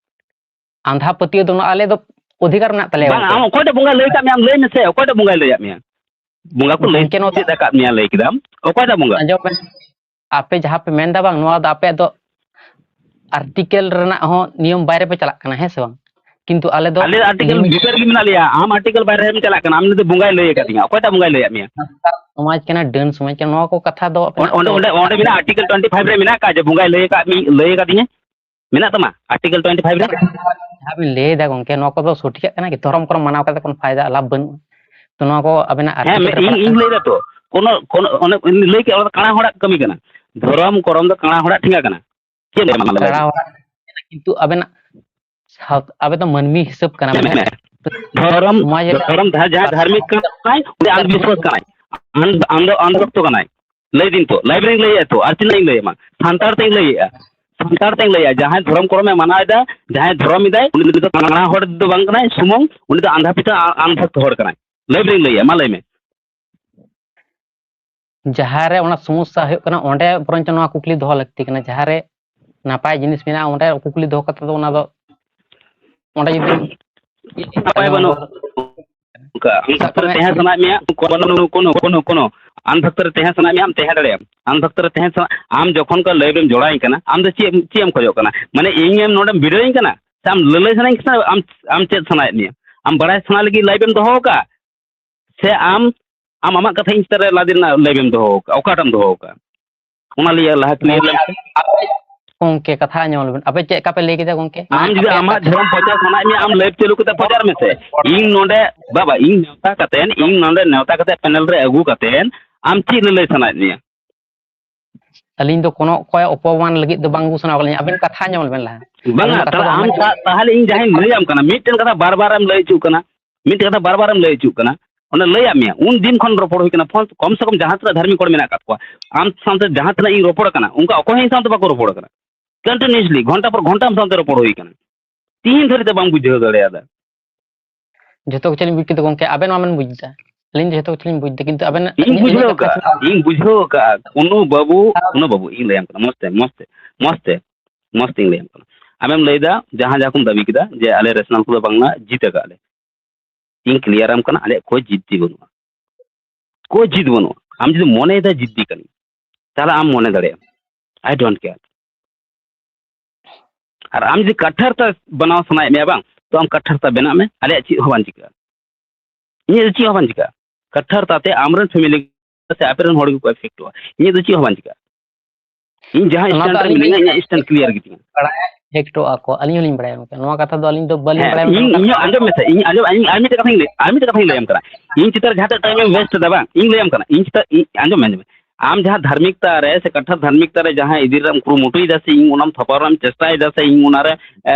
ᱟᱸᱫᱷᱟ ᱯᱟᱹᱛᱭᱟᱹᱣ ᱫᱚ ᱱᱚᱣᱟ ᱟᱞᱮ ᱫᱚ ᱚᱫᱷᱤᱠᱟᱨ ᱢᱮᱱᱟᱜ ᱛᱟᱞᱮᱭᱟ ᱵᱟᱝ, ᱜᱚᱝᱠᱮ᱾ ᱟᱢ ᱚᱠᱚᱭᱴᱟᱜ ᱵᱚᱸᱜᱟᱭ ᱞᱟᱹᱭ ᱠᱟᱫ ᱢᱮᱭᱟ? ᱟᱢ ᱞᱟᱹᱭ ᱢᱮᱥᱮ, ᱚᱠᱚᱭᱴᱟᱜ ᱵᱚᱸᱜᱟᱭ ᱞᱟᱹᱭᱟᱫ ᱢᱮᱭᱟ? ᱵᱚᱸᱜᱟ ᱠᱚ ᱞᱟᱹᱭ ᱜᱚᱝᱠᱮ, ᱱᱚᱣᱟ ᱫᱚ ᱪᱮᱫ ᱟᱠᱟᱫ ᱢᱮᱭᱟ ᱞᱟᱹᱭ ᱠᱮᱫᱟᱢ, ᱚᱠᱚᱭᱴᱟᱜ ᱵᱚᱸᱜᱟ? ᱟᱸᱡᱚᱢ ᱵᱮᱱ, ᱟᱯᱮ ᱡᱟᱦᱟᱸ ᱯᱮ ᱢᱮᱱᱫᱟ ᱵᱟᱝ, ᱱᱚᱣᱟ ᱫᱚ ᱟᱯᱮᱭᱟᱜ ᱫᱚ ᱟᱨᱴᱤᱠᱮᱞ ᱨᱮᱱᱟᱜ ᱦᱚᱸ ᱱᱤᱭᱚᱢ ᱵᱟᱭᱨᱮ ᱯᱮ ᱪᱟᱞᱟᱜ ᱠᱟᱱᱟ, ᱦᱮᱸ ᱥᱮ ᱵᱟᱝ? ᱠᱤᱱᱛᱩ ᱟᱞᱮ ᱫᱚ ᱟᱞᱮ ᱟᱨᱴᱤᱠᱮᱞ ᱱᱤᱭᱚᱢ ᱵᱷᱤᱛᱟᱹᱨ ᱨᱮᱜᱮ ᱢᱮᱱᱟᱜ ᱞᱮᱭᱟ, ᱟᱢ ᱟᱨᱴᱤᱠᱮᱞ ᱵᱟᱭᱨᱮ ᱨᱮᱢ ᱪᱟᱞᱟᱜ ᱠᱟᱱᱟ, ᱟᱢ ᱞᱟᱹᱭ ᱫᱚ ᱵᱚᱸᱜᱟᱭ ᱞᱟᱹᱭ ᱟᱠᱟᱫᱤᱧᱟ, ᱚᱠᱚᱭᱴᱟᱜ ᱵᱚᱸᱜᱟᱭ ᱞᱟᱹᱭᱟᱫ ᱢᱮᱭᱟ? ᱥᱟᱱᱛᱟᱲ ᱥᱚᱢᱟᱡᱽ ᱠᱟᱱᱟ, ᱰᱟᱹᱱ ᱥᱚᱢᱟᱡᱽ ᱠᱟᱱᱟ, ᱱᱚᱣᱟ ᱠᱚ ᱠᱟᱛᱷᱟ ᱫᱚ ᱟᱯᱮ ᱚᱸᱰᱮ, ᱚᱸᱰᱮ, ᱚᱸᱰᱮ ᱢᱮᱱᱟᱜᱼᱟ, ᱟᱨᱴᱤᱠᱮᱞ ᱴᱩᱭᱮᱱᱴᱤ ᱯᱷᱟᱭᱤᱵᱷ ᱨᱮ ᱢᱮᱱᱟᱜ ᱟᱠᱟᱫ ᱡᱮ ᱵᱚᱸᱜᱟᱭ ᱞᱟᱹᱭ ᱟᱠᱟᱫ ᱢᱮ, ᱞᱟᱹᱭ ᱟᱠᱟᱫᱤᱧᱟ, ᱢᱮᱱᱟᱜ ᱛᱟᱢᱟ ᱟᱨᱴᱤᱠᱮᱞ ᱴᱩᱭᱮᱱᱴᱤ ᱯᱷᱟᱭᱤᱵᱷ ᱨᱮ? ᱡᱟᱦᱟᱸ ᱵᱤᱱ ᱞᱟᱹᱭ ᱮᱫᱟ ᱜᱚᱝᱠᱮ, ᱱᱚᱣᱟ ᱠᱚᱫᱚ ᱥᱚᱴᱷᱤᱠᱟᱜ ᱠᱟᱱᱟ ᱠᱤ? ᱫᱷᱚᱨᱚᱢ ᱠᱚᱨᱚᱢ ᱢᱟᱱᱟᱣ ᱠᱟᱛᱮ ᱠᱳᱱᱳ ᱯᱷᱟᱭᱫᱟ ᱞᱟᱵᱷ ᱵᱟᱹᱱᱩᱜᱼᱟ᱾ ᱛᱚ ᱱᱚᱣᱟ ᱠᱚ ᱟᱵᱮᱱᱟᱜ ᱦᱮᱸ, ᱟᱨᱴᱤᱠᱮᱞ ᱨᱮ ᱤᱧ, ᱯᱟᱲᱟᱜ ᱤᱧ ᱠᱟᱱᱟ᱾ ᱞᱟᱹᱭ ᱫᱟ ᱛᱚ, ᱠᱳᱱᱳ, ᱠᱳᱱᱳ, ᱚᱱᱮ ᱞᱟᱹᱭ ᱠᱮᱫ, ᱚᱱᱟ ᱫᱚ ᱠᱟᱬᱟ ᱦᱚᱲᱟᱜ ᱠᱟᱹᱢᱤ ᱠᱟᱱᱟ᱾ ᱫᱷᱚᱨᱚᱢ ᱠᱚᱨᱚᱢ ᱫᱚ ᱠᱟᱬᱟ ᱦᱚᱲᱟᱜ ᱴᱷᱮᱸᱜᱟ ᱠᱟᱱᱟ᱾ ᱪᱮᱫ ᱮᱢ ᱞᱟᱹᱭᱟ? ᱠᱟᱬᱟ ᱦᱚᱲᱟᱜ, ᱠᱤᱱᱛᱩ ᱟᱵᱮᱱᱟᱜ ᱥᱟᱶ-, ᱟᱵᱮ ᱫᱚ ᱢᱟᱹᱱᱢᱤ ᱦᱤᱥᱟᱹᱵ ᱠᱟᱱᱟ ᱵᱮᱱ᱾ ᱫᱷᱚᱨᱚᱢ, ᱥᱚᱢᱟᱡᱽ ᱨᱮ ᱫᱷᱚᱨᱚᱢ ᱡᱟᱦᱟᱸ, ᱡᱟᱦᱟᱸ ᱫᱷᱟᱨᱢᱤᱠ ᱠᱟᱱᱟᱭ, ᱩᱱᱤ ᱟᱱᱫᱷᱵᱤᱥᱣᱟᱥ ᱠᱟᱱᱟᱭ᱾ ᱟᱱ-, ᱟᱱᱫᱚ ᱚᱱᱫᱷᱚ ᱵᱷᱚᱠᱛᱚ ᱠᱟᱱᱟᱭ᱾ ᱞᱟᱹᱭ ᱫᱤᱧ ᱛᱚ, live ᱨᱮᱧ ᱞᱟᱹᱭᱮᱫᱼᱟ ᱛᱚ, ᱟᱨ ᱛᱤᱱᱟᱹᱜ ᱤᱧ ᱞᱟᱹᱭ ᱟᱢᱟ? ᱥᱟᱱᱛᱟᱲ ᱛᱮᱧ ᱞᱟᱹᱭᱮᱫᱼᱟ, ᱥᱟᱱᱛᱟᱲ ᱛᱮᱧ ᱞᱟᱹᱭᱟ, ᱡᱟᱦᱟᱸᱭ ᱫᱷᱚᱨᱚᱢ ᱠᱚᱨᱚᱢᱮ ᱢᱟᱱᱟᱣ ᱮᱫᱟ, ᱡᱟᱦᱟᱸᱭ ᱫᱷᱚᱨᱚᱢ ᱮᱫᱟᱭ, ᱩᱱᱤ ᱫᱚ ᱠᱟᱬᱟ ᱦᱚᱲ ᱫᱚ ᱵᱟᱝ ᱠᱟᱱᱟᱭ, ᱥᱩᱢᱩᱝ ᱩᱱᱤ ᱫᱚ ᱟᱸᱫᱷᱟ ᱯᱤᱴᱷᱟᱹ ᱟ-, ᱟᱱᱫᱷᱟ ᱵᱷᱚᱠᱛᱚ ᱦᱚᱲ ᱠᱟᱱᱟᱭ᱾ Live ᱨᱮᱧ ᱞᱟᱹᱭᱮᱫᱼᱟ, ᱢᱟ ᱞᱟᱹᱭ ᱢᱮ᱾ ᱡᱟᱦᱟᱸ ᱨᱮ ᱚᱱᱟ ᱥᱚᱢᱚᱥᱥᱟ ᱦᱩᱭᱩᱜ ᱠᱟᱱᱟ, ᱚᱸᱰᱮ ᱵᱚᱨᱚᱝ ᱪᱚ ᱱᱚᱣᱟ ᱠᱩᱠᱞᱤ ᱫᱚᱦᱚ ᱞᱟᱹᱠᱛᱤ ᱠᱟᱱᱟ᱾ ᱡᱟᱦᱟᱸ ᱨᱮ ᱱᱟᱯᱟᱭ ᱡᱤᱱᱤᱥ ᱢᱮᱱᱟᱜᱼᱟ, ᱚᱸᱰᱮ ᱠᱩᱠᱞᱤ ᱫᱚᱦᱚ ᱠᱟᱛᱮ ᱫᱚ ᱚᱱᱟ ᱫᱚ, ᱚᱸᱰᱮ ᱡᱩᱫᱤ ᱱᱟᱯᱟᱭ ᱵᱟᱹᱱᱩᱜ᱾ ᱚᱱᱠᱟ, ᱟᱢ ᱥᱟᱵ ᱵᱷᱚᱠᱛᱚ ᱨᱮ ᱠᱟᱜ ᱢᱮ, ᱛᱟᱦᱮᱸ ᱥᱟᱱᱟᱭᱮᱫ ᱢᱮᱭᱟ, ᱠᱳᱱᱳ, ᱠᱳᱱᱳ, ᱠᱳᱱᱳ, ᱠᱳᱱᱳ, ᱠᱳᱱᱳ, ᱟᱢ ᱵᱷᱚᱠᱛᱚ ᱨᱮ ᱛᱟᱦᱮᱸ ᱥᱟᱱᱟᱭᱮᱫ ᱢᱮᱭᱟ, ᱟᱢ ᱛᱟᱦᱮᱸ ᱫᱟᱲᱮᱭᱟᱜᱼᱟᱢ᱾ ᱟᱢ ᱵᱷᱚᱠᱛᱚ ᱨᱮ ᱛᱟᱦᱮᱸ ᱥᱟᱱᱟ-, ᱟᱢ ᱡᱚᱠᱷᱚᱱ ᱠᱚ live ᱨᱮᱢ ᱡᱚᱲᱟᱣᱤᱧ ᱠᱟᱱᱟ, ᱟᱢ ᱫᱚ ᱪᱮᱫ, ᱪᱮᱫ ᱮᱢ ᱠᱷᱚᱡᱚᱜ ᱠᱟᱱᱟ? ᱢᱟᱱᱮ, ᱤᱧ ᱮᱢ ᱱᱚᱰᱮᱢ ᱵᱤᱰᱟᱹᱣᱤᱧ ᱠᱟᱱᱟ, ᱥᱮ ᱟᱢ ᱞᱟᱹᱞᱟᱹᱭ ᱥᱟᱱᱟᱧ ᱠᱟᱱᱟ, ᱟᱢ, ᱟᱢ ᱪᱮᱫ ᱥᱟᱱᱟᱭᱮᱫ ᱢᱮᱭᱟ? ᱟᱢ ᱵᱟᱲᱟᱭ ᱥᱟᱱᱟ ᱞᱟᱹᱜᱤᱫ live ᱮᱢ ᱫᱚᱦᱚ ᱟᱠᱟᱫᱼᱟ, ᱥᱮ ᱟᱢ, ᱟᱢ ᱟᱢᱟᱜ ᱠᱟᱛᱷᱟ ᱤᱧ ᱪᱮᱛᱟᱱ ᱨᱮ ᱞᱟᱫᱮ ᱨᱮᱱᱟᱜ live ᱮᱢ ᱫᱚᱦᱚ ᱟᱠᱟᱫᱼᱟ? ᱚᱠᱟᱴᱟᱜ ᱮᱢ ᱫᱚᱦᱚ ᱟᱠᱟᱫᱼᱟ? ᱚᱱᱟ ᱞᱟᱹᱭ ᱞᱟᱦᱟ clear ᱞᱮᱱ ᱠᱷᱟᱱ᱾ ᱟᱯᱮ, ᱜᱚᱝᱠᱮ, ᱠᱟᱛᱷᱟ ᱟᱸᱡᱚᱢ ᱞᱮᱵᱮᱱ᱾ ᱟᱯᱮ ᱪᱮᱫ ᱞᱮᱠᱟ ᱯᱮ ᱞᱟᱹᱭ ᱠᱮᱫᱟ, ᱜᱚᱝᱠᱮ? ᱟᱢ ᱢᱟᱱᱮ, ᱡᱩᱫᱤ ᱟᱯᱮᱭᱟᱜ ᱟᱢᱟᱜ ᱠᱟᱛᱷᱟ ᱫᱷᱚᱨᱚᱢ ᱯᱨᱚᱪᱟᱨ ᱥᱟᱱᱟᱭᱮᱫ ᱢᱮᱭᱟ, ᱟᱢ live ᱪᱟᱹᱞᱩ ᱠᱟᱛᱮ ᱯᱨᱚᱪᱟᱨ ᱢᱮᱥᱮ᱾ ᱤᱧ ᱱᱚᱰᱮ, ᱵᱟᱵᱟ, ᱤᱧ ᱱᱮᱣᱛᱟ ᱠᱟᱛᱮ, ᱤᱧ ᱱᱚᱰᱮ ᱱᱮᱣᱛᱟ ᱠᱟᱛᱮ panel ᱨᱮ ᱟᱹᱜᱩ ᱠᱟᱛᱮ ᱟᱢ ᱪᱮᱫ ᱞᱟᱹᱞᱟᱹᱭ ᱥᱟᱱᱟᱭᱮᱫ ᱢᱮᱭᱟ? ᱟᱹᱞᱤᱧ ᱫᱚ ᱠᱳᱱᱳ ᱚᱠᱚᱭ ᱚᱯᱚᱢᱟᱱ ᱞᱟᱹᱜᱤᱫ ᱫᱚ ᱵᱟᱝ ᱟᱹᱜᱩ ᱥᱟᱱᱟ ᱠᱟᱫ ᱞᱤᱧᱟ᱾ ᱟᱵᱮᱱ ᱠᱟᱛᱷᱟ ᱟᱸᱡᱚᱢ ᱞᱮᱵᱮᱱ ᱞᱟᱦᱟ᱾ ᱵᱟᱝᱟ, ᱟᱹᱞᱤᱧ ᱠᱟᱛᱷᱟ ᱛᱟᱦᱞᱮ ᱫᱚ ᱟᱢ ᱟᱵᱮᱱ ᱥᱟ-, ᱛᱟᱦᱞᱮ ᱤᱧ ᱡᱟᱦᱟᱸᱧ ᱞᱟᱹᱭᱟᱢ ᱠᱟᱱᱟ, ᱢᱤᱫᱴᱮᱱ ᱠᱟᱛᱷᱟ ᱵᱟᱨ ᱵᱟᱨ ᱮᱢ ᱞᱟᱹᱭ ᱦᱚᱪᱚᱜ ᱠᱟᱱᱟ, ᱢᱤᱫᱴᱮᱱ ᱠᱟᱛᱷᱟ ᱵᱟᱨ ᱵᱟᱨ ᱮᱢ ᱞᱟᱹᱭ ᱦᱚᱪᱚᱜ ᱠᱟᱱᱟ, ᱚᱱᱟ ᱞᱟᱹᱭᱟᱜ ᱢᱮᱭᱟ, ᱩᱱ ᱫᱤᱱ ᱠᱷᱚᱱ ᱨᱚᱯᱚᱲ ᱦᱩᱭ ᱠᱟᱱᱟ, ᱯᱷᱳᱱ, ᱠᱚᱢ ᱥᱮ ᱠᱚᱢ ᱡᱟᱦᱟᱸ ᱛᱤᱱᱟᱹᱜ ᱫᱷᱟᱨᱢᱤᱠ ᱦᱚᱲ ᱢᱮᱱᱟᱜ ᱟᱠᱟᱫ ᱠᱚᱣᱟ, ᱟᱢ ᱥᱟᱶᱛᱮ ᱡᱟᱦᱟᱸ ᱛᱤᱱᱟᱹᱜ ᱤᱧ ᱨᱚᱯᱚᱲ ᱠᱟᱱᱟ, ᱚᱱᱠᱟ ᱚᱠᱚᱭ ᱦᱚᱸ ᱤᱧ ᱥᱟᱶᱛᱮ ᱵᱟᱠᱚ ᱨᱚᱯᱚᱲ ᱠᱟᱱᱟ᱾ Continuously ᱜᱷᱚᱱᱴᱟ ᱯᱚᱨ ᱜᱷᱚᱱᱴᱟ ᱟᱢ ᱥᱟᱶᱛᱮ ᱨᱚᱯᱚᱲ ᱦᱩᱭ ᱠᱟᱱᱟ, ᱛᱤᱦᱤᱧ ᱫᱷᱟᱹᱨᱤᱡ ᱛᱮ ᱵᱟᱢ ᱵᱩᱡᱷᱟᱹᱣ ᱫᱟᱲᱮᱭᱟᱫᱟ᱾ ᱡᱷᱚᱛᱚ ᱠᱤᱪᱷᱩ ᱞᱤᱧ ᱵᱩᱡ ᱠᱮᱫᱟ ᱜᱚᱝᱠᱮ, ᱟᱵᱮᱱ ᱢᱟᱵᱮᱱ ᱵᱩᱡ ᱮᱫᱟ, ᱟᱹᱞᱤᱧ ᱫᱚ ᱡᱷᱚᱛᱚ ᱠᱤᱪᱷᱩ ᱞᱤᱧ ᱵᱩᱡ ᱮᱫᱟ, ᱠᱤᱱᱛᱩ ᱟᱵᱮᱱ ᱤᱧ ᱟᱹᱞᱤᱧ, ᱟᱹᱞᱤᱧ ᱵᱩᱡᱷᱟᱹᱣ ᱫᱚ ᱠᱟᱜᱼᱟ, ᱠᱟᱛᱷᱟ ᱤᱧ ᱵᱩᱡᱷᱟᱹᱣ ᱠᱟᱜᱼᱟ, ᱠᱳᱱᱳ ᱵᱟᱹᱵᱩ, ᱠᱳᱱᱳ ᱵᱟᱹᱵᱩ, ᱤᱧ ᱞᱟᱹᱭᱟᱢ ᱠᱟᱱᱟ, ᱢᱚᱡᱽ ᱛᱮ, ᱢᱚᱡᱽ ᱛᱮ, ᱢᱚᱡᱽ ᱛᱮ, ᱢᱚᱡᱽ ᱛᱮ ᱤᱧ ᱞᱟᱹᱭᱟᱢ ᱠᱟᱱᱟ᱾ ᱟᱢᱮᱢ ᱞᱟᱹᱭᱫᱟ ᱡᱟᱦᱟᱸ ᱡᱟᱦᱟᱸ ᱠᱚᱢ ᱫᱟᱹᱵᱤ ᱠᱮᱫᱟ ᱡᱮ ᱟᱞᱮ ᱨᱮᱥᱱᱟᱞ ᱠᱚᱫᱚ ᱵᱟᱝᱞᱟ ᱡᱤᱛ ᱟᱠᱟᱫ ᱞᱮ, ᱤᱧ ᱠᱞᱤᱭᱟᱨᱟᱢ ᱠᱟᱱᱟ, ᱟᱞᱮᱭᱟᱜ ᱠᱳᱭ ᱡᱤᱫᱽᱫᱤ ᱵᱟᱹᱱᱩᱜᱼᱟ, ᱠᱳᱭ ᱡᱤᱫᱽ ᱵᱟᱹᱱᱩᱜᱼᱟ᱾ ᱟᱢ ᱡᱩᱫᱤ ᱢᱚᱱᱮᱭᱮᱫᱟ ᱡᱤᱫᱽᱫᱤ ᱠᱟᱹᱱᱟᱹᱧ, ᱛᱟᱦᱞᱮ ᱟᱢ ᱢᱚᱱᱮ ᱫᱟᱲᱮᱭᱟᱜᱼᱟ, I don't care. ᱟᱨ ᱟᱢ ᱡᱩᱫᱤ ᱠᱟᱴᱷᱟᱨᱛᱟ ᱵᱮᱱᱟᱣ ᱥᱟᱱᱟᱭᱮᱫ ᱢᱮᱭᱟ ᱵᱟᱝ, ᱛᱚ ᱟᱢ ᱠᱟᱴᱷᱟᱨᱛᱟ ᱵᱮᱱᱟᱜ ᱢᱮ, ᱟᱞᱮᱭᱟᱜ ᱪᱮᱫ ᱦᱚᱸ ᱵᱟᱝ ᱪᱤᱠᱟᱹᱜᱼᱟ, ᱤᱧᱟᱹᱜ ᱫᱚ ᱪᱮᱫ ᱦᱚᱸ ᱵᱟᱝ ᱪᱤᱠᱟᱹᱜᱼᱟ᱾ ᱠᱟᱴᱷᱟᱨᱛᱟ ᱛᱮ ᱟᱢᱨᱮᱱ ᱯᱷᱮᱢᱤᱞᱤ ᱥᱮ ᱟᱯᱮᱨᱮᱱ ᱦᱚᱲ ᱜᱮᱠᱚ ᱮᱯᱷᱮᱠᱴᱚᱜᱼᱟ, ᱤᱧᱟᱹᱜ ᱫᱚ ᱪᱮᱫ ᱦᱚᱸ ᱵᱟᱝ ᱪᱤᱠᱟᱹᱜᱼᱟ᱾ ᱤᱧ ᱡᱟᱦᱟᱸ ᱚᱱᱟ ᱫᱚ ᱥᱴᱮᱱᱰ ᱨᱮ ᱟᱹᱞᱤᱧ ᱢᱤᱱᱟᱹᱧᱟ, ᱞᱤᱧ ᱤᱧᱟᱹᱜ ᱥᱴᱮᱱᱰ ᱠᱞᱤᱭᱟᱨ ᱜᱮᱛᱤᱧᱟ᱾ ᱵᱟᱲᱟᱭᱟ, ᱮᱯᱷᱮᱠᱴᱚᱜᱼᱟ ᱠᱚ, ᱟᱹᱞᱤᱧ ᱦᱚᱸᱞᱤᱧ ᱵᱟᱲᱟᱭᱟ ᱜᱚᱝᱠᱮ, ᱱᱚᱣᱟ ᱠᱟᱛᱷᱟ ᱫᱚ ᱟᱹᱞᱤᱧ ᱫᱚ ᱵᱟᱹᱞᱤᱧ ᱦᱮᱸ, ᱵᱟᱲᱟᱭᱟ ᱢᱮᱱᱠᱷᱟᱱ ᱤᱧ, ᱠᱟᱛᱷᱟ ᱤᱧᱟᱹᱜ ᱟᱸᱡᱚᱢ ᱢᱮᱥᱮ, ᱤᱧ ᱟᱸᱡᱚᱢ, ᱤᱧ ᱟᱨ ᱢᱤᱫᱴᱮᱡ ᱠᱟᱛᱷᱟᱧ ᱞᱟᱹᱭ, ᱟᱨ ᱢᱤᱫᱴᱮᱡ ᱠᱟᱛᱷᱟᱧ ᱞᱟᱹᱭᱟᱢ ᱠᱟᱱᱟ᱾ ᱤᱧ ᱪᱮᱛᱟᱱ ᱨᱮ ᱡᱟᱦᱟᱸ ᱴᱟᱜ ᱴᱟᱭᱤᱢ ᱮᱢ ᱣᱮᱥᱴ ᱮᱫᱟ ᱵᱟᱝ, ᱤᱧ ᱞᱟᱹᱭᱟᱢ ᱠᱟᱱᱟ, ᱤᱧ ᱪᱮᱛᱟᱱ, ᱤᱧ, ᱟᱸᱡᱚᱢ ᱢᱮ, ᱟᱸᱡᱚᱢ ᱢᱮ, ᱟᱢ ᱡᱟᱦᱟᱸ ᱫᱷᱟᱨᱢᱤᱠᱛᱟ ᱨᱮ ᱥᱮ ᱠᱟᱴᱷᱟᱨ ᱫᱷᱟᱨᱢᱤᱠᱛᱟ ᱨᱮ ᱡᱟᱦᱟᱸ ᱤᱫᱤ ᱨᱮᱢ ᱠᱩᱨᱩᱢᱩᱴᱩᱭᱮᱫᱟ ᱥᱮ ᱤᱧ ᱚᱱᱟᱢ ᱛᱷᱟᱯᱟᱣ ᱨᱮᱱᱟᱜ ᱮᱢ ᱪᱮᱥᱴᱟᱭᱮᱫᱟ ᱥᱮ ᱤᱧ ᱚᱱᱟᱨᱮ, ᱮ,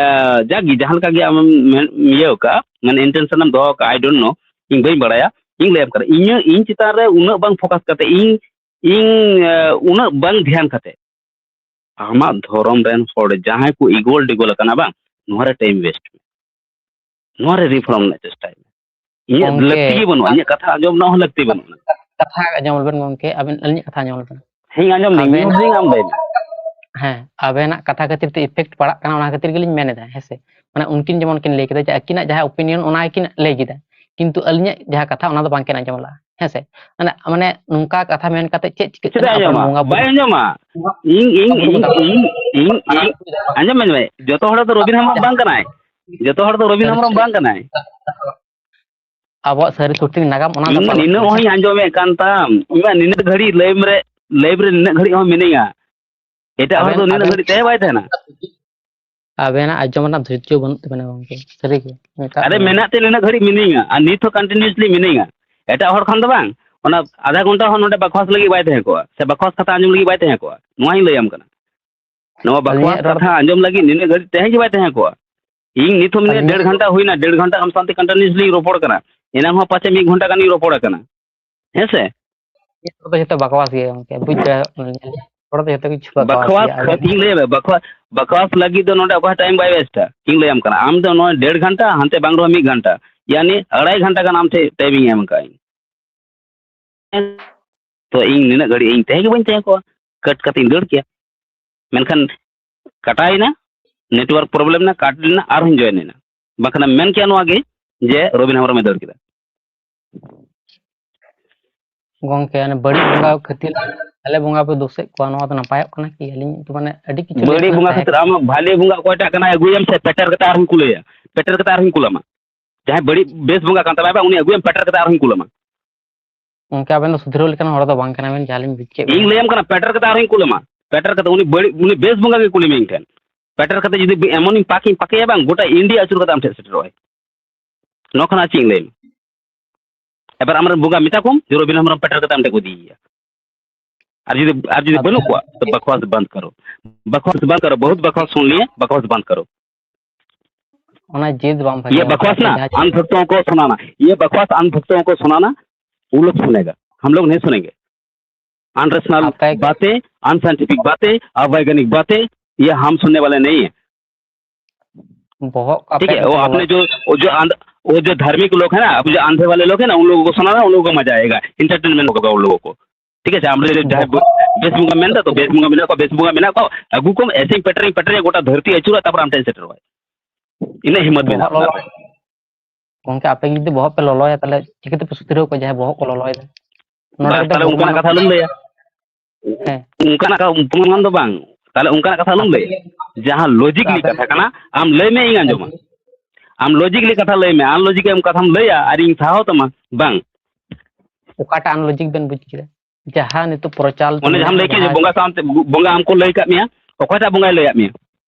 ᱡᱟᱜᱮ ᱡᱟᱦᱟᱸ ᱞᱮᱠᱟ ᱜᱮ ᱟᱢᱮᱢ ᱢᱮᱱ, ᱤᱭᱟᱹ ᱟᱠᱟᱫ, ᱢᱟᱱᱮ intention ᱮᱢ ᱫᱚᱦᱚ ᱟᱠᱟᱫ, I don't know, ᱤᱧ ᱵᱟᱹᱧ ᱵᱟᱲᱟᱭᱟ, ᱤᱧ ᱞᱟᱹᱭᱟᱢ ᱠᱟᱱᱟ, ᱤᱧᱟᱹᱜ, ᱤᱧ ᱪᱮᱛᱟᱱ ᱨᱮ ᱩᱱᱟᱹᱜ ᱵᱟᱝ focus ᱠᱟᱛᱮ, ᱤᱧ, ᱤᱧ, ᱮ, ᱩᱱᱟᱹᱜ ᱵᱟᱝ ᱫᱷᱮᱭᱟᱱ ᱠᱟᱛᱮ, ᱟᱢᱟᱜ ᱫᱷᱚᱨᱚᱢ ᱨᱮᱱ ᱦᱚᱲ ᱡᱟᱦᱟᱸᱭ ᱠᱚ ᱤᱜᱳᱞ ᱰᱤᱜᱳᱞ ᱟᱠᱟᱱᱟ ᱵᱟᱝ, ᱱᱚᱣᱟ ᱨᱮ time waste ᱢᱮ, ᱱᱚᱣᱟ ᱨᱮ reform ᱨᱮᱱᱟᱜ ᱪᱮᱥᱴᱟᱭ ᱢᱮ᱾ ᱤᱧᱟᱹᱜ ᱜᱚᱢᱠᱮ, ᱞᱟᱹᱠᱛᱤ ᱜᱮ ᱵᱟᱹᱱᱩᱜᱼᱟ, ᱤᱧᱟᱹᱜ ᱠᱟᱛᱷᱟ ᱟᱸᱡᱚᱢ ᱨᱮᱱᱟᱜ ᱦᱚᱸ ᱞᱟᱹᱠᱛᱤ ᱵᱟᱹᱱᱩᱜᱼᱟ᱾ ᱠᱟᱛᱷᱟ ᱟᱸᱡᱚᱢ ᱞᱮᱵᱮᱱ ᱜᱚᱢᱠᱮ, ᱟᱵᱮᱱ ᱟᱹᱞᱤᱧᱟᱜ ᱠᱟᱛᱷᱟ ᱟᱸᱡᱚᱢ ᱞᱮᱵᱮᱱ᱾ ᱦᱮᱸ, ᱟᱸᱡᱚᱢ ᱫᱟᱹᱧ, ᱟᱵᱮᱱ ᱧᱩᱛ ᱫᱟᱹᱧ, ᱟᱢ ᱞᱟᱹᱭ ᱢᱮ᱾ ᱦᱮᱸ, ᱟᱵᱮᱱᱟᱜ ᱠᱟᱛᱷᱟ ᱠᱷᱟᱹᱛᱤᱨ ᱛᱮ effect ᱯᱟᱲᱟᱜ ᱠᱟᱱᱟ, ᱚᱱᱟ ᱠᱷᱟᱹᱛᱤᱨ ᱜᱮᱞᱤᱧ ᱢᱮᱱ ᱮᱫᱟ, ᱦᱮᱸ ᱥᱮ? ᱢᱟᱱᱮ ᱩᱱᱠᱤᱱ ᱡᱮᱢᱚᱱ ᱠᱤᱱ ᱞᱟᱹᱭ ᱠᱮᱫᱟ ᱡᱮ ᱟᱹᱠᱤᱱᱟᱜ ᱡᱟᱦᱟᱸ opinion ᱚᱱᱟ ᱜᱮᱠᱤᱱ ᱞᱟᱹᱭ ᱠᱮᱫᱟ, ᱠᱤᱱᱛᱩ ᱟᱹᱞᱤᱧᱟᱜ ᱡᱟᱦᱟᱸ ᱠᱟᱛᱷᱟ ᱚᱱᱟ ᱫᱚ ᱵᱟᱝᱠᱤᱱ ᱟᱸᱡᱚᱢ ᱞᱟᱜᱼᱟ, ᱦᱮᱸ ᱥᱮ? ᱢᱟᱱᱮ, ᱢᱟᱱᱮ ᱱᱚᱝᱠᱟ ᱠᱟᱛᱷᱟ ᱢᱮᱱ ᱠᱟᱛᱮ ᱪᱮᱫ ᱪᱤᱠᱟᱹᱜ ᱪᱮᱫᱟᱜ ᱠᱟᱱᱟ? ᱟᱵᱚᱨᱮᱱ ᱟᱸᱡᱚᱢᱟ? ᱵᱚᱸᱜᱟ ᱵᱩᱨᱩ ᱵᱟᱭ ᱟᱸᱡᱚᱢᱟ᱾ ᱤᱧ, ᱤᱧ, ᱟᱵᱚ ᱫᱚᱵᱚᱱ ᱤᱧ, ᱠᱟᱛᱷᱟ ᱤᱧ, ᱤᱧ, ᱤᱧ, ᱟᱸᱡᱚᱢ ᱢᱮ, ᱡᱚᱛᱚ ᱦᱚᱲ ᱫᱚ ᱨᱚᱵᱤᱱ ᱦᱮᱢᱵᱨᱚᱢ ᱵᱟᱝ ᱠᱟᱱᱟᱭ᱾ ᱡᱚᱛᱚ ᱦᱚᱲ ᱫᱚ ᱨᱚᱵᱤᱱ ᱥᱟᱹᱨᱤ ᱦᱮᱢᱵᱨᱚᱢ ᱥᱟᱹᱨᱤ ᱵᱟᱝ ᱠᱟᱱᱟᱭ᱾ ᱟᱵᱚᱣᱟᱜ ᱥᱟᱹᱨᱤ ᱥᱚᱛᱭᱚ ᱱᱟᱜᱟᱢ ᱚᱱᱟ ᱤᱧ ᱫᱚ ᱢᱟ ᱯᱟᱞᱚᱱ ᱱᱤᱱᱟᱹᱜ ᱦᱚᱸᱧ ᱟᱸᱡᱚᱢᱮᱫ ᱠᱟᱱ ᱛᱟᱢ, ᱤᱧ ᱢᱟ ᱱᱤᱱᱟᱹᱜ ᱜᱷᱟᱹᱲᱤᱡ live ᱨᱮ, live ᱨᱮ ᱱᱤᱱᱟᱹᱜ ᱜᱷᱟᱹᱲᱤᱡ ᱦᱚᱸ ᱢᱤᱱᱟᱹᱧᱟ᱾ ᱮᱴᱟᱜ ᱦᱚᱲ ᱟᱵᱮᱱ, ᱫᱚ ᱱᱤᱱᱟᱹᱜ ᱟᱵᱮᱱ, ᱜᱷᱟᱹᱲᱤᱡ ᱛᱟᱦᱮᱸ ᱵᱟᱭ ᱛᱟᱦᱮᱱᱟ᱾ ᱟᱵᱮᱱᱟᱜ ᱟᱸᱡᱚᱢ ᱨᱮᱱᱟᱜ ᱫᱷᱳᱨᱡᱚ ᱵᱟᱹᱱᱩᱜ ᱛᱟᱵᱮᱱᱟ ᱜᱚᱢᱠᱮ, ᱥᱟᱹᱨᱤ ᱜᱮ᱾ ᱢᱮᱛᱟᱜ ᱟᱨᱮ ᱵᱮᱱᱟ᱾ ᱢᱮᱱᱟᱜ ᱛᱮ ᱱᱤᱱᱟᱹᱜ ᱜᱷᱟᱹᱲᱤᱡ ᱢᱤᱱᱟᱹᱧᱟ ᱟᱨ ᱱᱤᱛ ᱦᱚᱸ continuously ᱢᱤᱱᱟᱹᱧᱟ᱾ ᱮᱴᱟᱜ ᱦᱚᱲ ᱠᱷᱟᱱ ᱫᱚ ᱵᱟᱝ, ᱚᱱᱟ ᱟᱫᱷᱟ ᱜᱷᱚᱱᱴᱟ ᱦᱚᱸ ᱱᱚᱰᱮ ᱵᱟᱠᱷᱣᱟᱥ ᱞᱟᱹᱜᱤᱫ ᱵᱟᱭ ᱛᱟᱦᱮᱸ ᱠᱚᱜᱼᱟ, ᱥᱮ ᱵᱟᱠᱷᱣᱟᱥ ᱠᱟᱛᱷᱟ ᱟᱸᱡᱚᱢ ᱞᱟᱹᱜᱤᱫ ᱵᱟᱭ ᱛᱟᱦᱮᱸ ᱠᱚᱜᱼᱟ, ᱱᱚᱣᱟᱧ ᱞᱟᱹᱭᱟᱢ ᱠᱟᱱᱟ᱾ ᱱᱚᱣᱟ ᱵᱟᱠᱷᱣᱟᱥ ᱟᱹᱞᱤᱧᱟᱜ ᱨᱚᱲ ᱠᱟᱛᱷᱟ ᱟᱸᱡᱚᱢ ᱞᱟᱹᱜᱤᱫ ᱱᱤᱱᱟᱹᱜ ᱜᱷᱟᱹᱲᱤᱡ ᱛᱟᱦᱮᱸ ᱜᱮ ᱵᱟᱭ ᱛᱟᱦᱮᱸ ᱠᱚᱜᱼᱟ᱾ ᱤᱧ ᱱᱤᱛ ᱦᱚᱸ ᱢᱤᱱᱟᱹᱧᱟ, ᱟᱹᱞᱤᱧᱟᱜ ᱰᱮᱲ ᱜᱷᱚᱱᱴᱟ ᱦᱩᱭᱱᱟ, ᱰᱮᱲ ᱜᱷᱚᱱᱴᱟ ᱟᱢ ᱥᱟᱶᱛᱮ continuously ᱨᱚᱯᱚᱲ ᱠᱟᱱᱟ᱾ ᱮᱱᱟᱝ ᱦᱚᱸ ᱯᱟᱪᱮ ᱢᱤᱫ ᱜᱷᱚᱱᱴᱟ ᱜᱟᱱᱤᱧ ᱨᱚᱯᱚᱲ ᱟᱠᱟᱱᱟ, ᱦᱮᱸ ᱥᱮ? ᱨᱚᱲ ᱫᱚ ᱡᱚᱛᱚ ᱵᱟᱠᱣᱟᱥ ᱜᱮ ᱜᱚᱢᱠᱮ, ᱵᱩᱡᱽ ᱫᱟᱲᱮᱭᱟᱜ ᱠᱟᱱᱟ ᱞᱤᱧ᱾ ᱨᱚᱲ ᱫᱚ ᱡᱚᱛᱚ ᱠᱤᱪᱷᱩ ᱵᱟᱠᱣᱟᱥ ᱵᱟᱠᱣᱟᱥ ᱜᱮ᱾ ᱟᱵᱮᱱ ᱠᱷᱟᱹᱛᱤᱨ ᱤᱧ ᱞᱟᱹᱭ ᱟᱵᱮᱱ, ᱵᱟᱠᱣᱟᱥ, ᱵᱟᱠᱣᱟᱥ ᱞᱟᱹᱜᱤᱫ ᱫᱚ ᱱᱚᱰᱮ ᱚᱠᱚᱭ ᱦᱚᱸ time ᱵᱟᱭ waste ᱟ᱾ ᱤᱧ ᱞᱟᱹᱭᱟᱢ ᱠᱟᱱᱟ, ᱟᱢ ᱫᱚ ᱱᱚᱣᱟ ᱰᱮᱲ ᱜᱷᱚᱱᱴᱟ, ᱦᱟᱱᱛᱮ ᱵᱟᱝ ᱨᱮᱦᱚᱸ ᱢᱤᱫ ᱜᱷᱚᱱᱴᱟ, ᱭᱟᱱᱤ ᱟᱲᱟᱭ ᱜᱷᱚᱱᱴᱟ ᱜᱟᱱ ᱟᱢ ᱴᱷᱮᱱ time ᱤᱧ ᱮᱢ ᱟᱠᱟᱫ ᱤᱧ᱾ ᱛᱚ ᱤᱧ ᱱᱤᱱᱟᱹᱜ ᱜᱷᱟᱹᱲᱤᱡ ᱤᱧ ᱛᱟᱦᱮᱸ ᱜᱮ ᱵᱟᱹᱧ ᱛᱟᱦᱮᱸ ᱠᱚᱜᱼᱟ, cut ᱠᱟᱛᱮ ᱤᱧ ᱫᱟᱹᱲ ᱠᱮᱭᱟ᱾ ᱢᱮᱱᱠᱷᱟᱱ ᱠᱟᱴᱟᱭᱮᱱᱟ, network problem ᱮᱱᱟ, cut ᱞᱮᱱᱟ, ᱟᱨᱦᱚᱸᱧ join ᱮᱱᱟ᱾ ᱵᱟᱠᱷᱟᱱ ᱮᱢ ᱢᱮᱱ ᱠᱮᱭᱟ ᱱᱚᱣᱟ ᱜᱮ ᱡᱮ ᱨᱚᱵᱤᱱ ᱦᱮᱢᱵᱨᱚᱢᱮ ᱫᱟᱹᱲ ᱠᱮᱫᱟ᱾ ᱜᱚᱝᱠᱮ, ᱚᱱᱮ ᱵᱟᱹᱲᱤᱡ ᱵᱚᱸᱜᱟ ᱠᱷᱟᱹᱛᱤᱨ ᱵᱷᱟᱞᱮ ᱵᱚᱸᱜᱟ ᱯᱮ ᱫᱳᱥᱮᱫ ᱠᱚᱣᱟ, ᱱᱚᱣᱟ ᱫᱚ ᱱᱟᱯᱟᱭᱚᱜ ᱠᱟᱱᱟ ᱠᱤ? ᱟᱹᱞᱤᱧ ᱫᱚ ᱢᱟᱱᱮ ᱟᱹᱰᱤ ᱠᱤᱪᱷᱩ ᱵᱟᱹᱲᱤᱡ ᱞᱤᱧ ᱵᱚᱸᱜᱟ ᱠᱷᱟᱹᱛᱤᱨ ᱟᱢ ᱵᱷᱟᱞᱮ ᱵᱚᱸᱜᱟ ᱚᱠᱚᱭᱴᱟᱜ ᱠᱟᱱᱟᱭ ᱟᱹᱜᱩᱭᱮᱢ ᱥᱮ, ᱯᱮᱴᱮᱨ ᱠᱟᱛᱮ ᱟᱨᱦᱚᱸᱧ ᱠᱩᱞᱮᱭᱟ, ᱯᱮᱴᱮᱨ ᱠᱟᱛᱮ ᱟᱨᱦᱚᱸᱧ ᱠᱩᱞᱟᱢᱟ᱾ ᱡᱟᱦᱟᱸᱭ ᱵᱟᱹᱲᱤᱡ, ᱵᱮᱥ ᱵᱚᱸᱜᱟ ᱠᱟᱱ ᱛᱟᱢᱟᱭ ᱵᱟᱝ, ᱩᱱᱤ ᱟᱹᱜᱩᱭᱮᱢ, ᱯᱮᱴᱮᱨ ᱠᱟᱛᱮ ᱟᱨᱦᱚᱸᱧ ᱠᱩᱞᱟᱢᱟ᱾ ᱜᱚᱝᱠᱮ, ᱟᱵᱮᱱ ᱫᱚ ᱥᱩᱫᱷᱨᱟᱹᱣ ᱞᱮᱠᱟᱱ ᱦᱚᱲ ᱫᱚ ᱵᱟᱝ ᱠᱟᱱᱟ ᱵᱮᱱ, ᱡᱟᱦᱟᱸ ᱞᱤᱧ ᱵᱩᱡᱽ ᱠᱮᱫ ᱤᱧ ᱵᱮᱱᱟ᱾ ᱞᱟᱹᱭᱟᱢ ᱠᱟᱱᱟ, ᱯᱮᱴᱮᱨ ᱠᱟᱛᱮ ᱟᱨᱦᱚᱸᱧ ᱠᱩᱞᱟᱢᱟ᱾ ᱯᱮᱴᱮᱨ ᱠᱟᱛᱮ ᱩᱱᱤ ᱵᱟᱹᱲᱤᱡ, ᱩᱱᱤ ᱵᱮᱥ ᱵᱚᱸᱜᱟ ᱜᱮ ᱠᱩᱞᱮ ᱢᱮ ᱤᱧ ᱴᱷᱮᱱ᱾ ᱯᱮᱴᱮᱨ ᱠᱟᱛᱮ ᱡᱩᱫᱤ ᱮᱢᱚᱱᱤᱧ ᱯᱟᱠᱤᱧ ᱯᱟᱠᱮᱭᱟ ᱵᱟᱝ, ᱜᱚᱴᱟ ᱤᱱᱰᱤᱭᱟ ᱟᱹᱪᱩᱨ ᱠᱟᱛᱮ ᱟᱢ ᱴᱷᱮᱱ ᱥᱮᱴᱮᱨᱚᱜᱼᱟᱭ᱾ ᱱᱚᱣᱟ ᱠᱷᱚᱱᱟᱜ ᱪᱮᱫ ᱤᱧ ᱞᱟᱹᱭᱟᱢᱟ? ᱮᱵᱟᱨ ᱟᱢᱨᱮᱱ ᱵᱚᱸᱜᱟ ᱢᱮᱛᱟ ᱠᱚᱢ ᱡᱮ ᱨᱚᱵᱤᱱ ᱦᱮᱢᱵᱨᱚᱢ ᱯᱮᱴᱮᱨ ᱠᱟᱛᱮ ᱟᱢ ᱴᱷᱮᱱ ᱠᱚ ᱤᱫᱤᱭᱮᱭᱟ᱾ ᱟᱨ ᱡᱩᱫᱤ ᱟᱨ ᱡᱩᱫᱤ ᱟᱫᱚ ᱵᱟᱹᱱᱩᱜ ᱠᱚᱣᱟ, ᱛᱚ ᱵᱟᱠᱣᱟᱥ ᱵᱟᱸᱫ ᱠᱟᱨᱳ᱾ ᱵᱟᱠᱣᱟᱥ ᱵᱟᱸᱫ ᱠᱟᱨᱳ, ᱵᱚᱦᱩᱛ ᱵᱟᱠᱣᱟᱥ ᱥᱩᱱ ᱞᱤᱭᱮ, ᱵᱟᱠᱣᱟᱥ ᱵᱟᱸᱫ ᱠᱟᱨᱳ᱾ ᱚᱱᱟ ᱡᱮᱫ ᱵᱟᱝ ᱵᱷᱟᱜᱮᱭᱟ, ᱤᱭᱟᱹ ᱵᱟᱠᱣᱟᱥ ᱟᱯᱮ ᱱᱟ ᱡᱟᱦᱟᱸ ᱟᱱ ᱵᱷᱚᱠᱛᱚ ᱠᱚ ᱥᱩᱱᱟᱱᱟ, ᱤᱭᱟᱹ ᱵᱟᱠᱣᱟᱥ ᱟᱱ ᱵᱷᱚᱠᱛᱚ ᱠᱚ ᱥᱩᱱᱟᱱᱟ, ᱩᱱ ᱞᱳᱜ ᱥᱩᱱᱮᱜᱟ, ᱦᱟᱢ ᱞᱳᱜ ᱱᱟᱦᱤ ᱥᱩᱱᱮᱜᱮ᱾ अनरेशनल बातें, अनसाइंटिफिक बातें, अवैज्ञानिक बातें, ये हम सुनने वाले नहीं है। ᱵᱚᱦᱚᱜ ᱟᱯᱮ ᱴᱷᱤᱠ ᱦᱮᱸ, ᱠᱚ ᱵᱚᱞᱚ ᱟᱯᱱᱮ ᱡᱚ ᱚ ᱡᱚ ᱟᱸᱫ ᱚ ᱡᱚ ᱫᱷᱟᱨᱢᱤᱠ ᱞᱳᱜ ᱦᱮᱸ ᱱᱟ, ᱟᱵ ᱡᱚ ᱟᱸᱫᱷᱮ ᱣᱟᱞᱮ ᱞᱳᱜ ᱦᱮᱸ ᱱᱟ, ᱩᱱ ᱞᱳᱜ ᱠᱚ ᱥᱩᱱᱟᱱᱟ, ᱩᱱ ᱞᱳᱜ ᱠᱚ ᱢᱟᱡᱟ ᱟᱭᱮᱜᱟ, ᱮᱱᱴᱟᱨᱴᱮᱱᱢᱮᱱᱴ ᱦᱳᱜᱟ ᱩᱱ ᱞᱳᱜ ᱠᱚ᱾ ᱴᱷᱤᱠ ᱟᱪᱷᱮ, ᱟᱢ ᱡᱩᱫᱤ ᱡᱟᱦᱟᱸᱭ ᱵᱮᱥ ᱵᱚᱸᱜᱟ ᱢᱮᱱᱫᱟ ᱛᱚ, ᱵᱮᱥ ᱵᱚᱸᱜᱟ ᱢᱮᱱᱟᱜ ᱠᱚᱣᱟ, ᱵᱮᱥ ᱵᱚᱸᱜᱟ ᱢᱮᱱᱟᱜ ᱠᱚᱣᱟ, ᱟᱹᱜᱩ ᱠᱚᱢ, ᱮᱥᱮᱧ ᱯᱮᱴᱨᱮᱧ ᱯᱮᱴᱨᱮᱧ ᱜᱚᱴᱟ ᱫᱷᱟᱹᱨᱛᱤ ᱟᱹᱪᱩᱨᱟ, ᱛᱟᱯᱚᱨ ᱟᱢ ᱴᱷᱮᱱ ᱥᱮᱴᱮᱨᱚᱜᱼᱟᱭ᱾ ᱤᱱᱟᱹᱜ ᱦᱤᱢᱢᱚᱛ ᱢᱮᱱᱟᱜ ᱵᱚᱦᱚᱜ ᱞᱚᱞᱚ᱾ ᱛᱟᱯᱮ᱾ ᱜᱚᱝᱠᱮ, ᱟᱯᱮ ᱡᱩᱫᱤ ᱵᱚᱦᱚᱜ ᱯᱮ ᱞᱚᱞᱚᱭᱟ, ᱛᱟᱦᱞᱮ ᱪᱤᱠᱟᱹ ᱛᱮᱯᱮ ᱥᱩᱫᱷᱨᱟᱹᱣ ᱠᱚᱣᱟ ᱡᱟᱦᱟᱸᱭ ᱵᱚᱦᱚᱜ ᱠᱚ ᱞᱚᱞᱚᱭᱮᱫᱟ? ᱱᱚᱰᱮ ᱵᱟᱥ, ᱠᱟᱹᱴᱤᱡ ᱛᱟᱦᱞᱮ ᱚᱱᱠᱟᱱᱟᱜ ᱠᱟᱛᱷᱟ ᱟᱞᱚᱢ ᱞᱟᱹᱭᱟ᱾ ᱦᱮᱸ᱾ ᱚᱱᱠᱟᱱᱟᱜ ᱠᱟᱛᱷᱟ ᱚᱯᱚᱢᱟᱱ ᱫᱚ ᱵᱟᱝ᱾ ᱛᱟᱦᱞᱮ ᱚᱱᱠᱟᱱᱟᱜ ᱠᱟᱛᱷᱟ ᱟᱞᱚᱢ ᱞᱟᱹᱭᱟ᱾ ᱡᱟᱦᱟᱸ ᱞᱚᱡᱤᱠᱞᱤ ᱠᱟᱛᱷᱟ ᱠᱟᱱᱟ, ᱟᱢ ᱞᱟᱹᱭ ᱢᱮ, ᱤᱧ ᱟᱸᱡᱚᱢᱟ᱾ ᱟᱢ ᱞᱚᱡᱤᱠᱞᱤ ᱠᱟᱛᱷᱟ ᱞᱟᱹᱭ ᱢᱮ, ᱟᱱᱞᱚᱡᱤᱠ ᱮᱢ ᱠᱟᱛᱷᱟᱢ ᱞᱟᱹᱭᱟ ᱟᱨ ᱤᱧ ᱥᱟᱦᱟᱣ ᱛᱟᱢᱟ? ᱵᱟᱝ᱾ ᱚᱠᱟᱴᱟᱜ ᱟᱱᱞᱚᱡᱤᱠ ᱵᱮᱱ ᱵᱩᱡ ᱠᱮᱫᱟ? ᱡᱟᱦᱟᱸ ᱱᱤᱛᱚᱜ ᱯᱨᱚᱪᱟᱞ ᱚᱱᱮ ᱡᱟᱦᱟᱸᱢ ᱞᱟᱹᱭ ᱠᱮᱫ ᱡᱮ ᱵᱚᱸᱜᱟ ᱥᱟᱶᱛᱮ, ᱵᱚᱸᱜᱟ ᱟᱢ ᱠᱚ ᱞᱟᱹᱭ ᱠᱟᱫ ᱢᱮᱭᱟ, ᱚᱠᱚᱭᱴᱟᱜ ᱵᱚᱸᱜᱟᱭ ᱞᱟᱹᱭᱟᱫ ᱢᱮᱭᱟ?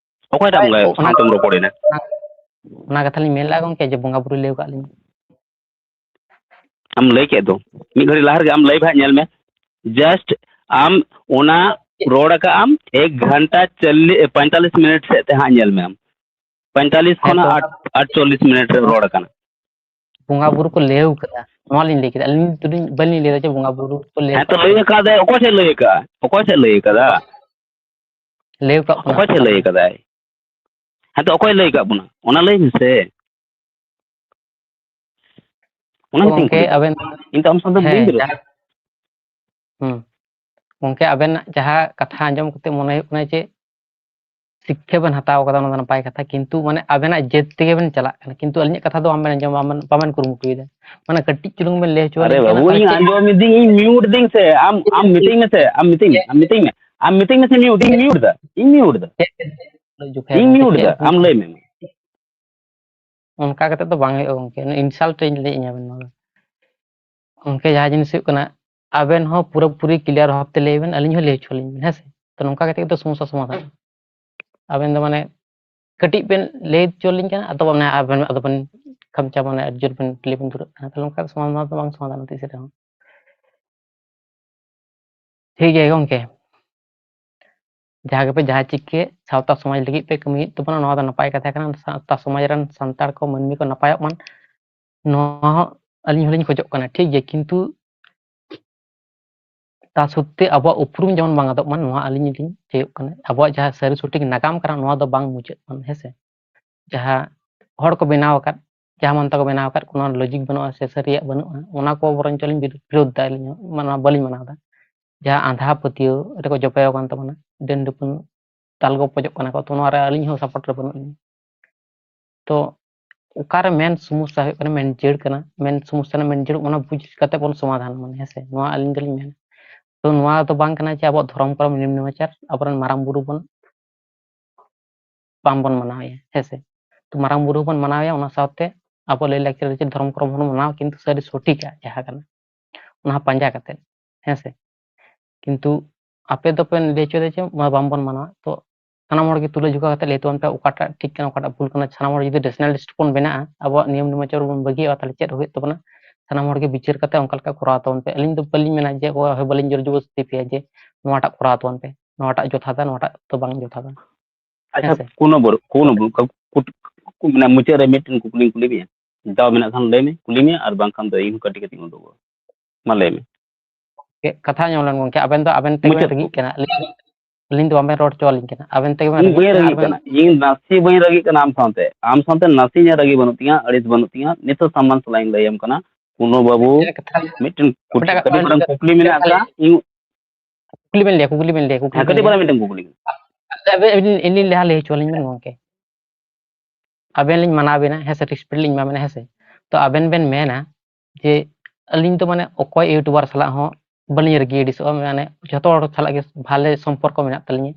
ᱚᱠᱚᱭᱴᱟᱜ ᱵᱚᱸᱜᱟ ᱚᱱᱟ, ᱥᱟᱶᱛᱮᱢ ᱨᱚᱯᱚᱲᱮᱱᱟ? ᱚᱱᱟ ᱠᱟᱛᱷᱟ ᱞᱤᱧ ᱢᱮᱱ ᱞᱮᱫᱼᱟ ᱜᱚᱝᱠᱮ, ᱡᱮ ᱵᱚᱸᱜᱟ ᱵᱩᱨᱩᱭ ᱞᱟᱹᱭ ᱟᱠᱟᱫ ᱞᱤᱧᱟ᱾ ᱟᱢ ᱞᱟᱹᱭ ᱠᱮᱫ ᱫᱚ, ᱢᱤᱫ ᱜᱷᱟᱹᱲᱤ ᱞᱟᱦᱟ ᱨᱮᱜᱮ ᱟᱢ ᱞᱟᱭᱤᱵᱷ ᱦᱟᱸᱜ ᱧᱮᱞ ᱢᱮ, ᱡᱟᱥᱴ ᱟᱢ ᱚᱱᱟ ᱨᱚᱲ ᱟᱠᱟᱫ ᱟᱢ ᱮᱠ ᱜᱷᱟᱱᱴᱟ ᱪᱚᱞᱞᱤᱥ ᱯᱚᱸᱭᱛᱟᱞᱞᱤᱥ ᱢᱤᱱᱤᱴ ᱥᱮᱫ ᱛᱮ ᱦᱟᱸᱜ ᱧᱮᱞ ᱢᱮ ᱟᱢ᱾ ᱯᱚᱸᱭᱛᱟᱞᱞᱤᱥ ᱦᱮᱸ ᱠᱷᱚᱱᱟᱜ ᱛᱚ᱾ ᱟᱴ ᱟᱴᱪᱚᱞᱞᱤᱥ ᱢᱤᱱᱤᱴ ᱨᱮ ᱨᱚᱲ ᱟᱠᱟᱱᱟ᱾ ᱵᱚᱸᱜᱟ ᱵᱩᱨᱩ ᱠᱚ ᱞᱟᱹᱭ ᱟᱠᱟᱫᱟ, ᱱᱚᱣᱟ ᱞᱤᱧ ᱞᱟᱹᱭ ᱠᱮᱫᱟ᱾ ᱟᱹᱞᱤᱧ ᱫᱚᱞᱤᱧ, ᱵᱟᱹᱞᱤᱧ ᱞᱟᱹᱭ ᱮᱫᱟ ᱡᱮ ᱵᱚᱸᱜᱟ ᱵᱩᱨᱩ ᱠᱚ ᱞᱟᱹᱭ ᱦᱮᱸ ᱛᱚ, ᱟᱠᱟᱫᱟ᱾ ᱞᱟᱹᱭ ᱟᱠᱟᱫᱟᱭ, ᱚᱠᱚᱭ ᱴᱷᱮᱡ ᱞᱟᱹᱭ ᱟᱠᱟᱫ? ᱚᱠᱚᱭ ᱴᱷᱮᱡ ᱞᱟᱹᱭ ᱟᱠᱟᱫᱟ? ᱞᱟᱹᱭ ᱟᱠᱟᱫ ᱵᱚᱱᱟ ᱚᱠᱚᱭ ᱴᱷᱮᱡ ᱠᱚ᱾ ᱞᱟᱹᱭ ᱟᱠᱟᱫᱟᱭ? ᱦᱮᱸ ᱛᱚ, ᱚᱠᱚᱭ ᱞᱟᱹᱭ ᱟᱠᱟᱫ ᱵᱚᱱᱟ? ᱚᱱᱟ ᱞᱟᱹᱭ ᱢᱮᱥᱮ᱾ ᱚᱱᱟ ᱛᱚ ᱜᱮᱛᱚᱧ ᱜᱚᱝᱠᱮ, ᱠᱩᱞᱤ ᱠᱟᱱᱟ᱾ ᱟᱵᱮᱱ, ᱤᱧ ᱛᱚ ᱟᱢ ᱥᱟᱶᱛᱮ ᱦᱮᱸ, ᱵᱟᱹᱧ ᱵᱮᱨᱮᱫ ᱡᱟᱦᱟᱸ, ᱦᱩᱸ᱾ ᱜᱚᱝᱠᱮ, ᱟᱵᱮᱱᱟᱜ ᱡᱟᱦᱟᱸ ᱠᱟᱛᱷᱟ ᱟᱸᱡᱚᱢ ᱠᱟᱛᱮ ᱢᱚᱱᱮ ᱦᱩᱭᱩᱜ ᱠᱟᱱᱟ ᱡᱮ ᱥᱤᱠᱠᱷᱟ ᱵᱮᱱ ᱦᱟᱛᱟᱣ ᱠᱟᱫᱟ, ᱚᱱᱟ ᱫᱚ ᱱᱟᱯᱟᱭ ᱠᱟᱛᱷᱟ, ᱠᱤᱱᱛᱩ ᱢᱟᱱᱮ ᱟᱵᱮᱱᱟᱜ ᱡᱮᱫ ᱛᱮᱜᱮ ᱵᱮᱱ ᱪᱟᱞᱟᱜ ᱠᱟᱱᱟ, ᱠᱤᱱᱛᱩ ᱟᱹᱞᱤᱧᱟᱜ ᱠᱟᱛᱷᱟ ᱫᱚ ᱵᱟᱵᱮᱱ ᱟᱸᱡᱚᱢ, ᱵᱟᱵᱮᱱ, ᱵᱟᱵᱮᱱ ᱠᱩᱨᱩᱢᱩᱴᱩᱭᱮᱫᱟ᱾ ᱢᱟᱱᱮ ᱠᱟᱹᱴᱤᱡ ᱪᱩᱞᱩᱝ ᱵᱮᱱ ᱞᱟᱹᱭ ᱦᱚᱪᱚ ᱟᱞᱤᱧ ᱟᱨᱮ ᱠᱟᱱᱟ, ᱵᱟᱹᱵᱩ, ᱛᱟᱦᱚᱞᱮ ᱤᱧ ᱪᱮᱫ? ᱟᱸᱡᱚᱢ ᱤᱫᱤᱧ, ᱤᱧ ᱢᱤᱭᱩᱴ ᱫᱤᱧ ᱥᱮ, ᱟᱢ, ᱟᱢ ᱢᱤᱛᱟᱹᱧ ᱢᱮᱥᱮ, ᱟᱢ ᱢᱤᱛᱟᱹᱧ ᱢᱮ, ᱟᱢ ᱢᱤᱛᱟᱹᱧ ᱢᱮ, ᱟᱢ ᱢᱤᱛᱟᱹᱧ ᱢᱮᱥᱮ, ᱢᱤᱭᱩᱴ, ᱤᱧ ᱢᱤᱭᱩᱴ ᱫᱟ, ᱤᱧ ᱢᱤᱭᱩᱴ ᱫᱟ, ᱪᱮᱫ ᱵᱮᱱ ᱞᱟᱹᱭ ᱦᱚᱪᱚ ᱠᱟᱭᱟ ᱤᱧ ᱜᱚᱝᱠᱮ? ᱢᱤᱭᱩᱴ ᱪᱮᱫ ᱫᱟ, ᱵᱮᱱ ᱟᱢ ᱞᱟᱹᱭ ᱢᱮ᱾ ᱚᱱᱠᱟ ᱠᱟᱛᱮ ᱫᱚ ᱵᱟᱝ ᱦᱩᱭᱩᱜᱼᱟ ᱜᱚᱝᱠᱮ, ᱤᱱᱥᱟᱞᱴ ᱤᱧ ᱞᱟᱹᱭᱮᱫ ᱟᱵᱮᱱ ᱱᱚᱣᱟ ᱫᱚ᱾ ᱜᱚᱝᱠᱮ, ᱡᱟᱦᱟᱸ ᱡᱤᱱᱤᱥ ᱦᱩᱭᱩᱜ ᱠᱟᱱᱟ, ᱟᱵᱮᱱ ᱦᱚᱸ ᱯᱩᱨᱟᱹᱯᱩᱨᱤ ᱠᱞᱤᱭᱟᱨ ᱵᱷᱟᱵ ᱛᱮ ᱞᱟᱹᱭ ᱵᱮᱱ, ᱟᱹᱞᱤᱧ ᱦᱚᱸ ᱞᱟᱹᱭ ᱦᱚᱪᱚ ᱞᱤᱧ ᱵᱮᱱ, ᱦᱮᱸ ᱥᱮ? ᱛᱚ, ᱱᱚᱝᱠᱟ ᱠᱟᱛᱮ ᱜᱮ ᱛᱚ ᱥᱚᱢᱚᱥᱥᱟ ᱥᱚᱢᱟᱫᱷᱟᱱ᱾ ᱟᱵᱮᱱ ᱫᱚ ᱢᱟᱱᱮ ᱠᱟᱹᱴᱤᱡ ᱵᱮᱱ ᱞᱟᱹᱭ ᱦᱚᱪᱚ ᱞᱤᱧ ᱠᱟᱱᱟ, ᱟᱫᱚ ᱢᱟᱱᱮ ᱟᱵᱮᱱ ᱟᱫᱚ ᱵᱮᱱ ᱠᱷᱟᱢᱪᱟ ᱢᱟᱱᱮ ᱟᱹᱰᱤ ᱡᱳᱨ ᱵᱮᱱ ᱠᱩᱠᱞᱤ ᱵᱮᱱ ᱫᱷᱩᱨᱟᱹᱜ ᱠᱟᱱᱟ, ᱛᱟᱦᱞᱮ ᱚᱱᱠᱟ ᱫᱚ ᱥᱚᱢᱟᱫᱷᱟᱱ ᱫᱚ ᱵᱟᱝ ᱥᱚᱢᱟᱫᱷᱟᱱᱚᱜᱼᱟ ᱛᱤᱥ ᱨᱮᱦᱚᱸ᱾ ᱴᱷᱤᱠ ᱜᱮᱭᱟ ᱜᱚᱢᱠᱮ, ᱡᱟᱦᱟᱸ ᱜᱮᱯᱮ ᱡᱟᱦᱟᱸ ᱪᱤᱠᱟᱹ, ᱥᱟᱶᱛᱟ ᱥᱚᱢᱟᱡᱽ ᱞᱟᱹᱜᱤᱫ ᱯᱮ ᱠᱟᱹᱢᱤᱭᱮᱫ ᱛᱟᱵᱚᱱᱟ, ᱱᱚᱣᱟ ᱫᱚ ᱱᱟᱯᱟᱭ ᱠᱟᱛᱷᱟ ᱠᱟᱱᱟ᱾ ᱥᱟᱶᱛᱟ ᱥᱚᱢᱟᱡᱽ ᱨᱮᱱ ᱥᱟᱱᱛᱟᱲ ᱠᱚ ᱢᱟᱹᱱᱢᱤ ᱠᱚ ᱱᱟᱯᱟᱭᱚᱜ ᱢᱟ, ᱱᱚᱣᱟ ᱦᱚᱸ ᱟᱹᱞᱤᱧ ᱦᱚᱸᱞᱤᱧ ᱠᱷᱚᱡᱚᱜ ᱠᱟᱱᱟ, ᱴᱷᱤᱠ ᱜᱮᱭᱟ᱾ ᱠᱤᱱᱛᱩ ᱛᱟ ᱥᱚᱛᱛᱮ ᱟᱵᱚᱣᱟᱜ ᱩᱯᱨᱩᱢ ᱡᱮᱢᱚᱱ ᱵᱟᱝ ᱟᱫᱚᱜ ᱢᱟ, ᱱᱚᱣᱟ ᱟᱹᱞᱤᱧ ᱞᱤᱧ ᱪᱟᱹᱭᱚᱜ ᱠᱟᱱᱟ᱾ ᱟᱵᱚᱣᱟᱜ ᱡᱟᱦᱟᱸ ᱥᱟᱹᱨᱤ ᱥᱚᱴᱷᱤᱠ ᱱᱟᱜᱟᱢ ᱠᱟᱱᱟ, ᱱᱚᱣᱟ ᱫᱚ ᱵᱟᱝ ᱢᱩᱪᱟᱹᱫ ᱢᱟ, ᱦᱮᱸ ᱥᱮ? ᱡᱟᱦᱟᱸ ᱦᱚᱲ ᱠᱚ ᱵᱮᱱᱟᱣ ᱟᱠᱟᱫ, ᱡᱟᱦᱟᱸ ᱢᱟᱱᱛᱟ ᱠᱚ ᱵᱮᱱᱟᱣ ᱟᱠᱟᱫ, ᱠᱳᱱᱳ ᱞᱚᱡᱤᱠ ᱵᱟᱹᱱᱩᱜᱼᱟ ᱥᱮ ᱥᱟᱹᱨᱤᱭᱟᱜ ᱵᱟᱹᱱᱩᱜᱼᱟ, ᱚᱱᱟ ᱠᱚ ᱵᱚᱨᱚᱝ ᱪᱚ ᱞᱤᱧ ᱵᱤᱨᱳᱫ, ᱵᱤᱨᱳᱫ ᱫᱟ ᱟᱹᱞᱤᱧ ᱦᱚᱸ, ᱢᱟᱱᱮ ᱵᱟᱹᱞᱤᱧ ᱢᱟᱱᱟᱣ ᱫᱟ᱾ ᱡᱟᱦᱟᱸ ᱟᱸᱫᱷᱟ ᱯᱟᱹᱛᱭᱟᱹᱣ ᱨᱮᱠᱚ ᱡᱚᱵᱮ ᱟᱠᱟᱱ ᱛᱟᱵᱚᱱᱟ, ᱰᱟᱹᱱ ᱰᱟᱹᱯᱟᱹᱱ ᱫᱟᱞ ᱜᱚᱯᱚᱡᱚᱜ ᱠᱟᱱᱟ ᱠᱚ, ᱛᱚ ᱱᱚᱣᱟ ᱨᱮ ᱟᱹᱞᱤᱧ ᱦᱚᱸ ᱥᱟᱯᱳᱨᱴ ᱨᱮ ᱵᱟᱹᱱᱩᱜ ᱞᱤᱧᱟ᱾ ᱛᱚ ᱚᱠᱟᱨᱮ ᱢᱮᱱ ᱥᱚᱢᱚᱥᱥᱟ ᱦᱩᱭᱩᱜ ᱠᱟᱱᱟ, ᱢᱮᱱ ᱡᱟᱹᱲ ᱠᱟᱱᱟ, ᱢᱮᱱ ᱥᱚᱢᱚᱥᱥᱟ ᱨᱮᱱᱟᱜ ᱢᱮᱱ ᱡᱟᱹᱲ, ᱚᱱᱟ ᱵᱩᱡᱽ ᱠᱟᱛᱮ ᱵᱚᱱ ᱥᱚᱢᱟᱫᱷᱟᱱ ᱢᱟ, ᱦᱮᱸ ᱥᱮ? ᱱᱚᱣᱟ ᱟᱹᱞᱤᱧ ᱫᱚᱞᱤᱧ ᱢᱮᱱᱟ᱾ ᱛᱚ ᱱᱚᱣᱟ ᱫᱚ ᱵᱟᱝ ᱠᱟᱱᱟ ᱡᱮ ᱟᱵᱚᱣᱟᱜ ᱫᱷᱚᱨᱚᱢ ᱠᱚᱨᱚᱢ ᱱᱤᱭᱚᱢ ᱱᱮᱢᱟᱪᱟᱨ ᱟᱵᱚᱨᱮᱱ ᱢᱟᱨᱟᱝ ᱵᱩᱨᱩ ᱵᱚᱱ ᱵᱟᱝ ᱵᱚᱱ ᱢᱟᱱᱟᱣᱮᱭᱟ, ᱦᱮᱸ ᱥᱮ? ᱛᱚ ᱢᱟᱨᱟᱝ ᱵᱩᱨᱩ ᱦᱚᱸᱵᱚᱱ ᱢᱟᱱᱟᱣᱮᱭᱟ, ᱚᱱᱟ ᱥᱟᱶᱛᱮ ᱟᱵᱚ ᱞᱟᱹᱭ ᱞᱟᱠᱪᱟᱨ ᱨᱮ ᱪᱮᱫ ᱫᱷᱚᱨᱚᱢ ᱠᱚᱨᱚᱢ ᱦᱚᱸᱵᱚᱱ ᱢᱟᱱᱟᱣᱟ, ᱠᱤᱱᱛᱩ ᱥᱟᱹᱨᱤ ᱥᱚᱴᱷᱤᱠᱟᱜ ᱡᱟᱦᱟᱸ ᱠᱟᱱᱟ, ᱚᱱᱟ ᱦᱚᱸ ᱯᱟᱸᱡᱟ ᱠᱟᱛᱮ, ᱦᱮᱸ ᱥᱮ? ᱠᱤᱱᱛᱩ ᱟᱯᱮ ᱫᱚᱯᱮ ᱞᱟᱹᱭ ᱦᱚᱪᱚᱭᱮᱫᱟ ᱡᱮ ᱢᱟ ᱵᱟᱝ ᱵᱚᱱ ᱢᱟᱱᱟᱣᱟ, ᱛᱚ ᱥᱟᱱᱟᱢ ᱦᱚᱲ ᱜᱮ ᱛᱩᱞᱟᱹ ᱡᱚᱠᱷᱟ ᱠᱟᱛᱮ ᱞᱟᱹᱭ ᱛᱟᱵᱚᱱ ᱯᱮ ᱚᱠᱟᱴᱟᱜ ᱴᱷᱤᱠ ᱠᱟᱱᱟ, ᱚᱠᱟᱴᱟᱜ ᱵᱷᱩᱞ ᱠᱟᱱᱟ᱾ ᱥᱟᱱᱟᱢ ᱦᱚᱲ ᱡᱩᱫᱤ ᱨᱮᱥᱱᱟᱞᱤᱥᱴ ᱵᱚᱱ ᱵᱮᱱᱟᱜᱼᱟ, ᱟᱵᱚᱣᱟᱜ ᱱᱤᱭᱚᱢ ᱱᱮᱢᱟᱪᱟᱨ ᱵᱚᱱ ᱵᱟᱹᱜᱤᱭᱟᱜᱼᱟ, ᱛᱟᱦᱚᱞᱮ ᱪᱮᱫ ᱦᱩᱭᱩᱜ ᱛᱟᱵᱚᱱᱟ? ᱥᱟᱱᱟᱢ ᱦᱚᱲ ᱜᱮ ᱵᱤᱪᱟᱹᱨ ᱠᱟᱛᱮ ᱚᱱᱠᱟ ᱞᱮᱠᱟ ᱠᱚᱨᱟᱣ ᱛᱟᱵᱚᱱ ᱯᱮ᱾ ᱟᱹᱞᱤᱧ ᱫᱚ ᱵᱟᱹᱞᱤᱧ ᱢᱮᱱᱟ ᱡᱮ ᱚᱠᱚᱭ ᱦᱚᱸ ᱵᱟᱹᱞᱤᱧ ᱡᱳᱨ ᱡᱚᱵᱚᱥᱛᱤ ᱯᱮᱭᱟ ᱡᱮ ᱱᱚᱣᱟᱴᱟᱜ ᱠᱚᱨᱟᱣ ᱛᱟᱵᱚᱱ ᱯᱮ, ᱱᱚᱣᱟᱴᱟᱜ ᱡᱚᱛᱷᱟᱛᱟ, ᱱᱚᱣᱟᱴᱟᱜ ᱫᱚ ᱵᱟᱝ ᱡᱚᱛᱷᱟᱛᱟ᱾ ᱟᱪᱪᱷᱟ, ᱦᱮᱸ ᱥᱮ? ᱠᱳᱱᱳ ᱵᱚᱨ-, ᱠᱳᱱᱳ ᱵᱚᱨ-, ᱠᱩ-, ᱠᱩ-, ᱢᱟᱱᱮ ᱢᱩᱪᱟᱹᱫ ᱨᱮ ᱢᱤᱫᱴᱮᱱ ᱠᱩᱠᱞᱤᱧ ᱠᱩᱞᱤ ᱢᱮᱭᱟ, ᱫᱟᱣ ᱢᱮᱱᱟᱜ ᱠᱷᱟᱱ ᱞᱟᱹᱭ ᱢᱮ, ᱠᱩᱞᱤ ᱢᱮ, ᱟᱨ ᱵᱟᱝᱠᱷᱟᱱ ᱫᱚ ᱤᱧ ᱦᱚᱸ ᱠᱟᱹᱴᱤᱡ ᱠᱟᱹᱴᱤᱡ ᱤᱧ ᱩᱰᱩᱠᱚᱜᱼᱟ᱾ ᱢᱟ ᱞᱟᱹᱭ ᱢᱮ᱾ ᱪᱮᱫ ᱠᱟᱛᱷᱟ ᱧᱮᱞ ᱞᱮᱱ ᱜᱚᱝᱠᱮ, ᱟᱵᱮᱱ ᱫᱚ ᱟᱵᱮᱱ ᱛᱮᱜᱮ ᱵᱮᱱ ᱢᱩᱪᱟᱹᱫ ᱨᱟᱹᱜᱤᱜ ᱠᱩᱠᱞᱤ᱾ ᱠᱟᱱᱟ, ᱟᱹᱞᱤᱧ, ᱟᱹᱞᱤᱧ ᱫᱚ ᱵᱟᱵᱮᱱ ᱨᱚᱲ ᱦᱚᱪᱚ ᱟᱹᱞᱤᱧ ᱠᱟᱱᱟ, ᱟᱵᱮᱱ ᱛᱮᱜᱮ ᱵᱮᱱ ᱤᱧ ᱨᱟᱹᱜᱤᱜ ᱵᱟᱹᱧ ᱠᱟᱱᱟ, ᱨᱟᱹᱜᱤᱜ ᱟᱨ ᱵᱮᱱ ᱠᱟᱱᱟ, ᱤᱧ ᱱᱟᱥᱮ ᱵᱟᱹᱧ ᱨᱟᱹᱜᱤᱜ ᱠᱟᱱᱟ ᱟᱢ ᱥᱟᱶᱛᱮ, ᱟᱢ ᱥᱟᱶᱛᱮ ᱱᱟᱥᱮ ᱤᱧᱟᱹᱜ ᱨᱟᱹᱜᱤ ᱵᱟᱹᱱᱩᱜ ᱛᱤᱧᱟ, ᱟᱹᱲᱤᱥ ᱵᱟᱹᱱᱩᱜ ᱛᱤᱧᱟ, ᱱᱤᱛᱚᱜ ᱥᱟᱢᱟᱱ ᱥᱟᱞᱟᱜ ᱤᱧ ᱞᱟᱹᱭᱟᱢ ᱠᱟᱱᱟ᱾ ᱠᱳᱱᱳ ᱵᱟᱹᱵᱩ, ᱠᱟᱛᱷᱟ, ᱢᱤᱫᱴᱮᱱ ᱠᱩᱴ-, ᱚᱠᱟᱴᱟᱜ ᱠᱟᱹᱴᱤᱡ ᱠᱟᱛᱷᱟ ᱢᱟᱨᱟᱝ ᱠᱩᱠᱞᱤ ᱢᱮᱱᱟᱜ ᱠᱟᱫᱟ, ᱤᱧ ᱠᱩᱠᱞᱤ ᱵᱮᱱ ᱞᱟᱹᱭᱟ, ᱠᱩᱠᱞᱤ ᱵᱮᱱ ᱞᱟᱹᱭᱟ, ᱠᱩᱠᱞᱤ ᱦᱮᱸ, ᱵᱮᱱ ᱠᱟᱹᱴᱤᱡ ᱞᱟᱹᱭᱟ᱾ ᱢᱟᱨᱟᱝ ᱢᱤᱫᱴᱮᱱ ᱠᱩᱠᱞᱤ ᱠᱟᱱᱟ᱾ ᱟᱵᱮ-, ᱟᱵᱮ-, ᱤᱧ ᱞᱤᱧ ᱞᱟᱦᱟ ᱞᱟᱹᱭ ᱦᱚᱪᱚ ᱟᱹᱞᱤᱧ ᱵᱮᱱ ᱜᱚᱝᱠᱮ᱾ ᱟᱵᱮᱱ ᱞᱤᱧ ᱢᱟᱱᱟᱣ ᱵᱮᱱᱟ, ᱦᱮᱸ ᱥᱮ, ᱨᱮᱥᱯᱮᱠᱴ ᱞᱤᱧ ᱮᱢᱟ ᱵᱮᱱᱟ, ᱦᱮᱸ ᱥᱮ᱾ ᱛᱚ ᱟᱵᱮᱱ ᱵᱮᱱ ᱢᱮᱱᱟ ᱡᱮ ᱟᱹᱞᱤᱧ ᱫᱚ ᱢᱟᱱᱮ ᱚᱠᱚᱭ ᱤᱭᱩᱴᱩᱵᱟᱨ ᱥᱟᱞᱟᱜ ᱦᱚᱸ ᱵᱟᱹᱞᱤᱧ ᱨᱟᱹᱜᱤ ᱟᱹᱲᱤᱥᱚᱜᱼᱟ, ᱢᱟᱱᱮ ᱡᱷᱚᱛᱚ ᱦᱚᱲ ᱥᱟᱞᱟᱜ ᱜᱮ ᱵᱷᱟᱞᱮ ᱥᱚᱢᱯᱚᱨᱠᱚ ᱢᱮᱱᱟᱜ ᱛᱟᱹᱞᱤᱧᱟ,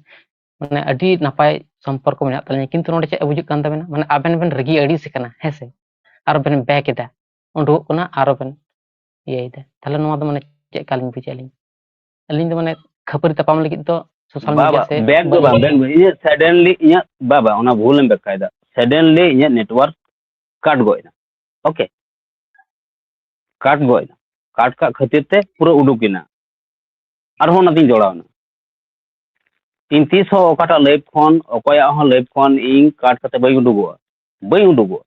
ᱢᱟᱱᱮ ᱟᱹᱰᱤ ᱱᱟᱯᱟᱭ ᱥᱚᱢᱯᱚᱨᱠᱚ ᱢᱮᱱᱟᱜ ᱛᱟᱹᱞᱤᱧᱟ᱾ ᱠᱤᱱᱛᱩ ᱱᱚᱰᱮ ᱪᱮᱫ ᱵᱩᱡᱩᱜ ᱠᱟᱱ ᱛᱟᱵᱮᱱᱟ, ᱢᱟᱱᱮ ᱟᱵᱮᱱ ᱵᱮᱱ ᱨᱟᱹᱜᱤ ᱟᱹᱲᱤᱥ ᱠᱟᱱᱟ, ᱦᱮᱸ ᱥᱮ, ᱟᱨ ᱵᱮᱱ ᱵᱮᱠ ᱮᱫᱟ, ᱩᱰᱩᱠᱚᱜ ᱠᱟᱱᱟ, ᱟᱨᱚ ᱵᱮᱱ ᱤᱭᱟᱹᱭᱮᱫᱟ, ᱛᱟᱦᱚᱞᱮ ᱱᱚᱣᱟ ᱫᱚ ᱢᱟᱱᱮ ᱪᱮᱫ ᱞᱮᱠᱟᱞᱤᱧ ᱵᱩᱡᱟ ᱟᱹᱞᱤᱧ? ᱟᱹᱞᱤᱧ ᱫᱚ ᱢᱟᱱᱮ ᱠᱷᱟᱹᱯᱟᱹᱨᱤ ᱛᱟᱯᱟᱢ ᱞᱟᱹᱜᱤᱫ ᱫᱚ ᱥᱳᱥᱟᱞ ᱵᱟ, ᱢᱤᱰᱤᱭᱟ ᱵᱟ, ᱥᱮ ᱵᱮᱠ ᱫᱚ ᱵᱟᱹᱞᱤᱧ ᱵᱟᱝ, ᱵᱮᱠ ᱫᱚ ᱤᱧᱟᱹᱜ ᱥᱟᱰᱮᱱᱞᱤ ᱤᱧᱟᱹᱜ, ᱵᱟ, ᱵᱟ, ᱚᱱᱟ ᱵᱷᱩᱞᱮᱢ ᱵᱮᱠᱠᱷᱟᱭᱮᱫᱟ᱾ ᱥᱟᱰᱮᱱᱞᱤ ᱤᱧᱟᱹᱜ ᱱᱮᱴᱣᱟᱨᱠ ᱠᱟᱴ ᱜᱚᱡ ᱮᱱᱟ᱾ ᱳᱠᱮ, ᱠᱟᱴ ᱜᱚᱡ ᱮᱱᱟ, ᱠᱟᱴ ᱠᱟᱜ ᱠᱷᱟᱹᱛᱤᱨ ᱛᱮ ᱯᱩᱨᱟᱹ ᱩᱰᱩᱠ ᱮᱱᱟ᱾ ᱟᱨᱦᱚᱸ ᱚᱱᱟᱛᱤᱧ ᱡᱚᱲᱟᱣᱱᱟ᱾ ᱤᱧ ᱛᱤᱥ ᱦᱚᱸ ᱚᱠᱟᱴᱟᱜ ᱞᱟᱭᱤᱵᱷ ᱠᱷᱚᱱ, ᱚᱠᱚᱭᱟᱜ ᱦᱚᱸ ᱞᱟᱭᱤᱵᱷ ᱠᱷᱚᱱ ᱤᱧ ᱠᱟᱴ ᱠᱟᱛᱮ ᱵᱟᱹᱧ ᱩᱰᱩᱠᱚᱜᱼᱟ, ᱵᱟᱹᱧ ᱩᱰᱩᱠᱚᱜᱼᱟ᱾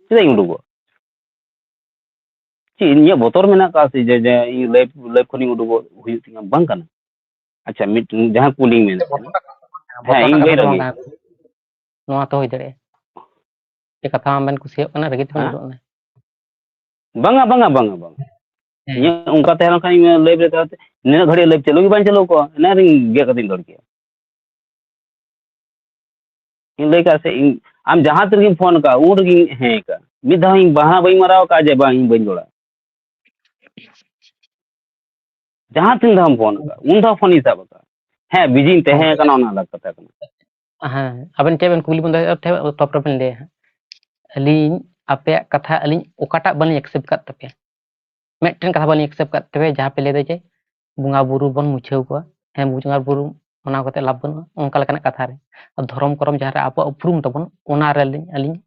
ᱪᱮᱫᱟᱜ ᱤᱧ ᱩᱰᱩᱠᱚᱜᱼᱟ? ᱪᱮᱫ ᱤᱧᱟᱹᱜ ᱵᱚᱛᱚᱨ ᱢᱮᱱᱟᱜ ᱟᱠᱟᱫ ᱥᱮ ᱡᱮ, ᱡᱮ ᱤᱧ ᱞᱟᱭᱤᱵᱷ, ᱞᱟᱭᱤᱵᱷ ᱠᱷᱚᱱᱤᱧ ᱩᱰᱩᱠᱚᱜ ᱦᱩᱭᱩᱜ ᱛᱤᱧᱟ? ᱵᱟᱝ ᱠᱟᱱᱟ᱾ ᱟᱪᱪᱷᱟ, ᱢᱤᱫᱴᱮᱱ ᱡᱟᱦᱟᱸ ᱠᱩᱞᱤᱧ ᱢᱮᱱᱮᱫ ᱛᱟᱦᱮᱱᱟ᱾ ᱦᱮᱸ, ᱤᱧ ᱵᱟᱹᱧ ᱨᱟᱹᱜᱤ᱾ ᱱᱚᱣᱟ ᱛᱚ ᱦᱩᱭ ᱫᱟᱲᱮᱭᱟᱜᱼᱟ ᱡᱮ ᱠᱟᱛᱷᱟ ᱟᱢ ᱵᱮᱱ ᱠᱩᱥᱤᱭᱟᱜ ᱠᱟᱱᱟ, ᱨᱟᱹᱜᱤ ᱛᱮᱵᱮᱱ ᱦᱮᱸ? ᱩᱰᱩᱠ ᱮᱱᱟ᱾ ᱵᱟᱝᱟ, ᱵᱟᱝᱟ, ᱵᱟᱝᱟ, ᱵᱟᱝᱟ᱾ ᱦᱮᱸ᱾ ᱤᱧᱟᱹᱜ ᱚᱱᱠᱟ ᱛᱟᱦᱮᱸ ᱞᱮᱱᱠᱷᱟᱱ ᱤᱧ ᱞᱟᱭᱤᱵᱷ ᱨᱮ ᱛᱟᱦᱮᱸ ᱠᱟᱛᱮ ᱱᱤᱱᱟᱹᱜ ᱜᱷᱟᱹᱲᱤᱡ ᱞᱟᱭᱤᱵᱷ ᱪᱟᱹᱞᱩ ᱜᱮ ᱵᱟᱝ ᱪᱟᱹᱞᱩ ᱠᱚᱜᱼᱟ, ᱮᱱᱟ ᱨᱤᱧ ᱜᱮᱫ ᱠᱟᱛᱮᱧ ᱫᱟᱹᱲ ᱠᱮᱭᱟ᱾ ᱤᱧ ᱞᱟᱹᱭ ᱠᱟᱜ ᱥᱮ, ᱤᱧ, ᱟᱢ ᱡᱟᱦᱟᱸ ᱛᱤ ᱨᱮᱜᱮᱢ ᱯᱷᱳᱱ ᱠᱟᱜ, ᱩᱱ ᱨᱮᱜᱮᱧ ᱦᱮᱸ ᱠᱟᱜ᱾ ᱢᱤᱫ ᱫᱷᱟᱣ ᱤᱧ ᱵᱟᱦᱟ ᱵᱟᱹᱧ ᱢᱟᱨᱟᱣ ᱠᱟᱜ ᱡᱮ ᱵᱟᱝ, ᱤᱧ ᱵᱟᱹᱧ ᱨᱚᱲᱟ᱾ ᱡᱟᱦᱟᱸ ᱛᱤᱱ ᱫᱷᱟᱣᱮᱢ ᱯᱷᱳᱱ ᱠᱟᱜ, ᱩᱱ ᱫᱷᱟᱣ ᱯᱷᱳᱱᱤᱧ ᱥᱟᱵ ᱠᱟᱜ᱾ ᱦᱮᱸ, ᱵᱤᱡᱤᱧ ᱛᱟᱦᱮᱸ ᱠᱟᱱᱟ, ᱚᱱᱟ ᱟᱞᱟᱜᱽ ᱠᱟᱛᱷᱟ ᱠᱟᱱᱟ᱾ ᱦᱮᱸ, ᱟᱵᱮᱱ ᱪᱮᱫ ᱵᱮᱱ ᱠᱩᱞᱤ ᱵᱮᱱ ᱫᱚᱦᱚᱭᱮᱫ ᱛᱟᱦᱮᱸᱫ, ᱛᱚᱨ ᱛᱚᱨ ᱵᱮᱱ ᱞᱟᱹᱭᱟ ᱦᱟᱸᱜ᱾ ᱟᱹᱞᱤᱧ ᱟᱯᱮᱭᱟᱜ ᱠᱟᱛᱷᱟ, ᱟᱹᱞᱤᱧ ᱚᱠᱟᱴᱟᱜ ᱵᱟᱹᱞᱤᱧ accept ᱠᱟᱫ ᱛᱟᱯᱮᱭᱟ? ᱢᱤᱫᱴᱮᱱ ᱠᱟᱛᱷᱟ ᱵᱟᱹᱞᱤᱧ accept ᱠᱟᱫ ᱛᱟᱯᱮᱭᱟ, ᱡᱟᱦᱟᱸ ᱯᱮ ᱞᱟᱹᱭ ᱫᱟ ᱡᱮ ᱵᱚᱸᱜᱟ ᱵᱩᱨᱩ ᱵᱚᱱ ᱢᱩᱪᱷᱟᱹᱣ ᱠᱚᱣᱟ᱾ ᱦᱮᱸ, ᱵᱚᱸᱜᱟ ᱵᱩᱨᱩ ᱢᱟᱱᱟᱣ ᱠᱟᱛᱮ ᱞᱟᱵᱷ ᱵᱟᱹᱱᱩᱜᱼᱟ, ᱚᱱᱠᱟ ᱞᱮᱠᱟᱱᱟᱜ ᱠᱟᱛᱷᱟ ᱨᱮ᱾ ᱟᱨ ᱫᱷᱚᱨᱚᱢ ᱠᱚᱨᱚᱢ ᱡᱟᱦᱟᱸ ᱨᱮ ᱟᱵᱚᱣᱟᱜ ᱩᱯᱨᱩᱢ ᱛᱟᱵᱚᱱ, ᱚᱱᱟ ᱨᱮ ᱟᱹᱞᱤᱧ, ᱟᱹᱞᱤᱧ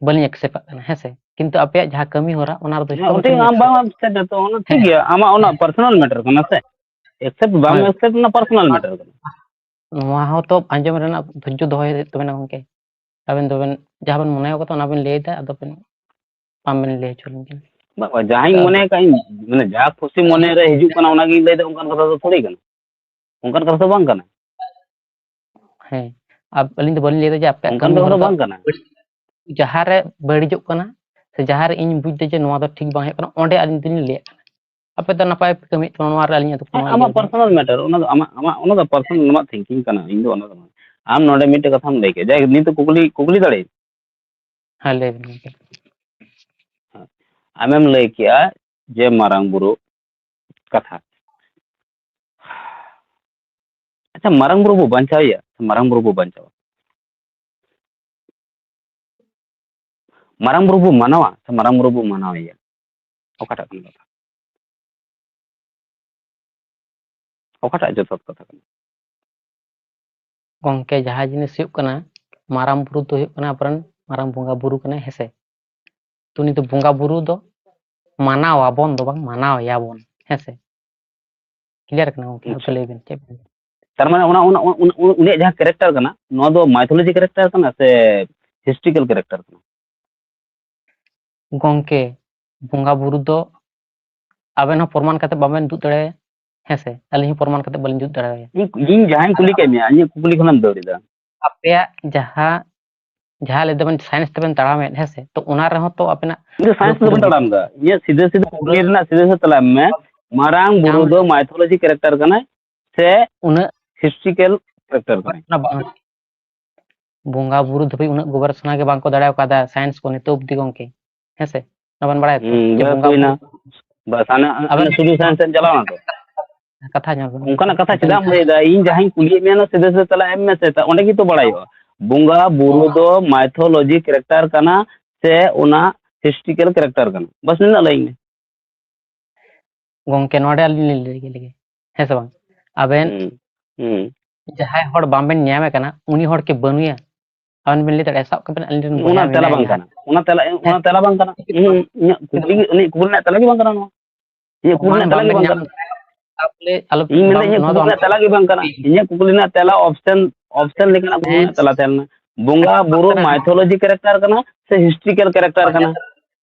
ᱵᱟᱹᱞᱤᱧ accept ᱟᱜ ᱠᱟᱱᱟ, ᱦᱮᱸ ᱥᱮ? ᱠᱤᱱᱛᱩ ᱟᱯᱮᱭᱟᱜ ᱡᱟᱦᱟᱸ ᱠᱟᱹᱢᱤ ᱦᱚᱨᱟ, ᱚᱱᱟ ᱨᱮᱫᱚ ᱦᱮᱸ, ᱡᱚᱛᱚ ᱦᱚᱲ ᱚᱸᱰᱮ ᱴᱷᱮᱱ ᱟᱢ ᱵᱟᱢ accept ᱮᱫᱟ, ᱛᱚ ᱚᱱᱟ ᱴᱷᱤᱠ ᱦᱮᱸ᱾ ᱜᱮᱭᱟ, ᱟᱢᱟᱜ ᱚᱱᱟ ᱦᱮᱸ᱾ Personal matter ᱠᱟᱱᱟ ᱥᱮ, accept ᱵᱟᱢ ᱦᱳᱭ᱾ Accept, ᱚᱱᱟ personal matter ᱠᱟᱱᱟ᱾ ᱱᱚᱣᱟ ᱦᱚᱸ ᱛᱚ ᱟᱸᱡᱚᱢ ᱨᱮᱱᱟᱜ ᱫᱷᱳᱨᱡᱚ ᱫᱚᱦᱚᱭ ᱦᱩᱭᱩᱜ ᱛᱟᱵᱮᱱᱟ ᱜᱚᱝᱠᱮ᱾ ᱟᱵᱮᱱ ᱫᱚᱵᱮᱱ, ᱡᱟᱦᱟᱸ ᱵᱮᱱ ᱢᱚᱱᱮ ᱠᱟᱫᱟ, ᱚᱱᱟ ᱵᱮᱱ ᱞᱟᱹᱭ ᱮᱫᱟ, ᱟᱫᱚ ᱵᱮᱱ ᱵᱟᱝ ᱵᱮᱱ ᱞᱟᱹᱭ ᱦᱚᱪᱚ ᱞᱤᱧ ᱠᱟᱱᱟ᱾ ᱵᱟᱝ, ᱵᱟᱝ, ᱡᱟᱦᱟᱸᱧ ᱟᱫᱚ ᱢᱚᱱᱮ ᱠᱟᱜ ᱤᱧ, ᱢᱟᱱᱮ, ᱡᱟ ᱠᱷᱩᱥᱤ ᱢᱚᱱᱮ ᱨᱮ ᱦᱤᱡᱩᱜ ᱠᱟᱱᱟ, ᱚᱱᱟᱜᱤᱧ ᱞᱟᱹᱭ ᱮᱫᱟ, ᱚᱱᱠᱟᱱ ᱠᱟᱛᱷᱟ ᱫᱚ ᱛᱷᱚᱲᱤ ᱠᱟᱱᱟ, ᱚᱱᱠᱟᱱ ᱠᱟᱛᱷᱟ ᱫᱚ ᱵᱟᱝ ᱠᱟᱱᱟ᱾ ᱦᱮᱸ, ᱟᱨ ᱟᱹᱞᱤᱧ ᱫᱚ ᱵᱟᱹᱞᱤᱧ ᱞᱟᱹᱭ ᱮᱫᱟ ᱡᱮ ᱟᱯᱮᱭᱟᱜ ᱚᱱᱠᱟᱱ ᱠᱟᱹᱢᱤ ᱠᱟᱛᱷᱟ ᱦᱚᱨᱟ ᱫᱚ ᱫᱚ ᱵᱟᱝ ᱠᱟᱱᱟ᱾ ᱡᱟᱦᱟᱸ ᱨᱮ ᱵᱟᱹᱲᱤᱡᱚᱜ ᱠᱟᱱᱟ ᱥᱮ ᱡᱟᱦᱟᱸ ᱨᱮ ᱤᱧ ᱵᱩᱡᱽ ᱮᱫᱟ ᱡᱮ ᱱᱚᱣᱟ ᱫᱚ ᱴᱷᱤᱠ ᱵᱟᱝ ᱦᱩᱭᱩᱜ ᱠᱟᱱᱟ, ᱚᱸᱰᱮ ᱟᱹᱞᱤᱧ ᱫᱚᱞᱤᱧ ᱞᱟᱹᱭᱟᱜ ᱠᱟᱱᱟ᱾ ᱟᱯᱮ ᱫᱚ ᱱᱟᱯᱟᱭ ᱯᱮ ᱠᱟᱹᱢᱤᱭᱮᱫ ᱛᱟᱵᱚᱱᱟ, ᱱᱚᱣᱟ ᱨᱮ ᱟᱹᱞᱤᱧᱟᱜ ᱫᱚ ᱦᱮᱸ, ᱠᱳᱱᱳ ᱤᱭᱟᱹ ᱟᱢᱟᱜ ᱵᱟᱹᱱᱩᱜᱼᱟ᱾ Personal matter, ᱚᱱᱟ ᱫᱚ ᱟᱢᱟᱜ, ᱟᱢᱟᱜ, ᱚᱱᱟ ᱫᱚ personal, ᱟᱢᱟᱜ thinking ᱠᱟᱱᱟ, ᱤᱧ ᱫᱚ ᱚᱱᱟ ᱫᱚ ᱵᱟᱝ᱾ ᱟᱢ ᱱᱚᱰᱮ ᱢᱤᱫᱴᱮᱡ ᱠᱟᱛᱷᱟᱢ ᱞᱟᱹᱭ ᱠᱮᱫ, ᱡᱟᱭᱦᱳᱠ, ᱱᱤᱛ ᱠᱩᱠᱞᱤ, ᱠᱩᱠᱞᱤ ᱫᱟᱲᱮᱭᱟᱜ ᱦᱮᱸ, ᱞᱟᱹᱭ ᱵᱮᱱ ᱜᱚᱢᱠᱮ᱾ ᱟᱢᱮᱢ ᱞᱟᱹᱭ ᱠᱮᱜᱼᱟ ᱡᱮ ᱢᱟᱨᱟᱝ ᱵᱩᱨᱩ ᱠᱟᱛᱷᱟ᱾ ᱟᱪᱪᱷᱟ, ᱢᱟᱨᱟᱝ ᱵᱩᱨᱩ ᱵᱚ ᱵᱟᱧᱪᱟᱣᱮᱭᱟ ᱥᱮ ᱢᱟᱨᱟᱝ ᱵᱩᱨᱩ ᱵᱚ ᱵᱟᱧᱪᱟᱣᱟ? ᱢᱟᱨᱟᱝ ᱵᱩᱨᱩ ᱵᱚ ᱢᱟᱱᱟᱣᱟ ᱥᱮ ᱢᱟᱨᱟᱝ ᱵᱩᱨᱩ ᱵᱚ ᱢᱟᱱᱟᱣᱮᱭᱟ? ᱚᱠᱟᱴᱟᱜ ᱠᱟᱱᱟ ᱠᱟᱛᱷᱟ? ᱚᱠᱟᱴᱟᱜ ᱡᱚᱛᱷᱟᱛ ᱠᱟᱛᱷᱟ ᱠᱟᱱᱟ? ᱜᱚᱝᱠᱮ, ᱡᱟᱦᱟᱸ ᱡᱤᱱᱤᱥ ᱦᱩᱭᱩᱜ ᱠᱟᱱᱟ, ᱢᱟᱨᱟᱝ ᱵᱩᱨᱩ ᱫᱚ ᱦᱩᱭᱩᱜ ᱠᱟᱱᱟ ᱟᱵᱚᱨᱮᱱ ᱢᱟᱨᱟᱝ ᱵᱚᱸᱜᱟ ᱵᱩᱨᱩ ᱠᱟᱱᱟᱭ, ᱦᱮᱸᱥᱮ? ᱛᱚ, ᱩᱱᱤ ᱫᱚ ᱵᱚᱸᱜᱟ ᱵᱩᱨᱩ ᱫᱚ ᱢᱟᱱᱟᱣ ᱟᱵᱚᱱ ᱫᱚ ᱵᱟᱝ, ᱢᱟᱱᱟᱣ ᱮᱭᱟ ᱵᱚᱱ, ᱦᱮᱸᱥᱮ? ᱠᱞᱤᱭᱟᱨ ᱠᱟᱱᱟ ᱜᱚᱝᱠᱮ, ᱟᱪᱪᱷᱟ᱾ ᱛᱚ ᱞᱟᱹᱭ ᱵᱤᱱ ᱪᱮᱫ ᱵᱤᱱ ᱞᱟᱹᱭᱟ? ᱛᱟᱨ ᱢᱟᱱᱮ ᱚᱱᱟ, ᱚᱱᱟ, ᱚᱱᱟ, ᱚᱱᱟ, ᱩᱱᱤᱭᱟᱜ ᱡᱟᱦᱟᱸ ᱠᱮᱨᱮᱠᱴᱟᱨ ᱠᱟᱱᱟ, ᱱᱚᱣᱟ ᱫᱚ ᱢᱟᱭᱛᱷᱳᱞᱚᱡᱤ ᱠᱮᱨᱮᱠᱴᱟᱨ ᱠᱟᱱᱟ ᱥᱮ ᱦᱤᱥᱴᱨᱤᱠᱟᱞ ᱠᱮᱨᱮᱠᱴᱟᱨ ᱠᱟᱱᱟ? ᱜᱚᱝᱠᱮ, ᱵᱚᱸᱜᱟ ᱵᱩᱨᱩ ᱫᱚ ᱟᱵᱮᱱ ᱦᱚᱸ ᱯᱨᱚᱢᱟᱱ ᱠᱟᱛᱮ ᱵᱟᱵᱮᱱ ᱩᱫᱩᱜ ᱫᱟᱲᱮᱭᱟᱭᱟ, ᱦᱮᱸ ᱥᱮ? ᱟᱹᱞᱤᱧ ᱦᱚᱸ ᱯᱨᱚᱢᱟᱱ ᱠᱟᱛᱮ ᱵᱟᱹᱞᱤᱧ ᱩᱫᱩᱜ ᱫᱟᱲᱮᱭᱟᱭᱟ᱾ ᱤᱧ, ᱤᱧ ᱡᱟᱦᱟᱸᱧ ᱠᱩᱞᱤ ᱠᱮᱫ ᱢᱮᱭᱟ, ᱤᱧᱟᱹᱜ ᱠᱩᱠᱞᱤ ᱠᱷᱚᱱᱮᱢ ᱫᱟᱹᱲ ᱮᱫᱟ᱾ ᱟᱯᱮᱭᱟᱜ ᱡᱟᱦᱟᱸ, ᱡᱟᱦᱟᱸ ᱞᱟᱹᱭ ᱫᱟᱵᱮᱱ ᱥᱟᱭᱮᱱᱥ ᱛᱮᱵᱮᱱ ᱛᱟᱲᱟᱢᱮᱫ, ᱦᱮᱸ ᱥᱮ? ᱛᱚ ᱚᱱᱟ ᱨᱮᱦᱚᱸ ᱛᱚ ᱟᱯᱮᱱᱟᱜ ᱤᱧ ᱫᱚ ᱥᱟᱭᱮᱱᱥ ᱫᱚ ᱵᱟᱹᱧ ᱛᱟᱲᱟᱢ ᱮᱫᱟ᱾ ᱤᱧᱟᱹᱜ ᱥᱤᱫᱷᱟᱹ ᱥᱤᱫᱷᱟᱹ ᱠᱩᱠᱞᱤ ᱨᱮᱱᱟᱜ ᱥᱤᱫᱷᱟᱹ ᱥᱤᱫᱷᱟᱹ ᱛᱮᱞᱟ ᱮᱢ ᱢᱮ᱾ ᱢᱟᱨᱟᱝ ᱵᱩᱨᱩ ᱫᱚ ᱢᱟᱭᱛᱷᱳᱞᱚᱡᱤ ᱠᱮᱨᱮᱠᱴᱟᱨ ᱠᱟᱱᱟᱭ ᱥᱮ ᱩᱱᱟᱹᱜ ᱦᱤᱥᱴᱨᱤᱠᱟᱞ ᱠᱮᱨᱮᱠᱴᱟᱨ ᱠᱟᱱᱟᱭ? ᱚᱱᱟ ᱵᱟᱝ, ᱵᱚᱸᱜᱟ ᱵᱩᱨᱩ ᱫᱷᱟᱹᱵᱤᱡ ᱩᱱᱟᱹᱜ ᱜᱚᱵᱮᱥᱚᱱᱟ ᱜᱮ ᱵᱟᱝ ᱠᱚ ᱫᱟᱲᱮ ᱟᱠᱟᱫᱟ ᱥᱟᱭᱮᱱᱥ ᱠᱚ ᱱᱤᱛᱚᱜ ᱚᱵᱫᱤ ᱜᱚᱝᱠᱮ, ᱦᱮᱸ ᱥᱮ? ᱚᱱᱟ ᱵᱮᱱ ᱵᱟᱲᱟᱭᱟ ᱛᱚ ᱦᱩᱸ, ᱡᱮ ᱵᱮᱥ ᱵᱚᱸᱜᱟ ᱦᱩᱭᱱᱟ᱾ ᱵᱩᱨᱩ ᱵᱟᱥ, ᱦᱟᱱᱮ, ᱦᱟᱱᱮ ᱟᱵᱮᱱ ᱥᱩᱫᱷᱩ ᱥᱟᱭᱮᱱᱥ ᱮᱢ ᱪᱟᱞᱟᱣ ᱱᱟ ᱛᱚ? ᱠᱟᱛᱷᱟ ᱧᱮᱞ ᱵᱮᱱ᱾ ᱚᱱᱠᱟᱱᱟᱜ ᱠᱟᱛᱷᱟ ᱪᱮᱫᱟᱜ ᱮᱢ ᱞᱟᱹᱭ ᱮᱫᱟ? ᱤᱧ ᱡᱟᱦᱟᱸᱧ ᱠᱩᱞᱤᱭᱮᱫ ᱢᱮᱭᱟ, ᱚᱱᱟ ᱥᱤᱫᱷᱟᱹ ᱥᱤᱫᱷᱟᱹ ᱛᱮᱞᱟ ᱮᱢ ᱢᱮᱥᱮ, ᱛᱟ-, ᱚᱸᱰᱮ ᱜᱮᱛᱚ ᱵᱟᱲᱟᱭᱚᱜᱼᱟ᱾ ᱵᱚᱸᱜᱟ ᱵᱩᱨᱩ ᱫᱚ ᱢᱟᱭᱛᱷᱳᱞᱚᱡᱤ ᱠᱮᱨᱮᱠᱴᱟᱨ ᱠᱟᱱᱟ ᱥᱮ ᱚᱱᱟ ᱦᱤᱥᱴᱨᱤᱠᱟᱞ ᱠᱮᱨᱮᱠᱴᱟᱨ ᱠᱟᱱᱟ? ᱵᱟᱥ ᱱᱤᱱᱟᱹᱜ ᱞᱟᱹᱭᱟᱹᱧ ᱢᱮ᱾ ᱜᱚᱝᱠᱮ, ᱱᱚᱰᱮ ᱟᱹᱞᱤᱧ ᱞᱤᱧ ᱞᱟᱹᱭ ᱞᱮᱜᱮ, ᱦᱮᱸ ᱥᱮ ᱵᱟᱝ? ᱟᱵᱮᱱ ᱦᱩᱸ, ᱦᱩᱸ᱾ ᱡᱟᱦᱟᱸᱭ ᱦᱚᱲ ᱵᱟᱝᱵᱮᱱ ᱧᱟᱢᱮ ᱠᱟᱱᱟ, ᱩᱱᱤ ᱦᱚᱲ ᱠᱤ ᱵᱟᱹᱱᱩᱭᱟ? ᱟᱵᱮᱱ ᱵᱮᱱ ᱞᱟᱹᱭ ᱫᱟᱲᱮᱭᱟᱜᱼᱟ, ᱥᱟᱵ ᱠᱟᱜ ᱵᱮᱱ ᱟᱹᱞᱤᱧ ᱨᱮᱱ ᱵᱚᱭᱦᱟ ᱚᱱᱟ ᱛᱮᱞᱟ ᱵᱟᱝ ᱢᱮᱱᱟᱭᱟ᱾ ᱠᱟᱱᱟ, ᱚᱱᱟ ᱛᱮᱞᱟ, ᱦᱮᱸ᱾ ᱚᱱᱟ ᱛᱮᱞᱟ ᱵᱟᱝ ᱠᱟᱱᱟ᱾ ᱦᱩᱸ, ᱤᱧᱟᱹᱜ ᱠᱩᱠᱞᱤ ᱜᱮ, ᱩᱱᱤᱭᱟᱜ ᱠᱩᱠᱞᱤ ᱨᱮᱱᱟᱜ ᱛᱮᱞᱟ ᱜᱮ ᱵᱟᱝ ᱠᱟᱱᱟ ᱱᱚᱣᱟ᱾ ᱤᱧᱟᱹᱜ ᱠᱩᱠᱞᱤ ᱨᱮᱱᱟᱜ ᱛᱮᱞᱟ ᱜᱮ ᱵᱟᱝ ᱠᱟᱱᱟ᱾ ᱟᱞᱚ ᱤᱧ ᱢᱮᱱᱫᱟ, ᱵᱟᱝ, ᱤᱧᱟᱹᱜ ᱱᱚᱣᱟ ᱫᱚ ᱠᱩᱠᱞᱤ ᱟᱢ ᱨᱮᱱᱟᱜ ᱛᱮᱞᱟ ᱜᱮ ᱵᱟᱝ ᱠᱟᱱᱟ᱾ ᱤᱧᱟᱹᱜ ᱠᱩᱠᱞᱤ ᱨᱮᱱᱟᱜ ᱛᱮᱞᱟ ᱚᱯᱥᱮᱱ, ᱚᱯᱥᱮᱱ ᱞᱮᱠᱟᱱᱟᱜ ᱠᱩᱠᱞᱤ ᱨᱮᱱᱟᱜ ᱦᱮᱸ᱾ ᱛᱮᱞᱟ ᱛᱟᱦᱮᱸ ᱞᱮᱱᱟ᱾ ᱵᱚᱸᱜᱟ ᱵᱩᱨᱩ ᱠᱟᱱᱟ᱾ ᱢᱟᱭᱛᱷᱳᱞᱚᱡᱤ ᱠᱮᱨᱮᱠᱴᱟᱨ ᱠᱟᱱᱟ ᱥᱮ ᱦᱤᱥᱴᱨᱤᱠᱟᱞ ᱠᱮᱨᱮᱠᱴᱟᱨ ᱠᱟᱱᱟ?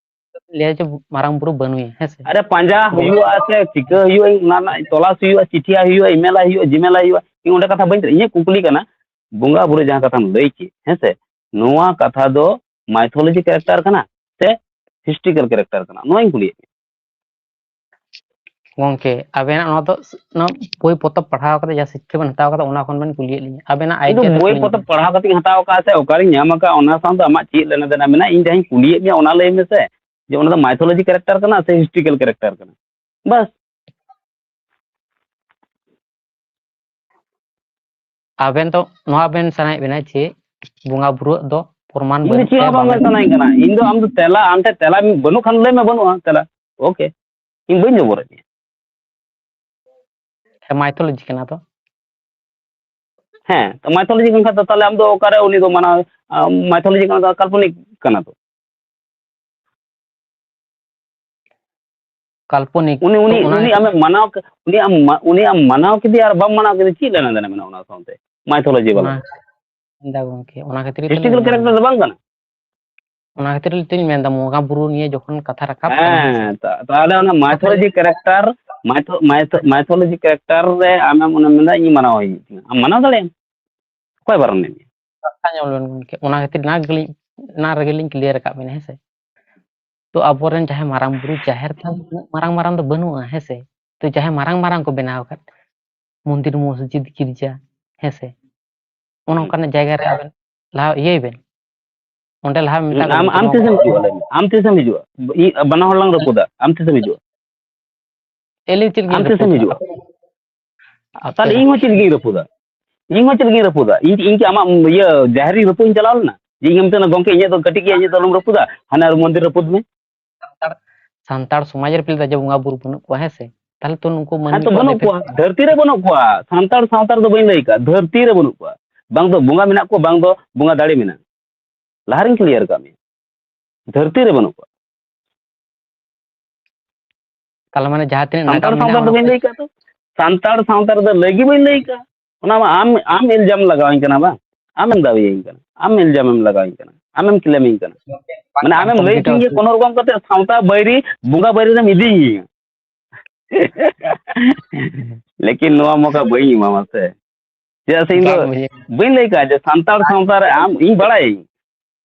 ᱞᱟᱹᱭᱟ ᱡᱮ ᱢᱟᱨᱟᱝ ᱵᱩᱨᱩ ᱵᱟᱹᱱᱩᱭᱟ, ᱦᱮᱸ ᱥᱮ? ᱟᱨᱮ ᱯᱟᱸᱡᱟ ᱦᱩᱭᱩᱜᱼᱟ ᱥᱮ ᱪᱤᱠᱟᱹ ᱦᱩᱭᱩᱜᱼᱟ, ᱚᱱᱟ ᱨᱮᱱᱟᱜ ᱛᱚᱞᱟᱥ ᱦᱩᱭᱩᱜᱼᱟ, ᱪᱤᱴᱷᱤᱭᱟ ᱦᱩᱭᱩᱜᱼᱟ, ᱤᱢᱮᱞᱟ ᱦᱩᱭᱩᱜᱼᱟ, ᱡᱤᱢᱮᱞᱟ ᱦᱩᱭᱩᱜᱼᱟ᱾ ᱤᱧ ᱚᱸᱰᱮ ᱠᱟᱛᱷᱟ ᱵᱟᱹᱧ, ᱤᱧᱟᱹᱜ ᱠᱩᱠᱞᱤ ᱠᱟᱱᱟ, ᱵᱚᱸᱜᱟ ᱵᱩᱨᱩ ᱡᱟᱦᱟᱸ ᱠᱟᱛᱷᱟᱢ ᱞᱟᱹᱭ ᱠᱮᱫ, ᱦᱮᱸ ᱥᱮ, ᱱᱚᱣᱟ ᱠᱟᱛᱷᱟ ᱫᱚ ᱢᱟᱭᱛᱷᱳᱞᱚᱡᱤ ᱠᱮᱨᱮᱠᱴᱟᱨ ᱠᱟᱱᱟ ᱥᱮ ᱦᱤᱥᱴᱨᱤᱠᱟᱞ ᱠᱮᱨᱮᱠᱴᱟᱨ ᱠᱟᱱᱟ? ᱱᱚᱣᱟᱧ ᱠᱩᱞᱤᱭᱮᱫ ᱢᱮᱭᱟ᱾ ᱜᱚᱝᱠᱮ, ᱟᱵᱮᱱᱟᱜ ᱱᱚᱣᱟ ᱫᱚ ᱱᱚᱣᱟ ᱵᱳᱭ ᱯᱚᱛᱚᱵ ᱯᱟᱲᱦᱟᱣ ᱠᱟᱛᱮ ᱡᱟᱦᱟᱸ ᱥᱤᱠᱠᱷᱟ ᱵᱮᱱ ᱦᱟᱛᱟᱣ ᱠᱟᱫᱟ, ᱚᱱᱟ ᱠᱷᱚᱱ ᱵᱮᱱ ᱠᱩᱞᱤᱭᱮᱫ ᱞᱤᱧᱟ᱾ ᱟᱵᱮᱱᱟᱜ ᱤᱧ ᱫᱚ ᱟᱭᱰᱤᱭᱟ ᱛᱮ ᱵᱳᱭ ᱠᱩᱞᱤ ᱯᱚᱛᱚᱵ ᱞᱤᱧ ᱯᱟᱲᱦᱟᱣ ᱠᱟᱛᱮ ᱤᱧ ᱦᱟᱛᱟᱣ ᱟᱠᱟᱫᱼᱟ ᱥᱮ ᱚᱠᱟᱨᱤᱧ ᱧᱟᱢ ᱟᱠᱟᱫᱼᱟ, ᱚᱱᱟ ᱥᱟᱶ ᱫᱚ ᱟᱢᱟᱜ ᱪᱮᱫ ᱞᱮᱱᱟ ᱫᱮᱱᱟ ᱢᱮᱱᱟᱜᱼᱟ? ᱤᱧ ᱡᱟᱦᱟᱸᱧ ᱠᱩᱞᱤᱭᱮᱫ ᱢᱮᱭᱟ, ᱚᱱᱟ ᱞᱟᱹᱭ ᱢᱮᱥᱮ, ᱡᱮ ᱚᱱᱟ ᱫᱚ ᱢᱟᱭᱛᱷᱳᱞᱚᱡᱤ ᱠᱮᱨᱮᱠᱴᱟᱨ ᱠᱟᱱᱟ ᱥᱮ ᱦᱤᱥᱴᱨᱤᱠᱟᱞ ᱠᱮᱨᱮᱠᱴᱟᱨ ᱠᱟᱱᱟ? ᱵᱟᱥ᱾ ᱟᱵᱮᱱ ᱫᱚ ᱱᱚᱣᱟ ᱵᱮᱱ ᱥᱟᱱᱟᱭᱮᱫ ᱵᱮᱱᱟ ᱡᱮ ᱵᱚᱸᱜᱟ ᱵᱩᱨᱩᱣᱟᱜ ᱫᱚ ᱯᱨᱚᱢᱟᱱ ᱤᱧ ᱫᱚ ᱵᱟᱹᱱᱩᱜ ᱪᱮᱫ ᱛᱟᱭᱟ, ᱦᱚᱸ ᱵᱟᱝ ᱵᱟᱝ ᱵᱮᱱ ᱢᱮᱱ ᱥᱟᱱᱟᱧ ᱠᱟᱱᱟ᱾ ᱤᱧ ᱫᱚ ᱟᱢ ᱫᱚ ᱛᱮᱞᱟ, ᱟᱢ ᱴᱷᱮᱱ ᱛᱮᱞᱟ ᱵᱟᱹᱱᱩᱜ ᱠᱷᱟᱱ ᱞᱟᱹᱭ ᱢᱮ, ᱵᱟᱹᱱᱩᱜᱼᱟ ᱛᱮᱞᱟ᱾ ᱳᱠᱮ, ᱤᱧ ᱵᱟᱹᱧ ᱡᱚᱵᱚᱨᱮᱫ ᱢᱮᱭᱟ᱾ ᱦᱮᱸ, ᱢᱟᱭᱛᱷᱳᱞᱚᱡᱤ ᱠᱟᱱᱟ ᱛᱚ᱾ ᱦᱮᱸ, ᱛᱚ ᱢᱟᱭᱛᱷᱳᱞᱚᱡᱤ ᱠᱟᱱ ᱠᱷᱟᱱ ᱫᱚ ᱛᱟᱦᱞᱮ ᱟᱢ ᱫᱚ ᱚᱠᱟᱨᱮ ᱩᱱᱤ ᱫᱚ ᱢᱟᱱᱟᱣ, ᱟᱢ, ᱢᱟᱭᱛᱷᱳᱞᱚᱡᱤ ᱠᱟᱱᱟ ᱫᱚ ᱠᱟᱞᱯᱚᱱᱤᱠ ᱠᱟᱱᱟ ᱛᱚ᱾ ᱠᱟᱞᱯᱚᱱᱤᱠ᱾ ᱩᱱᱤ ᱩᱱᱤ ᱛᱚ ᱚᱱᱟ ᱩᱱᱤ ᱟᱢᱮᱢ ᱢᱟᱱᱟᱣ ᱠᱮ- ᱩᱱᱤ ᱟᱢ ᱢᱟ- ᱩᱱᱤ ᱟᱢ ᱢᱟᱱᱟᱣ ᱠᱮᱫᱮᱭᱟ ᱟᱨ ᱵᱟᱢ ᱢᱟᱱᱟᱣ ᱠᱮᱫᱮᱭᱟ, ᱪᱮᱫ ᱞᱮᱱᱟ ᱫᱮᱱᱟ ᱢᱮᱱᱟᱜᱼᱟ ᱚᱱᱟ ᱥᱟᱶᱛᱮ? ᱢᱟᱭᱛᱷᱳᱞᱚᱡᱤ ᱵᱟᱞᱟ ᱚᱱᱟ ᱢᱮᱱᱫᱟ ᱜᱚᱝᱠᱮ, ᱚᱱᱟ ᱠᱷᱟᱹᱛᱤᱨ ᱜᱮᱛᱚ ᱦᱤᱥᱴᱳᱨᱤᱠᱮᱞ ᱞᱤᱧ ᱢᱮᱱᱫᱟ᱾ ᱠᱮᱨᱮᱠᱴᱟᱨ ᱫᱚ ᱵᱟᱝ ᱠᱟᱱᱟ᱾ ᱚᱱᱟ ᱠᱷᱟᱹᱛᱤᱨ ᱛᱤᱧ ᱢᱮᱱᱫᱟ, ᱵᱚᱸᱜᱟ ᱵᱩᱨᱩ ᱱᱤᱭᱮ ᱡᱚᱠᱷᱚᱱ ᱠᱟᱛᱷᱟ ᱨᱟᱠᱟᱵ ᱠᱟᱱᱟ, ᱦᱮᱸ ᱥᱮ? ᱦᱮᱸ, ᱛᱟ- ᱛᱟᱦᱞᱮ ᱚᱱᱟ ᱢᱟᱭᱛᱷᱳᱞᱚᱡᱤ ᱠᱮᱨᱮᱠᱴᱟᱨ, ᱢᱟᱭᱛᱷᱳ- ᱢᱟᱭᱛᱷᱳ- ᱢᱟᱭᱛᱷᱳᱞᱚᱡᱤ ᱠᱮᱨᱮᱠᱴᱟᱨ ᱨᱮ ᱟᱢᱮᱢ ᱚᱱᱮᱢ ᱢᱮᱱᱫᱟ ᱤᱧ ᱢᱟᱱᱟᱣ ᱦᱩᱭᱩᱜ ᱛᱤᱧᱟ᱾ ᱟᱢ ᱢᱟᱱᱟᱣ ᱫᱟᱲᱮᱭᱟᱜ ᱟᱢ? ᱚᱠᱚᱭ ᱵᱟᱨᱚᱱ ᱞᱮᱫ ᱢᱮᱭᱟ? ᱠᱟᱛᱷᱟ ᱧᱮᱞ ᱵᱮᱱ ᱜᱚᱝᱠᱮ, ᱚᱱᱟ ᱠᱷᱟᱹᱛᱤᱨ ᱚᱱᱟ ᱜᱮᱞᱤᱧ, ᱚᱱᱟ ᱨᱮᱜᱮᱞᱤᱧ ᱠᱞᱤᱭᱟᱨ ᱟᱠᱟᱫ ᱵᱮᱱᱟ, ᱦᱮᱸ ᱥᱮ? ᱛᱚ ᱟᱵᱚᱨᱮᱱ ᱡᱟᱦᱟᱸᱭ ᱢᱟᱨᱟᱝ ᱵᱩᱨᱩ ᱡᱟᱦᱮᱨ ᱛᱷᱟᱱ ᱩᱱᱟᱹᱜ ᱢᱟᱨᱟᱝ ᱢᱟᱨᱟᱝ ᱫᱚ ᱵᱟᱹᱱᱩᱜᱼᱟ, ᱦᱮᱸ ᱥᱮ? ᱛᱚ ᱡᱟᱦᱟᱸᱭ ᱢᱟᱨᱟᱝ ᱢᱟᱨᱟᱝ ᱠᱚ ᱵᱮᱱᱟᱣ ᱟᱠᱟᱫ ᱢᱚᱱᱫᱤᱨ, ᱢᱚᱥᱡᱤᱫ, ᱜᱤᱨᱡᱟ, ᱦᱮᱸ ᱥᱮ? ᱚᱱᱮ ᱦᱩᱸ᱾ ᱚᱱᱠᱟᱱᱟᱜ ᱡᱟᱭᱜᱟ ᱨᱮ ᱟᱵᱮᱱ ᱞᱟᱦᱟ ᱤᱭᱟᱹᱭ ᱵᱮᱱ, ᱚᱸᱰᱮ ᱞᱟᱦᱟ ᱦᱩᱸ, ᱢᱮᱛᱟ ᱠᱚ ᱟᱢ, ᱵᱮᱱ ᱡᱮ ᱟᱢ ᱱᱚᱣᱟ ᱛᱤᱥᱮᱢ ᱠᱚ ᱦᱤᱡᱩᱜᱼᱟ? ᱞᱟᱹᱭ ᱢᱮ, ᱟᱢ ᱛᱤᱥᱮᱢ ᱦᱤᱡᱩᱜᱼᱟ? ᱤ-, ᱵᱟᱱᱟ ᱦᱚᱲ ᱞᱟᱝ ᱨᱟᱹᱯᱩᱫᱟ, ᱟᱢ ᱛᱤᱥᱮᱢ ᱦᱤᱡᱩᱜᱼᱟ? ᱟᱹᱞᱤᱧ ᱪᱮᱫ ᱞᱤᱧ ᱟᱢ ᱛᱤᱥᱮᱢ ᱨᱟᱹᱯᱩᱫᱟ? ᱦᱤᱡᱩᱜᱼᱟ? ᱟᱯᱮ ᱛᱟᱦᱞᱮ ᱫᱚ ᱤᱧ ᱦᱚᱸ ᱪᱮᱫ ᱞᱟᱹᱜᱤᱫ ᱤᱧ ᱨᱟᱹᱯᱩᱫᱟ? ᱤᱧ ᱦᱚᱸ ᱪᱮᱫ ᱞᱟᱹᱜᱤᱫ ᱤᱧ ᱨᱟᱹᱯᱩᱫᱟ? ᱤᱧ, ᱤᱧ ᱠᱤ ᱟᱢᱟᱜ ᱤᱭᱟᱹ ᱡᱟᱦᱮᱨ ᱤᱧ ᱨᱟᱹᱯᱩᱫ ᱤᱧ ᱪᱟᱞᱟᱣ ᱞᱮᱱᱟ? ᱡᱮ ᱤᱧ ᱮᱢ ᱢᱮᱛᱟᱫᱟ, "ᱜᱚᱝᱠᱮ, ᱤᱧᱟᱹᱜ ᱫᱚ ᱠᱟᱹᱴᱤᱡ ᱜᱮᱭᱟ, ᱤᱧᱟᱹᱜ ᱫᱚ ᱟᱞᱚᱢ ᱨᱟᱹᱯᱩᱫᱟ, ᱦᱟᱱᱮ ᱟᱨ ᱢᱚᱱᱫᱤᱨ ᱨᱟᱹᱯᱩᱫ ᱢᱮ"? ᱥᱟᱱᱛᱟᱲ, ᱥᱟᱱᱛᱟᱲ ᱥᱚᱢᱟᱡᱽ ᱨᱮ ᱯᱮ ᱞᱟᱹᱭᱫᱟ ᱡᱮ ᱵᱚᱸᱜᱟ ᱵᱩᱨᱩ ᱵᱟᱹᱱᱩᱜ ᱠᱚᱣᱟ, ᱦᱮᱸ ᱥᱮ? ᱛᱟᱦᱞᱮ ᱛᱚ ᱱᱩᱠᱩ ᱦᱮᱸ ᱢᱟᱹᱱᱢᱤ ᱛᱚ, ᱠᱚᱣᱟᱜ ᱵᱟᱹᱱᱩᱜ ᱵᱮᱯᱟᱨ ᱠᱚᱣᱟ, ᱫᱷᱟᱹᱨᱛᱤ ᱨᱮ ᱵᱟᱹᱱᱩᱜ ᱠᱚᱣᱟ᱾ ᱥᱟᱱᱛᱟᱲ ᱥᱟᱶᱛᱟ ᱨᱮᱫᱚ ᱵᱟᱹᱧ ᱞᱟᱹᱭ ᱠᱟᱜᱼᱟ, ᱫᱷᱟᱹᱨᱛᱤ ᱨᱮ ᱵᱟᱹᱱᱩᱜ ᱠᱚᱣᱟ᱾ ᱵᱟᱝ ᱫᱚ ᱵᱚᱸᱜᱟ ᱢᱮᱱᱟᱜ ᱠᱚᱣᱟ, ᱵᱟᱝ ᱫᱚ ᱵᱚᱸᱜᱟ ᱫᱟᱲᱮ ᱢᱮᱱᱟᱜᱼᱟ᱾ ᱞᱟᱦᱟ ᱨᱤᱧ ᱠᱞᱤᱭᱟᱨ ᱠᱟᱜ ᱢᱮᱭᱟ, ᱫᱷᱟᱹᱨᱛᱤ ᱨᱮ ᱵᱟᱹᱱᱩᱜ ᱠᱚᱣᱟ᱾ ᱛᱟᱦᱞᱮ ᱢᱟᱱᱮ ᱡᱟᱦᱟᱸ ᱛᱤᱱᱟᱹᱜ ᱥᱟᱱᱛᱟᱲ ᱱᱟᱜᱟᱢ ᱥᱟᱶᱛᱟ ᱢᱮᱱᱟᱜᱼᱟ, ᱨᱮᱫᱚ ᱚᱱᱟ ᱵᱟᱹᱧ ᱠᱚ ᱞᱟᱹᱭ ᱠᱟᱜᱼᱟ ᱛᱚ, ᱥᱟᱱᱛᱟᱲ ᱥᱟᱶᱛᱟ ᱨᱮᱫᱚ ᱞᱟᱹᱭ ᱜᱮ ᱵᱟᱹᱧ ᱞᱟᱹᱭ ᱠᱟᱜᱼᱟ᱾ ᱚᱱᱟ ᱢᱟ ᱟᱢ, ᱟᱢ ᱤᱞᱡᱟᱢ ᱞᱟᱜᱟᱣᱤᱧ ᱠᱟᱱᱟ ᱵᱟᱝ, ᱟᱢᱮᱢ ᱫᱟᱵᱤᱭᱟᱹᱧ ᱠᱟᱱᱟ, ᱟᱢ ᱤᱞᱡᱟᱢᱮᱢ ᱞᱟᱜᱟᱣᱤᱧ ᱠᱟᱱᱟ, ᱟᱢᱮᱢ ᱠᱞᱮᱢᱤᱧ ᱠᱟᱱᱟ᱾ ᱢᱟᱱᱮ ᱟᱢᱮᱢ ᱞᱟᱹᱭ ᱠᱚᱢᱯᱞᱤᱴ ᱛᱤᱧ ᱜᱮ ᱦᱚᱪᱚ᱾ ᱠᱳᱱᱳ ᱨᱚᱠᱚᱢ ᱠᱟᱛᱮ ᱥᱟᱶᱛᱟ ᱵᱟᱹᱭᱨᱤ, ᱵᱚᱸᱜᱟ ᱵᱟᱹᱭᱨᱤ ᱨᱮᱢ ᱤᱫᱤᱭᱤᱧᱟ᱾ ᱞᱮᱠᱤᱱ ᱱᱚᱣᱟ ᱢᱚᱠᱟ ᱵᱟᱹᱧ ᱮᱢᱟᱢᱟ ᱥᱮ᱾ ᱪᱮᱫᱟᱜ ᱥᱮ ᱤᱧ ᱫᱚ ᱵᱟᱝ ᱵᱩᱡᱷᱟᱹᱜ᱾ ᱵᱟᱹᱧ ᱞᱟᱹᱭ ᱠᱟᱜᱼᱟ ᱡᱮ ᱥᱟᱱᱛᱟᱲ ᱥᱟᱶᱛᱟ ᱨᱮ ᱟᱢ, ᱤᱧ ᱵᱟᱲᱟᱭᱟᱹᱧ,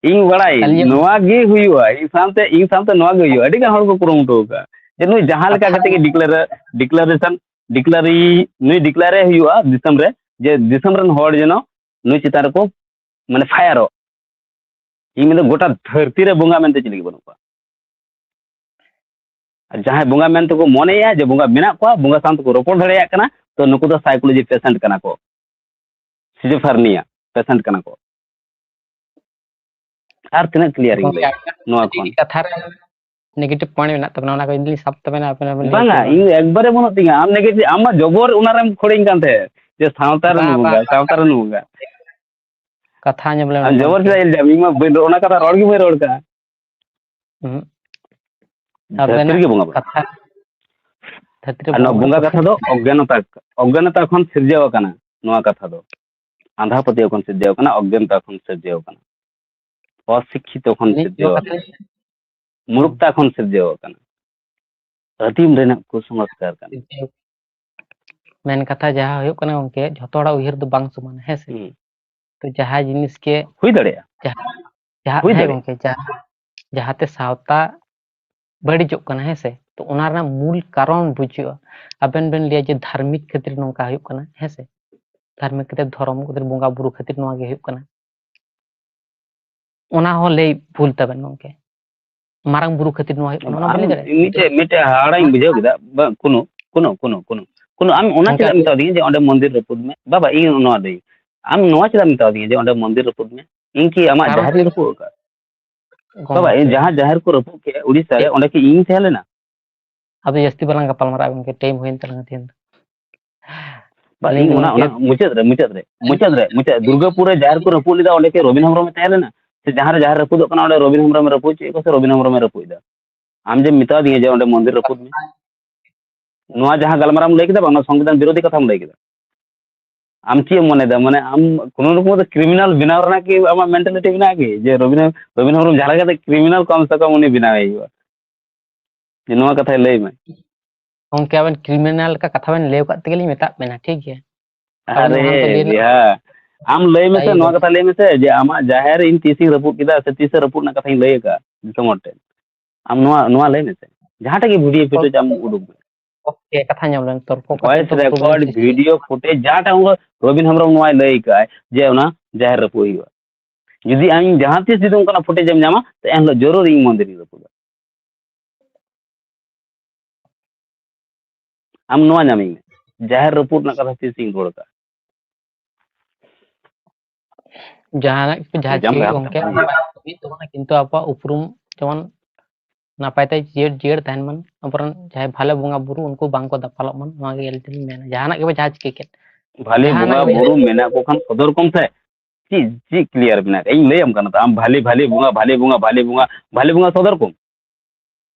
ᱤᱧ ᱵᱟᱲᱟᱭᱟᱹᱧ ᱟᱹᱞᱤᱧᱟᱜ ᱱᱚᱣᱟ ᱜᱮ ᱦᱩᱭᱩᱜᱼᱟ, ᱤᱧ ᱥᱟᱶᱛᱮ, ᱤᱧ ᱥᱟᱶᱛᱮ ᱱᱚᱣᱟ ᱜᱮ ᱦᱩᱭᱩᱜᱼᱟ᱾ ᱟᱹᱰᱤ ᱜᱟᱱ ᱦᱚᱲ ᱠᱚ ᱠᱩᱨᱩᱢᱩᱴᱩ ᱟᱠᱟᱫᱼᱟ ᱡᱮ ᱱᱩᱭ ᱡᱟᱦᱟᱸ ᱞᱮᱠᱟ ᱠᱟᱛᱷᱟ ᱠᱟᱛᱮ ᱜᱮ ᱰᱤᱠᱞᱮᱭᱟᱨ, ᱰᱤᱠᱞᱟᱨᱮᱥᱚᱱ, ᱰᱤᱠᱞᱟᱨᱤ, ᱱᱩᱭ ᱰᱤᱠᱞᱮᱭᱟᱨ ᱮ ᱦᱩᱭᱩᱜᱼᱟ ᱫᱤᱥᱚᱢ ᱨᱮ, ᱡᱮ ᱫᱤᱥᱚᱢ ᱨᱮᱱ ᱦᱚᱲ ᱡᱮᱱᱚ ᱱᱩᱭ ᱪᱮᱛᱟᱱ ᱨᱮᱠᱚ ᱢᱟᱱᱮ ᱯᱷᱟᱭᱟᱨᱚᱜ᱾ ᱤᱧ ᱢᱮᱱᱫᱟ ᱜᱚᱴᱟ ᱫᱷᱟᱹᱨᱛᱤ ᱨᱮ ᱵᱚᱸᱜᱟ ᱢᱮᱱᱛᱮ ᱪᱤᱞᱤ ᱜᱮ ᱵᱟᱹᱱᱩᱜ ᱠᱚᱣᱟ᱾ ᱟᱨ ᱡᱟᱦᱟᱸᱭ ᱵᱚᱸᱜᱟ ᱢᱮᱱᱛᱮᱠᱚ ᱢᱚᱱᱮᱭᱟ ᱡᱮ ᱵᱚᱸᱜᱟ ᱢᱮᱱᱟᱜ ᱠᱚᱣᱟ, ᱵᱚᱸᱜᱟ ᱥᱟᱶ ᱛᱮᱠᱚ ᱨᱚᱯᱚᱲ ᱫᱟᱲᱮᱭᱟᱜ ᱠᱟᱱᱟ, ᱛᱚ ᱱᱩᱠᱩ ᱫᱚ psychology patient ᱠᱟᱱᱟ ᱠᱚ, schizophrenia patient ᱠᱟᱱᱟ ᱠᱚ᱾ ᱟᱨ ᱛᱤᱱᱟᱹᱜ clear ᱤᱧ ᱜᱚᱝᱠᱮ, ᱞᱟᱹᱭᱟ ᱟᱵᱮᱱᱟᱜ ᱱᱚᱣᱟ ᱠᱷᱚᱱ? ᱠᱟᱛᱷᱟ ᱨᱮ negative point ᱢᱮᱱᱟᱜ ᱛᱟᱵᱮᱱᱟ, ᱚᱱᱟ ᱠᱚ ᱡᱩᱫᱤ ᱞᱤᱧ ᱥᱟᱵ ᱛᱟᱵᱮᱱᱟ, ᱟᱵᱮᱱ ᱦᱚᱸᱵᱮᱱ ᱞᱟᱹᱭ ᱵᱟᱝᱟ, ᱦᱚᱪᱚᱭᱟ᱾ ᱤᱧ ᱮᱠᱵᱟᱨᱮ ᱵᱟᱹᱱᱩᱜ ᱛᱤᱧᱟ᱾ ᱟᱢ negative, ᱟᱢ ᱢᱟ ᱡᱚᱵᱚᱨ ᱚᱱᱟ ᱨᱮᱢ ᱠᱷᱚᱲᱮᱧ ᱠᱟᱱ ᱛᱟᱦᱮᱸᱫ ᱡᱮ ᱥᱟᱶᱛᱟ ᱨᱮᱱ ᱵᱟᱝ, ᱵᱚᱸᱜᱟ, ᱵᱟᱝ, ᱵᱟᱝ᱾ ᱥᱟᱶᱛᱟ ᱨᱮᱱ ᱵᱚᱸᱜᱟ᱾ ᱠᱟᱛᱷᱟ ᱟᱸᱡᱚᱢ ᱞᱮᱢ ᱟᱢ ᱡᱚᱵᱚᱨ ᱜᱚᱝᱠᱮ᱾ ᱪᱮᱫᱟᱜ ᱤᱧ ᱞᱟᱹᱭᱟ? ᱤᱧ ᱢᱟ ᱵᱟᱹᱧ ᱨᱚᱲ, ᱚᱱᱟ ᱠᱟᱛᱷᱟ ᱨᱚᱲ ᱜᱮ ᱵᱟᱹᱧ ᱨᱚᱲ ᱠᱟᱜᱼᱟ᱾ ᱦᱩᱸ᱾ ᱫᱷᱟᱹᱨᱛᱤ ᱟᱵᱮᱱᱟᱜ ᱨᱮᱜᱮ ᱵᱚᱸᱜᱟ ᱵᱟᱹᱱᱩᱜ ᱠᱟᱛᱷᱟ, ᱠᱚᱣᱟ᱾ ᱫᱷᱟᱹᱨᱛᱤ ᱨᱮ ᱟᱨ ᱱᱚᱣᱟ ᱵᱚᱸᱜᱟ ᱵᱚᱸᱜᱟ ᱵᱩᱨᱩ ᱠᱟᱛᱷᱟ ᱫᱚ ᱚᱜᱽᱜᱟᱱᱚᱛᱟ, ᱚᱜᱽᱜᱟᱱᱚᱛᱟ ᱠᱷᱚᱱ ᱥᱤᱨᱡᱟᱹᱣ ᱟᱠᱟᱱᱟ᱾ ᱱᱚᱣᱟ ᱠᱟᱛᱷᱟ ᱫᱚ ᱟᱸᱫᱷᱟ ᱯᱟᱹᱛᱭᱟᱹᱣ ᱠᱷᱚᱱ ᱥᱤᱨᱡᱟᱹᱣ ᱟᱠᱟᱱᱟ, ᱚᱜᱽᱜᱟᱱᱚᱛᱟ ᱠᱷᱚᱱ ᱥᱤᱨᱡᱟᱹᱣ ᱟᱠᱟᱱᱟ, ᱚᱥᱤᱠᱠᱷᱤᱛᱚ ᱠᱷᱚᱱ ᱱᱤᱛ ᱥᱤᱨᱡᱟᱹᱣ ᱱᱚᱣᱟ ᱟᱠᱟᱱᱟ, ᱠᱟᱛᱷᱟ ᱢᱩᱨᱩᱠᱛᱟ ᱠᱷᱚᱱ ᱥᱤᱨᱡᱟᱹᱣ ᱟᱠᱟᱱᱟ, ᱟᱹᱫᱤᱢ ᱨᱮᱱᱟᱜ ᱠᱩᱥᱚᱝᱥᱠᱟᱨ ᱠᱟᱱᱟ᱾ ᱢᱮᱱ ᱠᱟᱛᱷᱟ ᱡᱟᱦᱟᱸ ᱦᱩᱭᱩᱜ ᱠᱟᱱᱟ ᱜᱚᱝᱠᱮ, ᱡᱷᱚᱛᱚ ᱦᱚᱲᱟᱜ ᱩᱭᱦᱟᱹᱨ ᱫᱚ ᱵᱟᱝ ᱥᱚᱢᱟᱱᱟ, ᱦᱮᱸ ᱥᱮ? ᱦᱩᱸ᱾ ᱛᱚ ᱡᱟᱦᱟᱸ ᱡᱤᱱᱤᱥ ᱜᱮ ᱦᱩᱭ ᱫᱟᱲᱮᱭᱟᱜᱼᱟ᱾ ᱡᱟᱦᱟᱸ, ᱡᱟᱦᱟᱸ, ᱦᱩᱭ ᱦᱮᱸ ᱫᱟᱲᱮᱭᱟᱜᱼᱟ᱾ ᱜᱚᱝᱠᱮ, ᱡᱟᱦᱟᱸ, ᱡᱟᱦᱟᱸᱛᱮ ᱥᱟᱶᱛᱟ ᱵᱟᱹᱲᱤᱡᱚᱜ ᱠᱟᱱᱟ, ᱦᱮᱸ ᱥᱮ? ᱛᱚ ᱚᱱᱟ ᱨᱮᱱᱟᱜ ᱢᱩᱞ ᱠᱟᱨᱚᱱ ᱵᱩᱡᱷᱟᱹᱜᱼᱟ᱾ ᱟᱵᱮᱱ ᱵᱮᱱ ᱞᱟᱹᱭᱟ ᱡᱮ ᱫᱷᱟᱨᱢᱤᱠ ᱠᱷᱟᱹᱛᱤᱨ ᱱᱚᱝᱠᱟ ᱦᱩᱭᱩᱜ ᱠᱟᱱᱟ, ᱦᱮᱸ ᱥᱮ? ᱫᱷᱟᱨᱢᱤᱠ ᱠᱷᱟᱹᱛᱤᱨ, ᱫᱷᱚᱨᱚᱢ ᱠᱷᱟᱹᱛᱤᱨ, ᱵᱚᱸᱜᱟ ᱵᱩᱨᱩ ᱠᱷᱟᱹᱛᱤᱨ ᱱᱚᱣᱟ ᱜᱮ ᱦᱩᱭᱩᱜ ᱠᱟᱱᱟ᱾ ᱚᱱᱟ ᱦᱚᱸ ᱞᱟᱹᱭ ᱵᱷᱩᱞ ᱛᱟᱵᱮᱱ ᱜᱚᱝᱠᱮ᱾ ᱢᱟᱨᱟᱝ ᱵᱩᱨᱩ ᱠᱷᱟᱹᱛᱤᱨ ᱱᱚᱣᱟ ᱦᱩᱭᱩᱜ ᱠᱟᱱᱟ, ᱚᱱᱟ ᱵᱟᱵᱮᱱ ᱟᱢ ᱞᱟᱹᱭ ᱫᱟᱲᱮᱭᱟᱜᱼᱟ? ᱢᱤᱫᱴᱮᱡ, ᱢᱤᱫᱴᱮᱡ ᱦᱟᱦᱟᱲᱟᱧ ᱵᱩᱡᱷᱟᱹᱣ ᱠᱮᱫᱟ᱾ ᱵᱟ, ᱠᱳᱱᱳ, ᱠᱳᱱᱳ, ᱠᱳᱱᱳ, ᱠᱳᱱᱳ, ᱠᱳᱱᱳ, ᱟᱢ ᱚᱱᱟ ᱜᱚᱝᱠᱮ, ᱪᱮᱫᱟᱜ ᱮᱢ ᱟᱵᱮᱱ ᱢᱮᱛᱟᱣ ᱫᱤᱧᱟ ᱡᱮ ᱚᱸᱰᱮ ᱢᱚᱱᱫᱤᱨ ᱨᱟᱹᱯᱩᱫ ᱢᱮ? ᱵᱟᱵᱟ, ᱤᱧ ᱱᱚᱣᱟ ᱞᱟᱹᱭ, ᱟᱢ ᱱᱚᱣᱟ ᱪᱮᱫᱟᱜ ᱮᱢ ᱢᱮᱛᱟᱣ ᱫᱤᱧᱟ ᱡᱮ ᱚᱸᱰᱮ ᱢᱚᱱᱫᱤᱨ ᱨᱟᱹᱯᱩᱫ ᱢᱮ? ᱤᱧ ᱠᱤ ᱟᱢᱟᱜ ᱠᱟᱨᱚᱱ ᱡᱟᱦᱮᱨ ᱤᱧ ᱨᱟᱹᱯᱩᱫ ᱟᱠᱟᱫ? ᱵᱟᱵᱟ, ᱤᱧ ᱜᱚᱝᱠᱮ, ᱡᱟᱦᱟᱸ ᱡᱟᱦᱮᱨ ᱠᱚ ᱨᱟᱹᱯᱩᱫ ᱠᱮᱫ ᱩᱲᱤᱥᱥᱟ ᱨᱮ, ᱴᱷᱤᱠ᱾ ᱚᱸᱰᱮ ᱠᱤ ᱤᱧ ᱛᱟᱦᱮᱸ ᱞᱮᱱᱟ? ᱟᱫᱚ ᱡᱟᱹᱥᱛᱤ ᱵᱟᱞᱟᱝ ᱜᱟᱯᱟᱞ ᱢᱟᱨᱟᱜᱼᱟ ᱜᱚᱝᱠᱮ, ᱴᱟᱭᱤᱢ ᱦᱩᱭᱮᱱ ᱛᱟᱞᱟᱝᱟ ᱛᱮᱦᱮᱧ ᱫᱚ᱾ ᱵᱟ, ᱟᱹᱞᱤᱧ ᱤᱧ ᱫᱚ ᱚᱱᱟ, ᱜᱚᱝᱠᱮ ᱚᱱᱟ ᱢᱩᱪᱟᱹᱫ ᱨᱮ, ᱢᱩᱪᱟᱹᱫ ᱨᱮ, ᱢᱩᱪᱟᱹᱫ ᱨᱮ, ᱢᱩᱪᱟᱹᱫ, ᱫᱩᱨᱜᱟᱹᱯᱩᱨ ᱨᱮ ᱡᱟᱦᱮᱨ ᱠᱚ ᱨᱟᱹᱯᱩᱫ ᱞᱮᱫᱟ, ᱚᱸᱰᱮ ᱠᱤ ᱨᱚᱵᱤᱱ ᱦᱮᱢᱵᱨᱚᱢ ᱮ ᱛᱟᱦᱮᱸ ᱞᱮᱱᱟ? ᱥᱮ ᱡᱟᱦᱟᱸ ᱨᱮ ᱡᱟᱦᱮᱨ ᱨᱟᱹᱯᱩᱫᱚᱜ ᱠᱟᱱᱟ, ᱚᱸᱰᱮ ᱨᱚᱵᱤᱱ ᱦᱮᱢᱵᱨᱚᱢ ᱮ ᱨᱟᱹᱯᱩᱫ ᱦᱚᱪᱚᱭᱮᱫ ᱠᱚᱣᱟ ᱥᱮ ᱨᱚᱵᱤᱱ ᱦᱮᱢᱵᱨᱚᱢ ᱮ ᱨᱟᱹᱯᱩᱫ ᱮᱫᱟ? ᱟᱢ ᱡᱮᱢ ᱢᱮᱛᱟ ᱫᱤᱧᱟ ᱡᱮ ᱚᱸᱰᱮ ᱢᱚᱱᱫᱤᱨ ᱨᱟᱹᱯᱩᱫ ᱢᱮ, ᱱᱚᱣᱟ ᱡᱟᱦᱟᱸ ᱜᱟᱞᱢᱟᱨᱟᱣ ᱮᱢ ᱞᱟᱹᱭ ᱠᱮᱫᱟ ᱵᱟᱝ, ᱱᱚᱣᱟ ᱥᱚᱝᱵᱤᱫᱷᱟᱱ ᱵᱤᱨᱳᱫᱷᱤ ᱠᱟᱛᱷᱟᱢ ᱞᱟᱹᱭ ᱠᱮᱫᱟ᱾ ᱟᱢ ᱪᱮᱫ ᱮᱢ ᱢᱚᱱᱮᱭᱮᱫᱟ? ᱢᱟᱱᱮ ᱟᱢ ᱠᱳᱱᱳ ᱨᱚᱠᱚᱢ ᱫᱚ ᱠᱨᱤᱢᱤᱱᱟᱞ ᱵᱮᱱᱟᱣ ᱨᱮᱱᱟᱜ ᱠᱤ ᱟᱢᱟᱜ ᱢᱮᱱᱴᱟᱞᱤᱴᱤ ᱢᱮᱱᱟᱜᱼᱟ ᱠᱤ? ᱡᱮ ᱨᱚᱵᱤᱱ, ᱨᱚᱵᱤᱱ ᱦᱮᱢᱵᱨᱚᱢ ᱡᱟᱦᱟᱸ ᱞᱮᱠᱟᱛᱮ ᱠᱨᱤᱢᱤᱱᱟᱞ ᱠᱚᱢ ᱥᱮ ᱠᱚᱢ ᱩᱱᱤ ᱵᱮᱱᱟᱣᱮ ᱦᱩᱭᱩᱜᱼᱟ᱾ ᱡᱮ ᱱᱚᱣᱟ ᱠᱟᱛᱷᱟᱭ ᱞᱟᱹᱭ ᱢᱮ᱾ ᱜᱚᱝᱠᱮ, ᱟᱵᱮᱱ ᱠᱨᱤᱢᱤᱱᱟᱞ ᱞᱮᱠᱟ ᱠᱟᱛᱷᱟ ᱵᱮᱱ ᱞᱟᱹᱭ ᱟᱠᱟᱫ ᱛᱮᱜᱮ ᱞᱤᱧ ᱢᱮᱛᱟᱫ ᱵᱮᱱᱟ, ᱴᱷᱤᱠ ᱜᱮᱭᱟ? ᱟᱵᱮᱱ ᱟᱨᱮ ᱚᱱᱟ ᱫᱚ ᱞᱟᱹᱭ ᱨᱮᱱᱟᱜ ᱵᱚᱭᱦᱟ, ᱟᱢ ᱞᱟᱹᱭ ᱢᱮᱥᱮ, ᱫᱟᱭᱤ ᱱᱚᱣᱟ ᱵᱟᱹᱱᱩᱜ᱾ ᱠᱟᱛᱷᱟ ᱞᱟᱹᱭ ᱢᱮᱥᱮ ᱡᱮ ᱟᱢᱟᱜ ᱡᱟᱦᱮᱨ ᱤᱧ ᱛᱤᱥᱤᱧ ᱨᱟᱹᱯᱩᱫ ᱠᱮᱫᱟ ᱥᱮ ᱛᱤᱥᱮ ᱨᱟᱹᱯᱩᱫ ᱨᱮᱱᱟᱜ ᱠᱟᱛᱷᱟᱧ ᱞᱟᱹᱭ ᱟᱠᱟᱫᱼᱟ ᱫᱤᱥᱚᱢ ᱦᱚᱲ ᱴᱷᱮᱱ? ᱟᱢ ᱱᱚᱣᱟ, ᱱᱚᱣᱟ ᱞᱟᱹᱭ ᱢᱮᱥᱮ, ᱡᱟᱦᱟᱸᱴᱟᱜ ᱜᱮ ᱵᱷᱤᱰᱤᱭᱳ ᱯᱷᱤᱰᱤᱭᱳ ᱟᱢ ᱩᱰᱩᱠ ᱢᱮ᱾ ᱳᱠᱮ, ᱠᱟᱛᱷᱟ ᱧᱟᱢ ᱞᱮᱱ, ᱛᱚᱨᱠᱚ ᱠᱟᱛᱮ ᱵᱷᱚᱭᱮᱥ ᱛᱚᱨᱠᱚ ᱨᱮᱠᱚᱨᱰ, ᱵᱮᱱ ᱥᱤᱥᱴᱟᱹᱣ᱾ ᱵᱷᱤᱰᱤᱭᱳ ᱯᱷᱩᱴᱮᱡᱽ, ᱡᱟᱦᱟᱸᱴᱟᱜ ᱩᱱᱠᱩ ᱨᱚᱵᱤᱱ ᱦᱮᱢᱵᱨᱚᱢ ᱱᱚᱣᱟᱭ ᱞᱟᱹᱭ ᱟᱠᱟᱫᱼᱟᱭ ᱡᱮ ᱚᱱᱟ ᱡᱟᱦᱮᱨ ᱨᱟᱹᱯᱩᱫ ᱦᱩᱭᱩᱜᱼᱟ᱾ ᱡᱩᱫᱤ ᱟᱢ ᱡᱟᱦᱟᱸ ᱛᱤᱥ ᱡᱩᱫᱤ ᱚᱱᱠᱟᱱᱟᱜ ᱯᱷᱩᱴᱮᱡᱽ ᱮᱢ ᱧᱟᱢᱟ, ᱛᱚ ᱮᱱᱦᱤᱞᱳᱜ ᱡᱚᱨᱩᱨ ᱤᱧ ᱢᱚᱱᱫᱤᱨ ᱤᱧ ᱨᱟᱹᱯᱩᱫᱟ᱾ ᱟᱢ ᱱᱚᱣᱟ ᱧᱟᱢᱤᱧ ᱢᱮ, ᱡᱟᱦᱮᱨ ᱨᱟᱹᱯᱩᱫ ᱨᱮᱱᱟᱜ ᱠᱟᱛᱷᱟ ᱛᱤᱥ ᱤᱧ ᱨᱚᱲ ᱠᱟᱜᱼᱟ? ᱡᱟᱦᱟᱱᱟᱜ ᱜᱮ, ᱡᱟᱦᱟᱸ ᱵᱩᱡᱷᱟᱢ ᱪᱤᱠᱟᱹ ᱠᱟᱛᱷᱟ ᱜᱚᱝᱠᱮ, ᱠᱟᱱᱟ᱾ ᱚᱱᱟ ᱢᱟ ᱦᱩᱭᱩᱜ ᱛᱟᱵᱚᱱᱟ, ᱠᱤᱱᱛᱩ ᱟᱵᱚᱣᱟᱜ ᱩᱯᱨᱩᱢ ᱡᱮᱢᱚᱱ ᱱᱟᱯᱟᱭ ᱛᱮ ᱡᱤᱭᱟᱹᱲ, ᱡᱤᱭᱟᱹᱲ ᱛᱟᱦᱮᱱ ᱢᱟ᱾ ᱟᱵᱚᱨᱮᱱ ᱡᱟᱦᱟᱸᱭ ᱵᱷᱟᱞᱮ ᱵᱚᱸᱜᱟ ᱵᱩᱨᱩ, ᱩᱱᱠᱩ ᱵᱟᱝ ᱠᱚ ᱫᱟᱯᱟᱞᱚᱜ ᱢᱟ, ᱱᱚᱣᱟ ᱜᱮ ᱟᱹᱞᱤᱧ ᱫᱚᱞᱤᱧ ᱢᱮᱱᱟ, ᱡᱟᱦᱟᱱᱟᱜ ᱜᱮᱵᱚ ᱡᱟᱦᱟᱸ ᱪᱤᱠᱟᱹ ᱠᱮᱫ᱾ ᱵᱷᱟᱞᱮ ᱡᱟᱦᱟᱱᱟᱜ ᱵᱚᱸᱜᱟ ᱜᱮ ᱵᱩᱨᱩ ᱢᱮᱱᱟᱜ ᱠᱚ ᱠᱷᱟᱱ ᱥᱚᱫᱚᱨ ᱠᱚᱢ ᱥᱮ᱾ ᱪᱮᱫ, ᱪᱮᱫ ᱠᱞᱤᱭᱟᱨ ᱢᱮᱱᱟᱜ? ᱤᱧ ᱞᱟᱹᱭᱟᱢ ᱠᱟᱱᱟ ᱛᱚ, ᱟᱢ ᱵᱷᱟᱞᱮ, ᱵᱷᱟᱞᱮ ᱵᱚᱸᱜᱟ, ᱵᱷᱟᱞᱮ ᱵᱚᱸᱜᱟ, ᱵᱷᱟᱞᱮ ᱵᱚᱸᱜᱟ, ᱵᱷᱟᱞᱮ ᱵᱚᱸᱜᱟ ᱥᱚᱫᱚᱨ ᱠᱚᱢ᱾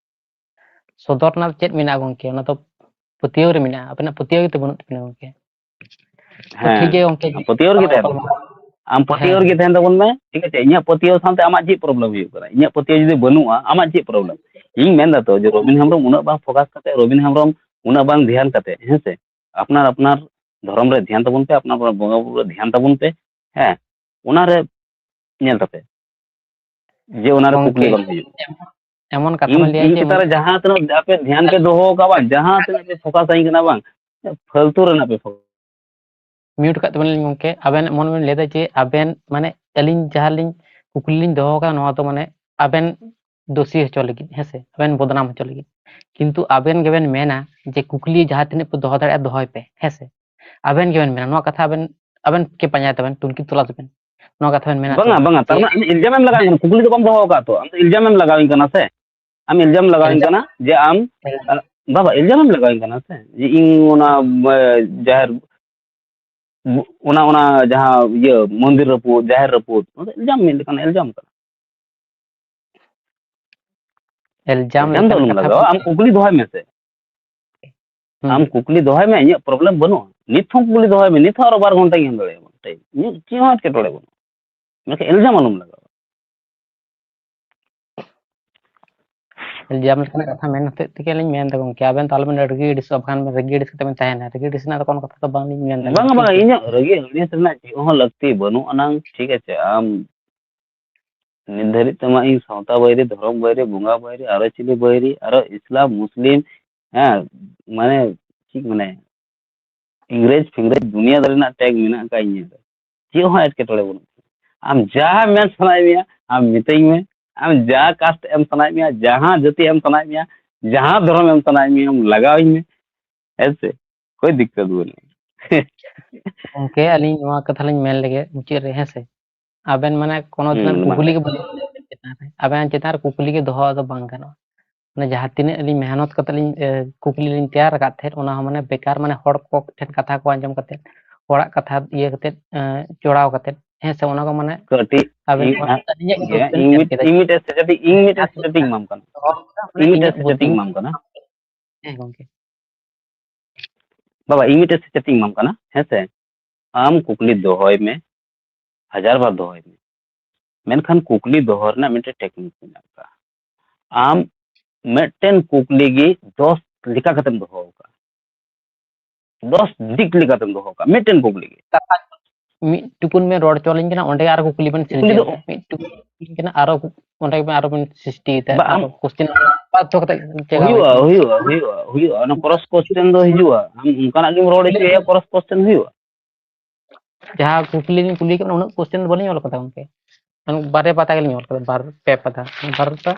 ᱥᱚᱫᱚᱨ ᱨᱮᱱᱟᱜ ᱪᱮᱫ ᱢᱮᱱᱟᱜᱼᱟ ᱜᱚᱝᱠᱮ? ᱚᱱᱟ ᱫᱚ ᱯᱟᱹᱛᱭᱟᱹᱣ ᱨᱮ ᱢᱮᱱᱟᱜᱼᱟ, ᱟᱵᱮᱱᱟᱜ ᱯᱟᱹᱛᱭᱟᱹᱣ ᱜᱮᱛᱚ ᱵᱟᱹᱱᱩᱜ ᱛᱟᱵᱮᱱᱟ ᱜᱚᱝᱠᱮ᱾ ᱛᱚ ᱴᱷᱤᱠ ᱜᱮᱭᱟ ᱜᱚᱝᱠᱮ, ᱟᱢ ᱯᱟᱹᱛᱭᱟᱹᱣ ᱨᱮᱜᱮ ᱛᱟᱦᱮᱱ ᱛᱟᱵᱚᱱ ᱢᱮ᱾ ᱟᱢ ᱯᱟᱹᱛᱭᱟᱹᱣ ᱦᱮᱸ᱾ ᱨᱮᱜᱮ ᱛᱟᱦᱮᱱ ᱛᱟᱵᱚᱱ ᱢᱮ, ᱴᱷᱤᱠ ᱟᱪᱷᱮ? ᱤᱧᱟᱹᱜ ᱯᱟᱹᱛᱭᱟᱹᱣ ᱥᱟᱶᱛᱮ ᱟᱢᱟᱜ ᱪᱮᱫ problem ᱦᱩᱭᱩᱜ ᱠᱟᱱᱟ? ᱤᱧᱟᱹᱜ ᱯᱟᱹᱛᱭᱟᱹᱣ ᱡᱩᱫᱤ ᱵᱟᱹᱱᱩᱜᱼᱟ, ᱟᱢᱟᱜ ᱪᱮᱫ problem? ᱤᱧ ᱢᱮᱱ ᱫᱟ ᱛᱚ ᱡᱮ ᱨᱚᱵᱤᱱ ᱦᱮᱢᱵᱨᱚᱢ ᱩᱱᱟᱹᱜ ᱵᱟᱝ focus ᱠᱟᱛᱮ, ᱨᱚᱵᱤᱱ ᱦᱮᱢᱵᱨᱚᱢ ᱩᱱᱟᱹᱜ ᱵᱟᱝ ᱫᱷᱮᱭᱟᱱ ᱠᱟᱛᱮ, ᱦᱮᱸ ᱥᱮ? ᱟᱯᱱᱟᱨ ᱟᱯᱱᱟᱨ ᱫᱷᱚᱨᱚᱢ ᱨᱮ ᱫᱷᱮᱭᱟᱱ ᱛᱟᱵᱚᱱ ᱯᱮ, ᱟᱯᱱᱟᱨ ᱟᱯᱱᱟᱨ ᱵᱚᱸᱜᱟ ᱵᱩᱨᱩ ᱨᱮ ᱫᱷᱮᱭᱟᱱ ᱛᱟᱵᱚᱱ ᱯᱮ, ᱦᱮᱸ? ᱚᱱᱟ ᱨᱮ ᱧᱮᱞ ᱛᱟᱯᱮ ᱡᱮ ᱚᱱᱟ ᱨᱮ ᱜᱚᱝᱠᱮ, ᱠᱩᱠᱞᱤ ᱵᱟᱝ ᱦᱩᱭᱩᱜ᱾ ᱮᱢᱚᱱ ᱠᱟᱛᱷᱟ ᱤᱧ, ᱵᱮᱱ ᱞᱟᱹᱭᱟ ᱤᱧ ᱡᱮ ᱪᱮᱛᱟᱱ ᱨᱮ ᱡᱟᱦᱟᱸ ᱛᱤᱱᱟᱹᱜ ᱟᱯᱮ ᱫᱷᱮᱭᱟᱱ ᱯᱮ ᱫᱚᱦᱚ ᱟᱠᱟᱫ ᱵᱟᱝ, ᱡᱟᱦᱟᱸ ᱛᱤᱱᱟᱹᱜ ᱯᱮ focus ᱟᱹᱧ ᱠᱟᱱᱟ ᱵᱟᱝ, ᱯᱷᱟᱹᱞᱛᱩ ᱨᱮᱱᱟᱜ ᱯᱮ focus᱾ Mute ᱠᱟᱜ ᱛᱟᱵᱮᱱᱟᱞᱤᱧ ᱜᱚᱝᱠᱮ, ᱟᱵᱮᱱ ᱮᱢᱚᱱ ᱵᱮᱱ ᱞᱟᱹᱭᱫᱟ ᱡᱮ ᱟᱵᱮᱱ ᱢᱟᱱᱮ ᱟᱹᱞᱤᱧ ᱡᱟᱦᱟᱸ ᱞᱤᱧ ᱠᱩᱠᱞᱤ ᱞᱤᱧ ᱫᱚᱦᱚ ᱟᱠᱟᱫᱟ ᱱᱚᱣᱟ ᱫᱚ ᱢᱟᱱᱮ ᱟᱵᱮᱱ ᱫᱳᱥᱤ ᱦᱚᱪᱚ ᱞᱟᱹᱜᱤᱫ, ᱦᱮᱸ ᱥᱮ, ᱟᱵᱮᱱ ᱵᱚᱫᱱᱟᱢ ᱦᱚᱪᱚ ᱞᱟᱹᱜᱤᱫ᱾ ᱠᱤᱱᱛᱩ ᱟᱵᱮᱱ ᱜᱮᱵᱮᱱ ᱢᱮᱱᱟ ᱡᱮ ᱠᱩᱠᱞᱤ ᱡᱟᱦᱟᱸ ᱛᱤᱱᱟᱹᱜ ᱯᱮ ᱫᱚᱦᱚ ᱫᱟᱲᱮᱭᱟᱜᱼᱟ ᱫᱚᱦᱚᱭ ᱯᱮ, ᱦᱮᱸ ᱥᱮ᱾ ᱟᱵᱮᱱ ᱜᱮᱵᱮᱱ ᱢᱮᱱᱟ ᱱᱚᱣᱟ ᱠᱟᱛᱷᱟ, ᱟᱵᱮᱱ, ᱟᱵᱮᱱ ᱜᱮ ᱯᱟᱸᱡᱟᱭ ᱛᱟᱵᱮᱱ, ᱛᱩᱱᱠᱷᱤ ᱛᱚᱞᱟᱥ ᱵᱮᱱ᱾ ᱱᱚᱣᱟ ᱠᱟᱛᱷᱟ ᱵᱮᱱ ᱢᱮᱱᱟ ᱥᱮ ᱵᱟᱝᱟ, ᱵᱟᱝ? ᱵᱟᱝᱟ, ᱛᱟᱨ ᱡᱮ ᱢᱟᱱᱮ ᱟᱢ ᱤᱞᱡᱟᱢ ᱮᱢ ᱞᱟᱜᱟᱣ ᱠᱟᱱᱟ, ᱠᱩᱠᱞᱤ ᱫᱚ ᱵᱟᱢ ᱫᱚᱦᱚ ᱟᱠᱟᱫ ᱛᱚ, ᱟᱢ ᱫᱚ ᱤᱞᱡᱟᱢ ᱮᱢ ᱞᱟᱜᱟᱣ ᱠᱟᱱᱟ ᱥᱮ? ᱟᱢ ᱤᱞᱡᱟᱢ ᱮᱢ ᱞᱟᱜᱟᱣ ᱠᱟᱱᱟ ᱥᱮ? ᱤᱞᱡᱟᱢ ᱵᱟᱵᱟ, ᱤᱞᱡᱟᱢ ᱮᱢ ᱞᱟᱜᱟᱣ ᱠᱟᱱᱟ ᱥᱮ? ᱡᱮ ᱤᱧ ᱚᱱᱟ, ᱮ, ᱡᱟᱦᱮᱨ, ᱚᱱᱟ, ᱚᱱᱟ ᱡᱟᱦᱟᱸ ᱤᱭᱟᱹ ᱢᱚᱱᱫᱤᱨ ᱨᱟᱹᱯᱩᱫ, ᱡᱟᱦᱮᱨ ᱨᱟᱹᱯᱩᱫ, ᱚᱱᱟ ᱫᱚ ᱤᱞᱡᱟᱢ ᱢᱤᱫ ᱞᱮᱠᱟᱱᱟᱜ ᱤᱞᱡᱟᱢ ᱠᱟᱱᱟ᱾ ᱤᱞᱡᱟᱢ ᱤᱞᱡᱟᱢ ᱫᱚ ᱞᱮᱠᱟᱱ ᱟᱞᱚᱢ ᱠᱟᱛᱷᱟ ᱞᱟᱜᱟᱣᱟ, ᱵᱟᱝ ᱟᱢ ᱠᱟᱱᱟ᱾ ᱠᱩᱠᱞᱤ ᱫᱚᱦᱚᱭ ᱢᱮᱥᱮ᱾ ᱦᱩᱸ᱾ ᱟᱢ ᱠᱩᱠᱞᱤ ᱫᱚᱦᱚᱭ ᱢᱮ, ᱤᱧᱟᱹᱜ problem ᱵᱟᱹᱱᱩᱜᱼᱟ᱾ ᱱᱤᱛ ᱦᱚᱸ ᱠᱩᱠᱞᱤ ᱫᱚᱦᱚᱭ ᱢᱮ, ᱱᱤᱛ ᱦᱚᱸ ᱟᱨᱚ ᱵᱟᱨ ᱜᱷᱚᱱᱴᱟᱧ ᱮᱢ ᱫᱟᱲᱮᱭᱟᱢᱟ time᱾ ᱤᱧᱟᱹᱜ ᱪᱮᱫ ᱦᱚᱸ ᱮᱴᱠᱮᱴᱚᱬᱮ ᱵᱟᱹᱱᱩᱜᱼᱟ᱾ ᱢᱮᱱᱠᱷᱟᱱ ᱤᱞᱡᱟᱢ ᱟᱞᱚᱢ ᱞᱟᱜᱟᱣᱟ᱾ ᱤᱞᱡᱟᱢ ᱞᱮᱠᱟᱱᱟᱜ ᱠᱟᱛᱷᱟ ᱢᱮᱱ ᱦᱚᱛᱮᱡ ᱛᱮᱜᱮ ᱞᱤᱧ ᱢᱮᱱ ᱮᱫᱟ ᱜᱚᱝᱠᱮ, ᱟᱵᱮᱱ ᱫᱚ ᱟᱞᱚᱵᱮᱱ ᱨᱟᱹᱜᱤ ᱟᱹᱲᱤᱥᱚᱜᱼᱟ, ᱵᱟᱠᱷᱟᱱ ᱵᱮᱱ ᱨᱟᱹᱜᱤ ᱟᱹᱲᱤᱥ ᱠᱟᱛᱮ ᱵᱮᱱ ᱛᱟᱦᱮᱱᱟ᱾ ᱨᱟᱹᱜᱤ ᱟᱹᱲᱤᱥ ᱨᱮᱱᱟᱜ ᱫᱚ ᱠᱳᱱᱳ ᱠᱟᱛᱷᱟ ᱫᱚ ᱵᱟᱝ ᱞᱤᱧ ᱢᱮᱱ ᱮᱫᱟ ᱵᱟᱝᱟ, ᱜᱚᱝᱠᱮ, ᱵᱟᱝᱟ, ᱴᱷᱤᱠ ᱤᱧᱟᱹᱜ ᱨᱟᱹᱜᱤ ᱟᱹᱲᱤᱥ ᱨᱮᱱᱟᱜ ᱪᱮᱫ ᱦᱚᱸ ᱞᱟᱹᱠᱛᱤ ᱵᱟᱹᱱᱩᱜ ᱟᱱᱟᱝ, ᱴᱷᱤᱠ ᱟᱪᱷᱮ? ᱟᱢ ᱱᱤᱛ ᱫᱷᱟᱹᱨᱤᱡ ᱛᱮᱢᱟ ᱤᱧ ᱥᱟᱶᱛᱟ ᱵᱟᱹᱭᱨᱤ, ᱫᱷᱚᱨᱚᱢ ᱵᱟᱹᱭᱨᱤ, ᱵᱚᱸᱜᱟ ᱵᱟᱹᱭᱨᱤ, ᱟᱨᱚ ᱪᱤᱞᱤ ᱵᱟᱹᱭᱨᱤ, ᱟᱨᱚ ᱤᱥᱞᱟᱢ, ᱢᱩᱥᱞᱤᱢ, ᱦᱮᱸ, ᱢᱟᱱᱮ, ᱪᱮᱫ ᱢᱟᱱᱮ, ᱤᱝᱨᱮᱡᱽ ᱯᱷᱤᱝᱨᱮᱡᱽ ᱫᱩᱱᱤᱭᱟᱹ ᱨᱮᱱᱟᱜ tag ᱢᱮᱱᱟᱜ ᱟᱠᱟᱫ ᱤᱧᱟᱹᱜ ᱨᱮ᱾ ᱪᱮᱫ ᱦᱚᱸ ᱮᱴᱠᱮᱴᱚᱬᱮ ᱵᱟᱹᱱᱩᱜ ᱛᱤᱧᱟ᱾ ᱟᱢ ᱡᱟᱦᱟᱸ ᱢᱮᱱ ᱥᱟᱱᱟᱭᱮᱫ ᱢᱮᱭᱟ, ᱟᱢ ᱢᱤᱛᱟᱹᱧ ᱢᱮ᱾ ᱟᱢ ᱡᱟᱦᱟᱸ caste ᱮᱢ ᱥᱟᱱᱟᱭᱮᱫ ᱢᱮᱭᱟ, ᱡᱟᱦᱟᱸ ᱡᱟᱹᱛᱤ ᱮᱢ ᱥᱟᱱᱟᱭᱮᱫ ᱢᱮᱭᱟ, ᱡᱟᱦᱟᱸ ᱫᱷᱚᱨᱚᱢ ᱮᱢ ᱥᱟᱱᱟᱭᱮᱫ ᱢᱮᱭᱟ, ᱟᱢ ᱞᱟᱜᱟᱣᱤᱧ ᱢᱮ᱾ ᱦᱮᱸ ᱥᱮ? ᱠᱳᱭ ᱫᱤᱠᱠᱟᱛ ᱵᱟᱹᱱᱩᱜᱼᱟ᱾ ᱜᱚᱝᱠᱮ, ᱟᱹᱞᱤᱧ ᱱᱚᱣᱟ ᱠᱟᱛᱷᱟ ᱞᱤᱧ ᱢᱮᱱ ᱞᱮᱜᱮ ᱢᱩᱪᱟᱹᱫ ᱨᱮ, ᱦᱮᱸ ᱥᱮ? ᱟᱵᱮᱱ ᱢᱟᱱᱮ ᱠᱳᱱᱳ ᱦᱩᱸ, ᱫᱤᱱ ᱢᱟ ᱠᱩᱠᱞᱤ ᱞᱟᱹᱭ ᱜᱮ ᱢᱮ᱾ ᱵᱟᱹᱱᱩᱜ ᱟᱵᱮᱱ ᱪᱮᱛᱟᱱ ᱨᱮ, ᱟᱵᱮᱱ ᱪᱮᱛᱟᱱ ᱨᱮ ᱠᱩᱠᱞᱤ ᱜᱮ ᱫᱚᱦᱚ ᱫᱚ ᱵᱟᱝ ᱜᱟᱱᱚᱜᱼᱟ᱾ ᱢᱟᱱᱮ ᱡᱟᱦᱟᱸ ᱛᱤᱱᱟᱹᱜ ᱟᱹᱞᱤᱧ ᱢᱮᱦᱱᱚᱛ ᱠᱟᱛᱮ ᱞᱤᱧ, ᱮ, ᱠᱩᱠᱞᱤ ᱞᱤᱧ ᱛᱮᱭᱟᱨ ᱟᱠᱟᱫ ᱛᱟᱦᱮᱸᱫ, ᱚᱱᱟ ᱦᱚᱸ ᱢᱟᱱᱮ ᱵᱮᱠᱟᱨ, ᱢᱟᱱᱮ ᱦᱚᱲ ᱠᱚ ᱴᱷᱮᱱ ᱠᱟᱛᱷᱟ ᱠᱚ ᱟᱸᱡᱚᱢ ᱠᱟᱛᱮ, ᱦᱚᱲᱟᱜ ᱠᱟᱛᱷᱟ ᱤᱭᱟᱹ ᱠᱟᱛᱮ, ᱮ, ᱪᱚᱲᱟᱣ ᱠᱟᱛᱮ, ᱦᱮᱸ ᱥᱮ, ᱚᱱᱟ ᱠᱚ ᱢᱟᱱᱮ ᱠᱟᱹᱴᱤᱡ ᱟᱵᱮᱱ ᱤᱧ, ᱚᱱᱟ ᱦᱮᱸ, ᱟᱹᱞᱤᱧᱟᱜ ᱜᱮ ᱤᱧ ᱫᱳᱥ ᱵᱮᱱ ᱢᱤᱫ, ᱮᱢ ᱠᱮᱫᱟ᱾ ᱤᱧ ᱢᱤᱫᱴᱮᱡ ᱥᱮᱪᱮᱫ, ᱤᱧ ᱢᱤᱫᱴᱮᱡ ᱟᱨ ᱥᱮᱪᱮᱫ ᱤᱧ ᱮᱢᱟᱢ ᱠᱟᱱᱟ᱾ ᱚᱱᱟ ᱤᱧ ᱢᱤᱫᱴᱮᱡ ᱤᱧᱟᱹᱜ ᱥᱮᱪᱮᱫ ᱵᱩᱫᱽᱫᱷᱤ ᱤᱧ ᱮᱢᱟᱢ ᱠᱟᱱᱟ᱾ ᱦᱮᱸ ᱜᱚᱝᱠᱮ᱾ ᱵᱟᱵᱟ, ᱤᱧ ᱢᱤᱫᱴᱮᱱ ᱥᱮᱪᱮᱫ ᱤᱧ ᱮᱢᱟᱢ ᱠᱟᱱᱟ, ᱦᱮᱸ ᱥᱮ? ᱟᱢ ᱠᱩᱠᱞᱤ ᱫᱚᱦᱚᱭ ᱢᱮ, ᱦᱟᱡᱟᱨ ᱵᱟᱨ ᱫᱚᱦᱚᱭ ᱢᱮ, ᱢᱮᱱᱠᱷᱟᱱ ᱠᱩᱠᱞᱤ ᱫᱚᱦᱚ ᱨᱮᱱᱟᱜ ᱢᱤᱫᱴᱮᱱ ᱴᱮᱠᱱᱤᱠ ᱢᱮᱱᱟᱜ ᱟᱠᱟᱫᱼᱟ᱾ ᱟᱢ ᱢᱤᱫᱴᱮᱱ ᱠᱩᱠᱞᱤ ᱜᱮ ᱫᱚᱥ ᱞᱮᱠᱟ ᱠᱟᱛᱮᱢ ᱫᱚᱦᱚ ᱟᱠᱟᱫᱼᱟ, ᱫᱚᱥ ᱫᱤᱠ ᱞᱮᱠᱟᱛᱮᱢ ᱫᱚᱦᱚ ᱟᱠᱟᱫᱼᱟ ᱢᱤᱫᱴᱮᱱ ᱠᱩᱠᱞᱤ ᱜᱮ᱾ ᱠᱟᱛᱷᱟ ᱢᱤᱫ ᱴᱩᱠᱩᱱ ᱵᱮᱱ ᱨᱚᱲ ᱦᱚᱪᱚ ᱞᱤᱧ ᱠᱟᱱᱟ, ᱚᱸᱰᱮ ᱟᱨ ᱠᱩᱠᱞᱤ ᱵᱮᱱ ᱠᱩᱠᱞᱤ ᱫᱚ ᱥᱤᱨᱡᱟᱹᱣ ᱢᱤᱫ ᱴᱩᱠᱩᱱ ᱠᱟᱱᱟ, ᱟᱨᱚ ᱠᱩ- ᱚᱸᱰᱮ ᱵᱮᱱ ᱟᱨᱚ ᱵᱮᱱ ᱥᱨᱤᱥᱴᱤᱭᱮᱫᱟ, ᱵᱟ, ᱟᱢ ᱟᱨᱚ ᱠᱚᱥᱪᱮᱱ ᱵᱟᱫᱽᱫᱷᱚ ᱠᱟᱛᱮ ᱪᱮᱫ ᱦᱩᱭᱩᱜᱼᱟ, ᱦᱩᱭᱩᱜᱼᱟ, ᱦᱩᱭᱩᱜᱼᱟ, ᱦᱩᱭᱩᱜᱼᱟ᱾ ᱚᱱᱟ ᱠᱨᱚᱥ ᱠᱚᱥᱪᱮᱱ ᱫᱚ ᱦᱤᱡᱩᱜᱼᱟ᱾ ᱟᱢ ᱚᱱᱠᱟᱱᱟᱜ ᱜᱮᱢ ᱨᱚᱲ ᱦᱚᱪᱚᱭᱟ, ᱠᱨᱚᱥ ᱠᱚᱥᱪᱮᱱ ᱦᱩᱭᱩᱜᱼᱟ᱾ ᱡᱟᱦᱟᱸ ᱠᱩᱠᱞᱤ ᱞᱤᱧ ᱠᱩᱞᱤ ᱠᱮᱫ ᱵᱮᱱᱟ, ᱩᱱᱟᱹᱜ ᱠᱚᱥᱪᱮᱱ ᱫᱚ ᱵᱟᱹᱞᱤᱧ ᱚᱞ ᱠᱟᱫᱟ ᱜᱚᱝᱠᱮ, ᱢᱟᱱᱮ ᱵᱟᱨᱭᱟ ᱯᱟᱛᱟ ᱜᱮᱞᱤᱧ ᱚᱞ ᱠᱟᱫᱟ, ᱵᱟᱨ ᱯᱮ ᱯᱟᱛᱟ, ᱵᱟᱨ ᱯᱟᱛᱟ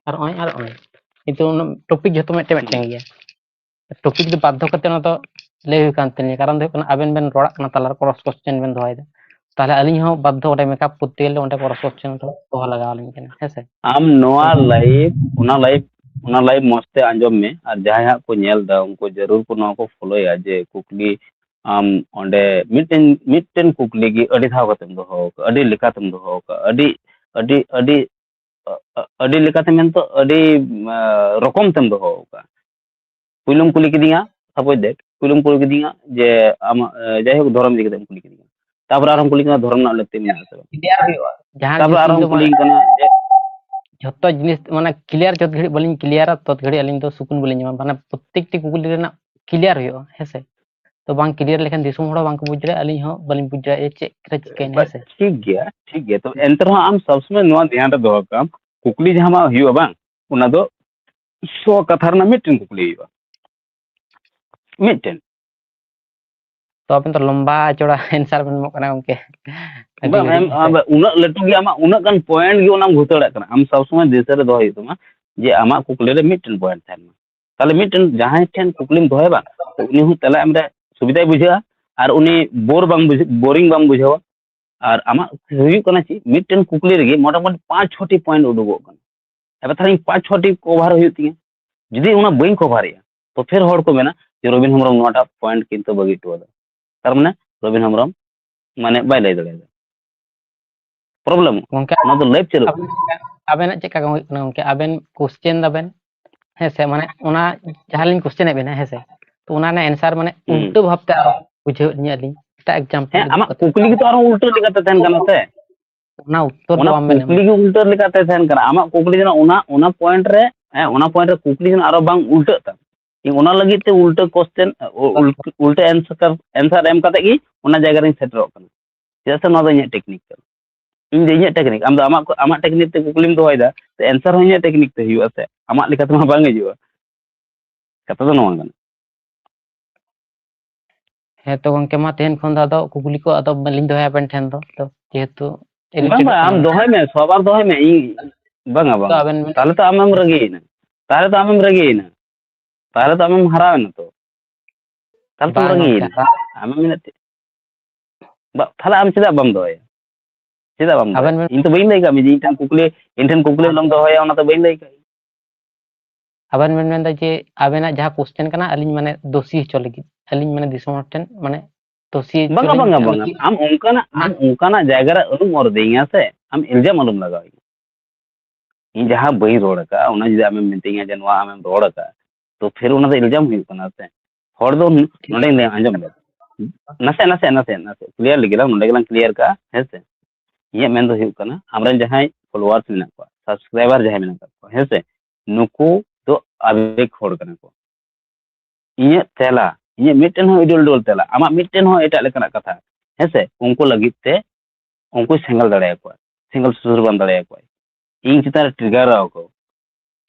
ᱟᱨ ᱱᱚᱜᱼᱚᱭ ᱟᱨ ᱱᱚᱜᱼᱚᱭ, ᱠᱤᱱᱛᱩ ᱚᱱᱟ ᱴᱚᱯᱤᱠ ᱡᱷᱚᱛᱚ ᱢᱤᱫᱴᱮᱱ ᱢᱤᱫᱴᱮᱱ ᱜᱮᱭᱟ᱾ ᱴᱚᱯᱤᱠ ᱫᱚ ᱵᱟᱫᱽᱫᱷᱚ ᱠᱟᱛᱮ ᱚᱱᱟ ᱫᱚ ᱞᱟᱹᱭ ᱦᱩᱭ ᱠᱟᱱ ᱛᱟᱹᱞᱤᱧᱟ, ᱠᱟᱨᱚᱱ ᱫᱚ ᱦᱩᱭᱩᱜ ᱠᱟᱱᱟ ᱟᱵᱮᱱ ᱵᱮᱱ ᱨᱚᱲᱟᱜ ᱠᱟᱱᱟ, ᱛᱟᱞᱟᱨᱮ ᱠᱨᱚᱥ ᱠᱚᱥᱪᱮᱱ ᱵᱮᱱ ᱫᱚᱦᱚᱭᱮᱫᱟ, ᱛᱟᱦᱚᱞᱮ ᱟᱹᱞᱤᱧ ᱦᱚᱸ ᱵᱟᱫᱽᱫᱷᱚ ᱚᱸᱰᱮ ᱢᱮᱠᱟᱯ ᱠᱚᱨᱛᱮ ᱜᱮᱞᱮ ᱚᱸᱰᱮ ᱠᱨᱚᱥ ᱠᱚᱥᱪᱮᱱ ᱫᱚ ᱫᱚᱦᱚ ᱞᱟᱜᱟᱣ ᱟᱹᱞᱤᱧ ᱠᱟᱱᱟ, ᱦᱮᱸ ᱥᱮ? ᱟᱢ ᱱᱚᱣᱟ ᱞᱟᱭᱤᱵᱷ, ᱚᱱᱟ ᱞᱟᱭᱤᱵᱷ, ᱚᱱᱟ ᱞᱟᱭᱤᱵᱷ ᱢᱚᱸᱡᱽ ᱛᱮ ᱟᱸᱡᱚᱢ ᱢᱮ, ᱟᱨ ᱡᱟᱦᱟᱸᱭ ᱦᱟᱸᱜ ᱠᱚ ᱧᱮᱞ ᱮᱫᱟ ᱩᱱᱠᱩ ᱡᱟᱹᱨᱩᱲ ᱠᱚ ᱱᱚᱣᱟ ᱠᱚ ᱯᱷᱚᱞᱳᱭᱟ ᱡᱮ ᱠᱩᱠᱞᱤ ᱟᱢ ᱚᱸᱰᱮ ᱢᱤᱫᱴᱮᱱ, ᱢᱤᱫᱴᱮᱱ ᱠᱩᱠᱞᱤ ᱜᱮ ᱟᱹᱰᱤ ᱫᱷᱟᱣ ᱠᱟᱛᱮᱢ ᱫᱚᱦᱚ ᱟᱠᱟᱫᱼᱟ, ᱟᱹᱰᱤ ᱞᱮᱠᱟᱛᱮᱢ ᱫᱚᱦᱚ ᱟᱠᱟᱫᱼᱟ, ᱟᱹᱰᱤ, ᱟᱹᱰᱤ, ᱟᱹᱰᱤ, ᱟᱹᱰᱤ ᱞᱮᱠᱟᱛᱮ ᱢᱮᱱᱛᱮ ᱟᱹᱰᱤ, ᱟᱸ, ᱨᱚᱠᱚᱢ ᱛᱮᱢ ᱫᱚᱦᱚ ᱟᱠᱟᱫᱼᱟ᱾ ᱯᱩᱭᱞᱩᱢ ᱠᱩᱞᱤ ᱠᱤᱫᱤᱧᱟ, suppose that, ᱯᱩᱭᱞᱩᱢ ᱠᱩᱞᱤ ᱠᱤᱫᱤᱧᱟ ᱡᱮ ᱟᱢᱟᱜ, ᱟᱸ, ᱡᱟᱭᱦᱳᱠ, ᱫᱷᱚᱨᱚᱢ ᱤᱫᱤ ᱠᱟᱛᱮᱢ ᱠᱩᱞᱤ ᱠᱤᱫᱤᱧᱟ᱾ ᱛᱟᱯᱚᱨᱮ ᱟᱨᱦᱚᱸᱢ ᱠᱩᱞᱤ ᱠᱤᱫᱤᱧᱟ ᱫᱷᱚᱨᱚᱢ ᱨᱮᱱᱟᱜ ᱞᱟᱹᱠᱛᱤ ᱢᱮᱱᱟᱜᱼᱟ ᱥᱮ ᱵᱟᱝ? ᱠᱞᱤᱭᱟᱨ ᱦᱩᱭᱩᱜᱼᱟ᱾ ᱡᱟᱦᱟᱸ ᱛᱟᱯᱚᱨᱮ ᱡᱤᱱᱤᱥ ᱟᱨᱦᱚᱸᱢ ᱫᱚ ᱢᱟᱱᱮ ᱠᱩᱞᱤᱧ ᱠᱟᱱᱟ ᱡᱮ ᱡᱷᱚᱛᱚ ᱡᱤᱱᱤᱥ ᱢᱟᱱᱮ ᱠᱞᱤᱭᱟᱨ ᱡᱚᱛ ᱜᱷᱟᱹᱲᱤᱡ ᱵᱟᱹᱞᱤᱧ ᱠᱞᱤᱭᱟᱨᱟ, ᱛᱚᱛ ᱜᱷᱟᱹᱲᱤᱡ ᱟᱹᱞᱤᱧ ᱫᱚ ᱥᱩᱠᱩᱱ ᱵᱟᱹᱞᱤᱧ ᱧᱟᱢᱟ᱾ ᱢᱟᱱᱮ ᱯᱨᱚᱛᱮᱠᱴᱤ ᱠᱩᱠᱞᱤ ᱨᱮᱱᱟᱜ ᱠᱞᱤᱭᱟᱨ ᱦᱩᱭᱩᱜᱼᱟ, ᱦᱮᱸ ᱥᱮ? ᱛᱚ ᱵᱟᱝ ᱠᱞᱤᱭᱟᱨ ᱞᱮᱠᱷᱟᱱ ᱫᱤᱥᱚᱢ ᱦᱚᱲ ᱦᱚᱸ ᱵᱟᱝᱠᱚ ᱵᱩᱡᱽ ᱫᱟᱲᱮᱭᱟᱜᱼᱟ, ᱟᱹᱞᱤᱧ ᱦᱚᱸ ᱵᱟᱹᱞᱤᱧ ᱵᱩᱡᱽ ᱫᱟᱲᱮᱭᱟᱜᱼᱟ ᱪᱮᱫ ᱨᱮ ᱪᱤᱠᱟᱹᱭᱮᱱᱟ, ᱵᱟ, ᱦᱮᱸ ᱥᱮ? ᱴᱷᱤᱠ ᱜᱮᱭᱟ, ᱴᱷᱤᱠ ᱜᱮᱭᱟ᱾ ᱛᱚ ᱮᱱᱛᱮ ᱨᱮᱦᱚᱸ ᱟᱢ ᱥᱚᱵ ᱥᱚᱢᱚᱭ ᱱᱚᱣᱟ ᱫᱷᱮᱭᱟᱱ ᱨᱮ ᱫᱚᱦᱚ ᱠᱟᱜ ᱟᱢ, ᱠᱩᱠᱞᱤ ᱡᱟᱦᱟᱸ ᱟᱢᱟᱜ ᱦᱩᱭᱩᱜᱼᱟ ᱵᱟᱝ, ᱚᱱᱟ ᱫᱚ ᱥᱚ ᱠᱟᱛᱷᱟ ᱨᱮᱱᱟᱜ ᱢᱤᱫᱴᱮᱱ ᱠᱩᱠᱞᱤ ᱦᱩᱭᱩᱜᱼᱟ, ᱢᱤᱫᱴᱮᱱ᱾ ᱛᱚ ᱟᱵᱮᱱ ᱫᱚ ᱞᱚᱢᱵᱟ ᱪᱚᱲᱟ ᱮᱱᱥᱟᱨ ᱵᱮᱱ ᱮᱢᱚᱜ ᱠᱟᱱᱟ ᱜᱚᱝᱠᱮ᱾ ᱟᱹᱰᱤ ᱵᱟᱝ, ᱜᱷᱟᱹᱲᱤᱡ ᱮᱢ, ᱦᱮᱸ ᱥᱮ? ᱟᱢ ᱩᱱᱟᱹᱜ ᱞᱟᱹᱴᱩ ᱜᱮ ᱟᱢᱟᱜ ᱩᱱᱟᱹᱜ ᱜᱟᱱ ᱯᱚᱭᱮᱱᱴ ᱜᱮ ᱚᱱᱟᱢ ᱜᱷᱩᱥᱟᱹᱲᱟᱜ ᱠᱟᱱᱟ᱾ ᱟᱢ ᱥᱚᱵ ᱥᱚᱢᱚᱭ ᱫᱤᱥᱟᱹ ᱨᱮ ᱫᱚᱦᱚᱭ ᱦᱩᱭᱩᱜ ᱛᱟᱢᱟ ᱡᱮ ᱟᱢᱟᱜ ᱠᱩᱠᱞᱤ ᱨᱮ ᱢᱤᱫᱴᱮᱱ ᱯᱚᱭᱮᱱᱴ ᱛᱟᱦᱮᱱ ᱢᱟ᱾ ᱛᱟᱦᱞᱮ ᱢᱤᱫᱴᱮᱱ ᱡᱟᱦᱟᱸᱭ ᱴᱷᱮᱱ ᱠᱩᱠᱞᱤᱢ ᱫᱚᱦᱚᱭᱟ ᱵᱟᱝ, ᱛᱚ ᱩᱱᱤ ᱦᱚᱸ ᱛᱮᱞᱟ ᱮᱢ ᱨᱮ ᱥᱩᱵᱤᱫᱷᱟᱭ ᱵᱩᱡᱷᱟᱹᱣᱟ, ᱟᱨ ᱩᱱᱤ ᱵᱳᱨ ᱵᱟᱝ ᱵᱩᱡᱷᱟᱹ-, ᱵᱳᱨᱤᱝ ᱵᱟᱝ ᱵᱩᱡᱷᱟᱹᱣᱟ᱾ ᱟᱨ ᱟᱢᱟᱜ ᱦᱩᱭᱩᱜ ᱠᱟᱱᱟ ᱪᱮᱫ, ᱢᱤᱫᱴᱮᱱ ᱠᱩᱠᱞᱤ ᱨᱮᱜᱮ ᱢᱚᱴᱟᱢᱩᱴᱤ ᱯᱟᱸᱪ ᱪᱷᱚᱴᱤ ᱯᱚᱭᱮᱱᱴ ᱩᱰᱩᱠᱚᱜ ᱠᱟᱱᱟ᱾ ᱮᱵᱟᱨ ᱛᱟᱦᱞᱮ ᱤᱧ ᱯᱟᱸᱪ ᱪᱷᱚᱴᱤ ᱠᱚᱵᱷᱟᱨ ᱦᱩᱭᱩᱜ ᱛᱤᱧᱟ, ᱡᱩᱫᱤ ᱚᱱᱟ ᱵᱟᱹᱧ ᱠᱚᱵᱷᱟᱨᱮᱜᱼᱟ, ᱛᱚ ᱯᱷᱮᱨ ᱦᱚᱲ ᱠᱚ ᱢᱮᱱᱟ ᱡᱮ ᱨᱚᱵᱤᱱ ᱦᱮᱢᱵᱨᱚᱢ ᱱᱚᱣᱟᱴᱟᱜ ᱯᱚᱭᱮᱱᱴ ᱠᱤᱱᱛᱩ ᱵᱟᱹᱜᱤ ᱦᱚᱴᱚ ᱟᱫᱟ᱾ ᱛᱟᱨ ᱢᱟᱱᱮ ᱨᱚᱵᱤᱱ ᱦᱮᱢᱵᱨᱚᱢ ᱢᱟᱱᱮ ᱵᱟᱭ ᱞᱟᱹᱭ ᱫᱟᱲᱮᱭᱟᱫᱟ, ᱯᱨᱚᱵᱞᱮᱢ᱾ ᱜᱚᱝᱠᱮ, ᱚᱱᱟ ᱫᱚ ᱞᱟᱭᱤᱵᱷ ᱪᱟᱹᱞᱩᱜ ᱟᱵᱮᱱ, ᱟᱵᱮᱱᱟᱜ ᱪᱮᱫ ᱞᱮᱠᱟ ᱦᱩᱭᱩᱜ ᱠᱟᱱᱟ ᱜᱚᱝᱠᱮ? ᱟᱵᱮᱱ ᱠᱚᱥᱪᱮᱱ ᱫᱟᱵᱮᱱ, ᱦᱮᱸ ᱥᱮ, ᱢᱟᱱᱮ ᱚᱱᱟ ᱡᱟᱦᱟᱸ ᱞᱤᱧ ᱠᱚᱥᱪᱮᱱ ᱮᱫ ᱵᱮᱱᱟ, ᱦᱮᱸ ᱥᱮ, ᱛᱚ ᱚᱱᱟ ᱨᱮᱱᱟᱜ answer ᱢᱟᱱᱮ ᱦᱩᱸ᱾ ᱩᱞᱴᱟᱹ ᱵᱷᱟᱵᱛᱮ ᱟᱨᱚ ᱵᱩᱡᱷᱟᱹᱣᱮᱫ ᱞᱤᱧᱟ ᱟᱹᱞᱤᱧ, ᱮᱴᱟᱜ example ᱦᱮᱸ, ᱤᱫᱤ ᱟᱢᱟᱜ ᱠᱟᱛᱮ᱾ ᱠᱩᱠᱞᱤ ᱜᱮᱛᱚ ᱟᱨᱦᱚᱸ ᱩᱞᱴᱟᱹ ᱞᱮᱠᱟᱛᱮ ᱛᱟᱦᱮᱱ ᱠᱟᱱᱟ ᱥᱮ᱾ ᱚᱱᱟ ᱩᱛᱛᱚᱨ ᱫᱚ ᱚᱱᱟ ᱵᱟᱢ ᱢᱮᱱ ᱮᱢᱟ᱾ ᱠᱩᱠᱞᱤ ᱜᱮ ᱩᱞᱴᱟᱹ ᱞᱮᱠᱟᱛᱮ ᱛᱟᱦᱮᱱ ᱠᱟᱱᱟ᱾ ᱟᱢᱟᱜ ᱠᱩᱠᱞᱤ ᱡᱮᱱᱚ ᱚᱱᱟ, ᱚᱱᱟ point ᱨᱮ, ᱦᱮᱸ, ᱚᱱᱟ point ᱨᱮ ᱠᱩᱠᱞᱤ ᱡᱮᱱᱚ ᱟᱨᱚ ᱵᱟᱝ ᱩᱞᱴᱟᱹᱜ ᱛᱟᱢ᱾ ᱤᱧ ᱚᱱᱟ ᱞᱟᱹᱜᱤᱫ ᱛᱮ ᱩᱞᱴᱟᱹ question, ᱩᱞ-, ᱩᱞᱴᱟᱹ answer, answer ᱮᱢ ᱠᱟᱛᱮ ᱜᱮ ᱚᱱᱟ ᱡᱟᱭᱜᱟ ᱨᱤᱧ ᱥᱮᱴᱮᱨᱚᱜ ᱠᱟᱱᱟ᱾ ᱪᱮᱫᱟᱜ ᱥᱮ ᱱᱚᱣᱟ ᱫᱚ ᱤᱧᱟᱹᱜ technique ᱠᱟᱱᱟ᱾ ᱤᱧ ᱫᱚ ᱤᱧᱟᱹᱜ technique, ᱟᱢ ᱫᱚ ᱟᱢᱟᱜ, ᱟᱢᱟᱜ technique ᱛᱮ ᱠᱩᱠᱞᱤᱢ ᱫᱚᱦᱚᱭᱮᱫᱟ, ᱛᱚ answer ᱦᱚᱸ ᱤᱧᱟᱹᱜ technique ᱛᱮ ᱦᱩᱭᱩᱜᱼᱟ ᱥᱮ, ᱟᱢᱟᱜ ᱞᱮᱠᱟ ᱛᱮᱢᱟ ᱵᱟᱝ ᱦᱤᱡᱩᱜᱼᱟ᱾ ᱠᱟᱛᱷᱟ ᱫᱚ ᱱᱚᱣᱟ ᱠᱟᱱᱟ᱾ ᱦᱮᱸ ᱛᱚ ᱜᱚᱝᱠᱮ, ᱢᱟ ᱛᱮᱦᱮᱧ ᱠᱷᱚᱱ ᱫᱚ ᱟᱫᱚ ᱠᱩᱠᱞᱤ ᱠᱚ ᱟᱫᱚ ᱵᱟᱹᱞᱤᱧ ᱫᱚᱦᱚᱭᱟ ᱟᱵᱮᱱ ᱴᱷᱮᱱ ᱫᱚ, ᱛᱚ ᱡᱮᱦᱮᱛᱩ ᱵᱟᱝ, ᱵᱟᱝ, ᱟᱢ ᱫᱚᱦᱚᱭ ᱢᱮ, ᱥᱚᱵᱟᱨ ᱫᱚᱦᱚᱭ ᱢᱮ᱾ ᱤᱧ, ᱵᱟᱝᱟ, ᱛᱚ ᱵᱟᱝᱟ᱾ ᱟᱵᱮᱱ ᱢᱮᱱ ᱛᱟᱦᱞᱮ ᱛᱚ ᱟᱢᱮᱢ ᱨᱟᱹᱜᱤᱭᱮᱱᱟ᱾ ᱛᱟᱦᱞᱮ ᱛᱚ ᱟᱢᱮᱢ ᱨᱟᱹᱜᱤᱭᱮᱱᱟ᱾ ᱛᱟᱦᱞᱮ ᱛᱚ ᱟᱢᱮᱢ ᱦᱟᱨᱟᱣᱮᱱᱟ ᱛᱚ᱾ ᱵᱟᱝ ᱜᱚᱝᱠᱮ, ᱦᱟᱨᱟᱣ ᱟᱢᱮᱢ ᱢᱮᱱᱮᱫ ᱛᱮ-, ᱵᱟ-, ᱛᱟᱦᱞᱮ ᱟᱢ ᱪᱮᱫᱟᱜ ᱵᱟᱢ ᱫᱚᱦᱚᱭᱟ? ᱪᱮᱫᱟᱜ ᱵᱟᱢ ᱟᱵᱮᱱ ᱫᱚᱦᱚᱭᱟ? ᱵᱮᱱ ᱤᱧ ᱛᱚ ᱵᱟᱹᱧ ᱞᱟᱹᱭ ᱠᱟᱜ ᱢᱮ ᱡᱮ ᱤᱧ ᱴᱷᱮᱱ ᱠᱩᱠᱞᱤ, ᱤᱧ ᱴᱷᱮᱱ ᱠᱩᱠᱞᱤ ᱟᱞᱚᱢ ᱫᱚᱦᱚᱭᱟ, ᱚᱱᱟ ᱛᱚ ᱵᱟᱹᱧ ᱞᱟᱹᱭ ᱠᱟᱜ ᱢᱮ᱾ ᱟᱵᱮᱱ ᱵᱮᱱ ᱢᱮᱱᱫᱟ ᱡᱮ ᱟᱵᱮᱱᱟᱜ ᱡᱟᱦᱟᱸ question ᱠᱟᱱᱟ, ᱟᱹᱞᱤᱧ ᱢᱟᱱᱮ ᱫᱳᱥᱤ ᱦᱚᱪᱚ ᱞᱟᱹᱜᱤᱫ, ᱟᱹᱞᱤᱧ ᱢᱟᱱᱮ ᱫᱤᱥᱚᱢ ᱦᱚᱲ ᱴᱷᱮᱱ ᱢᱟᱱᱮ ᱫᱳᱥᱤ ᱦᱚᱪᱚ ᱵᱟᱝᱟ, ᱞᱤᱧ ᱵᱟᱝᱟ, ᱵᱟᱝᱟ᱾ ᱞᱟᱹᱜᱤᱫ᱾ ᱟᱢ ᱚᱱᱠᱟᱱᱟᱜ, ᱟᱢ ᱚᱱᱠᱟᱱᱟᱜ ᱡᱟᱭᱜᱟ ᱨᱮ ᱟᱞᱚᱢ ᱚᱨ ᱤᱫᱤᱧᱟ ᱥᱮ, ᱟᱢ ᱤᱞᱡᱟᱢ ᱟᱞᱚᱢ ᱞᱟᱜᱟᱣᱤᱧᱟ᱾ ᱤᱧ ᱡᱟᱦᱟᱸ ᱵᱟᱹᱧ ᱨᱚᱲ ᱟᱠᱟᱫᱼᱟ, ᱚᱱᱟ ᱡᱩᱫᱤ ᱟᱢᱮᱢ ᱢᱤᱛᱟᱹᱧᱟ ᱡᱮ ᱱᱚᱣᱟ ᱟᱢᱮᱢ ᱨᱚᱲ ᱟᱠᱟᱫᱼᱟ, ᱛᱚ ᱯᱷᱤᱨ ᱚᱱᱟ ᱫᱚ ᱤᱞᱡᱟᱢ ᱦᱩᱭᱩᱜ ᱠᱟᱱᱟ ᱥᱮ᱾ ᱦᱚᱲ ᱫᱚ ᱱᱚᱰᱮ ᱞᱟᱹᱭ ᱟᱸᱡᱚᱢ ᱞᱮ, ᱱᱟᱥᱮ, ᱱᱟᱥᱮ, ᱱᱟᱥᱮ, ᱱᱟᱥᱮ clear ᱞᱟᱹᱜᱤᱫ ᱞᱟᱝ, ᱱᱚᱰᱮ ᱜᱮᱞᱟᱝ clear ᱠᱟᱜᱼᱟ, ᱦᱮᱸ ᱥᱮ? ᱤᱧᱟᱹᱜ ᱢᱮᱱ ᱫᱚ ᱦᱩᱭᱩᱜ ᱠᱟᱱᱟ, ᱟᱢᱨᱮᱱ ᱡᱟᱦᱟᱸᱭ followers ᱢᱮᱱᱟᱜ ᱠᱚᱣᱟ, subscriber ᱡᱟᱦᱟᱸᱭ ᱢᱮᱱᱟᱜ ᱠᱟᱜ ᱠᱚᱣᱟ, ᱦᱮᱸ ᱥᱮ? ᱱᱩᱠᱩ ᱫᱚ ᱟᱵᱮᱜᱽ ᱦᱚᱲ ᱠᱟᱱᱟ ᱠᱚ᱾ ᱤᱧᱟᱹᱜ ᱛᱮᱞᱟ, ᱤᱧᱟᱹᱜ ᱢᱤᱫᱴᱮᱱ ᱦᱚᱸ ᱤᱰᱚᱞ ᱤᱰᱚᱞ ᱛᱮᱞᱟ, ᱟᱢᱟᱜ ᱢᱤᱫᱴᱮᱱ ᱦᱚᱸ ᱮᱴᱟᱜ ᱞᱮᱠᱟᱱᱟᱜ ᱠᱟᱛᱷᱟ, ᱦᱮᱸ ᱥᱮ? ᱩᱱᱠᱩ ᱞᱟᱹᱜᱤᱫ ᱛᱮ ᱩᱱᱠᱩ ᱥᱮᱸᱜᱮᱞ ᱫᱟᱲᱮᱭᱟᱠᱚᱣᱟ, ᱥᱮᱸᱜᱮᱞ ᱥᱩᱥᱩᱨ ᱵᱟᱝ ᱫᱟᱲᱮᱭᱟᱠᱚᱣᱟ᱾ ᱤᱧ ᱪᱮᱛᱟᱱ ᱨᱮ trigger ᱟᱠᱚ᱾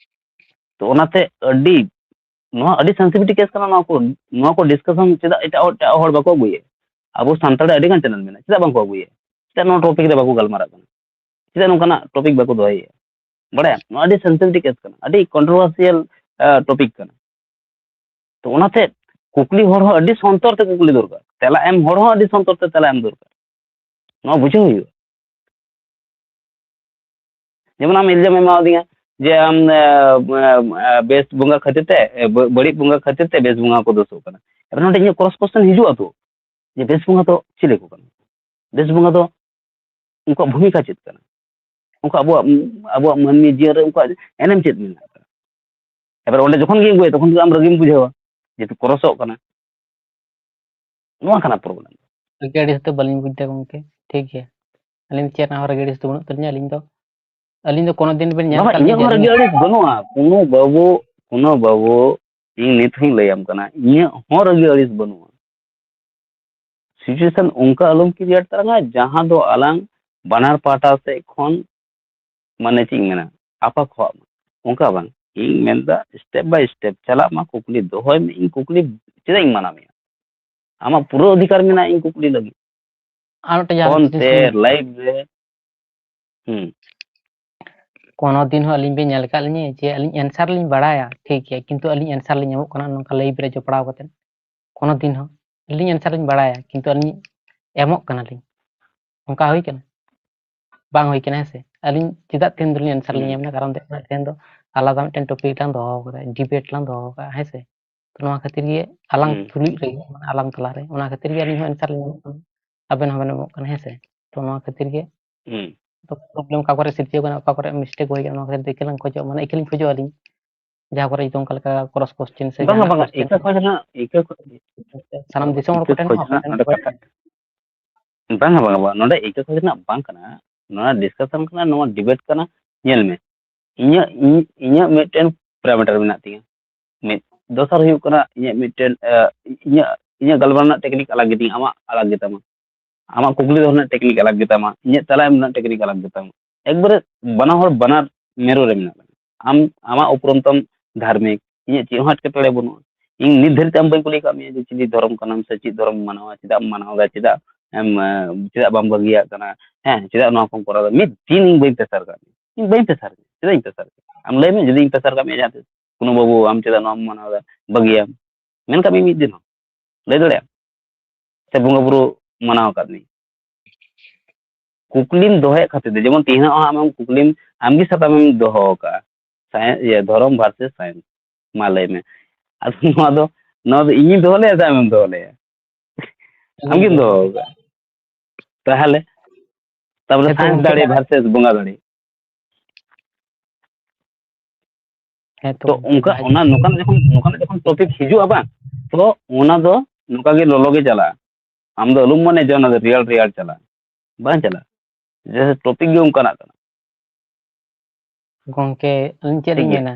ᱛᱚ ᱚᱱᱟᱛᱮ ᱟᱹᱰᱤ, ᱱᱚᱣᱟ ᱟᱹᱰᱤ sensitivity case ᱠᱟᱱᱟ᱾ ᱱᱚᱣᱟ ᱠᱚ, ᱱᱚᱣᱟ ᱠᱚ discussion ᱪᱮᱫᱟᱜ ᱮᱴᱟᱜ, ᱮᱴᱟᱜ ᱦᱚᱲ ᱵᱟᱠᱚ ᱟᱹᱜᱩᱭᱟ? ᱟᱵᱚ ᱥᱟᱱᱛᱟᱲ ᱟᱹᱰᱤ ᱜᱟᱱ channel ᱢᱮᱱᱟᱜᱼᱟ, ᱪᱮᱫᱟᱜ ᱵᱟᱝ ᱠᱚ ᱟᱹᱜᱩᱭᱟ? ᱪᱮᱫᱟᱜ ᱱᱚᱣᱟ topic ᱨᱮ ᱵᱟᱠᱚ ᱜᱟᱞᱢᱟᱨᱟᱜ ᱠᱟᱱᱟ? ᱪᱮᱫᱟᱜ ᱱᱚᱝᱠᱟᱱᱟᱜ topic ᱵᱟᱠᱚ ᱫᱚᱦᱚᱭᱮᱫᱼᱟ? ᱵᱟᱲᱟᱭᱟᱢ, ᱱᱚᱣᱟ ᱟᱹᱰᱤ sensitive case ᱠᱟᱱᱟ, ᱟᱹᱰᱤ controversial, ᱟ, topic ᱠᱟᱱᱟ᱾ ᱛᱚ ᱚᱱᱟᱛᱮ ᱠᱩᱠᱞᱤ ᱦᱚᱲ ᱦᱚᱸ ᱟᱹᱰᱤ ᱥᱚᱱᱛᱚᱨ ᱛᱮ ᱠᱩᱠᱞᱤ ᱫᱚᱨᱠᱟᱨ, ᱛᱮᱞᱟ ᱮᱢ ᱦᱚᱲ ᱦᱚᱸ ᱟᱹᱰᱤ ᱥᱚᱱᱛᱚᱨ ᱛᱮ ᱛᱮᱞᱟ ᱮᱢ ᱫᱚᱨᱠᱟᱨ᱾ ᱱᱚᱣᱟ ᱵᱩᱡᱷᱟᱹᱣ ᱦᱩᱭᱩᱜᱼᱟ᱾ ᱡᱮᱢᱚᱱ ᱟᱢ ᱤᱞᱡᱟᱢ ᱮᱢ ᱮᱢᱟᱣᱟᱫᱤᱧᱟ ᱡᱮ ᱟᱢ, ᱮ, ᱮ, ᱮ, ᱵᱮᱥ ᱵᱚᱸᱜᱟ ᱠᱷᱟᱹᱛᱤᱨ ᱛᱮ, ᱮ, ᱵᱟ-, ᱵᱟᱹᱲᱤᱡ ᱵᱚᱸᱜᱟ ᱠᱷᱟᱹᱛᱤᱨ ᱛᱮ ᱵᱮᱥ ᱵᱚᱸᱜᱟ ᱠᱚ ᱫᱳᱥᱚᱜ ᱠᱟᱱᱟ᱾ ᱮᱵᱟᱨ ᱱᱚᱰᱮ ᱤᱧᱟᱹᱜ cross question ᱦᱤᱡᱩᱜᱼᱟ ᱛᱚ, ᱡᱮ ᱵᱮᱥ ᱵᱚᱸᱜᱟ ᱫᱚ ᱪᱤᱞᱤ ᱠᱚ ᱠᱟᱱᱟ? ᱵᱮᱥ ᱵᱚᱸᱜᱟ ᱫᱚ ᱩᱱᱠᱩᱣᱟᱜ ᱵᱷᱩᱢᱤᱠᱟ ᱪᱮᱫ ᱠᱟᱱᱟ? ᱩᱱᱠᱩ ᱟᱵᱚᱣᱟᱜ, ᱟᱵᱚᱣᱟᱜ ᱢᱟᱹᱱᱢᱤ ᱡᱤᱭᱚᱱ ᱨᱮ ᱩᱱᱠᱩᱣᱟᱜ ᱮᱱᱮᱢ ᱪᱮᱫ ᱢᱮᱱᱟᱜ ᱟᱠᱟᱫᱟ? ᱮᱵᱟᱨ ᱚᱸᱰᱮ ᱡᱚᱠᱷᱚᱱ ᱜᱮ ᱟᱹᱜᱩᱭᱟ, ᱛᱚᱠᱷᱚᱱ ᱜᱮ ᱟᱢ ᱨᱟᱹᱜᱤᱢ ᱵᱩᱡᱷᱟᱹᱣᱟ᱾ ᱡᱮᱦᱮᱛᱩ ᱠᱨᱚᱥᱚᱜ ᱠᱟᱱᱟ᱾ ᱱᱚᱣᱟ ᱠᱟᱱᱟ ᱯᱨᱚᱵᱞᱮᱢ᱾ ᱨᱟᱹᱜᱤ ᱟᱹᱲᱤᱥ ᱫᱚ ᱵᱟᱹᱞᱤᱧ ᱵᱩᱡᱽ ᱮᱫᱟ ᱜᱚᱢᱠᱮ᱾ ᱴᱷᱤᱠ ᱜᱮᱭᱟ, ᱟᱹᱞᱤᱧ ᱪᱮᱫ ᱨᱮᱦᱚᱸ ᱨᱟᱹᱜᱤ ᱟᱹᱲᱤᱥ ᱫᱚ ᱵᱟᱹᱱᱩᱜ ᱛᱟᱹᱞᱤᱧᱟ᱾ ᱟᱹᱞᱤᱧ ᱫᱚ, ᱟᱹᱞᱤᱧ ᱫᱚ ᱠᱳᱱᱳ ᱫᱤᱱ ᱵᱮᱱ ᱧᱮᱞ ᱵᱟᱝᱟ, ᱟᱠᱟᱫ ᱤᱧᱟᱹᱜ ᱞᱤᱧᱟ ᱦᱚᱸ ᱡᱮ ᱨᱟᱹᱜᱤ ᱟᱹᱞᱤᱧ ᱟᱹᱲᱤᱥ ᱵᱟᱹᱱᱩᱜᱼᱟ᱾ ᱠᱳᱱᱳ ᱵᱟᱹᱵᱩ, ᱠᱳᱱᱳ ᱵᱟᱹᱵᱩ, ᱤᱧ ᱱᱤᱛ ᱦᱚᱸᱧ ᱞᱟᱹᱭᱟᱢ ᱠᱟᱱᱟ, ᱤᱧᱟᱹᱜ ᱦᱚᱸ ᱨᱟᱹᱜᱤ ᱟᱹᱲᱤᱥ ᱵᱟᱹᱱᱩᱜᱼᱟ᱾ ᱥᱤᱪᱩᱭᱮᱥᱚᱱ ᱚᱱᱠᱟ ᱟᱞᱚᱢ ᱠᱨᱤᱭᱮᱴ ᱛᱟᱞᱟᱝᱟ, ᱡᱟᱦᱟᱸ ᱫᱚ ᱟᱞᱟᱝ ᱵᱟᱱᱟᱨ ᱯᱟᱦᱴᱟ ᱥᱮᱫ ᱠᱷᱚᱱ, ᱢᱟᱱᱮ, ᱪᱮᱫ ᱤᱧ ᱢᱮᱱᱟ, ᱟᱯᱟᱠᱷᱚᱣᱟᱜ ᱢᱟ᱾ ᱚᱱᱠᱟ ᱵᱟᱝ, ᱤᱧ ᱢᱮᱱᱫᱟ, ᱥᱴᱮᱯ ᱵᱟᱭ ᱥᱴᱮᱯ ᱪᱟᱞᱟᱜ ᱢᱟ, ᱠᱩᱠᱞᱤ ᱫᱚᱦᱚᱭ ᱢᱮ᱾ ᱤᱧ ᱠᱩᱠᱞᱤ ᱪᱮᱫᱟᱜ ᱤᱧ ᱢᱟᱱᱟ ᱢᱮᱭᱟ? ᱟᱢᱟᱜ ᱯᱩᱨᱟᱹ ᱚᱫᱷᱤᱠᱟᱨ ᱢᱮᱱᱟᱜᱼᱟ ᱤᱧ ᱠᱩᱠᱞᱤ ᱞᱟᱹᱜᱤᱫ᱾ ᱟᱨ ᱢᱤᱫᱴᱮᱱ ᱡᱟᱦᱟᱸ ᱯᱷᱳᱱ ᱡᱤᱱᱤᱥ ᱛᱮ, ᱞᱤᱧ ᱞᱟᱭᱤᱵᱷ ᱨᱮ᱾ ᱦᱩᱸ᱾ ᱠᱳᱱᱳ ᱫᱤᱱ ᱦᱚᱸ ᱟᱹᱞᱤᱧ ᱵᱮᱱ ᱧᱮᱞ ᱟᱠᱟᱫ ᱞᱤᱧᱟ ᱡᱮ ᱟᱹᱞᱤᱧ ᱮᱱᱥᱟᱨ ᱞᱤᱧ ᱵᱟᱲᱟᱭᱟ, ᱴᱷᱤᱠ ᱜᱮᱭᱟ, ᱠᱤᱱᱛᱩ ᱟᱹᱞᱤᱧ ᱮᱱᱥᱟᱨ ᱞᱤᱧ ᱮᱢᱚᱜ ᱠᱟᱱᱟ ᱱᱚᱝᱠᱟ ᱞᱟᱭᱤᱵᱷ ᱨᱮ ᱡᱚᱯᱲᱟᱣ ᱠᱟᱛᱮ? ᱠᱳᱱᱳ ᱫᱤᱱ ᱦᱚᱸ᱾ ᱟᱹᱞᱤᱧ ᱮᱱᱥᱟᱨ ᱞᱤᱧ ᱵᱟᱲᱟᱭᱟ, ᱠᱤᱱᱛᱩ ᱟᱹᱞᱤᱧ ᱮᱢᱚᱜ ᱠᱟᱱᱟᱞᱤᱧ, ᱚᱱᱠᱟ ᱦᱩᱭ ᱠᱟᱱᱟ? ᱵᱟᱝ ᱦᱩᱭ ᱠᱟᱱᱟ, ᱦᱮᱸ ᱥᱮ? ᱟᱹᱞᱤᱧ ᱪᱮᱫᱟᱜ ᱛᱮᱦᱮᱧ ᱫᱚᱞᱤᱧ ᱮᱱᱥᱟᱨ ᱞᱤᱧ ᱦᱩᱸ᱾ ᱮᱢ ᱮᱫᱟ? ᱠᱟᱨᱚᱱ ᱫᱚ ᱦᱩᱭᱩᱜ ᱠᱟᱱᱟ, ᱛᱮᱦᱮᱧ ᱫᱚ ᱟᱞᱟᱫᱟ ᱢᱤᱫᱴᱮᱱ ᱴᱚᱯᱤᱠ ᱞᱟᱝ ᱫᱚᱦᱚ ᱟᱠᱟᱫᱟ, ᱰᱤᱵᱮᱴ ᱞᱟᱝ ᱫᱚᱦᱚ ᱟᱠᱟᱫᱟ, ᱦᱮᱸ ᱥᱮ? ᱛᱚ, ᱱᱚᱣᱟ ᱠᱷᱟᱹᱛᱤᱨ ᱜᱮ ᱟᱞᱟᱝ ᱦᱩᱸ᱾ ᱛᱩᱞᱩᱡ ᱨᱮ, ᱢᱟᱱᱮ, ᱟᱞᱟᱝ ᱛᱟᱞᱟᱨᱮ, ᱚᱱᱟ ᱠᱷᱟᱹᱛᱤᱨ ᱜᱮ ᱟᱹᱞᱤᱧ ᱦᱚᱸ ᱮᱱᱥᱟᱨ ᱞᱤᱧ ᱮᱢᱚᱜ ᱠᱟᱱᱟ, ᱟᱵᱮᱱ ᱦᱚᱸᱵᱮᱱ ᱮᱢᱚᱜ ᱠᱟᱱᱟ, ᱦᱮᱸ ᱥᱮ? ᱛᱚ, ᱱᱚᱣᱟ ᱠᱷᱟᱹᱛᱤᱨ ᱜᱮ ᱦᱩᱸ᱾ ᱛᱚ, ᱯᱨᱚᱵᱞᱮᱢ ᱚᱠᱟ ᱠᱚᱨᱮ ᱥᱤᱨᱡᱟᱹᱣ ᱠᱟᱱᱟ, ᱚᱠᱟ ᱠᱚᱨᱮ ᱢᱤᱥᱴᱮᱠ ᱦᱩᱭ ᱠᱟᱱᱟ, ᱱᱚᱣᱟ ᱠᱷᱟᱹᱛᱤᱨ ᱫᱚ ᱤᱠᱟᱹ ᱞᱤᱧ ᱠᱷᱚᱡᱚᱜᱼᱟ, ᱢᱟᱱᱮ, ᱤᱠᱟᱹ ᱞᱤᱧ ᱠᱷᱚᱡᱚᱜᱼᱟ ᱟᱹᱞᱤᱧ᱾ ᱡᱟᱦᱟᱸ ᱠᱚᱨᱮ ᱡᱩᱫᱤ ᱚᱱᱠᱟ ᱞᱮᱠᱟ ᱠᱨᱚᱥ ᱠᱚᱥᱪᱮᱱ ᱥᱮ ᱵᱟᱝᱟ, ᱡᱟᱦᱟᱱᱟᱜ ᱵᱟᱝᱟ, ᱠᱚᱥᱪᱮᱱ ᱤᱠᱟᱹ ᱠᱷᱚᱡ ᱨᱮᱱᱟᱜ, ᱤᱠᱟᱹ ᱠᱷᱚᱡ, ᱥᱟᱱᱟᱢ ᱫᱤᱥᱚᱢ ᱦᱚᱲ ᱤᱠᱟᱹ ᱠᱚᱴᱷᱮᱱ ᱠᱷᱚᱡ ᱦᱚᱸ ᱨᱮᱱᱟᱜ ᱟᱵᱮᱱ ᱱᱚᱰᱮ ᱠᱟᱛᱷᱟ, ᱵᱟᱝᱟ, ᱵᱟᱝᱟ, ᱵᱟᱝᱟ, ᱱᱚᱰᱮ ᱤᱠᱟᱹ ᱠᱷᱚᱡ ᱨᱮᱱᱟᱜ ᱵᱟᱝ ᱠᱟᱱᱟ, ᱱᱚᱣᱟ ᱰᱤᱥᱠᱟᱥᱚᱱ ᱠᱟᱱᱟ, ᱱᱚᱣᱟ ᱰᱤᱵᱮᱴ ᱠᱟᱱᱟ᱾ ᱧᱮᱞ ᱢᱮ, ᱤᱧᱟᱹᱜ, ᱤᱧ, ᱤᱧᱟᱹᱜ ᱢᱤᱫᱴᱮᱱ ᱯᱮᱨᱟᱢᱤᱴᱟᱨ ᱢᱮᱱᱟᱜ ᱛᱤᱧᱟᱹ, ᱢᱤᱫ᱾ ᱫᱚᱥᱟᱨ ᱦᱩᱭᱩᱜ ᱠᱟᱱᱟ, ᱤᱧᱟᱹᱜ ᱢᱤᱫᱴᱮᱱ, ᱮ, ᱤᱧᱟᱹᱜ, ᱤᱧᱟᱹᱜ ᱜᱟᱞᱢᱟᱨᱟᱣ ᱨᱮᱱᱟᱜ ᱴᱮᱠᱱᱤᱠ ᱟᱞᱟᱜᱽ ᱜᱮᱛᱤᱧᱟ, ᱟᱢᱟᱜ ᱟᱞᱟᱜᱽ ᱜᱮᱛᱟᱢᱟ᱾ ᱟᱢᱟᱜ ᱠᱩᱠᱞᱤ ᱫᱚᱦᱚ ᱨᱮᱱᱟᱜ ᱴᱮᱠᱱᱤᱠ ᱟᱞᱟᱜᱽ ᱜᱮᱛᱟᱢᱟ, ᱤᱧᱟᱹᱜ ᱛᱮᱞᱟ ᱮᱢ ᱨᱮᱱᱟᱜ ᱴᱮᱠᱱᱤᱠ ᱟᱞᱟᱜᱽ ᱜᱮᱛᱟᱢᱟ᱾ ᱮᱠᱵᱟᱨᱮ ᱵᱟᱱᱟ ᱦᱚᱲ ᱵᱟᱱᱟᱨ ᱢᱮᱨᱩ ᱨᱮ ᱢᱮᱱᱟᱜ ᱞᱟᱝᱟ᱾ ᱟᱢ, ᱟᱢᱟᱜ ᱩᱯᱨᱩᱢ ᱛᱟᱢ ᱫᱷᱟᱨᱢᱤᱠ, ᱤᱧᱟᱹᱜ ᱪᱮᱫ ᱦᱚᱸ ᱮᱴᱠᱮᱴᱚᱬᱮ ᱵᱟᱹᱱᱩᱜᱼᱟ᱾ ᱤᱧ ᱱᱤᱛ ᱫᱷᱟᱹᱨᱤᱡ ᱛᱮ ᱟᱢ ᱵᱟᱹᱧ ᱠᱩᱞᱤ ᱟᱠᱟᱫ ᱢᱮᱭᱟ ᱡᱮ ᱪᱤᱞᱤ ᱫᱷᱚᱨᱚᱢ ᱠᱟᱱᱟᱢ ᱥᱮ ᱪᱮᱫ ᱫᱷᱚᱨᱚᱢ ᱢᱟᱱᱟᱣᱟ, ᱪᱮᱫᱟᱜ ᱮᱢ ᱢᱟᱱᱟᱣ ᱮᱫᱟ, ᱪᱮᱫᱟᱜ ᱮᱢ, ᱮ, ᱪᱮᱫᱟᱜ ᱵᱟᱢ ᱵᱟᱹᱜᱤᱭᱟᱜ ᱠᱟᱱᱟ, ᱦᱮᱸ, ᱪᱮᱫᱟᱜ ᱱᱚᱣᱟ ᱠᱚᱢ ᱠᱚᱨᱟᱣ ᱮᱫᱟ? ᱢᱤᱫ ᱫᱤᱱ ᱤᱧ ᱵᱟᱹᱧ ᱯᱮᱥᱟᱨ ᱠᱟᱜ ᱢᱮᱭᱟ, ᱤᱧ ᱵᱟᱹᱧ ᱯᱮᱥᱟᱨ ᱢᱮᱭᱟ, ᱪᱮᱫᱟᱜ ᱤᱧ ᱯᱮᱥᱟᱨ ᱢᱮᱭᱟ? ᱟᱢ ᱞᱟᱹᱭ ᱢᱮ, ᱡᱩᱫᱤ ᱤᱧ ᱯᱮᱥᱟᱨ ᱠᱟᱜ ᱢᱮᱭᱟ ᱡᱟᱦᱟᱸ ᱛᱤᱥ, ᱠᱳᱱᱳ ᱵᱟᱹᱵᱩ, ᱟᱢ ᱪᱮᱫᱟᱜ ᱱᱚᱣᱟᱢ ᱢᱟᱱᱟᱣ ᱮᱫᱟ, ᱵᱟᱹᱜᱤᱭᱟᱢ, ᱢᱮᱱ ᱠᱟᱜ ᱢᱮ ᱢᱤᱫ ᱫᱤᱱ ᱦᱚᱸ, ᱞᱟᱹᱭ ᱫᱟᱲᱮᱭᱟᱜᱼᱟᱢ? ᱥᱮ ᱵᱚᱸᱜᱟ ᱵᱩᱨᱩ ᱢᱟᱱᱟᱣ ᱟᱠᱟᱫ ᱢᱮᱭᱟ? ᱠᱩᱠᱞᱤᱢ ᱫᱚᱦᱚᱭᱮᱫ ᱠᱷᱟᱹᱛᱤᱨ ᱛᱮ, ᱡᱮᱢᱚᱱ ᱛᱮᱦᱮᱧ ᱦᱚᱸ ᱟᱢᱮᱢ ᱠᱩᱠᱞᱤᱢ, ᱟᱢᱜᱮ ᱥᱟᱛᱟᱢᱮᱢ ᱫᱚᱦᱚ ᱟᱠᱟᱫᱼᱟ, ᱥᱟᱭᱮᱱᱥ, ᱤᱭᱟᱹ, ᱫᱷᱚᱨᱚᱢ ᱵᱷᱟᱨᱥᱮᱥ ᱥᱟᱭᱮᱱᱥ᱾ ᱢᱟ ᱞᱟᱹᱭ ᱢᱮ, ᱟᱫᱚ ᱱᱚᱣᱟ ᱫᱚ, ᱱᱚᱣᱟ ᱫᱚ ᱤᱧᱤᱧ ᱫᱚᱦᱚ ᱞᱮᱫᱼᱟ ᱥᱮ ᱟᱢᱮᱢ ᱫᱚᱦᱚ ᱞᱮᱫᱼᱟ? ᱟᱢᱜᱮᱢ ᱫᱚᱦᱚ ᱟᱠᱟᱫᱼᱟ᱾ ᱛᱟᱦᱚᱞᱮ, ᱛᱟᱨᱯᱚᱨᱮ ᱦᱮᱸ ᱛᱚ ᱥᱟᱭᱮᱱᱥ ᱜᱚᱢᱠᱮ, ᱫᱟᱲᱮ ᱵᱷᱟᱨᱥᱮᱥ ᱵᱚᱸᱜᱟ ᱫᱟᱲᱮ᱾ ᱦᱮᱸ ᱛᱚ ᱚᱱᱠᱟ ᱚᱱᱟ ᱱᱚᱝᱠᱟᱱᱟᱜ ᱡᱚᱠᱷᱚᱱ ᱱᱚᱝᱠᱟᱱᱟᱜ ᱡᱚᱠᱷᱚᱱ ᱴᱚᱯᱤᱠ ᱦᱤᱡᱩᱜᱼᱟ ᱵᱟᱝ, ᱛᱚ ᱚᱱᱟ ᱫᱚ ᱱᱚᱝᱠᱟ ᱜᱮ ᱞᱚᱞᱚ ᱜᱮ ᱪᱟᱞᱟᱜᱼᱟ᱾ ᱟᱢ ᱫᱚ ᱟᱞᱚᱢ ᱢᱚᱱᱮᱭᱟ ᱡᱮ ᱚᱱᱟ ᱫᱚ ᱨᱤᱭᱟᱞ ᱨᱤᱭᱟᱞ ᱪᱟᱞᱟᱜᱼᱟ, ᱵᱟᱝ ᱪᱟᱞᱟᱜᱼᱟ᱾ ᱡᱮ ᱴᱚᱯᱤᱠ ᱜᱮ ᱚᱱᱠᱟᱱᱟᱜ ᱠᱟᱱᱟ᱾ ᱜᱚᱝᱠᱮ, ᱟᱹᱞᱤᱧ ᱪᱮᱫ ᱞᱤᱧ ᱢᱮᱱᱟ,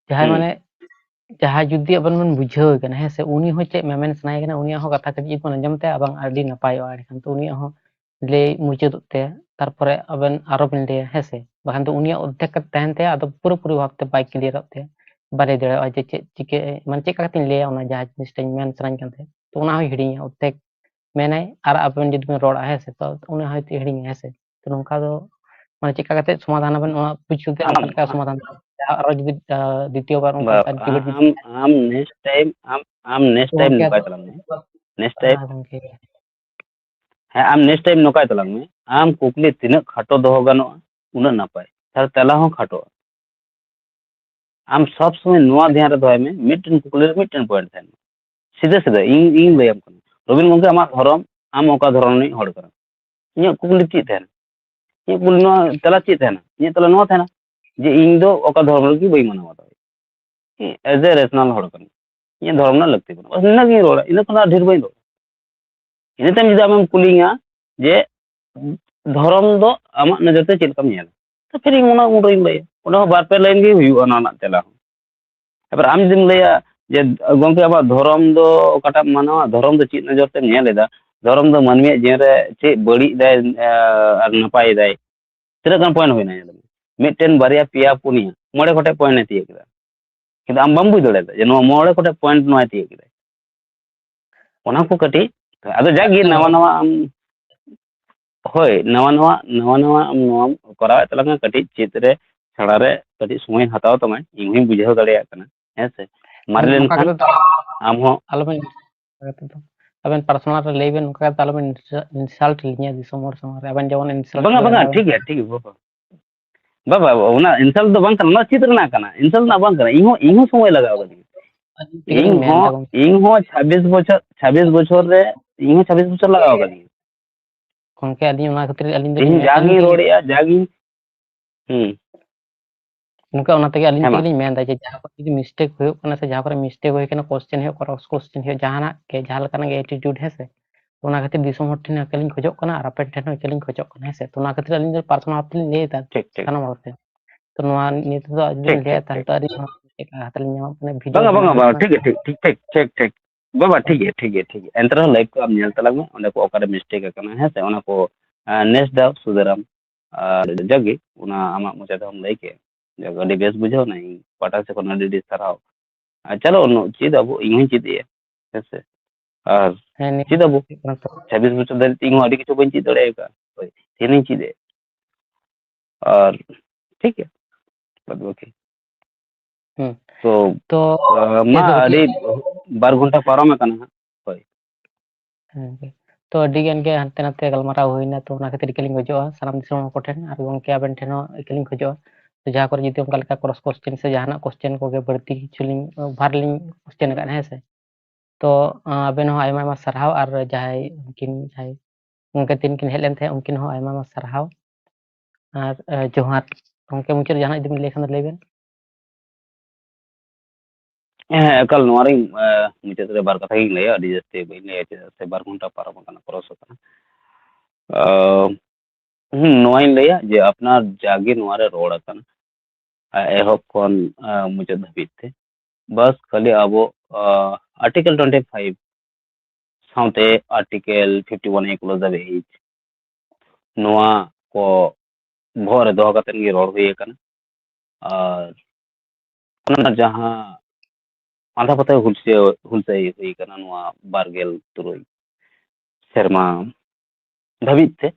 ᱡᱟᱦᱟᱸᱭ ᱢᱟᱱᱮ ᱡᱟᱦᱟᱸᱭ ᱡᱩᱫᱤ ᱟᱵᱮᱱ ᱵᱮᱱ ᱵᱩᱡᱷᱟᱹᱣ ᱮ ᱠᱟᱱᱟ, ᱦᱮᱸ ᱥᱮ, ᱩᱱᱤ ᱦᱚᱸ ᱪᱮᱫ ᱢᱮᱢᱮᱱ ᱥᱟᱱᱟᱭᱮ ᱠᱟᱱᱟ, ᱩᱱᱤᱭᱟᱜ ᱦᱚᱸ ᱠᱟᱛᱷᱟ ᱠᱟᱹᱴᱤᱡ ᱵᱚᱱ ᱟᱸᱡᱚᱢ ᱛᱟᱭᱟ, ᱟᱵᱟᱝ ᱟᱹᱰᱤ ᱱᱟᱯᱟᱭᱚᱜᱼᱟ᱾ ᱮᱸᱰᱮᱠᱷᱟᱱ ᱛᱚ ᱩᱱᱤᱭᱟᱜ ᱦᱚᱸ ᱞᱟᱹᱭ ᱢᱩᱪᱟᱹᱫᱚᱜ ᱛᱟᱭᱟ, ᱛᱟᱨᱯᱚᱨᱮ ᱟᱵᱮᱱ ᱟᱨᱚ ᱵᱮᱱ ᱞᱟᱹᱭᱟ, ᱦᱮᱸ ᱥᱮ? ᱵᱟᱠᱷᱟᱱ ᱫᱚ ᱩᱱᱤᱭᱟᱜ ᱚᱨᱫᱷᱮᱠ ᱠᱟᱛᱮ ᱛᱟᱦᱮᱱ ᱛᱟᱭᱟ, ᱟᱫᱚ ᱯᱩᱨᱟᱹᱯᱩᱨᱤ ᱵᱷᱟᱵᱛᱮ ᱵᱟᱭ ᱠᱞᱤᱭᱟᱨᱚᱜ ᱛᱟᱭᱟ, ᱵᱟᱭ ᱞᱟᱹᱭ ᱫᱟᱲᱮᱭᱟᱜᱼᱟ ᱡᱮ ᱪᱮᱫ ᱪᱤᱠᱟᱹ, ᱢᱟᱱᱮ ᱪᱮᱫ ᱞᱮᱠᱟ ᱠᱟᱛᱮᱧ ᱞᱟᱹᱭᱟ ᱚᱱᱟ ᱡᱟᱦᱟᱸ ᱡᱤᱱᱤᱥᱴᱟᱧ ᱢᱮᱱ ᱥᱟᱱᱟᱧ ᱠᱟᱱ ᱛᱟᱦᱮᱸᱫ, ᱛᱚ ᱚᱱᱟ ᱦᱚᱸᱭ ᱦᱤᱲᱤᱧᱟ ᱚᱨᱫᱷᱮᱠ ᱢᱮᱱᱟᱭ᱾ ᱟᱨ ᱟᱵᱮᱱ ᱡᱩᱫᱤ ᱵᱮᱱ ᱨᱚᱲᱟ, ᱦᱮᱸ ᱥᱮ, ᱛᱚ ᱩᱱᱤ ᱦᱚᱭᱛᱳ ᱦᱤᱲᱤᱧᱟ, ᱦᱮᱸ ᱥᱮ? ᱛᱚ ᱱᱚᱝᱠᱟ ᱫᱚ ᱢᱟᱱᱮ ᱪᱮᱫ ᱞᱮᱠᱟ ᱠᱟᱛᱮ ᱥᱚᱢᱟᱫᱷᱟᱱ ᱟᱵᱮᱱ, ᱚᱱᱟ ᱯᱩᱪᱷᱩ ᱛᱮ ᱟᱢ ᱚᱠᱟ ᱞᱮᱠᱟ ᱥᱚᱢᱟᱫᱷᱟᱱ, ᱟᱨᱚ ᱡᱩᱫᱤ ᱟᱸ, ᱫᱤᱛᱤᱭᱚ ᱵᱟᱨ ᱚᱱᱠᱟ ᱵᱟ- ᱟᱨ ᱰᱤᱵᱮᱴ ᱟᱢ ᱟᱢ ᱱᱮᱠᱥᱴ ᱴᱟᱭᱤᱢ ᱟᱢ ᱟᱢ ᱱᱮᱠᱥᱴ ᱴᱟᱭᱤᱢ ᱜᱚᱝᱠᱮ ᱱᱚᱝᱠᱟᱭ ᱟᱫᱚ ᱛᱟᱞᱟᱝ ᱢᱮ, ᱱᱮᱠᱥᱴ ᱴᱟᱭᱤᱢ ᱦᱮᱸ ᱜᱚᱝᱠᱮ ᱦᱮᱸ, ᱟᱢ ᱱᱮᱠᱥᱴ ᱴᱟᱭᱤᱢ ᱱᱚᱝᱠᱟᱭ ᱛᱟᱞᱟᱝ ᱢᱮ, ᱟᱢ ᱠᱩᱠᱞᱤ ᱛᱤᱱᱟᱹᱜ ᱠᱷᱟᱴᱚ ᱫᱚᱦᱚ ᱜᱟᱱᱚᱜᱼᱟ ᱩᱱᱟᱹᱜ ᱱᱟᱯᱟᱭ, ᱛᱟᱦᱞᱮ ᱛᱮᱞᱟ ᱦᱚᱸ ᱠᱷᱟᱴᱚᱜᱼᱟ᱾ ᱟᱢ ᱥᱚᱵ ᱥᱚᱢᱚᱭ ᱱᱚᱣᱟ ᱫᱷᱮᱭᱟᱱ ᱨᱮ ᱫᱚᱦᱚᱭ ᱢᱮ, ᱢᱤᱫᱴᱮᱱ ᱠᱩᱠᱞᱤ ᱨᱮ ᱢᱤᱫᱴᱮᱱ ᱯᱚᱭᱮᱱᱴ ᱛᱟᱦᱮᱱ ᱢᱟ᱾ ᱥᱤᱫᱷᱟᱹ ᱥᱤᱫᱷᱟᱹ ᱤᱧ ᱤᱧ ᱞᱟᱹᱭᱟᱢ ᱠᱟᱱᱟ, ᱨᱚᱵᱤᱱ ᱜᱚᱝᱠᱮ, ᱟᱢᱟᱜ ᱫᱷᱚᱨᱚᱢ, ᱟᱢ ᱚᱠᱟ ᱫᱷᱚᱨᱚᱢ ᱨᱤᱱᱤᱡ ᱦᱚᱲ ᱠᱟᱱᱟᱢ? ᱤᱧᱟᱹᱜ ᱠᱩᱠᱞᱤ ᱪᱮᱫ ᱛᱟᱦᱮᱱᱟ? ᱤᱧᱟᱹᱜ ᱠᱩᱠᱞᱤ ᱱᱚᱣᱟ ᱛᱮᱞᱟ ᱪᱮᱫ ᱛᱟᱦᱮᱱᱟ? ᱤᱧᱟᱹᱜ ᱛᱮᱞᱟ ᱱᱚᱣᱟ ᱛᱟᱦᱮᱱᱟ ᱡᱮ ᱤᱧ ᱫᱚ ᱚᱠᱟ ᱫᱷᱚᱨᱚᱢ ᱨᱮᱜᱮ ᱵᱟᱹᱧ ᱢᱟᱱᱟᱣ ᱵᱟᱛᱟᱣᱟ᱾ ᱮᱡ ᱮ ᱨᱮᱥᱚᱱᱟᱞ ᱦᱚᱲ ᱠᱟᱱᱟ, ᱤᱧᱟᱹᱜ ᱫᱷᱚᱨᱚᱢ ᱨᱮᱱᱟᱜ ᱞᱟᱹᱠᱛᱤ ᱵᱟᱹᱱᱩᱜᱼᱟ, ᱵᱟᱥ ᱱᱤᱱᱟᱹᱜ ᱜᱤᱧ ᱨᱚᱲᱟ, ᱤᱱᱟᱹ ᱠᱷᱚᱱ ᱟᱨ ᱰᱷᱮᱨ ᱵᱟᱹᱧ ᱨᱚᱲᱟ᱾ ᱤᱱᱟᱹ ᱛᱟᱭᱚᱢ ᱡᱩᱫᱤ ᱟᱢᱮᱢ ᱠᱩᱞᱤᱧᱟ ᱡᱮ ᱫᱷᱚᱨᱚᱢ ᱫᱚ ᱟᱢᱟᱜ ᱱᱚᱡᱚᱨ ᱛᱮ ᱪᱮᱫ ᱞᱮᱠᱟᱢ ᱧᱮᱞᱟ, ᱛᱚ ᱯᱷᱤᱨ ᱤᱧ ᱚᱱᱟ ᱩᱱ ᱨᱮᱧ ᱞᱟᱹᱭᱟ, ᱚᱸᱰᱮ ᱦᱚᱸ ᱵᱟᱨ ᱯᱮ ᱞᱟᱭᱤᱱ ᱜᱮ ᱦᱩᱭᱩᱜᱼᱟ ᱚᱱᱟ ᱨᱮᱱᱟᱜ ᱛᱮᱞᱟ ᱦᱚᱸ᱾ ᱮᱵᱟᱨ ᱟᱢ ᱡᱩᱫᱤᱢ ᱞᱟᱹᱭᱟ ᱡᱮ ᱜᱚᱝᱠᱮ ᱟᱵᱚᱣᱟᱜ ᱫᱷᱚᱨᱚᱢ ᱫᱚ ᱚᱠᱟᱴᱟᱜ ᱢᱟᱱᱟᱣᱟ, ᱫᱷᱚᱨᱚᱢ ᱫᱚ ᱪᱮᱫ ᱱᱚᱡᱚᱨ ᱛᱮᱢ ᱧᱮᱞ ᱮᱫᱟ, ᱫᱷᱚᱨᱚᱢ ᱫᱚ ᱢᱟᱹᱱᱢᱤᱭᱟᱜ ᱡᱤᱭᱚᱱ ᱨᱮ ᱪᱮᱫ ᱵᱟᱹᱲᱤᱡ ᱫᱟᱭ ᱟᱨ ᱱᱟᱯᱟᱭ ᱫᱟᱭ, ᱛᱤᱱᱟᱹᱜ ᱜᱟᱱ ᱯᱚᱭᱮᱱᱴ ᱦᱩᱭᱱᱟ ᱧᱮᱞ ᱢᱮ, ᱢᱤᱫᱴᱮᱱ ᱵᱟᱨᱭᱟ ᱯᱮᱭᱟ ᱯᱩᱱᱭᱟ ᱢᱚᱬᱮ ᱜᱚᱴᱮᱡ ᱯᱚᱭᱮᱱᱴ ᱮ ᱛᱤᱭᱳᱜ ᱠᱮᱫᱟ, ᱠᱤᱱᱛᱩ ᱟᱢ ᱵᱟᱢ ᱵᱩᱡᱽ ᱫᱟᱲᱮᱭᱟᱫᱟ ᱡᱮ ᱱᱚᱣᱟ ᱢᱚᱬᱮ ᱜᱚᱴᱮᱡ ᱯᱚᱭᱮᱱᱴ ᱱᱚᱣᱟ ᱛᱤᱭᱳᱜ ᱠᱮᱫᱟᱭ᱾ ᱚᱱᱟ ᱠᱚ ᱠᱟᱹᱴᱤᱡ ᱟᱫᱚ ᱡᱟᱜᱮ ᱱᱟᱣᱟ ᱱᱟᱣᱟ ᱟᱢ ᱦᱳᱭ, ᱱᱟᱣᱟ ᱱᱟᱣᱟ ᱱᱟᱣᱟ ᱱᱟᱣᱟ ᱟᱢ ᱱᱚᱣᱟᱢ ᱠᱚᱨᱟᱣᱮᱫ ᱛᱟᱞᱟᱝᱟ, ᱠᱟᱹᱴᱤᱡ ᱪᱮᱫ ᱨᱮ ᱥᱮᱬᱟ ᱨᱮ ᱠᱟᱹᱴᱤᱡ ᱥᱚᱢᱚᱭ ᱦᱟᱛᱟᱣ ᱛᱟᱢᱟᱭ, ᱤᱧ ᱦᱚᱸᱧ ᱵᱩᱡᱷᱟᱹᱣ ᱫᱟᱲᱮᱭᱟᱜ ᱠᱟᱱᱟ, ᱦᱮᱸ ᱥᱮ? ᱢᱟᱨᱮ ᱞᱮᱱᱠᱷᱟᱱ ᱟᱢ ᱦᱚᱸ ᱟᱞᱚᱵᱮᱱ ᱟᱵᱮᱱ ᱯᱟᱨᱥᱚᱱᱟᱞ ᱨᱮ ᱞᱟᱹᱭ ᱵᱮᱱ, ᱱᱚᱝᱠᱟ ᱠᱟᱛᱮ ᱟᱞᱚᱵᱮᱱ ᱤᱱᱥᱟᱞᱴ ᱞᱤᱧᱟ ᱫᱤᱥᱚᱢ ᱦᱚᱲ ᱥᱟᱢᱟᱝ ᱨᱮ, ᱟᱵᱮᱱ ᱡᱮᱢᱚᱱ ᱤᱱᱥᱟᱞᱴ ᱵᱟᱝᱟ ᱵᱟᱝᱟ, ᱴᱷᱤᱠ ᱜᱮᱭᱟ, ᱴᱷᱤᱠ ᱜᱮᱭᱟ, ᱵᱟᱵᱟ᱾ ᱵᱟᱵᱟ, ᱚᱱᱟ ᱤᱱᱥᱟᱞᱴ ᱫᱚ ᱵᱟᱝ ᱠᱟᱱᱟ, ᱚᱱᱟ ᱪᱮᱫ ᱨᱮᱱᱟᱜ ᱠᱟᱱᱟ? ᱤᱱᱥᱟᱞᱴ ᱨᱮᱱᱟᱜ ᱵᱟᱝ ᱠᱟᱱᱟ᱾ ᱤᱧ ᱦᱚᱸ ᱤᱧ ᱦᱚᱸ ᱥᱚᱢᱚᱭ ᱞᱟᱜᱟᱣ ᱠᱟᱫᱤᱧᱟ᱾ ᱤᱧ ᱦᱚᱸ ᱤᱧ ᱦᱚᱸ ᱪᱷᱟᱵᱵᱤᱥ ᱵᱚᱪᱷᱚᱨ ᱪᱷᱟᱵᱵᱤᱥ ᱵᱚᱪᱷᱚᱨ ᱨᱮ ᱤᱧ ᱦᱚᱸ ᱪᱷᱟᱵᱵᱤᱥ ᱵᱚᱪᱷᱚᱨ ᱞᱟᱜᱟᱣ ᱠᱟᱫᱤᱧᱟ᱾ ᱜᱚᱝᱠᱮ, ᱟᱹᱞᱤᱧ ᱚᱱᱟ ᱠᱷᱟᱹᱛᱤᱨ ᱟᱹᱞᱤᱧ ᱫᱚ ᱤᱧ ᱡᱟᱜᱤᱧ ᱨᱚᱲᱮᱫᱼᱟ, ᱡᱟᱜᱤᱧ ᱦᱩᱸ ᱜᱚᱝᱠᱮ, ᱚᱱᱟ ᱛᱮᱜᱮ ᱟᱹᱞᱤᱧ ᱦᱮᱸ ᱢᱟ᱾ ᱛᱮᱜᱮᱞᱤᱧ ᱢᱮᱱᱫᱟ ᱡᱮ ᱡᱟᱦᱟᱸ ᱠᱚ ᱡᱩᱫᱤ mistake ᱦᱩᱭᱩᱜ ᱠᱟᱱᱟ ᱥᱮ ᱡᱟᱦᱟᱸ ᱠᱚᱨᱮ mistake ᱦᱩᱭ ᱠᱟᱱᱟ, question ᱦᱩᱭᱩᱜ, cross question ᱦᱩᱭᱩᱜ, ᱡᱟᱦᱟᱱᱟᱜ ᱜᱮ, ᱡᱟᱦᱟᱸ ᱞᱮᱠᱟᱱᱟᱜ ᱜᱮ attitude, ᱦᱮᱸ ᱥᱮ, ᱚᱱᱟ ᱠᱷᱟᱹᱛᱤᱨ ᱫᱤᱥᱚᱢ ᱦᱚᱲ ᱴᱷᱮᱱ ᱦᱚᱸ ᱮᱠᱟᱞᱤᱧ ᱠᱷᱚᱡᱚᱜ ᱠᱟᱱᱟ ᱟᱨ ᱟᱯᱮ ᱴᱷᱮᱱ ᱦᱚᱸ ᱮᱠᱟᱞᱤᱧ ᱠᱷᱚᱡᱚᱜ ᱠᱟᱱᱟ, ᱦᱮᱸ ᱥᱮ᱾ ᱛᱚ ᱚᱱᱟ ᱠᱷᱟᱹᱛᱤᱨ ᱟᱹᱞᱤᱧ ᱫᱚ personal ᱵᱷᱟᱵ ᱛᱮᱞᱤᱧ ᱞᱟᱹᱭ ᱮᱫᱟ ᱴᱷᱤᱠ, ᱴᱷᱤᱠ᱾ ᱥᱟᱱᱟᱢ ᱦᱚᱲ ᱴᱷᱮᱱ᱾ ᱛᱚ ᱱᱚᱣᱟ ᱱᱤᱭᱟᱹ ᱛᱮᱫᱚ ᱟᱹᱞᱤᱧ ᱴᱷᱤᱠ, ᱞᱤᱧ ᱞᱟᱹᱭᱟ, ᱴᱷᱤᱠ, ᱛᱟᱦᱞᱮ ᱴᱷᱤᱠ᱾ ᱛᱚ ᱟᱹᱰᱤ ᱢᱚᱡᱽ ᱢᱤᱫᱴᱮᱡ ᱠᱟᱛᱷᱟ ᱛᱮᱞᱤᱧ ᱧᱟᱢᱟ, ᱢᱟᱱᱮ video ᱵᱟᱝᱟ, ᱵᱟᱝᱟ, ᱵᱮᱱᱟᱣ ᱵᱟᱝᱟ, ᱨᱮᱱᱟᱜ ᱴᱷᱤᱠ ᱜᱮᱭᱟ, ᱢᱟᱱᱮ ᱴᱷᱤᱠ, ᱴᱷᱤᱠ, ᱴᱷᱤᱠ, ᱴᱷᱤᱠ, ᱴᱷᱤᱠ᱾ ᱵᱟᱵᱟ, ᱴᱷᱤᱠ ᱜᱮᱭᱟ, ᱴᱷᱤᱠ ᱜᱮᱭᱟ, ᱴᱷᱤᱠ ᱜᱮᱭᱟ᱾ ᱮᱱᱛᱮ ᱨᱮᱦᱚᱸ live ᱠᱚ ᱟᱢ ᱧᱮᱞ ᱛᱟᱞᱟᱝ ᱢᱮ, ᱚᱸᱰᱮ ᱠᱚ ᱚᱠᱟᱨᱮ mistake ᱟᱠᱟᱱᱟ, ᱦᱮᱸ ᱥᱮ? ᱚᱱᱟ ᱠᱚ, ᱟᱸ, next ᱫᱷᱟᱣ ᱥᱩᱫᱷᱟᱹᱨᱟᱢ᱾ ᱟᱨ ᱡᱟᱜᱮ ᱚᱱᱟ ᱟᱢᱟᱜ ᱢᱚᱪᱟ ᱛᱮᱦᱚᱸᱢ ᱞᱟᱹᱭ ᱠᱮᱫ, ᱡᱟᱜᱮ ᱟᱹᱰᱤ ᱵᱮᱥ ᱵᱩᱡᱷᱟᱹᱣ ᱮᱱᱟ, ᱤᱧ ᱯᱟᱦᱴᱟ ᱥᱮᱫ ᱠᱷᱚᱱ ᱟᱹᱰᱤ ᱟᱹᱰᱤ ᱥᱟᱨᱦᱟᱣ᱾ ᱟᱨ ᱪᱚᱞᱚ, ᱩᱱᱟᱹᱜ ᱪᱮᱫ ᱟᱵᱚ, ᱤᱧ ᱦᱚᱸᱧ ᱪᱮᱫ ᱮᱫᱼᱟ, ᱦᱮᱸ ᱥᱮ? ᱟᱨ ᱦᱮᱸ, ᱱᱤᱭᱟᱹ ᱪᱮᱫ ᱟᱵᱚ? ᱦᱩᱭᱩᱜ ᱠᱟᱱᱟ ᱛᱚ᱾ ᱪᱷᱟᱵᱵᱤᱥ ᱵᱚᱪᱷᱚᱨ ᱫᱷᱟᱹᱨᱤᱡ ᱛᱮ ᱤᱧ ᱦᱚᱸ ᱟᱹᱰᱤ ᱠᱤᱪᱷᱩ ᱵᱟᱹᱧ ᱪᱮᱫ ᱫᱟᱲᱮ ᱟᱠᱟᱫᱼᱟ, ᱦᱳᱭ, ᱛᱮᱦᱮᱧᱤᱧ ᱪᱮᱫ ᱮᱫᱼᱟ᱾ ᱟᱨ ᱴᱷᱤᱠ ᱜᱮᱭᱟ, ᱵᱟᱫ ᱵᱟᱹᱠᱤ᱾ ᱦᱩᱸ᱾ ᱛᱚ, ᱛᱚ, ᱟᱸ, ᱢᱟ, ᱪᱮᱫ ᱫᱚ ᱟᱹᱰᱤ ᱵᱟᱹᱠᱤ? ᱵᱟᱨ ᱜᱷᱚᱱᱴᱟ ᱯᱟᱨᱚᱢ ᱟᱠᱟᱱᱟ ᱦᱟᱸᱜ᱾ ᱦᱳᱭ᱾ ᱦᱮᱸ, ᱦᱮᱸ᱾ ᱛᱚ, ᱟᱹᱰᱤ ᱜᱟᱱ ᱜᱮ ᱦᱟᱱᱛᱮ ᱱᱟᱛᱮ ᱜᱟᱞᱢᱟᱨᱟᱣ ᱦᱩᱭᱱᱟ, ᱛᱚ, ᱚᱱᱟ ᱠᱷᱟᱹᱛᱤᱨ ᱤᱠᱟᱹᱞᱤᱧ ᱠᱷᱚᱡᱚᱜᱼᱟ ᱥᱟᱱᱟᱢ ᱫᱤᱥᱚᱢ ᱦᱚᱲ ᱠᱚᱴᱷᱮᱱ, ᱟᱨ ᱜᱚᱝᱠᱮ ᱟᱵᱮᱱ ᱴᱷᱮᱱ ᱦᱚᱸ ᱤᱠᱟᱹᱞᱤᱧ ᱠᱷᱚᱡᱚᱜᱼᱟ᱾ ᱛᱚ, ᱡᱟᱦᱟᱸ ᱠᱚᱨᱮ ᱡᱩᱫᱤ ᱚᱱᱠᱟ ᱞᱮᱠᱟ cross question ᱥᱮ ᱡᱟᱦᱟᱱᱟᱜ question ᱠᱚᱜᱮ ᱵᱟᱹᱲᱛᱤ ᱠᱤᱪᱷᱩ ᱞᱤᱧ, ᱚᱵᱷᱟᱨ ᱞᱤᱧ question ᱟᱠᱟᱫ, ᱦᱮᱸ ᱥᱮ? ᱛᱚ, ᱟᱸ, ᱟᱵᱮᱱ ᱦᱚᱸ ᱟᱭᱢᱟ ᱟᱭᱢᱟ ᱥᱟᱨᱦᱟᱣ, ᱟᱨ ᱡᱟᱦᱟᱸᱭ ᱩᱱᱠᱤᱱ, ᱡᱟᱦᱟᱸᱭ ᱜᱚᱝᱠᱮ ᱛᱤᱱ ᱠᱤᱱ ᱦᱮᱡ ᱞᱮᱱ ᱛᱟᱦᱮᱸᱫ, ᱩᱱᱠᱤᱱ ᱦᱚᱸ ᱟᱭᱢᱟ ᱟᱭᱢᱟ ᱥᱟᱨᱦᱟᱣ᱾ ᱟᱨ, ᱟᱸ, ᱡᱚᱦᱟᱨ᱾ ᱜᱚᱝᱠᱮ, ᱢᱩᱪᱟᱹᱫ ᱨᱮ ᱡᱟᱦᱟᱱᱟᱜ ᱡᱩᱫᱤ ᱵᱮᱱ ᱞᱟᱹᱭ ᱠᱷᱟᱱ ᱫᱚ ᱞᱟᱹᱭ ᱵᱮᱱ᱾ ᱦᱮᱸ, ᱮᱠᱟᱞ ᱱᱚᱣᱟ ᱨᱮᱧ, ᱟᱸ, ᱢᱩᱪᱟᱹᱫ ᱨᱮ ᱵᱟᱨ ᱠᱟᱛᱷᱟ ᱜᱤᱧ ᱞᱟᱹᱭᱟ, ᱟᱹᱰᱤ ᱡᱟᱹᱥᱛᱤ ᱵᱟᱹᱧ ᱞᱟᱹᱭᱟ, ᱪᱮᱫᱟᱜ ᱥᱮ ᱵᱟᱨ ᱜᱷᱚᱱᱴᱟ ᱯᱟᱨᱚᱢ ᱟᱠᱟᱱᱟ, cross ᱟᱠᱟᱱᱟ᱾ ᱟᱸ, ᱦᱩᱸ, ᱱᱚᱣᱟᱧ ᱞᱟᱹᱭᱟ ᱡᱮ ᱟᱯᱱᱟᱨ ᱡᱟᱜᱮ ᱱᱚᱣᱟ ᱨᱮ ᱨᱚᱲ ᱟᱠᱟᱱᱟ, ᱟᱸ, ᱮᱦᱚᱵ ᱠᱷᱚᱱ, ᱟᱸ, ᱢᱩᱪᱟᱹᱫ ᱫᱷᱟᱹᱵᱤᱡ ᱛᱮ, ᱵᱟᱥ ᱠᱷᱟᱹᱞᱤ ᱟᱵᱚ, ᱟᱸ, Article twenty five ᱥᱟᱶᱛᱮ Article fifty one A ᱠᱞᱳᱡ ᱫᱷᱟᱹᱵᱤᱡ ᱱᱚᱣᱟ ᱠᱚ ᱵᱚᱦᱚᱜ ᱨᱮ ᱫᱚᱦᱚ ᱠᱟᱛᱮᱫ ᱜᱮ ᱨᱚᱲ ᱦᱩᱭ ᱟᱠᱟᱱᱟ᱾ ᱟᱨ ᱚᱱᱟ ᱡᱟᱦᱟᱸ ᱟᱸᱫᱷᱟ ᱯᱟᱹᱛᱭᱟᱹᱣ ᱦᱩᱞᱥᱟᱹᱭ, ᱦᱩᱞᱥᱟᱹᱭ ᱦᱩᱭ ᱟᱠᱟᱱᱟ ᱱᱚᱣᱟ ᱵᱟᱨ ᱜᱮᱞ ᱛᱩᱨᱩᱭ ᱥᱮᱨᱢᱟ ᱫᱷᱟᱹᱵᱤᱡ ᱛᱮ,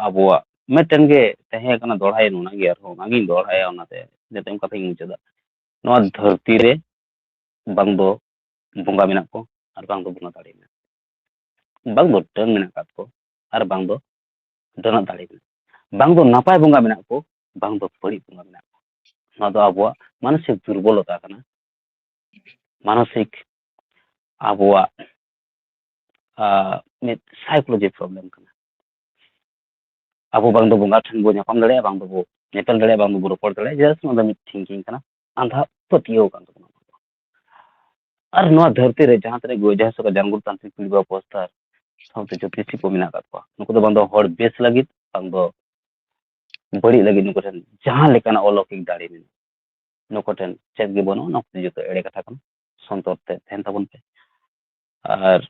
ᱟᱵᱚᱣᱟᱜ ᱢᱤᱫᱴᱮᱱ ᱜᱮ ᱛᱟᱦᱮᱸ ᱠᱟᱱᱟ, ᱫᱚᱦᱲᱟᱭᱮᱱ ᱚᱱᱟᱜᱮ, ᱟᱨᱦᱚᱸ ᱚᱱᱟᱜᱤᱧ ᱫᱚᱦᱲᱟᱭᱟ, ᱚᱱᱟᱛᱮ ᱡᱟᱛᱮ ᱚᱱᱠᱟ ᱛᱮᱜᱤᱧ ᱢᱩᱪᱟᱹᱫᱟ᱾ ᱱᱚᱣᱟ ᱫᱷᱟᱹᱨᱛᱤ ᱨᱮ ᱵᱟᱝ ᱫᱚ ᱵᱚᱸᱜᱟ ᱢᱮᱱᱟᱜ ᱠᱚ, ᱟᱨ ᱵᱟᱝ ᱫᱚ ᱵᱚᱸᱜᱟ ᱫᱟᱲᱮ ᱢᱮᱱᱟᱜ ᱠᱚ, ᱵᱟᱝ ᱫᱚ ᱰᱟᱹᱱ ᱢᱮᱱᱟᱜ ᱟᱠᱟᱫ ᱠᱚ, ᱟᱨ ᱵᱟᱝ ᱫᱚ ᱰᱟᱹᱱᱟᱜ ᱫᱟᱲᱮ ᱢᱮᱱᱟᱜ ᱠᱚ, ᱵᱟᱝ ᱫᱚ ᱱᱟᱯᱟᱭ ᱵᱚᱸᱜᱟ ᱢᱮᱱᱟᱜ ᱠᱚ, ᱵᱟᱝ ᱫᱚ ᱵᱟᱹᱲᱤᱡ ᱵᱚᱸᱜᱟ ᱢᱮᱱᱟᱜ ᱠᱚ᱾ ᱱᱚᱣᱟ ᱫᱚ ᱟᱵᱚᱣᱟᱜ ᱢᱟᱱᱚᱥᱤᱠ ᱫᱩᱨᱵᱚᱞᱚᱛᱟ ᱠᱟᱱᱟ, ᱢᱟᱱᱚᱥᱤᱠ ᱟᱵᱚᱣᱟᱜ, ᱟᱸ, ᱢᱤᱫ psychology problem ᱠᱟᱱᱟ᱾ ᱟᱵᱚ ᱵᱟᱝ ᱫᱚ ᱵᱚᱸᱜᱟ ᱴᱷᱮᱱ ᱵᱚ ᱧᱟᱯᱟᱢ ᱫᱟᱲᱮᱭᱟᱜᱼᱟ, ᱵᱟᱝ ᱫᱚᱵᱚ ᱧᱮᱯᱮᱞ ᱫᱟᱲᱮᱭᱟᱜᱼᱟ, ᱵᱟᱝ ᱫᱚᱵᱚ ᱨᱚᱯᱚᱲ ᱫᱟᱲᱮᱭᱟᱜᱼᱟ, just ᱱᱚᱣᱟ ᱫᱚ ᱢᱤᱫ thinking ᱠᱟᱱᱟ, ᱟᱸᱫᱷᱟ ᱯᱟᱹᱛᱭᱟᱹᱣ ᱠᱟᱱ ᱛᱟᱵᱚᱱᱟ᱾ ᱟᱨ ᱱᱚᱣᱟ ᱫᱷᱟᱹᱨᱛᱤ ᱨᱮ ᱡᱟᱦᱟᱸ ᱛᱤᱱᱟᱹᱜ ᱜᱚᱡ ᱦᱟᱹᱥᱩ ᱠᱚ, ᱡᱟᱱᱜᱩᱲ ᱛᱟᱱᱛᱨᱤᱠ ᱯᱤᱲ ᱵᱮᱵᱚᱥᱛᱷᱟ ᱥᱟᱶᱛᱮ ᱡᱳᱛᱤᱥᱤ ᱠᱚ ᱢᱮᱱᱟᱜ ᱟᱠᱟᱫ ᱠᱚᱣᱟ, ᱱᱩᱠᱩ ᱫᱚ ᱵᱟᱝ ᱫᱚ ᱦᱚᱲ ᱵᱮᱥ ᱞᱟᱹᱜᱤᱫ, ᱵᱟᱝ ᱫᱚ ᱵᱟᱹᱲᱤᱡ ᱞᱟᱹᱜᱤᱫ ᱱᱩᱠᱩ ᱴᱷᱮᱱ ᱡᱟᱦᱟᱸ ᱞᱮᱠᱟᱱᱟᱜ ᱚᱞᱚᱠᱤᱠ ᱫᱟᱲᱮ ᱢᱮᱱᱟᱜᱼᱟ, ᱱᱩᱠᱩ ᱴᱷᱮᱱ ᱪᱮᱫ ᱜᱮ ᱵᱟᱹᱱᱩᱜᱼᱟ᱾ ᱱᱚᱣᱟ ᱠᱚᱫᱚ ᱡᱚᱛᱚ ᱮᱲᱮ ᱠᱟᱛᱷᱟ ᱠᱟᱱᱟ᱾ ᱥᱚᱱᱛᱚᱨ ᱛᱮ ᱛᱟᱦᱮᱱ ᱛᱟᱵᱚᱱ ᱯᱮ᱾ ᱟᱨ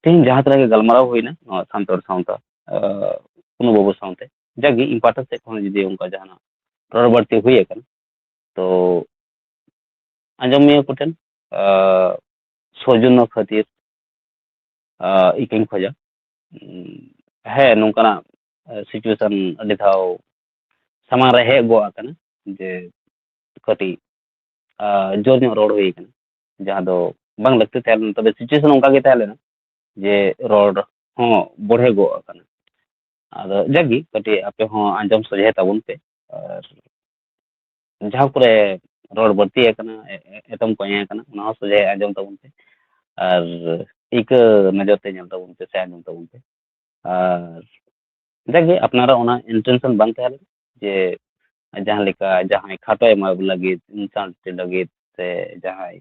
ᱛᱮᱦᱮᱧ ᱡᱟᱦᱟᱸ ᱛᱤᱱᱟᱹᱜ ᱜᱮ ᱜᱟᱞᱢᱟᱨᱟᱣ ᱦᱩᱭᱱᱟ ᱱᱚᱣᱟ ᱥᱟᱱᱛᱟᱲ ᱥᱟᱶᱛᱟ, ᱟᱸ, ᱠᱩᱱᱩ ᱵᱟᱹᱵᱩ ᱥᱟᱶᱛᱮ, ᱡᱟᱜᱮ ᱤᱧ ᱯᱟᱦᱴᱟ ᱥᱮᱫ ᱠᱷᱚᱱ ᱡᱩᱫᱤ ᱚᱱᱠᱟ ᱡᱟᱦᱟᱱᱟᱜ ᱨᱚᱲ ᱵᱟᱹᱲᱛᱤ ᱦᱩᱭ ᱟᱠᱟᱱᱟ, ᱛᱚ ᱟᱸᱡᱚᱢᱤᱭᱟᱹ ᱠᱚᱴᱷᱮᱱ, ᱟᱸ, ᱥᱚᱡᱚᱱᱚ ᱠᱷᱟᱹᱛᱤᱨ, ᱟᱸ, ᱤᱠᱟᱹᱧ ᱠᱷᱚᱡᱟ᱾ ᱩᱸ, ᱦᱮᱸ, ᱱᱚᱝᱠᱟᱱᱟᱜ, ᱟᱸ, situation ᱟᱹᱰᱤ ᱫᱷᱟᱣ ᱥᱟᱢᱟᱝ ᱨᱮ ᱦᱮᱡ ᱜᱚᱫ ᱟᱠᱟᱱᱟ ᱡᱮ ᱠᱟᱹᱴᱤᱡ, ᱟᱸ, ᱡᱳᱨ ᱧᱚᱜ ᱨᱚᱲ ᱦᱩᱭ ᱟᱠᱟᱱᱟ, ᱡᱟᱦᱟᱸ ᱫᱚ ᱵᱟᱝ ᱞᱟᱹᱠᱛᱤ ᱛᱟᱦᱮᱸ ᱞᱮᱱᱟ, ᱛᱚᱵᱮ situation ᱚᱱᱠᱟ ᱜᱮ ᱛᱟᱦᱮᱸ ᱞᱮᱱᱟ ᱡᱮ ᱨᱚᱲ ᱦᱚᱸ ᱵᱚᱲᱦᱮ ᱜᱚᱫ ᱟᱠᱟᱱᱟ᱾ ᱟᱫᱚ ᱡᱟᱜᱮ ᱠᱟᱹᱴᱤᱡ ᱟᱯᱮ ᱦᱚᱸ ᱟᱸᱡᱚᱢ ᱥᱚᱡᱷᱮ ᱛᱟᱵᱚᱱ ᱯᱮ, ᱟᱨ ᱡᱟᱦᱟᱸ ᱠᱚᱨᱮ ᱨᱚᱲ ᱵᱟᱹᱲᱛᱤ ᱟᱠᱟᱱᱟ, ᱮ-, ᱮ-, ᱮᱛᱚᱢ ᱠᱚᱸᱭᱮ ᱟᱠᱟᱱᱟ, ᱚᱱᱟ ᱦᱚᱸ ᱥᱚᱡᱷᱮ ᱟᱸᱡᱚᱢ ᱛᱟᱵᱚᱱ ᱯᱮ, ᱟᱨ ᱤᱠᱟᱹ ᱱᱚᱡᱚᱨ ᱛᱮ ᱧᱮᱞ ᱛᱟᱵᱚᱱ ᱯᱮ ᱥᱮ ᱟᱸᱡᱚᱢ ᱛᱟᱵᱚᱱ ᱯᱮ᱾ ᱟᱨ ᱡᱟᱜᱮ ᱟᱯᱱᱟᱨᱟᱜ ᱚᱱᱟ intention ᱵᱟᱝ ᱛᱟᱦᱮᱸ ᱞᱮᱱᱟ ᱡᱮ ᱡᱟᱦᱟᱸ ᱞᱮᱠᱟ ᱡᱟᱦᱟᱸᱭ ᱠᱷᱟᱴᱚ ᱮᱢᱟ ᱞᱟᱹᱜᱤᱫ, ᱤᱱᱥᱟᱱ ᱞᱟᱹᱜᱤᱫ ᱥᱮ ᱡᱟᱦᱟᱸᱭ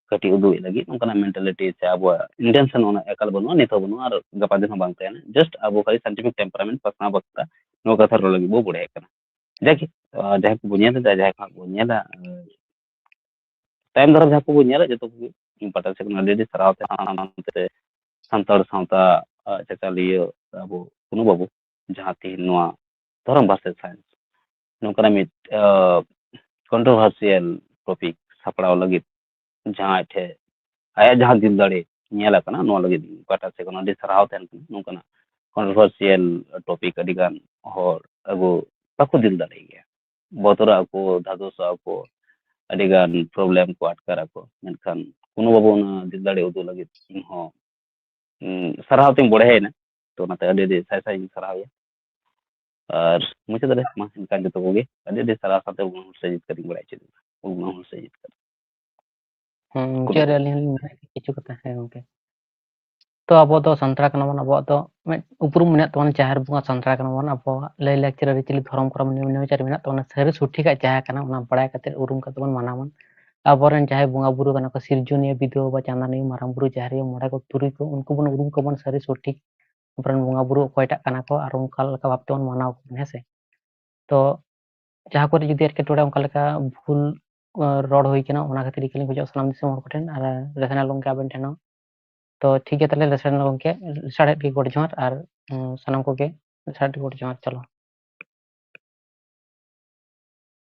ᱠᱟᱹᱴᱤᱡ ᱩᱫᱩᱜ ᱞᱟᱹᱜᱤᱫ ᱚᱱᱠᱟᱱᱟᱜ mentality ᱥᱮ ᱟᱵᱚᱣᱟᱜ intention ᱚᱱᱟ ᱮᱠᱟᱞ ᱵᱟᱹᱱᱩᱜᱼᱟ, ᱱᱤᱛ ᱦᱚᱸ ᱵᱟᱹᱱᱩᱜᱼᱟ ᱟᱨ ᱜᱟᱯᱟ ᱫᱤᱱ ᱦᱚᱸ ᱵᱟᱝ ᱛᱟᱦᱮᱱᱟ᱾ Just ᱟᱵᱚ ᱠᱷᱟᱹᱞᱤ scientific temperament ᱯᱟᱥᱱᱟᱣ ᱵᱟᱠᱷᱨᱟ ᱱᱚᱣᱟ ᱠᱟᱛᱷᱟ ᱨᱚᱲ ᱞᱟᱹᱜᱤᱫ ᱵᱚ ᱵᱚᱲᱦᱮ ᱠᱟᱱᱟ᱾ ᱡᱟᱜᱮ, ᱟᱨ ᱡᱟᱦᱟᱸᱭ ᱠᱚᱵᱚ ᱧᱮᱞ ᱮᱫᱟ, ᱡᱟᱦᱟᱸᱭ ᱠᱚ ᱦᱟᱸᱜ ᱵᱚᱱ ᱧᱮᱞᱟ, ᱟᱨ ᱛᱟᱭᱚᱢ ᱫᱟᱨᱟᱢ ᱡᱟᱦᱟᱸ ᱠᱚᱵᱚ ᱧᱮᱞᱟ, ᱡᱚᱛᱚ ᱠᱚᱜᱮ ᱤᱧ ᱯᱟᱦᱴᱟ ᱥᱮᱫ ᱠᱷᱚᱱ ᱟᱹᱰᱤ ᱟᱹᱰᱤ ᱥᱟᱨᱦᱟᱣ ᱛᱟᱦᱮᱱᱟ᱾ ᱥᱟᱱᱛᱟᱲ ᱥᱟᱶᱛᱟ, ᱟᱨ ᱪᱟᱪᱟᱞᱤᱭᱟᱹ ᱟᱵᱚ ᱠᱩᱱᱩ ᱵᱟᱹᱵᱩ, ᱡᱟᱦᱟᱸ ᱛᱮᱦᱮᱧ ᱱᱚᱣᱟ ᱫᱷᱚᱨᱚᱢ versus science ᱱᱚᱝᱠᱟᱱᱟᱜ ᱢᱤᱫ, ᱟᱸ, controversial topic ᱥᱟᱯᱲᱟᱣ ᱞᱟᱹᱜᱤᱫ ᱡᱟᱦᱟᱸ ᱟᱡ ᱴᱷᱮᱱ ᱟᱭᱟᱜ ᱡᱟᱦᱟᱸ ᱫᱤᱞ ᱫᱟᱲᱮ ᱧᱮᱞ ᱟᱠᱟᱱᱟ, ᱱᱚᱣᱟ ᱞᱟᱹᱜᱤᱫ ᱤᱧ ᱯᱟᱦᱴᱟ ᱥᱮᱫ ᱠᱷᱚᱱ ᱟᱹᱰᱤ ᱥᱟᱨᱦᱟᱣ ᱛᱟᱦᱮᱱ ᱠᱟᱱᱟ᱾ ᱱᱚᱝᱠᱟᱱᱟᱜ controversial topic ᱟᱹᱰᱤ ᱜᱟᱱ ᱦᱚᱲ ᱟᱹᱜᱩ ᱵᱟᱠᱚ ᱫᱤᱞ ᱫᱟᱲᱮᱭᱟᱜ ᱜᱮᱭᱟ, ᱵᱚᱛᱚᱨᱚᱜ ᱟᱠᱚ, ᱫᱷᱟᱫᱚᱥᱚᱜ ᱟᱠᱚ, ᱟᱹᱰᱤ ᱜᱟᱱ problem ᱠᱚ ᱟᱴᱠᱟᱨ ᱟᱠᱚ᱾ ᱢᱮᱱᱠᱷᱟᱱ ᱠᱩᱱᱩ ᱵᱟᱹᱵᱩ ᱚᱱᱟ ᱫᱤᱞ ᱫᱟᱲᱮ ᱩᱫᱩᱜ ᱞᱟᱹᱜᱤᱫ ᱤᱧ ᱦᱚᱸ, ᱩᱸ, ᱥᱟᱨᱦᱟᱣ ᱛᱤᱧ ᱵᱚᱲᱦᱮᱭᱮᱱᱟ᱾ ᱛᱚ ᱚᱱᱟᱛᱮ ᱟᱹᱰᱤ ᱟᱹᱰᱤ ᱥᱟᱭ ᱥᱟᱭ ᱤᱧ ᱥᱟᱨᱦᱟᱣᱮᱭᱟ᱾ ᱟᱨ ᱢᱩᱪᱟᱹᱫ ᱨᱮ ᱢᱟ ᱮᱱᱠᱷᱟᱱ ᱡᱚᱛᱚ ᱠᱚᱜᱮ ᱟᱹᱰᱤ ᱟᱹᱰᱤ ᱥᱟᱨᱦᱟᱣ ᱥᱟᱶᱛᱮ ᱩᱜᱽᱱᱟ ᱦᱩᱞᱥᱟᱹᱭ ᱡᱤᱛᱠᱟᱹᱨ ᱤᱧ ᱵᱟᱲᱟᱭ ᱦᱚᱪᱚᱭᱮᱫ ᱵᱚᱱᱟ᱾ ᱩᱜᱽᱱᱟ ᱦᱩᱞᱥᱟᱹᱭ ᱡᱤᱛᱠᱟᱹᱨ᱾ ᱦᱮᱸ, ᱢᱩᱪᱟᱹᱫ ᱨᱮ ᱟᱹᱞᱤᱧ ᱦᱚᱸᱞᱤᱧ ᱢᱮᱱᱟ ᱠᱤᱪᱷᱩ ᱠᱟᱛᱷᱟ᱾ ᱦᱮᱸ, ᱜᱚᱝᱠᱮ᱾ ᱛᱚ ᱟᱵᱚ ᱫᱚ ᱥᱟᱱᱛᱟᱲ ᱠᱟᱱᱟ ᱵᱚᱱ, ᱟᱵᱚᱣᱟᱜ ᱫᱚ ᱢᱤᱫ ᱩᱯᱨᱩᱢ ᱢᱮᱱᱟᱜ ᱛᱟᱵᱚᱱᱟ, ᱡᱟᱦᱮᱨ ᱵᱚᱸᱜᱟ ᱥᱟᱱᱛᱟᱲ ᱠᱟᱱᱟ ᱵᱚᱱ, ᱟᱵᱚᱣᱟᱜ ᱞᱟᱹᱭ ᱞᱟᱠᱪᱟᱨ ᱟᱹᱨᱤᱪᱟᱹᱞᱤ ᱫᱷᱚᱨᱚᱢ ᱠᱚᱨᱚᱢ ᱱᱤᱭᱚᱢ ᱱᱮᱢᱟᱪᱟᱨ ᱢᱮᱱᱟᱜ ᱛᱟᱵᱚᱱᱟ, ᱥᱟᱹᱨᱤ ᱥᱚᱴᱷᱤᱠᱟᱜ ᱡᱟᱦᱟᱸ ᱠᱟᱱᱟ ᱚᱱᱟ ᱵᱟᱲᱟᱭ ᱠᱟᱛᱮ ᱩᱨᱩᱢ ᱠᱟᱛᱮ ᱵᱚᱱ ᱢᱟᱱᱟᱣᱟ᱾ ᱟᱵᱚᱨᱮᱱ ᱡᱟᱦᱟᱸᱭ ᱵᱚᱸᱜᱟ ᱵᱩᱨᱩ ᱠᱟᱱᱟ ᱠᱚ, ᱥᱤᱨᱡᱚᱱᱤᱭᱟᱹ, ᱵᱤᱫᱷᱩ ᱵᱟᱵᱟ, ᱪᱟᱸᱫᱟᱱᱤᱭᱟᱹ, ᱢᱟᱨᱟᱝ ᱵᱩᱨᱩ, ᱡᱟᱦᱮᱨ ᱟᱭᱳ, ᱢᱚᱬᱮ ᱠᱚ ᱛᱩᱨᱩᱭ ᱠᱚ, ᱩᱱᱠᱩ ᱵᱚᱱ ᱩᱨᱩᱢ ᱠᱚᱣᱟ ᱵᱚᱱ ᱥᱟᱹᱨᱤ ᱥᱚᱴᱷᱤᱠ ᱟᱵᱚᱨᱮᱱ ᱵᱚᱸᱜᱟ ᱵᱩᱨᱩ ᱚᱠᱚᱭᱴᱟᱜ ᱠᱟᱱᱟ ᱠᱚ ᱟᱨ ᱚᱱᱠᱟ ᱞᱮᱠᱟ ᱵᱷᱟᱵ ᱛᱮᱵᱚᱱ ᱢᱟᱱᱟᱣ ᱠᱚᱣᱟ, ᱦᱮᱸ ᱥᱮ? ᱛᱚ ᱡᱟᱦᱟᱸ ᱠᱚᱨᱮ ᱡᱩᱫᱤ ᱮᱴᱠᱮᱴᱚᱬᱮ ᱚᱱᱠᱟ ᱞᱮᱠᱟ ᱵᱷᱩᱞ, ᱟᱸ, ᱨᱚᱲ ᱦᱩᱭ ᱠᱟᱱᱟ, ᱚᱱᱟ ᱠᱷᱟᱹᱛᱤᱨ ᱤᱠᱟᱹ ᱞᱤᱧ ᱠᱷᱚᱡᱚᱜ ᱥᱟᱱᱟᱢ ᱫᱤᱥᱚᱢ ᱦᱚᱲ ᱠᱚᱴᱷᱮᱱ ᱟᱨ ᱨᱮᱥᱱᱟᱞ ᱜᱚᱢᱠᱮ ᱟᱵᱮᱱ ᱴᱷᱮᱱ ᱦᱚᱸ᱾ ᱛᱚ ᱴᱷᱤᱠ ᱜᱮᱭᱟ, ᱛᱟᱦᱞᱮ ᱨᱮᱥᱱᱟᱞ ᱜᱚᱢᱠᱮ, ᱥᱟᱲᱦᱮᱫ ᱜᱮ ᱜᱚᱰ ᱡᱚᱦᱟᱨ ᱟᱨ, ᱩᱸ, ᱥᱟᱱᱟᱢ ᱠᱚᱜᱮ ᱥᱟᱲᱦᱮᱫ ᱜᱮ ᱜᱚᱰ ᱡᱚᱦᱟᱨ᱾ ᱪᱚᱞᱚ᱾